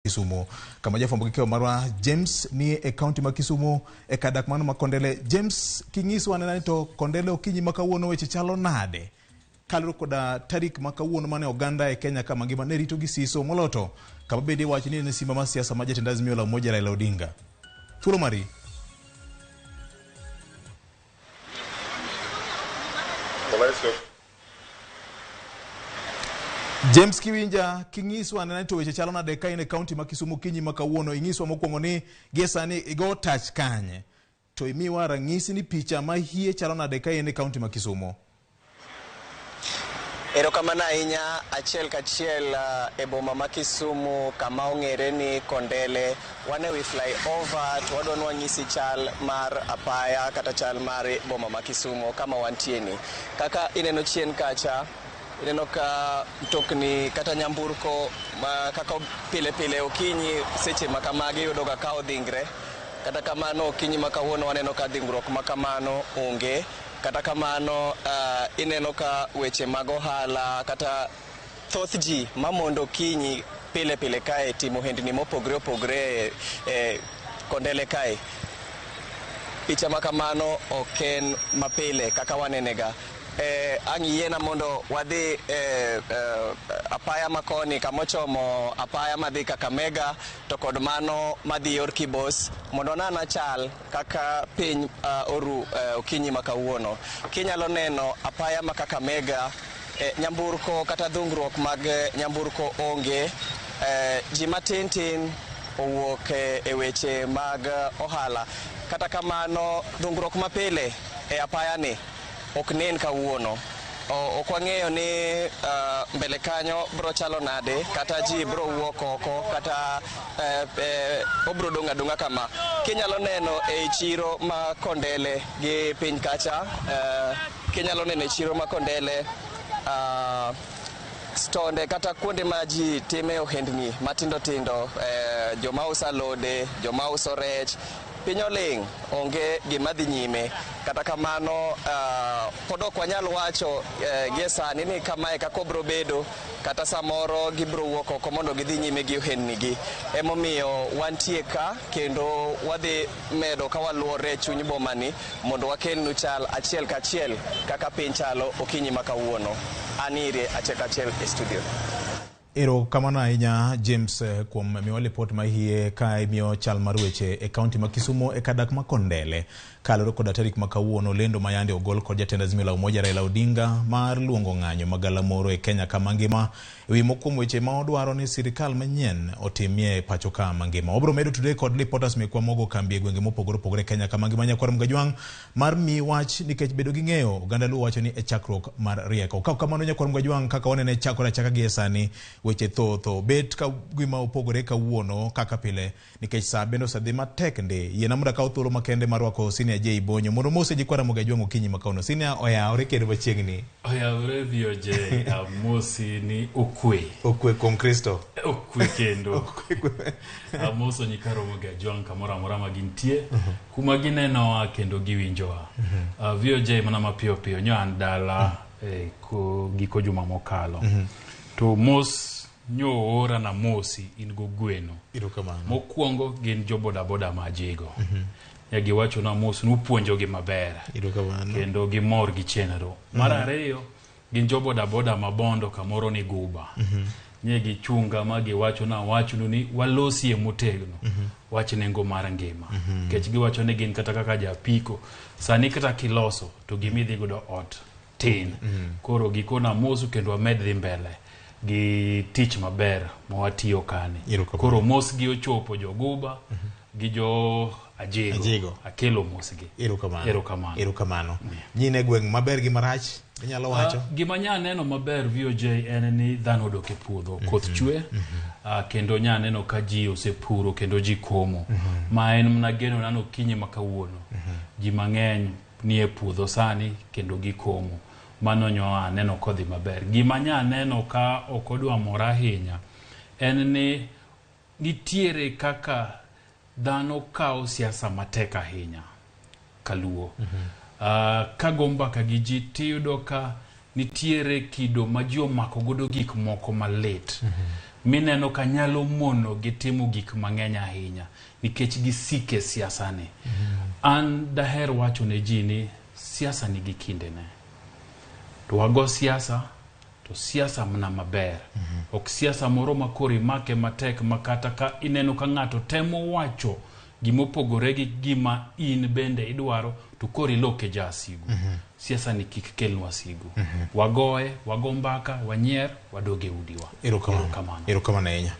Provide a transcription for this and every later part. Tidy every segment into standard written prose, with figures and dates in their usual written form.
Kisumu kama jafwambo gi keyo marwa James ni e kaunti ma Kisumu e kar dak mano ma Kondele. James, kingiswa anena ni to Kondele okinyi ma kawuono weche chalo nade kaluwore koda tarik ma kawuono mane oganda e Kenya ka mangima ne rito gi siso moloyo kama bende iwacho ni en simba mar siasa ma jatend Azimio la Umoja Raila Odinga. Thuolo mari. James Kiwinja, kingiswa anena ni to weche chalo nade ka in e kaunti ma Kisumu okinyi ma kawuono, ing'iswa mokwongo ni gie sani igo tach kanye to imiwa rang'isi ni picha ma hie chalo nade ka in e kaunti ma Kisumu. Erokamano ahinya achiel kachiel e boma ma Kisumu kama ong'ere ni Kondele. Wan e wi flyover to wadwa ni wanyisi chal mar apaya kata chal mar boma ma Kisumu kama wantie ni. Kaka ineno chien kacha, ineno ka mtokni kata nyamburko ma kaka pile pile okinyi seche ma kamagi iyudo ga ka odhingre. Kata kamano okinyi ma kawuono waneno ka dhingruok ma kamano onge. Kata kamano ineno ka weche mag ohala kata thoth ji mamondo okinyi pile pile kae timo ohendni mopogre opogre e Kondele kae. Picha ma kamano ok en mapile kaka wanene ga. Ang' yiena mondo wadhi e apaya makoni kamochomo apaya madhi Kakamega to kod mano madhi yor Kibos mondo wanana chal kaka piny oru okinyi ma kawuono. Kinyalo neno apaya ma Kakamega, nyamburko kata dhungruok mag nyamburko onge. Ji matin tin owuok e weche mag ohala. Kata kamano dhungruok mapile e apaya ni ok nen kawuono. Ok wang'eyo ni mbele kanyo bro chalo nade kata ji bro wuok oko kata obro dong' adong'a kama. Kinyalo neno e chiro ma Kondele gi piny kacha, kinyalo neno e chiro ma Kondele stonde kata kuonde ma ji time ohendni matindo tindo, joma uso alode, joma uso rech, piny oling', onge gima dhi nyime. Kata kamano pod ok wanyal wacho gie sani ni kamae kaka obro bedo, kata samoro gibro wuok oko mondo gidhi nyime gi ohendni gi. Emomiyo wantie ka kendo wadhi medo ka waluore e chuny boma ni mondo wakelnu chal achiel kachiel kaka piny chalo okinyi ma kawuono. An ire achiel kachiel e studio. Erokamano ahinya James kuom miwa lipot ma hie ka imiyo chal mar weche e kaunti ma Kisumu e kar dak ma Kondele kaluwore koda tarik ma kawuono lendo ma yande ogol kod jatend Azimio la Umoja Raila Odinga mar luongo ng'anyo magalamoro e Kenya kama ngima e wi moko kuom weche ma odwaro ni sirikal manyien otimie e pacho ka mangima. Wabro medo tudre kod reporters mekwa mogo kambi e gwenge mopogore opogore e Kenya kama ngima. Nyakwar Mgajwang' mar mi wach nikech bedo gi ng'eyo oganda Luo wacho ni e chakruok mar rieko. Ka ok kamano nyakwar Mgajwang' kaka wanene chakore achaka gi e sani weche thotho bet ka gima opogore kawuono kaka pile nikech saa bende osedhi matek ndi. Yiena mondo akaw thuolo makende mar rwako Senior J Bonyo mondo omose jikwa Ramogi Ajwang' okinyi ma kawuono. Senior oyawre kendo machiegni. Oyawre VOJ, amosi ni okwe. Okwe kuom Kristo. Okwe kendo. Amoso nyikwa Ramogi Ajwang' kamoro amora ma gintie. Kuma ginenowa kendo giwinjowa. VOJ mana mapiyo piyo nyo an dala e giko juma mokalo. To mos nyo oora na mosi in go gweno. Mokwongo gin jo bodaboda ma Ajigo. Ne giwacho na mos nupuonjogi maber. Kendo gimor gi chenro. Mar ariyo gin jo bodaboda ma Bondo kamoro ni Guba. Nye gichunga ma giwacho na wachnu ni walosie motegno. Wach nengo mar ngima. Nikech giwacho ni gin kata kaka japiko sani kata kiloso to gimidhi godo ot tin. Koro gikona mosu kendo wamed dhi mbele gi tich maber ma watiyo kani. Koro mos gi ochopo jo Guba gi jo Ajigo. Akelo mos gi. Erokamano. Erokamano. Nyine gweng' maber gi marach inyalo wacho? Gima nya neno maber VOJ en ni dhano odok e puodho, koth chwe, kendo nya neno ka ji osepuro kendo ji komo. Ma en mana geno na okinyi ma kawuono. Ji mang'eny nie puodho sani kendo gikomo. Mano nyo aneno kodhi maber. Gima nya neno ka ok odwa mora ahinya en ni nitiere kaka dhano kawo siasa matek ahinya kaluo. Ka go mbaka gi ji tiyudo ka nitiere kido ma ji omako godo gik moko malit. Mineno ka nyalo mono gi timo gik mang'eny ahinya nikech gisike siasa ni. An daher wacho ne ji ni siasa nigi kindene. To wago siasa, to siasa mana maber. Ok siasa moro ma koro imake matek ma kata ka ineno ka ng'ato temo wacho gimopogore gi gima in bende idwaro to koro iloke jasigu. Siasa ni kik kelnwa sigu. Wagoye, wago mbaka, wanyier, wadog e udiwa. Erokamano. Erokamano. Erokamano ahinya.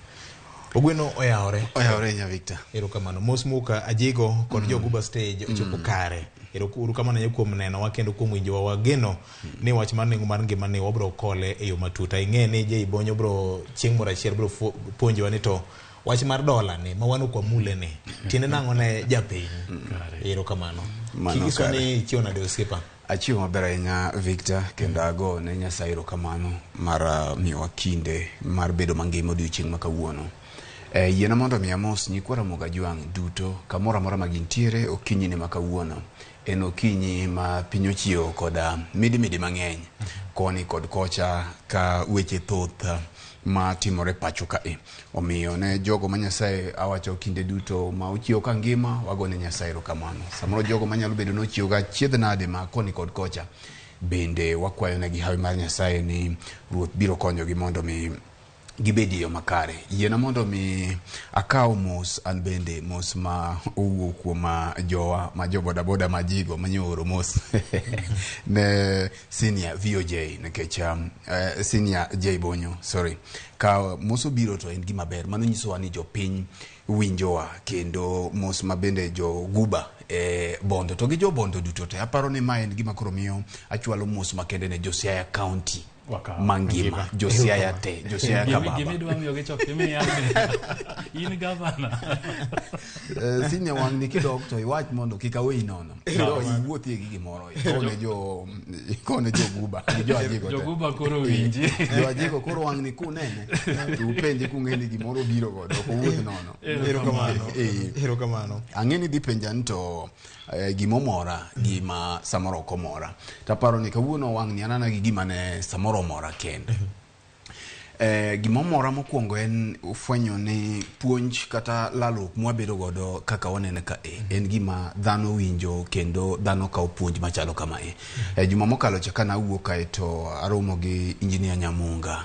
Ogweno oyawore. Oyawore ahinya Victor. Erokamano. Mos muka Ajigo kod Joguba stage ochopo kare. Erokamano ahinya kuom nenowa kendo kuom winjowa. Wageno ni wach mar nengo mar ngima ni wabro kole e yo matut. Ing'e ni Jay Bonyo bro chieng' moro achiel bro puonjowa ni to wach mar dola ni ma wan ok wamule ni tiende nang'o ne japiny. Erokamano. Mano Kikiswa kare. ni ichiew nade osiepa? Achiewo maber ahinya Victor kendo ago ne Nyasaye erokamano mar miyowa kinde mar bedo mangima odiochieng' ma kawuono. Yiena mondo mi amos nyikwa Ramogi Ajwang' duto kamoro amora ma gintiere okinyi ni ma kawuono. En okinyi ma piny ochiewo koda midimidi mang'eny koni kod kocha ka weche thoth ma timore pacho kae. Omiyo ne jogo ma Nyasaye awacho kinde duto ma ochiewo ka ngima wagone Nyasaye erokamano. Samoro jogo manyalo bedo ni ochiewo ga chiedh nade ma koni kod kocha bende wakwayo negi hawi mar Nyasaye ni Ruoth biro konyogi mondo mi gibed e yo makare. Yiena mondo mi akaw mos an bende mos ma owuok kuom jowa ma jo bodaboda ma jigo manyo oro mos ne senior VOJ nikech senior J Bonyo sorry ka mos obiro to en gima ber mano nyisowa ni jopiny winjowa kendo mos ma bende jo Guba e Bondo to gi jo Bondo duto te aparo ni ma en gima koro miyo achwalo mos makende ne jo Siaya County Wakaw. mangima jo Siaya te jo Siaya kababa Gimidwa miyo gi chok imiya in gavana. Senior wang' ni kidok to iwach mondo kik aweyi nono kidok iwuothie gi gimoro ikone jo Guba gi jo Ajigo te. Joguba koro winji. Jo Ajigo koro wang' ni kunene to upenje kung'e ni gimoro obiro godo ok owuoth nono. Erokamano. Erokamano. Ang'e ni dhi penja ni to gimomora gima samoro ok omora taparo ni kawuono wang' ni anana gi gima ne samoro omora kende. Gimomora mokwongo en fwenyo ni puonj kata lalruok mwabedo godo kaka wanene ka e en gima dhano winjo kendo dhano kawo puonj machalo kama e. Juma mokalo cha kana awuok kae to aromo gi Engineer Nyamunga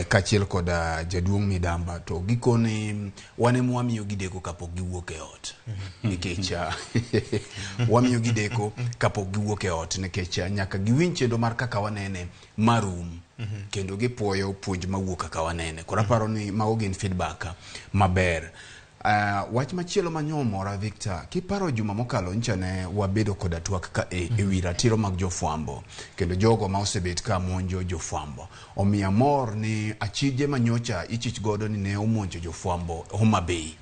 kaachiel koda jaduong' Midamba to gikone wan ema wamiyo gideko kapok giwuok e ot nikech wamiyo gideko kapok giwuok e ot nikech nyaka giwinj chenro mar kaka wanene marum kendo gipuoyo puonj mawuok kaka wanene. Koro aparo ni mago gin feedback maber. Wach machielo manyomora Victor, kiparo juma mokalo ncha ne wabedo koda twak ka e wi ratiro mag jofwambo kendo jogo ma osebet ka monjo jofwambo. Omiyo amor ni achije manyocha ichich godo ni ne omonjo jofwambo Homa Bay.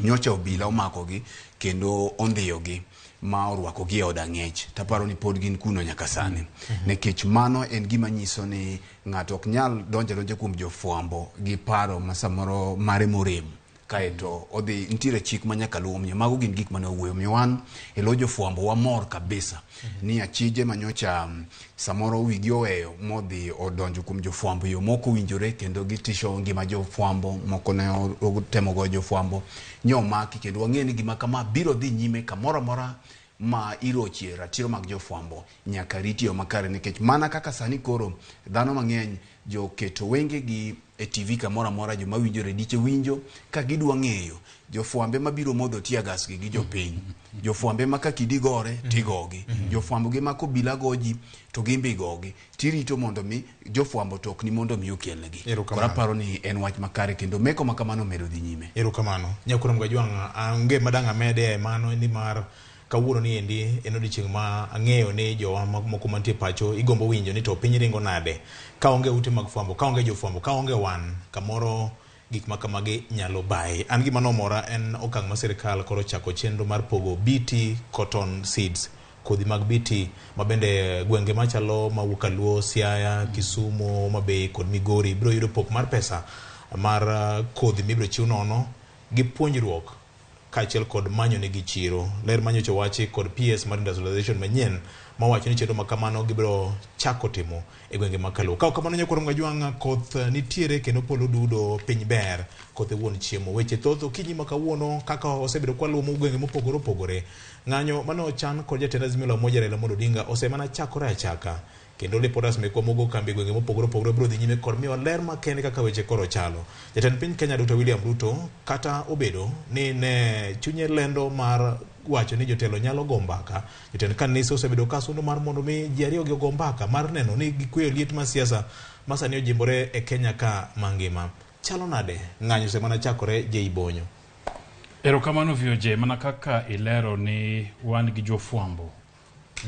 Nyocha obila omakogi kendo ondhiyogi ma orwakogi e od ang'ech taparo ni pod gin kuno nyaka sani nikech mano en gima nyiso ni ng'ato ok nyal donjo adonja kuom jofwambo gi paro ma samoro mare morem kaeto odhi nitiere chik ma nyaka luw omiyo mago gin gik mane owuoyo omiyo wan e lo jofwambo wamor kabisa ni achije manyocha samoro wigi oweyo modhi odonjo kuom jofwambo yo mok owinjore kendo gitisho ngima jofwambo moko ne otemo goyo jofwambo nyomaki kendo wang'e ni gima kama biro dhi nyime kamoro amora ma irochie ratiro mag jofwambo nyaka rit yo makare nikech mana kaka sani koro dhano mang'eny joketo wengegi e TV kamoro amora joma winjo rediche winjo ka gidwa ng'eyo jofwambe mabiro modho tear gas gi jopiny jofwambe ma ka kidi gore tigogi jofwambo gi ma kobila goji to gin be igogi tirito mondo mi jofwambo to ok ni mondo mi okelnegi. Erokamano. Koro aparo ni en wach makare kendo meko ma kamano omedo dhi nyime. Erokamano. Nyakurom Gajwang' onge madang' amede e mano nimar kawuono ni endi en odiochieng' ma ang'eyo ni jowa moko mantie pacho igombo winjo ni to piny ringo nade ka onge ute mag fwambo, ka onge jofwambo, ka onge wan kamoro gik ma kamagi nyalo bayi. An gima nomora en okang' ma sirikal koro chako chenro mar pogo BT cotton seeds, kodhi mag BT ma bende gwenge machalo mawuok Kaluo, Siaya, Kisumu, Homa Bay kod Migori biro yudo pok mar pesa mar kodhi mibiro chiw nono gi puonjruok kaachiel kod manyo negi chiro. Ler manyocha owachi kod PS mar industrialization manyien mawacho ni chenro makamano gibiro chako timo e gwenge ma Kaluo. Ka ok kamano nyakwar Ngajwang' koth nitiere kendo polo dudo piny ber koth e wuon chiemo. Weche thoth okinyi ma kawuono kaka osebedo kwaluwo gwenge mopogore opogore. Ng'anyo mane ochan kod jatend Azimio la Umoja Raila Amolo Odinga osemana chakore achaka kendo reporters mekwa mogo kambi e gwenge mopogore opogore biro dhi nyime kod miyo ler makende kaka weche koro chalo. Jatend piny Kenya Dr. William Ruto kata obedo ni ne chunye lendo mar wacho ni jotelo nyalo go mbaka, jotend kanisa osebedo ka sundo mar mondo mi ji ariyo gi ogo mbaka mar neno ni gikweyo liet mar siasa ma sani ojimbore e Kenya ka mangima. Chalo nade? Ng'anyo osemana chakore Jei Bonyo. Erokamano VOJ, mana kaka ilero ni wan gi jofwambo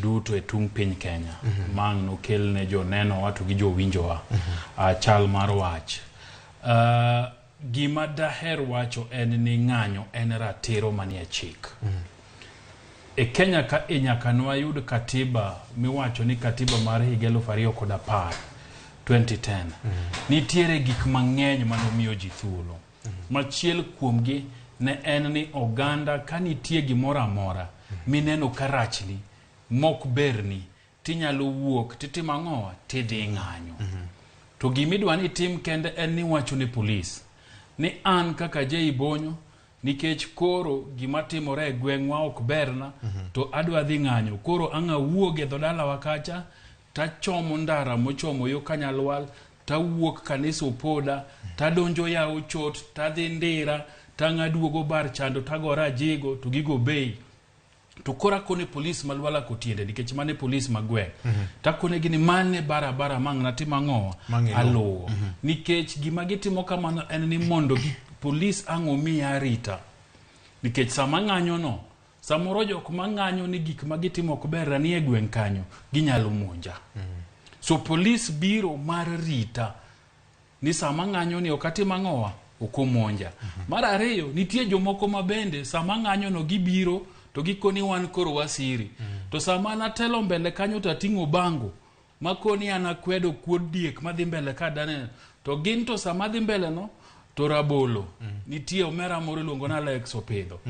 duto e tung' piny Kenya mang' nokelne jonenowa to gi jowinjowa chal mar wach. Gima daher wacho en ni ng'anyo en ratiro manie chik. E Kenya ka e nyaka nwayud katiba miwacho ni katiba mar higa 2010 2010. Nitiere gik mang'eny manomiyo ji thuolo. Machiel kuomgi ne en ni oganda ka nitie gimoro amora mineno ka rachni mok berni tinyalo wuok titimo ang'owa tidhi ng'anyo. To gimidwa ni itim kende en ni wacho ne polis ni an kaka Jei Bonyo nikech koro gima timore e gweng'wa ok berna to adwa dhi ng'anyo koro ang' awuog e dho dalawa kacha tachomo ndara mochomo yo Kanyalwal tawuok kanisa Opoda tadonjo yawo chot tadhi Ndira tang' aduogo bar chando tagora ajigo to gigo bei to koro akone polis ma Lwala Kotiende nikech mane polis ma gweng' takonegi ni mane barabara mang' natim ang'owa aluwo nikech gima gitimo kamano en ni mondo polis ang' omiya arita nikech sama ng'anyo no samoro jok mang'anyo ni gik ma gitimo ok ber ni e gweng' kanyo ginyalo monja. So polis biro mar rita ni sama ng'anyo ni ok atim ang'owa ok omonja. Mar ariyo nitie jomoko ma bende sama ng'anyo no gibiro to gikoni wan koro wasiri. To sama natelo mbele kanyo to ating'o bango makoni an akwedo kuod diek madhi mbele ka daneno to gin to sama dhi mbele no to rabolo nitie omera moro iluongo ni Alex opidho.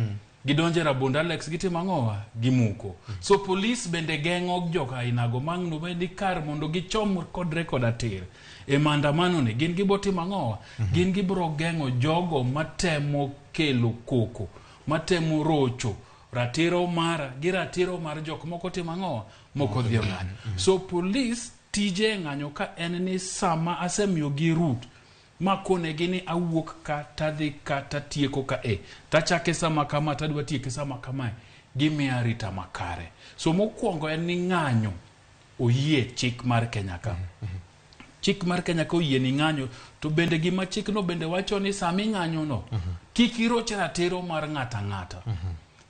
Gidonje rabond Alex gitimo ang'owa gimuko. So polis bende geng'o jok ainago mang' no bende kar mondo gichom kodre koda tir. E maandamano ni gin gibo timo ang'owa gin gibro geng'o jogo matemo kelo koko matemo rocho ratiro mara gi ratiro mar jok moko timo ang'owa moko dhi ng'anyo. So polis tije e ng'anyo ka en ni sama asemiyogi route makonegi ni awuok ka tadhi ka tatieko ka e tachake sama kama tadwa tieke sama kamae gimiya arita makare. So mokwongo en ni ng'anyo oyie chik mar Kenya ka. Chik mar Kenya ka oyie ni ng'anyo to bende gima chikno bende wacho ni sama ing'anyo no kik iroch ratiro mar ng'ata ng'ata.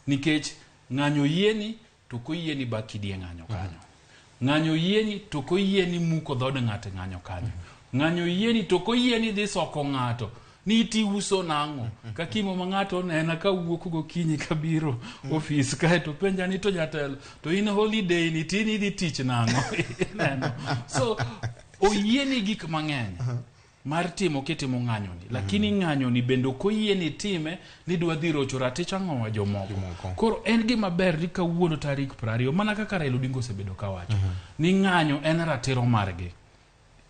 Nikech ng'anyo oyieni to ok oyieni bakidi e ng'anyo kanyo. Ng'anyo oyieni to ok oyieni muko dhood ng'ato e ng'anyo kanyo. Ng'anyo oyieni to ok oyieni dhi soko ng'ato ni iti uso nang'o. Kakimo ma ng'ato onena kawuok gokinyi kabiro ofis kae to penja ni to jatelo to in holiday ni tini idhi tich nang'o. Ineno. So oyieni gik mang'eny mar timo kitimo ng'anyo ni lakini ng'anyo ni bende ok oyieni time ni dwa dhi rocho ratich ang'owa jomoko. Koro en gima ber ni kawuono tarik 20 mana kaka Raila Odinga osebedo kawacho ni ng'anyo en ratiro margi.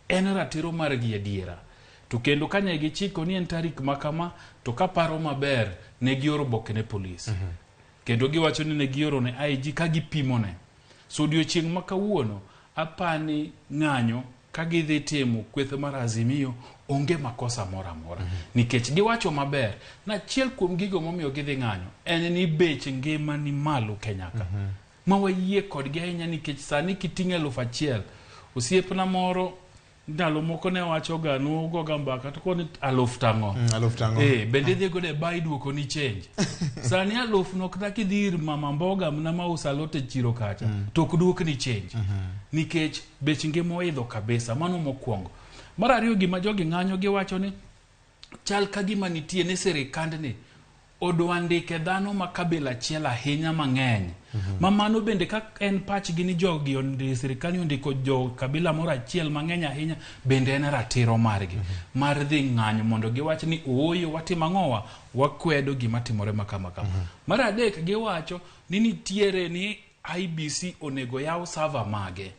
En ratiro margi adiera. To kendo kane gichiko ni en tarik ma kama to kaparo maber ne gioro oboke ne polis. Kendo giwacho ni ne gioro ne IG ka gipimone. So odiochieng' ma kawuono apani ng'anyo ka gidhi timo kweth mar Azimio onge makosa moro amora. Nikech giwacho maber na achiel kuom gigo momiyo gidhi ng'anyo en ni bech ngima ni malo Kenya ka. Ma wayie kodgi ahinya nikech sani kiting'o 1000 osiepna moro ndalo moko ne wachoga nugoga mbaka to koni 1000 tang'o. 1000 tang'o. Bende idhi godo e bar iduoko ni change. Sani 1000 no kata kidhi ir mama mboga mana mauso alot e chiro kacha to ok duokni change. Nikech bech ngima oidho kabisa mano mokwongo. Mar ariyo gima jogi ng'anyo giwacho ni chal ka gima nitie ni sirikandni Odwa ndike dhano ma kabila achiel ahinya mang'eny. Ma mano bende ka en pachgi ni jogi ondi sirikal ni ondiko jo kabila moro achiel mang'eny ahinya bende en ratiro margi mar dhi ng'anyo mondo giwach ni ooyo watimo ang'owa wakwedo gima timore ma kama kama. Mar adek giwacho ni nitiere ni IEBC onego yaw server mage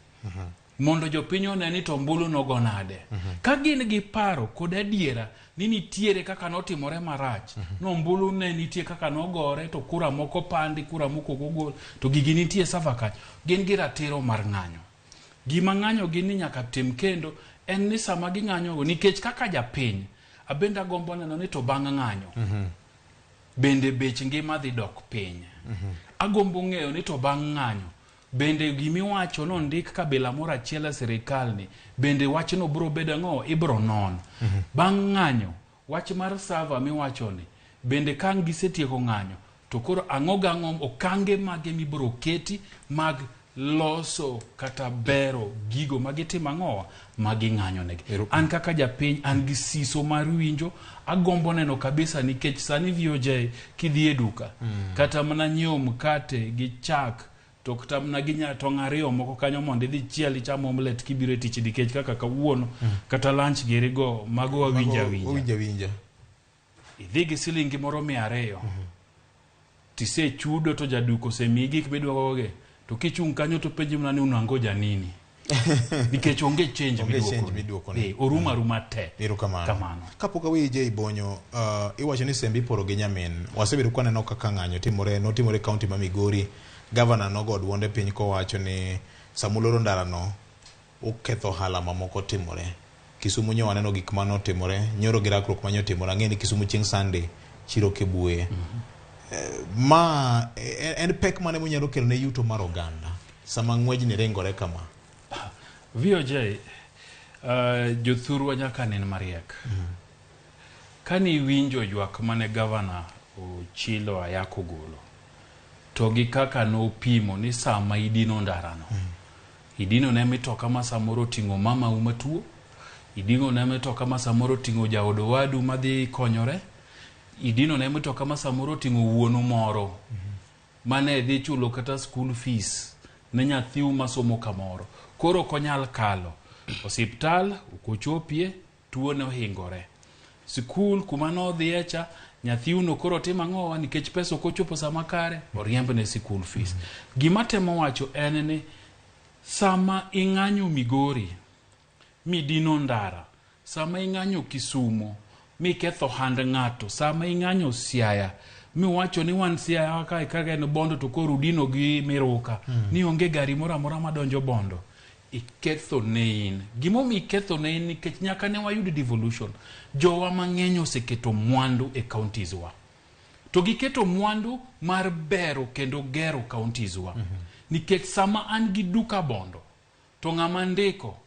mondo jopiny one ni to ombulu nogo nade. Ka gin gi paro kod adiera ni nitiere kaka notimore marach, no ombulu ne nitie kaka nogore to kura moko pandi, kura moko ok ogol, to gigi nitie server kanyo, gin gi ratiro mar ng'anyo. Gima ng'anyo gi ni nyaka tim kendo en ni sama ging'anyo go nikech kaka japiny abende agombo neno ni to bang' ng'anyo bende bech ngima dhi dok piny. Agombo ng'eyo ni to bang' ng'anyo bende gimiwacho nondik kabila moro achiel e sirikal ni bende wachno biro bedo ang'o ibiro non. Bang' ng'anyo wach mar server miwacho ni bende ka gisetieko ng'anyo to koro ang'o gang'o okange mage mibiro keti mag loso kata bero gigo magitimo ang'owa maging'anyo negi. An kaka japiny an gi siso mar winjo agombo neno kabisa nikech sani VOJ kidhi e duka kata mana nyiewo mkate gi chak to kata mana gi tong' ariyo moko kanyo mondo idhi chiel icham omelet kibiro e tich nikech kaka kawuono kata lunch giri go mago wawinjo awinja. Wawinjo awinja. Idhi gi silingi moro 200 tisechudo to jaduka osemiyi gik midwago gi to kichung' kanyo to penji mana ni unangoja nini nikech onge change Onge change miduokoni. Orumo aruma te. Erokamano. Kamano. Kapok aweyi Jay Bonyo, iwacho ni sembe iporo gi nyamin. Wasebedo ka waneno kaka ng'anyo timore, notimore e kaunti ma Migori. Gavana nogo duonde piny kowacho ni samuloro ndarano uketho ohala mamoko timore. Kisumu nyo waneno gik manotimore, nyoro gi rakruok manyo timore. Ang'e ni Kisumu chieng' Sunday chiro Kibuye. Ma en pek mane monyalo kelo ne yuto mar oganda sama ng'wejni ringore kama? VOJ, jothurwa nyaka nen mariek. Kane iwinjo ywak mane gavana Ochilo Ayako ogolo, to gi kaka nopimo ni sama idino ndarano, idino ne mitoka ma samoro oting'o mamau matuo, idino ne mitoka ma samoro oting'o jaod owadu madhi konyore, idino ne mitoka ma samoro oting'o wuonu moro mane dhi chulo kata school fees ne nyathiu masomo kamoro. Koro ok onyal kalo. Osiptal ok ochopie, tuo ne ohingore. Sikul kuma nodhiye cha, nyathiuno koro timo ang'owa nikech pesa ok ochopo sama kare, oriembne sikul fees. Gima temo wacho en ni sama ing'anyo Migori midino ndara, sama ing'anyo Kisumo miketho hand ng'ato, sama ing'anyo Siaya miwacho ni wan Siaya kae kaka en Bondo to koro udino gi Miruka ni onge gari moro amora madonjo Bondo, iketho ne in. Gimomiyo iketho ne in nikech nyaka ne wayud devolution, jowa mang'eny oseketo mwandu e counties wa. To giketo mwandu mar bero kendo gero counties wa. Nikech sama an gi duka Bondo, to ng'ama ndiko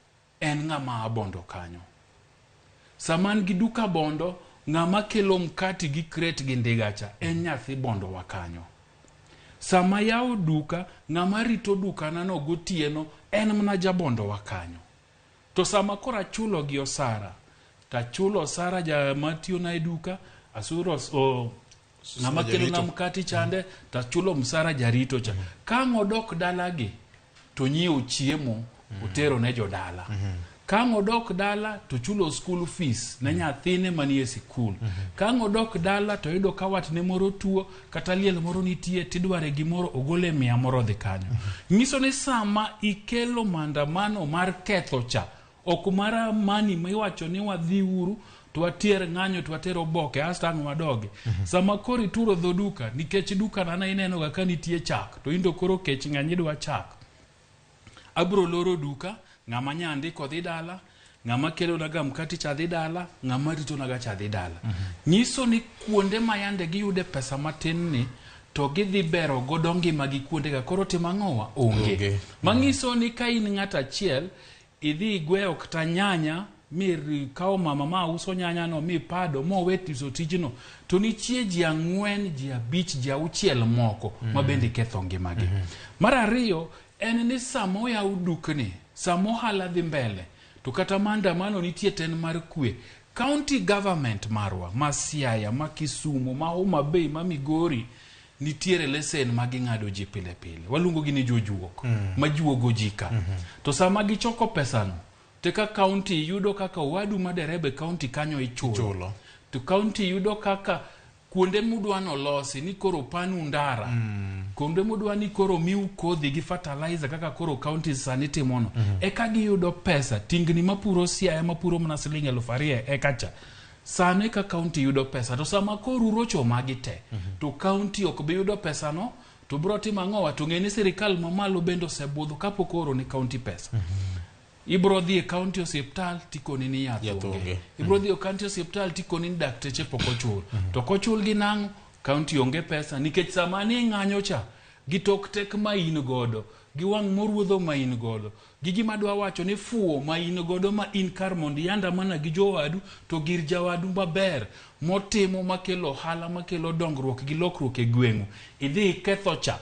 en ng'ama a Bondo kanyo. Sama an gi duka Bondo, ng'ama kelo mkati gi crate gi ndiga cha en nyathi Bondo wa kanyo. Sama yawo duka, ng'ama rito dukana no gotieno en mana jabondo wa kanyo. To sama koro achulo gi osara, tachulo osara jama tiyona e duka, asuro ng'ama kelona mkati chande, tachulo msara jarito cha. Ka ang' odok dalagi, to nyiewo chiemo otero ne jodala. Ka ang' odok dala to chulo school fees ne nyathine manie sikul. Ka ang' odok dala to yudo ka watne moro tuo kata liel moro nitie tidware gimoro ogole 100 moro odhi kanyo. Nyiso ni sama ikelo maandamano mar ketho cha, ok mar amani miwacho ni wadhi uru to water ng'anyo to water oboke asto ang' wadogi. Sama koro ituro dho duka nikech duka na ne ineno ga ka nitie chak to in to koro kech ng'eny idwa chak. Abro loro duka, ng'ama nyandiko dhi dala, ng'ama kelonaga mkati cha dhi dala, ng'ama ritonaga cha dhi dala. Nyiso ni kuonde ma yande giyude pesa matin ni to gidhi bero godo ngimagi kuondega koro timo ang'owa onge. Onge. Manyiso ni ka in ng'at achiel idhi igweyo kata nyanya mikawo mama ma uso nyanya no mipado mowe tiso tijno to nitie ji 4 ji 5 ji 6 moko ma bende ketho ngimagi. Mar ariyo en ni sama oyaw dukni, sama ohala dhi mbele to kata maandamano nitie to en mar kwe. County government marwa ma Siaya, ma Kisumu, ma Homa Bay, ma Migori nitiere lesen ma ging'ado ji pile pile. Waluongo gi ni jojuok ma juogo ji ka. To sama gichoko pesano, to ka county yudo kaka owadu ma derebe county kanyo ichulo. Ichulo. To county yudo kaka kuonde mudwa nolosi ni koro panu ndara. Kuonde mudwa ni koro miu kodhi gi fertilizer kaka koro county sani timono. Eka giyudo pesa tingni mapuro Siaya mapuro mana siling 2000 eka cha. Sano eka county yudo pesa to sama koro urocho magi te to county ok bi yudo pesano to bro timo ang'owa to ng'e ni sirikal mamalo bende osebudho kapok ooro ne county pesa. Ibro dhi e county osiptal tikoni ni yath Yath onge. onge. Ibro dhi e county osiptal tikoni ni dakteche pok ochul. To kochul gi nang'o? County onge pesa nikech sama ni ng'anyo cha gi tok tek ma in godo gi wang' moruodho ma in godo gi gima dwa wacho ni fuwo ma in godo ma in kar mondo iandamana gi jowadu to gir jawadu maber motimo makelo ohala makelo dongruok gi lokruok e gweng'u idhi iketho cha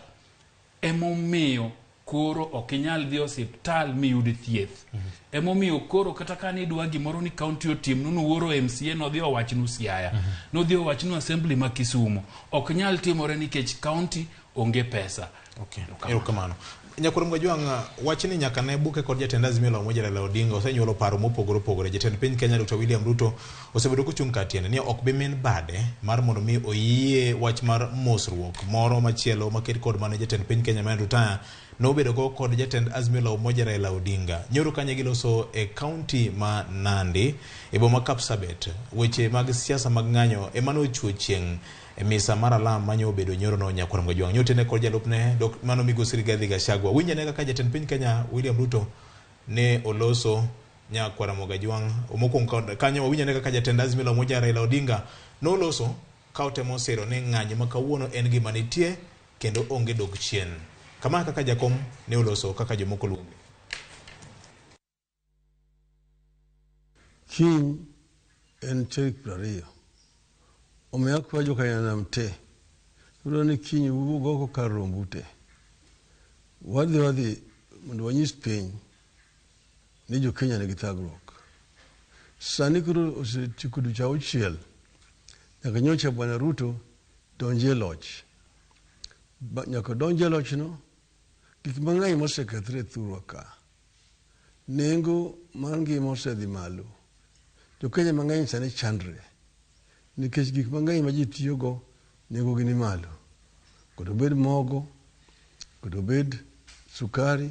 emomiyo koro ok inyal dhi osiptal miyud thieth. Emomiyo koro kata ka nidwa gimoro ni county otimnu nuoro MCA nodhi owachnu Siaya, nodhi owachnu assembly ma Kisumu. Ok nyal timore nikech county onge pesa. Okay. Erokamano. Nyakurom Gajwang', wachni nyaka ne buke kod jatend Azimio la Umoja Raila Odinga osenyuolo paro mopogore opogore. Jatend piny Kenya Dr. William Ruto osebedo kochung' kar tiende ni ok bi min bade mar mondo mi oyie wach mar mosruok moro machielo maket kod mane jatend piny Kenya ma Rutaya nobedo go kod jatend Azimio la Umoja Raila Odinga. Nyoro kanye giloso e kaunti ma Nandi e boma Kapsabet. Weche mag siasa mag ng'anyo ema nochwo chieng' e misa mar alam manyo obedo nyoro no Nyakurom Gajwang'. Nyotene kod jalupne Dok mano migosi Rigathi Gachagua. Winj ane kaka jatend piny Kenya William Ruto ne oloso Nyakwar Gajwang'. Mokwongo kanyo wawinj ane kaka jatend Azimio la Umoja Raila Odinga noloso ka otemo siro ni ng'anyo ma kawuono en gima nitie kendo onge dok chien. Kama kaka jakom ne oloso kaka jomoko luonge. Kiny en tarik 20. Omiyo akwayo jokanyanam te. Adwaro ni kiny uwuog oko kar rombu te. Wadhi wadhi mondo wanyis piny ni jo Kenya nigi thagruok. Sani koro osetieko dweche 6 nyaka nyocha Bwana Ruto donji e loch. Nyaka donji e lochno, gik mang'eny mosekethre e thurwa ka. Nengo mar ngima osedhi malo. Jo Kenya mang'eny sani chandre nikech gik mang'eny ma ji tiyogo nengogi ni malo. Kod obed mogo, kod obed sukari,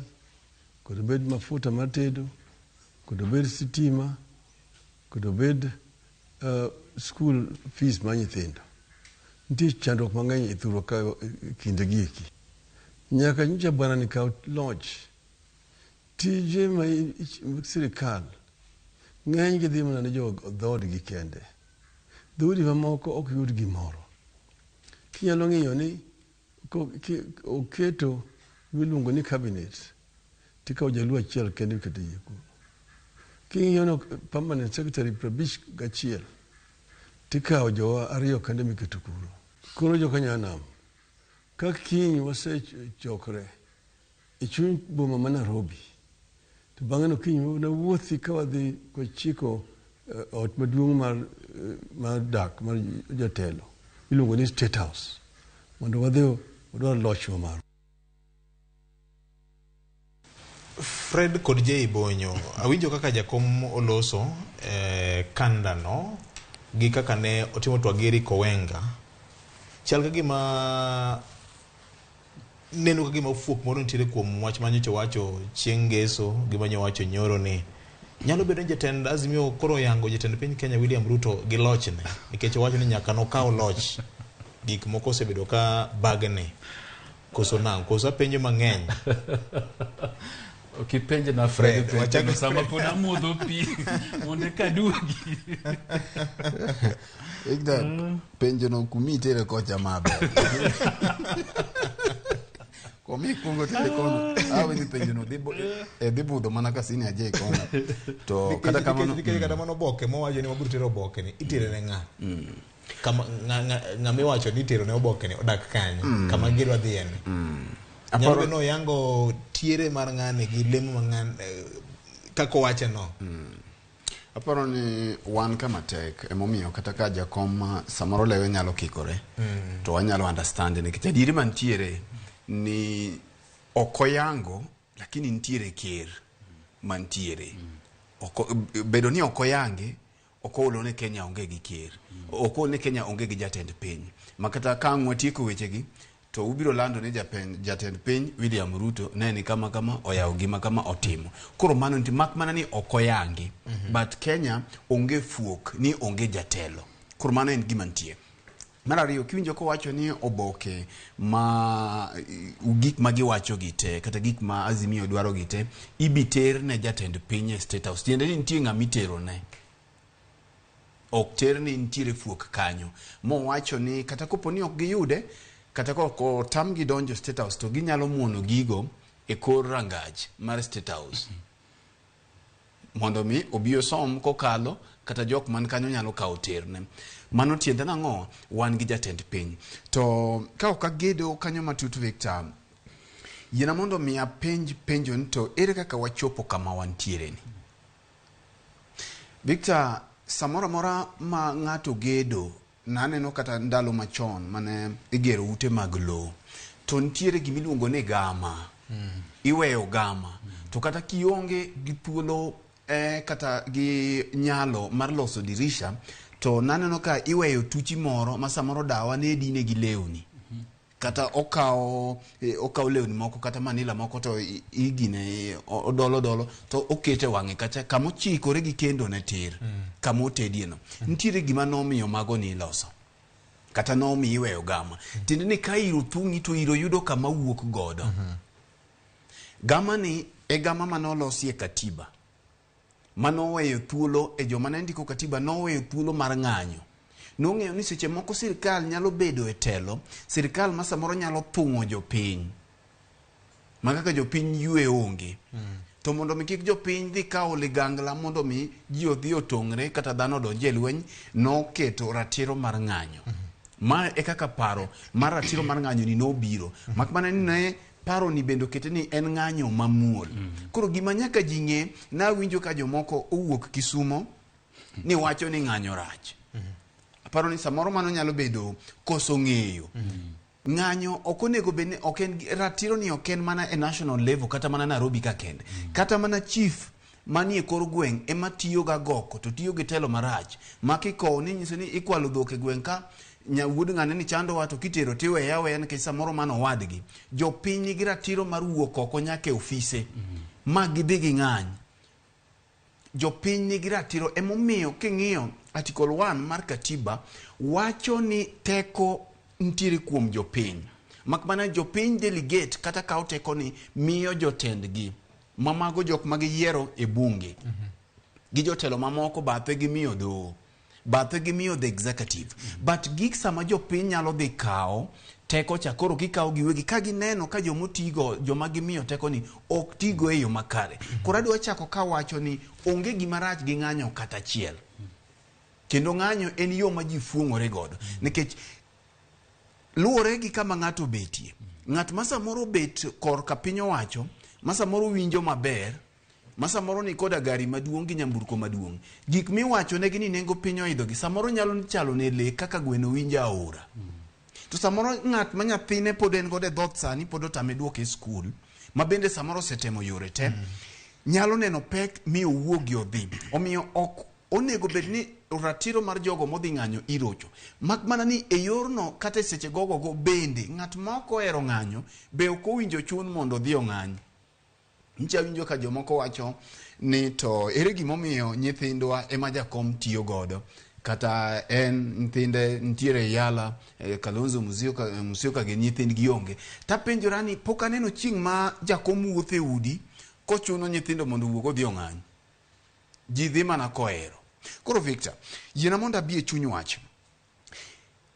kod obed mafuta mar tedo, kod obed sitima, kod obed school fees mar nyithindo. Nitie chandruok mang'eny e thurwa ka kinde gi eki. Nyaka nyocha bwana ni kaw loch, tije ma sirikal ng'eny gi dhi mana ne jo dhoodgi kende. Dhoudi mamoko ok yud gimoro. Kinyalo ng'iyo ni oketo miluongo ni cabinet, tikawo jaluo achiel kende iketo iye kuno. King'iyo no permanent secretary 51, tikawo jowa 2 kende miketo kuro. Koro jokanyanam, ka kiny wasechokre e chuny boma ma Nairobi, to bang'e no kiny nawuothi ka wadhi kwachiko ot maduong' mar dak mar jatelo iluongo ni State House mondo wadhi wadwar loch ma marwa. Fred kod Jay Bonyo, awinjo kaka jakom oloso kandano gi kaka ne otimo twak gi Eric Owenga. Chal ka gima neno ka gima fuok moro nitiere kuom wach manyocha owacho chieng' ngeso gi manyo wacho nyoro ni nyalo bedo ni jatend Azimio koro oyango jatend piny Kenya William Ruto gi lochne nikech owacho ni nyaka nokaw loch gik moko osebedo ka bagne koso nang'o koso apenjo mang'eny. Okipenj na Fred, Fred, penjo sama pod amodho pi mondo eka aduogi. Victor, penjo no kumitere kocha maber. Komi kuongo tere kono. Awe ni penjo no dhi budho mana ka senior J kono. To kata kamano nikech kata mano oboke mowacho ni wabiro tero oboke ni itere ne ng'a? Kama ng'ama iwacho ni itero ne oboke ni odak kanyo kama gidwa dhiye ni. Nyalo bedo ni oyango tiere mar ng'ani gi lemo ma ng'ani kaka owache no. Aparo ni wan kama tek emomiyo kata ka jakom samoro lewe nyalo kikore to wanyalo understand nikech adieri mantiere ni ok oyango lakini nitiere ker mantiere. Oko, bedo ni ok oyange ok oolo ni Kenya onge gi ker, ok oolo ni Kenya onge gi jatend piny ma kata ka ang' watieko wechegi to ubiro lando ni jatend piny William Ruto ne ni kama kama oyawo gima kama otimo. Koro mano nitie mak mana ni ok oyangi, but Kenya onge fuok ni onge jatelo. Koro mano en gima nitie. Mar ariyo, kiwinjo kowacho ni oboke ma gik ma giwacho gi te kata gik ma Azimio dwaro gi te ibi ter ne jatend piny e State House. Tiende ni nitie ng'ama itero ne. Ok ter ni nitiere fuok kanyo. Mowacho ni kata kopo ni ok giyude, kata kok otamgi donjo State House to ginyalo muono gigo e kor rangach mar State House. Mondo mi obi osom kokalo kata jok man kanyo nyalo kawo terne. Mano tiende nang'o? Wan gi jatend piny. To ka ok agedo kanyo matut Victor, yiena mondo mi apenj penjo ni to ere kaka wachopo kama wantiere ni? Victor, samoro amora ma ng'ato gedo, naneno kata ndalo machon mane igero ute mag lowo, to nitiere gimiluongo ni gama. Iweyo gama. To kata kionge gi thuolo kata gi nyalo mar loso dirisha, to naneno ka iweyo tuchi moro ma samoro dawa ne dine gi lewni. Kata okawo okawo lewni moko kata manila moko to igine odolo dolo to okete wang'e kacha kama ochikore gi kendo ne tir kama otedie no. Nitiere gima nomiyo mago ni iloso kata nomiyo iweyo gama. Tiende ni ka iro thung'i to iro yudo kama wuok godo. Gama ni e gama manolosi e katiba manoweyo thuolo e joma ne ndiko katiba noweyo thuolo mar ng'anyo. Nong'eyo ni seche moko sirikal nyalo bedo e telo, sirikal ma samoro nyalo thung'o jopiny. Ma kaka jopiny ywe onge. To mondo mi kik jopiny dhi kawo ligangla mondo mi ji odhi otong're kata dhano odonj e lweny, noketo ratiro mar ng'anyo. Ma e kaka paro mar ratiro mar ng'anyo ni nobiro. Mak mana ni ne paro ni bende okete ni en ng'anyo mamuol. Koro gima nyaka ji ng'e, nawinjo ka jomoko owuok Kisumo ni wacho ni ng'anyo rach. Aparo ni samoro mano nyalo bedo koso ng'eyo. Ng'anyo ok onego bed ni ok en ratiro ni ok en mana e national level kata mana Nairobi ka kende. Kata mana chief manie kor gweng' ema tiyo ga goko to tiyo gi telo marach ma kikowo ni nyiso ni ikwalo dhok e gweng' ka wuod ng'ane ni chandowa to kitero tiweye aweya nikech samoro mano owadgi. Jopiny nigi ratiro mar wuok oko nyaka e ofise ma gidhi ging'any. Jopiny nigi ratiro emomiyo king'iyo Article 1 mar katiba wacho ni teko nitiere kuom jopiny. Mak mana jopiny delegate kata kawo teko ni miyo jotendgi ma mago jok ma giyiero e bunge. Gi jotelo mamoko bathe gimiyo doho. Bathe gimiyo the executive. But gik sama jopiny nyalo dhi kawo teko cha koro gikawo giwegi ka gineno ka jomotigo joma gimiyo teko ni ok tigo e yo makare. Koro adwa chako kawacho ni onge gima rach gi ng'anyo kata achiel. Kendo ng'anyo en yo ma ji fuong'ore godo. Nikech luwore gi kama ng'ato obetie. Ng'at ma samoro obet korka piny owacho, ma samoro winjo maber, ma samoro ni koda gari maduong' gi nyamburko maduong'. Gik miwacho negi ni nengo piny oidho gi samoro nyalo chalo ne lee kaka gweno winjo aora. To samoro ng'at ma nyathine pod en godo e dhoot sani pod otame duoke e skul, ma bende samoro osetemo yore te, nyalo neno pek mi owuogi odhi. Omiyo ok onego bed ni ratiro mar jogo modhi ng'anyo irocho. Mak mana ni e yorno kata e seche gogo go bende ng'at ma ok ohero ng'anyo be ok owinjo chun mondo odhi ong'any. Nyicha awinjo ka jomoko wacho ni to ere gimomiyo nyithindwa ema jakom tiyo godo. Kata en nyithinde nitiere Yala, Kalonzo Musyoka, Musyoka gi nyithindgi onge. Tapenjora ni pok aneno chieng' ma jakom wuotho e udi kochuno nyithindo mondo owuog odhi ong'any. Ji dhi mana kohero. Koro Victor, yiena mondo abi e chuny wach.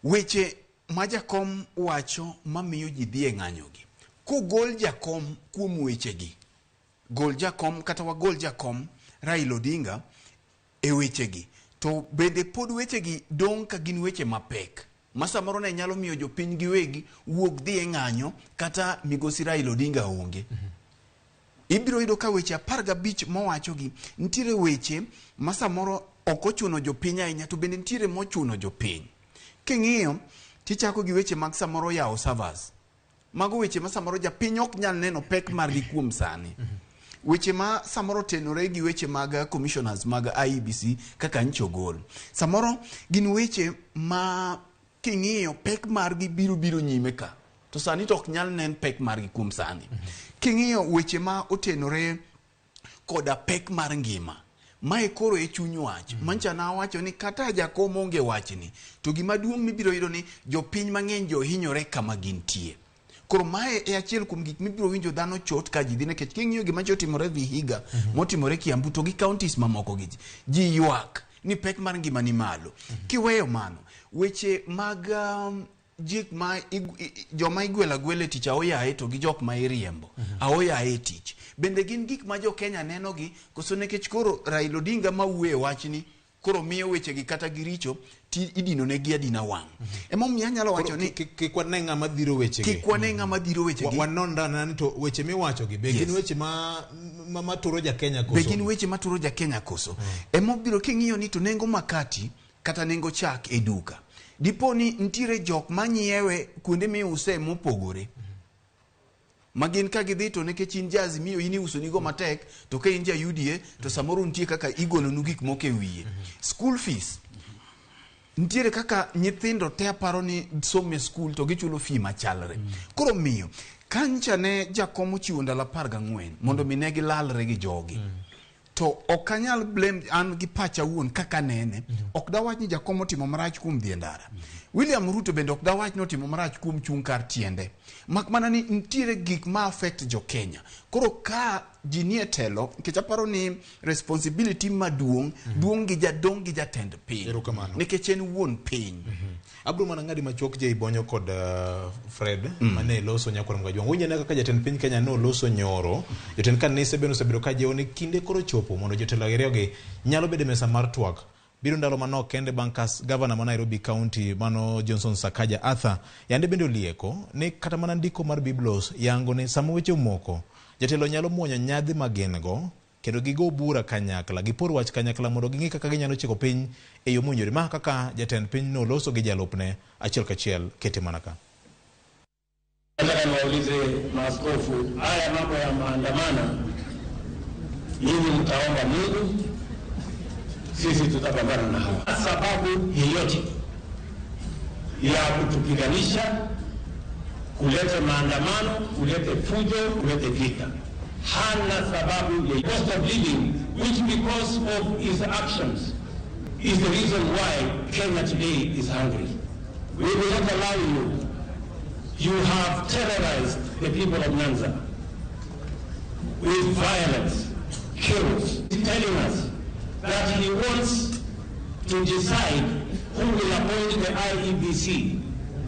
Weche ma jakom wacho mamiyo ji dhi e ng'anyogi. Kogol jakom kuom wechegi, gol jakom kata wagol jakom Raila Odinga e wechegi, to bende pod wechegi dong' ka gin weche mapek ma samoro ne nyalo miyo jopiny giwegi wuog dhi e ng'anyo kata migosi Raila Odinga onge. Ibiro yudo ka weche 15 mowachogi nitiere weche ma samoro ok ochuno jopiny ahinya, to bende nitiere mochuno jopiny. King'iyo tichako gi weche mag samoro yawo servers. Mago weche ma samoro japiny ok nyal neno pek margi kuom sani. Weche ma samoro otenore gi weche mag commissioners mag IEBC kaka ncho ogol. Samoro gin weche ma king'iyo pek margi biro biro nyime ka. To sani to ok nyal nen pek margi kuom sani. King'iyo weche ma otenore koda pek mar ngima, mae koro e chuny wach. Mancha nawacho ni kata jakom onge wachni, to gima duong' mibiro yudo ni jopiny mang'eny johinyore kama gintie. Koro mae e achiel kuom gik mibiro winjo dhano chot ka ji dhi, nikech king'iyo gima nyocha otimore Vihiga, motimore Kiambu to gi counties mamoko gi ji ywak ni pek mar ngima ni malo. Kiweyo mano, weche mag jik ma joma igwelo agwela e tich aoyaye to gi jok ma iriembo aoyaye e tich, bende gin gik ma jo Kenya neno gi koso? Nikech koro Raila Odinga ma wuoye wachni koro miyo wechegi kata giricho ti idino negi adina wang'. Emomiyo anyalo wacho ni Kik wane ng'ama dhiro wechegi. Kik wane ng'ama dhiro wechegi. Wanon dana ni to weche miwachogi be gin weche ma turo ja Kenya koso? Be gin weche maturo ja Kenya koso? Emobiro king'iyo ni to nengo makati kata nengo chak e duka, dipo ni nitiere jok manyiewe kuonde miuse mopogore, ma gin ka gidhi to nikech in ja Azimio in iuso nigo matek, to ka in ja UDA to samoro nitie kaka igolonu gik moko e wiye. School fees, nitiere kaka nyithindo te aparo ni somo e school to gichulo fee machalre. Koro miyo kancha ne jakom ochiwo ndalo 14 mondo mi ne gilalre gi jogi, to ok anyal blame an gi pacha wuon kaka nene. Ok dawach ni jakom otimo marach kuom dhi e ndara. William Ruto bende ok dawach ni otimo marach kuom chung' kar tiende, mak mana ni nitiere gik ma affect jo Kenya. Koro ka ji nie telo, nikech aparo ni responsibility maduong' duong' gi jadong' gi jatend piny, Erokamano. nikech en wuon piny. Abro mana ng'adi machuok Jay Bonyo kod Fred mane loso nyakwar Mgajwang'. Winjo ne kaka jatend piny Kenya noloso nyoro. Jotend kanise bende osebedo ka jiwo ni kinde koro chopo mondo jotelo ariyogi nyalo bedo e mesa mar twak. Biro ndalo manok kende bang' ka gavana ma Nairobi County mano Johnson Sakaja Arthur yande bende olieko ni kata mana ndiko mar Biblos yango ni sama weche omoko, jatelo nyalo muonyo nyadhi ma gin go kendo gigo bura kanyakla, gipor wach kanyakla mondo ging'i kaka ginyalo chiko piny e yo mowinjore. Ma kaka jatend piny noloso gi jalupne achiel kachiel kete mana ka. Nataka niwaulize maaskofu, haya mambo ya maandamano, nyinyi mtaomba Mungu, sisi tutapambana na hawa. Sababu yeyote ya kutupiganisha, kuleta maandamano, kulete fujo, kulete vita, hana sababu ya cost of living, which because of his actions is the reason why Kenya today is hungry. We will not allow you. You have terrorized the people of Nyanza with violence, kills, telling us that he wants to decide who will appoint the IEBC.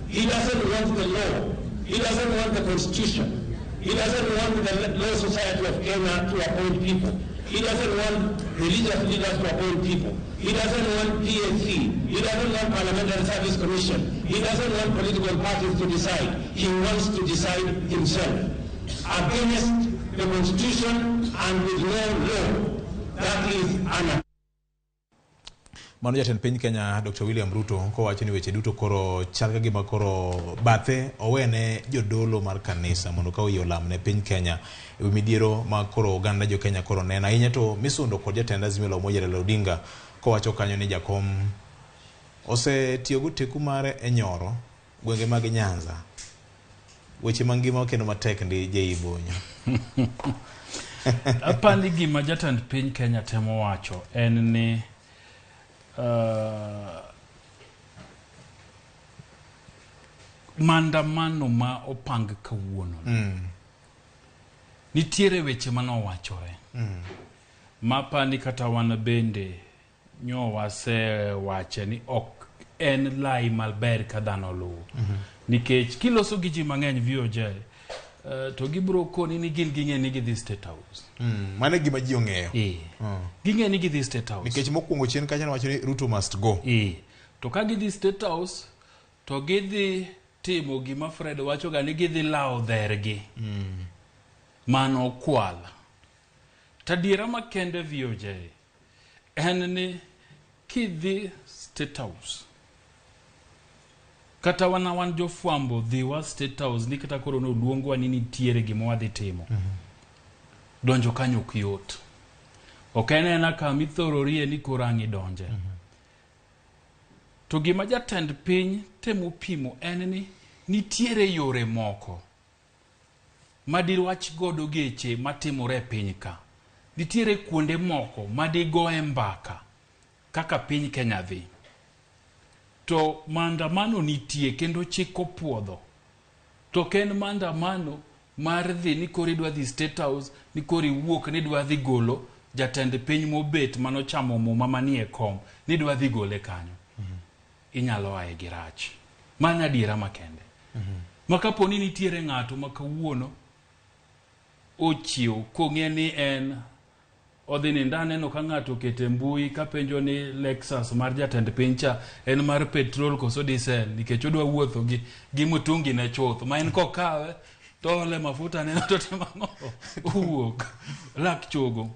He doesn't want the law. He doesn't want the constitution. He doesn't want the Law Society of Kenya to appoint people. He doesn't want religious leaders to appoint people. He doesn't want PSC. He doesn't want Parliamentary Service Commission. He doesn't want political parties to decide. He wants to decide himself against the constitution and with no law. That is anarchy. Mano jatend piny Kenya Dr. William Ruto kowacho ni weche duto koro chal ka gima koro bathe owene jodolo mar kanisa mondo ka oyie olam ne piny Kenya e wi midhiero ma koro oganda jo Kenya koro neno ahinya to misundo kod jatend Azimio la Umoja Raila Odinga kowacho kanyo ni jakom osetiyo gi oteku mare e nyoro gwenge mag Nyanza. Weche mangima kendo matek ndi Jay Bonyo. Apani gima jatend piny Kenya temo wacho en ni maandamano ma opang kawuono nitiere weche manowachore mapani kata wan bende nyo wasewache ni ok en lai maber ka dhano luwo, nikech kiloso gi ji mang'eny VOJ, to gibiro koni ni gin ging'e ni gidhi State House. Mano e gima ji ong'eyo. Ging'e ni gidhi State House. Nikech mokwongo chien kacha nowacho ni Ruto must go. To ka gidhi State House to gidhi timo gima Fred wacho ga ni gidhi lawo dhergi mano kwal. Tadiera makende VOJ en ni kidhi State House kata wana wan jofwambo dhiwa State House ni kata koro noluongwa ni nitiere gima wadhi timo. Donjo kanyo ok yot. Ok en ena kama ithororie ni koro ang' idonje. To gima jatend piny temo pimo en ni nitiere yore moko madirwach godo geche matimore e piny ka. Nitiere kuonde moko madigoe mbaka kaka piny Kenya dhi. To maandamano nitie kendo chik opuodho. To ok en maandamano mar dhi ni koro idwa dhi State House ni koro iwuok ni idwa dhi golo jatend piny mobet manochamo muma manie kom ni idwa dhi gole kanyo. Inyalo aye gi rach. Mano adiera makende. Ma kapo ni nitiere ng'ato ma kawuono ochiew kong'e ni en odhi nindo aneno ka ng'ato okete mbui kapenjo ni Lexus mar jatend piny cha en mar petrol koso diesel nikech odwa wuotho gi mtungi ne chuth ma en kokawe to ole mafuta ne to timo ang'o owuok lak chogo.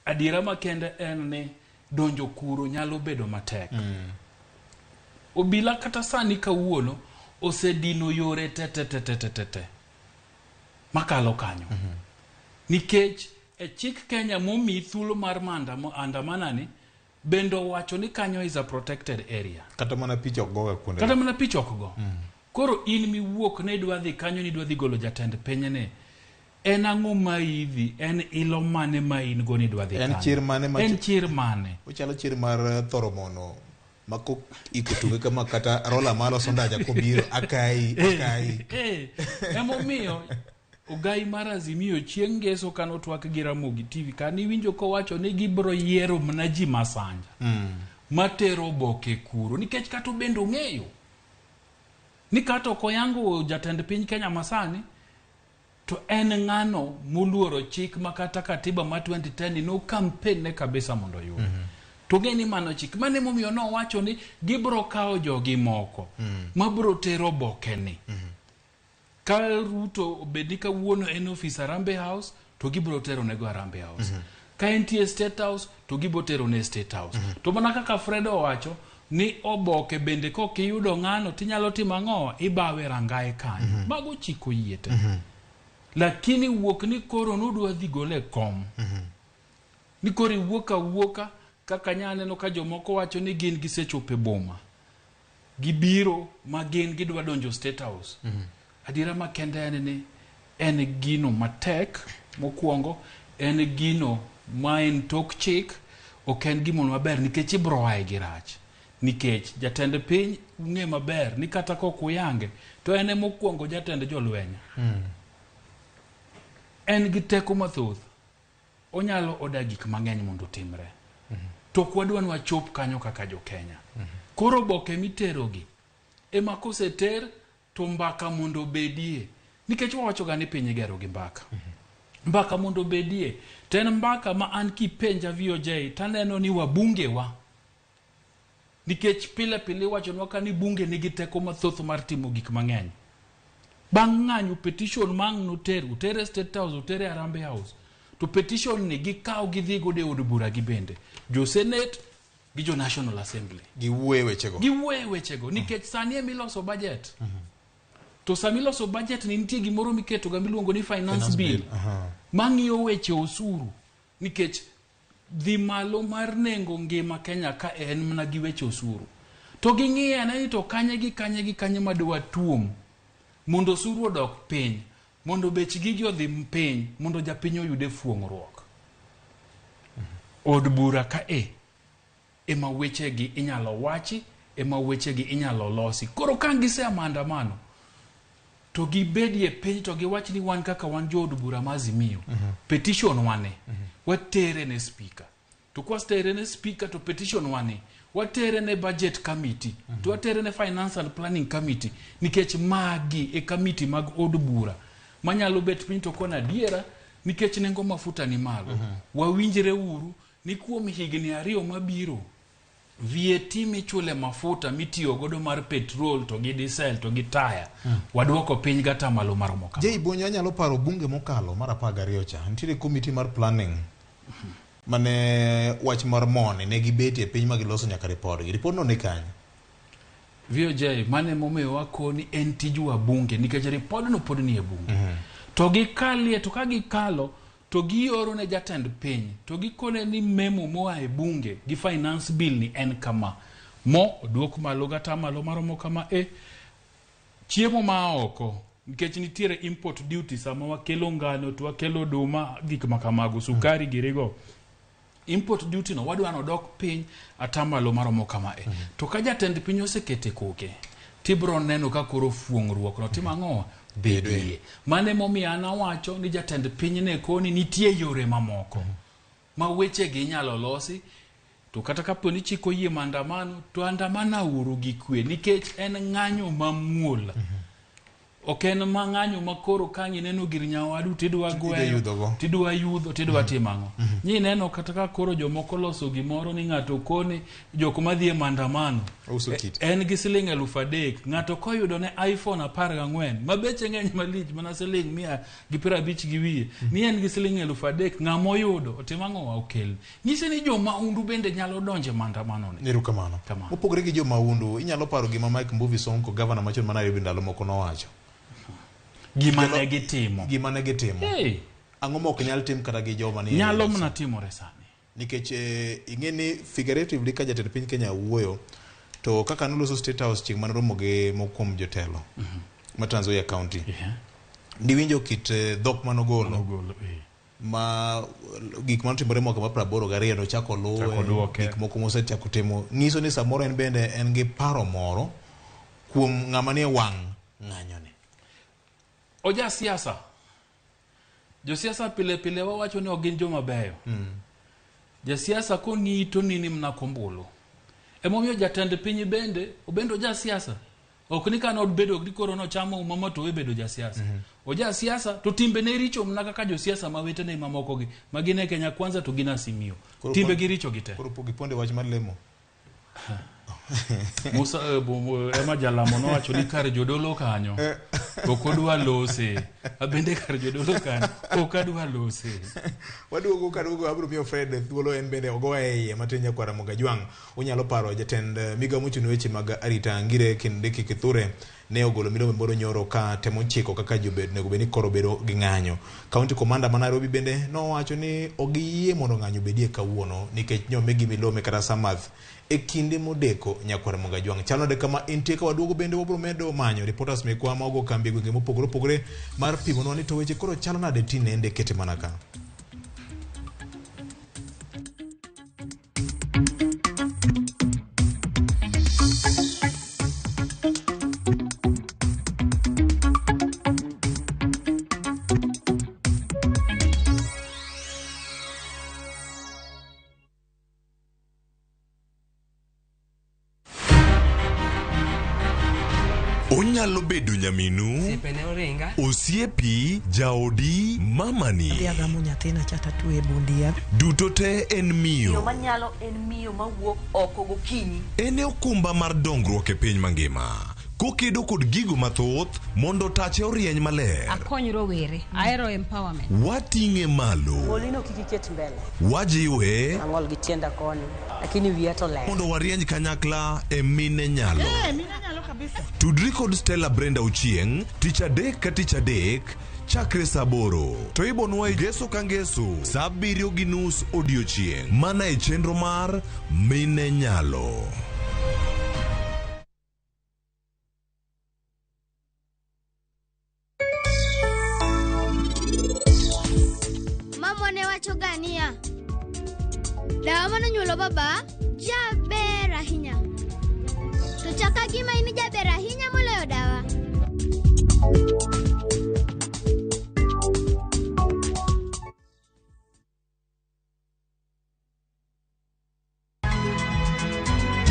Adiera makende en ni donjo kuro nyalo bedo matek. Obila kata sani kawuono osedino yore te te te te te te te makalo kanyo. Nikech e chik Kenya momiyi thuolo mar andamana ni bende owacho ni kanyo is a protected area. Kata mana picha ok goga kuonde. Kata mana picha ok go. Koro in miwuok ne idwa dhi kanyo ni idwa dhi golo jatend piny ni en ang'o ma idhi en ilo mane ma in go ni idwa dhi En chir mane ma en chir mane? Ochalo chir mar thoro mono ma kok iko tunge kama kata rola malo sondaja kobiro akai akai. Emomiyo ogai mar Azimio chieng' ngeso kanotwak gi Ramogi TV kaniwinjo kowacho ni gibro yiero mana ji masanja matero oboke kuro nikech kata obende ong'eyo ni kata ok oyango jatend piny Kenya masani to en ng'ano moluoro chik ma kata katiba ma 2010 no campaign ne kabisa mondo oyud. To ng'e ni mano chik mane momiyo nowacho ni gibro kawo jogi moko mabro tero oboke ni. Ka Ruto obed ni kawuono en ofis Harambee House to gibro tero nego Harambee House. Ka entie State House to gibro tero ne State House. To mana kaka Fred owacho ni oboke bende kok iyudo ng'ano tinyalo timo ang'o ibawe rangae kanyo. Mago chik oyie te. Lakini wuok ni koro nudwa dhi gole kom. Ni koro iwuok awuoka kaka nya aneno ka jomoko wacho ni gin gisechopo e boma. Gibiro ma gin gidwa donjo State House. Adiera makende en ni en gino matek mokwongo, en gino ma en tok chik, ok en gimono maber nikech ibro aye gi rach. Nikech jatend piny ung'e maber ni kata kok uyange to en emokwongo jatend jolweny. En gi teko mathoth. Onyalo oda gik mang'eny mondo otimre. To ok wadwa ni wachop kanyo kaka jo Kenya. Koro oboke miterogi ema koseter to mbaka mondo obedie. Nikech wawacho ga ni piny igero gi mbaka. Mbaka mondo obedie. To en mbaka ma an kipenja VOJ taneno ni wabungewa. Nikech pile pile iwachonwa ka ni bunge nigi teko mathoth mar timo gik mang'eny. Bang' ng'anyo petition ma ang' noter, utere State House, utere Harambee House. To petition ni gikaw gidhi godo e od bura gi bende. Jo Senate gi jo National Assembly. Giwuoye wechego. Giwuoye wechego nikech sani ema iloso budget. To sama iloso budget ni nitie gimoro miketo ga miluongo ni finance bill. Mang'iyo weche osuru nikech dhi malo mar nengo ngima Kenya ka en mana gi weche osuru. To ging'iye ane ni to kanye gi kanye gi kanye ma dwa tuom mondo osuru odok piny, mondo bech gigi odhi piny, mondo japiny oyude fuong'ruok. Od bura ka e ema wechegi inyalo wachi, ema wechegi inyalo losi. Koro ka gisea maandamano to gibedie piny to giwach ni wan kaka wan jood bura ma Azimio, petition wane, watere ne speaker. To kwatere ne speaker to petition wane, watere ne budget committee, to watere ne finance and planning committee, nikech magi e committee mag od bura manyalo bet piny to kona adiera nikech nengo mafuta ni malo. Wawinjre uru ni kuom higni 2 mabiro VAT michule mafuta mitiyo godo mar petrol to gi diesel to gi taya waduoko piny gata malo maromo kama. Jay Bonyo anyalo paro bunge mokalo mar 12 cha. Nitiere committee mar planning. Mane wach mar moni ne gibetie e piny ma giloso nyaka ripodgi. Ripodno ni kanye? VOJ, mane momiyo wakoni en tij wabunge nikech ripodno pod nie bunge. To gikalie, to ka gikalo to gioro ne jatend piny to gikone ni memo moa e bunge gi finance bill ni en kama mo oduok malo gata malo maromo kama e chiemo ma oko nikech nitiere import duty sama wakelo ngano to wakelo oduma gik ma kamago sukari girigo import duty no wadwa nodok piny atamalo maromo kama e. To ka jatend piny osekete koke tibro neno ka koro fuong'ruok no timo ang'o bedie. Mane momiyo an awacho ni jatend piny ne koni nitie yore mamoko ma wechegi inyalo losi to kata kapo ni chik oyie maandamano to andamana uru gi kwe nikech en ng'anyo mamuol. Ok en ma ng'anyo ma koro ka ang' ineno gir nyawadu tidwa gweyo tidwa yudho tidwa timo ang'o. Nyi neno kata ka koro jomoko loso gimoro ni ng'ato koni jok madhi e maandamano en gi siling 3,000 ng'ato koyudo ne iPhone 14 ma beche ng'eny malich mana siling 150 gi wiye ni en gi siling 3,000 ng'ama oyudo otim ang'o okel. Nyise ni jomahundu bende nyalo donjo e maandamano ni. Erokamano. Mopogore gi jomahundu, inyalo paro gima Mike Mbuvi Sonko, gavana machon ma Nairobi ndalo moko nowacho. Gima ne gitimo. Gima ne gitimo. Hey. Ang'o ma ok nyal tim kata gi joma ni nyalo mana timore sani. Nikech ing'e ni figuratively ka jatend piny Kenya wuoyo to kaka noloso State House chieng' mane romo gi moko kuom jotelo ma Trans Nzoia County. Niwinjo kit dhok manogolo. Ma gik manotimore mwaka mar 82 nochako luwe, gik moko mosechako timo nyiso ni samoro en bende en gi paro moro kuom ng'ama nie wang' ng'anyone. Oja siasa. Josiasa pile pile wawacho ni ok gin joma beyo. Jasiasa kong'iyi to nini mana kombulu. Emomiyo jatend piny bende obende oja siasa. Ok ni kane obedo ni koro nochamo uma to obedo jasiasa. Oja siasa to timbe ne richo mana kaka josiasa ma wetene mamoko gi ma gin e Kenya Kwanza to gin Azimio. Timbe gi richo gi te. Koro pok iponde wach mar lemo. Musa ema jalamo nowacho ni kar jodolo kanyo ok odwa lose. Abende kar jodolo kanyo ok adwa lose. Waduogo kaduogo abiro miyo Fred thuolo en bende ogowa e iye matin nyakwara Mogajwang'. Unyalo paro jatend migawo mochung' ne weche mag arita Ngire Kindiki Kithure ne ogolo milome moro nyoro ka temo chiko kaka jobed onego bed ni koro bedo gi ng'anyo. County Commander ma Nairobi bende nowacho ni ok giyie mondo ng'anyo obedie kawuono nikech nyomigi milome kata samath e kinde modeko nyakwar Mogajwang'. Chal nade kama entie ka waduogo bende wabiro medo manyo reporters mekwa ma ogo kambi e gwenge mopogore opogore mar pimonwa ni to weche koro chalo nade tinende kete mana ka. Onyalo bedo nyaminu, osiepi, jaodi, mamani. Adhi agamo nyathina cha tatwe e bund yath. Duto te en miyo. Miyo manyalo en miyo mawuok oko gokinyi. En e okumba mar dongruok e piny mangima. Kokedo kod gigo mathoth mondo tache orieny maler. Akony rowere. Ahero empowerment. Wating'e malo. Golino kik iket mbele. Wajiwe. Ang'ol gi tienda koni, lakini wiya to ler. Mondo warieny kanyakla e mine nyalo. Mine nyalo kabisa. Tudri kod Stella Brenda Ochieng' tich adek ka tich adek chakre saa 8 to ibonwa e ngeso ka ngeso saa 7:30 odiochieng' mana e chenro mar Mine Nyalo. Mama ne wacho ga niya, dawa manonyuolo baba jaber ahinya. To chaka gima in jaber ahinya moloyo dawa.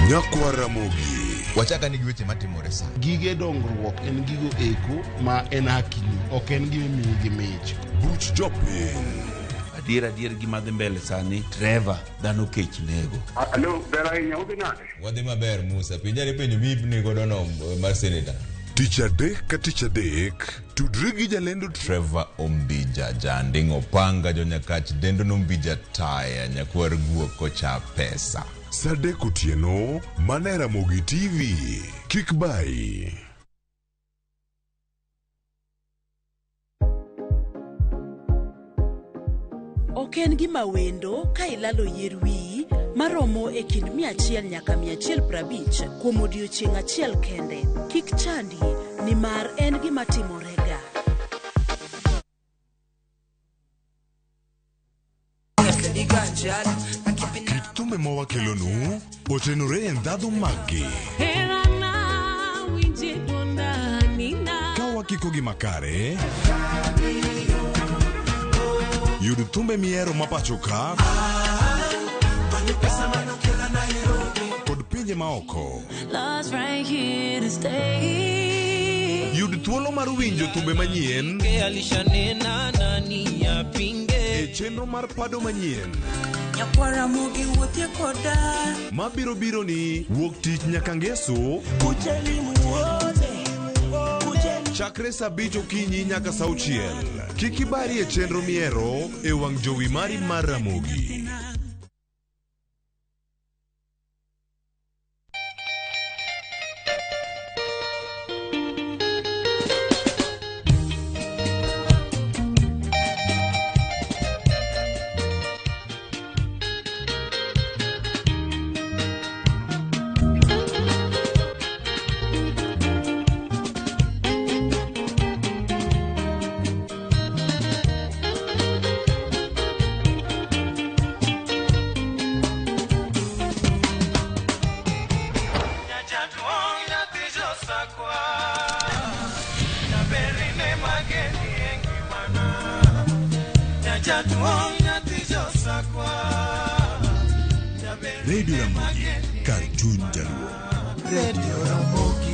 Nyakwar Ramogi. Wachaka ni gi weche matimore sa. Gige dongruok en gigo eko ma en hakini, ok en gima imiyi gi mich. Buch jopiny. Adier adier gima dhi mbele sani, Trevor, dhano kech nego. Alo, ber ahinya, udhi nade? Wadhi maber Musa, penjane penjo mipni godo no mar senator. Tich adek ka tich adek Tudri gi jalendo Trevor Ombija, Janding Opanga, Jonyakach Dendo Nombija Taya, Nyakwar Guok Kocha Pesa. Sa 3 otieno, mana e Ramogi TV. Kik bayi. Ok en gima wendo ka ilalo yier wiyi maromo e kind 100 nyaka 150 kuom odiechieng' achiel kende. Kik chandi nimar en gima timorega. Kit thumbe ma wakelonu otenore e ndhadhu maggi. Ka wakikogi makare, yud thumbe mihero ma pacho ka kod pinje maoko. Love's right here to stay. Yud thuolo mar winjo thumbe manyien e chenro mar pado manyien Nyakwara mogi wuothie koda mabiro biro ni wuok tich nyaka ngeso chakre saa 5 okinyi nyaka saa 6. Kik ibari e chenro mihero e wang' jowi mari mar Ramogi. Radio Ramogi, kar chuny Jaluo. Radio Ramogi.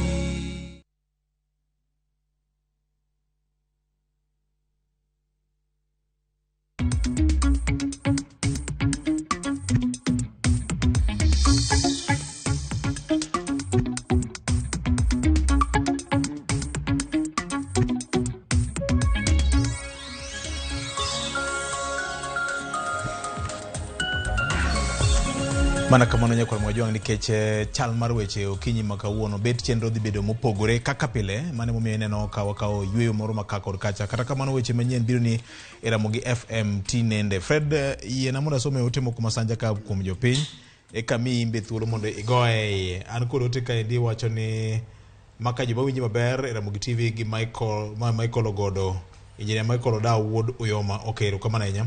Mana kamano nyakwar Mwajwang' nikech chal mar weche okinyi ma kawuono bet chenro dhi bedo mopogore kaka pile, mano emomiyo ineno ka wakawo yueyo moro ma ka kod kacha. Kata kamano weche manyien biro ni e Ramogi FM tinende. Fred, yiena mondo asome ote moko masanja ka kuom jopiny eka miyi imbe thuolo mondo igoye iye. An kod ote kaendi wacho ni maka joma winji maber e Ramogi TV gi Michael, ma Michael Ogodo, Engineer Michael Odawo wuod Uyoma. Okay, erokamano ahinya.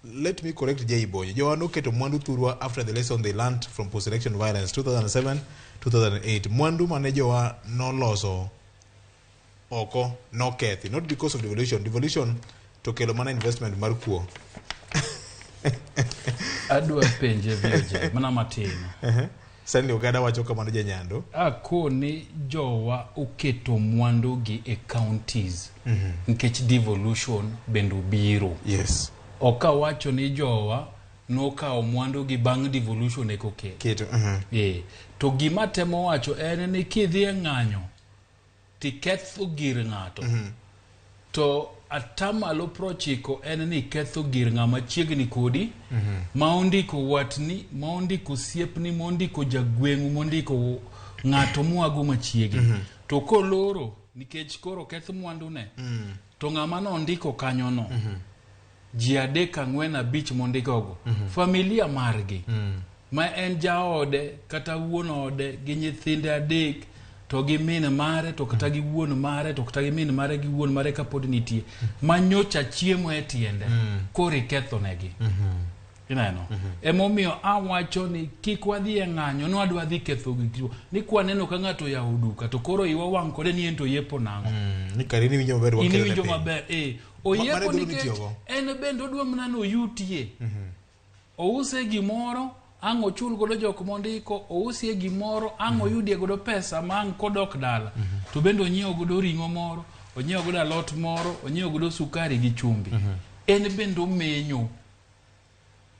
Let me correct Jay Bonyo. Jowa noketo mwandu thurwa after the lesson they learned from post-election violence 2007-2008. Mwandu mane jowa noloso oko nokethi, not because of devolution. Devolution to kelo mana investment mar kuo. Adwa penje VJ mana matin. Stanley Ogada wacho kamano janyando. Akoni jowa oketo mwandu gi e counties nikech devolution bende obiro. Yes. Ok awacho ni jowa nokawo mwandu gi bang' devolution eko keto. Keto. To gima temo wacho en ni kidhi e ng'anyo tiketho gir ng'ato. To atamalo 90 en ni ketho gir ng'ama chiegni kodi, ma ondiko watni, ma ondiko osiepni, ma ondiko jagweng'u, ma ondiko ng'ato mwago machiegni. To koloro nikech koro keth mwandune, to ng'ama nondiko kanyono, ji 3 4 5 mondikogo, familia margi, ma en jaode kata wuon ode gi nyithinde 3 to gi min mare to kata gi wuon mare to kata gi min mare gi wuon mare kapod nitie, ma nyocha chiemo e tiende, koro iketho negi. Ineno? Emomiyo awacho ni kik wadhi e ng'anyo, ni wadwa dhi ketho gik ni kwaneno ka ng'ato oyawo duka to koro iwa wang' kode ni en to yepo nang'o. Ni kare in iwinjo maber In wakelo ne iwinjo piny. maber, Oyepo nikech en bende odwa mana ni oyutie. Ouse gimoro, ang' ochul godo jok mondiko, ousie gimoro, ang' oyudie godo pesa ma ang' kodok dala. To bende onyiew godo ring'o moro, onyiew godo alot moro, onyiew godo sukari gi chumbi. En bende omenyo.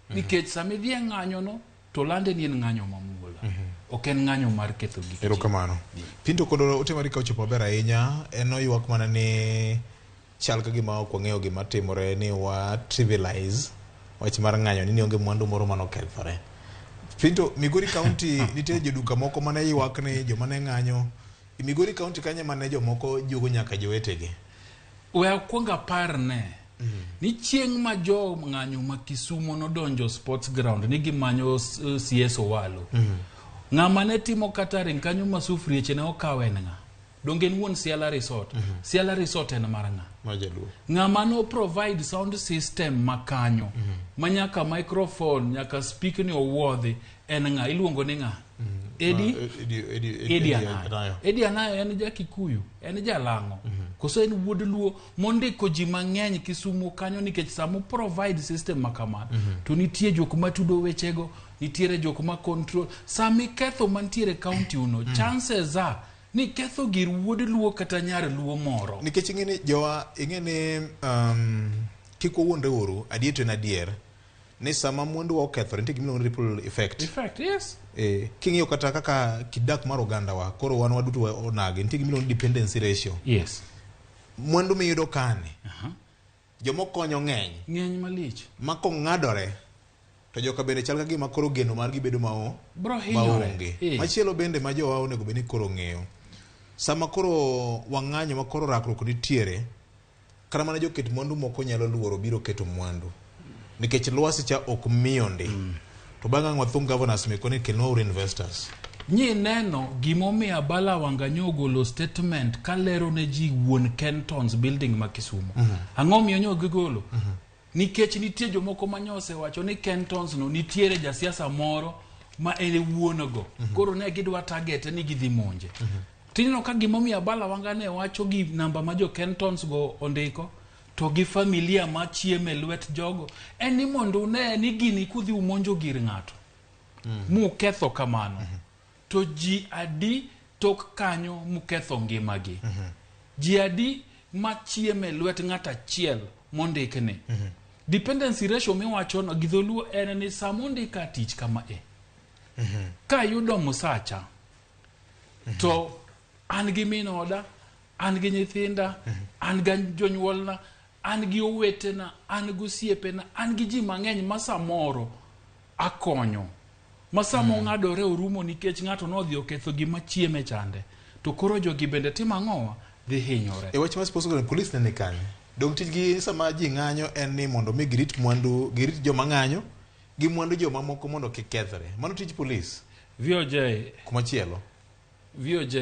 Nikech sama idhi e ng'anyo no, to lande ni en ng'anyo mamuol. Ok en ng'anyo mar ketho gik ji. Erokamano. Pinto Kondolo ote mari ka ochopo maber ahinya, en oywak mana ni chal ka gima ok wang'eyo gima timore ni wa trivialize wach mar ng'anyo ni onge mwandu moro manokethore. Pinto, Migori County nitie joduka moko mane ywak ni joma ne ng'anyo. Migori County kanyo mane jomoko juogo nyaka jowetegi. We akwong aparne ni chieng' ma jo ng'anyo ma Kisumo nodonjo sports ground ni gimanyo CS Owalo. Ng'ama ne timo catering kanyo ma sufrieche ne okaw en ng'a? Donge en wuon Siala Resort? Siala Resort en mar ng'a? Ma jaluo. Ng'ama no provide sound system ma kanyo ma nyaka microphone nyaka speaker ni owuodhi en ng'a? Iluongo ni ng'a? Edi? Edi Anayo. Edi Anayo en ja Kikuyu, en jalang'o. Koso en wuod Luo mondiko ji mang'eny Kisumu kanyo nikech sama provide system ma kamano to nitie jok matudo wechego, nitiere jok ma control. Sama iketho mantiere county uno, chances are ni ketho gir wuod Luo kata nyar Luo moro. Nikech ing'e ni jowa ing'e ni kik wawuondre uru, adier to en adier ni sama mwandu wa okethore nitie gima iluongo ni ripple effect. Effect, yes. King'iyo kata kaka kidak mar oganda wa, koro wan waduto onagi, nitie gima iluongo ni dependency ratio. Yes. Mwandu miyudo kani, jomokonyo ng'eny. Ng'eny malich. Ma kong'adore, to joka bende chal ka gima koro geno margi bedo Bro hinyore. maonge. Machielo bende ma jowa onego bed ni koro ng'eyo. Sama koro wang'anyo ma koro rakruok nitiere, kata mana joket mwandu moko nyalo luoro biro keto mwandu. Nikech lwasi cha ok miyo ndi. To bang' ang' wathung governors meko ni kelnwa uru investors. Nyi neno gimomiyo Abala Wanga ogolo statement kalero ne ji wuon Kentons building ma Kisumu. Ang'o miyo nyo gigolo? Nikech nitie jomoko ma nyo osewacho ni Kentons no nitiere jasiasa moro ma en wuon go. Koro ne gidwa target ni gidhi monje. Tineno ka gimomiyo Abala Wanga ne wacho gi namba ma jo Kentons go ondiko to gi familia ma chieme lwet jogo en ni mondo une ni gini kudhi umonjo gir ng'ato muketho kamano to ji adi tok kanyo muketho ngimagi. Ji adi machieme lwet ng'at achiel mondikni. Dependency ratio miwachono gi dholuo en ni sama ondika tich kama e kayudo msacha to an gi min oda, an gi nyithinda, an gi jonyuolna, an gi owetena, an gi osiepena, an gi ji mang'eny ma samoro akonyo. Ma sama ong'adore orumo nikech ng'ato nodhi oketho gima chieme chande. To koro jogi bende timo ang'owa? Dhi hinyore. E wach mar sports ground, police ne ni kanye? Dong tijgi sama ji ng'anyo en ni mondo mi girit mwandu, girit joma ng'anyo gi mwandu joma moko mondo kik kethre. Mano tij police. VOJ. Kumachielo. VOJ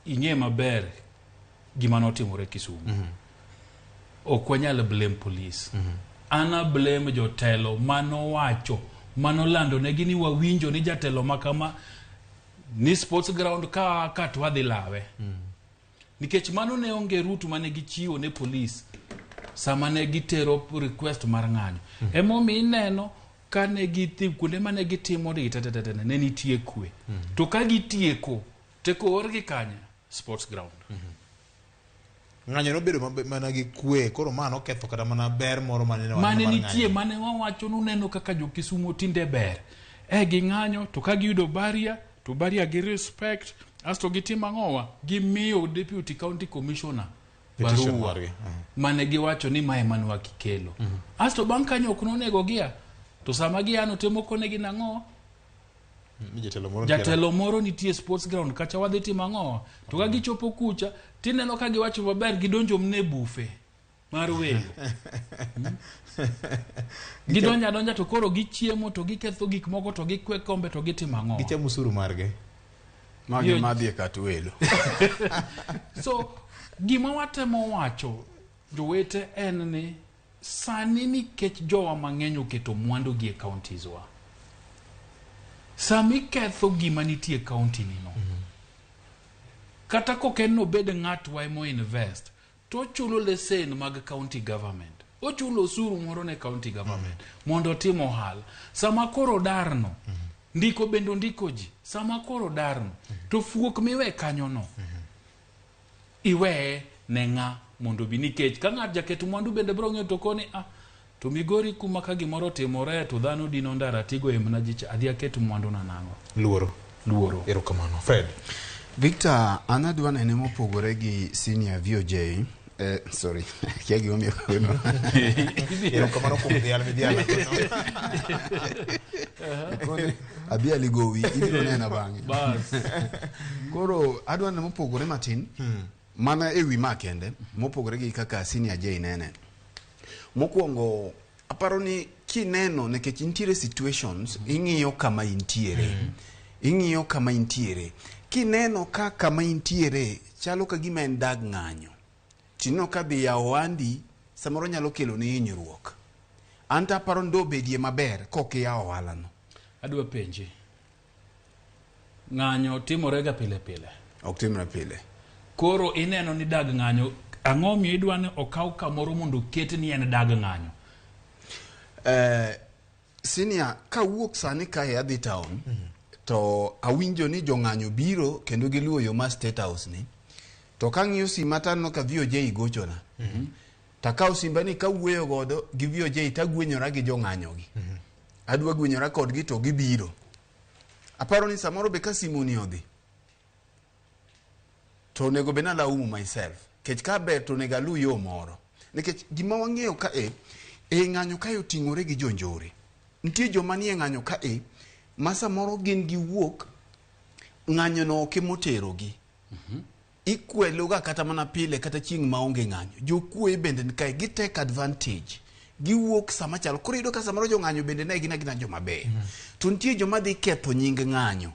ing'e maber gima notimore Kisumu. Ok wanyal blame police. Ana blame jotelo manowacho, manolando negi ni wawinjo ni jatelo makama ni sports ground ka to wadhi lawe. Nikech mano ne onge route mane gichiwo ne police sama ne gitero request mar ng'anyo. Emomiyo ineno ka ne gidhi kuonde mane gitimo gi te ne nitie kwe. To ka gitieko, teko orgi kanye? Sports ground. Ng'anyo nobedo mana gi kwe, koro ma noketho kata mana ber moro mane ne mane nitie, mane wawacho nuneno kaka jo Kisumu tinde ber. Ging'anyo to ka giyudo barrier, to barrier gi respect, asto gitimo ang'owa? Gimiyo deputy county commissioner barua mane giwacho ni mae mane wakikelo. Asto bang' kanyo ok nonego gia, to sama giano temo konegi nang'o? Jatelo moro nitie sports ground kacha wadhi timo ang'o? To ka gichopo kucha, tineno ka giwacho maber gidonjo mne bufe mar welo. Gidonjo adonja to koro gichiemo to giketho gik moko to gikwe kombe to gitimo ang'o? Gichamo osuru margi. Magi madhi e kat welo. So gima watemo wacho jowete en ni sani nikech jowa mang'eny oketo mwandu gi e counties wa. Sama iketho gima nitie e county ni no. Kata kok en nobed ng'atwa emo invest, to ochulo lesen mag county government. Ochulo osuru moro ne county government mondo otim ohala. Sama koro darno, ndiko bende ondiko ji. Sama koro darno, to fuok miwe kanyo no, iweye ne ng'a mondo bi nikech ka ng'at jaket mwandu bende biro ng'eyo to koni to Migori kuma ka gimoro otimore to dhano dino ndara tigo e mana jicha adhi aket mwandu na nang'o. Luoro. Luoro. Erokamano. Fred. Victor, an adwa nene mopogore gi senior VOJ. Sorry, kia gimomiyo kawuono. Erokamano kuom dhial midhiala. Koni, abiali gowi, ibiro nena bang'e. Bas. Koro adwa nene mopogore matin, mana e wi ma kende, mopogore gi kaka senior J nene. Mokwongo, aparo ni kineno nikech nitiere situations, ing'iyo kama intiere. Ing'iyo kama intiere. Kineno ka kama intiere chalo ka gima en dag ng'anyo. Tineno ka dhi yawo ohandi samoro nyalo kelo ni hinyruok. An to aparo ni dobedie maber kok iyawo ohalano. Adwa penji. Ng'anyo timore ga pile pile. Ok timre pile. Koro ineno ni dag ng'anyo, ang'o miyo idwa ni okaw kamoro mondo oket ni en dag ng'anyo? Senior, kawuok sani kae adhi town, to awinjo ni jong'anyo biro kendo giluwo yo mar State House ni. To kang'iyo sima to aneno ka VOJ gochona. Takawo simba ni kawuoyo godo gi VOJ tagwenyora gi jong'anyo gi. Adwa gwenyora kodgi to gibiro. Aparo ni samoro be ka simu ni odhi, to onego bed ni alaumu myself. Kech ka ber to onego aluw yo moro. Nikech gima wang'eyo ka e ng'anyo kae oting'ore gi jonjore. Nitie joma nie ng'anyo ka e, ma samoro gin giwuok, ng'anyo no ok emoterogi. Ikweloga kata mana pile kata chieng' maonge ng'anyo. Jokuoye bende ni kae, gi take advantage. Giwuok sama chalo. Koro iyudo ka samoro jong'anyo bende ne gin agina joma beyo. To nitie joma dhi ketho nying ng'anyo.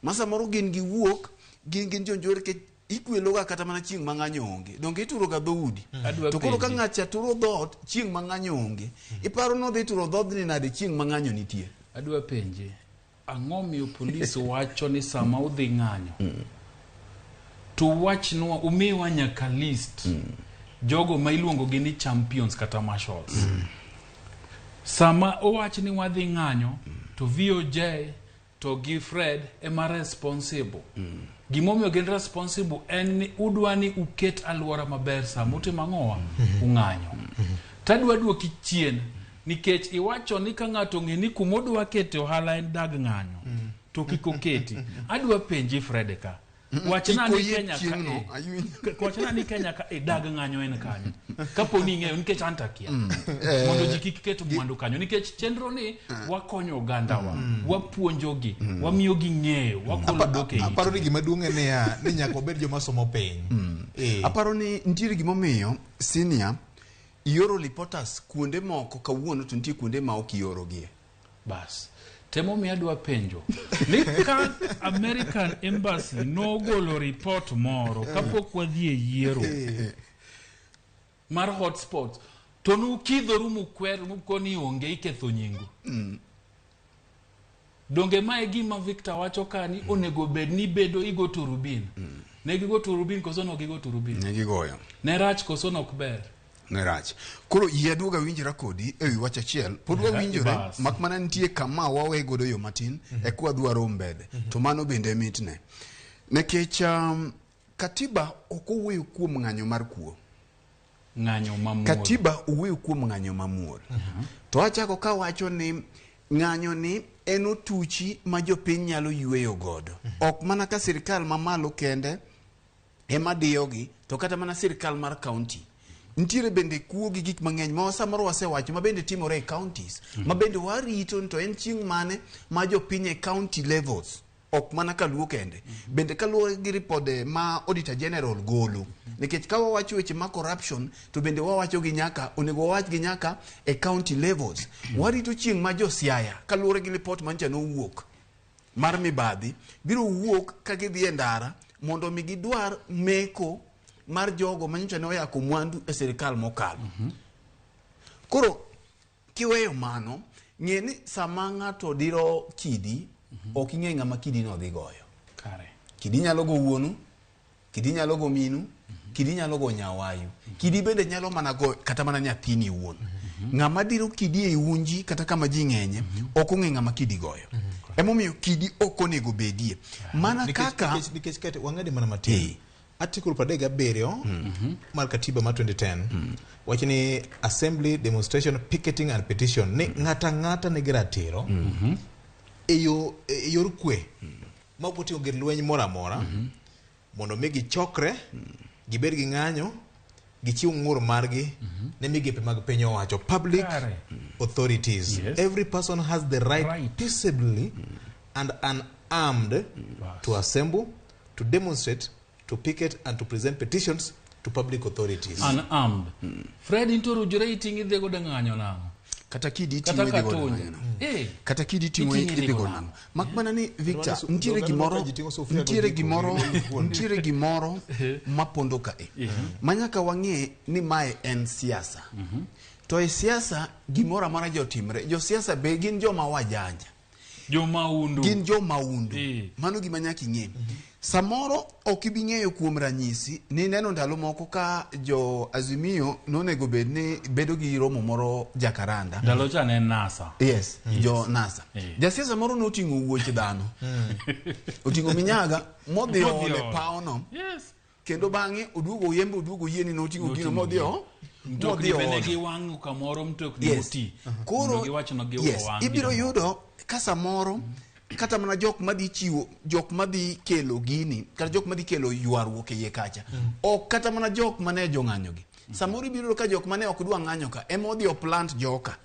Ma samoro gin giwuok, gin jonjore nikech ikweloga kata mana chieng' ma ng'anyo onge. Donge ituroga dhoudi? To koro ka ng'acha turo dhoot chieng' ma ng'anyo onge, iparo ni odhi turo dhoodni nade chieng' ma ng'anyo nitie? Adwa penje, ang'o miyo polis wacho ni sama udhi ng'anyo, to wachnwa, umiwa nyaka list jogo ma iluongo gi ni champions kata marshals. Sama owach ni wadhi ng'anyo, to VOJ to gi Fred ema responsible. Gimomiyo gin responsible en ni udwa ni uket alwora maber sama utimo ang'owa? Ung'anyo. Tadwa duoki chien nikech iwacho ni ka ng'ato ong'e ni kumodwa kete ohala en dag ng'anyo, to kik oketi. Adwa penji Fred ka. Wachna ni Kenya ka wachna ni Kenya ka e dag ng'anyo en kanyo. Kapo ni ing'eyo nikech an takia. Mondo ji kik ket mwandu kanyo nikech chenro ni wakonyo ogandawa, wapuonjogi, wamiyo gi ng'eyo, wakolo doke. Aparo ni gima duong' en niya, ni nyaka wabed joma somo piny. Aparo ni nitiere gimomiyo senior ioro reporters kuonde moko kawuono to nitie kuonde ma ok iorogie. Bas. Temo mi adwa penjo ni ka American Embassy nogolo report moro kapok wadhi e yiero mar hotspots to nukidhoru mukwer mukoni onge iketho nyingu. Donge mae gima Victor wacho ka ni onego bed ni bedo igo turubin. Ne gigo turubin koso no gigo turubin? Ne gigoyo. Ne rach koso nok ber? Ne rach. Koro yie aduoga winjora kodi e wi wach achiel. Pod wawinjore mak mana nitie kama wawe godo yo matin eka wadhi warom mbele. To mano bende mitne. Nikech katiba ok owuoyo kuom ng'anyo mar kuo. Ng'anyo mamuol. Katiba owuoyo kuom ng'anyo mamuol. To achako kawacho ni ng'anyo ni en otuchi ma jopiny nyalo yweyo godo. Ok mana ka sirikal mamalo kende ema diyogi, to kata mana sirikal mar county. Nitiere bende kuo gi gik mang'eny ma samoro wasewacho ma bende timore e counties, ma bende warito to en chieng' mane ma jopiny e county levels, ok mana kaluo kende, bende kaluwore gi ripode ma Auditor General golo. Nikech ka wawacho weche ma corruption, to bende wawacho gi nyaka, onego wawach gi nyaka e county levels. Warito chieng' ma jo Siaya, kaluwore gi ripot mancha nowuok mar mibadhi, biro wuok ka gidhi e ndara mondo mi gidwar meko mar jogo manyocha ne oyako mwandu e sirikal mokalo. Koro kiweyo mano, ng'e ni sama ng'ato diro kidi, ok ing'e ng'ama kidi no dhi goyo. Kare. Kidi nyalo go wuonu, kidi nyalo go minu, kidi nyalo go nyawayu. Kidi bende nyalo mana go kata mana nyathini wuon. Ng'ama diro kidi e unji kata kama ji ng'enye, ok ong'e ng'ama kidi goyo. Emomiyo kidi ok onego bedie. Mana kaka nikech kete wang'ade mana matin. Article 37 mar katiba mar 2010 wacho ni assembly, demonstration, picketing and petition ni ng'ata ng'ata nigi ratiro e yor kwe. Ma ok oting'o gir lweny moro amora mondo mi gichokre, gibed gi ng'anyo, gichiw ng'ur margi ne migepe mag piny owacho, public Kare. authorities. Yes. Every person has the right, peaceably and unarmed to assemble, to demonstrate, to picket and to present petitions to public authorities. Unarmed. Fred into rujore iting'i idhi godo ng'anyo nang'o? Kata kidi Kata iting'o idhi godo katonja. ng'anyo nang'o? Eh. Kata kidi iting'o Iting'o idhi idhi godo godo nang'o? Mak mana ni Victor, Su- nitiere oganda gimoro moko ji ting'o sufuria nitiere gojiko, gimoro gi kuon. nitiere gimoro mapondo kae ma nyaka wang'e ni mae en siasa. To e siasa gimoro amora jotimre. Josiasa be gin joma wajanja. Jomaundu. Gin jomaundu. Mano gima nyaka ing'e. Samoro ok ibi ng'eyo kuom ranyisi ni neno ndalo moko ka jo Azimio nonego bed ni bedo gi romo moro Jakaranda. Ndalo cha ne en NASA. Yes, jo NASA. Jasiasa moro noting'o wuoch dhano. Oting'o minyaga modhi Modhi oole oolo. paono. Yes. Kendo bang'e oduogo oyembe oduogo yie ni noting'o gino modhi o Mtokni modhi bende oolo. giwang'o kamoro mtokni Yes. moti. Koro Mondo giwach no gi yes, owang' ibiro gino. yudo ka samoro kata mana jok madhi chiwo jok madhi kelo gini kata jok madhi kelo ywaruok e iye kacha ok kata mana jok mane jong'anyo gi samoro ibiro yudo ka jok mane ok dwa ng'anyo ka ema odhi oplant joka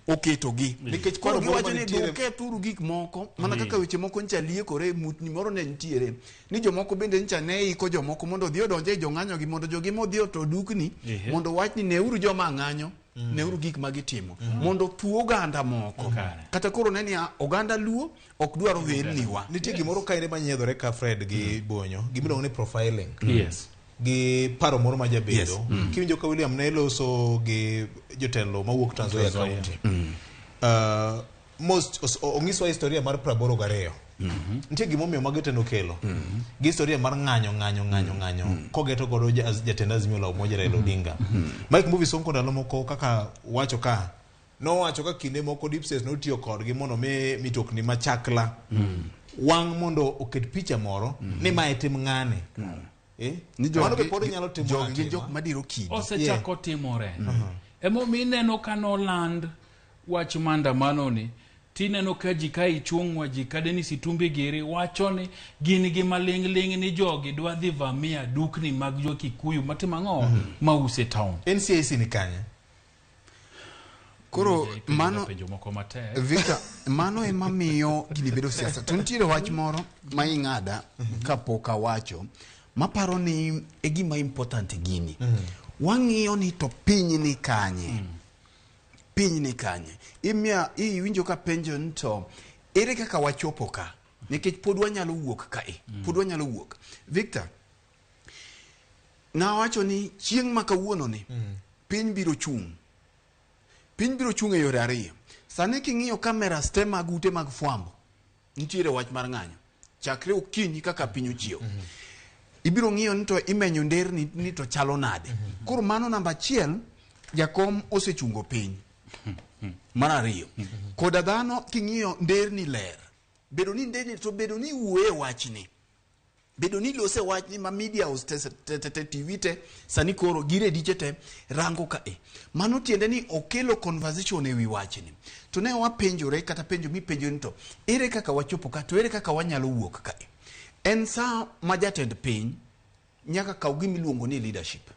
oketogi Nikech koro paro moro giwacho ni manitiere- dukethuru gik moko mana Mm. kaka weche moko ncha liekore mutni moro ne nitiere ni jomoko bende ncha ne iko jomoko mondo odhi odonje e jong'anyo gi mondo jogi modhi oto dukni Ehe. mondo wach ni neuru joma ng'anyo neuru gik ma gitimo mondo thuo oganda moko kata koro ne niya oganda luo ok dwar ohelniwa Nitie gimoro kaende manyiedhore ka Fred gi Bonyo, gimiluongo ni profiling. Yes. Gi paro moro ma jabedo. Yes. Kiwinjo ka William ne loso gi jotelo mawuok Trans Nzoia Trans Nzoia. County. Most onyiswa historia mar 82. Nitie gimomiyo mago te nokelo. Gi historia mar ng'anyo ng'anyo ng'anyo ng'anyo kogeto godo jatend Azimio la Umoja Raila Odinga. Mike Mbuvi Sonko ndalo moko kaka wacho ka nowacho ka kinde moko deep state notiyo kodgi mondo mi mitokni machakla wang' mondo oket picha moro ni mae tim ng'ane. Eh? Ni Mano be jogi- pod inyalo timo jogi gin atima. jok madiro kidi Osechako timore. Emomiyo ineno ka noland wach maandamano ni tineno ka ji ka ichung'wa ji ka Dennis Itumbi giri wacho ni gin gi maling'ling' ni jogi dwa dhi vamia dukni mag jo Kikuyu matimo ang'o mause town. NCIC ni kanye? Koro Ipenjo mano penjo moko matek. Victor, mano ema miyo gini bedo siasa. To nitiere wach moro ma ing'ada kapok awacho maparo ni e gima important gini. Wang'iyo ni to piny ni kanye. Piny ni kanye. Imiya iwinjo ka penjo ni to ere kaka wachopo ka? Nikech pod wanyalo wuok kae. Pod wanyalo wuok. Victor, nawacho ni chieng' ma kawuono ni piny biro chung'. Piny biro chung' e yore ariyo. Sani king'iyo cameras te mag ute mag fwambo, nitiere wach mar ng'anyo. Chakre okinyi kaka piny ochiew. Ibiro ng'iyo ni to imenyo nderni ni to chalo nade. Koro mano namba achiel, jakom osechungo piny. Mar ariyo, koda dhano king'iyo nderni ler. Bedo ni nderni to bedo ni wuoye wachni. Bedo ni lose wachni ma media house te, te, te, te, TV te sani koro gi rediche te rango ka e. Mano tiende ni okelo conversation e wi wachni. To ne wapenjore kata penjo mipenjo ni to ere kaka wachopo ka to ere kaka wanyalo wuok ka e. En saa ma jatend piny nyaka kaw gima iluongo ni leadership.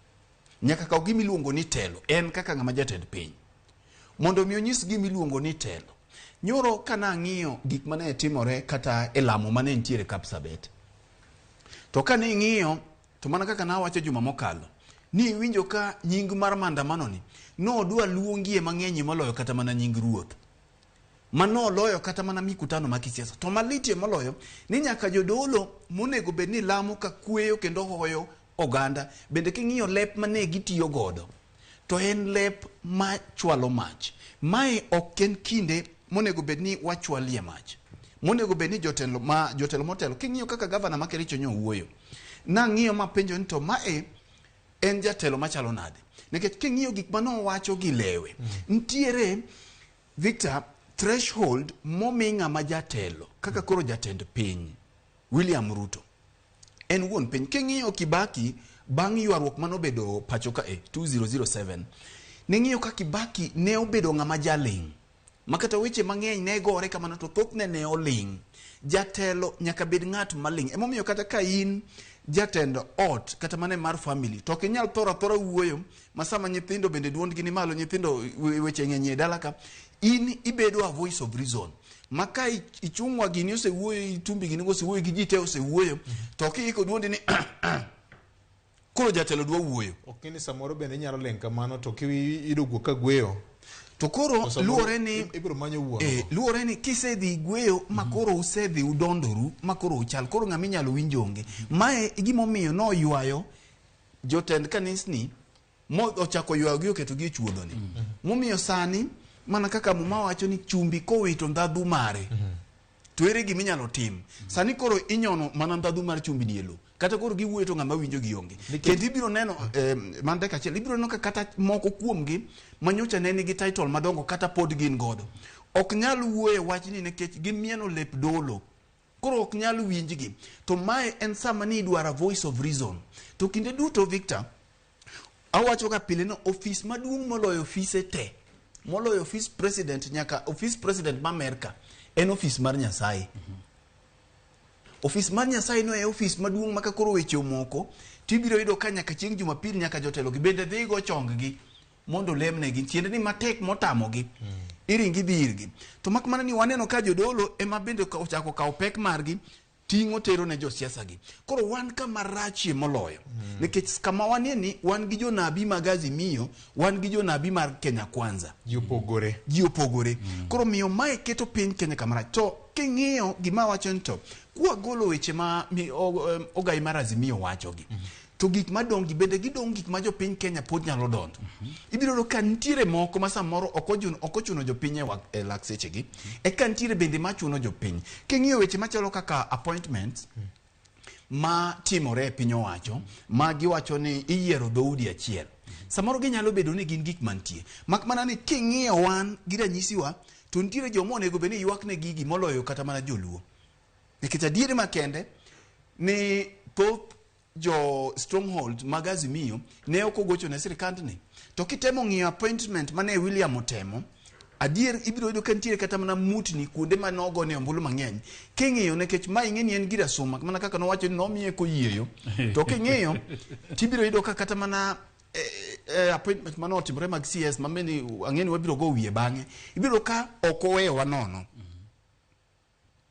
Nyaka kaw gima iluongo ni telo en kaka ng'ama jatend piny. Mondo mi onyis gima iluongo ni telo. Nyoro ka nang'iyo gik mane timore kata e lamo mane nitiere Kapsabet. To ka ing'iyo to mana kaka nawacho juma mokalo ni iwinjo ka nying mar maandamano ni nodwa luongie mang'eny moloyo kata mana nying ruoth. Manoloyo kata mana mikutano ma kisiasa. To malitie moloyo ni nyaka jodolo monego bed ni lamo ka kweyo kendo hoyo oganda bende king'iyo lep mane gitiyo godo to en lep machwalo mach. Mae ok en kinde monego bed ni wachwalie mach. Monego bed ni jotelo ma jotelo motelo king'iyo kaka gavana ma Kericho nyo wuoyo. Nang'iyo mapenjo ni to mae en jatelo machalo nade? Nikech king'iyo gik manowacho gi lewe, nitiere Victor threshold momi ng'ama jatelo kaka koro jatend piny William Ruto en wuon piny. King'iyo Kibaki bang' ywaruok manobedo pacho ka e 2007 ning'iyo ka Kibaki ne obedo ng'ama jaling'. Ma kata weche mang'eny ne gore kamano to thothne ne oling'. Jatelo nyaka bed ng'at maling'. Emomiyo kata ka in jatend ot kata mana mar family to ok inyal thoro athora wuoyo ma sama nyithindo bende duondgi ni malo, nyithindo weche ng'eny e dala ka, in ibedo a voice of reason. Ma ka ichung'wa gini osewuoyo, itumbi gini osewuoyo gi ji te osewuoyo, to kiiko duondi ni koro jatelo dwa wuoyo. Ok ni samoro bende inyalo ling' kamano to kiyudo guok ka gweyo. To koro luwore ni ibiro manyo wuon. Luwore ni kisedhi gweyo ma koro usedhi udondoru ma koro uchal koro ng'ama inyalo winj onge. Mae e gimomiyo noywayo jotend kanisni mo ochako ywayogi oketogi e chuodhoni. Momiyo sani mana kaka Muma wacho ni chumbi kowito ndhadhu mare to ere gima inyalo tim? Sani koro inyono mana ndhadhu mar chumbi ni e lowo. Kata koro giwuoyo to ng'ama winjo gi onge. Kendo ibiro neno mana dakika achiel, ibiro neno ka kata moko kuomgi manyocha ne nigi title madongo kata pod gin godo. Ok nyal wuoyo e wachni nikech gimieno lep dolo. Koro ok nyal winjgi. To mae en sama ni idwaro a voice of reason. To kinde duto Victor, awacho ga pile ni ofis maduong' moloyo ofise te, moloyo ofis president nyaka ofis president ma Amerka, en ofis mar Nyasaye. Ofis mar Nyasaye no e ofis maduong' ma ka koro weche omoko, tibiro yudo ka nyaka chieng' Jumapil nyaka jotelo gi bende dhi go chong-gi mondo olemnegi. Tiende ni matek motamogi, iringi idhi irgi. To mak mana ni waneno ka jodolo ema bende ochako kawo pek margi ting'o tero ne josiasa gi. Koro wan kama rachie moloyo. Nikech kama wanie ni wan gi jonabi mag Azimio, wan gi jonabi mar Kenya Kwanza. Ji opogore. Ji opogore. Koro miyo mae keto piny Kenya kama rach. To king'iyo gima awacho ni to kwagolo weche ma ogai mar Azimio wachogi, to gik madong' gi bende gidong' gik ma jopiny Kenya pod nyalo donjo. Ibiro yudo ka nitiere moko ma samoro ok ochuno jopiny e lak sechegi, eka nitiere bende machuno jopiny. King'iyo weche machalo kaka appointments ma timore e piny owacho, ma giwacho ni iyiero dhoudi achiel. Samoro ginyalo bedo ni gin gik mantie. Mak mana ni king'iyo wan gi ranyisiwa, to nitiere joma onego bed ni ywak ne gigi moloyo kata mana joluo. Nikech adieri makende ni thoth jo stronghold mag Azimio ne ok ogocho ne sirikandni. To kitemo ng'iyo appointment mane William otemo, adier ibiro yudo ka nitiere kata mana mutni kuonde ma nogone ombulu mang'eny. King'iyo nikech ma ing'e ni en gir asuma, mana kaka nowacho ni nomiye koyieyo. To king'iyo tibiro yudo ka kata mana appointment mane otimore mag CS ma bende ang'e ni wabiro go wiye bang'e, ibiro ka ok oweyowa nono.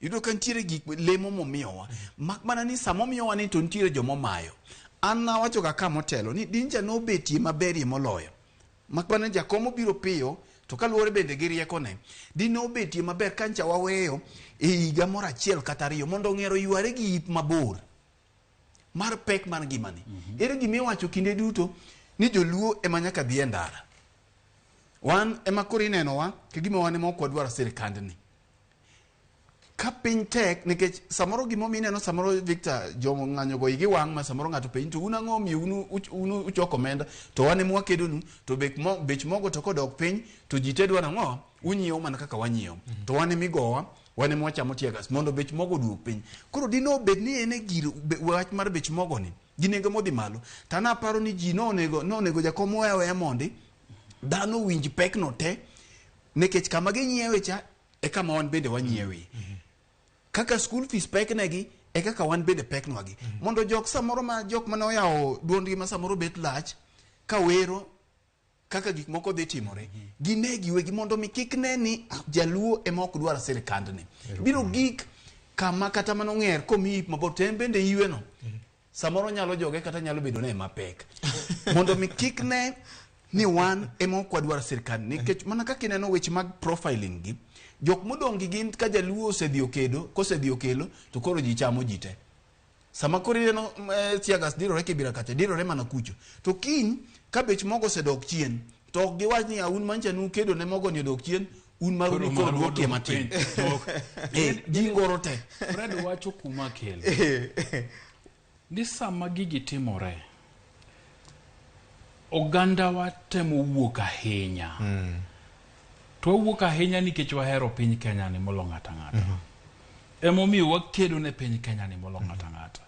Iyudo ka nitiere gik lemo momiyowa. Mak mana ni sama omiyowa ni to nitiere jomomayo. An nawacho ga ka motelo ni dinja nobetie maberie moloyo. Mak mana ni jakom obiro piyo to kaluwore bende gi riekone. Dine obetie maber ka ncha waweyo e higa moro achiel kata ariyo mondo ong'er oyware gi ip mabor mar pek mar ngimani. Ere gima iwacho kinde duto ni joluo ema nyaka dhi e ndara. Wan ema koro inenowa ka gima wan ema ok wadwar sirikandni. Ka piny tek nikech samoro gimomiyo ineno samoro Victor jomo ng'anyo go igi wang' ma samoro ng'ato penji to un ang'o omiyo un uchoko omenda to wan ema wakedonu to bech mogo to kodok piny to ji te dwaro ang'o unyiewo mana kaka wanyiewo to wan ema igowa wan ema wachamo tear gas mondo bech mogo oduog piny. Koro dine obed ni en e gir wach mar bech mogo ni gi nengo modhi malo to an aparo ni ji nonego jakom owe aweya mondi dhano owinj pek no te nikech kama ginyiewe cha e kama wan bende wanyiewe. Kaka school fees pek negi e kaka wan bende peknwagi. Mondo jok samoro ma jok mane oyawo duondgi ma samoro bet lach ka wero kaka gik moko dhi timore, gine giwegi mondo mi kik ne ni jaluo ema ok dwar sirikandni. Biro gik kama kata mana ong'er komiyi ip mabor to en bende iyweno. Samoro nyalo joge kata nyalo bedo ne mapek. Mondo mi kik ne ni wan ema ok wadwar sirkal nikech mana kaka ineno weche mag profiling gi, jok modong' gi gin ka jaluo osedhi okedo, kosedhi okelo to koro ji chamo ji te. Sama koro ineno tear gas dirore Kibira kacha, dirore mana kucho. To kiny ka bech mogo osedok chien, to ok giwach ni un mancha nukedo ne mogo ni odok chien, un maru ni koro duokie matin. Ji ngoro te. Fred wacho kuma kelo. Ni sama gigi timore, ogandawa temo wuok ahinya. To wawuok ahinya nikech wahero piny Kenya ni molo ng'ato ang'ata. Emomiyo wakedo ne piny Kenya ni molo ng'ato ang'ata.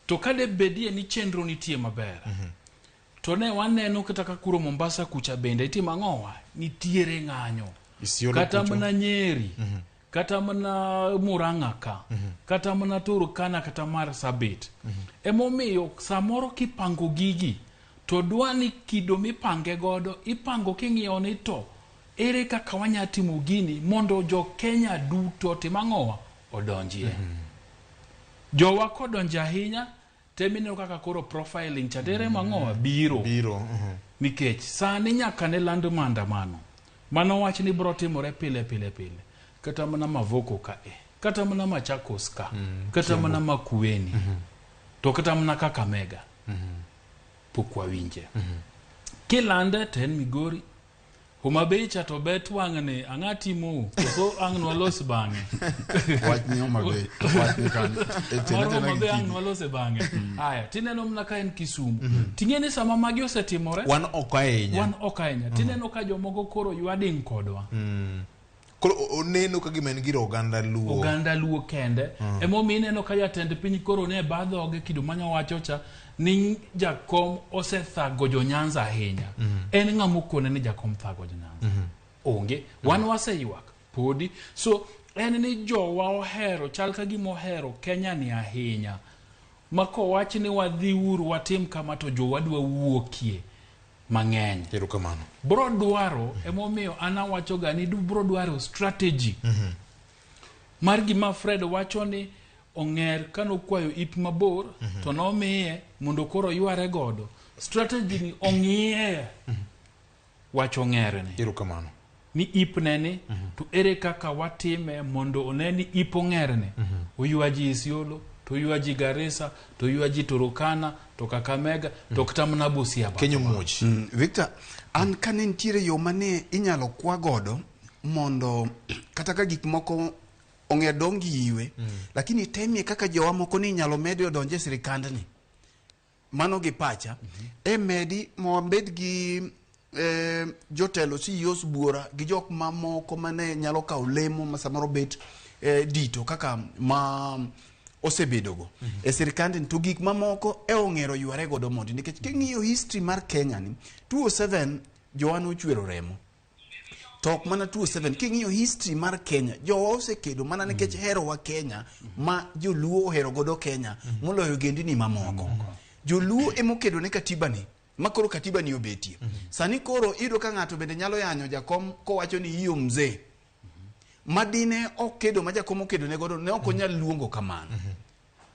To ka de bedie ni chenro nitie maber, to ne waneno kata ka kuro Mombasa kucha bende itimo ang'owa? Nitiere ng'anyo. Isiolo Kata kucho. mana Nyeri. Kata mana Murang'a ka. Kata mana Turkana kata Marsabit. Emomiyo samoro kipango gigi to dwa ni kido mipange godo ipango king'iyo ni to ere kaka wanya timo gini mondo jo Kenya duto tim ang'owa odonjie. Jowa kodonjo ahinya temineno kaka koro profiling cha tere mang'owa biro. Biro. Nikech sani nyaka ne land maandamano. Mano wach ni bro timore pile pile pile. Kata mana Mavoko ka e. Kata mana Machakos ka. Kata Kiambu. mana Makueni. To kata mana Kakamega. Pok wawinje. Kilande to en Migori. Homa Bay cha to bet wang'ni ang'a timou koso ang' nwalos bang'e. Wach ni Homa Bay, wach ni kanyo. E tene Mar tena Homa gi Bay ang' kidi. nwalose bang'e. Aya, tineno mana ka en Kisumu. Ting'e ni sama magi osetimore, Wan oko ahinya. wan ok ahinya. Tineno ka jomoko koro ywading kodwa. Koro oneno ka gima en gir oganda Luo. Oganda Luo kende. Emomiyo ineno ka jatend piny koro ne ba dhoge kido manyo wacho cha ni jakom osethago jo Nyanza ahinya. En ng'ama okone ni jakom thago jo Nyanza? Onge. Wan waseywak podi. So en ni jowa ohero chal ka gima ohero Kenya ni ahinya. Ma kowach ni wadhi uru watim kama to jowa dwa wuokie mang'eny. Erokamano. Bro dwaro emomiyo an awacho ga ni bro dwaro strategy mar gima Fred wacho ni ong'er kanokwayo ip mabor to nomiye mondo koro yware godo. Strategy ni ong'iye wach ong'er ni. Erokamano. Ni ipne ni to ere kaka watime mondo one ni ip ong'er ni. Oywa ji Isiolo, to oywa ji Garissa, to oywa ji Turkana, to Kakamega, to kata mana Busia. Kenya muoch. Victor, an kane nitiere yo mane inyalo kwa godo mondo kata ka gik moko ong'er dong gi iwe, lakini temie kaka jowa moko ni inyalo medi odonje e sirikandni. Mano gi pacha. E medi mawabed gi jotelo CEOs buora gi jok mamoko mane nyalo kawo lemo ma samoro bet dito kaka ma osebedogo e sirikandni to gik mamoko e ong'ero yware godo mondi nikech king'iyo history mar Kenya ni 2007 jowa nochwero remo to ok mana 2007 king'iyo history mar Kenya jowa osekedo mana nikech herowa Kenya ma joluo ohero godo Kenya moloyo ogendini mamoko. Joluo emokedo ne katiba ni ma koro katiba ni obetie. Sani koro iyudo ka ng'ato bende nyalo yanyo jakom kowacho ni iyo mzee madine ok kedo ma jakom okedo ne godo ne ok onyal luongo kamano.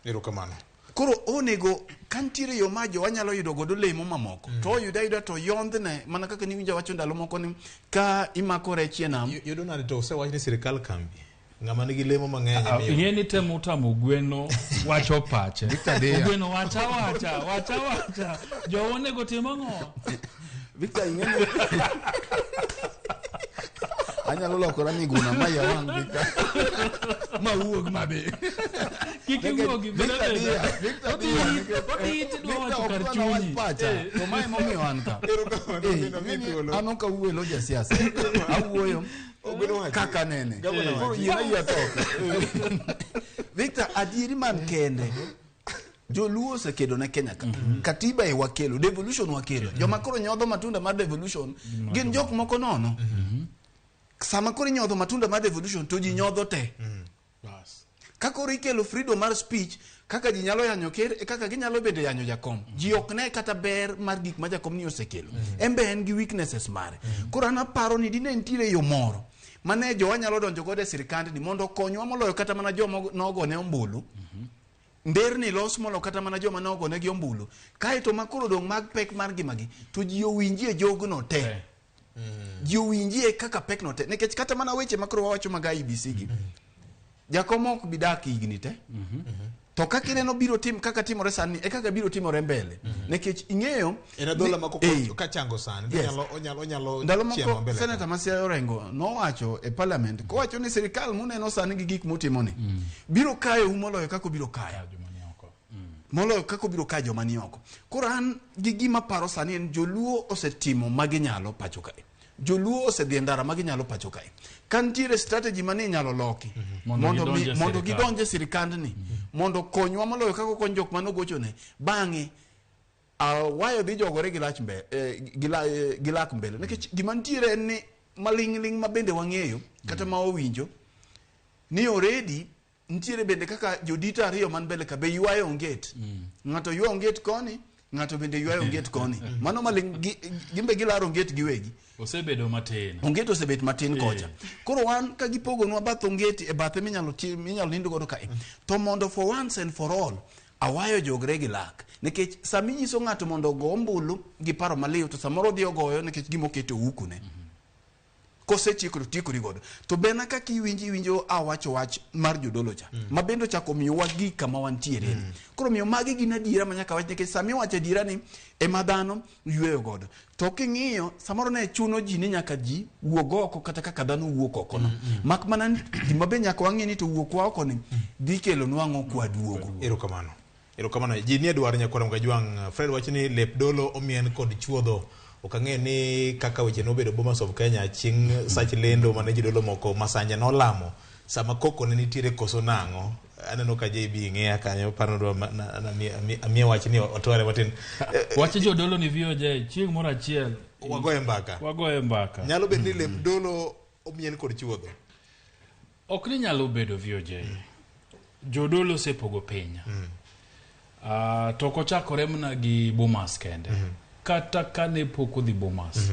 Erokamano. Koro onego ka nitiere yo ma jowa nyalo yudo godo lemo mamoko to oyudo ayuda to yondhne mana kaka niwinjo wacho ndalo moko ni ka imako rech e nam. Yudo nade to osewach ni sirikal kambi. Ng'ama nigi lemo mang'eny emiyo. Ing'e ni temo tamo gweno wacho pache. Victor Deya. Gweno wacha wacha, wacha wacha. Jowa onego tim ang'o? Victor ing'e ni anyalo lokora miguna ma iya wang' Victor mawuog mabe. Kik iwuogi, bed Victor abeda. Deya, Victor Deya, Odhi tidwa Victor wacho kar ok dwa wach chunyi. pacha to mae momiyo an ka. Ing'e ni an ok awuo e lo jasiasa. Awuoyo kaka nene. Koro yiena yie tho. Victor, adieri man kende. Joluo osekedo ne Kenya ka. Katiba e wakelo, devolution wakelo. Joma koro nyodho matunda mar devolution gin jok moko nono. Sama koro inyodho matunda mar devolution to ji nyodho te. Ka koro ikelo freedom mar speech kaka ji nyalo yanyo ker e kaka ginyalo bende yanyo jakom. Ji ok ne kata ber mar gik ma jakom ni osekelo. En be en gi weaknesses mare. Koro an aparo ni dine nitiere yo moro mane jowa nyalo donjo godo e sirikandni mondo okonywa moloyo kata mana joma nogone ombulu. Nderni los moloyo kata mana joma nogonegi ombulu. Kaeto ma koro dong' mag pek mar ngimagi to ji owinjie jogno te. Ji owinjie kaka pek no te. Nikech kata mana weche ma koro wawacho mag IEBC gi. Jakom ok bi dak higni te. To kaka ineno biro tim kaka timore sani e kaka biro timore mbele. Nikech ing'eyo En adhola ma Eh. ka chango sani Yes. onyalo Ndalo chiemo moko mbele. seneta ma Siaya Orengo nowacho e parliament kowacho ni sirikal muneno sani gi gik mutimo ni biro kayou moloyo kaka obiro kaya moloyo kaka obiro kayo joma ni oko. Koro an gi gima paro sani en joluo osetimo maginyalo pacho kae. Joluo osedhi e ndara maginyalo pacho kae. Ka nitiere strategy mane inyalo loki Mondo gidonj e mondo sirikal. gidonj e sirikandni mondo konywa moloyo kaka okony jok manogochone bang'e awayo dhi jogore gi lach mbe, gi lak mbele nikech gima nitiere en ni maling'ling' ma bende wang'eyo kata ma wawinjo ni already nitiere bende kaka jodito ariyo man mbele ka be ywayo onget. Ng'ato ywayo onget koni, ng'ato bende ywayo onget koni. Mano maling' gimbe gilaro onget giwegi. Osebedo matin. Onget osebet matin kocha. Koro wan ka gipogonwa bath onget e bathe minyalo minyalo nind godo kae. To mondo for once and for all awayo jogre gi lak. Nikech sama inyiso ng'ato mondo ogo ombulu gi paro maliw to samoro odhi ogoyo nikech gima oketo ohuku ne. Kosetieko to tiekori godo. To bena kaka iwinjo iwinjo awacho wach mar jodolo cha. Ma bende ochako miyowa gik kama wantiere ni. Koro miyo magi gin adiera ma nyaka wach nikech sama iwacho adiera ni ema dhano yweyo godo. To king'iyo samoro ne chuno ji ni nyaka ji wuog oko kata kaka dhano wuok oko no. Mak mana ni gima be nyaka wang'e ni to wuok wa oko ni dhi kelonwa ang'o kwaduogo. Erokamano. Erokamano. Ji nie dwar nyakwar Mgajwang'. Fred wacho ni lep dolo omien kod chuodho. Ok ang'e ni kaka weche nobedo Bomas of Kenya chieng' sach lendo mane jodolo moko Masanja nolamo sama koko ne nitiere koso nang'o. Aneno ka JB ng'iya kanyo paro dwa amiye wach ni otware matin. Wach jodolo ni VOJ chieng' moro achiel wagoye mbaka. Wagoye mbaka. Nyalo bedo ni lep dolo omien kod chuodho. Ok ni nyalo bedo VOJ. Jodolo osepogo piny. To ok ochakore mana gi Bomas kende. Kata kane pok odhi Bomas.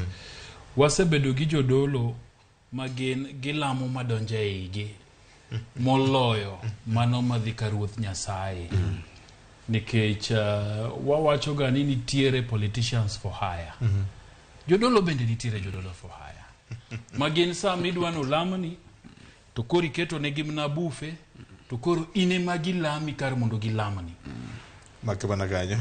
Wasebedo gi jodolo ma gin gilamo madonjo e igi moloyo mano madhi ka Ruoth Nyasaye. Nikech wawacho ga ni nitiere politicians for hire. Jodolo bende nitiere jodolo for hire. Ma gin sama idwa nolamni to koro iketo negi mana bufe to koro in ema gilami kar mondo gilamni. Make mana kanyo.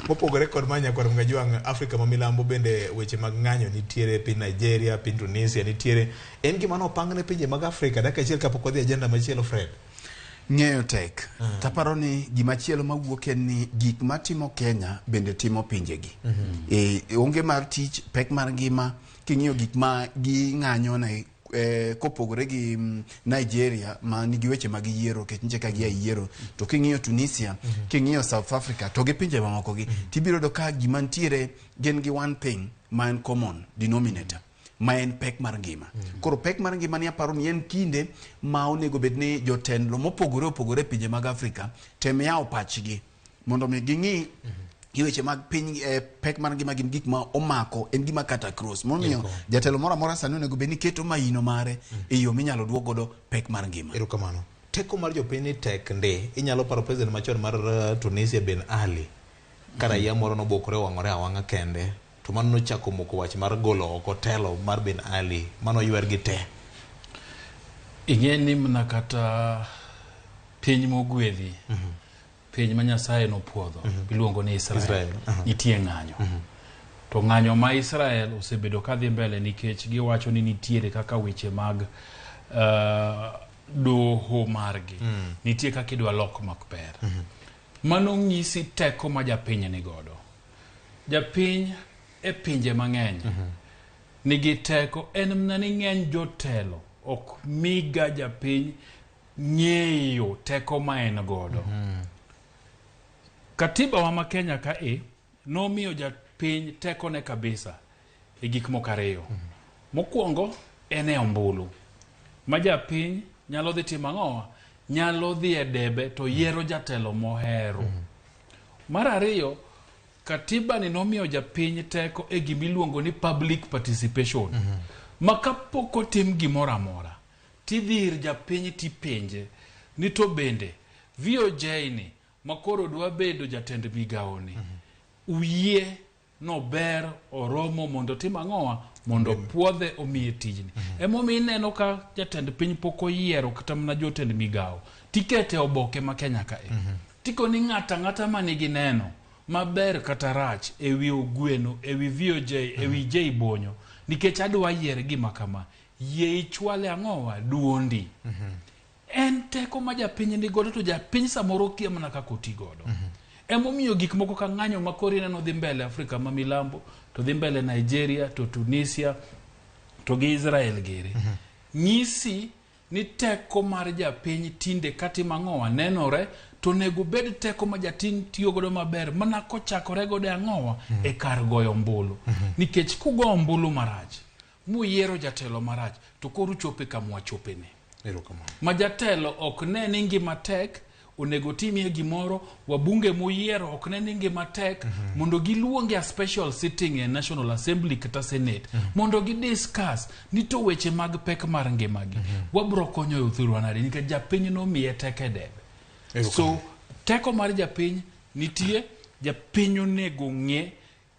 Mopogore kod ma nyakwar Mgajwang', Afrika ma milambo bende weche mag ng'anyo nitiere, piny Nigeria, piny Tunisia nitiere. En gima nopang ne pinje mag Afrika dakika achiel kapok wadhi agenda machielo Fred. Ng'eyo tek. Taparo ni gimachielo mawuok en ni gik matimo Kenya bende timo pinjegi. Onge mar tich, pek mar ngima, king'iyo gik ma ging'anyo ne kopogore gi Nigeria ma nigi weche mag yiero nikech nitie ka gia yiero to king'iyo Tunisia king'iyo South Africa to gi pinje mamoko gi tibiro yudo ka gima nitiere gin gi one thing ma en common denominator ma en pek mar ngima. Koro pek mar ngima ni aparo ni en kinde ma onego bed ni jotelo mopogore opogore e pinje mag Afrika tem yawo pachgi mondo mi ging'i gi weche mag piny pek mar ngima gin gik ma omako en gima kata cross momiyo jatelo moro amora sani onego bed ni keto maino mare e yo minyalo duok godo pek mar ngima. Erokamano. Teko mar jopiny ni tek ndi. Inyalo paro president machon mar Tunisia Ben Ali. Ka raia moro nobukore owang'ore awang'a kende to mano nochako moko wach mar golo oko telo mar Ben Ali mano ywer gi te. Ing'e ni mana kata piny mogwedhi piny ma Nyasaye nopuodho iluongo ni Israel, nitie ng'anyo. To ng'anyo ma Israel osebedo kadhi mbele nikech giwacho ni nitiere kaka weche mag doho margi nitie kaka idwa lok mak ber. Mano ng'isi teko ma japiny ni godo. Japiny e pinje mang'eny nigi teko, en mana ni ng'eny jotelo ok miga japiny ng'eyo teko ma en godo. Katiba wa ma Kenya ka e nomiyo japiny tekone kabisa e gik moko ariyo. Mokwongo en e ombulu ma japiny nyalo dhi timo ang'o? Nyalo dhi e debe to yiero jatelo mohero. Mar ariyo, katiba ni nomiyo japiny teko e gimiluongo ni public participation. Ma kapok otim gimoro amora, tidhi ir japiny tipenje ni to bende VOJ ni makoro dwa bedo jatend migawo ni uyie nober oromo mondo tim ang'owa mondo puodhe omiye tijni. Emomiyo ineno ka jatend piny pok oyiero kata mana jotend migawo tikete oboke ma Kenya kae. Tikoni ng'ata ng'ata manigi neno maber kata rach ewi Ogweno, ewi VOJ, ewi J Bonyo nikech adwa yier gima kama, yie ichwale ang'owa duondi. En teko ma japiny ni godo to japiny samoro kia mana kaka oti godo. Emomiyo gik moko ka ng'anyo ma koro ineno dhi mbele Afrika ma milambo, to dhi mbele Nigeria, to Tunisia, to gi Israel giri. Nyisi ni teko mar japiny tinde katimo ang'owa nenore To onego bed teko ma jating' tiyo godo maber mana kochakore godo e ang'owa e kar goyo ombulu. Nikech kugo ombulu marach, muyiero jatelo marach, to koro uchopo e kama wachopeni. Erokamano. Ma jatelo ok ne ni ngima tek, onego timie gimoro, wabunge muyiero ok ne ni ngima tek, mondo giluonge a special sitting e National Assembly kata Senate, mondo gi discuss ni to weche mag pek mar ngimagi. Wabro konyo e othurwa nade nikech japiny nomiye teko e debe. So, teko mar japiny nitie, japiny onego ng'e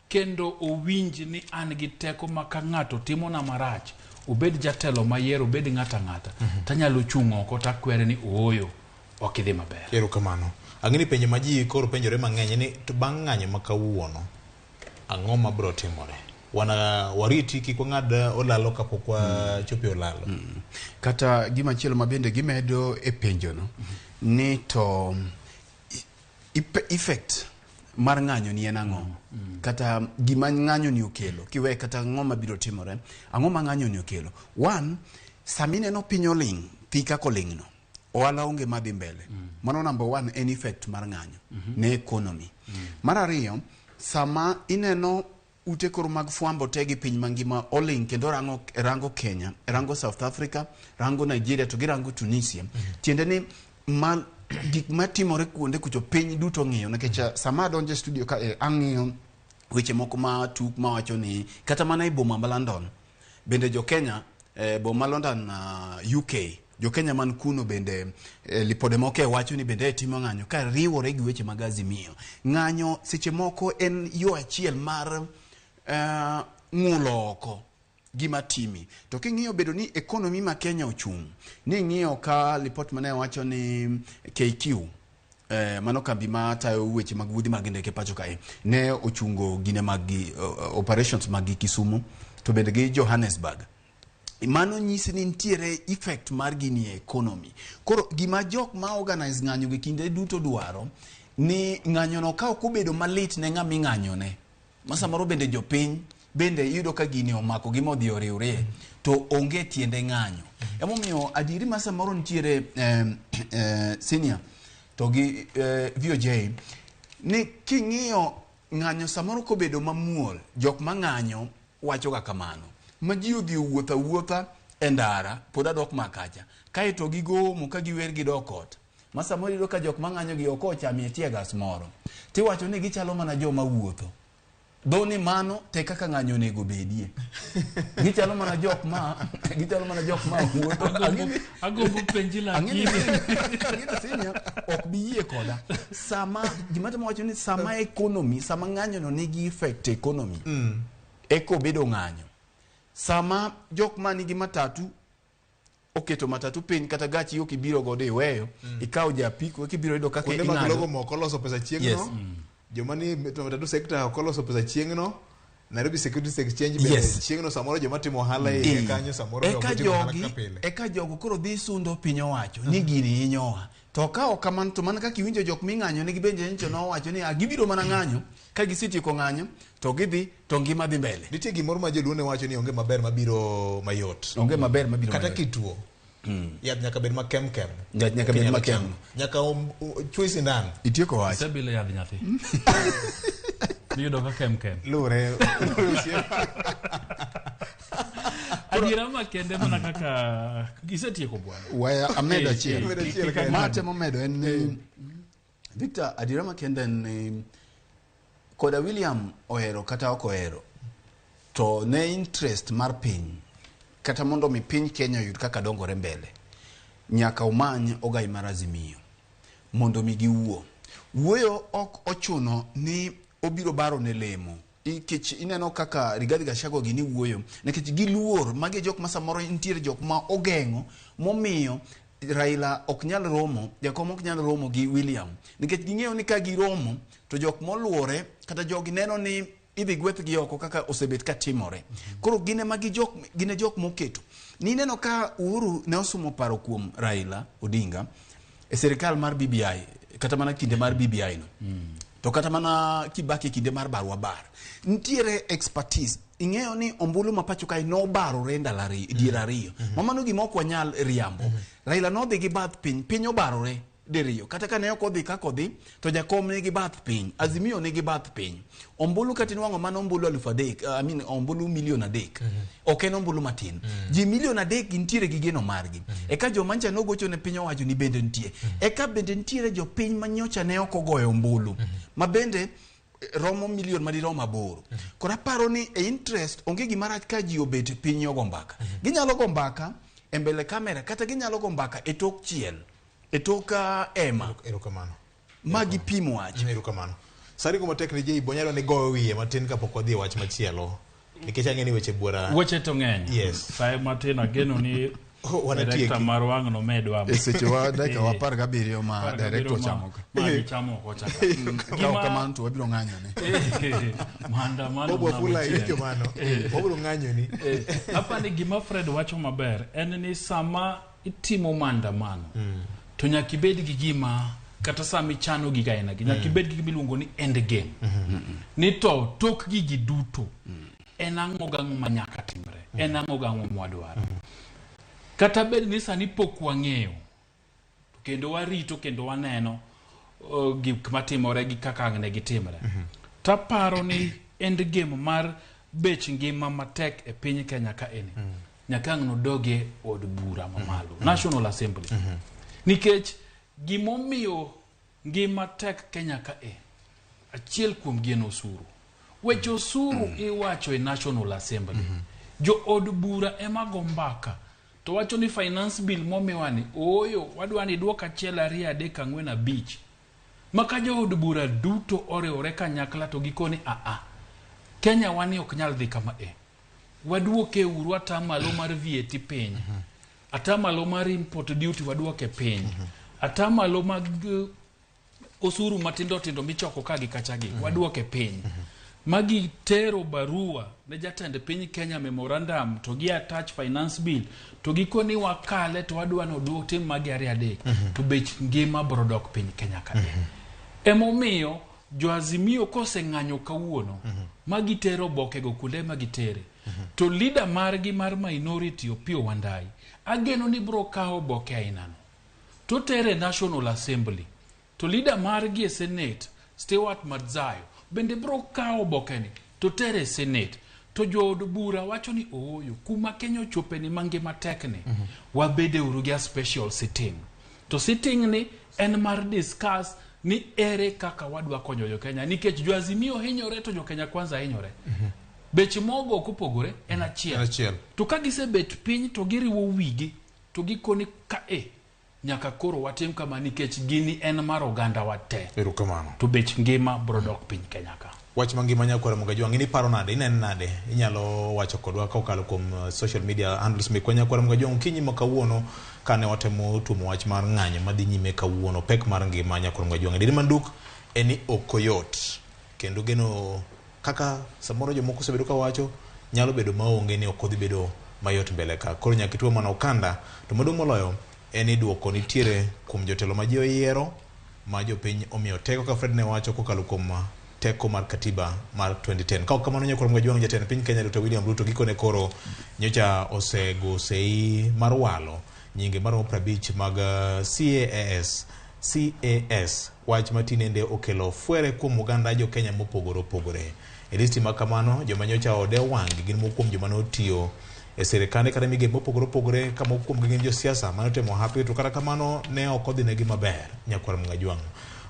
kendo owinj ni an gi teko ma ka ng'ato timona marach, obed jatelo mayiero, obed ng'ato ang'ata, tanyalo chung' oko takwere ni ooyo, ok idhi maber. Erokamano. Ang'e ni penjo ma ji koro penjore mang'eny ni to bang' ng'anyo ma kawuono, ang'o mabiro timore? Wana wariti kik wang'ad olalo kapok wachopo e olalo. Kata gimachielo ma bende gimedo e penjono ni to effect mar ng'anyo ni en ang'o? Kata gima ng'anyo ni okelo, kiwe kata ang'o mabiro timore, ang'o ma ng'anyo ni okelo? One, sama ineno piny oling', pi kaka oling'no, ohala onge madhi mbele. Mano number one en effect mar ng'anyo ne economy. Mar ariyo, sama ineno ute koro mag fwambo te gi piny mangima oling' kendo rango, rango Kenya, rango South Africa, rango Nigeria to girango Tunisia. Tiende ni ma gik matimore kuonde kucho piny duto ng'iyo nikech sama adonjo e studio ka ang'iyo weche moko ma tuk mawacho ni kata mana e boma ma London bende jo Kenya boma London UK jo Kenya man kuno bende lipode moko e wacho ni bende timo ng'anyo ka riwore gi weche mag Azimio. Ng'anyo seche moko en yo achiel mar ng'ulo oko gima timi. To king'iyo bedo ni economy ma Kenya ochung', ni ng'iyo ka lipot mane wacho ni KQ mano kambi ma tayo weche mag wuodhi mag ndeke pacho kae ne ochungo gine mag operations mag gi Kisumu to bende gi Johannesburg. Mano nyisi ni nitiere effect mar gini e economy. Koro gima jok ma organize ng'anyo gi kinde duto dwaro ni ng'anyo no ka ok obedo malit ne ng'ama ing'anyo ne. Ma samoro bende jopiny bende iyudo ka gini omako gi modhi oriwre to onge tiende ng'anyo. Emomiyo adieri ma samoro nitiere senior to gi VOJ ni king'iyo ng'anyo samoro kobedo mamuol, jok mang'anyo wacho ga kamano. Ma ji odhi owuotho awuotha e ndara, pod adok makacha. Kaeto gigomo ka giwer gidok ot. Ma samoro iyudo ka jok mang'anyo gi oko ochamie tear gas moro. Tiwacho ni gichalo mana joma wuotho. Dho ni mano te kaka ng'anyo onego bedie. Gichalo mana jok ma gichalo mana jok ma wuotho. Agombo penji lakini. Ang'eni senior ok bi yie koda. Sama gima temo wacho ni sama economy, sama ng'anyo no nigi effect economy. Eko bedo ng'anyo. Sama jok ma nigi matatu oketo matatu piny kata gachi ok ibiro godo iweyo, ikawo japiko eka ibiro yudo kaka Kuonde mag ing'ado. logo moko oloso pesa chieng'no. Yes. Joma ni matatu sector ok oloso pesa chieng'no. Nairobi Securities Exchange bende chieng'no samoro joma timo ohala e iye kanyo samoro be ok Eka gitimo ohala jogi, kaka pile. eka jogo koro dhi sundo piny owacho ni gini hinyowa. To ka ok kamano to mana kaka iwinjo jok ming'anyo nigi bende nyocha nowacho ni gibiro mana ng'anyo, ka gisetieko ng'anyo to gidhi to ngima dhi mbele. Nitie gimoro ma joluo ne wacho ni onge maber mabiro mayot. Onge maber mabiro Kata mayot. kituo. Yath nyaka bed makem kem. Yath nyaka bed Kinyalo makem. chamo. Nyaka chwe sindan. Itieko wach. Isebilo yadh nyathi. Iyudo ka kem kem. Lure. Adiera makende mana kaka isetieko bwana. Waya amedo achiel. Amedo achiel kae. Ma atemo medo en ni Victor, adiera makende en ni koda William ohero kata ok ohero to ne interest mar piny kata mondo mi piny Kenya oyud kaka dongore mbele nyaka omany ogai mar Azimio mondo mi giwuo. Wuoyo ok ochuno ni obiro baro ne lemo. Nikech ineno kaka Rigathi Gachagua gini wuoyo nikech giluor magi jok ma samoro nitiere jok ma ogeng'o momiyo Raila ok nyal romo, jakom ok nyal romo gi William nikech ging'eyo ni ka giromo to jok moluore kata jogi neno ni idhi gwethgi oko kaka osebet ka timore. Koro gin ema gi jok, gin e jok moketo. Nineno ka Uhuru ne osumo paro kuom Raila Odinga e sirikal mar BBI kata mana kinde mar BBI no. To kata mana Kibaki kinde mar barua bar. Nitiere expertise. Ing'eyo ni ombulu ma pacho kae nobarore ndalo ariyo, dier ariyo. Ma mano gima ok wanyal riambo. Raila nodhi gi bath piny, piny obarore. diriyo kata ka ne ok odhi kaka odhi to jakom nigi bath piny Azimio nigi bath piny ombulu kata inwang'o mana ombulu 3,000 I mean ombulu 3 million ok en ombulu matin ji 3 million gintiere gi geno margi eka joma ncha nogocho ne piny owacho ni bende nitie eka bende nitiere jopiny manyocha ne ok ogoyo ombulu ma bende romo milion madirom 8 koro aparo ni e interest onge gima rach ka ji obet e piny ogo mbaka ginyalo go mbaka e mbele kamera kata ginyalo go mbaka e tok chiel e tok ema erokamano ma gipim wach erokamano sari matek ni Jeibo nyalo ni goyo wiye matin kapok wadhi e wach machielo nikech ang'e ni weche buora weche to ng'eny yes saye matin ageno ni Wanatieki. director mar wang' nomedwa e seche wa dakika wa 17 ma 17 director ochamo ka ma gichamo kocha ka. ka ok kamano to wabiro ng'anyone maandamano Bob Wafula mna iwinjo mano wabiro ng'anyoni apani gima Fred wacho maber en ni sama itimo maandamano to nyaka ibed gi gima kata sama ichano gik aina gi nyaka ibed gi gima iluongo ni end game ni to tok gigi duto en ang'o gang'o ma nyaka timre en ang'o gang'o mwadwaro kata bed ni sani pok wang'eyo to kendo warito kendo waneno gik matimore gi kaka ang' ne gitimre taparo ni end game mar bech ngima matek e piny Kenya ka eni nyaka ang' nodogie od bura mamalo National Assembly nikech gimomiyo ngima tek Kenya ka e achiel kuom gi en osuru weche osuru iwacho e National Assembly jo od bura ema go mbaka to wacho ni finance bill momiwa ni ooyo wadwa ni duok 1 2 3 4 5 ma ka jood bura duto oriwore kanyakla to gikoni aa Kenya wani ok nyal dhi kama e waduoke uru atamalo mar VAT piny atamalo mar import duty waduoke piny atamalo mag osuru matindo tindo michoko ka gi kacha gi waduoke piny magi tero barua ne jatend piny Kenya memorandum to gi attach finance bill to gikoni wakale to wadwa ni oduok tim magi 2 3 to bech ngima bro dok piny Kenya ka emomiyo jo Azimio koseng'anyo kawuono ma gitero obokego kuonde ma gitere to leader margi mar minority Opiyo Wandayi ageno ni bro kawo oboke ainano to tere National Assembly to leader margi e Senate Stewart Madzayo bende bro kawo obokeni to tere e Senate to jood bura wacho ni ooyo kuma Kenya ochope ni mangima tek ni wabede uru gi a special sitting to sitting ni en mar discuss ni ere kaka wadwa konyo jo Kenya nikech jo Azimio hinyore to jo Kenya Kwanza hinyore bech mogo ok opogore en achiel En achiel. to ka gisebet piny to giriwo wigi to gikoni ka e nyaka koro watim kama nikech gini en mar oganda wa te erokamano to bech ngima bro dok piny Kenya ka wach mangima nyakwara Mogajwang' in iparo nade ineno nade inyalo wacho kodwa kokalo kuom social media handles mekwa nyakwara Mogajwang' okinyi ma kawuono kane watemo tuomo wach mar ng'anyo madhi nyime kawuono pek mar ngima nyakwara Mogajwang' adieri manduk en ni ok oyot kendo geno kaka samoro jomoko osebedo kawacho nyalo bedo maonge ni ok odhi bedo mayot mbele ka koro nyaka itwe mana okanda to maduong' moloyo en ni duoko nitiere kuom jotelo ma ji oyiero ma jopiny omiyo teko ka Fred ne wacho kokalo kuom teko mar katiba mar 2010 ka ok kamano nyakwar Mogajwang' jatend piny Kenya Dr. William Ruto gikone koro nyocha osego sei mar walo nyinge maromo 50 mag CAS wach ma tinende okelo fwere kuom oganda jo Kenya mopogore opogore e listi ma kamano joma nyocha ode wang' gin moko kuom joma notiyo e sirikande kata migepe mopogore opogore ka moko kuomgi gin josiasa manotemo hapi to kata kamano ne ok odhinegi maber nyakwar Mogajwang'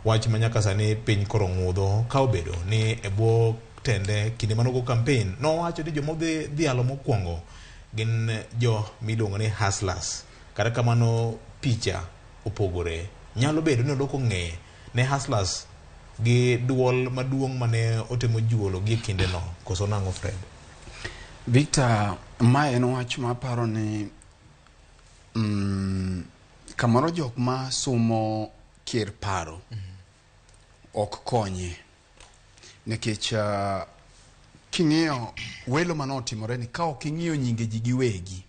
wach ma nyaka sani piny koro ng'udho ka obedo ni e bwo tende kinde manogo campaign nowacho ni joma odhi dhialo mokwongo gin jo miluongo ni hustlers kata kamano picha opogore nyalo bedo ni odoko ng'eye ne hustlers gi duol maduong' mane otemo juolo gi e kindeno koso nang'o Fred Victor, ma en wach ma aparo ni kamoro jok ma sumo ker paro ok konye nikech king'iyo welo manotimore ni ka ok ing'iyo nyinge ji giwegi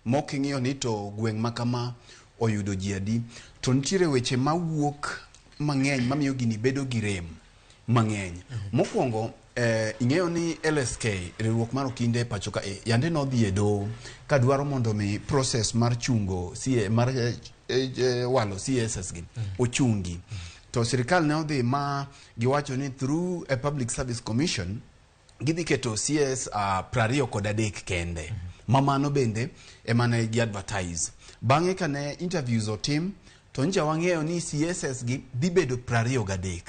mok ing'iyo ni to gweng' ma kama oyudo ji adi to nitiere weche mawuok mang'eny mamiyo gini bedo gi rem mang'eny mokwongo ing'eyo ni LSK riwruok mar okinde e pacho ka yande nodhi e doho kadwaro mondo mi process mar chungo CA, mar walo CSS gi ochungi. To sirikal ne odhi ma giwacho ni through a Public Service Commission gidhi keto CS 23 kende. Ma mano bende ema ne gi advertise. Bang'e kane interviews otim to ncha wang'eyo ni CSS gi dhi bedo 23.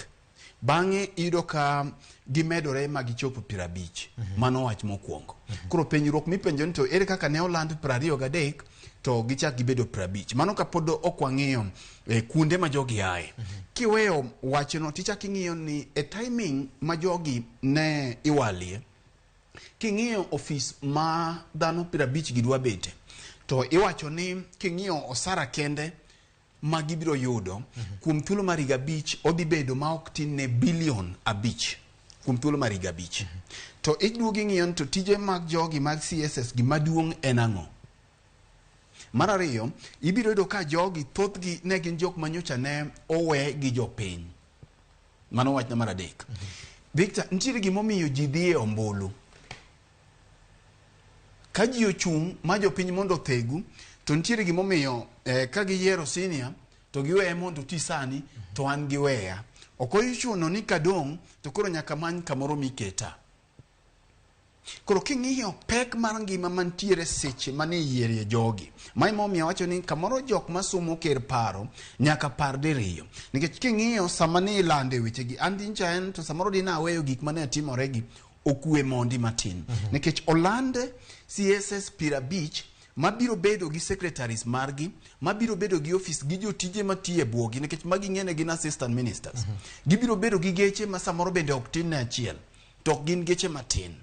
Bang'e iyudo ka gimedore ma gichopo 50. Mano wach mokwongo. Koro penjruok mipenjo ni to ere kaka ne oland 23 to gichak gibedo 50. Mano kapod ok wang'iyo kuonde ma jogi ae. Kiweyo wachno tichak ing'iyo ni e timing ma jogi ne iwalie, king'iyo ofis ma dhano 50 gi dwa bete, to iwacho ni king'iyo osara kende ma gibiro yudo kuom thuolo mar higa 5 odhi bedo ma ok tin ne bilion 5 kuom thuolo mar higa 5. To iduogo ing'iyo ni to tije mag jogi mag CSS gi maduong' en ang'o? Mar ariyo, ibiro yudo ka jogi thothgi ne gin jok manyocha ne owe gi jopiny. Mano wachna mar adek. Victor, nitiere gimomiyo ji dhi e ombulu. Ka ji ochung' ma jopiny mondo othegu, to nitiere gimomiyo ka giyiero senior to giweye mondo oti sani to an giweya. Ok ochuno ni kadong' to koro nyaka many kamoro miketa. Koro king'iyo pek mar ngima mantiere seche mane iyierie jogi, ma emomiyo awacho ni kamoro jok masomo ker paro nyaka par diriyo. Nikech king'iyo sama ne ilande wechegi, an dincha en to samoro dine aweyo gik mane timoregi okwe mondi matin. Nikech oland CSS 50 mabiro bedo gi secretaries margi, mabiro bedo gi office gi jotije matiyo e bwogi, nikech magi ng'ene gin assistant ministers. Gibiro bedo gi geche ma samoro bende ok tin ne achiel, to ok gin geche matin.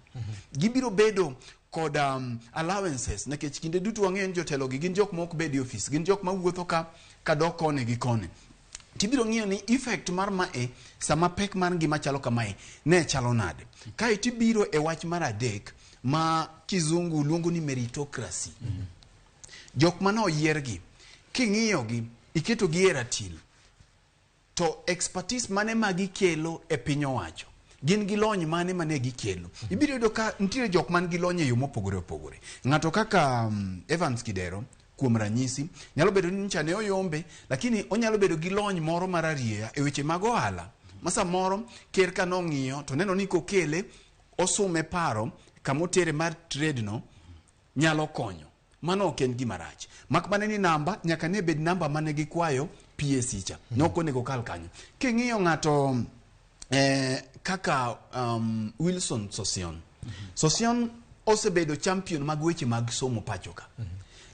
Gibiro bedo kod allowances, nikech kinde duto wang'eyo ni jotelo gi gin jok ma ok bed e office, gin jok mawuotho ka kadok koni gi koni. Tibiro ng'iyo ni effect mar mae sama pek mar ngima chalo kamae ne chalo nade. Kae tibiro e wach mar adek ma kizungu luongo ni meritocracy. Jok mane oyiergi, king'iyogi, iketogi e ratil, to expertise mane ma gikelo e piny owacho, gin gi lony mane mane gikelo. Ibiro yudo ka nitiere jok man gi lony e yo mopogore opogore. Ng'ato kaka Evans Kidero, kuom ranyisi, nyalo bedo ni ncha ne oyombe, lakini onyalo bedo gi lony moro mar arieya e weche mag ohala. Ma samoro ker ka nong'iyo to neno ni kokele osume paro kamotere mar trade no nyalo konyo. Mano ok en gima rach. Mak mana ni namba nyaka ne bed namba mane gikwayo PAC cha. Ne ok onego kal kanyo. King'iyo ng'ato kaka Wilson Sossion. Sossion osebedo champion mag weche mag somo pacho ka.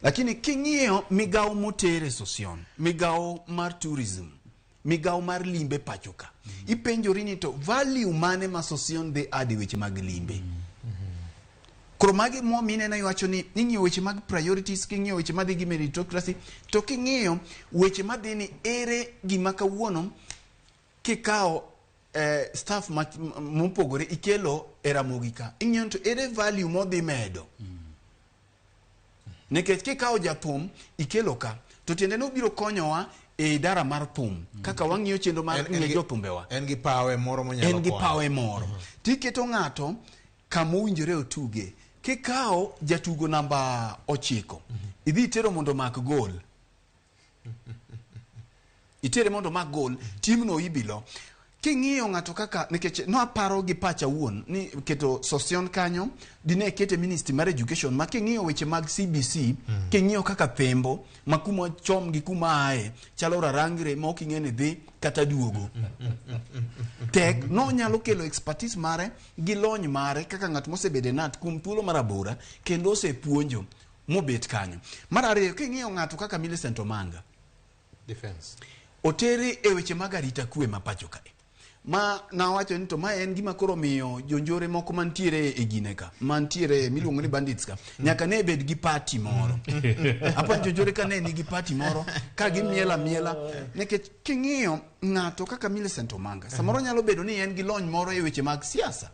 Lakini king'iyo migawo motere Sossion, migawo mar tourism, migawo mar limbe pacho ka, ipenjori ni to value mane ma Sossion dhi add e weche mag limbe. Koro magi momineno iwacho ni ing'iyo weche mag priorities, king'iyo weche madhi gi meritocracy, to king'iyo weche madhi ni ere gima kawuono kikawo staff mopogore ikelo e Ramogi ka, ing'iyo to ere value modhi medo. Nikech kikawo jathum ikelo ka, to tiende ni obiro konyowa e idara mar thum, kaka wang'iyo chenro mar ng'iyo jothumbewa. En gi pawe moro monyalo En gi konyo. pawe moro. Tiketo ng'ato kama owinjore otuge. Kikawo jatugo namba 9, idhi itero mondo omak gol. Itere mondo omak gol, timno ibilo. King'iyo ng'ato kaka, nikech no aparo gi pacha wuon ni keto Sossion kanyo dine kete ministry mar education, ma king'iyo weche mag CBC, king'iyo kaka Thembo ma kuma chom gi kuma ae chalo rarangre ma ok ing'e ni dhi kata duogo. Tek no nyalo kelo expertise mare gi lony mare kaka ng'at mosebedo e KNUT kuom thuolo mar abora kendo osepuonjo mobet kanyo. Mar ariyo, king'iyo ng'ato kaka Millicent Omanga, Defense. otere e weche mag arita kwe ma pacho kae. Ma nawacho ni to ma en gima koro miyo jonjore moko mantiere e gine ka, mantiere miluongo ni bandits ka, nyaka ne bed gi party moro. Apa jonjore ka ne nigi party moro ka gimielo amiela, nikech king'iyo ng'ato kaka Millicent Omanga, samoro nyalo bedo ni en gi lony moro e weche mag siasa.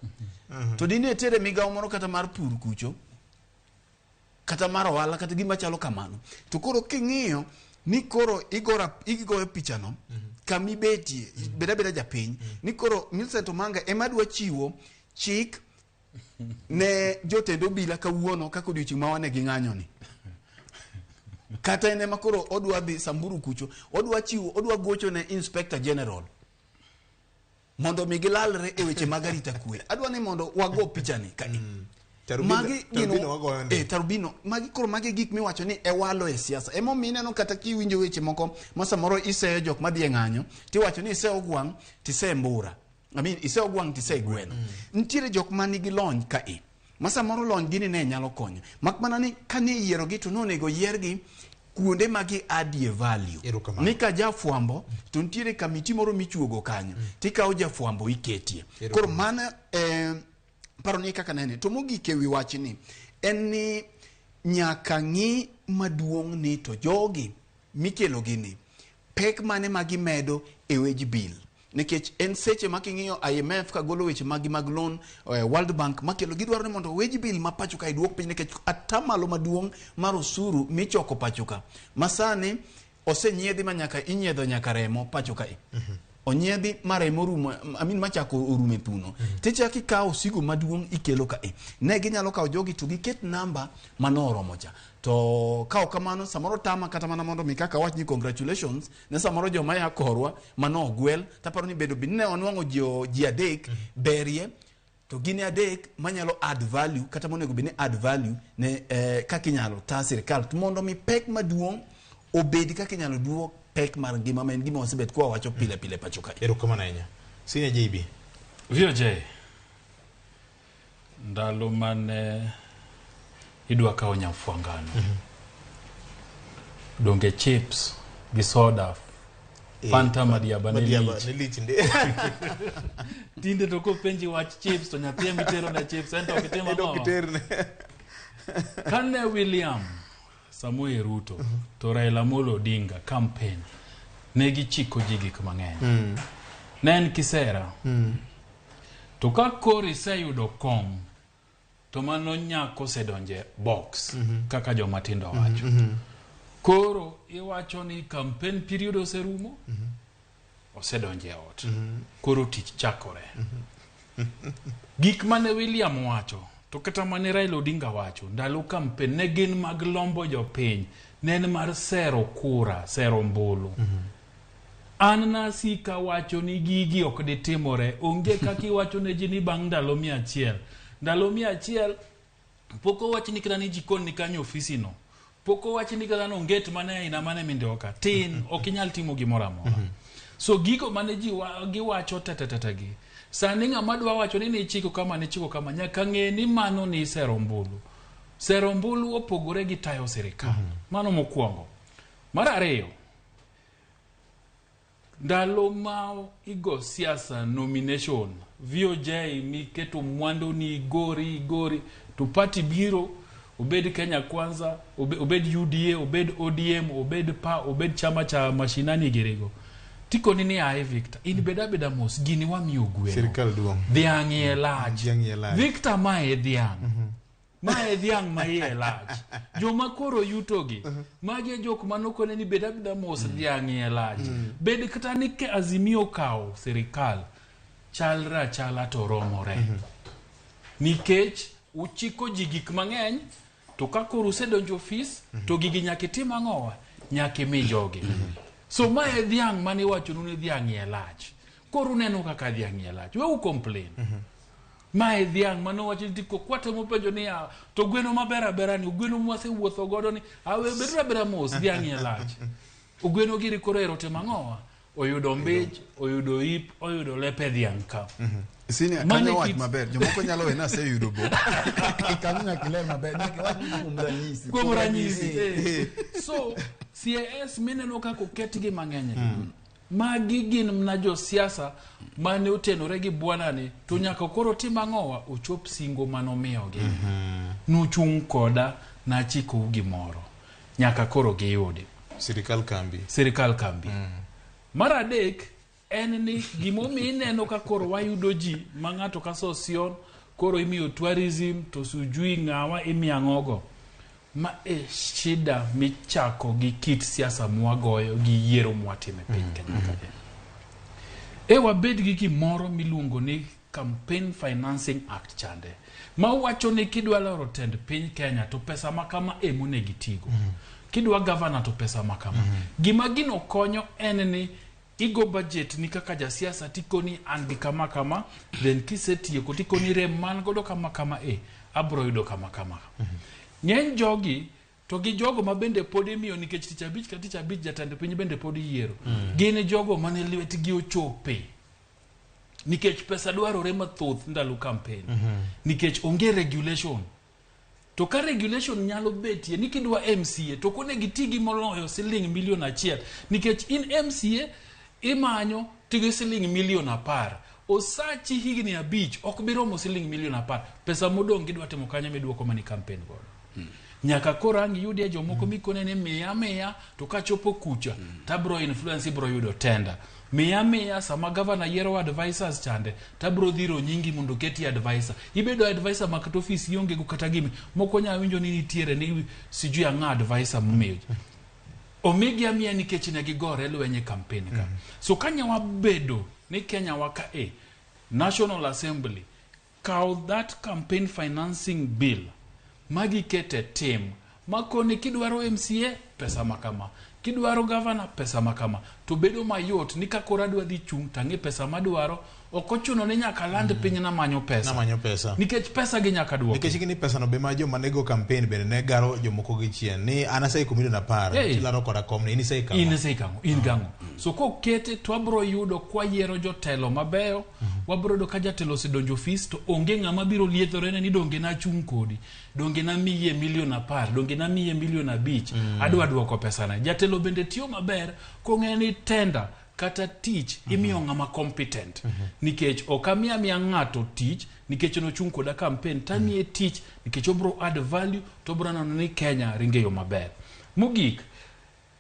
To dine tere migawo moro kata mar pur kucho, kata mar ohala, kata gima chalo kamano. To koro king'iyo ni koro igoyo pichano kamibetie, bed abeda japiny, ni koro Millicent Omanga ema dwa chiwo chik ne jotend obila kawuono kaka odiochieng' ma wane gi ng'anyo ni. Kata en ema koro odwa dhi Samburu kucho, odwa chiwo, odwa gocho ne Inspector General mondo mi gilalre e weche mag arita kwe. Adwa ni mondo wago pichani ka. Magi gin Tarubino wagoyo ndi. Tarubino, magi koro magi gik miwacho ni e walo e siasa. Emomiyo ineno kata kiwinjo weche moko ma samoro iseyo jok madhi e ng'anyo, tiwacho ni iseyo gwang' tise mbura. I mean, iseyo gwang' tise gweno. Nitiere jok ma nigi lony ka e. Ma samoro lony gini ne nyalo konyo. Mak mana ni kane iyierogi to nonego yiergi kuonde ma gi addie value. Ni ka jafwambo to nitiere kamiti moro michuogo kanyo. Tikawo jafwambo iketie. Koro mano paro ni kaka nene. To mogik e wi wachni en ni nyaka ng'i maduong' ni to jogi mikelo gini pek mane ma gimedo e wage bill. Nikech en seche ma king'iyo IMF ka golo weche magi mag loan, World Bank makelo gidwaro ni mondo wage bill ma pacho ka iduok piny nikech atamalo maduong' mar osuru michoko pacho ka. Ma sani osenyiedhi ma nyaka inyiedho nyaka remo pacho ka. Onyiedhi ma remo orumo, I mean machako orumo e thuno. Tichako ikawo osigo maduong' ikelo ka e. Ne ginyalo kawo jogi to giket namba manoromo cha. To ka ok kamano samoro tama kata mana mondo mi kaka awach ni congratulations ne samoro joma ya korwa mano ogwel taparo ni bedo bed ne onwang'o ji adek berie to gin adek manyalo add value kata monego bed ni add value ne kaka inyalo ta sirikal to mondo mi pek maduong' obed kaka inyalo duok pek mar ngima ma en gima wasebet kwa wacho pile pile pacho ka. Erokamano ahinya. Senior JB. VOJ, ndalo mane idwa kawo nyafwangano donge chips gi soda Fanta madiaba ne lich. Ne lich ndi. Tinde to kopenji wach chips to nyathi ema itero ne chips en to ok itim En ok ang'o? iterne. Kane William Samoei Ruto to Raila Amolo Odinga campaign ne gichiko ji gik mang'eny. Ne en kisera. To ka koro iseyudo kom to mano nyako osedonje box kaka joma tindo wacho. Koro iwacho ni campaign period oserumo, osedonje e ot. Koro tich chakore. Gik mane William wacho to kata mane Raila Odinga wacho ndalo campaign ne gin mag lombo jopiny, ne en mar sero kura, sero ombulu. An nasika wacho ni gigi ok ditimore, onge kaka iwacho ne ji ni bang' ndalo 100. Ndalo 100 pok owach ni kata ni jikon ni kanyo ofisi no. Pok owach ni kata nonget mane aina mane mindoka. Tin, ok inyal timo gimoro amora. So gigo mane ji giwacho tetetete gi. Sani ng'ama dwa wacho ni nichiko kama, nichiko kama, nyaka ng'e ni mano ni sero ombulu. Sero ombulu opogore gi tayo sirikal. Mano mokwongo. Mar ariyo, ndalo ma igo siasa nomination, VOJ miketo mwandu ni gori gori to party biro obed Kenya Kwanza, obed UDA, obed ODM, obed PA, obed chama cha mashinani girigo. Tikoni ni ae Victor, in beda beda mos, gini wamiyo gweno. Sirikal duong'. Dhiang' iye lach. Dhiang' iye lach. Victor mae dhiang'. Mae dhiang' ma iye lach. Joma koro yutogi, magi e jok manokone ni bed abeda mos dhiang' iye lach. Bed kata ni ke Azimio okawo sirikal, chalre achala to romore. Nikech uchiko ji gik mang'eny, to ka koro usedonjo ofis, to gigi nyaka itim ang'owa? Nyaka imi jogi. So mae dhiang' mane iwachonu ni dhiang' iye lach. Koro uneno kaka dhiang' iye lach. We u complain. Mae dhiang' mane owacho ni tiko kwatemo penjo niya, to gweno maber abera ni, gweno mwasewuotho godo ni, awe beduru abeda mos, dhiang' iye lach. Ogweno giri koro ero timo ang'owa? Oyudo mbich, oyudo ip, oyudo lepe dhiang' ka. Senior, Mane kanyo wach kit- maber. Jomoko nyalo we naseyudo bo. Kanyo nyaka iler maber. Nyaka iwach kuom ranyisi. Kuom ranyisi. So, CAS mineno kaka oketgi mang'eny. Magi gin mana josiasa mane otenore gi bwanani to nyaka koro tim ang'owa ochop singo manomiyogi. Nuchung' koda nachikou gimoro. Nyaka koro giyudi. Sirikal kambi. Sirikal kambi. Mar adek en ni gimomiyo ineno ka koro wayudo ji ma ng'ato ka Sosion koro imiyo tourism to sujui ng'awa imiyo ang'ogo. Ma e shida michako gi kit siasa mwagoyo gi yiero mwatimo e piny Kenya ka. E wabed gi gimoro miluongo ni Campaign Financing Act chande ma wacho ni kidwa loro tend piny Kenya to pesa ma kama e monego itigo. Kidwa governor to pesa makama. Gima gino konyo en ni igo budget ni kaka jasiasa tikoni an gi kama kama, then kisetieko tikoni rem man godo kama kama e abro yudo kama kama. Ng'eny jogi to gi jogo ma bende pod imiyo nikech tich abich ka tich abich jatend piny bende pod yiero. Gin jogo mane lwetgi ochope. Nikech pesa dwarore mathoth ndalo campaign. Nikech onge regulation. To ka regulation nyalo betie ni kidwa MCA to onego iti gi moloyo siling milion 1 nikech in MCA imanyo tigi siling milion 10. Osachi higni 5 ok bi romo siling milion 10. Pesa modong' gidwa timo kanyo miduoko mani campaign godo. Nyaka koro ang' iyudie jomoko mikone ni miya miya to kachopo kucha tabro influence ibro yudo tender. Miya miya sama governor yiero advisors chande tabro dhiro nyingi mondo oketi advisor. Ibedo advisor ma kata ofis ionge go kata gimi. Moko nya winjo ni nitiere ni sijui ang'o advisor momiyo. Omigi amiya nikech ne gigore lweny e campaign ka. So kanya wabedo ni Kenya wa ka e National Assembly kaw that campaign financing bill magikete tim makoni kidwaro MCA pesa makama, kidwaro governor pesa makama, to bedo mayot ni ka koro adwa dhi chung' tang'e pesa madwaro, ok ochuno ni nyaka land piny namanyo pesa. Namanyo pesa. Nikech pesa gi nyaka duoki. Nikech gini pesa no be ma joma nego campaign bende ne garo jomoko gi chien ni an aseiko milion 10 Hey. tilaro koda komni in iseiko In iseiko ang'o? In gang'o? So kokete to wabro yudo kwayiero jotelo mabeyo, wabro yudo ka jatelo osedonjo ofis to onge ng'ama biro liethorene ni donge nachung' kodi, donge namiye milion 10, donge namiye milion 5, adwa duoko pesana. Jatelo bende tiyo maber kong'eyo ni tender kata tich imiyo ng'ama competent. Nikech ok amiya miya ng'ato tich nikech nochung' koda campaign, tamiye tich nikech obro add value to obro neno ni Kenya ringo e yo maber. Mogik,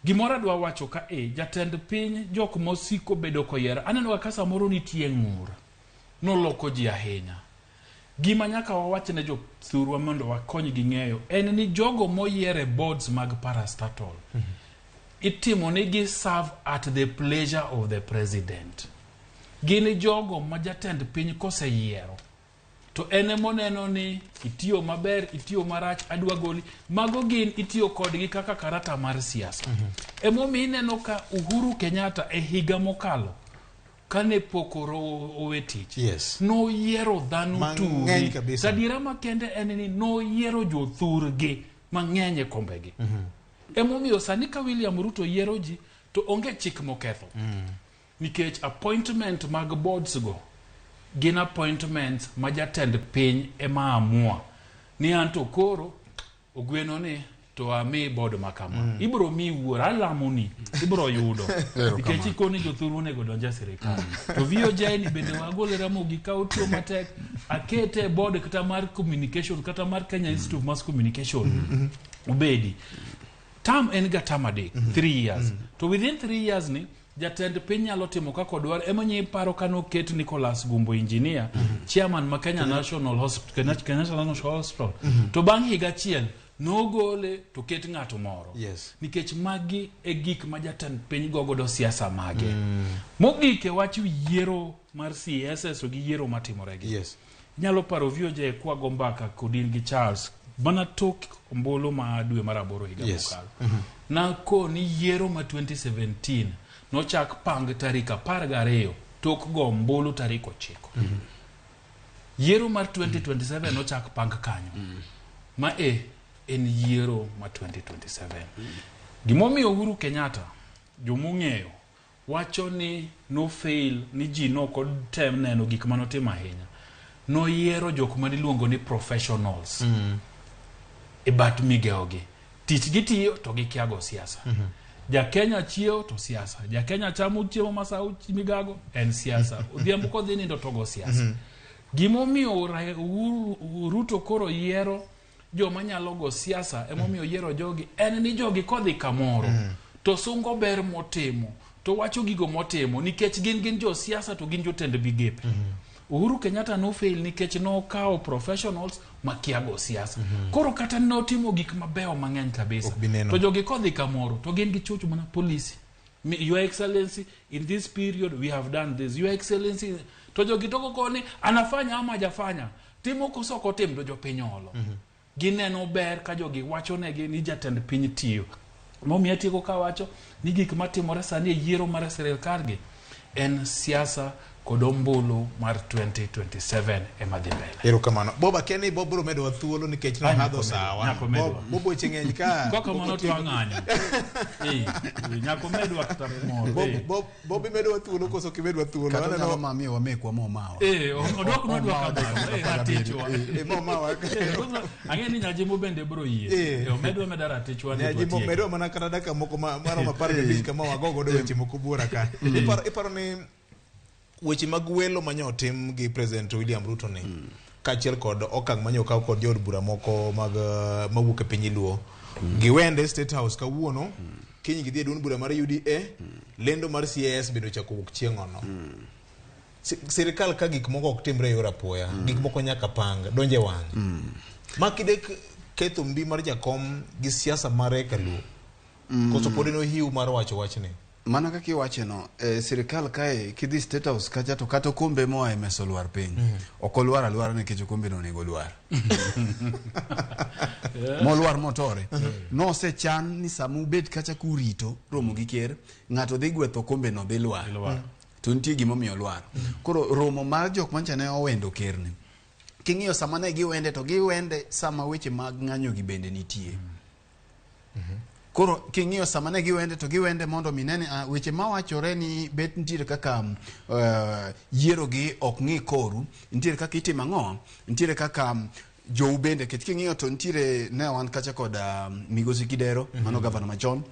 gimoro adwa wacho ka e jatend piny jok mosiko bedo koyiero aneno ka samoro nitie ng'ur noloko ji ahinya. Gima nyaka wawach ne jothurwa mondo wakonygi ng'eyo en ni jogo moyier e boards mag parastatal itimo ni gi serve at the pleasure of the president. Gin jogo ma jatend piny koseyiero to en emoneno ni itiyo maber, itiyo marach, adwa goli. Mago gin itiyo kodgi kaka karata mar siasa. Emomiyo ineno ka Uhuru Kenyatta e higa mokalo kane pok owe tich, Yes. noyiero dhano Mang'eny turi. kabisa. Adiera makende en ni noyiero jothurgi mang'eny e kombegi. Emomiyo sani ka William Ruto yiero ji to onge chik moketho. Nikech appointment mag boards go gin appointments ma jatend piny ema amua ni anto koro ogweno ni to ami board makama. Ibro mi wuora alamoni ibro yudo nikech ikoni jothuru onego donj e sirikal. To VOJ ni bende wagole Ramogi ka otiyo matek akete e board kata mar communication kata mar Kenya Institute of Mass Communication obedi term en ga term 3 3 years. To within 3 years ni jatend piny nyalo timo kaka odwaro. Ema paro kane oket Nicholas Gumbo engineer chairman ma Kenya National Hospital, Kenya National Hospital. To bang' higa achiel nogole to ket ng'ato moro. Yes. Nikech magi e gik ma jatend piny go godo siasa mage. Mogik e wach yiero mar CSS to gi yiero matimore gi. Yes. Nyalo paro VOJ kwago mbaka kod in gi Charles mana tok ombulu ma dwe mar 8 higa mokalo. Nakoni yiero ma 2017 nochak pang tarik 12 tok go ombulu tarik 9. Yiero mar 2027 nochak pang kanyo. Ma e en yiero ma 2027. Gimomiyo Uhuru Kenyatta jomong'eyo wacho ni no fail ni ji nokotem neno gik manotimo ahinya. Noyiero jok maniluongo ni professionals e bat migeogi. Tich gitiyo to gikia go siasa. Ja Kenya chiewo to siasa. Ja Kenya chamo chiemo ma sa migago en siasa. Odhiambo kodhi nindo to go siasa. Gimomiyo Ruto koro yiero joma nyalo go siasa emomiyo yiero jogi en ni jogi kodhi kamoro to sungo ber motimo to wacho gigo motimo nikech gin jo siasa to gin jotend migepe. Uhuru Kenyatta no fail nikech nokawo professionals makia go siasa. Koro kata notimo gik mabeyo mang'eny kabisa. To jogi kodhi kamoro to gin gichocho mana policy. Your Excellency, in this period we have done this. Your Excellency, to jogi toko koni anafanya ama hajafanya. Timo koso ok otim to jopiny olo. Gineno ber ka jogi wachonegi ni jatend piny tiyo. Momiyo atieko kawacho ni gik matimore sani e yiero mar sirikal gi en siasa kod ombulu mar 2027 ema dhi mbele. Erokamano. Bob akia ni Bob biro medowa thuolo nikech Ah, nohadho nyaka sawa. nyaka omedwa. Bob, Bob weche ng'eny ka. Kok kamano to wang'anyo. Eh, nyaka omedwa kata moro. Bob, Eh. Bob, Bob imedwa thuolo koso ok imedwa thuolo? Kata Aneno- onyalo ma miyo wamekwa momawa. Eh, odwoknwa dwok kamano. Eh, ratichwa. Eh, momawa. Eh, ang'e ni Nyajimbo bende biro yie. Eh. Eh, omedwa meda ratichwa ni Nyajimbo twatieki. medwa mana kata dakika moko maromo 15 kama wago godo weche moko buora ka. Iparo ni weche mag welo manyo otim gi President William Ruto ni kaachiel kod okang' manyo okaw kod jood bura moko mag mawuok e piny Luo giwende State House kawuono kiny gidhi e duond bura mar UDA lendo mar CAS bende ochako wuok chieng' ono Sirikal ka gik moko ok timre e yor apoya gik moko nyaka pang donje wang' ma kidek ketho mbi mar jakom gi siasa mare ka Luo koso pod en ohiu mar wacho wachni Mana kaka iwache no, sirikal kae kidhi State House kacha to kata okombe moa e mesa olwar piny. Ok olwar alwara nikech okombe no onego olwar. Molwar motore. Nosechan ni sama ubet kacha kurito romo gi ker, ng'ato dhi gwetho okombe no dhi lwar. To nitie gimomiyo olwar. Koro romo mar jok mancha ne owendo ker ni. King'iyo sama ne giwende to giwende sama weche mag ng'anyo gi bende nitie. Koro king'iyo sama ne giwende to giwende mondo mi nene weche mawachore ni bet nitiere kaka yiero gi ok ng'i koru, nitiere kaka itimo ang'o, nitiere kaka jou bende, nikech king'iyo to nitiere ne wan kacha kod Migosi Kidero, mano gavana machon,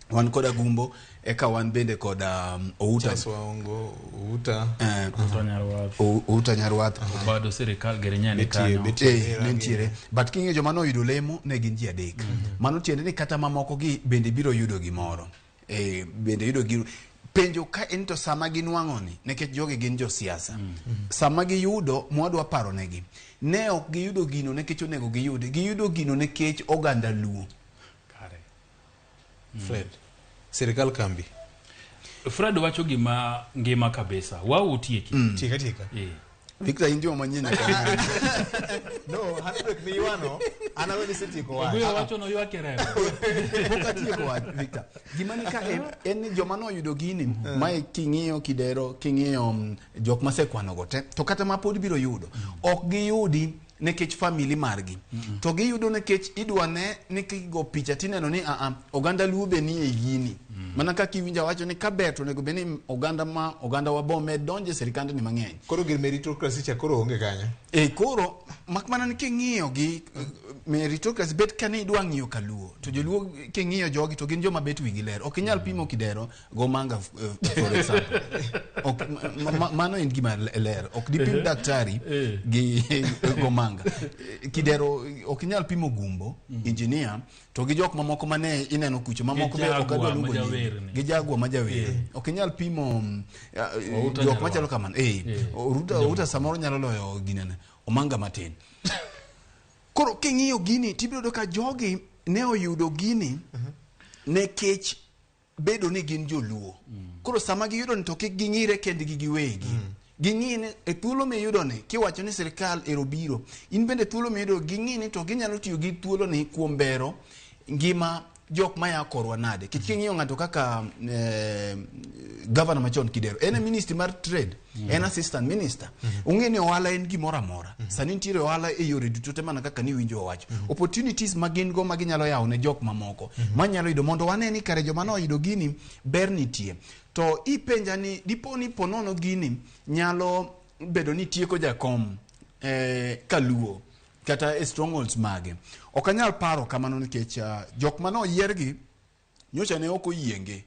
wan kod Agumbo, eka wan bende kod Outa. Charles Waongo, Outa. Outa Nyarwath. Outa Nyarwath. Obado sirikal girinya ni kanyo. Ne nitiere. But king'iyo joma noyudo lemo ne gin ji adek. Mano tiende ni kata mamoko gi bende biro yudo gimoro. Bende yudo giro. Penjo ka en to sama ginwang'o ni, nikech jogi gin josiasa. Sama giyudo, mwadwa paro negi. Ne ok giyudo gino nikech onego giyudi. Giyudo gino nikech oganda Luo. Kare. Fred, sirikal kambi. Fred wacho gima ngima kabisa. Wao utieki. Tieka tieka. Victor, in joma manyien nyaka No, handbrake ni ywano, an awe ni setieko wach. Oguyo wacho no ywak e remo. Pok atieko wach, Victor. Gima ni ka en ni joma noyudo gini, mae king'iyo Kidero, king'iyo jok masekwano go te, to kata ma pod biro yudo, ok giyudi nikech family margi. To giyudo nikech idwa ne ni kigo picha tineno ni oganda Luo be nie gini. Mana kaka iwinjo awacho ni kaber to onego bed ni oganda ma oganda wa bome donje sirikande ni mang'eny. Koro gir meritocracy cha koro onge kanyo. Koro mak mana ni king'iyo gi meritocracy bet ka ni idwa ng'iyo kaluo to joluo king'iyo jogi to gin joma bet wigi ler. Ok inyal pimo Kidero go Manga for example. Ok, mano en gima ler. Ok dipim daktari gi go Manga. Kidero ok inyal pimo Gumbo, engineer, to gi jok mamoko mane ineno kucho mamoko be ok adwa luongo nying. Gi Jaguar ma jawer. Ok inyal pimo jok machalo kamano. Outa samoro nyalo loyo ginene Omanga matin. Koro king'iyo gini tibiro yudo ka jogi ne oyudo gini nikech bedo ni gin joluo. Koro sama giyudo ni to kik ging'ire kendgi giwegi. Ging'i ni e thuolo miyudo ni kiwacho ni sirikal ero biro, in bende thuolo miyudo ging'i ni to ginyalo tiyo gi thuolo ni kuom bero ngima jok maya korwa nade. Kik king'iyo ng'ato kaka governor machon Kidero, en e ministry mar trade, en assistant minister. Ung'e ni ohala en gimoro amora. Sani nitiere ohala e yore duto te mana kaka niwinjo owacho. Opportunities ma gin go ma ginyalo yawo ne jok mamoko manyalo yudo mondo wane ni kare joma noyudo gini ber nitie. To ipenja ni dipo ni ponono gini nyalo bedo ni tieko jakom kaluo kata e strongholds mage. Ok anyal paro kamano nikech jok mane oyiergi nyocha ne ok oyienge.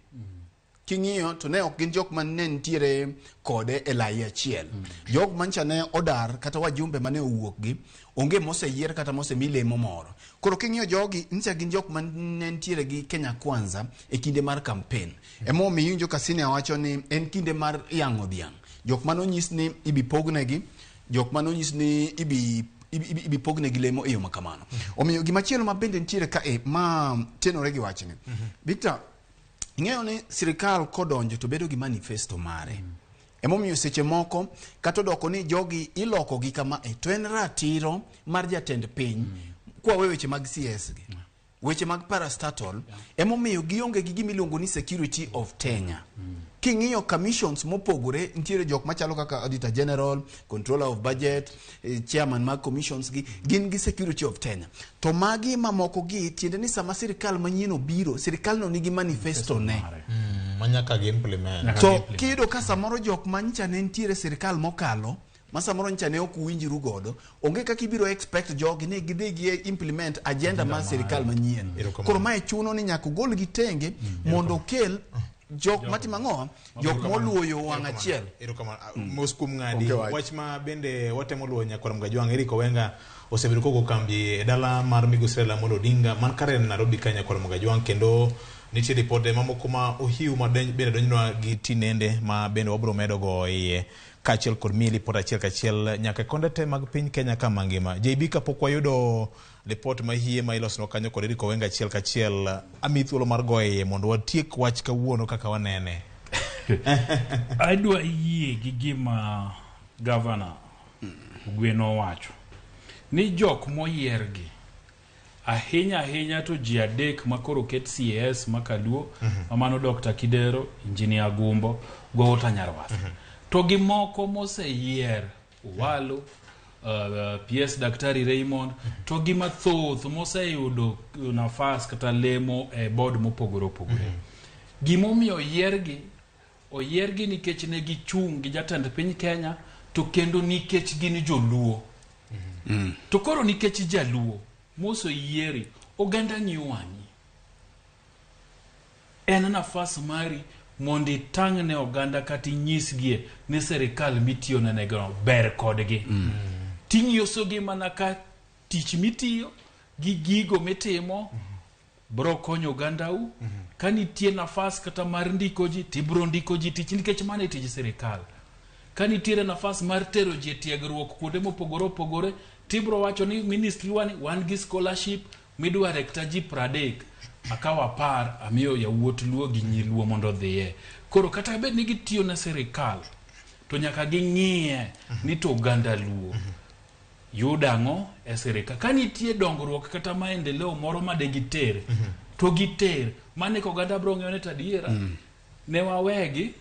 King'iyo to ne ok gin jok mane nitiere kode e lai achiel. Jok mancha ne odar kata wajumbe mane owuok gi onge moseyier kata mosemi lemo moro. Koro king'iyo jogi nyicha gin jok mane nitiere gi Kenya Kwanza e kinde mar campaign. Emomiyo iwinjo ka Senior wacho ni en kinde mar yang'o dhiang'. Jok mane onyis ni ibi pognegi, jok mane onyis ni ibi pognegi lemo e yo ma kamano. Omiyo gimachielo ma bende nitiere kae ma tenore gi wachni. Victor, ing'eyo ni sirikal kodonjo to bedo gi manifesto mare. Emomiyo seche moko kata odoko ni jogi iloko gi kama to en ratiro mar jatend piny kwa weche mag CS gi. Weche mag parastatal emomiyo gionge gi gima iluongo ni security of tenure. King'iyo commissions mopogore, nitiere jok machalo kaka Auditor General, Controller of Budget, chairman mag commissions gi, gin gi security of tenure. To magi mamoko gi, tiende ni sama sirikal manyien obiro, sirikal no nigi manifesto ne. Ma nyaka gi implement. To kiyudo ka samoro jok ma nyicha ne nitiere sirikal mokalo, ma samoro nyicha ne ok uwinjru godo, onge kaka ibiro expect jogi ni gidhi gi implement agenda mar sirikal manyien. Koro mae chuno ni nyaka ogol gi tenge mondo okel jok matimo ang'o? Jok moluwo yo wang' achiel. Erokamano. Mos kuom ng'adi. Wach ma bende watemo luwo nyakwar Mgajwang' Eric Owenga osebedo kogo kambi e dala mar Migosi Raila Amolo Odinga man kare Nairobi ka nyakwar Mgajwang', kendo nitie ripode mamoko ma ohiu ma bende donjnwa gi tinende ma bende wabiro medo go iye kaachiel kod miyi ripot achiel kachiel nyaka e konde te mag piny Kenya ka mangima. JB, kapok wayudo ripot ma hie ma ilosonwa kanyo kod Eric Owenga achiel kachiel, amiyi thuolo mar goyo iye mondo watiek wach kawuono kaka wanene. Adwa yie gi gima gavana Ogweno owacho ni jok moyiergi ahinya ahinya to ji adek makoro ket CAS makaluo, mamano Dr. Kidero, Engineer Gumbo, Gouta Nyarwath. To gi moko moseyier Owalo, PS Daktari Raymond, to gi mathoth moseyudo nafas kata lemo e board mopogore opogore. Gimomiyo oyiergi, oyiergi nikech ne gichung' gi jatend piny Kenya, to kendo nikech gin joluo. To koro nikech jaluo moseyieri, oganda ng'iyo wang'i. En nafas mari mondo itang' ne oganda kata inyisgie ni sirikal mitiyo nenegno ber kodgi. Ting'iyosogi mana ka tich mitiyo gi gigo mitimo bro konyo ogandau. Ka nitie nafas kata mar ndiko ji, tibro ndiko ji tich nikech mano e tij sirikal. Ka nitiere nafas mar tero ji e tiegruok kuonde mopogore opogore, tibro wacho ni ministry wani wan gi scholarship midware kata ji 30, akawo 10 amiyo yawuot Luo gi nyi Luo mondo odhiye. Koro kata bed ni gitiyo ne sirikal, to nyaka ging'iye ni to oganda Luo yudo ang'o e sirikal. Ka nitie dongruok kata maendeleo moro ma de giter, to giter. Mane ka oganda biro ng'eyo ni to adiera ne wawegi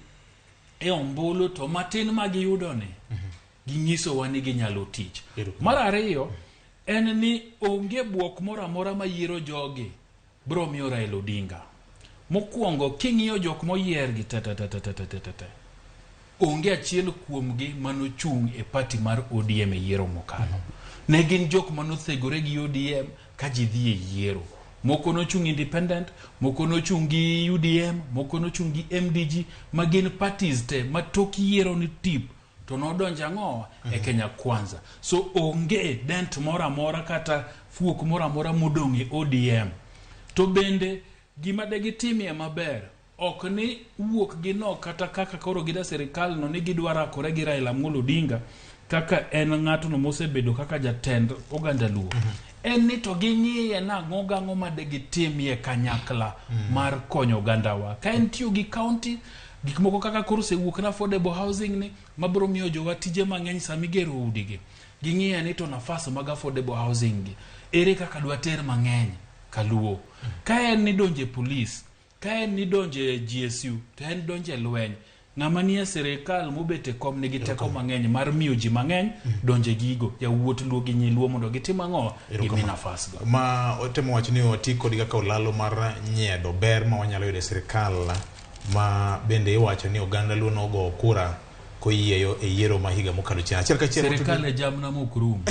e ombulu, to matin ma giyudo ni ginyisowa ni ginyalo tich. Mar ariyo en ni onge buok moro amora ma yiero jogi biro miyo Raila Odinga. Mokwongo king'iyo jok moyier gi te te te te te te te te, onge achiel kuomgi manochung' e party mar ODM e yiero mokalo. Ne gin jok manothegore gi ODM ka ji dhi e yiero. Moko nochung' independent, moko nochung' gi UDM, moko nochung' gi MDG, ma gin parties te ma tok yiero ni tip to nodonjo ang'o e Kenya Kwanza. So onge dent moro amora kata fuok moro amora modong' e ODM. To bende gima de gitimie maber ok ni wuok gi no kata kaka koro gida sirikal no ni gidwa rakore gi Raila Amolo Odinga kaka en ng'atno mosebedo kaka jatend oganda Luo. En ni to ging'iye nang'o gang'o ma de gitimie kanyakla mar konyo ogandawa. Ka en tiyo gi county, gik moko kaka koro osewuok na affordable housing ni mabiro miyo jowa tije mang'eny sama igero udigi. Ging'iye ni to nafas mag affordable housing gi ere kaka dwater mang'eny kaluo. Ka en ni donje police, ka en ni donje GSU, to en donje lweny. Ng'ama nie sirikal mobet e kom nigi teko mang'eny mar miyo ji mang'eny donje gigo. Yawuot Luo gi nyi Luo mondo gitim ang'o? Gimi nafas go. Ma otemo wacho ni oti kod kaka olalo mar nyiedho ber ma wanyalo yudo e sirikal ma bende iwacho ni oganda Luo nogo kura koyieyo e yiero ma higa mokalo chien. Achiel kachiel Sirikal e jamna mok rum.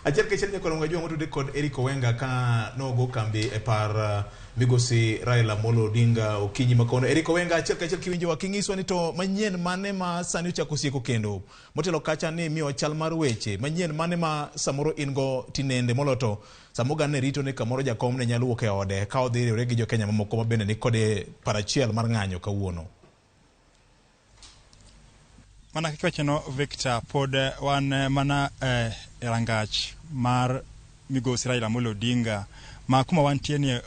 Achiel kachiel nyaka Ramogi Ajwang' otude kod Eric Owenga ka nogo kambi e par migosi Raila Amolo Odinga okinyi ma kawuono. Eric Owenga, achiel kachiel kiwinjowa king'iswa ni to manyien mane ma sani ochako sieko kendo. Motelo kacha ni miyo chal mar weche manyien mane ma samoro in go tinende moloyo to sama oganda ne rito ni kamoro jakom ne nyalo wuok e ode ka odhi riwre gi jo Kenya mamoko ma bende ni kode parachiel mar ng'anyo kawuono. Mana kaka iwachono Victor, pod wan mana e rangach mar migosi Raila Amolo Odinga ma kuma wantie ni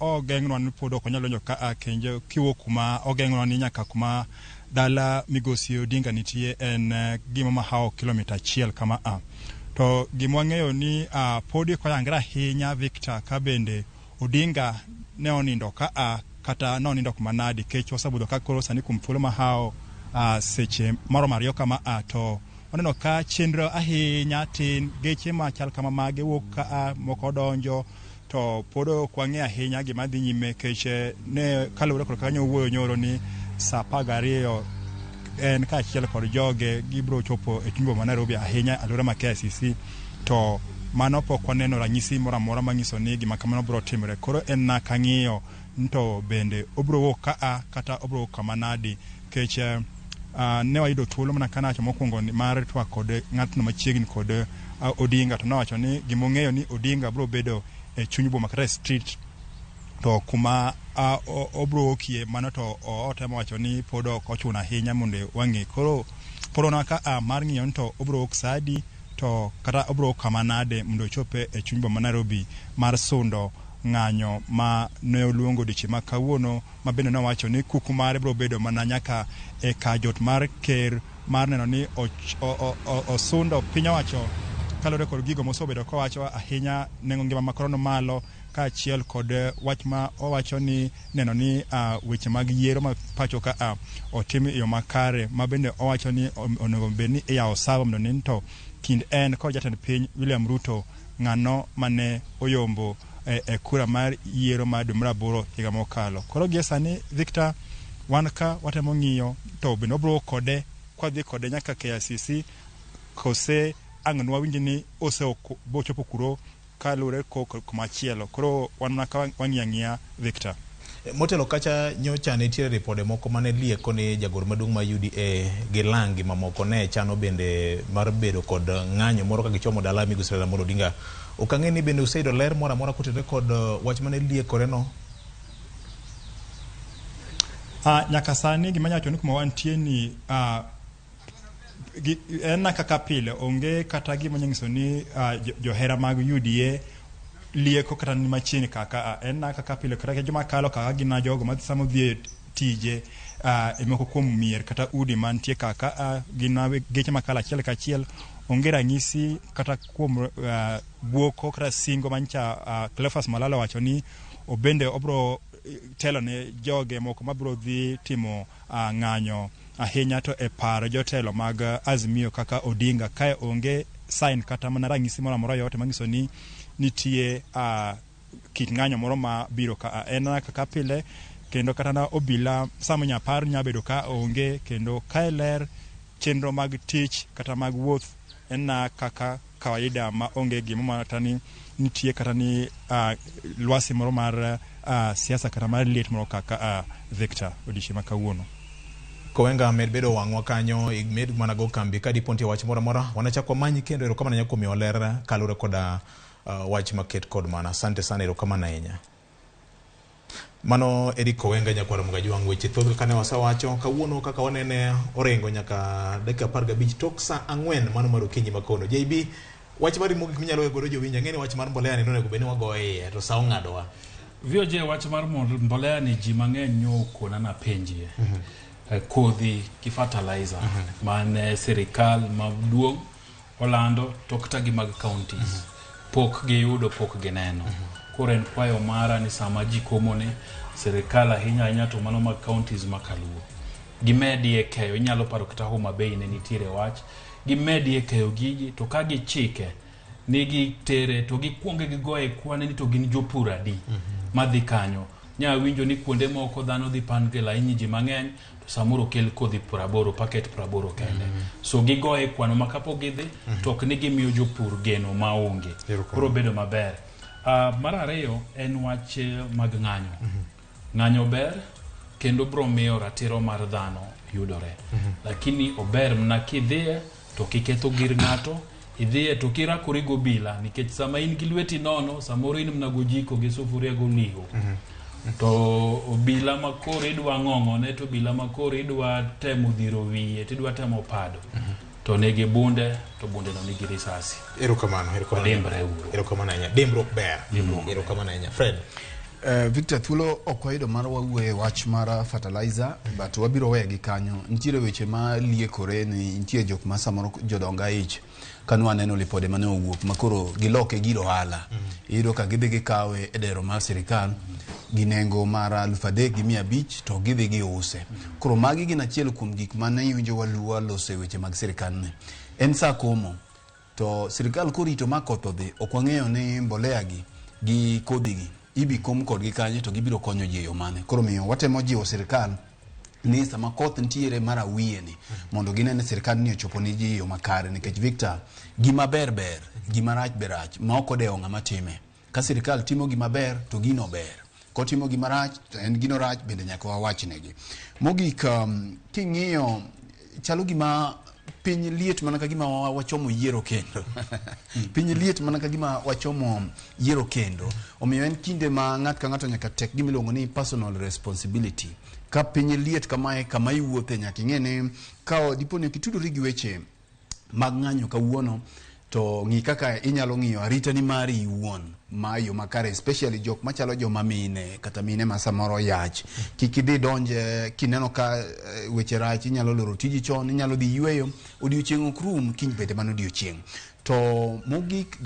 ogeng'nwa ni pod ok onyal donjo ka kendo kiwuok kuma ogeng'nwa ni nyaka kuma dala migosi Odinga nitie en gima mahawo kilomita 1 kama a. To gima wang'eyo ni podi ok oyangre ahinya Victor ka bende Odinga ne onindo ka a kata ne onindo kuma nadi kech wasebudho ka koro sani kuom thuolo mahawo seche maromo 2 kama a to waneno ka chenro ahinya tin, geche machal kama mage wuok ka a moko donjo to pod ok wang'eyo ahinya gima dhi nyime kech ne kaluwore kod kaka nyowuoyo nyoro ni saa 12 en kaachiel kod joge gibiro chopo e chuny boma ma Nairobi ahinya alwora ma KICC to mano pok waneno ranyisi moro amora manyiso ni gima kamano biro timore. Koro en na kang'iyo ni to bende obiro wuok ka a kata obiro wuok kama nadi kech ne wayudo thuolo mana kana wacho mokwongo mar twak kod ng'atno machiegni kod Odinga to nowacho ni gimong'eyo ni Odinga biro bedo e chuny boma kata e street to kuma obiro wuokie mano to otemo wacho ni pod ok ochuno ahinya mondo wang'e. Koro pod wan ka mar ng'iyo ni to obiro wuok saa adi to kata obiro wuok kama nade mondo ochope e chuny boma ma Nairobi mar sundo ng'anyo ma ne oluongo odiochieng' ma kawuono ma bende nowacho ni kuku mare biro bedo mana nyaka e kar jot mar ker mar neno ni osundo piny owacho kaluwore kod gigo mosebedo kowacho ahinya nengo ngima ma koro malo kaachiel kod wach ma owacho ni neno ni weche mag yiero ma pacho ka otim e yo makare ma bende owacho ni onego bed ni iyawo sawa mondo ni to kind en kod jatend piny William Ruto ng'ano mane oyombo e kura mar yiero mar dwe mar aboro higa mokalo. Koro gie sani Victor wan ka watemo ng'iyo to bende wabiro kode kwadhi kode nyaka KICC kose ang' nwawinj ni osechopo kuro kaluwore kumachielo. Koro wan mana ka wang'iyo ang'iya Victor. Motelo kacha nyocha nitiere ripode moko mane lieko ni jagoro maduong' ma UDA gi Langi mamoko ne chano bende mar bedo kod ng'anyo moro ka gichomo dala migosi Raila Amolo Odinga. Ok ang'e ni bende useyudo ler moro amora kotenore kod wach mane liekore no? Nyaka sani gima anyalo wacho ni kuma wantie ni en na kaka pile onge kata gima nyalo nyiso ni johera mag UDA lieko kata ni machiegni kaka en na kaka pile kata joma kalo kaka gin jogo ma sama odhi e tije e moko kuom mier kata udi mantie kaka gin geche makalo achiel kachiel onge ranyisi kata kuom bwoko kata singo mancha Cleophas Malala owacho ni obende obro telo ne joge moko mabiro dhi timo ng'anyo ahinya to e par jotelo mag Azimio kaka Odinga kae onge sign kata mana ranyisi moro amora yote manyiso ni nitie kit ng'anyo moro ma biro ka en kaka pile kendo kata na obila sama nyapar nya bedo ka onge kendo kae ler chenro mag tich kata mag wuoth en na kaka kawaida ma onge gima kata ni nitie kata ni lwasi moro mar siasa kata mar liet moro kaka Victor odiochieng' ma kawuono. Kowenga med bedo wang'wa kanyo med mana go kambi ka dipo nitie wach moro amora wanachak wamanyi kendo erokamano ahinya kuom miyowa ler kaluwore koda wach maket kod mana. Asante sana, erokamano ahinya. Mano Eric Kowenga nyakwar Mgajwang' weche thoth kaka ne wasewacho kawuono kaka wanene orengo nyaka dakika 15 tok saa 4 mano mar okinyi makono. JB, wach mari mogik minyalo weyo godo jowinjo ang'e ni wach mar mbolea ni nonego bed ni wagoye iye to saa ong'adowa. VOJ wach mar mbolea ni ji mang'eny nyokona napenjie. Kodhi gi fertilizer mane sirikal maduong' olando to kata gi mag counties pok giyudo pok gineno. Koro en kwayo mara ni sama ji komone sirikal ahinya ahinya to mano mag counties makaluo gimedie keyo inyalo paro kata Homa Bay ne nitiere wach gimedie keyo gigi to ka gichike ni gitere to gikuonge gigoye kwan ni to gin jopur adi madhi kanyo. Nya winjo ni kuonde moko dhano dhi pange laini ji mang'eny to samoro kel kodhi 80 packet 80 kende. So gigoye kwano ma kapok gidhi to ok ni gimiyo jopur geno maonge. Koro bedo maber. Mar ariyo en wach mag ng'anyo. Ng'anyo ber kendo bro miyo ratiro mar dhano yudore. Lakini ober mana kidhiye to kiketho gir ng'ato idhiye to kirakori gobila nikech sama in gi lweti nono samoro in mana gojiko gi sufuria goliho. To obila makoro idwa ng'ong'one to obila makoro idwa temo dhiro wiye tidwa temo pado to nigi bunde to bunde no nigi risasi. Erokamano, erokamano. Dimbre uru. Erokamano ahinya. Dimbruok ber. Erokamano ahinya. Fred. Victor, thuolo ok wayudo mar wawuoye e wach mar fertilizer, but wabiro weye gi kanyo. Nitiere weche ma liekore ni nitie jok ma samoro jodong aich kane waneno lipode mane owuok ma koro giloke gir ohala. Iyudo ka gidhi gikawe e dero mar sirikal gi nengo mar 3,500 to gidhi giuse. Koro magi gin achiel kuom gik mane iwinjo waluwa loso e weche mag sirikal ni. En saa komo to sirikal korito ma koth odhi ok wang'eyo ni mbolea gi kodhi gi ibi kom kodgi kanye to gibiro konyo ji e yo mane. Koro miyo watemo jiwo sirikal ni sama koth nitiere mar awiye ni mondo gine ni sirikal ni ochopo ni ji e yo makare nikech Victor gima ber ber gima rach be rach ma ok odewo ng'ama time. Ka sirikal timo gima ber to gino ber, kotimo gima rach to en gino rach bende nyaka wawachnegi. Mogik king'iyo chalo gima piny liet mana ka gima wachomo yiero kendo. Piny liet mana ka gima wachomo yiero kendo. Omiyo en kinde ma ng'at ka ng'ato nyaka tek gima iluongo ni personal responsibility. Ka piny liet kamae kama iwuothe nyaka ing'e ni ka dipo ni ok itudori gi weche mag ng'anyo kawuono to ng'i kaka inyalo ng'iyo arita ni mari iwuon ma yo makare, especially jok machalo joma mine kata mine ma samoro yach. Kik idhi donje kineno ka weche rach, inyalo loro tiji chon, inyalo dhi yweyo, odiochieng' ok rum, kiny bende mano odiochieng'. To mogik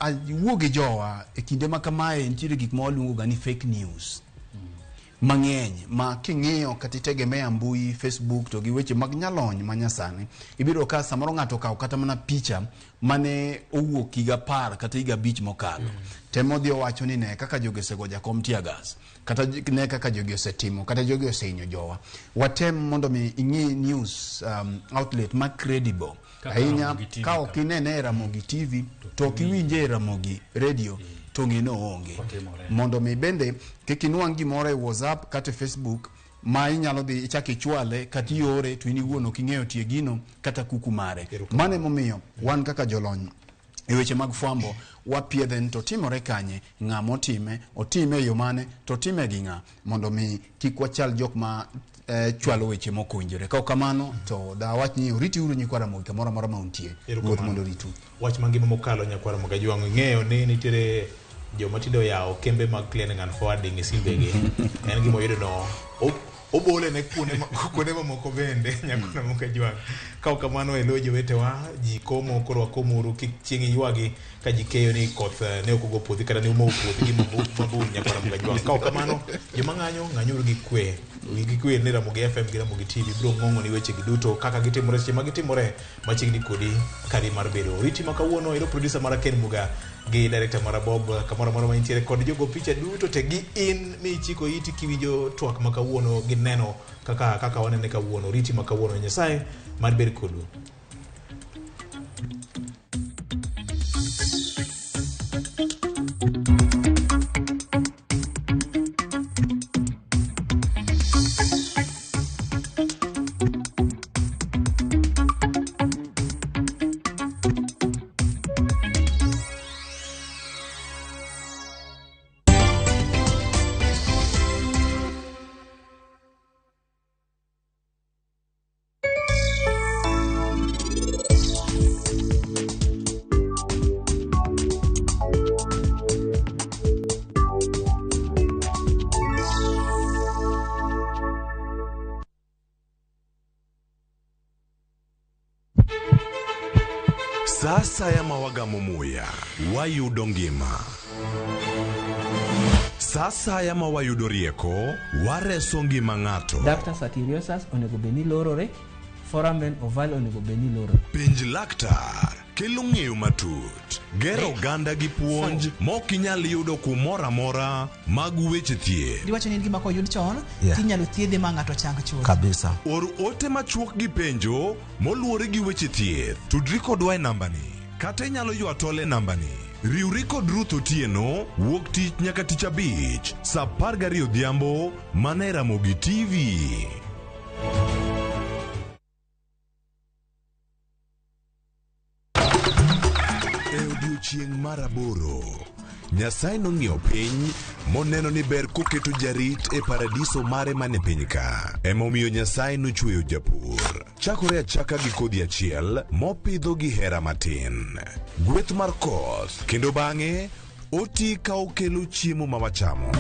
awuo gi jowa e kinde ma kamae nitiere gik ma waluongo ga ni fake news mang'eny ma king'iyo kata itegemea mbui, Facebook to gi weche mag nyalony ma nyasani, ibiro ka samoro ng'ato okawo kata mana picha mane owuok higa 10 kata higa 5 mokalo. Temo dhi owacho ni ne kaka jogi osego jakom tear gas, kata ne kaka jogi osetimo, kata jogi osehinyo jowa. Watem mondo mi ing'i news outlet ma credible ahinya. Ka ok inene e Ramogi TV to ok iwinje e Ramogi Radio to ng'e no onge. Mondo mi bende kik inwang' gimoro e WhatsApp kata e Facebook ma inyalo dhi ichak ichwale kata iore to in iwuon ok ing'eyo tie gino kata kuku mare. Mano emomiyo wan kaka jolony e weche mag fwambo wapiedhe ni to timore kanye, ng'ama otime, otime e yo mane, to otime gi ng'a, mondo mi kik wachal jok ma chwalo weche mok owinjore. Ka ok kamano to dawach ni oriti uru nyikwa Ramogi kamoro amora ma untie. Ruoth mondo oritu. Wach mangima mokalo nyakwar Ramogi Ajwang' ing'eyo ni nitiere joma tinde oyawo kembe mag clearing and forwarding e simbegi. En gima oyudo no obole ne kuonde mamoko bende nyakwar Ramogi Ajwang'. Ka ok kamano e lo jowetewa ji komo koro wakomuru kik chieng' ywagi ka ji keyo ni koth ne ok ogo puothi kata ne umogo puothi gi mabul nyakwar Ramogi Ajwang'. Ka ok kamano joma ng'anyo ng'anyuru gi kwe. Gi kwe ni Ramogi FM gi Ramogi TV biro ng'ong'o ni weche gi duto kaka gitimore seche ma gitimore machiegni kodi kari mar bedo. Oriti ma kawuono ero producer mara Ken Muga gi director mara Bob kamoro amora ma intiere kod jogo picha duto te gi in michiko iti kiwinjo twak ma kawuono gi neno kaka wanene kawuono. Oriti ma kawuono Nyasaye mar ber kodu. Sasa ya mawagamo muya wayudo ngima. Sasa ya mawayudo rieko wareso ngima ng'ato. Ductus arteriosus onego bed ni lorore, foramen ovale onego bed ni lorore. Penj laktar kelo ng'eyo matut, gero oganda gi puonj mok inyal yudo kumoro amora mag weche thieth. Giwacho ni en gima koyud chon, tinyalo thiedhe ma ng'ato chang chuth. Kabisa. Or ote machuok gi penjo moluwore gi weche thieth. Tudri kodwa e nambani kata inyalo ywa tol e nambani. Riwri kod Ruth Otieno wuok tich nyaka tich abich saa 12 odhiambo mana e Ramogi TV. E odiechieng' mar 8, Nyasaye nong'iyo piny moneno ni ber koketo jarit e paradiso mare mane piny ka. Emomiyo Nyasaye nochweyo japur. Chakore achaka gi kodhi achiel mopidho gi hera matin. Gweth mar koth kendo bang'e Oti ka okelo chiemo ma wachamo.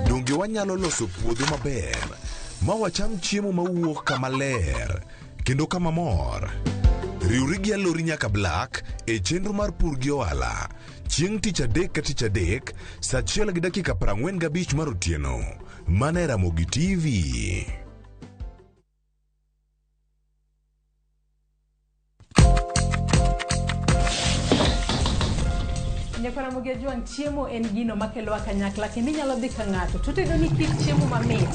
Donge wanyalo loso puodho maber ma wacham chiemo mawuok kama ler kendo kama mor? Riwri gi Alori nyaka Black e chenro mar pur gi ohala chieng' tich adek ka tich adek saa 1:45 mar otieno mana e Ramogi TV. Nyakwara Ramogi Ajwang', chiemo en gino makelowa kanyakla kendo inyalo dhi ka ng'ato to otedo ni kit chiemo mamit.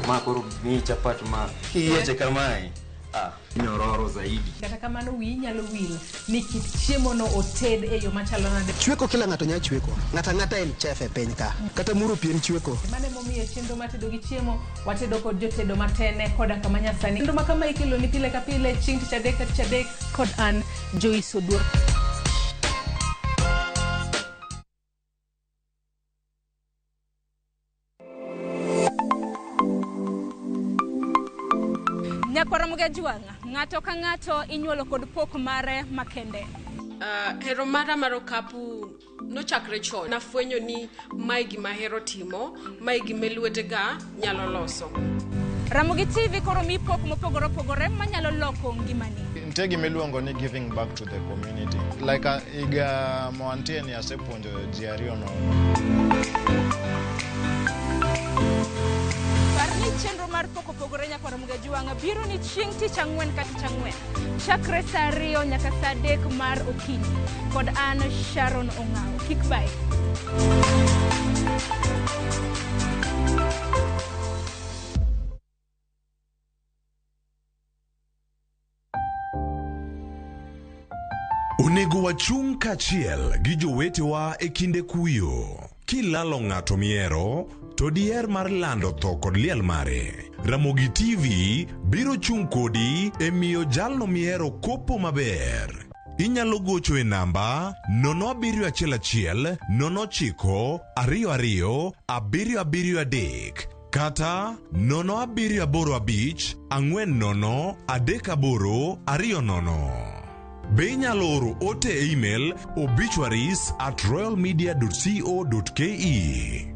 Ma koro miyi chapat ma kiyieche kamae, ah, nyororo zaidi. Kata kamano wiyi nyalo wil ni kit chiemo no oted e yo machalo nade. Chweko kila ng'ato nyalo chweko. Ng'ato ang'ata en chef e piny ka. Kata muro pi en chweko. Mano emomiyo chenro mar tedo gi chiemo watedo kod jotedo matene koda kama nyasani. Chenro ma kama ikelo ni pile ka pile chieng' tich adek ka tich adek kod an Joyce Oduor. Nyakwara Ramogi Ajwang', ng'ato ka ng'ato inyuolo kod pok mare makende. Hero mara mar okapu nochakre chon. Nafwenyo ni mae gima ahero timo, mae gima lwetega nyalo loso. Ramogi TV koro miyi pok mopogore opogore manyalo loko ngimani. Nitie gima iluongo ni giving back to the community. Like higa ma wantie ni asepuonjo ji ariyo nono. Par ni chenro mar pok opogore nyakwar Ramogi Ajwang' biro ni chieng' tich ang'wen ka tich ang'wen chakre saa 2 nyaka saa 3 mar okinyi kod an Sharon Ong'awo. Kik bayi. Onego wachung' kaachiel gi jowetewa e kinde kuyo. Kilalo ng'ato mihero, to diher mar lando tho kod liel mare. Ramogi TV biro chung' kodi e miyo jalno mihero kopo maber. Inyalo gocho e namba 0711 09 22 773 kata 0785 40 38 20. Be inyalo oro ote e email obituaries@royalmedia.co.ke.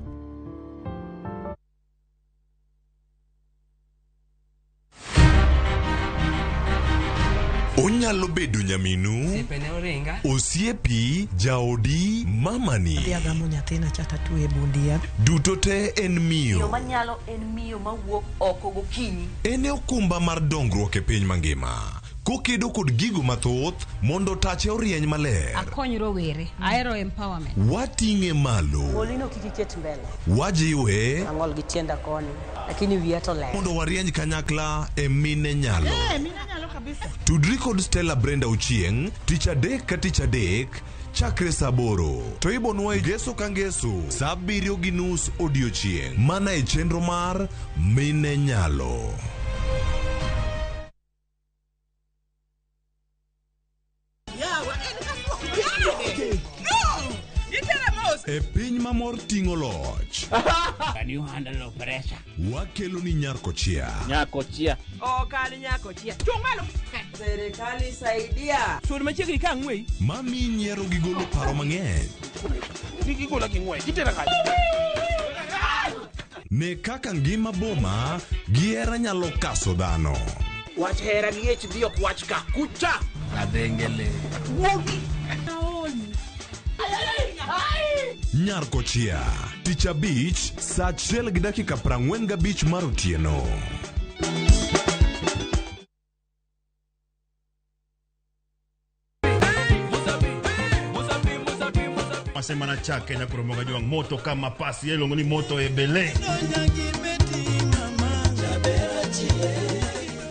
Onyalo bedo nyaminu, Osiepene oringa. osiepi, jaodi, mamani. Adhi agamo nyathina cha tatwe e bund yath. Duto te en Yo miyo. manyalo en miyo mawuok oko gokinyi. En e okumba mar dongruok e piny mangima. Kokedo kod gigo mathoth mondo tache orieny maler. Akony rowere. Ahero empowerment. Wating'e malo. Golino kik iket mbele. Wajiwe Ang'ol gi tienda koni, lakini wiya to ler. mondo warieny kanyakla e mine nyalo. Mine nyalo kabisa. Tudri kod Stella Brenda Ochieng' tich adek ka tich adek chakre saa 8 to ibonwa e ngeso ka ngeso saa 7:30 odiochieng' mana e chenro mar Mine Nyalo. E piny ma mor ting'o loch. Can you handle pressure? Wakelo ni Nyarkochia. Nyakochia. Ok an nyakochia. Chung' malo. Serikali saidia. Sud machiegni ka ang'weyi. Mami nyiero gi golo paro mang'eny. Kik igola gi ng'wech. Itera kanye? Ne kaka ngima boma gi hera nyalo kaso dhano. Wach hera gi ich dhi ok wach ka. Kucha. Adhengele. Wuogi. Nyarkochia. Tich abich saa 1:45 mar otieno. Wasema chake Nyakuromoga Jwang' moto kama pasi iluongo ni moto e bele.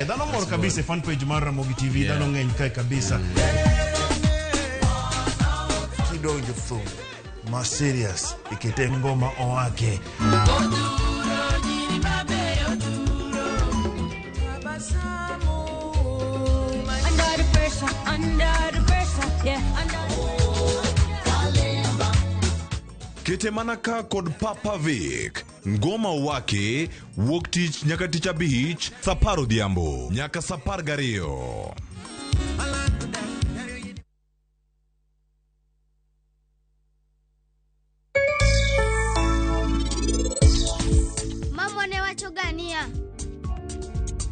Dhano mor kabisa e fan page mar Ramogi TV, dhano ng'eny kae kabisa. Kidonjo thum ma serious ikete ngoma owake. Under the pressure, under the pressure, yeah, under Kete mana ka kod Papa Vic. Ngoma owake wuok tich nyaka tich abich saa 10 odhiambo nyaka saa 12. wachoga niya,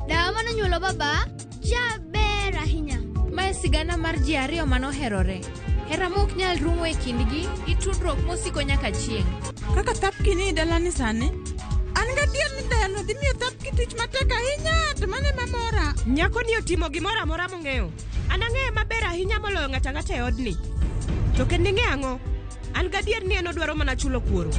dawa manonyuolo baba jaber ahinya. Mae sigana mar ji ariyo manoherore. Hera mok nyal rumo e kindgi gi tudruok mosiko nyaka chieng'. Kaka Thapki ni e dalani sani, an gadier ni dayano dhi miyo Thapki tich matek ahinya, to mano ema mora. Nyako ni otimo gimoro amora mong'eyo. An ang'eye maber ahinya moloyo ng'ato ang'ata e odni. To kendo ing'e ang'o? An gadier ni en odwaro mana chulo kuoro.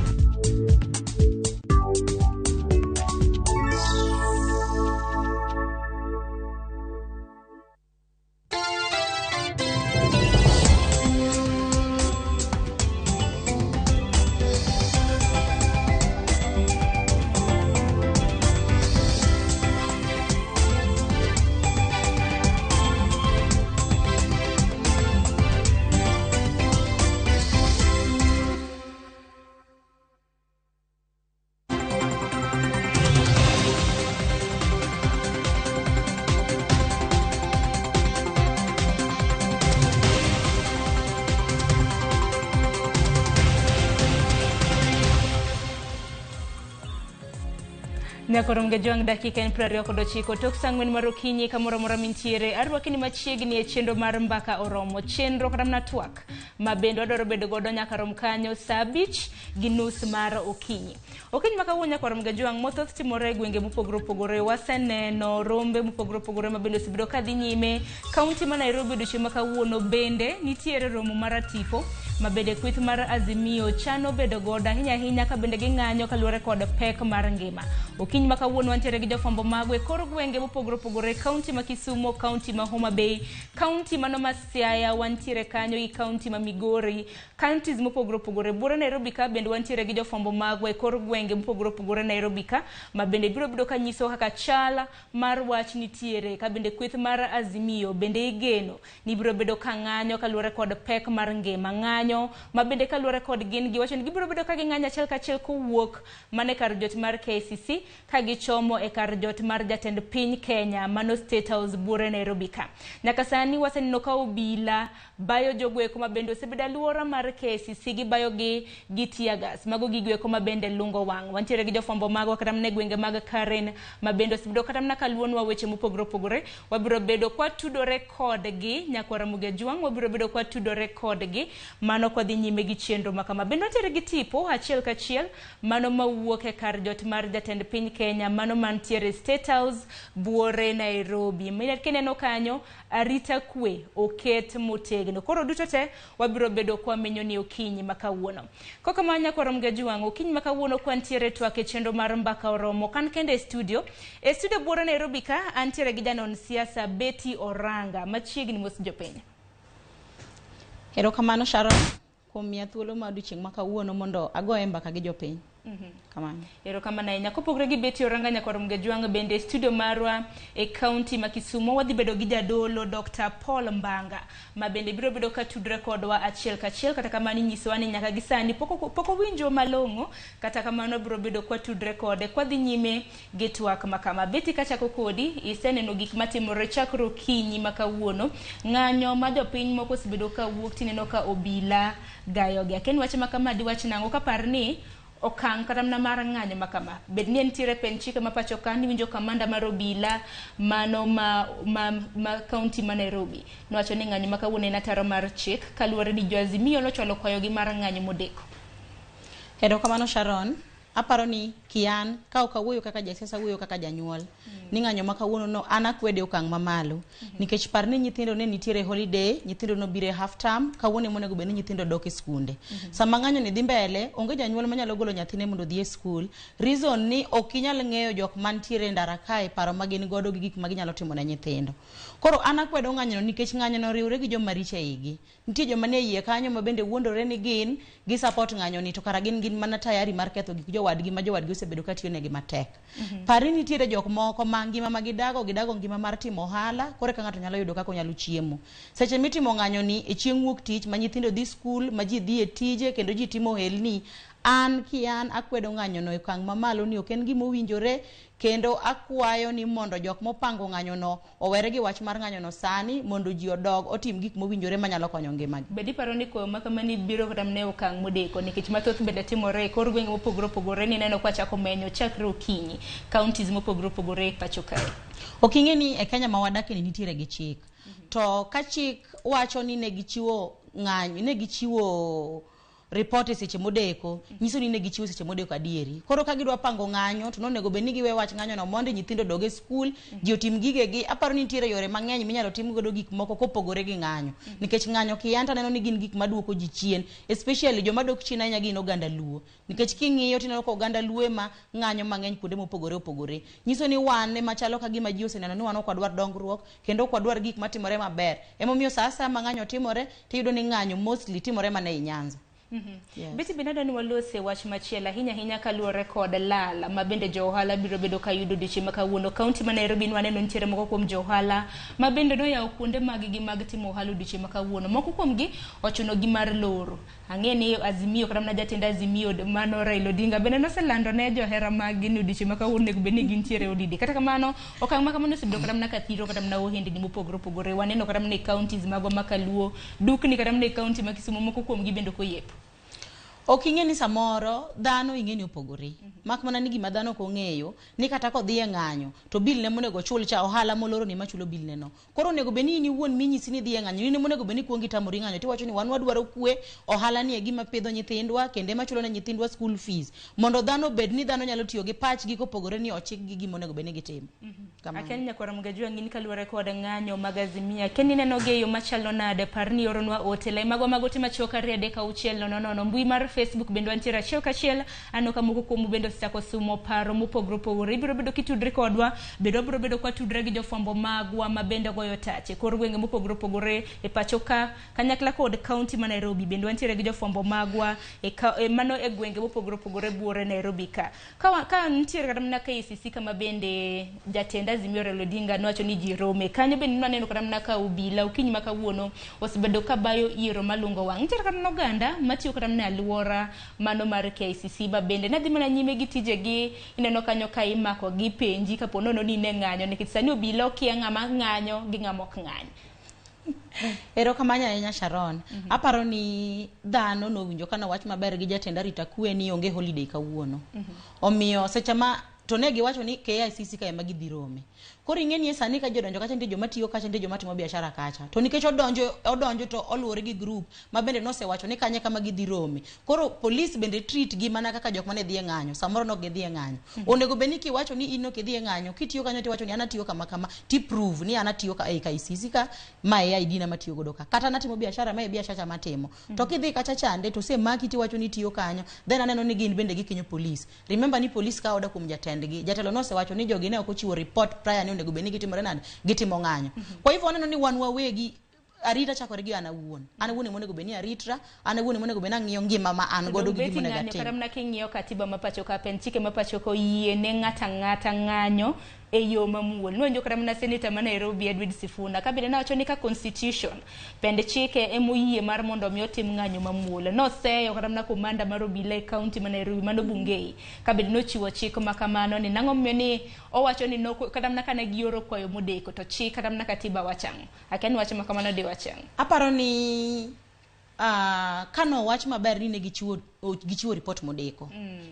Nyakoro Mgejwang' dakika en 29 tok saa 4 mar okinyi kamoro amora mintiere arwaki ni machiegni e chenro mar Mbaka Oromo, chenro kata mana twak ma bende wadwaro bedo godo nyaka rom kanyo saa 5:30 mar okinyi. Okinyi ma kawuono Nyakoro Mgejwang' mothoth timore e gwenge mopogore opogore. Waseneno rombe mopogore opogore ma bende osebedo ka dhi nyime. Kaunti ma Nairobi odiochieng' ma kawuono bende nitiere romo mar tipo ma bende kweth mar Azimio chano bedo godo ahinya ahinya ka bende ging'anyo kaluwore kod pek mar ngima. Okinyi ma kawuono wantiere gi jofwambo magwa e kor gwenge mopogore opogore, kaunti ma Kisumu, kaunti ma Homa Bay, kaunti mano ma Siaya, wantiere kanyo gi kaunti ma Migori, counties mopogore opogore. Buore Nairobi ka bende wantiere gi jofwambo magwa e kor gwenge mopogore opogore Nairobi ka, ma bende biro bedo ka nyiso kaka chal mar wach nitiere, ka bende kweth mar Azimio bende igeno ni biro bedo ka ng'anyo kaluwore kod pek mar ngima, ng'anyo ma bende kaluwore kod gin giwacho ni gibiro bedo ka ging'anyo achiel kachiel kowuok mana e kar jot mar KCC ka gichomo e kar jot mar jatend piny Kenya mano State House buore Nairobi ka. Nyaka sani waseneno ka obila bayo jogo eko ma bende osebedo aluora mar KCC gibayo gi tear gas. Mago gigo eko ma bende lungo wang'. Wantiere gi jofwambo magwa kata mana e gwenge mag Karen ma bende osebedo kata mana kaluonwa weche mopogore opogore. Wabiro bedo kwatudore kodgi Nyakwar Mugejwang', wabiro bedo kwatudore kodgi mano kwadhi nyime gi chenro makama. Bende wantiere gi tipo achiel kachiel mano mawuok e kar jot mar jatend piny Kenya mano mantiere State House buore Nairobi. Kineno kanyo arita kwe oket motegno. Koro duto te wabiro bedo kwamenyo ni okinyi ma kawuono. Kokamano Nyakwar Mgejwang', okinyi ma kawuono kwantiere twak e chenro mar Mbaka Oromo. Kan kende e studio buore Nairobi ka antiere gi janon siasa Betty Oranga. Machiegni mos jopiny. Erokamano Sharon kuom miya thuolo ma odiochieng' ma kawuono mondo agoye mbaka gi jopiny. Kamano. Erokamano ahinya. Kopogore gi Betty Oranga Nyakwar Mgejwang' bende e studio marwa e kaunti ma Kisumu wadhi bedo gi jadolo Dr. Paul Mbanga ma bende biro bedo ka tudre kodwa achiel kachiel. Kata kamano inyisowa ni nyaka gi sani pok owinjo malong'o, kata kamano biro bedo kwa tudre kode kwadhi nyime gi twak makama. Betty, kachako kodi, iseneno gik matimore chakre okinyi ma kawuono, ng'anyo ma jopiny moko osebedo ka wuok tineno ka obila gayogi. Akia ni wach makama diwach nang'o kapar ni okang' kata mana mar ng'anyo makama bed ni nitiere pen chike ma pacho ka niwinjo kamanda mar obila mano ma kaunti ma Nairobi nowacho ni ng'anyo ma kawuono en ataro mar chik kaluwore ni jo Azimio nochwalo kwayogi mar ng'anyo modeko. Erokamano Sharon. Aparo ni kian ka ok awuoyo kaka jasiasa, awuoyo kaka janyuol. Ni ng'anyo ma kawuono no an akwede okang' mamalo. Nikech par ni nyithindo ne nitiere holiday, nyithindo nobiro e half term, kawuono ema onego bed ni nyithindo dok e skunde. Sama ng'anyo ni dhi mbele, onge janyuol manyalo golo nyathine mondo odhi e skul. Reason ni ok inyal ng'eyo jok mantiere e ndara kae, paro ma gin godo gi gik ma ginyalo timo ne nyithindo. Koro an akwedo ng'anyo no nikech ng'anyo no oriwre gi joma richo e igi. Nitie joma nie iye kanyo ma bende wuondore ni gin gi support ng'anyo ni to kara gin mana tayari mar ketho gik jowadgi ma jowadgi osebedo ka tiyo negi matek. Pari nitiere jok moko ma ngima ma gidago ngima mar timo ohala, koro ka ng'ato nyalo yudo kaka onyalo chiemo. Seche mitimo ng'anyo ni e chieng' wuok tich ma nyithindo dhi skul, ma ji dhi e tije kendo ji timo ohelni, An kian akwedo ng'anyono e okang' mamalo ni ok en gima owinjore kendo akwayo ni mondo jok mopango ng'anyono owere gi wach mar ng'anyono sani mondo ji odog otim gik mowinjore manyalo konyo ngimagi. Bed iparo ni koyo ma kamani biro kata mana e okang' modeko nikech mathoth bende timore e kor gwenge mopogore opogore ni ineno kwachako menyo chakre okinyi counties mopogore opogore e pacho kae. Ok ing'e ni e Kenya ma wadakie ni nitiere gi chik. To ka chik wacho ni ne gichiwo ng'anyo, ne gichiwo report e seche modeko, nyiso ni ne gichiwo seche modeko adieri. Koro ka gidwa pango ng'anyo to nonego bed ni giwe wach ng'anyo no mondo nyithindo odog e skul, ji otim gigegi. Aparo ni nitiere yore mang'eny minyalo tim godo gik moko kopogore gi ng'anyo. Nikech ng'anyo kian to aneno ni gin gik maduoko ji chien, especially joma dok chien ahinya gin oganda Luo. Nikech king'iyo tineno ka oganda Luo ema ng'anyo mang'eny kuonde mopogore opogore. Nyiso ni wan ema chalo ka gima ji oseneno ni wan ok wadwar dongruok kendo ok wadwar gik matimore maber. Emomiyo sa asaya ma ng'anyo timore tiyudo ni ng'anyo mostly timore mana ei Nyanza. Yes. Betty bende adwa ni walose wach machielo ahinya ahinya kaluwore kod lal ma bende jo ohala biro bedo ka yudo odiochieng' ma kawuono. Kaunti ma Nairobi nwaneno nitiere moko kuom jo ohala ma bende noyawo kuonde mag-gi mag timo ohala odiochieng' ma kawuono. Moko kuomgi ochuno gi mar loro. Ang'e ni Azimio kata mana jatend Azimio mano Raila Odinga bende noselando ne johera maggi ni odiochieng' ma kawuono onego bed ni gintiere e holiday. Kata kamano, okang' ma kamano osebedo kata mana ka thiro kata mana ohendni mopogore opogore. Waneno kata mana e counties magwa ma kaluo, dukni kata mana e county ma Kisumu moko kuomgi bende ok oyepo. Ok ing'e ni samoro dhano ing'e ni opogore. Mak mana ni gima dhano ok ong'eyo ni kata kodhi e ng'anyo to bill ne monego ochul cha ohala moloro ni machulo bill ne no. Koro onego bed ni in iwuon minyisi ni idhi e ng'anyo, in ema onego bed ni ikuongo itamori ng'anyo tiwacho ni wan wadwaro kwe, ohala ni e gima pidho nyithindwa kendo ema chulo ne nyithindwa school fees. Mondo dhano obed ni dhano nyalo tiyo gi pachgi kopogore ni ochikgi gima onego bed ni gitimo. Kamano. Akia ni nyakwar Mgajwang' in kaluwore kod ng'anyo mag Azimia, akia ni ineno gi e yo machalo nade, par ni ioronwa ote, lai magwa mag ote machuok 2 3 6 0 0, mbui mar Facebook bende wantiere achiel kachiel, aneno ka moko kuomu bende osechako sumo paro mopogore opogore, ibiro bedo kitudri kodwa, bende wabiro bedo kwatudre gi jofwambo magwa ma bende goyo tach e kor gwenge mopogore opogore e pacho ka kanyakla kod kaunti ma Nairobi, bende wantiere gi jofwambo magwa e, ka, e mano e gwenge mopogore opogore buore Nairobi ka. Ka, ka nitiere kata mana KICC kama bende jatend Azimio Raila Odinga nowacho ni ji rome. Kanyo bende nwaneno kata mana ka obila okinyi ma kawuono osebedo ka bayo iro malungo wang'. Nitiere kata mana oganda matiyo kata mana e alwora mano mar KICC ma bende ne dhi mana nyime gi tijegi. Ineno kanyo ka imako gi penji kapo nono ni in e ng'anyo nikech sani obila okia ng'ama ng'anyo gi ng'ama ok ng'any. Erokamano ahinya Sharon. Aparo ni dhano nowinjo ka nowach maber gi jatend arita kwe ni onge holiday kawuono. Omiyo seche ma to ne giwacho ni KICC ka ema gidhi rome. Koro ing'e ni sani ka ji odonjo kacha nitie joma tiyo kacha nitie joma timo biashara kacha. To nikech odonjo odonjo to oluwore gi group ma bende nosewacho ni kanye kama gidhi rome. Koro police bende treat gi mana kaka jok mane dhi e ng'anyo. Samoro ne ok gidhi e ng'anyo. Onego bed ni kiwacho ni in ok idhi e ng'anyo, kitiyo kanyo tiwacho ni an atiyo kama kama, ti prove ni an atiyo ka ei KICC ka, ma e ID na matiyo godo ka. Kata natimo biashara, ma e biashacha matimo. To kidhi kacha chande to osemaki tiwacho ni itiyo kanyo, then aneno ni gin bende gikinyo police. Remember ni police kawo order kuom jatendgi. Jatelo nosewacho ni jogi ne ok ochiwo report prior ni onego bed ni gitimore nade, gitimo ng'anyo. Kwa hivyo waneno ni wan wawegi arita chakore gi an awuon. An awuon ema onego bed ni aritra, an awuon ema onego bed ni ang'iyo ngima ma an godo gi gima onego ng'anyo kata atim. mana king'iyo katiba ma pacho ka pend chike ma pacho ka oyie ne ng'ato ang'ata ng'anyo e yo mamuol. Nwawinjo kata mana seneta ma Nairobi Edwin Sifuna ka bende nowacho ni ka constitution pend chike emoyie mar mondo mi otim ng'anyo mamuol. Noseyo kata mana komanda mar obila e kaunti ma Nairobi mano Bungei ka bende nochiwo chik ma kamano ni nang'o momiyo ni owacho ni noko kata mana kane gioro kwayo modeko to chik kata mana katiba wacho ang'o. Akia ni wach ma kamano diwach ang'o. Aparo ni kano wach maber ni ne gichiwo gichiwo report modeko.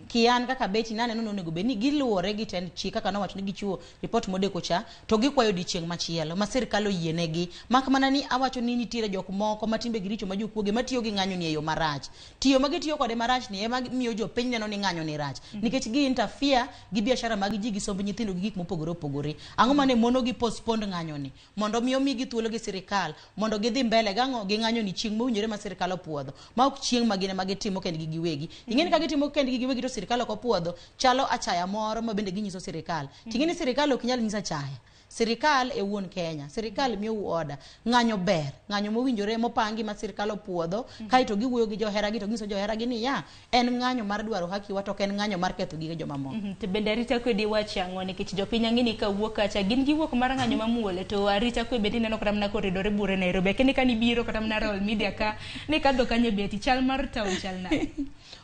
Kian kaka Betty naneno ni onego bed ni giluwore gi tend chik kaka nowacho ni gichiwo report modeko cha to gikwayo odiochieng' machielo ma sirkal oyienegi. Mak mana ni awacho ni nitiere jok moko ma timbegi richo ma jokuoge matiyo gi ng'anyo ni e yo marach. Tiyo ma gitiyo kode marach ni ema miyo jopiny neno ni ng'anyo ni rach. Nikech gi interfere gi biashara mag ji gi somb nyithindo gi gik mopogore opogore. Ang'o mane mono gi postpone ng'anyo ni mondo mi omigi thuolo gi sirikal mondo gidhi mbele gang'o gi ng'anyo ni chieng' mowinjore ma sirikal opuodho ma ok chieng' ma gin ema gitimo kendgi giwegi. Ing'e ni ka gitimo kendgi giwegi to sirikal ok opuodho chalo achaya moro ma bende ginyiso sirikal. Ting'e ni sirikal ok nyal nyiso achaya. Sirikal e wuon Kenya, sirikal miyou order. Ng'anyo ber, ng'anyo mowinjore mopangi ma sirikal opuodho, kaeto giwuoyo gi joheragi to ginyiso joheragi niya, en ng'anyo mar dwaro haki wa to ok en ng'anyo mar ketho gige jomamoko. To bende arita kwe diwach ang'o nikech jopiny ang'e ni kawuok kacha gin giwuok mar ng'anyo mamuol to arita kwe bende ineno kata mana koridore bure Nairobi. Akia ni kanibiro kata mana Royal Media ka nikadho kanyo beti chal mar town chal nade?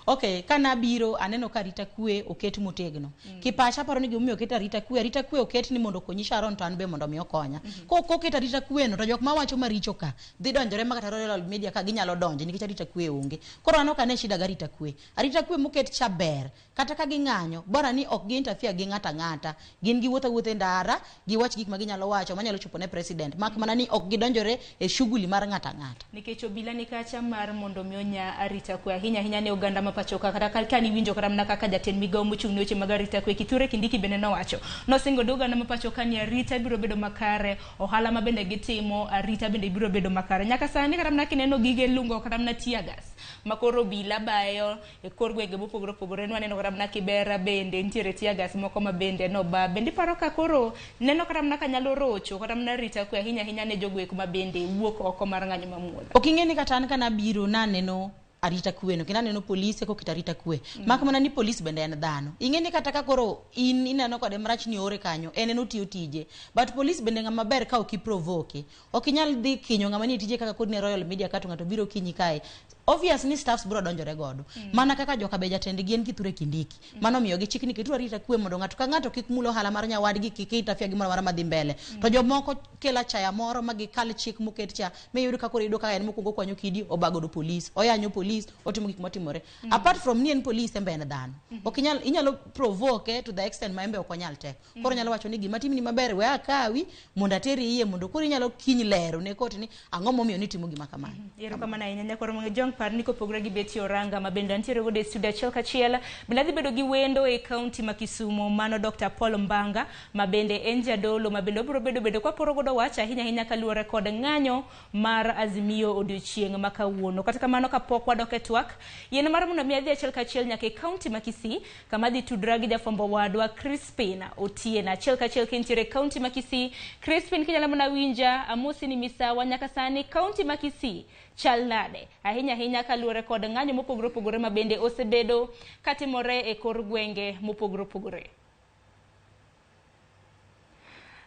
Okay, kanabiro aneno ka arita kwe oket motegno. Kipacha aparo ni gimomiyo oket arita kwe, arita kwe oket ni mondo okonyi Sharon to an be mondo mi okonya. Kok oket arita kwe no to jok mawacho maricho ka dhi donjore ma kata Royal Media ka ginyalo donjo nikech arita kwe onge. Koro an ok ane shida gi arita kwe. Arita kwe moket cha ber. Kata ka ging'anyo, bora ni ok gi interfere gi ng'ata ng'ata. Gin giwuotho awuotha e ndara, giwach gik ma ginyalo wacho manyalo chopo ne president. Mak mana ni ok gidonjore e shughuli mar ng'ata ng'ata. Nikech obila ni kacha mar mondo mi onya arita kwe ahinya ahinya ne oganda ma pacho ka kata ka niwinjo kata mana kaka jatend migawo mochung' ne weche mag arita kwe Kithure Kindiki bende nowacho nosingo ne oganda ma pacho ka ni arita biro bedo makare ohala ma bende gitimo arita bende biro bedo makare nyaka sani kata mana kineno gige lungo kata mana tear gas ma koro obila bayo e kor gwenge mopogore opogore nwaneno kata mana Kibera bende nitiere tear gas moko ma bende noba bende iparo ka koro neno kata mana ka nyalo rocho kata mana arita kwe ahinya ahinya ne jogo eko ma bende wuok oko mar ng'anyo mamuol. Ok ing'e ni kata an kanabiro naneno arita kwe no kendo aneno polise koketo arita kwe. Mak mana ni polis bende en dhano. Ing'e ni kata ka koro in ineno kode marach ni ore kanyo, en en otiyo tije. But polis bende ng'ama ber ka ok iprovoke. Ok inyal dhi kinyo ng'ama nie tije kaka kod ne Royal Media ka to ng'ato biro kinyi kae. Obvious ni staffs biro donjore godo. Mana kaka joka be jatendgi en Kithure Kindiki. Mano omiyo gi chik ni keturu arita kwe mondo ng'ato ka ng'ato kik mul ohala mar nyawadgi, kik interfere gi moro amora madhi mbele. To jomoko kelo achaya moro ma gikal chik moket cha, miyud ka koro iyudo ka en mokwongo okwanyo kidi, obagodo polis, oyanyo polis, otimo gik motimore. Apart from ni en polis, en be en dhano. Ok inyal, inyalo provoke to the extent ma en be ok onyal teko. Koro nyalo wacho ni gima timni maber we akawi mondo ateri iye mondo koro inyalo kiny lero ne kot ni ang'o momiyo nitimo gima kamano. Erokamano ahinya nyakwar Mong'e Jong par ni kopogore gi Betty Oranga ma bende antiere godo e studio achiel kachiel bende adhi bedo gi wendo e kaunti ma Kisumu mano Dr. Paul Mbanga ma bende en jadolo ma bende obiro bedo bende kwaporo godo wach ahinya ahinya kaluwore kod ng'anyo mar Azimio odiochieng' ma kawuono. Kata kamano kapok wadok e twak, yien mar mondo mi adhi achiel kachiel nyaka e kaunti ma Kisii kama adhi tudra gi jafwambo wadwa Crispin Otieno. Achiel kachiel kintiere e kaunti ma Kisii, Crispin kinyalo mana winja, amosi ni misawa nyaka sani kaunti ma Kisii chal nade? Ahinya ahinya kaluwore kod ng'anyo mopogore opogore ma bende osebedo katimore e kor gwenge mopogore opogore.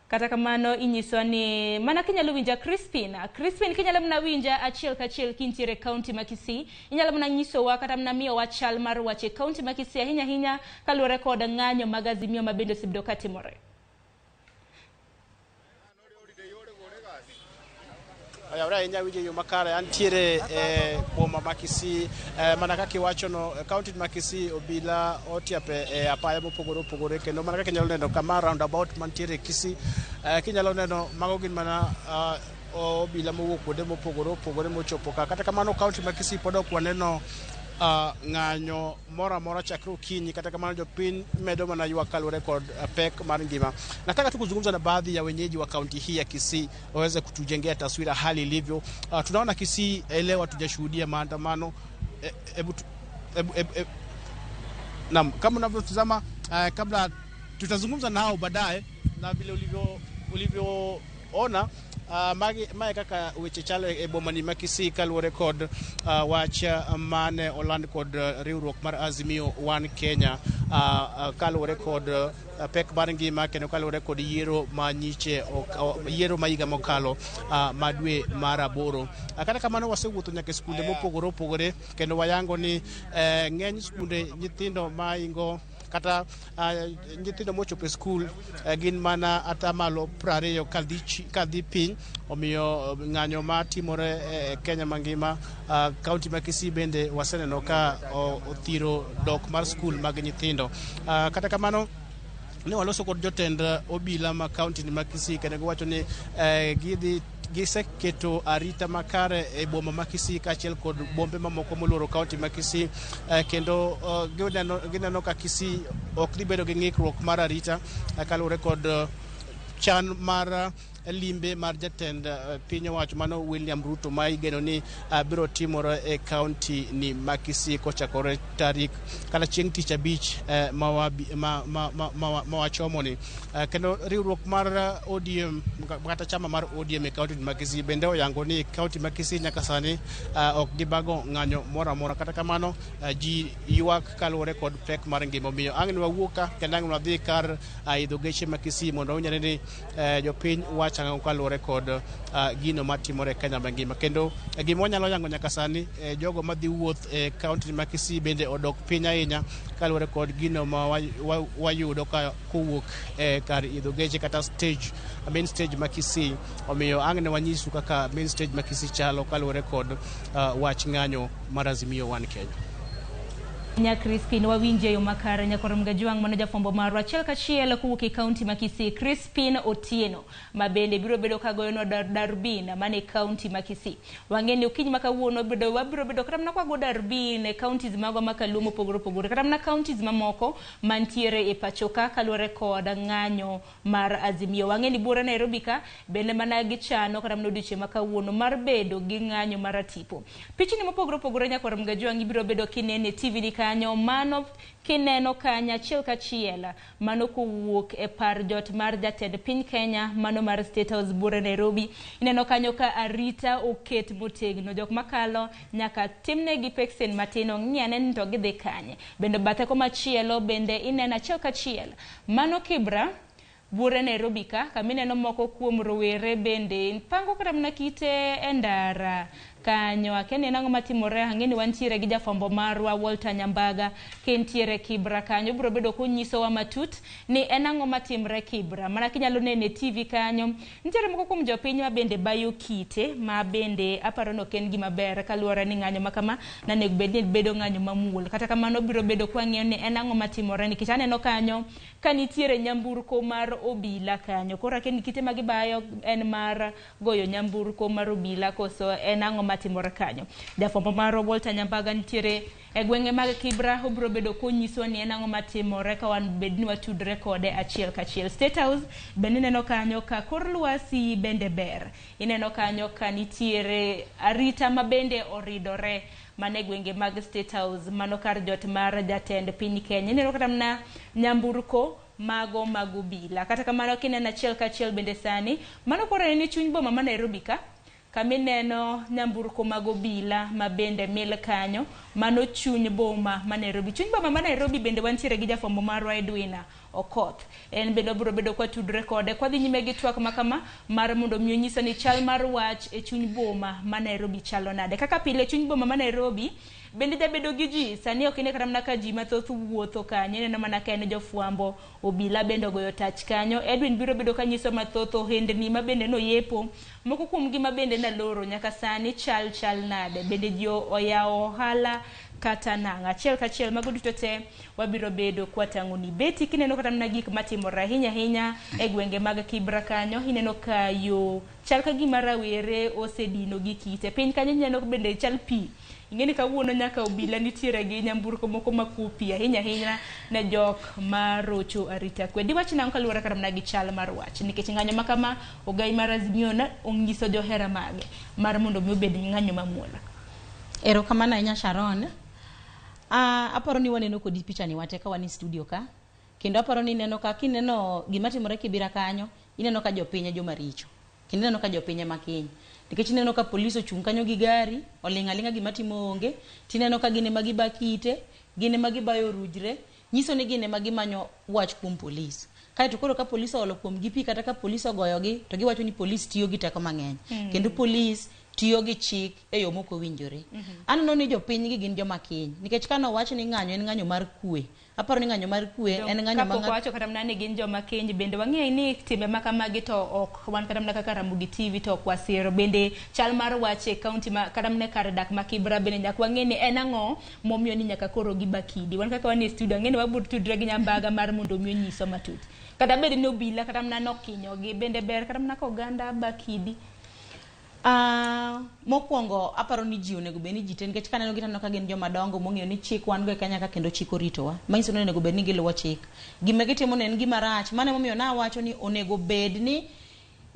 Kata kamano inyiswa ni mana kinyalo winja Crispin, Crispin kinyalo mana winja achiel kachiel kintiere e kaunti ma Kisii, inyalo mana nyisowa kata mana miyowa chal mar wach e kaunti ma Kisii ahinya ahinya kaluwore kod ng'anyo mag Azimio ma bende osebedo katimore. Oyawre ahinya winjo yo makare antiere e boma ma Kisii mana kaka iwachono kaunti ma Kisii obila otiape e apaya mopogore opogore kendo mana kaka inyalo neno kama roundabout mantiere Kisii kinyalo neno mago gin mana obila mowuok kuonde mopogore opogore mochopo ka. Kata kamano kaunti ma Kisii pod ok waneno ng'anyo moro amora chakre okinyi. Kata kamano jopiny medo mana ywak kaluwore kod pek mar ngima. Nataka tu kuzungumza na baadhi ya wenyeji wa kaunti hii ya Kisii waweze kutujengea taswira hali ilivyo. Tunaona Kisii leo hatujashuhudia maandamano. Naam, kama unavyotazama kabla tutazungumza nao baadaye na vile ulivyoona mae kaka weche chalo e bomani ma Kisii kaluwore kod wach mane oland kod riwruok mar Azimio One Kenya kaluwore kod pek mar ngima kendo kaluwore kod yiero ma nyiche yiero ma higa mokalo ma dwe mar 8. Kata kamano wasewuotho nyaka e skunde mopogore opogore kendo wayango ni ng'eny skunde nyithindo maingo kata nyithindo mochopo e skul gin mana atamalo 20 kadhi piny. Omiyo ng'anyo matimore e Kenya mangima, kaunti ma Kisii bende waseneno ka othiro dok mar skul mag nyithindo. Kata kamano ne waloso kod jotend obila ma kaunti ma Kisii kendo giwacho ni gidhi giseketo arita makare e boma ma Kisii kaachiel kod bombe mamoko moluoro kaunti ma Kisii kendo gineno ka Kisii ok dhi bedo gi ng'ikruok mar arita kaluwore kod chan mar limbe mar jatend piny owacho mano William Ruto ma igeno ni biro timore e kaunti ni ma Kisii kochakore tarik kata chieng' tich abich ma wachomoni. Kendo riwruok mar ODM kata chama mar ODM e kaunti ma Kisii bende oyango ni kaunti ma Kisii nyaka sani ok gibago ng'anyo moro amora. Kata kamano ji ywak kaluwore kod pek mar ngima. Omiyo ang' ne wawuok ka kendo ang' ne wadhi kar idho geche ma Kisii mondo wawinj ane ni jopiny wacho ang'o kaluwore kod gino matimore e Kenya mangima. Kendo gima wanyalo yango nyaka sani, jogo madhi wuoth e kaunti ma Kisii bende odok piny ahinya kaluwore kod gino ma wayudo ka kowuok e kar idho geche kata stage, main stage ma Kisii. Omiyo ang' ne wanyisu kaka main stage ma Kisii chalo kaluwore kod wach ng'anyo mar Azimio One Kenya. Nya Crispin, wawinje yo makare. Nyakwar Mgajwang', mano jafwambo marwa achiel kachiel kowuok e kaunti ma Kisii, Crispin Otieno, ma bende biro bedo ka goyonwa darbin mane kaunti ma Kisii. Wang'e ni okinyi ma kawuono bedo wabiro bedo kata mana kwago darbin e counties magwa ma kaluo mopogore opogore, kata mana counties mamoko mantiere e pacho ka kaluwore kod ng'anyo mar Azimio. Wang'e ni buore Nairobi ka bende mana gichano kata mana odiochieng' ma kawuono mar bedo gi ng'anyo mar atipo. Pichni mopogore opogore, nyakwar Mgajwang', ibiro bedo kinene e TV ni kanyo, mano kineno kanyo achiel kachiel, mano kowuok e par jot mar jatend piny Kenya, mano mar State House buore Nairobi. Ineno kanyo ka arita oket motegno, jok makalo nyaka timnegi peksen matin, ong'i ane ni to gidhi kanye. Bende bathe komachielo bende ineno achiel kachiel, mano Kibra buore Nairobi ka, kamineno moko kuom rowere bende pango kata mana kite e ndara kanyo. Akia ni en ang'o matimore. Ang'e ni wantiere gi jafwambo marwa Walter Nyambaga kentiere Kibra kanyo, obiro bedo konyisowa matut ni en ang'o matimre Kibra. Mana kinyalo neno e TV kanyo, nitiere moko kuom jopiny ma bende bayo kite, ma bende aparo ni ok en gima ber kaluwore ni ng'anyo ma kama nanego bed ni bedo ng'anyo mamuol. Kata kamano biro bedo kwang'iyo ni en ang'o matimore, nikech aneno kanyo ka nitiere nyamburko mar obila kanyo. Koro akia ni kite ma gibayo en mar goyo nyamburko mar obila koso en ang'o matimore kanyo. Jafwambo marwa Walter Nyambaga nitiere e gwenge mag Kibra, obiro bedo konyisowa ni en ang'o matimore ka wan bed ni watudre kode achiel kachiel. State House bende ineno kanyo ka kor lwasi bende ber. Ineno kanyo ka nitiere arita ma bende oridore mane gwenge mag State House, mano kar jot mar jatend piny Kenya. Ineno kata mana nyamburko mago mag obila. Kata kamano kineno achiel kachiel bende sani, mano koro en chuny boma ma Nairobi ka, kamineno nyamburko mag obila ma bende mil kanyo, mano chuny boma ma Nairobi. Chuny boma ma Nairobi bende wantiere gi jafwambo marwa Edwina Okoth. En bende wabiro bedo kwatudre kode kwadhi nyime gi twak makama mar mondo mi onyisa ni chal mar wach e chuny boma ma Nairobi chalo nade. Kaka pile chuny boma ma Nairobi bende jabedo gi ji, sani ok ine kata mana ka ji mathoth wuotho kanyo, ineno mana ka en jofwambo, obila bende ogoyo tach kanyo. Edwin biro bedo kanyiso mathoth ohendni ma bende noyepo, moko kuomgi ma bende naloro nyaka sani chal nade, bende ji oyawo ohala kata nang'o. Achiel kachiel mago duto te wabiro bedo kwatang'o ni beti kineno kata mana gik matimore ahinya ahinya e gwenge mag Kibra kanyo. Ineno ka yo chal ka gima rawere osedino gi kite piny kanyo, ineno bende chal pi. Ing'eni kawuono nyaka obila nitiere gi nyamburko moko makuo pi ahinya ahinya ne jok marocho arita kwe. Diwach nang'o kaluwore kata mana gi chal mar wach, nikech ng'anyo ma kama ogai mar Azimio na onyiso johera mage mar mondo mi obed ng'anyo mamuol. Erokamano ahinya Sharon. Aparo ni waneno kodi picha ni wate ka wan e studio ka, kendo aparo ni ineno ka kineno gima timore Kibira kanyo, ineno ka jopiny e joma richo, kendo ineno ka jopiny ema kiny, nikech ineno ka polis ochung' kanyo gi gari oling' aling'a, gima timo onge, tineno ka gin ema giba kite, gin ema gibayo orujre, nyiso ni gin ema gimanyo wach kuom polis. Kaeto koro ka polis oolo kuom gi pi kata ka polis ogoyogi, to giwacho ni polis tiyo gi teko mang'eny, kendo polis tiyo gi chik e yo mok owinjore. Aneno ni jopiny gi gin joma kiny, nikech kane owach ni ng'anyo en ng'anyo mar kwe, aparo ni ng'anyo mar kwe en ng'anyo ma kapok wacho kata mana ni gin joma kiny, bende wang'eyo ni timbe ma kamagi to ok wan kata mana kaka Ramogi TV to ok wasiro. Bende chal mar wach e kaunti ma kata mana kar dak ma Kibra bende nyaka wang'e ni en ang'o momiyo ni nyaka koro gibakidi. Wan kaka wan e studio ang'e ni wabiro tudre gi Nyambaga mar mondo mi onyiswa matut. Kata bed ni obila kata mana nokinyogi, bende ber kata mana ka oganda bakidi. Mokwongo aparo ni ji onego bed ni ji te, nikech kaneno gi taneno ka gin joma dongo mong'eyo ni chik wan go e Kenya ka kendo chik oritowa, manyiso ni onego bed ni giluwo chik. Gima gitimo no en gima rach, mano emomiyo nawacho ni onego bed ni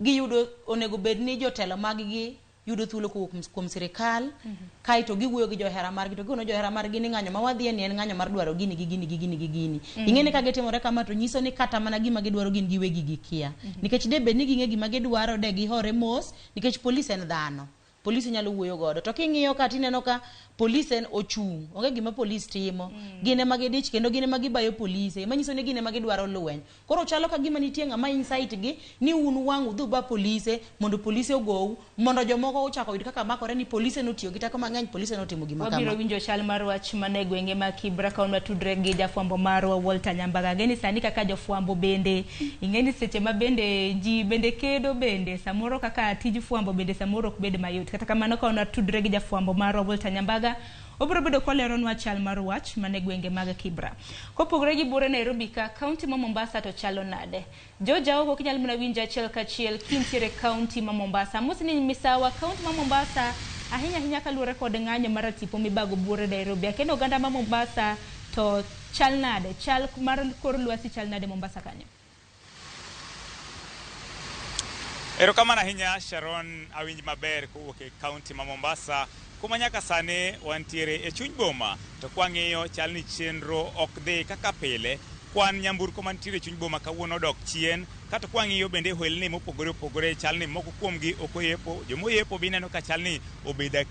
Giyudo onego bed ni jotelo mag gi yudo thuolo kowuok kuom sirikal, kaeto giwuoyo gi johera margi to gikono johera margi ni ng'anyo ma wadhiye ni en ng'anyo mar dwaro gini gi gini gi gini gi gini. Ing'e ni ka gitimore kama to nyiso ni kata mana gima gidwaro gin giwegi gikia. Nikech de bed ni ging'e gima gidwaro de gihore mos nikech polis en dhano. Polis inyalo wuoyo godo. To king'iyo ka tineno ka polis en ochung'. Onge gima polis timo. Gin ema gidich kendo gin ema gibayo polise. Manyiso ni gin ema gidwaro lweny. Koro chalo ka gima nitie ng'ama incite gi ni un wang' udhi uba polise mondo polise ogou mondo jomoko ochak oyud kaka makore ni polise notiyo gi teko mang'eny, polise notimo gima Wabiro kama. winjo chal mar wach mana e gwenge ma Kibra ka watudre gi jafwambo marwa Walter Nyambaga. Ang'e ni sani kaka jofwambo bende ing'e ni seche ma bende ji bende kedo bende samoro kaka tij fwambo bende samoro ok bed mayot. Kata kamano ka watudre gi jafwambo marwa Walter Nyambaga obiro bedo koleronwa chal mar wach mana e gwenge mag Kibra. Kopogore gi buore Nairobi ka, kaunti ma Mombasa to chalo nade? Joja ok inyal mana winjo achiel kachiel kintiere kaunti ma Mombasa. Amosi ni misawa kaunti ma Mombasa ahinya ahinya kaluwore kod ng'anyo mar tipo mibago buore Nairobi. Akendo oganda ma Mombasa to chal nade? Chal mar kor lwasi chal nade Mombasa kanyo? Erokamano ahinya Sharon, awinj maber kowuok e kaunti ma Mombasa kuma nyaka sani wantiere e chuny boma to kwang'iyo chal ni chenro ok dhi kaka pile. Kwan nyamburko mantiere e chuny boma kawuono odok chien, kata kwang'iyo bende ohelni mopogore opogore chal ni moko kuomgi ok oyepo, jomoyepo be ineno ka chal ni obedo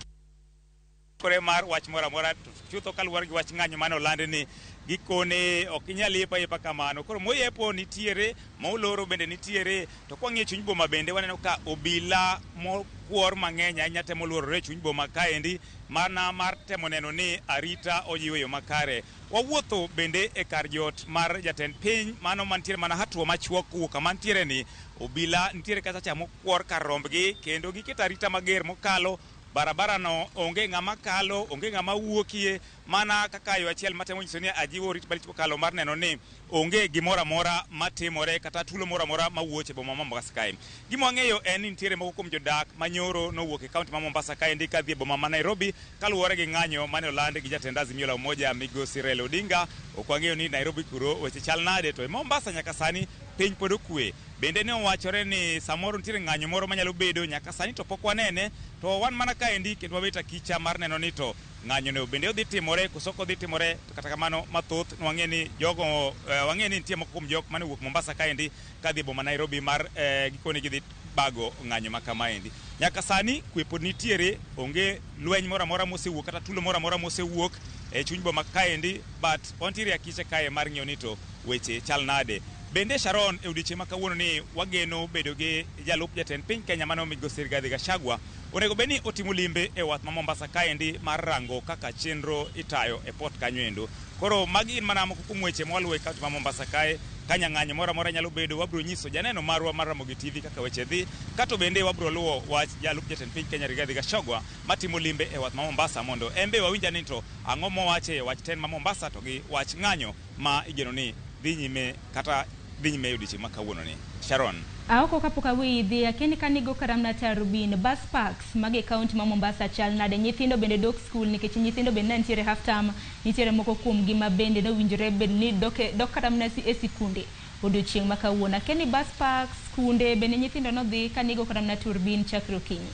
kore mar wach moro amora chutho kaluwore gi wach ng'anyo mane olandi ni gikone ok inyal yepo ayepa kamano. Koro moyepo nitiere, moloro bende nitiere, to kwang'iyo chuny boma bende waneno ka obila mokwor mang'eny ahinya temo luorore e chuny boma kaendi mana mar temo neno ni arita ojiw e yo makare. Wawuotho bende e kar jot mar jatend piny mano mantiere mana hatua machuok kowuok kama ntiere ni obila nitiere kacha cha mokwor kar rombgi kendo giketo arita mager mokalo barabara no onge ng'ama kalo, onge ng'ama wuokie, mana kaka yo achiel matemo nyiso ni ajiwo rit malich mokalo mar neno ni onge gimoro amora matimore kata tulo moro amora mawuoch e boma ma Mombasa kae. Gima wang'eyo en ni nitiere moko kuom jodak manyoro nowuok e kaunti ma Mombasa kaendi kadhi e boma ma Nairobi kaluwore gi ng'anyo mane oland gi jatend Azimio la Umoja migosi Raila Odinga. Ok wang'eyo ni Nairobi kuro weche chal nade, to e Mombasa nyaka sani piny pod okwe. Bende ne owachore ni samoro nitiere ng'anyo moro manyalo bedo nyaka sani to pok wanene, to wan mana kaendi kendo wabet akicha mar neno ni to ng'anyo no bende odhi timore koso ok odhi timore. To kata kamano mathoth nwang'e ni jogo wang'e ni nitie moko kuom jok mane owuok Mombasa kaendi kadhi e boma Nairobi mar gikone gidhi bago ng'anyo ma kamaendi. Nyaka sani kwe pod nitiere, onge lweny moro amora mosewuok kata tulo moro amora mosewuok e chuny boma kaendi, but wantiere akicha kae mar ng'iyo ni to weche chal nade. Bende Sharon, e odiechieng' ma kawuono ni wageno bedo gi jalup jatend piny Kenya mano migosi Rigathi Gachagua onego bed ni otimo limbe e wath ma Mombasa kaendi mar rango kaka chenro itayo e port kanyo endo. Koro magi gin mana moko kuom weche mwaluwo e kaunti ma Mombasa kae. Ka nyang'anyo moro amora nyalo bedo, wabiro nyiso janeno marwa mar Ramogi TV kaka weche dhi, kato bende wabiro luwo wach jalup jatend piny Kenya Rigathi Gachagua matimo limbe e wath ma Mombasa mondo en be wawinj ni to ang'o mowache e wach ten ma Mombasa to gi wach ng'anyo ma igeno ni dhi nyime kata dhi nyime e odiechieng' ma kawuono ni. Sharon. Aoko kapok aweyi dhi, akia ka nigo karamna Tarubin, bus parks mag e kaunti ma Mombasa chal nade? Nyithindo bende dok skul nikech nyithindo bende ne nitiere half term, nitiere moko kuom gi ma bende nowinjore bed ni dok, dok kata mana e sikunde odiochieng' ma kawuono. Akia ni bus parks, skunde bende nyithindo nodhi ka nigo karamna Turbin chakre okinyi.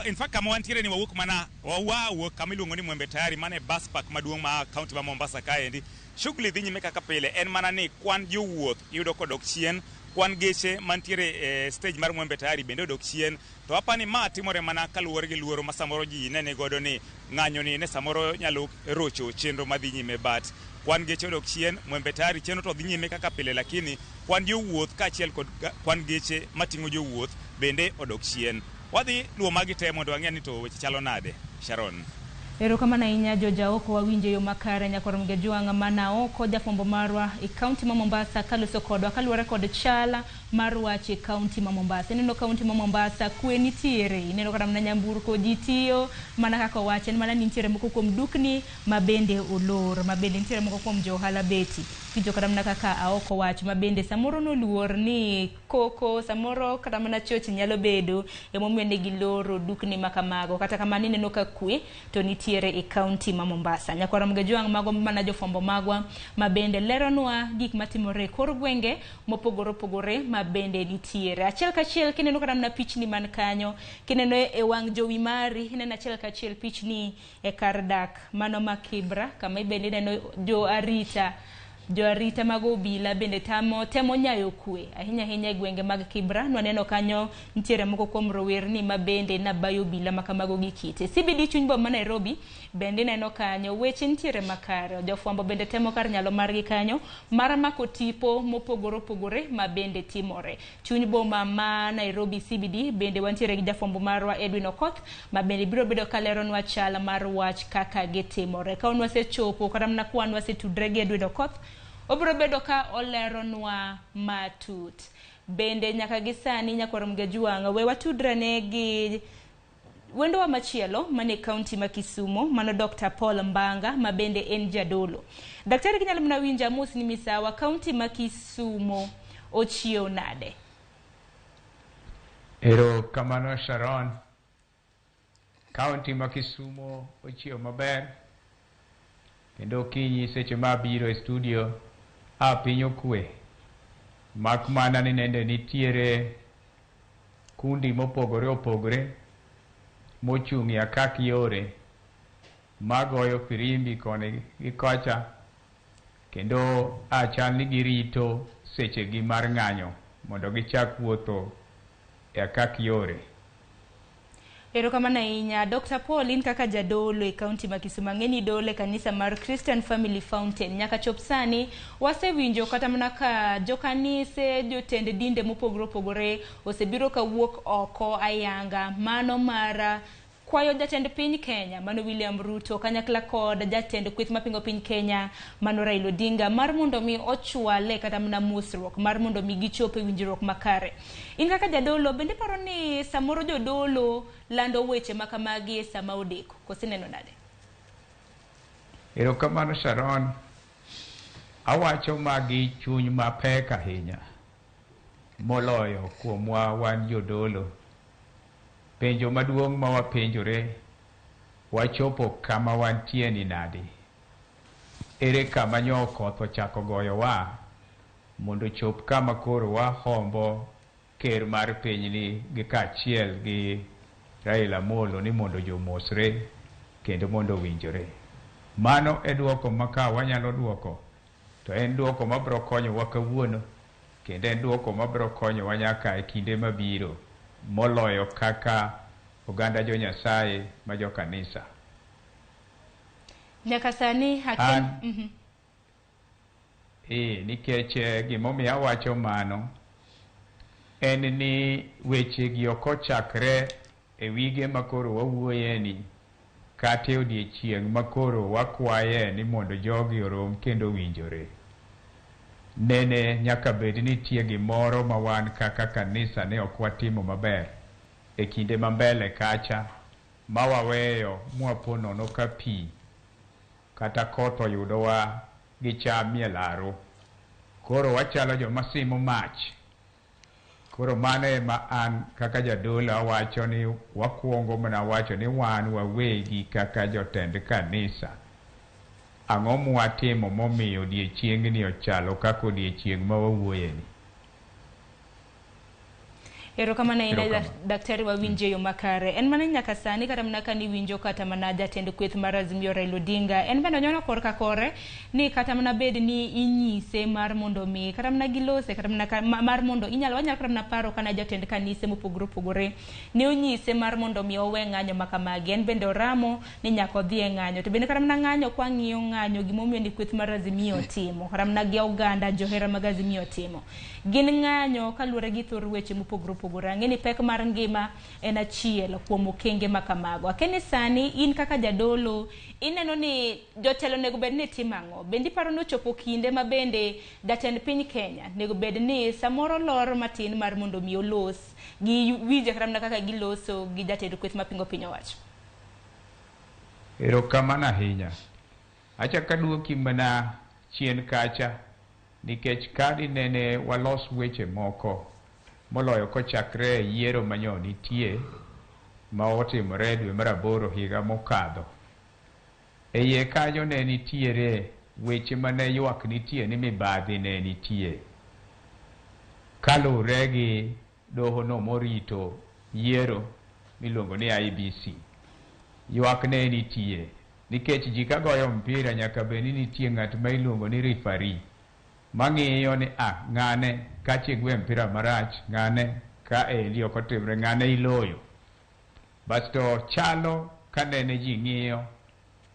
In fact kama wantiere ni wawuok mana wawuok kama iluongo ni Mwembe Tayari, mane bus park maduong' ma kaunti ma Mombasa kaendi. Shughuli dhi nyime kaka pile, en mana ni kwan jowuoth iyudo kodok chien, kwan geche mantiere e stage mar Mwembe Tayari bende odok chien. To apani ma timore mana kaluwore gi luoro ma samoro ji ne ni godo ni ng'anyo ni ne samoro nyalo rocho chenro madhi nyime, but kwan geche odok chien, Mwembe Tayari chenro to dhi nyime kaka pile, lakini kwan jowuoth kaachiel kod kwan geche mating'o jowuoth bende odok chien. Wadhi luwo magi te mondo wang'e ni to weche chalo nade. Sharon. Erokamano ahinya Joja Oko, wawinjo e yo makare nyakwar Mgejwang' mana oko jafwambo marwa e kaunti ma Mombasa kaloso kodwa kaluwore kod chal mar wach e kaunti ma Mombasa. Ineno kaunti ma Mombasa kwe nitiere, ineno kata mana nyamburko ji tiyo mana kaka owach, en mana ni nitiere moko kuom dukni ma bende olor, ma bende nitiere moko kuom jo ohala beti. Winjo kata mana kaka Aoko wacho ma bende samoro noluor ni koko, samoro kata mana choche nyalo bedo, emomiyo ne giloro dukni ma kamago. Kata kamano ineno ka kwe to nitiere e kaunti ma Mombasa. Nyakwar Ramogi Ajwang' mago mana jofwambo magwa ma bende leronwa gik matimore e kor gwenge mopogore opogore ma bende nitiere. Achiel kachiel kineno kata mana pichni man kanyo, kineno e wang' jowi mari, ineno achiel kachiel pichni e kar dak mano ma Kibra, kama bende ineno jo arita mag obila bende temo nyayo kwe ahinya ahinya e gwenge mag Kibra. Nwaneno kanyo nitiere moko kuom rowerni ma bende nabayo obila ma kamago gi kite. CBD chuny boma ma Nairobi bende ineno kanyo weche nitiere makare. Jofwambo bende temo kar nyalo margi kanyo mar mako tipo mopogore opogore ma bende timore. Chuny boma ma Nairobi CBD bende wantiere gi jafwambo marwa Edwin Okoth ma bende biro bedo kaleronwa chal mar wach kaka gitimore. Ka wasechopo kata mana kwan wasetudre gi Edwin Okoth, obiro bedo ka oleronwa matut. Bende nyaka gi sani Nyakwar Ramogi Ajwang' we watudrene gi wendowa machielo mane kaunti ma Kisumo, mano Dr. Paul Mbanga ma bende en jadolo. Daktari kinyalo mana winja mos ni misawa, kaunti ma Kisumo ochiew nade? Ero kamano Sharon. Kaunti ma Kisumo ochiew maber. Kendo okinyi seche ma abiro e studio a piny okwe. Mak mana ni nende nitiere kundi mopogore opogore mochung' e akak yore magoyo firimbi koni gi kocha, kendo a chal ni girito sechegi mar ng'anyo mondo gichak wuotho e akak yore. Erokamano ahinya Dr. Paul, in kaka jadolo e kaunti ma Kisumu, ang'e ni idolo e kanisa mar Christian Family Fountain. Nyaka chop sani wasewinjo kata mana ka jokanise, jotend dinde mopogore opogore osebiro kawuok oko ayanga mano mar kwayo jatend piny Kenya mano William Ruto kanyakla kod jatend kweth mapingo piny Kenya mano Raila Odinga mar mondo mi ochwale kata mana mosruok mar mondo mi gichop e winjruok makare. In kaka jadolo bende paro ni samoro jodolo lando weche makamagi e sama odeko, koso ineno nade? Erokamano Sharon. Awacho magi chuny mapek ahinya moloyo kuomwa wan jodolo. Penjo maduong' ma wapenjore, wachopo kama wantie ni nadi? Ere kama nyo koth ochako goyowa mondo chop kama koro wahombo ker mar pinyni gi kaachiel gi Raila Amolo ni mondo jomosre kendo mondo owinjore. Mano e duoko ma ka wanyalo duoko, to en duoko mabiro konyowa kawuono kendo en duoko mabiro konyowa nyaka e kinde mabiro, moloyo kaka oganda jo Nyasaye ma jo kanisa. Nyaka sani Nikech gimomiyo awacho mano en ni wechegi ok ochakre e wige makoro wawuoye ni kata e odiechieng' makoro wakwaye ni mondo jogi orom kendo owinjore. Nene nyaka bed ni nitie gimoro ma wan kaka kanisa ne ok watimo maber e kinde ma mbele kacha ma waweyo mwapo nono ka pi kata koth oyudowa gi cham e laro. Koro wachalo joma simo mach. Koro mano ema an kaka jadolo awacho ni wakwongo mana wacho ni wan wawegi kaka jotend kanisa. Ang'o mwatimo momiyo odiechiengni ochalo kaka odiechieng' ma wawuoyeni? Erokamano ahinya daktari, wawinjo e yo makare. En mana nyaka sani kata mana ka niwinjo kata mana jatend kweth mar Azimio Raila Odinga, en bende onyono korka kore ni kata mana bed ni inyise mar mondo mi kata mana gilose kata mana mar mondo inyalo wanyalo kata mana paro kana jatend kanise mopogore opogore ne onyise mar mondo mi owe ng'anyo ma kamagi. En bende oramo ni nyaka odhi e ng'anyo. To bende kata mana ng'anyo kwang'iyo ng'anyo gimomiyo ni kweth mar Azimio timo kata mana gi oganda johera mag Azimio timo gin ng'anyo kaluwore gi thor weche mopogore opogore. opogore. Ang'e ni pek mar ngima en achiel kuom okenge ma kamago. Akeni sani in kaka jadolo ineno ni jotelo onego bed ni timo ang'o? Bende iparo ni ochopo kinde ma bende jatend piny Kenya onego bed ni samoro lor matin mar mondo mi olos gi winje kata mana kaka giloso gi jatend kweth mapingo piny owacho? Erokamano ahinya. Achako aduoki mana chien kacha nikech ka dinene walos weche moko moloyo kochakre e yiero manyo nitie ma otimore dwe mar aboro higa mokadho. E iye kanyo ne nitiere weche mane ywak nitie ni mibadhi ne nitie kaluwore gi doho no morito yiero miluongo ni IEBC. Ywak ne nitie nikech ji ka goyo mpira nyaka bed ni nitie ng'at ma iluongo ni referee mang'iyo ni ng'ane kacha igwe mpira marach, ng'ane ka endi ok otimre, ng'ane iloyo. Basto chalo kanene ji ng'iyo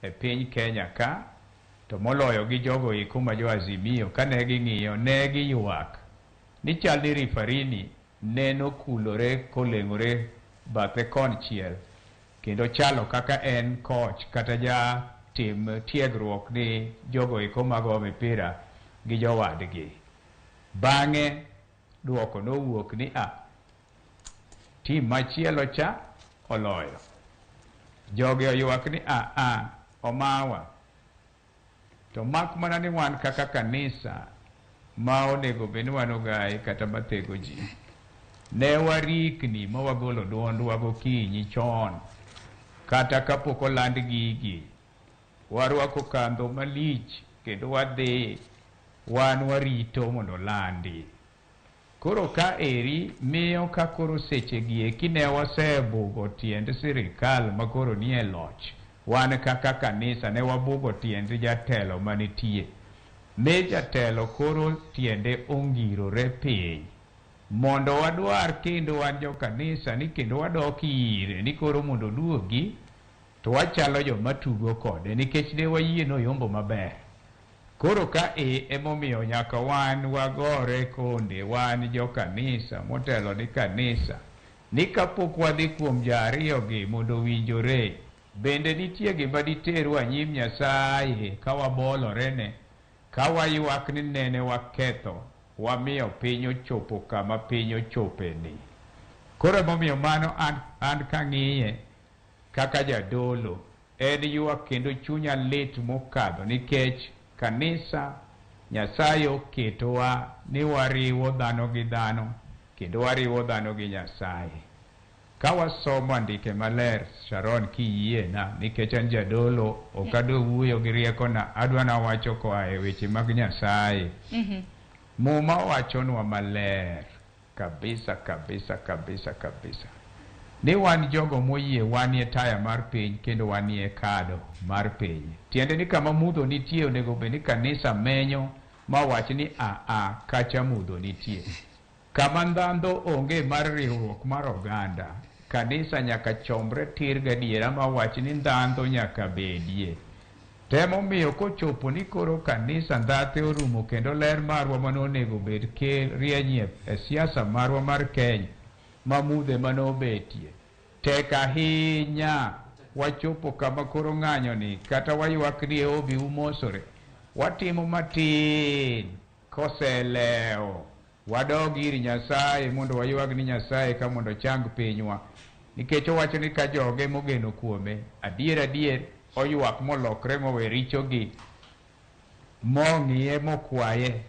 e piny Kenya ka, to moloyo gi jogo eko ma jo Azimio, kane ging'iyo ne giywak ni chal ni referee ni neno kulore koleng'ore bathe konchiel kendo chalo kaka en coach kata jatim tiegruok ni jogo eko mago mipira gi jowadgi. Bang'e duoko nowuok ni tim machielo cha oloyo. Jogi oywak ni omawa. To mak mana ni wan kaka kanisa ma onego bed ni wan ogaye kata mathego ji, ne warikni ma wagolo duondwa gokinyi chon kata kapok oland gigi. Warwako kandho malich kendo wadhi wan warito mondo olandi. Koro ka eri miyo ka koro seche gi eki ne wasebugo tiend sirikal ma koro nie loch. Wan kaka kanisa ne wabugo tiend jatelo manitie. Mi jatelo koro tiende ongirore piny. Mondo wadwar kendo wan jo kanisa ni kendo wadok ire ni koro mondo oduogi, to wachalo joma tugo kode nikech ne wayie noyombo maber. Koro ka emomiyo nyaka wan wagore konde wan jo kanisa motelo ni kanisa ni kapok wadhi kuom jariyo gi mondo owinjore, bende nitie gima diterwa nyim Nyasaye ka wabolorene, ka waywak ni nene waketho, wamiyo piny ochopo kama piny ochopeni. Koro emomiyo mano an kang'iye kaka jadolo, en ywak kendo chunya lit mokadho nikech kanisa Nyasaye oketowa ni wariwo dhano gi dhano kendo wariwo dhano gi Nyasaye. Ka wasomo andike maler, Sharon, kiyiena, nikech an jadolo ok adwa wuoyo gi riekona, adwa nawacho koa e weche mag Nyasaye. Muma wachonwa maler kabisa kabisa kabisa kabisa ni wan jogo moyie wanie taya mar piny kendo wanie kado mar piny. Tiende ni kama mudho nitie onego bed ni kanisa menyo ma wach ni kacha mudho nitie. Kama ndhandho onge mar riwruok mar oganda, kanisa nyaka chombre tir gadiera ma wach ni ndhandho nyaka bedie. Temomiyo kochopo ni koro kanisa ndhathe orumo kendo ler marwa mane onego bed rieny e siasa marwa mar Kenya ma mudhe mane obetie tek ahinya. Wachopo kama koro ng'anyo ni kata waywak ni obi umosore, watimo matin koselewo wadog ir Nyasaye mondo waywag ni Nyasaye ka mondo ochang pinywa, nikech owacho ni ka joge mogeno kuome adier adier oywak molokre mowe richogi mong'iye mokwaye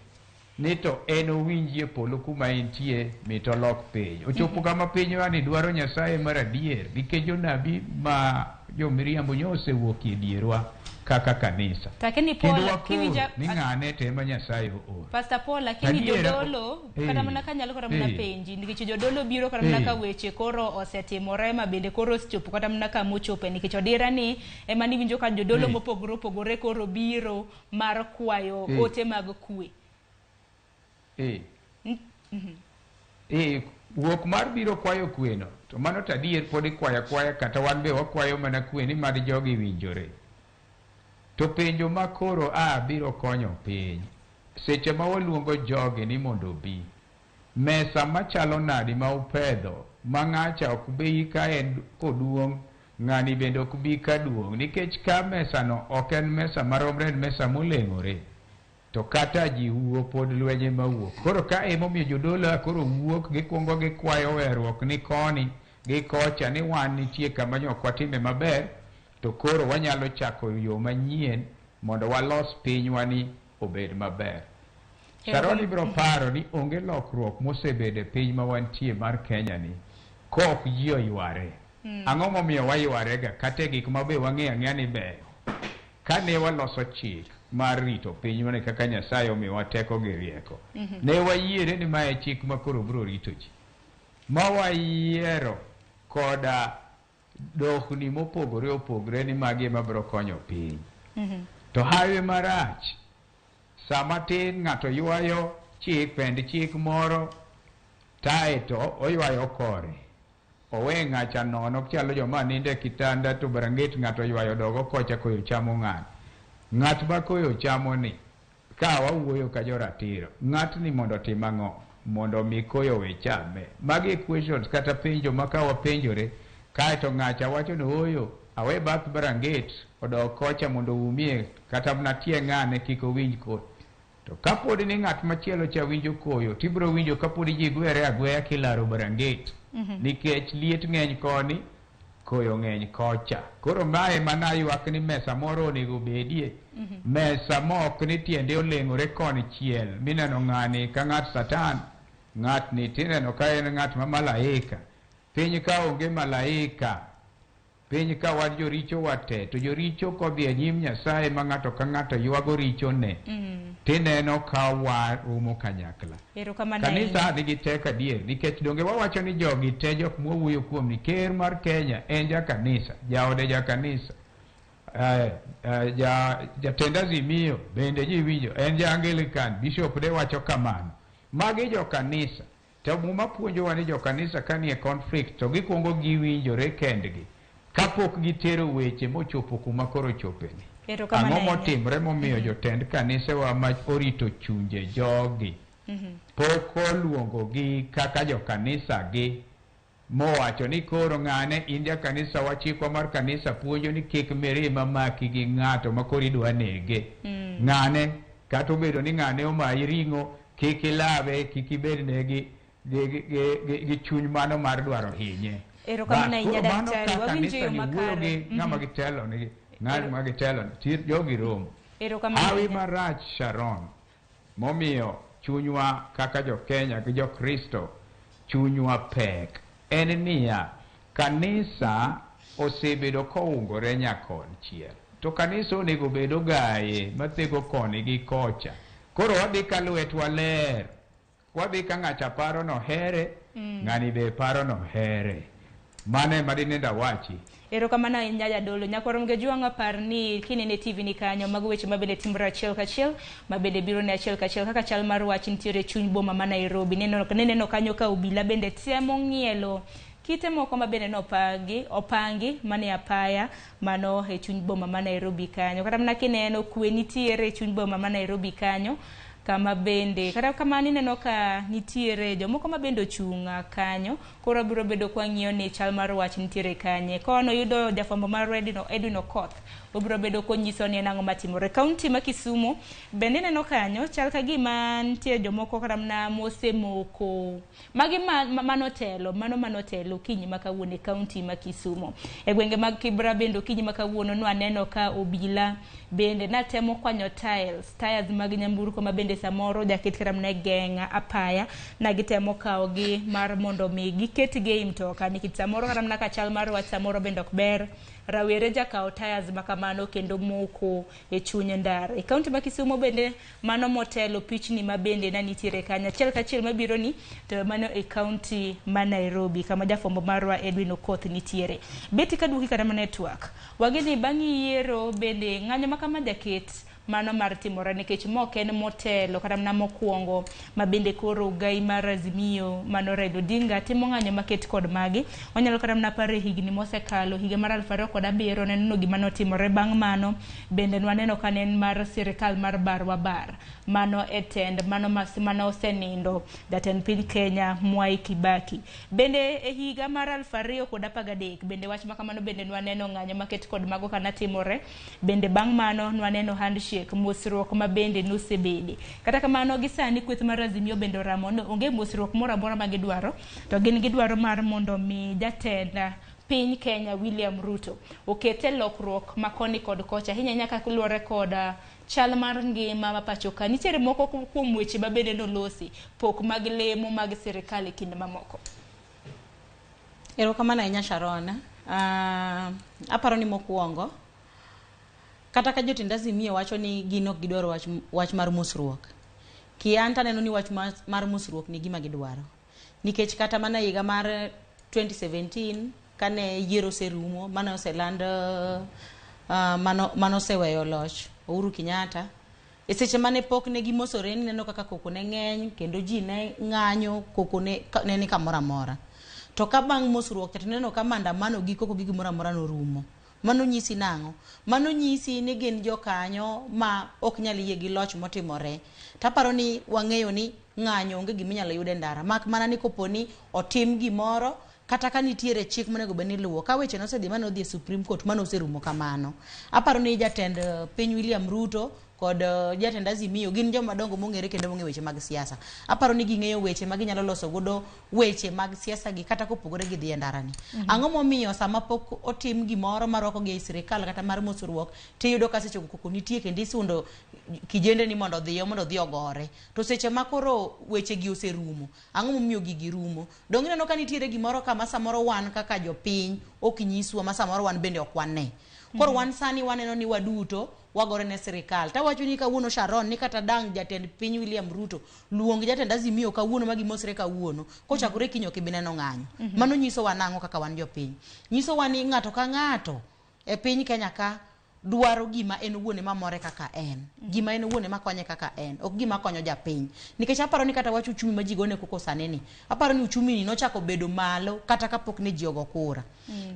ni to en owinji e polo kuma entie mit olok piny. Ochopo kama pinywa ni dwaro Nyasaye mar adier nikech jonabi ma jomiriambo nyo osewuok e dierwa kaka kanisa. Lakini Kendo Paul, wakoro kiwinja ni ng'ane to ema Nyasaye ooro. Pastor Paul, lakini Adiera, jodolo kata mana kanyalo kata mana penji nikech jodolo biro kata mana ka weche koro osetimore ma bende koro osechopo kata mana kama ochope, nikech odira ni ema niwinjo ka jodolo mopogore opogore koro biro mar kwayo ote mag kwe. Wuok mar biro kwayo kweno to mano to adier pod ikwayo akwaya, kata wan be wakwayo mana kwe ni mad jogi winjore. To penjo ma koro biro konyo piny seche ma waluongo jogi ni mondo obi, Mesa machalo nadi ma upedho ma ng'acha ok bi ka en koduong', ng'ani bende ok bi ka duong', nikech ka mesano ok en mesa maromre, en mesa moleng'ore. To kata ji wuo pod lweny ema wuok. Koro ka emomiyo jodolo koro wuok, gikwongo gikwayo weruok ni koni gi kocha ni wan nitie kama ne ok watime maber, to koro wanyalo chako yo manyien mondo walos pinywa ni obed maber. Sharon ibiro paro ni onge lokruok mosebedo e piny ma wantie mar Kenya ni kok ji oyware. Ang'o momiyo waywarega kata e gik ma be wang'eyo ang'eya ni beyo? Kane waloso chik mar rito pinywa ni kaka Nyasaye omiyowa teko gi rieko, ne wayiere ni mae chik ma koro biro rito ji. Ma wayiero koda dohni mopogore opogore ni magi ema biro konyo piny. To hawi marach, sama tin ng'ato ywayo chik, pend chik moro, taeto oywayo kore. Owe ng'acha nono, chalo joma nindo e kitanda to branget ng'ato ywayo dogo kocha koyo chamo ng'ato. Ng'at ma koyo chamo ni, ka wawuoyo ka joratiro, ng'atni mondo otim ang'o? Mondo mi koyo we chame. Magi questions kata penjo ma ka wapenjore, kaeto ng'acha wacho ni ooyo, awe bath branget odog kocha mondo oumie kata mana tie ng'ane kik owinj koyo. To kapod ni ng'at machielo cha winjo koyo, tibiro winjo kapod ji gwere agweya kilaro branget. Nikech liet ng'eny koni, koyo ng'eny kocha. Koro mae mana ywak ni mesa moro onego bedie. Mesa mok ni tiende oleng'ore konchiel, mineno ng'ani ka ng'at Satan, ng'atni tineno ka en ng'at ma malaika. Piny ka onge malaika, piny ka wan joricho wate, to joricho kodhi e nyim Nyasaye ma ng'ato ka ng'ato ywago richone, tineno ka waromo kanyakla. Kanisa nigi teko adier, nikech donge wawacho ni jogi te jok mwawuoyo kuom ni ker mar Kenya en jakanisa, jaode jakanisa, jatend Azimio bende ji winjo en ja Anglican, bishop ne wacho kamano. Magi jokanisa. To Muma puonjowa ni jokanisa ka nie conflict to gikwongo giwinjore kendgi kapok gitero weche mochopo kuma koro chopeni. Ang'o motimre momiyo jotend kanisewa ma orito chunje jogi pok oluongogi kaka jokanisa gi mowacho ni koro ng'ane in jakanisa wa, chikwa mar kanisa puonjo ni kik mirima maki gi ng'ato ma koro idwa nege. Ng'ane kata obedo ni ng'ane omayi ring'o, kik ilawe, kik ibedne gi chuny mano mar dwaro hinye. Erokamano ahinya daktari, wawinjo yo makare. Ng'ama gitelo ni, ng'ama gitelo ni, jogi romo. Hawi marach Sharon, momiyo chunywa kaka jo Kenya gi jo Kristo chunywa pek, en niya, kanisa osebedo koungore nyakonchiel. To kanisa onego bed ogaye mathego koni gi kocha. Koro wadhi ka lwetwa ler, wadhi ka ng'acha paro no here, ng'ani be paro no here. Mano ema dinende awachi. Erokamano ahinya jadolo. Nyakwar Mgejuang' par ni kinene TV ni kanyo, mago weche mabende timore achiel kachiel, mabende biro ne achiel kachiel kaka chal mar wach nitiere chuny boma ma Nairobi. Neneno kanyo ka obila bende temo ng'ielo kite moko mabende opangi mane apaya mano e chuny boma ma Nairobi kanyo. Kata mana kineno kwe nitiere e chuny boma ma Nairobi kanyo, kama bende kata kamano ineno ka nitiere jomoko mabende ochung' kanyo. Koro biro bedo kwa ng'iyo ni chal mar wach nitiere kanye. Kono yudo jafwambo mar Edwin Okoth, obiro bedo konyiso ni en ang'o matimore. Kaunti ma Kisumu bende ineno kanyo chal ka gima nitie jomoko kata mana mosemoko. Magi manotelo, mano manotelo okinyi ma kawuono e kaunti ma Kisumu. E gwenge mag Kibra bende okinyi ma kawuono nwaneno ka obila bende natemo kwanyo tiles mag nyamburko ma bende samoro jaket kata mana e geng' apaya, na gitemo kawogi mar mondo mi giketgi ei mtoka, nikech samoro kata mana ka chal mar wach samoro bende ok ber, rawere jakawo tires makamano kendo moko e chuny ndara. E kaunti ma Kisumu bende mano motelo pichni ma bende na nitiere kanyo achiel kachiel mabiro ni to mano e kaunti ma Nairobi kama jafwambo marwa Edwin Okoth nitiere. Beti kaduoki kata mana e twak, wageni bang' yiero bende ng'anyo ma kama jaket mano mar timore nikech ma ok en motelo kata mana mokwongo ma bende koro gai mar Azimio mano Raila Odinga timo ng'anyo maket kod magi. Wanyalo kata mana paro e higni mosekalo, higa mar 2007 neneno gima notimore. Bang' mano bende nwaneno ka ne en mar sirikal mar bar wa bar mano e tend mano mano osenindo jatend piny Kenya Mwai Kibaki. Bende e higa mar 2013 bende wach makamano bende nwaneno ng'anyo maket kod mago kana timore. Bende bang' mano nwaneno handshake, mosruok ma bende nosebede. Kata kamano gi sani kweth mar Azimio bende oramo ni onge mosruok moro amora ma gidwaro, to gin gidwaro mar mondo mi jatend piny Kenya William Ruto okete lokruok ma koni kod kocha, ahinya ahinya kaluwore kod chal mar ngima ma pacho ka. Nitiere moko kuom weche ma bende nolosi, pok mag lemo mag sirikal e kinde mamoko. Erokamano ahinya Sharon. Aparo ni mokwongo kata ka jotend Azimio wacho ni gin ok gidwaro wach mar mosruok, kian taneno ni wach mar mosruok ni gima gidwaro. Nikech kata mana higa mar 2017 kane yiero oserumo, mane oseland mano oseweyo loch Uhuru Kenyatta, e seche mane pok ne gimosore nineno kaka koko ne ng'eny kendo ji ne ng'anyo, koko ne ni kamoro amora. To ka bang' mosruok to tineno ka maandamano gi koko gi gimoro amora norumo. Mano nyisi nang'o? Mano nyisi ni gin jokanyo ma ok nyal yie gi loch motimore. Taparo ni wang'eyo ni ng'anyo onge gima inyalo yud e ndara, mak mana ni kopo ni otim gimoro kata ka nitiere chik monego bed ni iluwo. Ka weche nosedhi mane odhi e Supreme Court, mano oserumo kamano. Aparo ni jatend piny William Ruto kod jatend Azimio gin joma dongo mong'ere kendo mong'eyo weche mag siasa. Aparo ni ging'eyo weche ma ginyalo loso godo weche mag siasa gi kata kopogore gi dhi e ndara ni. Ang'o momiyo sama pok otim gimoro marwako gi ei sirikal kata mar mosruok, tiyudo ka seche go koko nitie kendo isundo kijende ni mondo odhiyo mondo odhi ogore. To seche ma koro weche gi oserumo, ang'o momiyo gigi rumo? Donge ineno ka nitiere gimoro kama samoro wan kaka jopiny ok nyiswa ma samoro wan bende ok wane. Koro wan sani waneno ni waduto wagore ne sirikal. Tawacho ni kawuono Sharon ni kata dang' jatend piny William Ruto luong jatend Azimio kawuono ma gimosre kawuono, kochakore kiny ok ibi neno ng'anyo. Mano nyisowa nang'o kaka wan jopiny? Nyisowa ni ng'ato ka ng'ato e piny Kenya ka dwaro gima en owuon ema more kaka en. Gima en owuon ema konye kaka en, ok gima konyo japiny. Nikech aparo ni kata wach uchumi ma ji gone koko sani ni, aparo ni uchumi ni nochako bedo malo kata kapok ne ji ogo kura.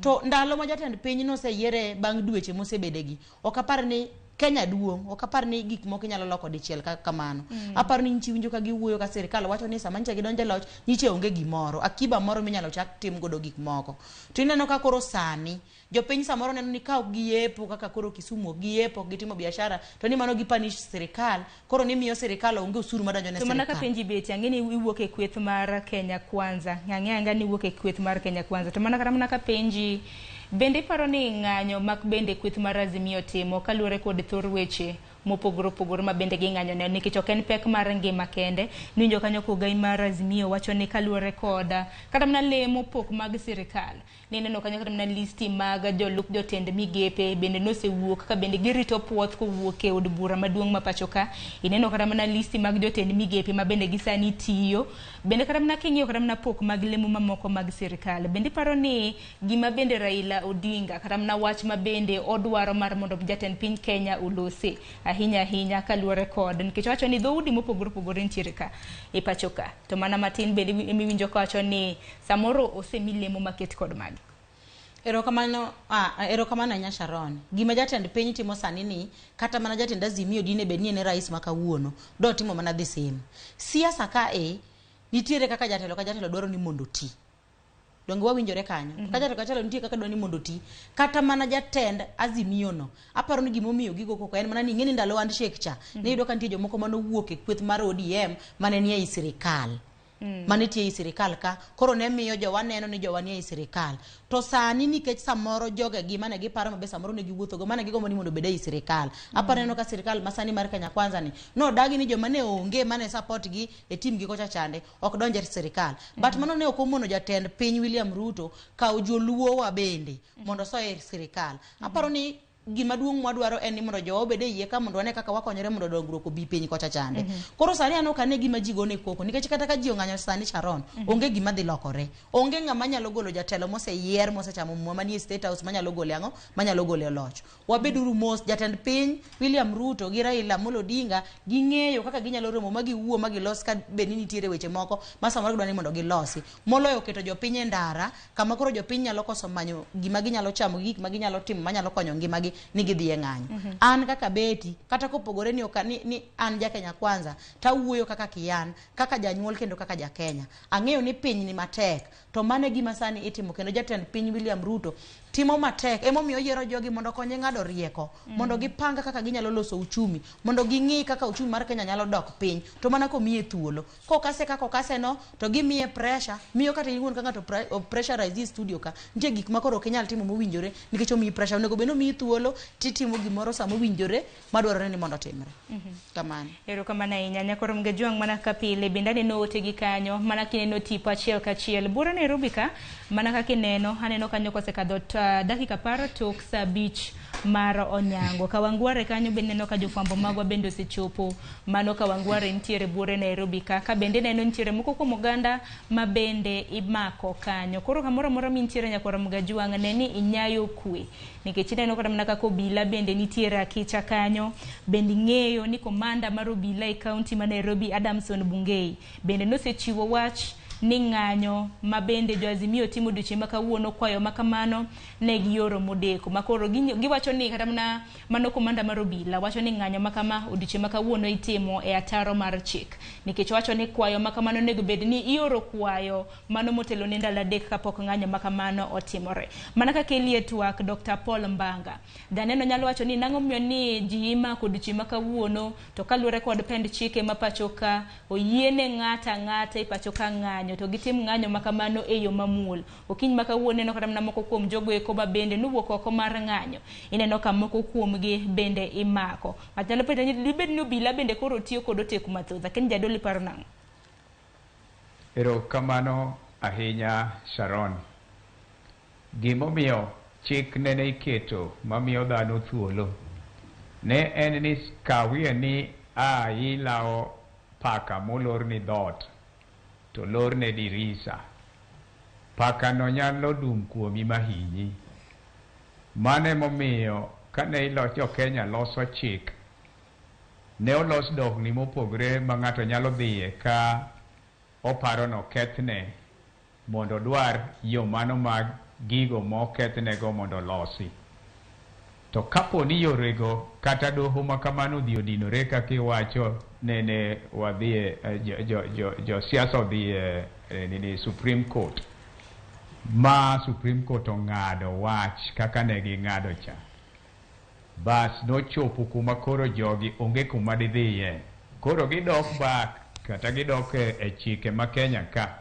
To ndalo ma jatend piny noseyiere bang' dweche mosebedegi, ok apar ni Kenya duong', ok apar ni gik moko inyalo loko dichiel kamano. Aparo ni nyiche winjo ka giwuoyo ka sirikal wacho ni sama nyiche gidonjo e loch, nyiche onge gimoro, akiba moro minyalo chak tim godo gik moko. To ineno ka koro sani, jopiny samoro neno ni ka ok giyepo kaka koro Kisumu ok giyepo, ok gitimo biashara, to ni mano gipanish sirikal, koro ni miyo sirikal onge osuru madonjo ne To mana ka sirikal. penji beti, ang'e ni iwuok e kweth mar Kenya Kwanza, ang'e anga ni iwuok e kweth mar Kenya Kwanza. To mana kata mana ka penji, bende iparo ni ng'anyo mak bende kweth mar Azimio timo kaluwore kod thor weche mopogore opogore ma bende ging'anyo ne, nikech ok en pek mar ngima kende. Niwinjo kanyo kogai mar Azimio wacho ni kaluwore kod kata mana lemo pok mag sirikal, nineno kanyo kata mana listi mag jolup jotend migepe bende nosewuok ka bende girito puoth kowuok e od bura maduong' ma pacho ka. Ineno kata mana listi mag jotend migepe ma bende gisani tiyo. Bende kata mana king'iyo kata mana pok mag lemo mamoko mag sirikal, bende iparo ni gima bende Raila Odinga kata mana wach ma bende odwaro mar mondo jatend piny Kenya olose ahinya ahinya kaluwore kod, nikech owacho ni dhoudi mopogore opogore nitiere ka e pacho ka, to mana matin bende emiwinjo kawacho ni samoro osemi lemo maket kod magi. Erokamano, erokamano ahinya Sharon. Gima jatend piny timo sani ni, kata mana jatend Azimio dine bed ni en e rais ma kawuono, dotimo mana the same. Siasa ka e, nitiere kaka jatelo ka jatelo dwaro ni mondo oti. Donge wawinjore kanyo? Ka jatelo ka jatelo nitie kaka dwaro ni mondo oti. Kata mana jatend Azimio no, aparo ni gimomiyo gigo koko en mana ni ing'e ni ndalo handshake cha, niyudo ka nitie jomoko manowuok e kweth mar ODM mane nie ei sirikal. Mane tie ei sirikal ka, koro ne miyo jowa neno ni jowa nie ei sirikal. To sani nikech samoro jogegi mane giparo mabe samoro ne giwuothogo, mane gigombo ni mondo obed ei sirikal. Aparo neno ka sirikal masani mar Kenya Kwanza ni, nodagi ni joma ne onge mane support gi e team gi kocha chande, ok donj e sirikal. But mano ne ok omono jatend piny William Ruto kawo joluo wa bende mondo osoe e sirikal. Aparo ni Gima duong' mwadwaro en ni mondo jowa obed e iye ka, mondo wane kaka wakonyore mondo dongruok obi piny kocha chande. Koro sani an ok ane gima ji gone koko, nikech kata ka ji ong'anyo sani, Sharon, onge gima dhi lokore. Onge ng'ama nyalo golo jatelo moseyier, mosechamo muma manie State House, manyalo gole ang'o, manyalo gole e loch. Wabeduru mos. Jatend piny William Ruto gi Raila Amolo Odinga ging'eyo kaka ginyalo romo ma giwuo ma gilos, ka bed ni nitiere weche moko ma samoro gidwa ni mondo gilosi, moloyo keto jopiny e ndara kama koro jopiny nyalo koso manyo gima ginyalo chamo gi gik ma ginyalo timo manyalo konyo ngimagi ni gidhi e ng'anyo. An kaka Beti, kata kopogore ni, oka, ni an ja Kenya Kwanza, tawuoyo kaka Kian, kaka janyuol kendo kaka ja Kenya. Ang'eyo ni piny ni matek, to mano e gima sani itimo, kendo jatend piny William Ruto timo matek. Emomiyo oyiero jogi mondo okonye ng'ado rieko, mondo gipang kaka ginyalo loso uchumi, mondo ging'i kaka uchumi mar Kenya nyalo dok piny. To mana komiye thuolo, kokase kaka okase no, to gimiye pressure, miyo kata in iwuon ka ng'ato pressurize i studio ka, nitie gik ma koro ok inyal timo mowinjore nikech omiyi pressure. Onego bed ni omiyi thuolo titimo gimoro sama owinjore madwarore ni mondo otimre. Kamano. Erokamano ahinya, nyakoro Mgejwang'. Mana kaka pile bende aneno ote gi kanyo, mana kineno tipo achiel kachiel buora Nairobi ka, mana kaka ineno, aneno kanyo kosekadho dakika 10 tok sa 5 mar onyango. Kawangware kanyo bende neno ka jofwambo magwa bende osechopo. Mano Kawangware nitiere buore Nairobi ka, ka bende neno nitiere moko kuom oganda ma bende imako kanyo. Koro kamoro amora mintiere, nyakwar Mgajwang', ne ni inyayo kwe, nikech ineno kata mana kaka obila bende nitiere akicha kanyo. Bende ing'eyo ni komanda mar obila e kaunti ma Nairobi, Adamson Bungei, bende nosechiwo wach ni ng'anyo ma bende jo Azimio timo odiochieng' ma kawuono, kwayo ma kamano ne gioro modeko, ma koro giwacho ni kata mana mano komanda mar obila wacho ni ng'anyo ma kama odiochieng' ma kawuono itimo e ataro mar chik, nikech wacho ni kwayo ma kamano onego bed ni ioro kwayo mano motelo ne ndalo 3 kapok ng'anyo ma kamano otimore. Mana kaka elie twak Dr. Paul Mbanga janeno nyalo wacho ni nang'o miyo ni ji imako odiochieng' ma kawuono, to kaluwore kod pend chike ma pacho ka, oyiene ng'ato ang'ata e pacho ka ng'anyo, to gitim ng'anyo ma kamano e yo mamuol. Okinyi ma kawuono ineno kata mana moko kuom jogo eko ma bende nowuok oko mar ng'anyo, ineno ka moko kuomgi bende imako. Ng'ato nyalo penjo ni dibed ni obila bende koro tiyo kod oteku mathoth. Lakini jadolo, iparo nang'o? Erokamano ahinya, Sharon. Gimomiyo chik nene iketo mamiyo dhano thuolo ne en ni kawie ni a ilawo paka molorni dhoot to lorne dirisa, paka no nyalo dum kuomi mahinyi. Mano emomiyo kane ilo jo Kenya loso chik, ne olos dogni mopogre ma ng'ato nyalo dhiye ka oparo nokethne, mondo odwar yo mano mag gigo mokethnego mondo olosi. To kapo ni yorego kata doho ma kamano odhi odinore, kaka iwacho nene wadhi jo siasa odhi e nini, Supreme Court, ma Supreme Court ong'ado wach kaka ne ging'ado cha, bas nochopo kuma koro jogi onge kuma didhiye. Koro gidok back kata gidok e chike ma Kenya ka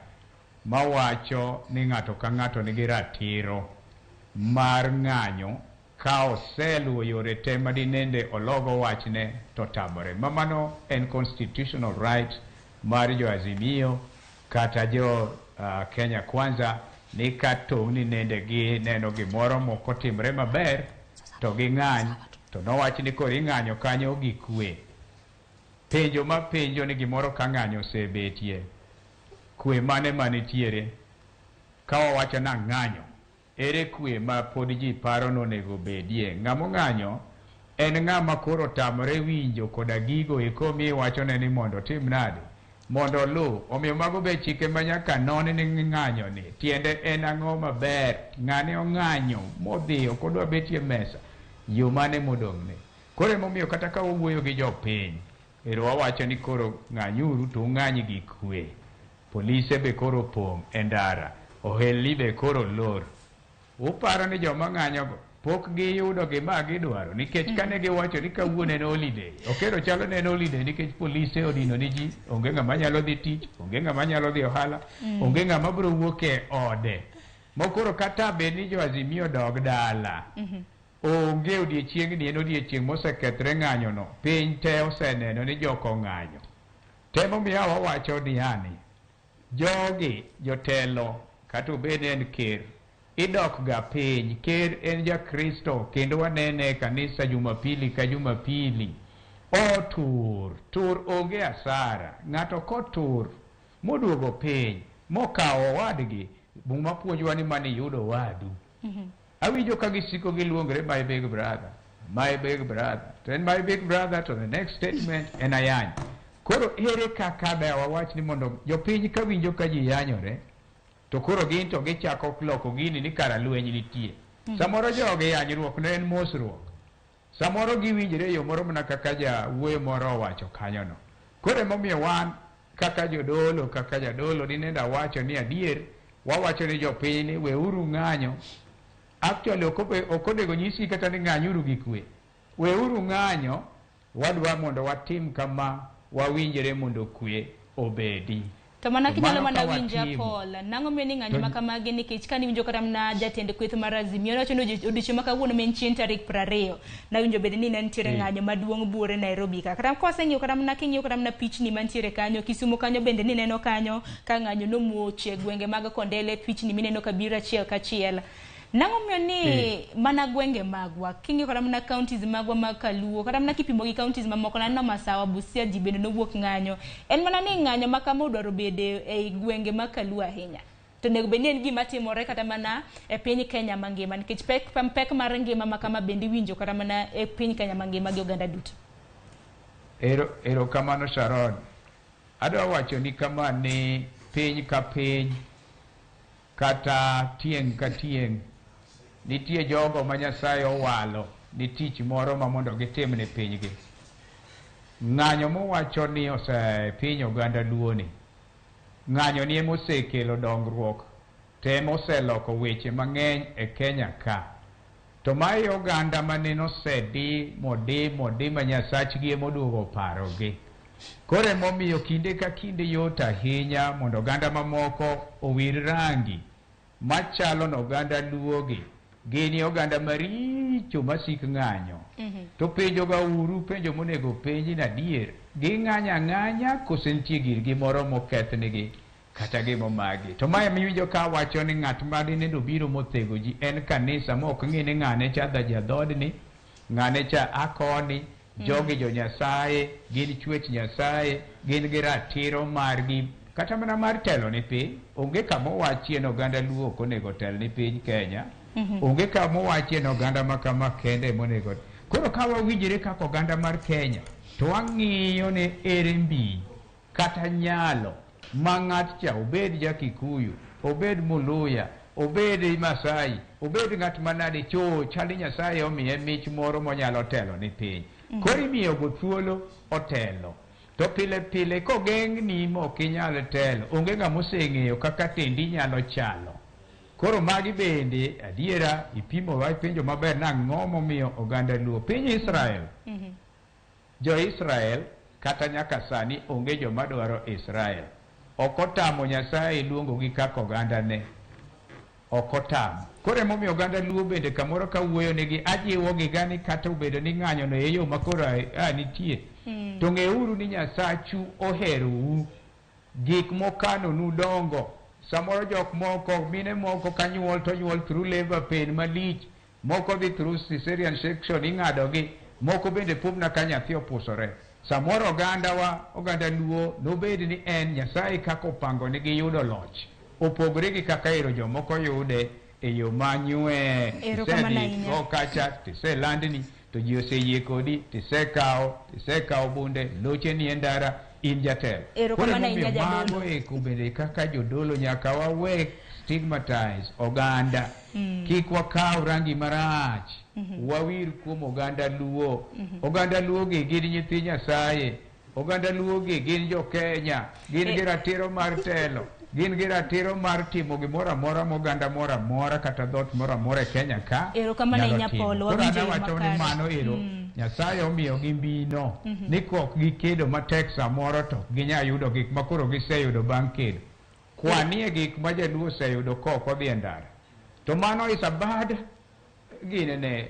mawacho ni ng'ato ka ng'ato nigi ratiro mar ng'anyo ka oseluwo yore te madinende ologo wachne to tamore. Ma mano en constitutional right mar jo Azimio kata jo Kenya Kwanza, ni ka tong'ni nende gineno gimoro mokotimre maber to ging'any, to nowach ni koro ing'anyo kanyo gi kwe. Penjo ma penjo ni gimoro ka ng'anyo osebetie, kwe mane manitiere? Ka wawacho na ng'anyo, ere kwe ma pod ji paro nonego bedie? Ng'amo ng'anyo en ng'ama koro tamore winjo koda gigo eko miwachone ni mondo otim nade, mondo oluw. Omiyo mago be chike ma nyaka non ni ng'anyo ni tiende en ang'o maber. Ng'ane ong'anyo modhi ok odwa betie mesa, yo mane modong'ne? Koro emomiyo kata ka wawuoyo gi jopiny, ero wawacho ni koro ng'anyuru to ung'any gi kwe. Polise be koro opong' e ndara, ohelni be koro lor. Uparo ni joma ng'anyogo pok giyudo gima gidwaro? Nikech kane giwacho ni kawuono en holiday, okero chalo ne en holiday nikech polise odino ni ji, onge ng'ama nyalo dhi tich, onge ng'ama nyalo dhi ohala, onge ng'ama biro wuok e ode. Mokoro kata bed ni jo Azimio dog dala, onge odiechiengni en odiechieng' mosekethre ng'anyono. Piny te oseneno ni jok ong'anyo. Temomiyo wawacho niani, jogi jotelo, kata obed ni en ker Idok ga piny. Ker en ja Kristo kendo wanene e kanisa Jumapili ka Jumapili. Otur, tur onge asara. Ng'ato kotur moduogo piny mokawo owadgi, Muma puonjowa ni mano iyudo owadu. Awinjo ka gisiko giluongre my big brother, my big brother. To en my big brother to the next statement en ayany. Koro ere kaka da wawach ni mondo jopiny ka winjo ka ji yanyore to koro gin to gichako loko gini ni kara lweny nitie. Samoro jogi yanyruok ne en mosruok. Samoro giwinjre e yo moro mana kaka jawuoyo moro owacho kanyono. Koro emomiyo wan kaka jodolo, kaka jadolo dinende awacho ni adier, wawacho ni jopiny ni weuru ng'anyo. Actually ok onego nyisi kata ni ng'anyuru gi kwe. Weuru ng'anyo, wadwa mondo watim kama wawinjre mondo kwe obedi. To mana To kinyalo mano mana ka winja watimo, Paul, nang'o miyo ni ng'anyo to ma kamagi nikech kane iwinjo kata mana jatend kweth mar Azimio nowacho ni odiochieng' ma kawuono ma en chieng' tarik 20 nawinjo bende ni ne nitiere ng'anyo maduong' buore Nairobi ka. Kata kwaseng'iyo kata mana king'iyo kata mana pichni mantiere kanyo, Kisumu kanyo bende nineno kanyo ka ng'anyo nomuoch e gwenge mag Kondele, pichni mineno kabiro achiel kachiel. Nang'o miyo ni mana gwenge magwa, king'iyo kata mana counties magwa mag Kaluo, kata mana kipimo gi counties mamoko, naneno Masawa, Busia ji bende nowuok ng'anyo. En mana ni ng'anyo ma kama odwaro bede ei gwenge mag Kaluo ahinya. To onego bed ni en gima timore kata mana e piny Kenya mangima, nikech pek mar ngima ma kama bende iwinjo kata mana e piny Kenya mangima gi oganda duto. Erokamano Sharon. Adwa wacho ni kama ni piny ka piny kata tieng' ka tieng' nitie jogo ma Nyasaye owalo ni tich moro ma mondo gitim ne pinygi. Ng'anyo mowacho ni osepiny oganda Luo ni, ng'anyo ni ema osekelo dongruok to ema oseloko weche mang'eny e Kenya ka. To mae oganda mane osedi modi modi ma Nyasachgi ema oduogo parogi. Koro emomiyo kinde ka kinde yot ahinya mondo oganda mamoko owir rangi machalo no oganda Luogi gin oganda maricho masik ng'anyo. To penjo ga uru penjo monego penji ni adier ging'anyo ang'anya kose nitie girgi moro mokethnigi kata gimomagi. To mae miwinjo ka wacho ni ng'at ma dinende obiro mothego ji en kanisa ma ok ng'i ni ng'ane cha jadhodni, ng'ane cha akoni, jogi jo Nyasaye, gin chwech Nyasaye, gin gi ratiro margi kata mana mar telo ni piny. Onge kama owachie ni oganda Luo ok onego tel ni piny Kenya. Onge kama owachie ni oganda ma kama kende monego. Koro ka wawinjre kaka oganda mar Kenya, to wang'iyo ni ere mbi kata nyalo ma ng'at cha obed ja Kikuyu, obed Muluya, obed Masai, obed ng'at manade cho chal ni Nyasaye omiye mich moro monyalo telo ni piny. Koro imiyogo thuolo otelo. To pile pile kogeng'ni mok inyal telo, onge ng'ama oseng'eyo kaka tendi nyalo chalo. Koro magi bende adiera ipimo wach penjo maber nang'o momiyo oganda Luo. Piny Israel, jo-Israel kata nyaka sani onge joma dwaro Israel. Ok otamo Nyasaye luongogi kaka ogandane. Ok otamo. Koro emomiyo oganda Luo bende kamoro kawuoyo negi ajiwogi ga ni kata obedo ni ng'anyo no e yo ma koro a nitie. To ng'euru ni Nyasachu oherou. Gik mokanonu dongo. Samoro jok moko, mine moko kanyuol to nyuol through labor pain malich. Moko dhi through cesarean section ing'adogi. Moko bende pumna ka nyathi opusore. Samoro ogandawa, oganda Luo, nobed ni en Nyasaye kaka opango ni giyudo loch. Opogore gi kaka ero jomoko yude e yo manywe. Erokamano Tisedhi ahinya. go kacha, tiselandni, to ji oseyie kodi, tisekawo bunde, loche ni e ndara, in jatelo. Koro Erokamano emomiyo ahinya jadolo. mago eko bende kaka jodolo nyaka wawe stigmatize oganda. Kik wakaw rangi marach. Wawir kuom oganda Luo. Oganda Luo gi gin nyithi Nyasaye. Oganda Luo gi gin jo Kenya. Gin gi ratiro mar telo. Gin gi ratiro mar timo gimoro amora moganda moro amora kata dhoot moro amora e Kenya ka Erokamano nyalo ahinya timo. Paul, Koro wawinjo e yo anawacho ni makare. mano ero Nyasaye omiyogi mbino ni kok gikedo matek samoro to ok ginyal yudo gik ma koro giseyudo bang' kedo. Kwanie gik ma jaluo oseyudo kok odhi e ndara. To mano is a bad ginene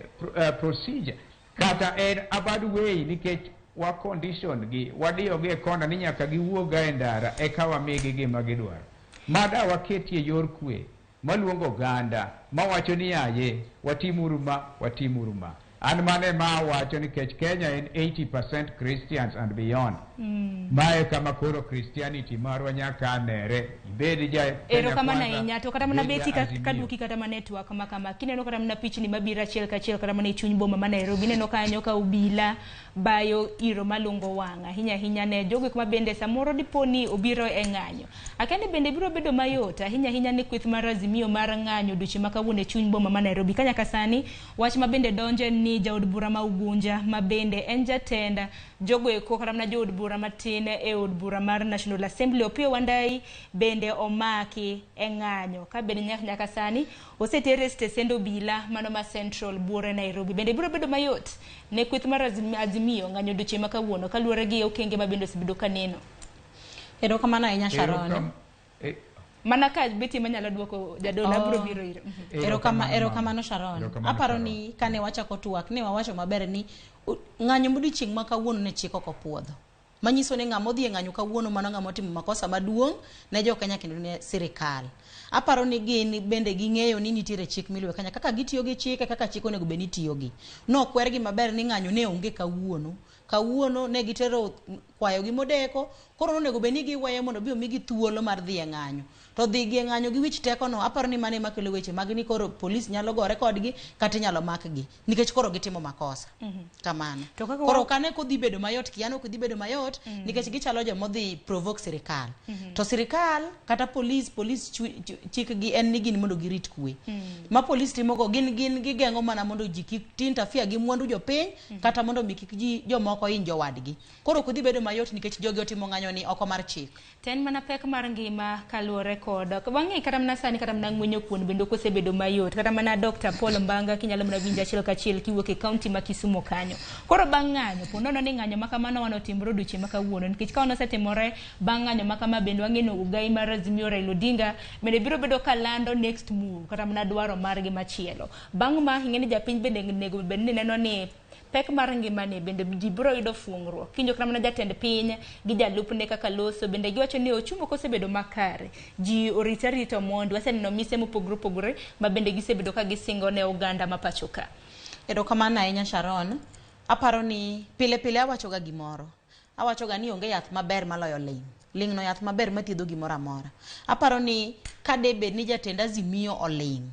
procedure. Kata en a bad way nikech wa condition gi, wadiyo gi e kona ni nyaka giwuog ga e ndara eka wamigi gima gidwaro. Mada waketie yor kwe. Maluongo oganda, mawacho ni yaye, watimuru ma, watimuru ma. An mane ma awacho nikech Kenya en 80% Christians and beyond. Mae kama koro Christianity marwa nyaka nere. Ibed ja Kenya Erokamano Kwanza, ahinya to kata mana ibed beti ja Azimio. kaduoki kata mana e twak ma kama kineno kata mana pichni mabiro achiel kachiel kata mana e chuny boma ma Nairobi ineno kanyo ka obila bayo iro malungo wang' ahinya ahinya ne jogo eko ma bende samoro dipo ni obiro e ng'anyo. Akia ni bende biro bedo mayot ahinya ahinya ne kweth mar Azimio mar ng'anyo odiochieng' ma kawuono e chuny boma ma Nairobi ka nyaka sani wach ma bende donje ni jaod bura ma Ugunja ma bende en jatend jogo eko kata mana jood bura matin e od bura mar National Assembly Opiyo Wandayi bende omaki e ng'anyo ka bende nyaka sani osetere e stesend obila mano ma Central buore Nairobi. Bende biro bedo mayot ne kweth mar Azimio ng'anyo odiochieng' ma kawuono kaluwore gi okenge ma bende osebedo ka neno. Erokamano ahinya Sharon. Mana ka Betty manyalo duoko jadolo abiro biro ire. Erokamano Sharon. Aparo ni kane wachako twak ne wawacho maber ni ng'anyo modiochieng' ma kawuono ne chik ok opuodho. Manyiso ni ng'ama odhi e ng'anyo kawuono mano ng'ama otimo makosa maduong' ne jo Kenya kendo ne sirikal. Aparo ni gin bende ging'eyo ni nitiere chik miluwo Kenya kaka gitiyo gi chike kaka chik onego bed ni itiyo gi. Nokwergi maber ni ng'anyo ne onge kawuono. Kawuono ne gitero kwayo gi modeko, koro nonego bed ni giweyo mondo bi omigi thuolo mar dhi e ng'anyo. To dhi gi e ng'anyo gi wich teko no, aparo ni mano ema kelo weche mag ni koro polis nyalo gore kodgi kata inyalo makgi nikech koro gitimo makosa. Kamano. Koro kane kodhi bedo mayot, kiano ok dhi bedo mayot nikech gichalo joma odhi provoke sirikal. To sirikal kata polis chikgi en ni gin mondo girit kwe. Ma polis timogo gin gigeng'o mana mondo ji kik interfere gi mwandu jopiny kata mondo mi kik ji jomoko hiny jowadgi. Koro ok dhi bedo mayot nikech jogi otimo ng'anyo ni oko mar chik. To en mana pek mar ngima kaluwore kod wang'e kata mana sani kata mana ng'wenyo kuon bende ok osebedo mayot kata mana Dr. Paul Mbanga kinyalo mana winjo achiel kachiel kiwuok e kaunti ma Kisumu kanyo. Koro bang' ng'anyo po nono ni ng'anyo ma kamano wanotimore odiochieng' ma kawuono nikech ka osetimore bang' ng'anyo ma kama bende wang'e ni ogai mar Azimio Raila Odinga bende biro bedo ka lando next move kata mana dwaro margi machielo. Bang' ma ing'e ni japiny bende onego bed ni neno ni pek mar ngimani bende ji biro yudo fuong'ruok. Kinjo kata mana jatend piny gi jalupne kaka loso bende giwacho ni ochumi ok osebedo makare. Ji orita rito mondo waseneno mise mopogore opogore ma bende gisebedo ka gisingo ne oganda ma pacho ka. Erokamano ahinya Sharon. Aparo ni pile pile awachoga gimoro. Awachoga ni onge yath maber maloyo ling'. Ling' no yath maber mathiedho gimoro amora. Aparo ni ka debed ni jatend Azimio oling',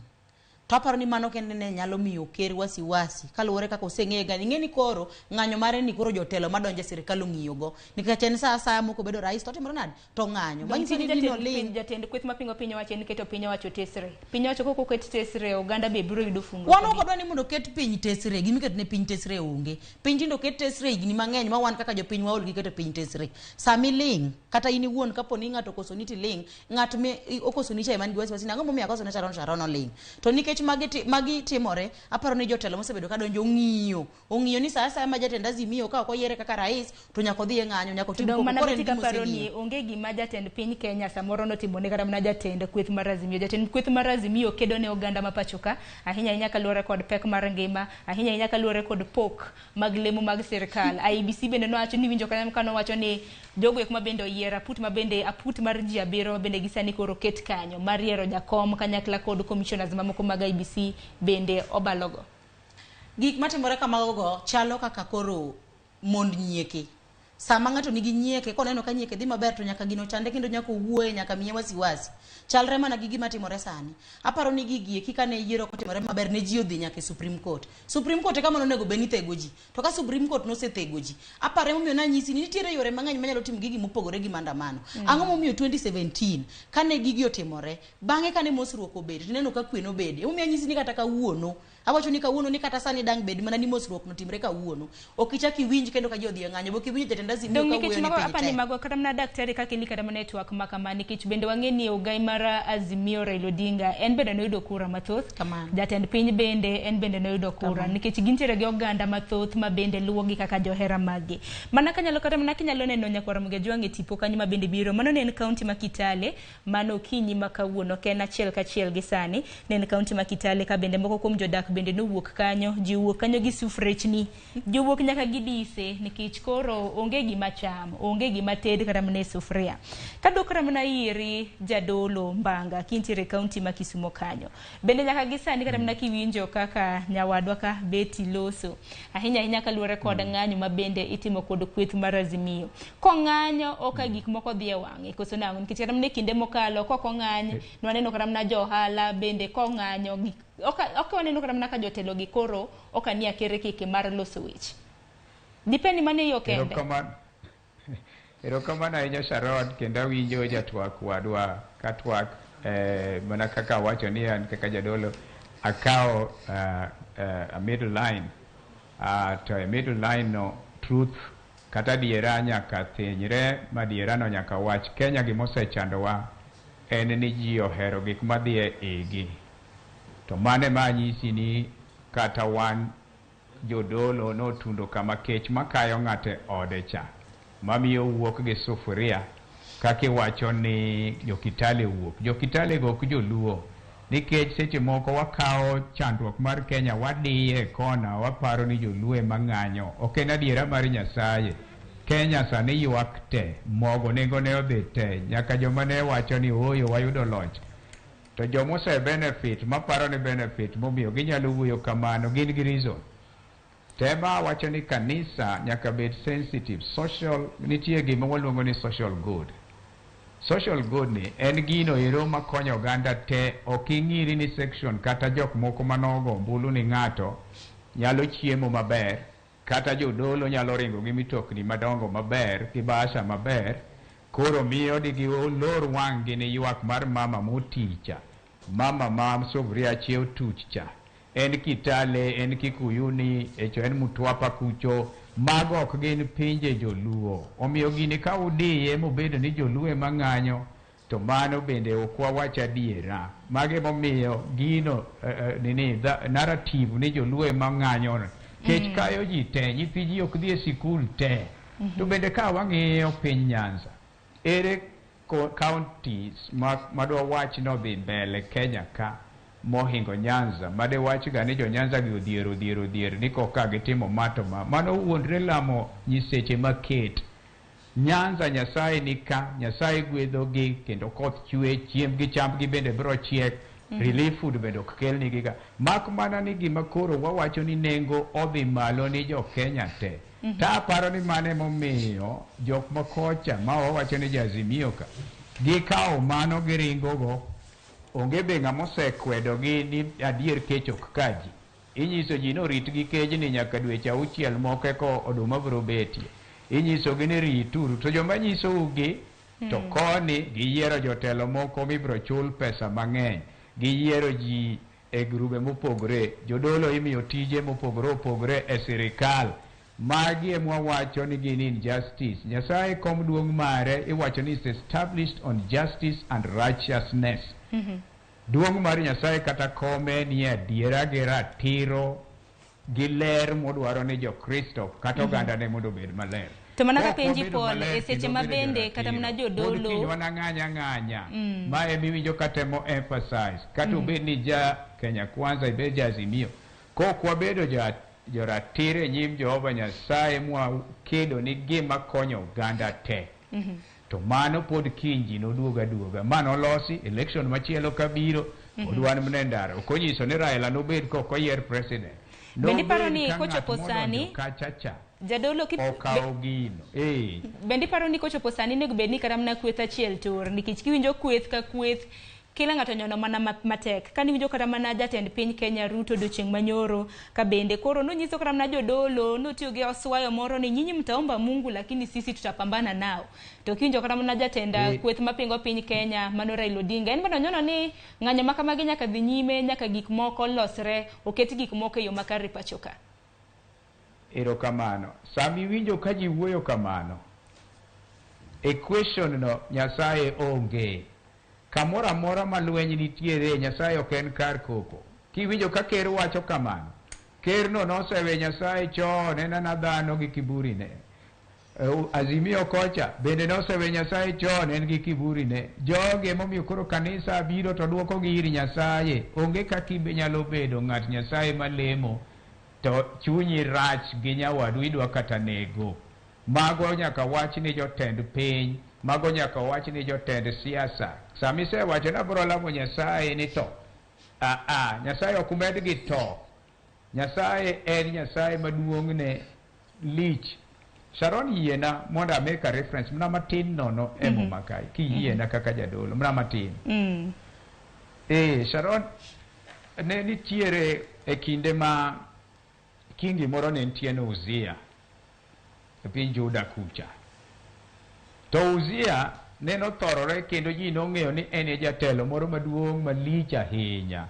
to aparo ni mano kende ne nyalo miyo ker wasiwasi kaluwore kaka oseng'eye ga. Ing'e ni koro ng'anyo mare ni koro jotelo madonjo e sirikal ong'iyogo. Nikech en sa asaya moko bedo rais to otimore nade? To ng'anyo. Manyiso ni dino ling'. Jatend kweth mapingo piny owacho en keto piny owacho tesre. Piny owacho kok oket tesre oganda be biro yudo fungo. Wan ok wadwa ni mondo oket piny tesre. Gima iketo ne piny tesre onge. Piny tindo oket tesre higni mang'eny ma wan kaka jopiny waol gi keto piny tesre. Sami ling' kata in iwuon kapo ni ng'ato okosoni tiling', ng'at me okosoni cha ema nigi wasiwasi ni ang'o momiyo akosone Sharon, Sharon oling'. To nikech magi timore, aparo ni jotelo mosebedo ka donjo ong'iyo ni sa asaya ma jatend Azimio ka ok oyiere kaka rais to nyaka odhi e ng'anyo, nyaka otim Dong koko. mana Koro en Betty gima kaparo ni oseng'iyo. onge gima jatend piny Kenya samoro notimo ne kata mana jatend kweth mar Azimio. Jatend kweth mar Azimio kedo ne oganda ma pacho ka, ahinya ahinya kaluwore kod pek mar ngima, ahinya ahinya kaluwore kod pok mag lemo mag sirikal. IEBC bende nowacho ni winjo kanyo kanowacho ni jogo eko ma bende oyier aput ma bende aput mar ji abiriyo ma bende gisani koro ket kanyo mar yiero jakom kanyakla kod commissioners mamoko mag IEBC bende obalogo. Gik matimore kamago go chalo kaka koro mond nyieke. Sama ng'ato nigi nyieke, koneno ka nyieke dhi maber to nyaka gino chande kendo nyaka owuoye, nyaka miye wasiwasi. Chalre mana gi gima timore sani. Aparo ni gigi eki kane yiero kotimore maber ne ji odhi nyaka e Supreme Court. Supreme Court e kama nonego bed ni thego ji. To ka Supreme Court nosethego ji, aparo emomiyo nanyisi ni nitiere yore mang'eny manyalo timo gigi mopogore gi maandamano. Ang'o momiyo 2017 kane gigi otimore, bang'e kane mosruok obedo, tineno ka kwe nobede. Emomiyo anyisi ni kata kawuono, awacho ni kawuono ni kata sani dang' bed mana ni mosruok notimre kawuono. Ok ichak iwinj kendo ka ji odhi e ng'anyo, ok iwinj jatend Azimio Dong' ka nikech wuoyo ni mago piny apani tek. mago kata mana daktari kaka ili kata mana e twak ma kama nikech bende wang'e ni ogai mar Azimio Raila Odinga en bende noyudo kura mathoth. Jatend piny bende en bende noyudo kura nikech gintiere gi oganda mathoth ma bende luwogi kaka johera maggi. Mana kanyalo kata mana kinyalo neno nyakwar Mgejwang' e tipo kanyo ma bende biro mano ne en kaunti ma Kitale mano okinyi ma kawuono ok en achiel kachiel gi sani ne en kaunti ma Kitale ka bende moko kuom jodak bende nowuok kanyo, ji owuok kanyo gi sufrechni, ji owuok nyaka gi dise nikech koro onge gima cham, onge gima ted kata mana e sufria. Kadok kata mana iri jadolo Mbanga kintiere e kaunti ma Kisumo kanyo. Bende nyaka gi sani kata mana kiwinjo kaka nyawadwa ka Betty loso, ahinya ahinya kaluwore kod ng'anyo ma bende itimo kod kweth mar Azimio. Kong'anyo oka gik moko dhi e wang'e koso nang'o? Nikech kata mana e kinde mokalo kok ong'any, nwaneno kata mana jo ohala bende kong'anyo gik ok waneno kata mana ka jotelo gi koro ok anie akerkeke mar loso weche. Dipend ni mano e yo kende. Erokamano ahinya Sharon, kendo awinjo jatwak wadwa ka twak mana kaka awacho ni an kaka jadolo akawo a middle line, to e middle line no truth kata adiera nyaka thinyre ma adiera no nyaka wach. Kenya gimosechandowa en ni ji ohero gik madhi e igi. To mano ema anyisi ni kata wan jodolo notundo kama kech makayo ng'ato e ode cha mamiyo wuok gi sufuria kaka iwacho ni jokitale wuok. Jokitale go ok joluo nikech seche moko wakawo chandruok mar Kenya wadiye e kona waparo ni joluo ema ng'anyo. Ok en adiera mar Nyasaye. Kenya sani ywak te, mogo nengone odhi te, nyaka joma ne wacho ni ooyo wayudo loch. To jomose benefit maparo ni benefit momiyo ginyalo wuoyo kamano gin gi reason. Tema wacho ni kanisa nyaka bed sensitive. Social, nitie gima waluongo ni social good. Social good ni en gino ero makonyo oganda te, ok ing'iri ni section kata jok moko manogo ombulu ni ng'ato nyalo chiemo maber, kata jodolo nyalo ringo gi mitokni madongo maber, gi bahasha maber, koro miyo digilor wang'gi ni ywak mar mama moticha, mama ma sufuria achiel tuch cha. En Kitale, en Kikuyuni, echo en Mtwapa kucho, mago ok gin pinje joluo. Omiyo gini ka udiye mobedo ni joluo ema ng'anyo, to mano bende ok wawach adiera. Mago emomiyo gino nini, narrative ni joluo ema ng'anyo. Kech kayo ji te, nyithi ji ok dhi e sikul te. To bende ka wang'iyo piny Nyanza, ere counties madwa wach nodhi mbele Kenya ka mohingo Nyanza, made wach ga ni jo Nyanza gi odhier odhier odhier ni koka gitimo ma to ma. Mano wuondre lamo nyiseche maket. Nyanza Nyasaye ni ka, Nyasaye gwedhogi kendo koth chwe, chiembgi chambgi bende biro chiek, relief food bende ok kelnigi ga. Mak mana ni gima koro wawacho ni nengo odhi malo ni jo Kenya te. Ta aparo ni mano emomiyo jok makocha ma wawacho ni jo Azimio ka, gikawo mano giringo go, onge be ng'ama osekwedogi ni adier kech ok ka ji. Inyiso ji ni orit gi kejni nyaka dweche auchiel moko eka oduma biro betie. Inyisogi ni rituru, to joma nyisou gi to koni giyiero jotelo moko mibiro chul pesa mang'eny. Giyiero ji e grube mopogore, jodolo imiyo tije mopogore opogore e sirikal. Magi ema wawacho ni gin injustice. Nyasaye kom duong' mare iwacho ni is established on justice and righteousness. Duong' mar Nyasaye kata kome ni adiera gi ratiro gi ler modwaro ni Jokristo kata oganda ne mondo obed maler. To mana Kok kaka penji wabedo Paul, maler e seche kendo ma bedo bende kata mana joratiro, pod jodolo kiny wanang'any ang'anya. Ma emiwinjo katemo emphasize. Kata obed ni ja Kenya Kwanza, ibed ja Azimio. Kok wabedo joratiro e nyim Jehova Nyasaye mwakedo ni gima konyo oganda te. To mano pod kiny ji noduog aduoga. Ma nolosi election machielo kabiro, pod wan mana e ndara. Ok onyiso ni Raila nobed kok oyier president. Bende iparo Nobed ni ka kochopo ng'at modonjo sani kacha cha jadolo okawo gino. Bende iparo ni kochopo sani onego bed ni kata mana kweth achiel tur nikech kiwinjo kweth ka kweth kila ng'ato nyono mana matek. Kane iwinjo kata mana jatend piny Kenya Ruto odiochieng' manyoro ka bende koro nonyiso kata mana jodolo notiyo gi oswayo moro ni nyinyi mtaomba Mungu lakini sisi tutapambana nao. To kiwinjo kata mana jatend kweth mapingo piny Kenya mano Raila Odinga en bende onyono ni ng'anyo ma kamagi nyaka dhi nyime nyaka gik moko losre oket gik moko e yo makare pacho ka. Erokamano. Sama iwinjo ka ji wuoyo kamano, equation no Nyasaye onge. Kamoro amora ma lweny nitiere, Nyasaye ok en kar koko. Kiwinjo ka ker wacho kamano, ker no nosewe Nyasaye chon, en ana dhano gi kiburi ne. Azimio kocha bende nosewe Nyasaye chon, en gi kiburi ne. Jogi emomiyo koro kanisa biro to duokogi ir Nyasaye. Onge kaka inyalo bedo ng'at Nyasaye malemo to chunyi rach gi nyawadu idwa kata nego. Mago nyaka wach ni jotend piny, mago nyaka wach ni jotend siasa. Sama isewacho ni abiro lamo Nyasaye ni to, Nyasaye ok med gi to. Nyasaye en Nyasaye maduong'ne lich. Sharon yiena mondo a make a reference mana matin nono e Muma kae, kiyiena kaka jadolo, mana matin. Sharon, ne nitiere e kinde ma kingi moro ne nitie ne Uzia e piny Juda kucha. To Uzia ne nothorore kendo ji nong'eyo ni en e jatelo moro maduong' malich ahinya.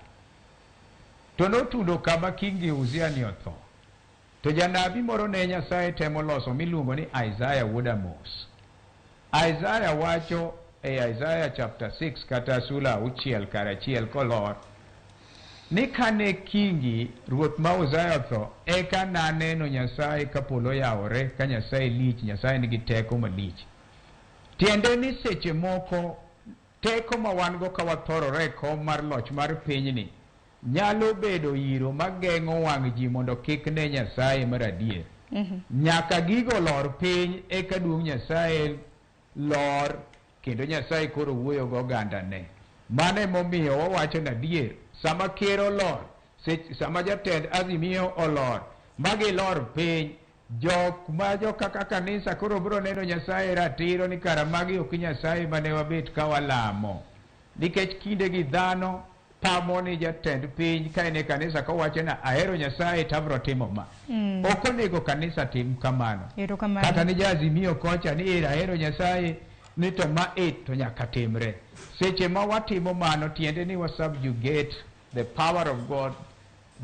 To notundo kama kingi Uzia ni otho. To janabi moro ne Nyasaye temo loso miluongo ni Isaiah wuod Amos. Isaiah wacho e Isaiah chapter 6 kata sula 6 kar 1 kolor ni kane kingi ruoth ma Uzia otho, eka naneno Nyasaye ka polo yawore, ka Nyasaye lich, Nyasaye nigi teko malich. Tiende ni seche moko teko ma wan go ka wathorore e kom mar loch mar pinyni nyalo bedo iro mageng'o wang' ji mondo kik ne Nyasaye mar adier. Nyaka gigo lor piny eka duong' Nyasaye lor kendo Nyasaye koro wuoyo gi ogandane. Mano emomiyo wawacho ni adier, sama ker olor, sama jatend Azimio olor, magilor piny, jok ma jo kaka kanisa koro biro neno Nyasaye ratiro ni kara magi ok Nyasaye mane wabet ka walamo. Nikech kindegi dhano pamo ni jatend piny ka en e kanisa kowacho ni ahero Nyasaye to abiro timo ma. Ok onego kanisa tim kamano. Kata ni ja-Azimio kocha ni ero ahero Nyasaye ni to ma e to nyaka timre. Seche ma watimo mano tiende ni wa subjugate the power of God,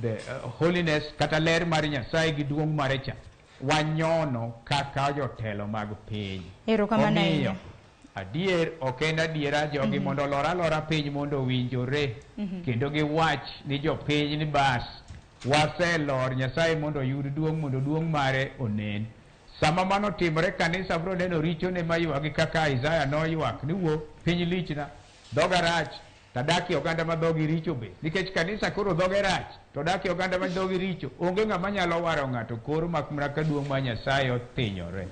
the holiness kata ler mar Nyasaye gi duong' mare cha. Wanyono kaka jotelo mag piny. Erokamano Omiyo, ahinya. adier ok en adiera jogi mondo olor alora piny mondo owinjore kendo giwach ni jopiny ni bas waselor Nyasaye mondo oyud duong' mondo duong' mare onen. Sama mano timore kanisa biro neno richone maywagi kaka Isaya noywak ni wuo piny lichna, dhoga rach, tadak e oganda ma dhogi richo be. Nikech kanisa koro dhoge rach, to dak e oganda ma dhogi richo, onge ng'ama nyalo waro ng'ato koro mak mana ka duong' mar Nyasaye othinyore.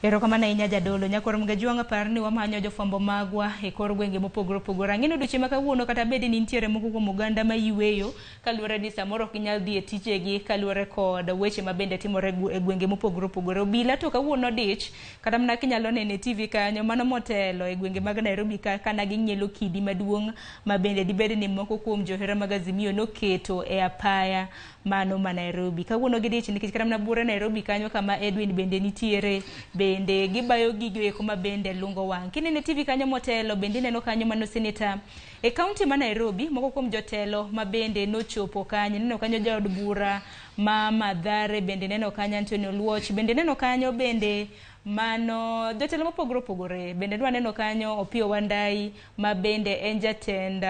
Erokamano ahinya jadolo. Nyakwar Mgajwang' par ni wamanyo jofwambo magwa e kor gwenge mopogore opogore. Ang'e ni odiochieng' ma kawuono kata bed ni nitiere moko kuom oganda ma yweyo kaluwore ni samoro ok ginyal dhi e tijegi kaluwore kod weche ma bende timore e gwenge mopogore opogore. Obila to kawuono dich kata mana kinyalo neno e TV kanyo mano motelo e gwenge mag Nairobi ka kana ging'ielo kidi maduong' ma bende dibed ni moko kuom johera mag Azimio noketo e apaya mano ma Nairobi. Kawuono gidich nikech kata mana buore Nairobi kanyo kama Edwin bende nitiere bende gibayo gigo eko ma bende lungo wang'. Kineno e TV kanyo motelo bende ineno kanyo mano seneta e kaunti ma Nairobi moko kuom jotelo ma bende nochopo kanyo. Ineno kanyo jaod bura ma Mathare bende neno kanyo Anthony Oluoch bende neno kanyo bende mano jotelo mopogore opogore bende dwa neno kanyo Opiyo Wandayi ma bende en jatend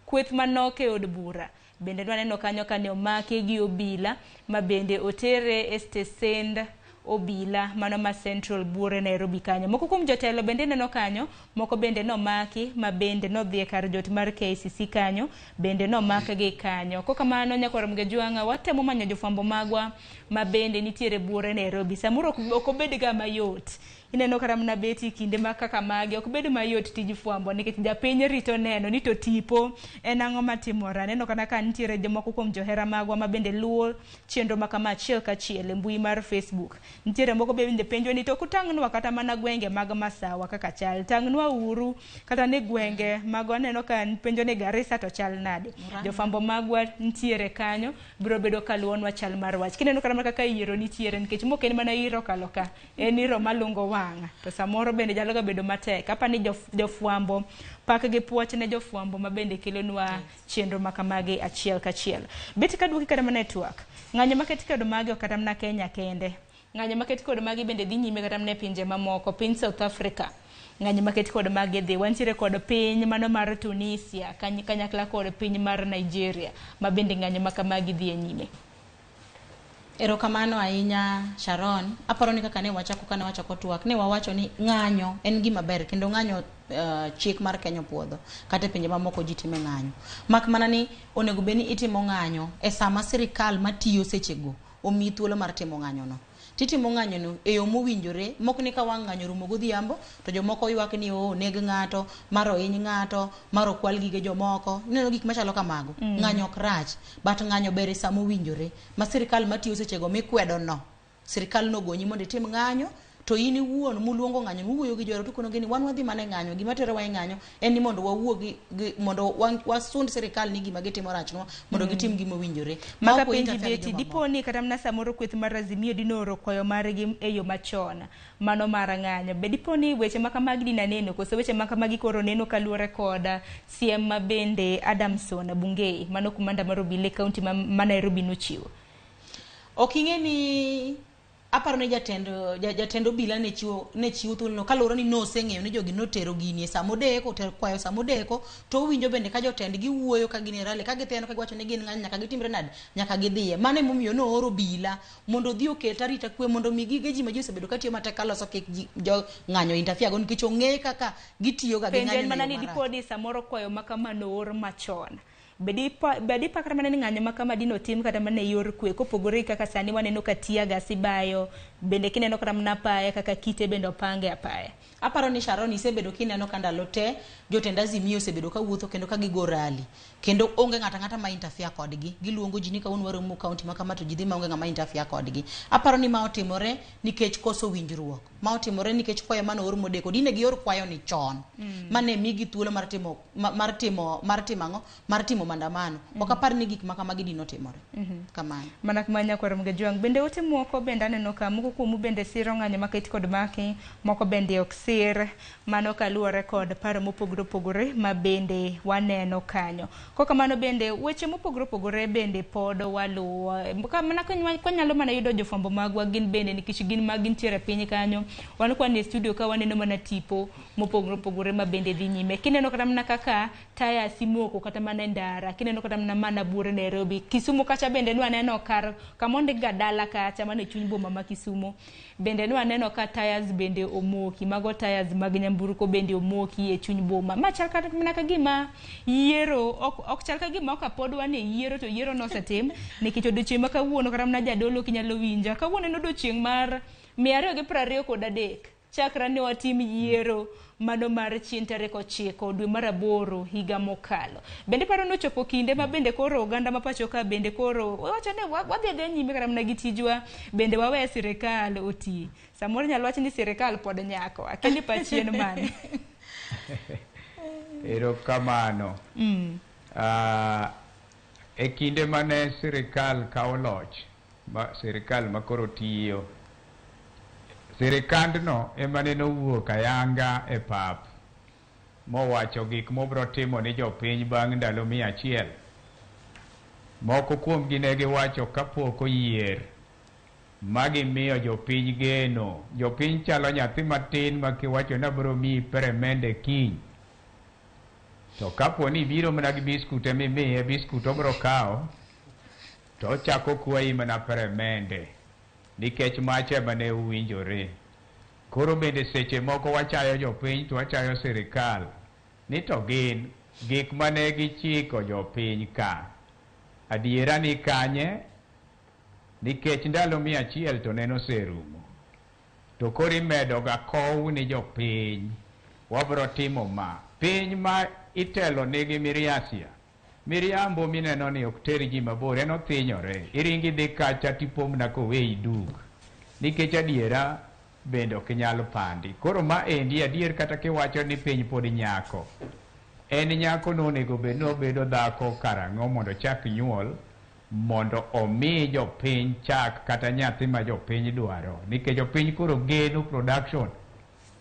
kweth manok e od bura. Bende dwa neno kanyo kane omake gi obila ma bende otere e stesend obila mano ma Central Buore Nairobi kanyo. Moko kuom jotelo bende neno kanyo, moko bende nomaki ma bende nodhi e kar jot mar KICC kanyo, bende nomakgi kanyo. Kokamano nyakwar Mgajwang'a watemo manyo jofwambo magwa ma bende nitiere Buore Nairobi. Samoro ok obed ga mayot. Ineno kata mana beti kinde ma kaka magi ok bed mayot tij fwambo nikech japiny rito neno ni to tipo en ang'o matimore. Aneno kata ka nitiere jomoko kuom johera magwa ma bende luwo chenro ma kama achiel kachiel e mbui mar Facebook. Nitiere moko bende penjo ni to kutang'nwa kata mana gwenge mag Masawa kaka chal. Tang'nwa uru kata ni gwenge mag aneno ka penjo ni Garissa to chal nade. Jofwambo magwa nitiere kanyo biro bedo kaluwonwa chal mar wach. Kineno kata mana kaka yiero nitiere nikech mok en mana iro kalo ka, en iro malungo wang'. To samoro bende nyalo ga bedo matek. Apa ni jofwambo pak gi puoch ne jofwambo ma bende kelonwa chenro ma kamagi achiel kachiel. Bet kaduoki kata mana e twak. Ng'anyo maket kod magi ok kata mana Kenya kende. Ng'anyo maket kod magi bende dhi nyime kata mana e pinje mamoko, piny South Africa. Ng'anyo maket kod magi dhi. Wantiere kod piny mano mar Tunisia kanyakla kod piny mar Nigeria ma bende ng'anyo ma kamagi dhi e nyime. Erokamano ahinya Sharon. Aparo ni kaka ne wachako kane wachako twak, ne wawacho ni ng'anyo en gima ber kendo ng'anyo chik mar Kenya opuodho kata e pinje mamoko ji time ng'anyo. Mak mana ni onego bed ni itimo ng'anyo e sama sirikal matiyo sechego omiyi thuolo mar timo ng'anyono. Titimo ng'anyono e yo mowinjore, mok ni ka wang' ng'anyo orumo godhiambo to jomoko ywak ni oo oneg ng'ato, mar ohiny ng'ato, mar okwal gige jomoko. Ineno gik machalo kamago. Ng'anyo ok rach, but ng'anyo ber e sama owinjore. Ma sirikal matiyo sechego mikwedo no, sirikal nogonyi mondo itim ng'anyo, to in iwuon muluongo ng'anyo uwuoyo gi joheru tukonogi ni wan wadhi mana e ng'anyo, gima terowa e ng'anyo en ni mondo wawuo gi, mondo wasund sirikal ni gima gitimo rachnwa mondo gitim gima owinjore. Ma Maka ok penji interfere gi Betty, jomamoko. dipo ni kata mana samoro kweth mar Azimio dinooro kwayo margi e yo machon mano mar ng'anyo. Be dipo ni weche ma kamagi dina neno koso weche ma kamagi koro neno kaluwore kod siem ma bende Adamson Bungei mano kumanda mar obila e kaunti ma Nairobi nochiwo? Ok ing'e ni aparo ni jatend obila ne chiwo thuolono kaluwore ni noseng'eyo ni jogi notero gini e sama odeko, otero kwayo sama odeko, to owinjo bende ka jotendgi wuoyo ka gin e rally, ka githiano ka giwacho ni gin ng'anyo nyaka gitimre nade, nyaka gidhiye. Mano emomiyo nooro obila mondo odhi oket arita kwe, mondo mi gige ji ma ji osebedo katiyo matek kaloso kik ji jo ng'anyo interfere go, nikech ong'e kaka gitiyo ga gi Penjo en ng'anyo mana e yo ni marach. dipo ni samoro kwayo ma kama noor machon. Be dipa kata mana ni ng'anyo ma kama dino tim kata mana e yor kwe kopogore gi kaka sani waneno ka tear gas ibayo, bende kineno kata mana apaya kaka kite bende opange apaya. Aparo ni Sharon isebedo kineno ka ndalo te jotend Azimio osebedo ka wuotho kendo ka gigo rally, kendo onge ng'ato ang'ata ma interfere kodgi. Giluongo ji ni kawuono waromo kaunti ma kama to ji dhi maonge ng'ama interfere kodgi. Aparo ni ma otimore nikech koso winjruok, ma otimore nikech kwayo mane oor modeko. Dine gior kwayo ni chon, mane migi thuolo mar timo, mar timo, mar timo ang'o? Mar timo maandamano. Ok apar ni gik ma kamagi dino timore. Kamano. Mana kuma nyakwar Mgajwang'. Bende ote moko bende aneno ka moko kuomu bende siro ng'anyo maket kod maki, moko bende ok sir, mano kaluwore kod paro mopogore opogore ma bende waneno kanyo. Kokamano bende weche mopogore opogore bende pod waluwo. Ka mana kwanyalo mana yudo jofwambo magwa gin bende nikech gin ma gintiere piny kanyo. Wan kwan e studio ka waneno mana tipo mopogore opogore ma bende dhi nyime. Kineno kata mana kaka taya simoko kata mana e ndara, kineno kata mana buore Nairobi, Kisumu kacha bende nwaneno kar kamondik ga dala kacha mane chuny boma ma Kisumu. Bende nwaneno ka tires bende omoki, mago tires mag nyamburko bende omoki e chuny boma. Ma chal kata mana ka gima yiero ok chal ka gima ok pod wan e yiero to yiero nosetim nikech odiochieng' ma kawuono kata mana jadolo kinyalo winja. Kawuono en odiochieng' mar 223 chakre ne watim yiero mano mar chieng' tarik 9 dwe mar 8 higa mokalo. Bende paro ni ochopo kinde ma bende koro oganda ma pacho ka bende koro wacho ni wadhi adhiya nyime kata mana gi tijwa, bende wawe sirikal oti. Samoro inyalo wach ni sirikal pod nyako, akia ni pachi en mane? Erokamano. E kinde mane sirikal kawo loch, sirikal ma koro tiyo, sirikandno ema ne nowuok ayanga e pap mowacho gik mobiro timo ni jopiny bang' ndalo 100. Moko kuomgi ne giwacho kapok oyier, ma gimiyo jopiny geno. Jopiny chalo nyathi matin ma kiwacho ni abiro miyi peremende kiny, to kapo ni ibiro mana gi biskut ema imiye biskut obiro kawo, to ochako kwayi mana peremende nikech macha ema ne uwinjore. Koro bende seche moko wachayo jopiny to wachayo sirikal ni to gin gik mane gichiko jopiny ka adiera ni kanye, nikech ndalo 100 to neno oserumo. To koro imedo ga kow ni jopiny wabiro timo ma. Piny ma itelo nigi miriasia, miriambo mineno ni ok ter ji mabor, en othinyore. Iringi dhi kacha tipomna koweyi duk, nikech adiera bende ok inyal pandi. Koro ma endi adier kata kiwacho ni piny pod nyako, en nyako no onego bed ni obedo dhako karang'o mondo ochak nyuol, mondo omi jopiny chak kata nyathi ma jopiny dwaro, nikech jopiny koro geno production,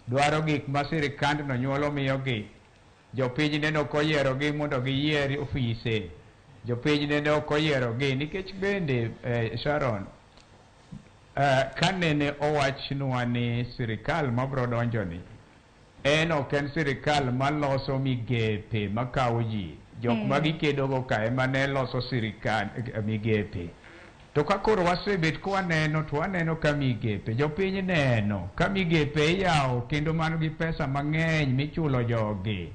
dwaro gik ma sirikandno nyuolo miyogi. Jopiny neno ok oyierogi mondo giyier ofise, jopiny nene ok oyierogi nikech bende Sharon, kanene owachnwa ni sirikal mabiro donjoni en ok en sirikal maloso migepe makawo ji, jok ma gikedogo ka ema ne loso sirikal migepe. To ka koro wasebet ka waneno to waneno ka migepe jopiny neno ka migepe iyawo kendo mano gi pesa mang'eny michulo jogi.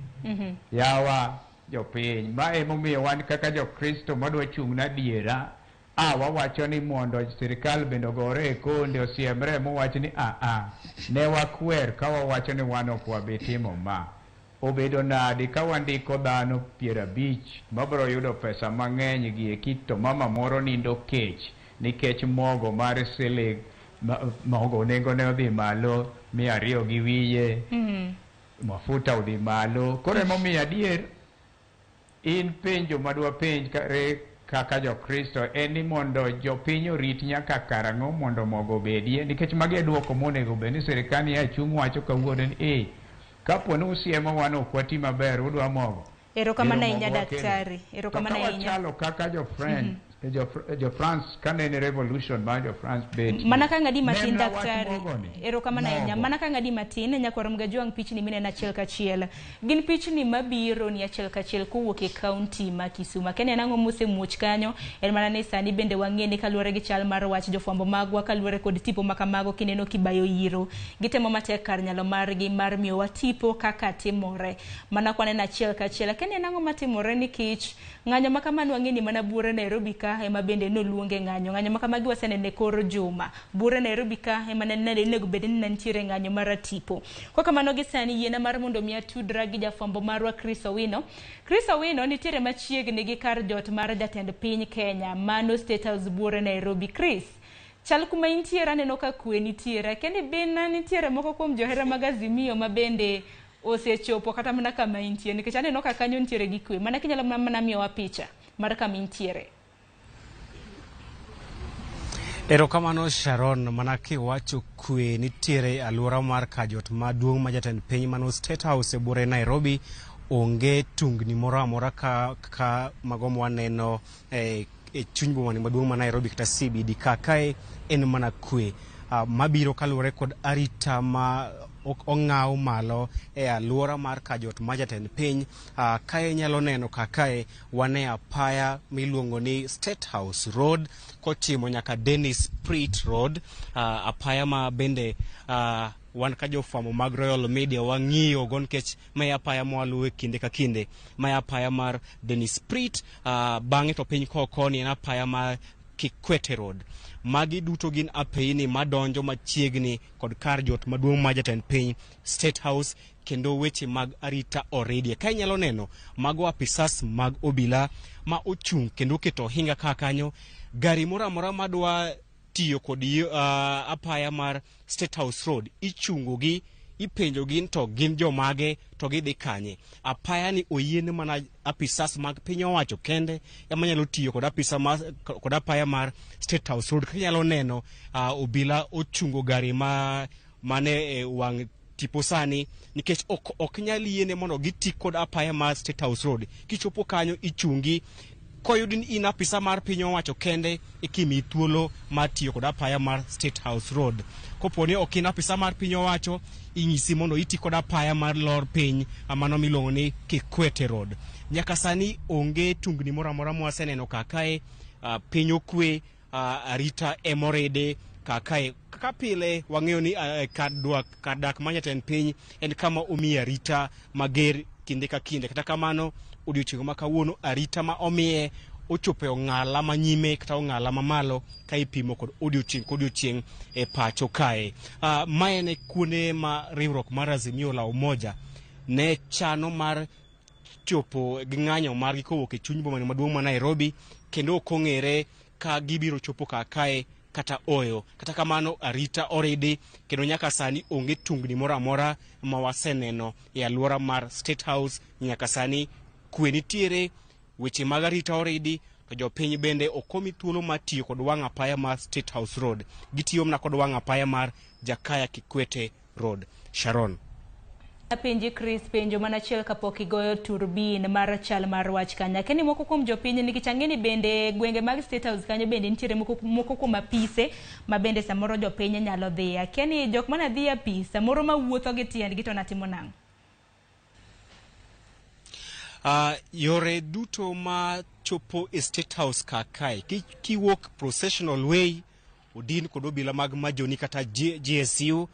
Yawa jopiny, ma emomiyo wan kaka jokristo madwa chung' na adiera, a wawacho ni mondo sirikal bende ogore e konde osiemre mowach ni a ne wakwer ka wawacho ni wan ok wabi timo ma. Obedo nadi ka wandiko dhano 50 mabiro yudo pesa mang'eny gi eki to mama moro nindo kech nikech mogo mar siling mogo nengone odhi malo 200 gi wiye, mafuta odhi malo. Koro emomiyo adier in penjo madwa penj kaka jokristo en ni mondo jopiny orit nyaka karang'o mondo mogo obedie, nikech magi e duoko monego bed ni sirikal ni achung' wacho kawuono ni kapo ni usiemo wan ok wati maber udwa mogo. Erokamano ahinya daktari. Erokamano ahinya. Wachalo kaka jo French, jo France kanene revolution mar jo France bet. Mana ka ng'adi matin daktari. Erokamano ahinya. Mana ka ng'adi matin nyakwar Mgajuang' pichni mineno achiel kachiel. Gin pichni mabiro ni achiel kachiel kowuok e kaunti ma Kisumu. Kenya nang'o mosemuoch kanyo en mana ni sani bende wang'e ni kaluwore gi chal mar wach jofwambo magwa kaluwore kod tipo makamago kineno kibayo yiro. Gitemo matek kar nyalo margi mar miyowa tipo kaka timore. Mana kwaneno achiel kachiel. Kenya nang'o matimore nikech ng'anyo makamano wang'e ni mana buore Nairobi ka ema bende noluonge ng'anyo. Ng'anyo makamagi wasenene kor juma. Buore Nairobi ka ema onego bed ni nitiere ng'anyo mar tipo. Kwa kamano gi sani yiena mar mondo mi atudra gi jafwambo marwa Chris Owino. Chris Owino nitiere machiegni gi kar jot mar jatend piny Kenya mano State House buore Nairobi. Chris, chal kuma intiere aneno ka kwe nitiere. Kendo bende nitiere moko kuom johera mag Azimio ma bende osechopo kata mana kama intie nikech aneno ka kanyo nitiere gi kwe. Mana kinyalo mana miyowa picha mar kama intiere. Erokamano Sharon, mana kiwacho kwe nitiere alwora mar kajot maduong' ma jatend piny mano State House e buore Nairobi. Onge tungni moro amora ka mago mwaneno e chuny boma maduong' ma Nairobi kata CBD ka kae en mana kwe mabiro kaluwore kod arita ma ong'aw malo e alwora mar kajot ma jatend piny. Kae inyalo neno kakae wane apaya miluongo ni State House Road kochimo nyaka Dennis Pritt Road, apaya ma bende wan ka jofwambo mag Royal Media wang'iyo go nikech mae apaya mwaluwo e kinde ka kinde. Mae apaya mar Dennis Pritt, bang'e to piny koni en apaya mar Kikwete Road. Magi duto gin apeyni madonjo machiegni kod kar jot maduong' ma jatend piny State House, kendo weche mag arita oridie. Ka inyalo neno mago apisas mag obila ma ochung' kendo oketo ohinga ka kanyo. Gari moro amora madwa tiyo kod apaya mar State House Road ichungo gi, ipenjo gi to gin jomage to gidhi kanye. Apaya ni oyiene mana apisas mag piny owacho kende ema nyalo tiyo kod apisa mar kod apaya mar State House Road. Kinyalo neno obila ochungo gari ma mane wang' tipo sani nikech ok nyal yiene mondo giti kod apaya mar State House Road. Kichopo kanyo ichungi koyudi ni in apisa mar piny owacho kende ikimi thuolo mar tiyo kod apaya mar State House Road. Kopo ni ok in apisa mar piny owacho inyisi mondo iti kod apaya mar lor piny mano miluongo ni Kikwete Road. Nyaka sani onge tungni moro amora mwaseneno kakae, piny okwe, arita emoride kakae. Kaka pile wang'eyo ni kar dak mar jatend piny en kama omiye arita mager kinde ka kinde. Kata kamano odiochieng' ma kawuono arita ma omiye ochopo e ong'ala manyime kata ong'ala mamalo ka ipimo kod odiochieng' kodiochieng' e pacho kae. Mae en kuonde ma riwruok mar Azimio la Umoja ne chano mar chopo gi ng'anyo margi kowuok e chuny boma maduong' ma Nairobi, kendo ok ong'ere ka gibiro chopo kakae kata oyo. Kata kamano arita oridi kendo nyaka sani onge tungni moro amora ma waseneno e alwora mar State House. Nyaka sani kwe nitiere, weche mag arita oridi, to jopiny bende ok omi thuolo mar tiyo kod wang' apaya mar State House Road. Gitiyo mana kod wang' apaya mar Jakaya Kikwete Road. Sharon. Apenji Chris penjo mana achiel kapok igoyo turbin mar chal mar wach kanyo. Keni moko kuom jopiny nikech ang'e ni bende gwenge mag State House kanyo bende nitiere moko kuom apise ma bende samoro jopiny nyalo dhiye. Keni jok mana dhi apis samoro mawuotho gi tiendgi to natimo nang'o? Yore duto ma chopo e State House kar kae, kiwuok Processional Way, odin kod obila mag Majoni kata GSU,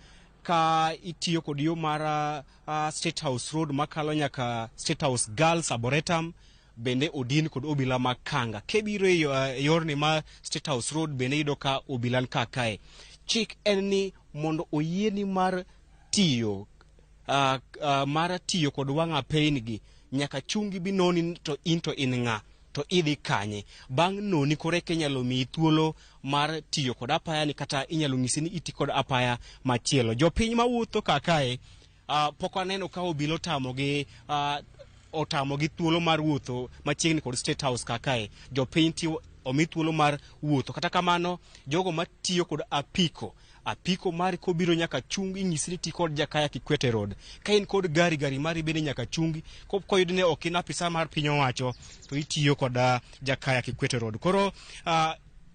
ka itiyo kod yo mar State House Road makalo nyaka State House Girls Arboretum, bende odin kod obila mag Kanga. Kibiro e yorni mar State House Road, bende iyudo ka obila ni kar kae. Chik en ni mondo oyieni mar tiyo kod wang' apeyni gi, nyaka chungi bi noni to in to in ng'a, to idhi kanye. Bang' noni koro eka inyalo miyi thuolo mar tiyo kod apaya ni, kata inyalo nyisi ni iti kod apaya machielo. Jopiny mawuotho kar kae, pok aneno ka obila otamogi thuolo mar wuotho machiegni kod State House kar kae. Jopiny tiyo omi thuolo mar wuotho. Kata kamano, jogo matiyo kod apiko, apiko mari kobiro nyaka chung inyisi ni ti kod Jakaya Kikwete Road. Ka in kod gari, gari mari bende nyaka chungi. Koyud ni ok in apisa mar piny owacho, to itiyo kod Jakaya Kikwete Road. Koro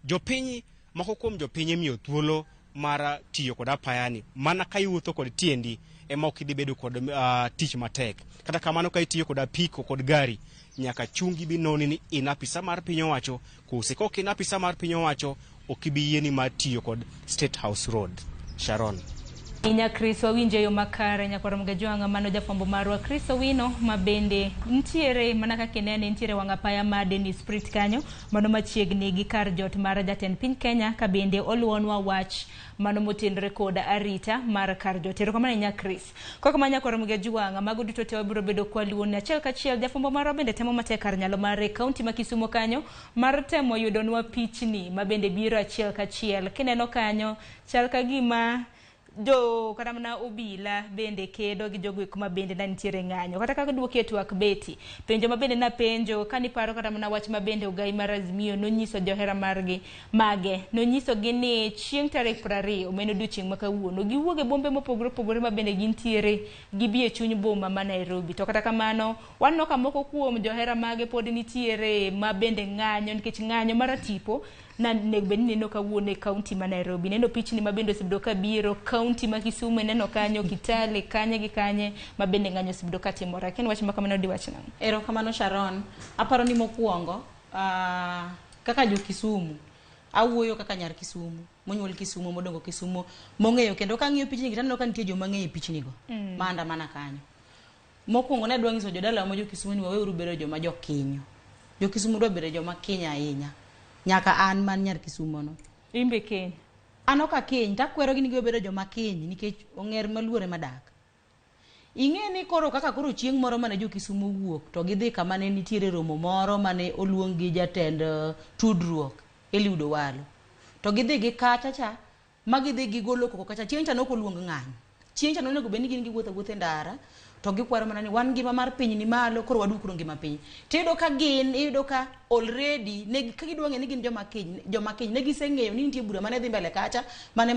jopiny, moko kuom jopiny imiyo thuolo mar tiyo kod apayani. Mana ka iwuotho kod tiendi ema ok idhi bedo kod tich matek. Kata kamano, ka itiyo kod apiko kod gari, nyaka chungi bi noni ni in apisa mar piny owacho, kose ka ok in apisa mar piny owacho, ok ibi yieni mar tiyo kod State House Road. Sharon. Inya Chris, wawinjo yo makare. Nyakwar Mgajwang'a, mano jafwambo marwa Chris Owino, ma bende nitiere mana kaka inene, nitiere wang' apaya ma Dennis Sprit kanyo, mano machiegni gi kar jot mar jatend piny Kenya, ka bende oluonwa wach mano motenore kod arita mar kar jot. Erokamano ahinya Chris. Kaka ma nyakwar Mgajwang'a, mago duto te wabiro bedo kwaluoni achiel kachiel. Jafwambo marwa bende temo matek kar nyalo mare kaunti ma Kisumo kanyo mar temo yudonwa pichni ma bende biro achiel kachiel. Kineno kanyo chal ka gima jo kata mana obila bende kedo gi jogo eko ma bende ne nitiere ng'anyo. Kata kaka duoki e twak Betty, penjo ma bende napenjo kaniparo kata mana wach ma bende ogai mar Azimio nonyiso johera margi mage, nonyisogi ni chieng' tarik 20 mano odiochieng' ma kawuono giwuok e bombe mopogore opogore ma bende gintiere gibi e chuny boma ma Nairobi. To kata kamano waneno ka moko kuom johera mage pod nitiere ma bende ng'anyo, nikech ng'anyo mar tipo na nego bed ni neno kawuono e kaunti ma Nairobi. Neno pichni ma bende osebedo ka biro kaunti ma Kisumu, ineno kanyo Kitale, kanye gi kanye ma bende ng'anyo osebedo ka timore. Ken wach ma kamano diwach nang'o? Erokamano Sharon. Aparo ni mokwongo, kaka jo Kisumu, awuoyo kaka nyar Kisumu, monyuol Kisumu, modongo Kisumu, mong'eyo, kendo kang'iyo pichni gi taneno ka nitie joma ng'eyo pichni go maandamana kanyo. Mokwongo ne adwa nyiso jodalawa ma jo Kisumu ni waweuru bedo joma jokinyo. Jo Kisumu dwa bedo joma kiny ahinya. Nyaka an man nyar Kisumo no. Imbe kiny. An ok akiny, takwero gi ni gibedo joma kiny nikech ong'er maluore madak. Ing'e ni koro kaka koro chieng' moro mane jo Kisumu owuok to gidhi kama ne nitiere romo moro mane oluong gi jatend tudruok Eliud Owalo. To gidhi gi kacha cha ma gidhi gigolo koko kacha, chieng' cha ne ok oluong ng'anyo. Chieng' cha nonego bed ni gin giwuotho awuotha e ndara to gikwaro mana ni wan ngima mar piny ni malo, koro waduokuru ngima piny. Tiyudo ka gin, iyudo ka already ne ka gidwa ng'eyo ni gin joma kiny, joma kiny ne giseng'eyo ni nitie bura mane dhi mbele kacha, mane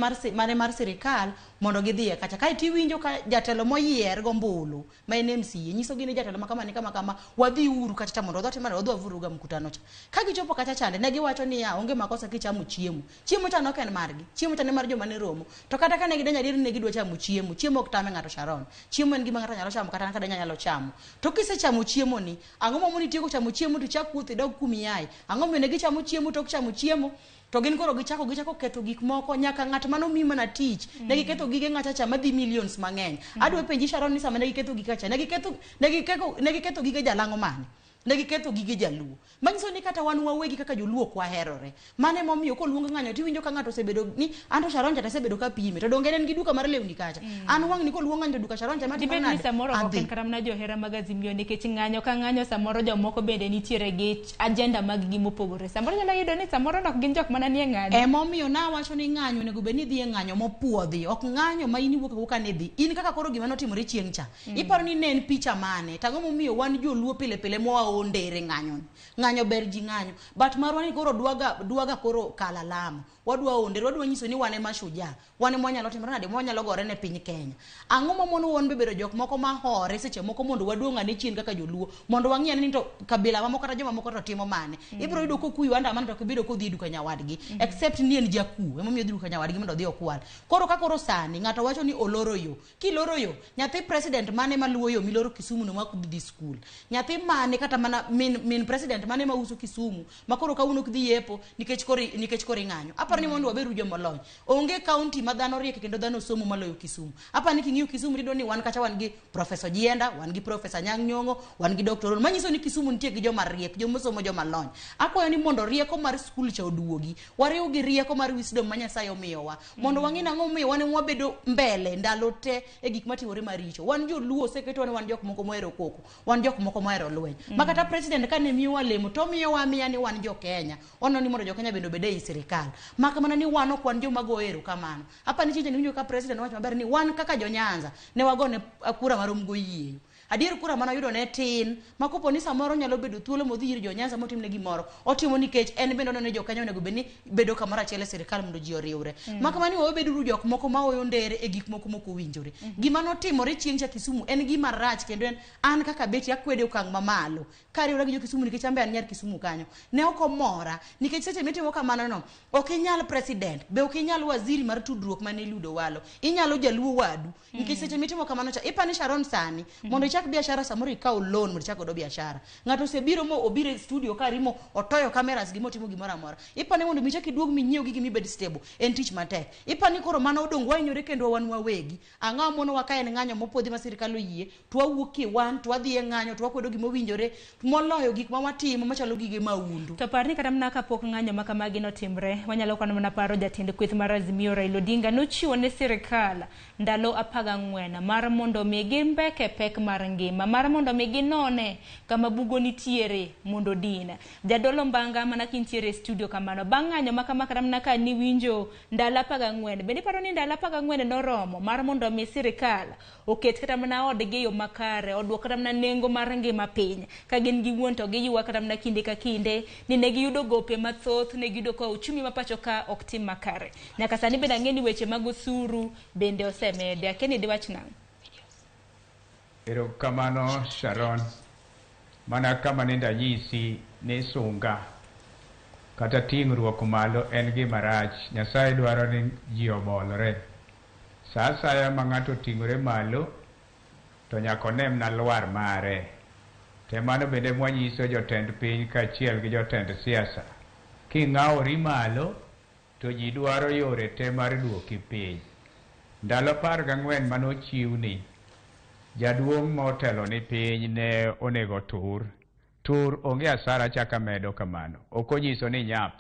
mar sirikal mondo gidhiye kacha. Kaeto iwinjo ka jatelo moyier gombulu ma en MCA nyisogi ni jatelo ma kama ni kama kama, wadhi uru kacha cha mondo wadhi watim nade, wadhi wavuruga mkutano cha. Ka gichopo kacha chande ne giwacho niya, onge makosa kichamo chiemo. Chiemo cha ne ok en margi, chiemo cha ne mar joma ne romo. To kata ka ne gidonjo adier ni ne gidwa chamo chiemo, chiemo ok tame ng'ato Sharon. Chiemo en gima ng'ato nyalo chamo kata ka nyalo chamo. To kisechamo chiemo ni, ang'o mamoni tieko chamo chiemo to ichak wuotho idog kuma iaye? Ang'o momiyo ne gichamo chiemo tok chamo chiemo? To gin koro gichako ketho gik moko nyaka ng'at mano mi mana tich. Ne giketho gige ng'acha cha madhi millions mang'eny. Adwa penji Sharon ni sama ne giketho gik cha, ne giketho gige jalang'o mane? Ne giketho gige jaluo. Manyiso ni kata wan wawegi kaka joluo ok waherore. Mano emomiyo koluong ng'anyo tiwinjo ka ng'ato osebedo ni anto Sharon cha tasebedo ka pime. To donge en gi duka mar lewni kacha. An wang' ni koluong ng'anyo to duka Sharon cha matimo Dibed ni nade? samoro ok Adhi. en kata mana johera mag Azimio, nikech ng'anyo ka ng'anyo samoro jomoko bende nitiere gi agenda mag gi mopogore. Samoro nyalo yudo ni samoro ok gin jok mana nie ng'anyo. Emomiyo nawacho ni ng'anyo onego bed ni dhi e ng'anyo mopuodhi, ok ng'anyo ma in iwuok awuoka ni dhi. In kaka koro gima notimore chieng' cha. Iparo ni ne en picha mane? Tang'o momiyo wan joluo pile pile mwaondere ng'anyo ni? Ng'anyo ber ji ng'anyo. But marwa ni koro dwaga koro kala lamo. Wadwa ondere, wadwa nyiso ni wan ema shujaa, wan ema wanyalo timore nade, wanyalo gore ne piny Kenya. Ang'o mamono wan be bedo jok moko ma hore seche moko mondo waduong' ane chien kaka joluo, mondo wang'i ane ni to kabila mamoko kata joma moko to timo mane. Ibiro yudo kokuyu andamano to ok ibiro kodhi e duka nyawadgi, except ni en jakuo, emomiyo odhi duka nyawadgi mondo odhi okwal. Koro ka koro sani ng'ato wacho ni oloro yo, kiloro yo, nyathi president mane maluwo yo miloro Kisumu no ma ok dhi skul? Nyathi mane kata mana min president mane mauso Kisumu ma koro kawuono ok dhi yepo nikech koro ing'anyo? Aparo ni mondo wabedu joma olony. Onge county ma dhano riek kendo dhano somo maloyo Kisumu. Aparo ni king'iyo Kisumu tiyudo ni wan kacha wan gi Professor Jienda, wan gi Professor Anyang' Nyong'o, wan gi Dr. Ron. Manyiso ni Kisumu nitie gi joma riek, joma somo, joma lony. Akwayo ni mondo rieko mar skul cha oduogi. Wariw gi rieko mar wisdom ma Nyasaye omiyowa. Mondo wang'e nang'o momiyo wan ema wabedo mbele ndalo te e gik matimore maricho. Wan joluo oseketwa ni wan jok moko mohero koko, wan jok moko mohero lweny. Ma kata president kane miyowa lemo to omiyowa amiya ni wan jo Kenya. Oneno ni mondo jo Kenya bende obed ei sirikal. Mak mana ni wan ok wan joma go erokamano. Apa ni chieng' niwinjo ka president owacho maber ni wan kaka jo Nyanza ne wagone kura marom goyieyo. Adier kura mane oyudo ne tin, ma kopo ni samoro nyalo bedo thuolo modhi ir jo Nyanza motimne gimoro, otimo nikech en bende oneno ni jo Kenya onego bed ni bedo kamoro achiel e sirikal mondo ji oriwre. Mak mana ni wabeduru jok moko ma oyo ndere e gik moko mok owinjore. Gima notimore chieng' cha Kisumu en gima rach kendo en an kaka Betty akwede okang' mamalo. Kariwora gi jo Kisumu nikech an be an nyar Kisumu kanyo. Ne ok omora nikech seche mitimo kamano no, ok inyal president, be ok inyal waziri mar tudruok mane Eliud Owalo. Inyalo jaluo wadu. Nikech seche mitimo kamano cha, ipani Sharon sani, mondo ichak biashara samoro ikaw loan mondo ichak godo biashara. Ng'ato osebiro mo obiro e studio ka rimo otoyo cameras gi motimo gimoro amora. Ipani mondo michak iduog minyiew gigi mibed stable, en tich matek. Ipani koro mano odong' wahinyore kendo wan wawegi. Ang'o mono wa ka en ng'anyo mopwodhi ma sirikal oyie, to wawuok kiwan, to wadhi e ng'anyo, to wakwedo gima owinjore, moloyo gik ma watimo machalo gige maundu. To par ni kata mana kapok ng'anyo ma kamagi notimre, wanyalo kwano mana paro jatend kweth mar Azimio Raila Odinga nochiwo ne sirikal ndalo 14 mar mondo mi gimbeke pek mar ngima, mar mondo mi ginone kama bugo nitiere mondo din. Jadolo Mbanga mana kintiere e studio kamano, bang' ng'anyo ma kama kata mana ka niwinjo ndalo 14, bende iparo ni ndalo 14 noromo mar mondo mi sirikal oket kata mana odgi e yo makare, oduok kata mana nengo mar ngima piny, ka gin giwuon to giywak kata mana kinde ka kinde ni ne giyudo gope mathoth, ne giyudo ka uchumi ma pacho ka ok tim makare. Nyaka sani bende ang'e ni weche mag osuru bende osemedi. Akia ni diwach nang'o? Erokamano Sharon. Mana kama nende anyisi ni sunga kata ting'ruok malo en gima rach. Nyasaye dwaro ni ji obolre. Sa asaya ma ng'ato oting'ore malo to nyaka one mana lwar mare. Te mano bende mwanyiso jotend piny kaachiel gi jotend siasa. King'awori malo to ji dwaro yore te mar duoki piny. Ndalo 14 manochiwni, jaduong' motelo ni piny ne onego tur. Tur onge asara chaka medo kamano. Ok onyiso ni nyap.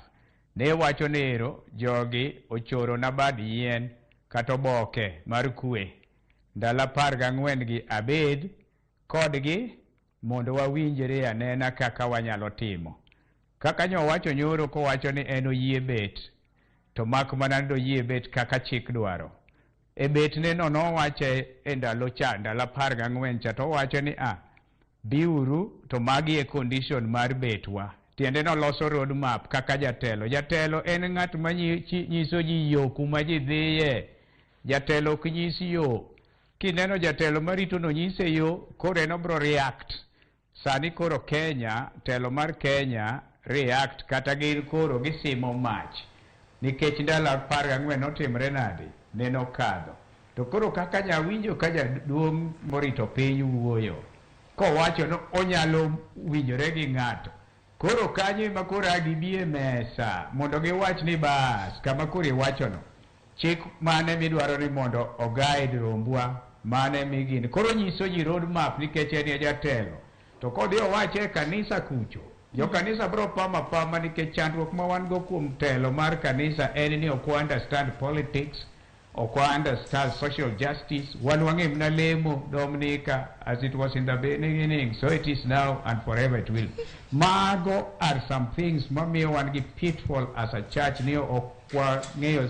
Ne wacho ni ero jogi ochoro na bad yien kata oboke mar kwe. Ndalo 14 gi abed kodgi mondo wawinjre anena kaka wanyalo timo. Kaka nyowacho nyoro kowacho ni en oyie bet, to mak mana ni oyie bet kaka chik dwaro. E betne no nowache e ndalo cha, ndalo 14 cha, to owacho ni a biuru to magi e condition mar betwa. Tiende noloso road map kaka jatelo. Jatelo en ng'at ma nyiso ji yo kuma ji dhiye. Jatelo ok nyis yo. Kineno jatelo marito no nyise yo, koro en obro react. Sani koro Kenya, telo mar Kenya react kata gin koro gisimo mach. Nikech ndalo 14 notimre nade? Neno kadho. To koro kaka nyawinjo ka jaduong' morito piny wuoyo, kowacho ni onyalo winjore gi ng'ato. Koro kanyo ema koro gibi e mesa mondo giwach ni bas kama koro iwachono. Chik mane midwaro ni mondo oguide rombwa, mane migin. Koro nyiso ji road map nikech en e jatelo. To kodhi owache e kanisa kucho, jo kanisa bro pama pama nikech chandruok ma wan go kuom telo mar kanisa en ni ok wa understand politics, ok wa understand social justice. Wan wang'e mana lemo Dominica as it was in the beginning, so it is now and forever it will. Mago are some things mamiyo wan gi pitfall as a church ni ok wang'eyo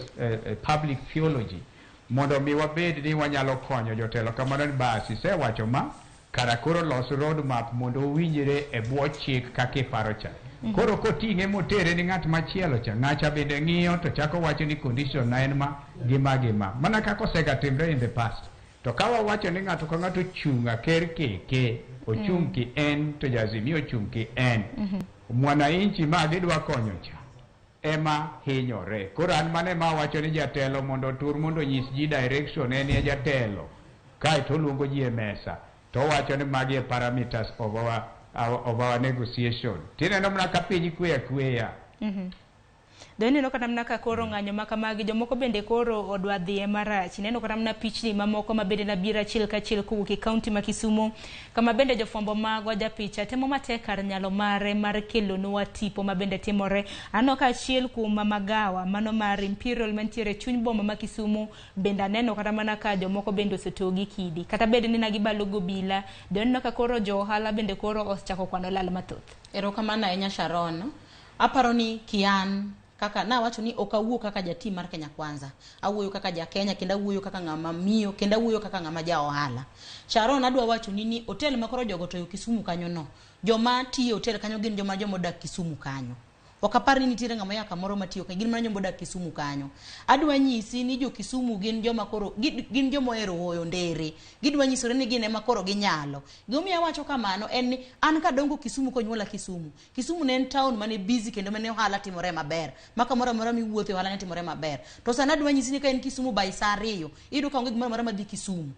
public theology mondo mi wabed ni wanyalo konyo jotelo kamano ni bas isewacho ma kara koro los road map mondo owinjre e bwo chik kaka iparo cha. Koro koting'e motere ni ng'at machielo cha, ng'acha bende ng'iyo to chako wacho ni condition na en ma gi ma gi ma. Mana kaka osega timre in the past. To ka wawacho ni ng'ato ka ng'ato ochung' aker keke, ochung' ki en to jo-Azimio ochung' ki en. Mwananchi ma gidwa konyo cha ema hinyore. Koro an mano ema awacho ni jatelo mondo otur mondo onyis ji direction en e jatelo. Kaeto oluongo ji e mesa to owacho ni magi e parameters of our negotiation. Tineno mana ka piny kwe akweya. Do ineno kata mana ka koro ng'anyo ma kamagi jomoko bende koro odwa dhiye marach. Ineno kata mana pichni mamoko ma bende nabiro achiel kachiel kowuok e kaunti ma Kisumu, kama bende jofwambo magwa japicha temo matek kar nyalo mare mar kelonwa tipo ma bende timore. Aneno ka achiel kuom magawa mano mar Imperial mantiere e chuny boma ma Kisumu bende aneno kata mana ka jomoko bende osetoyo gi kidi. Kata bed ni nagibalo gobila, do ineno ka koro jo ohala bende koro osechako kwano lal mathoth. Erokamano ahinya, Sharon. Aparo ni kian kaka nawacho ni ok awuo kaka jatim mar Kenya Kwanza. Awuoyo kaka ja Kenya kendo awuoyo kaka ng'ama miyo kendo awuoyo kaka ng'ama ja ohala. Sharon, adwa wacho ni hotel ma koro jogo toyo Kisumu kanyo no. Joma tiyo e hotel kanyo gin joma jomodak Kisumu kanyo. Ok apar ni nitiere ng'ama oya kamoro matiyo kanyo, gin mana joma odak Kisumu kanyo. Adwa nyisi ni jo Kisumu gin joma koro gin joma ohero hoyo ndere. Gidwa nyisore ni gin ema koro ginyalo. Gimomiyo awacho kamano en ni an kadongo Kisumu konyuola Kisumu. Kisumu ne en town mane busy kendo mane ohala timore maber. Ma kamoro amora miwuothe ohala ne timore maber. To sani adwa nyisi ni ka en Kisumu by saa 2 iyudo ka onge gimoro amora madhi Kisumu.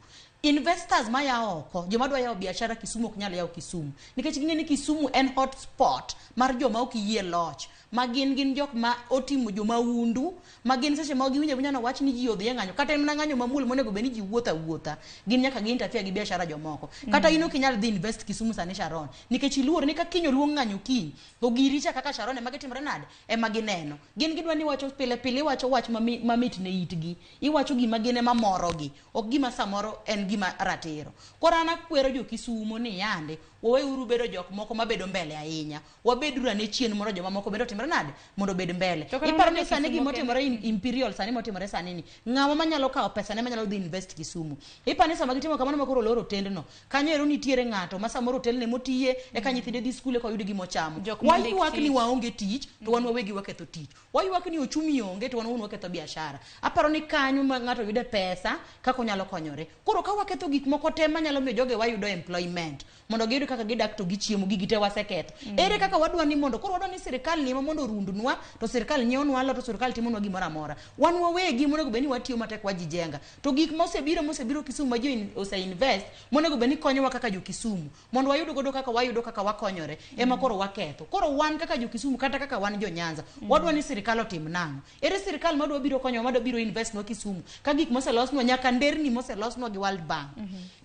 Investors maya oko, joma dwa yawo biashara Kisumu ok nyal yawo Kisumu. Nikech ging'e ni Kisumu en hot spot mar joma ok yie loch. Ma gin jok ma otimo jomaundu, ma gin seche ma giwinjo awinja nowach ni ji odhi e ng'anyo, kata en mana ng'anyo mamuol monego bed ni ji wuotho awuotha. Gin nyaka gi interfere gi biashara jomoko. Kata in ok inyal dhi invest Kisumu sani, Sharon, nikech iluor ni ka kiny oluong ng'anyo kiny, to giri cha kaka Sharon ema gitimore nade? Ema gineno. Gin gidwa ni iwacho pile pile iwacho wach mamit ne itgi. Iwacho gima gin ema morogi, ok gima samoro en gima ratiro. Koro an akwero jo Kisumo ni yande waweuru bedo jok moko mabedo mbele ahinya. Wabeduru ane chien mondo joma moko bende otimre nade? Mondo obed mbele. To kata Iparo mana ni sani jo gima Kisumo otimore Imperial sani motimore sani ni ng'ama manyalo kawo pesa ne manyalo dhi invest Kisumu. Iparo ni sama gitimo kamano ma koro oloro otendno, kanyo ero nitiere ng'ato ma samoro otelne motiye eka nyithinde dhi skul eka oyud gima ochamo. Jok mondik Waywak ni tich. waonge tich to wan wawegi waketho tich. Waywak ni ochumi onge to wan owuon waketho biashara. Aparo ni kanyo ma ng'ato yude pesa kaka onyalo konyore. Koro ka waketho gik moko te manyalo miyo joge wayudo employment mondo giyud kaka gidak to gichiemo, gigi te waseketho. Ere kaka wadwa ni mondo koro wadwa ni sirikal ni ema mondo orundnwa to sirikal nyiewonwa alot to sirikal timonwa gimoro amora. Wan wawegi monego bed ni watiyo matek wajijenga. To gik mosebiro Kisumu ma ji ose invest monego bed ni konyowa kaka jo Kisumu mondo wayud godo kaka wayudo kaka wakonyore ema koro waketho. Koro wan kaka jo Kisumu kata kaka wan jo Nyanza wadwa ni sirikal otim nang'o? Ere sirikal madwa biro konyowa madwa biro invest nwa Kisumu ka gik moselosnwa nyaka nderni moselosnwa gi World Bank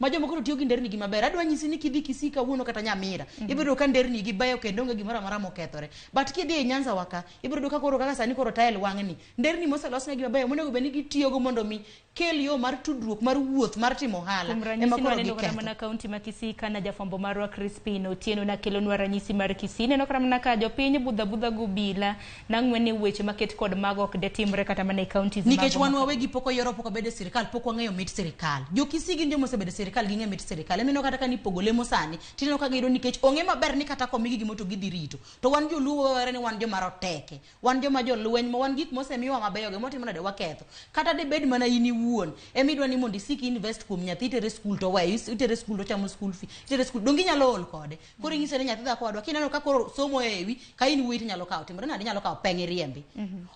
ma jomoko to tiyo gi nderni gi maber. Adwa nyisi ni kidhi Kisii kawuono kata Nyamira ibiro yudo ka nderni gi beyo kendo onge gimoro amora mokethore. But kidhi e Nyanza wa ka ibiro yudo ka koro kaka sani koro tael wang'ni nderni moselosnegi mabeyo monego bed ni gitiyogo mondo mi kel yo mar tudruok mar wuoth mar timo ohala Kuom ema ranyisi koro nwaneno kata giketho. mana kaunti ma Kisii kana jafwambo marwa Crispin Otieno nakelonwa ranyisi mar Kisii. Ineno kata mana ka jopiny budho abudha gobila nang'we ni weche maket kod mago ok detimre kata mana e counties Nikech mago wan ma- wawegi pok oyiero pok wabedo e sirikal, pok wang'eyo mit sirikal. Jo Kisii gin joma osebedo e sirikal, ging'e mit sirikal. Emineno kata ka nipogo lemo sani tineno ka giyudo nikech ong'e maber ni kata komigi gimoro to gidhi rito. To wan joluo wawere ni wan joma roteke, wan joma jolweny ma wan gik mosemiwa mabeyo gi motimo nade waketho. Kata dibed mana in iwuon emidwa ni mondo isik invest kuom nyathi itere skul to weyo itere skul to ochamo school fee itere skul donge inyalo ol kode. Koro inyise ni nyathi dhako wadwa kineno ka koro somo e wi ka in wuoyi tinyalo kawo timore nade inyalo kawo peng iriembi.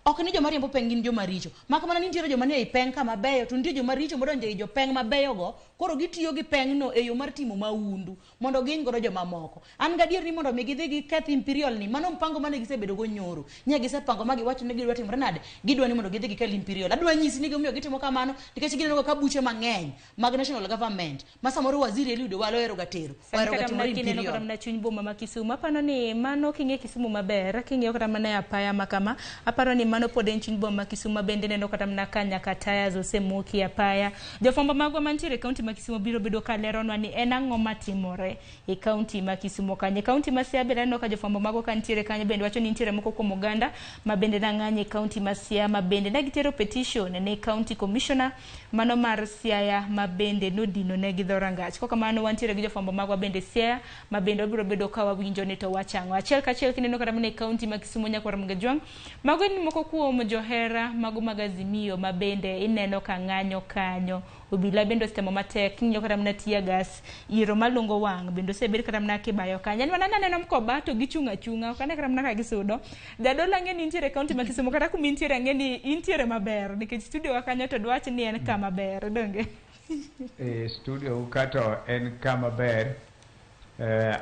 Ok ni joma riembo peng gin joma richo. Mak mana ni nitiere joma nie ei peng kama beyo to nitie joma richo modonjo ei jopeng mabeyo go koro gitiyo gi peng no e yo mar timo maundu mondo gihiny godo jomamoko. An gadier ni mondo mi gidhi giketh Imperial ni mano mpango mane gisebedo go nyoro. Nye gisepango ma giwacho ni gidwa timore nade? Gidwa ni mondo gidhi gikel Imperial. Adwa nyisi ni gimomiyo gitimo kamano nikech gineno ka buche mang'eny mag national government ma samoro waziri Eliud Owalo ohero ga tero Sani ohero ga kata mana timore kineno kata Imperial. mana chuny boma ma Kisumu aparo ni mano king'e Kisumu maber king'iyo kata mana e apaya ma kama aparo ni mano pod en chuny boma ma Kisumu ma bende neno kata mana ka nyaka tires osemoki e apaya. Jofwambo magwa mantiere e kaunti ma Kisumu biro bedo ka leronwa ni en ang'o matimore. e kaunti ma Kisumo kanyo. E kaunti ma Siaya bende aneno ka jofwambo mago ka nitiere kanyo bende wacho ni nitiere moko kuom oganda ma bende nang'anyo e kaunti ma Siaya ma bende ne gitero petition ne county commissioner mano mar Siaya ma bende nodino negi dho rangach. Kokamano wantiere gi jofwambo magwa bende Siaya ma bende wabiro bedo ka wawinjo ni to wachang'o. Achiel kachiel kineno kata mana e kaunti ma Kisumo nyakwar Mgajwang', mago en moko kuom johera mago mag Azimio ma bende ineno ka ng'anyo kanyo. Obila bende osetemo matek, king'iyo kata mana tear gas, iro malungo wang' bende osebed kata mana kibayo kanyo. En mana naneno koba to gichung' achung'a, ok ane kata mana ka gisudo. Jadolo ang'e ni intiere e kaunti ma Kisumo kata kuma intiere ang'e ni intiere maber nikech studio wa kanyo to dwach ni en kama ber, donge? E studio ka to en kama ber.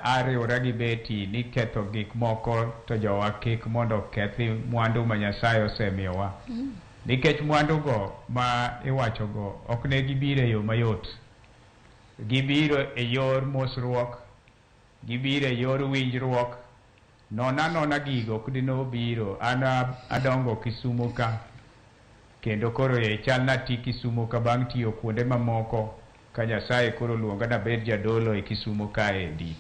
Ariwora gi Betty ni ketho gik moko to jowa kik mondo kethi mwandu ma Nyasaye osemiyowa. Nikech mwandu go ma iwacho go ok ne gibiro e yo mayot. Gibiro e yor mosruok, gibiro e yor winjruok. Nona nona gigo ok dinobiro. An adongo Kisumo ka, kendo koro e chal nati Kisumo ka bang' tiyo kuonde mamoko ka Nyasaye koro luonga nabed jadolo e Kisumo kaendi.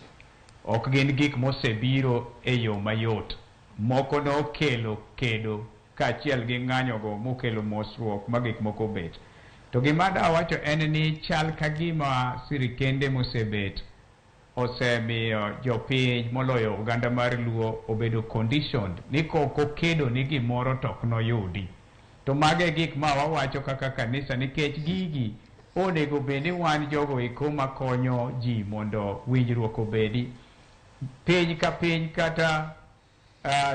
Ok gin gik mosebiro e yo mayot. Moko nokelo kedo kaachiel gi ng'anyogo mokelo mosruok ma gik moko obet. To gima dawacho en ni chal ka gima sirikende mosebet osemiyo jopiny moloyo oganda mar Luo obedo conditioned ni kok okedo ni gimoro to ok noyudi. To mago e gik ma wawacho kaka kanisa nikech gigi onego bed ni wan jogo eko makonyo ji mondo winjruok obedi. Piny ka piny kata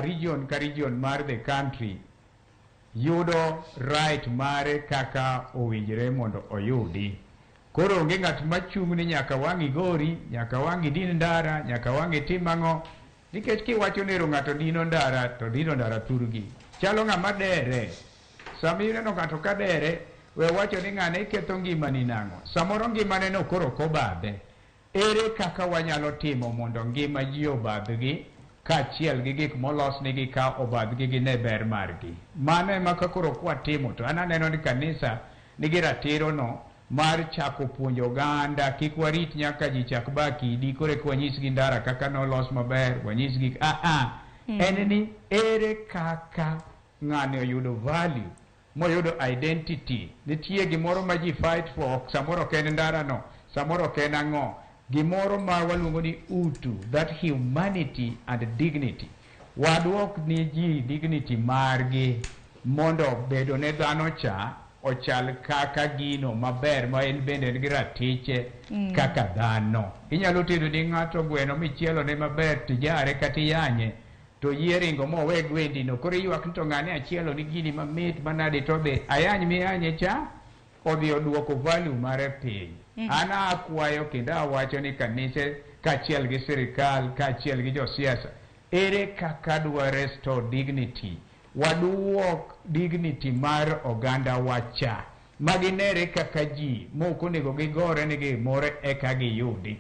region ka region mar the country yudo right mare kaka owinjre mondo oyudi. Koro onge ng'at machung' ni nyaka wang' igori, nyaka wang' idin ndara, nyaka wang' itim ang'o. Nikech kiwacho ni ero ng'ato dino ndara, to dino ndara thurgi. Chalo ng'ama dere. Sama ineno ng'ato ka dere, we wacho ni ng'ane iketho ngimani nang'o. Samoro ngimane no koro ok obadhe. Ere kaka wanyalo timo mondo ngima ji obadhgi kaachiel gi gik molosnigi ka obadhgi gine ber margi. Mano ema ka koro kwatimo to an aneno ni kanisa nigi ratiro no mar chako puonjo oganda kik warit nyaka ji chak ba kidi koro eka wanyisgi ndara kaka nolos maber wanyisgi En ni ere kaka ng'ani oyudo value moyudo identity. Nitie gimoro ma ji fight for, samoro ok en ndara no, samoro ok en ang'o. Gimoro ma waluongo ni utu, that humanity and dignity. Waduok ni ji dignity margi mondo bedo ne dhano cha ochal kaka gino maber ma en bende en gi ratiche kaka dhano. Inyalo tedo ni ng'ato gweno michielo ne maber tijare kata iyanye to yie ringo mowe gwendi no koro ywak ni to ng'ane achielo ni gini mamit manade to dhi ayany miyanye cha odhi oduoko value mare piny. An akwayo kendo awacho ni kanise kaachiel gi sirikal kaachiel gi josiasa ere kaka dwa restore dignity, waduok dignity mar oganda wacha maginere kaka ji mok onego gigore ni gimoro eka giyudi.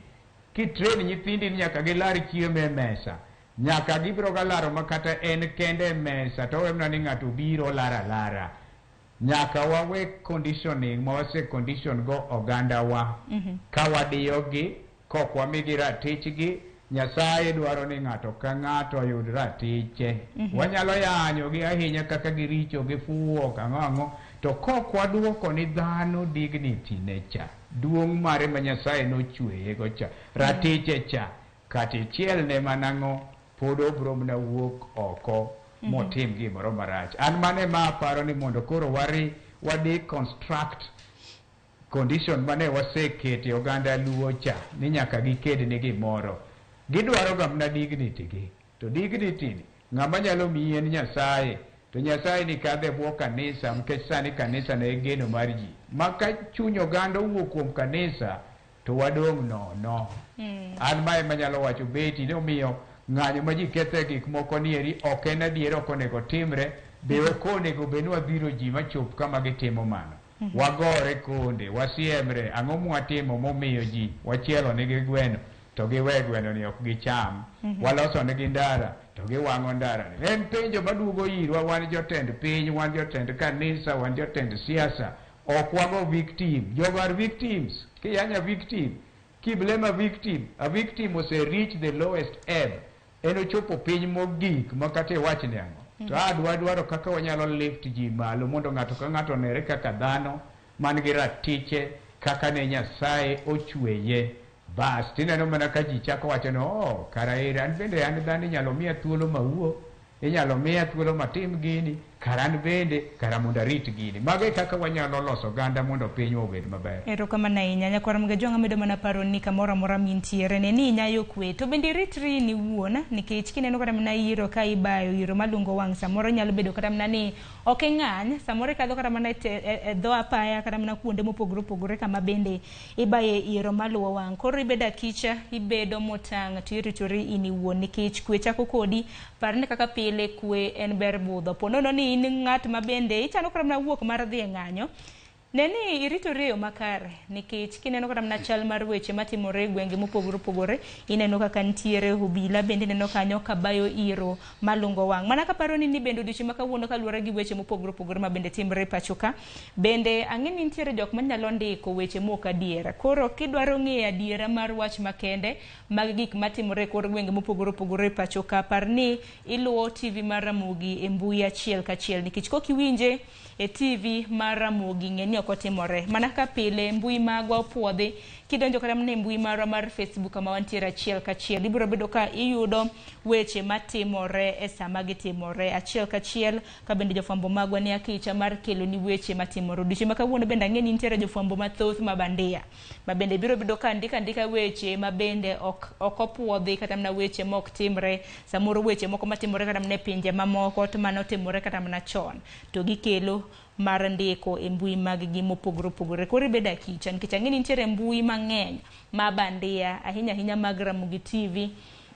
Kitrain nyithindi ni nyaka gilar chiemo e mesa, nyaka gibiro ga laro ma kata en kende e mesa to owe mana ni ng'ato biro laro alara. Nyaka wawe conditioning ma wase condition go oganda wa ka wadiyogi kok wamigi ratichgi. Nyasaye dwaro ni ng'ato ka ng'ato oyud ratiche. Wanyalo yanyogi ahinya kaka giricho, gifuwo, ang'o ang'o, to kok waduoko ni dhano dignity ne cha, duong' mare ma Nyasaye nochweye go cha, ratiche cha, kata ichiel ne manang'o, pod obro mana wuok oko motim gimoro marach. An mano ema aparo ni mondo koro wa deconstruct condition mane wasekete oganda Luo cha ni nyaka giked ni gimoro. Gidwaro ga mana dignity gi. To dignity ni ng'ama nyalo miyi en Nyasaye. To Nyasaye ni kadhe e bwo kanisa nikech sani kanisa ne en geno mar ji. Ma ka chuny oganda owuok kuom kanisa to wadong' nono. An mae manyalo wacho Betty ni omiyo ng'anyo ma ji ketho e gik moko ni eri ok en adier, ok onego timre, be ok onego bed ni wadhiro ji machop kama gitimo mano. Wagore konde, wasiemre, ang'o mwatimo momiyo ji wachielo nigi gweno to giwe gweno ni ok gicham. Waloso nigi ndara to giwang'o ndara ni. En penjo maduogo irwa wan jotend piny, wan jotend kanisa, wan jotend siasa. Ok wago victim. Jogo are victims. Kiyanya victim, Ki blame a victim, a victim ose reach the lowest ebb. En ochopo piny mogik ma kata iwach ni ang'o. To adwa dwaro kaka wanyalo lift ji malo mondo ng'ato ka ng'ato onere kaka dhano man gi ratiche kaka ne Nyasaye ochweye. Bas, tineno mana ka ji chako wacho ni oh, kara ere an bende an dhano inyalo miya thuolo mawuo, inyalo miya thuolo matim gini, kara an bende, kara mondo arit gini. Mago e kaka wanyalo loso oganda mondo pinywa obed maber. Erokamano ahinya nyakwar Mgajwang' amedo mana paro ni kamoro amora mintiere ne ni inyayo kwe to bende iritri ni wuon nikech kineno kata mana iro ka ibayo iro malungo wang' samoro nyalo bedo kata mana ni ok ing'any samoro ikadho kata mana e dho apaya kata mana kuonde mopogore opogore kama bende ibaye iro maluwo wang' koro ibedo akicha ibedo motang' to iritori in iwuon nikech kwe chako kodi par ni kaka pile kwe en ber budho po nono ni in ng'at ma bende ichano kata mana wuok mar dhi e ng'anyo ne ni iritori e yo makare nikech kineno kata mana chal mar weche matimore e gwenge mopogore opogore ineno kaka nitiere obila bende ineno kanyo kabayo iro malungo wang' mana kaparo ni ni bende odiochieng' ma kawuono kaluwore gi weche mopogore opogore ma bende timore e pacho ka bende ang'e ni nitiere jok manyalo ndiko weche mok adiera koro kidwaro ng'eyo adiera mar wach makende mag gik matimore e kor gwenge mopogore opogore e pacho ka par ni iluwo TV mar Ramogi e mbui achiel kachiel nikech kok iwinje e TV mar Ramogi ng'e ni ok otimore mana kaka pile mbui magwa opuodhi kidonjo kata mana e mbui marwa mar Facebook kama wantiere achiel kachiel ibiro bedo ka iyudo weche matimore e sama gitimore achiel kachiel ka bende jofwambo magwa ni akicha mar kelo ni weche matimore odiochieng' ma kawuono bende ang'e ni nitiere jofwambo mathoth ma bandia ma bende biro bedo ka ndiko andika weche ma bende ok opuodhi kata mana weche ma ok timre samoro weche moko matimore kata mana e pinje mamoko to mano timore kata mana chon to gikelo mar ndiko e mbui mag gi mopogore opogore koro ibedo akicha nikech ang'e ni nitiere mbui mang'eny ma bandia ahinya ahinya mag Ramogi TV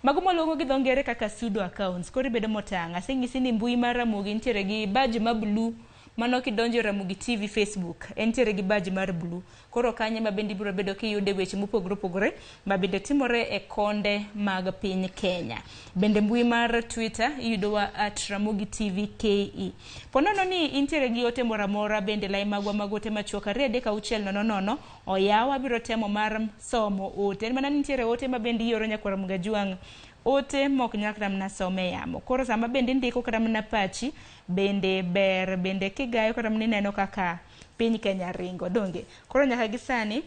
mago mwaluongo gi dho ngere kaka pseudo accounts koro ibedo motang' aseng'isi ni mbui mar Ramogi nitiere gi badge ma blue mano kidonjo e Ramogi TV Facebook entiere gi badge mar blue koro kanyo ema bende ibiro bedo kiyude weche mopogore opogore ma bende timore e konde mag piny Kenya bende mbui mar Twitter iyudowa at Ramogi TV KE po nono ni intiere gi ote moro amora bende lai magwa mag ote machuok 2 3 6 0 0 oyaw abiro temo mar somo ote en mana ni nitiere ote ma bende ioro nyakwar Mgajwang' ote mok nyal kata mana some e yamo koro sama bende indiko kata mana pachi bende ber bende kigayo kata mana ineno kaka piny Kenya ringo donge koro nyaka gi sani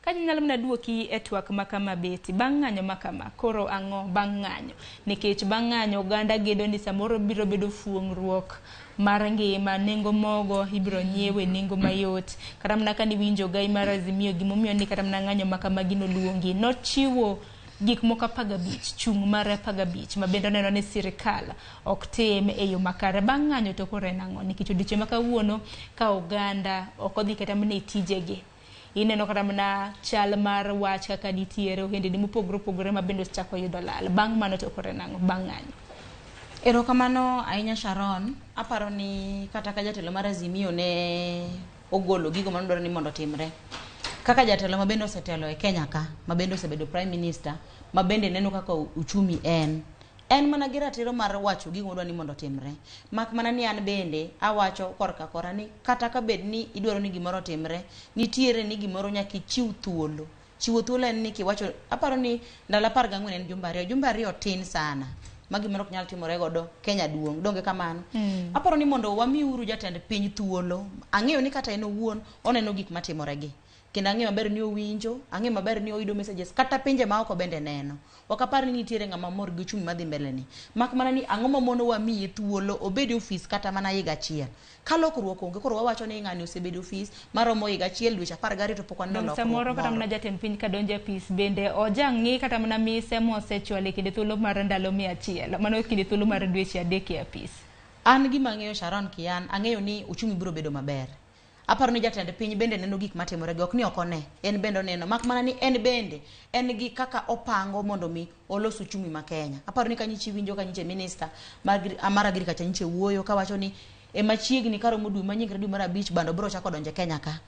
ka nyalo mana duoki e twak ma kama beti bang' ng'anyo ma kama koro ang'o bang' ng'anyo nikech bang' ng'anyo oganda gedo ni samoro biro bedo fuong'ruok mar ngima nengo mogo ibiro nyiewe nengo mayot kata mana ka niwinjo gai mar Azimio gimomiyo ni kata mana ng'anyo ma kamagi noluongi nochiwo gik moko 15 chung' mar 15 ma bende oneno ni sirikal ok tim e yo makare bang' ng'anyo to koro en ang'o nikech odiochieng' ma kawuono ka oganda ok odhi kata mana e tijegi ineno kata mana chal mar wach kaka nitiere ohendni mopogore opogore ma bende osechako yudo lal bang' mano to koro en ang'o bang' ng'anyo Erokamano ahinya Sharon. Aparo ni kata ka jatelo mar Azimio ne ogolo gigo manodwaro ni mondo otimre. Kaka jatelo ma bende osetelo e Kenya ka, ma bende osebedo Prime Minister, ma bende neno kaka uchumi en. En mana gi ratiro mar wacho gigo modwa ni mondo otimre. Mak mana ni an bende awacho korka kora ni kata ka bed ni idwaro ni gimoro otimre, nitiere ni gimoro nyaka ichiw thuolo. Chiwo thuolo en ni kiwacho, aparo ni ndalo 14 en jumbe ariyo. Jumbe ariyo tin sana. Ma gimoro ok nyal timore godo Kenya duong', donge kamano? Aparo ni mondo wamiuru jatend piny thuolo. Ang'eyo ni kata en owuon oneno gik matimore gi. Kendo ang'eyo maber ni owinjo, ang'eyo maber ni oyudo messages, kata pinje maoko bende neno. Ok apar ni nitiere ng'ama mor gi uchumi madhi mbele ni. Mak mana ni ang'o mamono wamiye thuolo obed e ofis kata mana higa achiel. Ka lokruok onge, koro wawacho ni ng'ani osebedo e ofis maromo higa achiel, dweche 12 to pok waneno lokruok samoro kata moro. mana jatend piny kadonjo e apis bende ojang'i kata mana mise mosechwalo e kinde thuolo mar ndalo 100 mano kinde thuolo mar dweche 3 e apis. An gima ang'eyo Sharon Kian, ang'eyo ni uchumi biro bedo maber. Aparo ni jatend piny bende neno gik matimore gi, ok ni ok one, en bende oneno, mak mana ni en bende en gi kaka opango mondo mi olos uchumi ma Kenya. Aparo ni kanyichi winjo kanyiche minister mar agriculture nyiche wuoyo kawacho ni e machiegni karomo dwe manyien kata dwe mar 5 bando biro chako donjo e Kenya ka.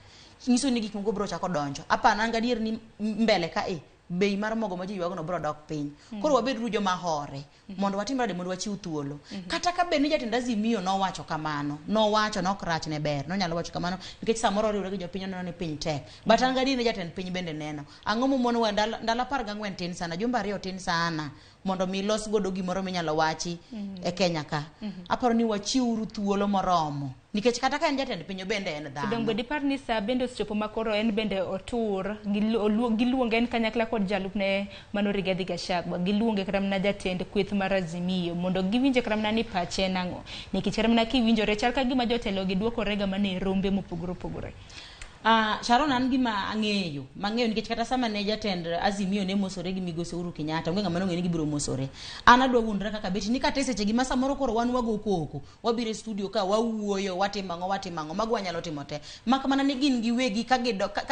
Nyiso ni gik moko biro chako donjo. Aparo an gadier ni mbele ka e bei mar mogo ma ji ywagono biro dok piny. Koro wabeduru joma hore mondo watim nade mondo wachiw thuolo. Kata ka bed ni jatend Azimio nowacho kamano, nowacho nok rach ne ber, nonyalo wacho kamano nikech samoro oriwore gi jopiny oneno ni piny tek. But an gadier ni jatend piny bende neno. Ang'o momonowa ndalo 14 tin sana, jumbe 2 tin sana mondo mi los godo gimoro minyalo wachi e Kenya ka. Aparo ni wachiwuru thuolo moromo nikech kata ka en jatend piny bende en dhano. Dongo dipar ni sa bende osechopo ma koro en bende otur giluonge en kanyakla kod jalupne mano Rigathi Gachagua, giluonge kata mana jatend kweth mar Azimio mondo giwinje kata mana ni pache en ang'o, nikech kata mana kiwinjore chal ka gima jotelo gi dwokorega mana e rombe mopogore opogore. Sharon, an gima ang'eyo mang'eyo nikech kata sama ne jatend Azimio ne mosore gi migosi Uhuru Kenyatta, onge ng'ama nong'eyo ni gibiro mosore. An adwa wuondora kaka beti ni kata e seche gi ma samoro koro wan wago koko, wabiro e studio ka wawuoyo, watimo ang'o, mago wanyalo timo te. Mak mana ni gin giwegi ka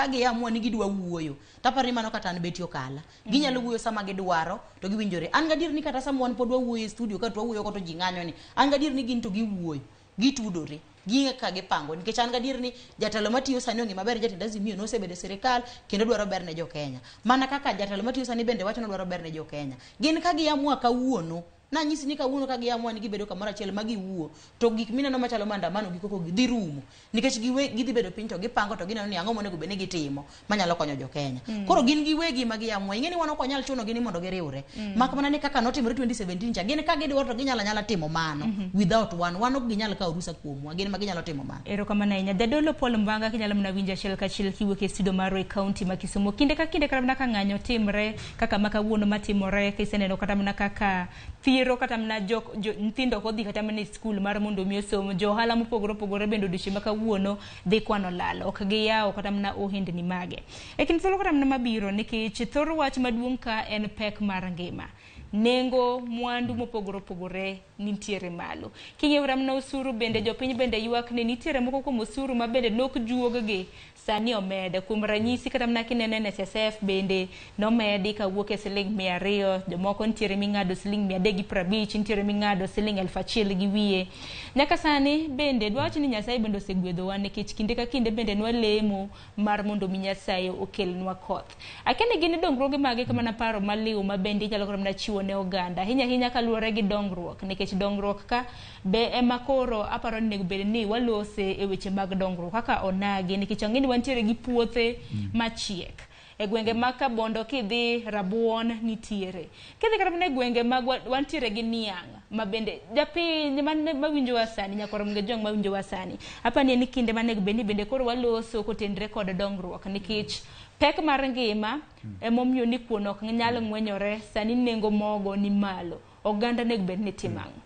giamua ni gidwa wuoyo, taparo ni mano kata an beti okala. Ginyalo wuoyo sama gidwaro to giwinjore. An gadier ni kata sama wan pod wawuoyo e studio ka to wawuoyo ko to ji ng'anyo ni, an gadier ni gin to giwuoyo, gitudore, ging'e kaka gipango. Nikech an gadier ni jatelo matiyo sani ong'e maber jatend Azimio nosebedo e sirikal kendo dwaro ber ne jo Kenya. Mana kaka jatelo matiyo sani bende wacho ni dwaro ber ne jo Kenya. Gin ka giamua kawuono, nanyisi ni kawuono ka giamua ni gibedo kamoro achiel ma giwuo, to gik mineno machalo maandamano gi koko gi dhi rumo. Nikech gidhi bedo piny to gipango to gineno ni ang'o monego bed ni gitimo manyalo konyo jo Kenya. Koro gin giwegi ma giamua. Ing'e ni wan ok wanyal chunogi ni mondo giriwre. Mak mana ni kaka notimore 2017 cha, gin ka gidwaro to ginyalo anyala timo mano without wan. Wan ok ginyal kawo rusa kuomwa, gin ma ginyalo timo mano. Erokamano ahinya. Jadolo Paul Mbanga, kinyalo mana winjo achiel kachiel kiwuok e studio marwa e kaunti ma Kisumu. Kinde ka kinde kata mana ka ng'anyo timre kaka ma kawuono matimore, kiseneno kata mana kaka thiro kata mana nyithindo ok odhi kata mana e skul mar mondo mi osom, jo ohala mopogore opogore bende odiochieng' ma kawuono dhi kwano lal, ok giyawo kata mana ohendni mage. E kind thuolo kata mana mabiro, nikech thor wach maduong' ka en pek mar ngima, nengo mwandu mopogore opogore nitiere malo. King'iyo kata mana osuru bende jopiny bende ywak ni nitiere moko kuom osuru ma bende nok juog gi sani omed. Kuom ranyisi kata mana kineno NSSF bende nomedi kawuok e siling 200, jomoko nitiere ming'ado siling 350, nitiere ming'ado siling 1000 gi wiye. Nyaka sani bende dwawach ni Nyasaye bende osegwedhowa nikech kinde ka kinde bende nwalemo mar mondo mi Nyasaye okelnwa koth. Akia ni gin dongruoge mage kamana paro maliw ma bende inyalo kata mana chiwo ne oganda, ahinya ahinya kaluwore gi dongruok, nikech dongruok ka be ema koro aparo ni onego bed ni walose e weche mag dongruok kaka onagi, nikech ang'e ni wantiere gi puothe machiek e gwenge mag Kabondo, kidhi Rabuon nitiere, kidhi kata mana e gwenge mag wantiere gi niang' ma bende japiny mawinjowa sani, nyakwar Mgejwang' mawinjowa sani, apani en kinde manego bed ni bende koro waloso kotenre kod dongruok, nikech pek mar ngima emomiyo ni kuon ok nyal ng'wenyore sani, nengo mogo ni malo, oganda onego bed ni timo ang'o?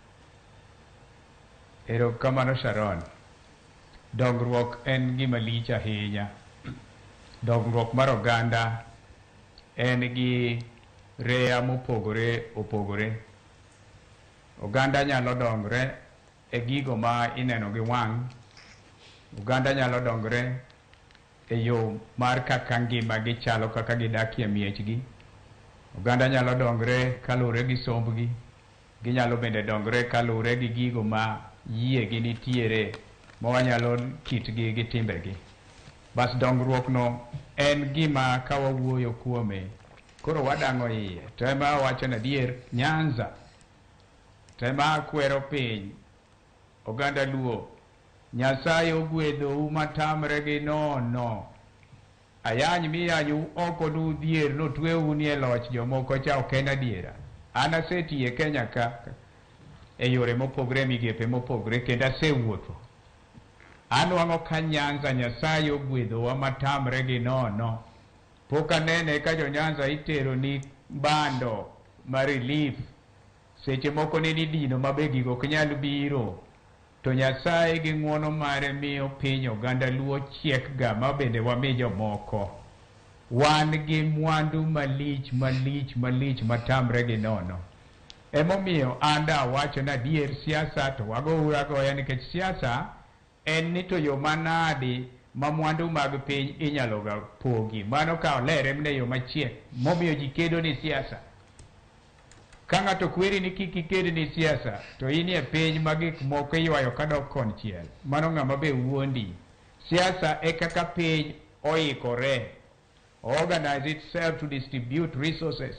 Erokamano Sharon. Dongruok en gima lich ahinya. Dongruok mar oganda en gi reya mopogore opogore. Oganda nyalo dongre e gigo ma ineno gi wang'. Oganda nyalo dongre e yo mar kaka ngimagi chalo, kaka gidakie miechgi. Oganda nyalo dongre kaluwore gi sombgi. Ginyalo bende dongre kaluwore gi gigo ma yiegi nitiere ma wanyalo kitgi gi timbegi. Bas dongruok no en gima ka wawuoyo kuome koro wadang'o iye. To ema awacho ni adier Nyanza to ema akwero piny oganda Luo, Nyasaye ogwedhou matamre gi nono. Ayany miyanyou oko nudhier notweu ni e loch jomoko cha ok en adiera. An asetiyo e Kenya ka e yore mopogore, migepe mopogore, kendo asewuotho. Anwang'o ka Nyanza Nyasaye ogwedhowa matamre gi nono. Pok anene ka jo Nyanza itero ni bando ma relief. Seche moko ne ni dino ma be gigo ok nyal biro. To Nyasaye gi ng'uono mare miyo piny oganda Luo chiek ga ma bende wami jomoko. Wan gi mwandu malich malich malich matamre gi nono. Emomiyo an da awacho ni adier siasa to wagouru agoya, nikech siasa en ni to yo manadi ma mwandu mag piny inyalo ga pogi. Mano ka olere mana e yo machiek momiyo ji kedo ni siasa. Ka ng'ato kweri ni kik iked ni siasa, to in e piny ma gik moko iywayo kadok konchiel. Mano ng'ama be wuondi. Siasa e kaka piny oikore. organize itself to distribute resources.